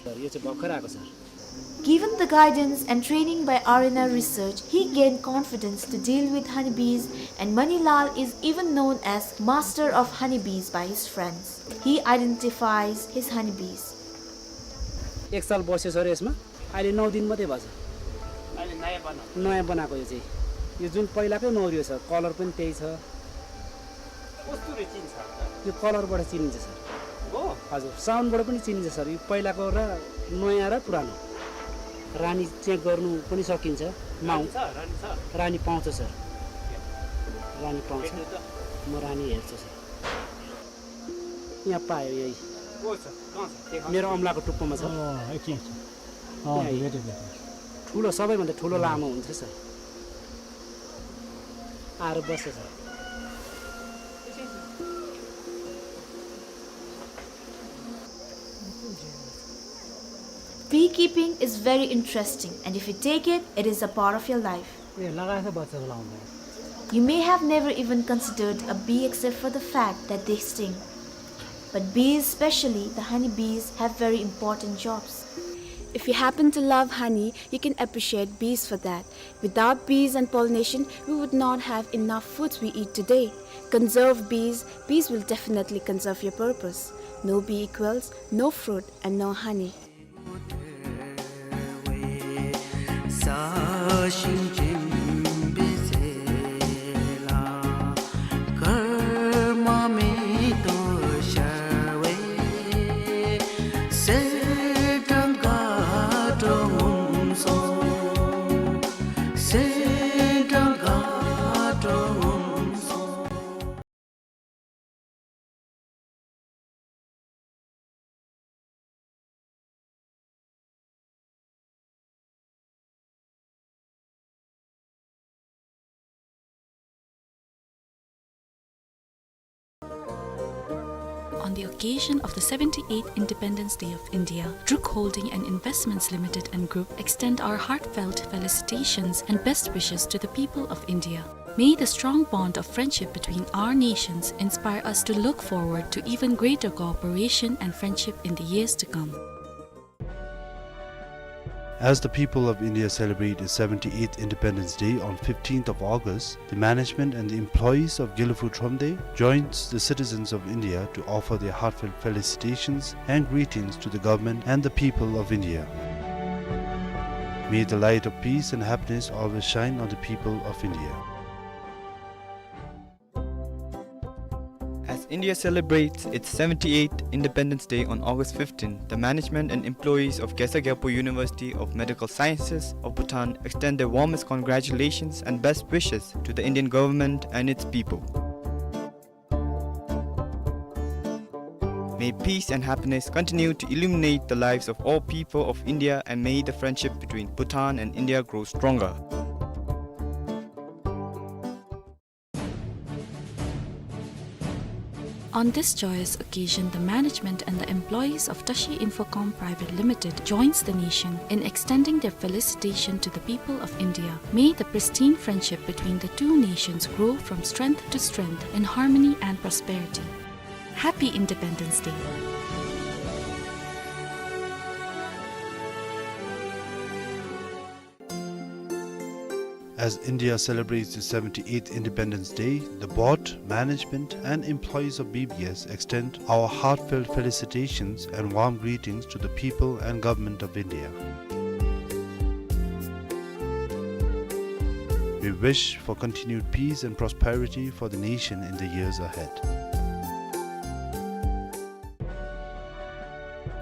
Sir, यो चाहिँ भर्खर आएको, sir. Given the guidance and training by R N R research, he gained confidence to deal with honeybees, and Manilal is even known as master of honeybees by his friends. He identifies his honeybees. एक साल बस्यो सर यसमा, अहिले नौ दिन मात्रै भयो सर। अहिले नयाँ बनाएको। नयाँ बनाएको यो चाहिँ। यो जुन पहिलाकै मौरी हो सर, colour पनि त्यही छ। कस्तुरी चिन्छ त? यो colourबाट चिनिन्छ सर। हो? हजुर, soundबाट पनि चिनिन्छ सर। यो पहिलाको र नयाँ र पुरानो। रानी check गर्नु पनि सकिन्छ। माउ-, रानी छ? रानी छ? रानी पाउँछ सर। रानी पाउँछ। भेट्नु त? म रानी हेर्छु सर। यहाँ पायो यही। को छ? कहाँ छ? देखा। मेरो औँलाको टुप्पोमा छ। अँ, एकछिन, एकछिन। अँ, यहाँ भेटेँ, भेटेँ। ठुलो, सबैभन्दा ठुलो लामो हुन्छ सर। आएर बस्छ sir. Beekeeping is very interesting, and if you take it, it is a part of your life. ए, लगाएछ बच्चाको लाउँदा। You may have never even considered a bee except for the fact that they sting. But bees, especially the honey bees, have very important jobs. If you happen to love honey, you can appreciate bees for that. Without bees and pollination, we would not have enough foods we eat today. Conserve bees, bees will definitely conserve your purpose. No bee equals no fruit and no honey. On the occasion of the seventy-eighth Independence Day of India, Druk Holding and Investments Limited and Group extend our heartfelt felicitations and best wishes to the people of India. May the strong bond of friendship between our nations inspire us to look forward to even greater cooperation and friendship in the years to come. As the people of India celebrate its seventy-eighth Independence Day on fifteenth of August, the management and the employees of Gelephu Thromde joins the citizens of India to offer their heartfelt felicitations and greetings to the government and the people of India. May the light of peace and happiness always shine on the people of India. As India celebrates its seventy-eighth Independence Day on August fifteenth, the management and employees of Khesar Gyalpo University of Medical Sciences of Bhutan extend their warmest congratulations and best wishes to the Indian government and its people. May peace and happiness continue to illuminate the lives of all people of India, and may the friendship between Bhutan and India grow stronger. On this joyous occasion, the management and the employees of Tashi Infocom Private Limited joins the nation in extending their felicitation to the people of India. May the pristine friendship between the two nations grow from strength to strength in harmony and prosperity. Happy Independence Day. As India celebrates its seventy-eighth Independence Day, the board, management and employees of B B S extend our heartfelt felicitations and warm greetings to the people and government of India. We wish for continued peace and prosperity for the nation in the years ahead.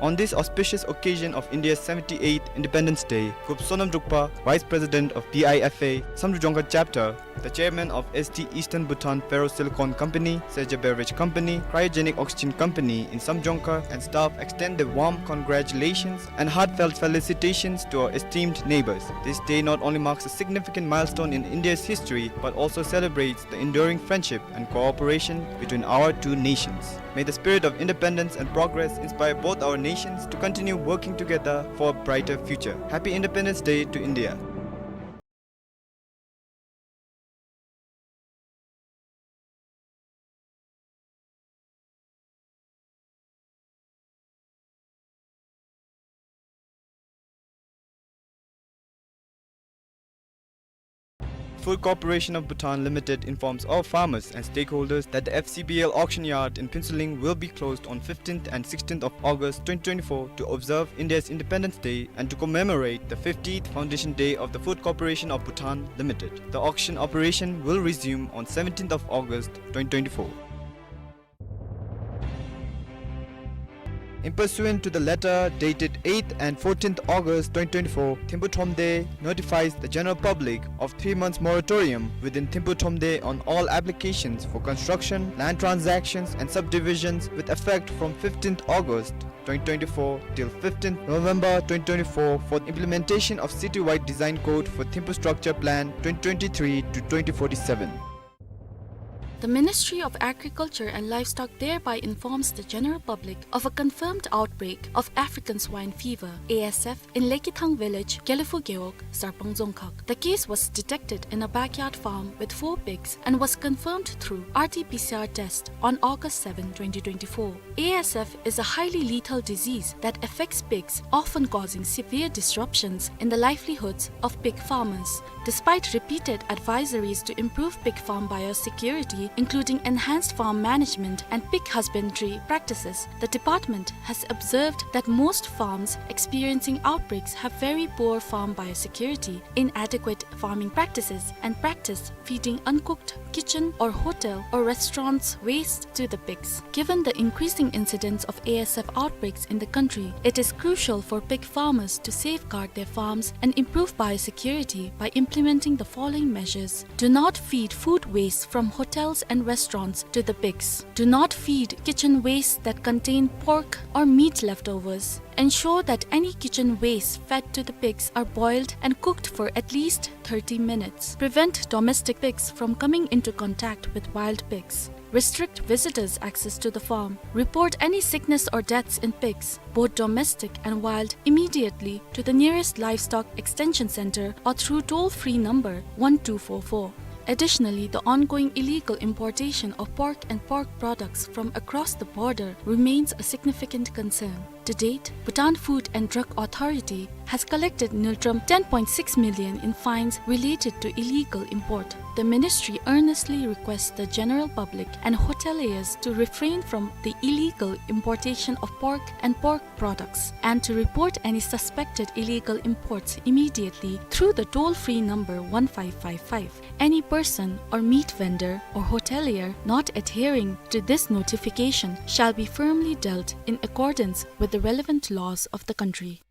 On this auspicious occasion of India's seventy-eighth Independence Day, Group Sonam Drukpa, Vice President of B I F A, Samdrup Jongkhar Chapter, The chairman of S T Eastern Bhutan Ferrosilicon Company, Seja Beverage Company, Cryogenic Oxygen Company in Samjongkhar, and staff extend their warm congratulations and heartfelt felicitations to our esteemed neighbors. This day not only marks a significant milestone in India's history, but also celebrates the enduring friendship and cooperation between our two nations. May the spirit of independence and progress inspire both our nations to continue working together for a brighter future. Happy Independence Day to India. Food Corporation of Bhutan Limited informs all farmers and stakeholders that the F C B L auction yard in Phuentsholing will be closed on fifteenth and sixteenth of August twenty twenty-four to observe India's Independence Day and to commemorate the fiftieth Foundation Day of the Food Corporation of Bhutan Limited. The auction operation will resume on seventeenth of August twenty twenty-four. In pursuant to the letter dated eighth and fourteenth August twenty twenty-four, Thimphu Thromde notifies the general public of three months moratorium within Thimphu Thromde on all applications for construction, land transactions and subdivisions with effect from fifteenth August twenty twenty-four till fifteenth November twenty twenty-four for implementation of citywide design code for Thimphu Structure Plan twenty twenty-three to twenty forty-seven. The Ministry of Agriculture and Livestock thereby informs the general public of a confirmed outbreak of African swine fever, A S F, in Lekithang village, Gelephu Gewog, Sarpang Dzongkhag. The case was detected in a backyard farm with four pigs and was confirmed through R T P C R test on August seven, twenty twenty-four. A S F is a highly lethal disease that affects pigs, often causing severe disruptions in the livelihoods of pig farmers. Despite repeated advisories to improve pig farm biosecurity, including enhanced farm management and pig husbandry practices, the department has observed that most farms experiencing outbreaks have very poor farm biosecurity, inadequate farming practices, and practice feeding uncooked kitchen or hotel or restaurants waste to the pigs. Given the increasing incidence of A S F outbreaks in the country, it is crucial for pig farmers to safeguard their farms and improve biosecurity by implementing the following measures. Do not feed food waste from hotels and restaurants to the pigs. Do not feed kitchen waste that contain pork or meat leftovers. Ensure that any kitchen waste fed to the pigs are boiled and cooked for at least thirty minutes. Prevent domestic pigs from coming into contact with wild pigs. Restrict visitors' access to the farm. Report any sickness or deaths in pigs, both domestic and wild, immediately to the nearest livestock extension center or through toll-free number one two four four. Additionally, the ongoing illegal importation of pork and pork products from across the border remains a significant concern. To date, Bhutan Food and Drug Authority has collected ngultrum ten point six million in fines related to illegal import. The ministry earnestly requests the general public and hoteliers to refrain from the illegal importation of pork and pork products and to report any suspected illegal imports immediately through the toll-free number one five five five. Any person or meat vendor or hotelier not adhering to this notification shall be firmly dealt in accordance with the relevant laws of the country.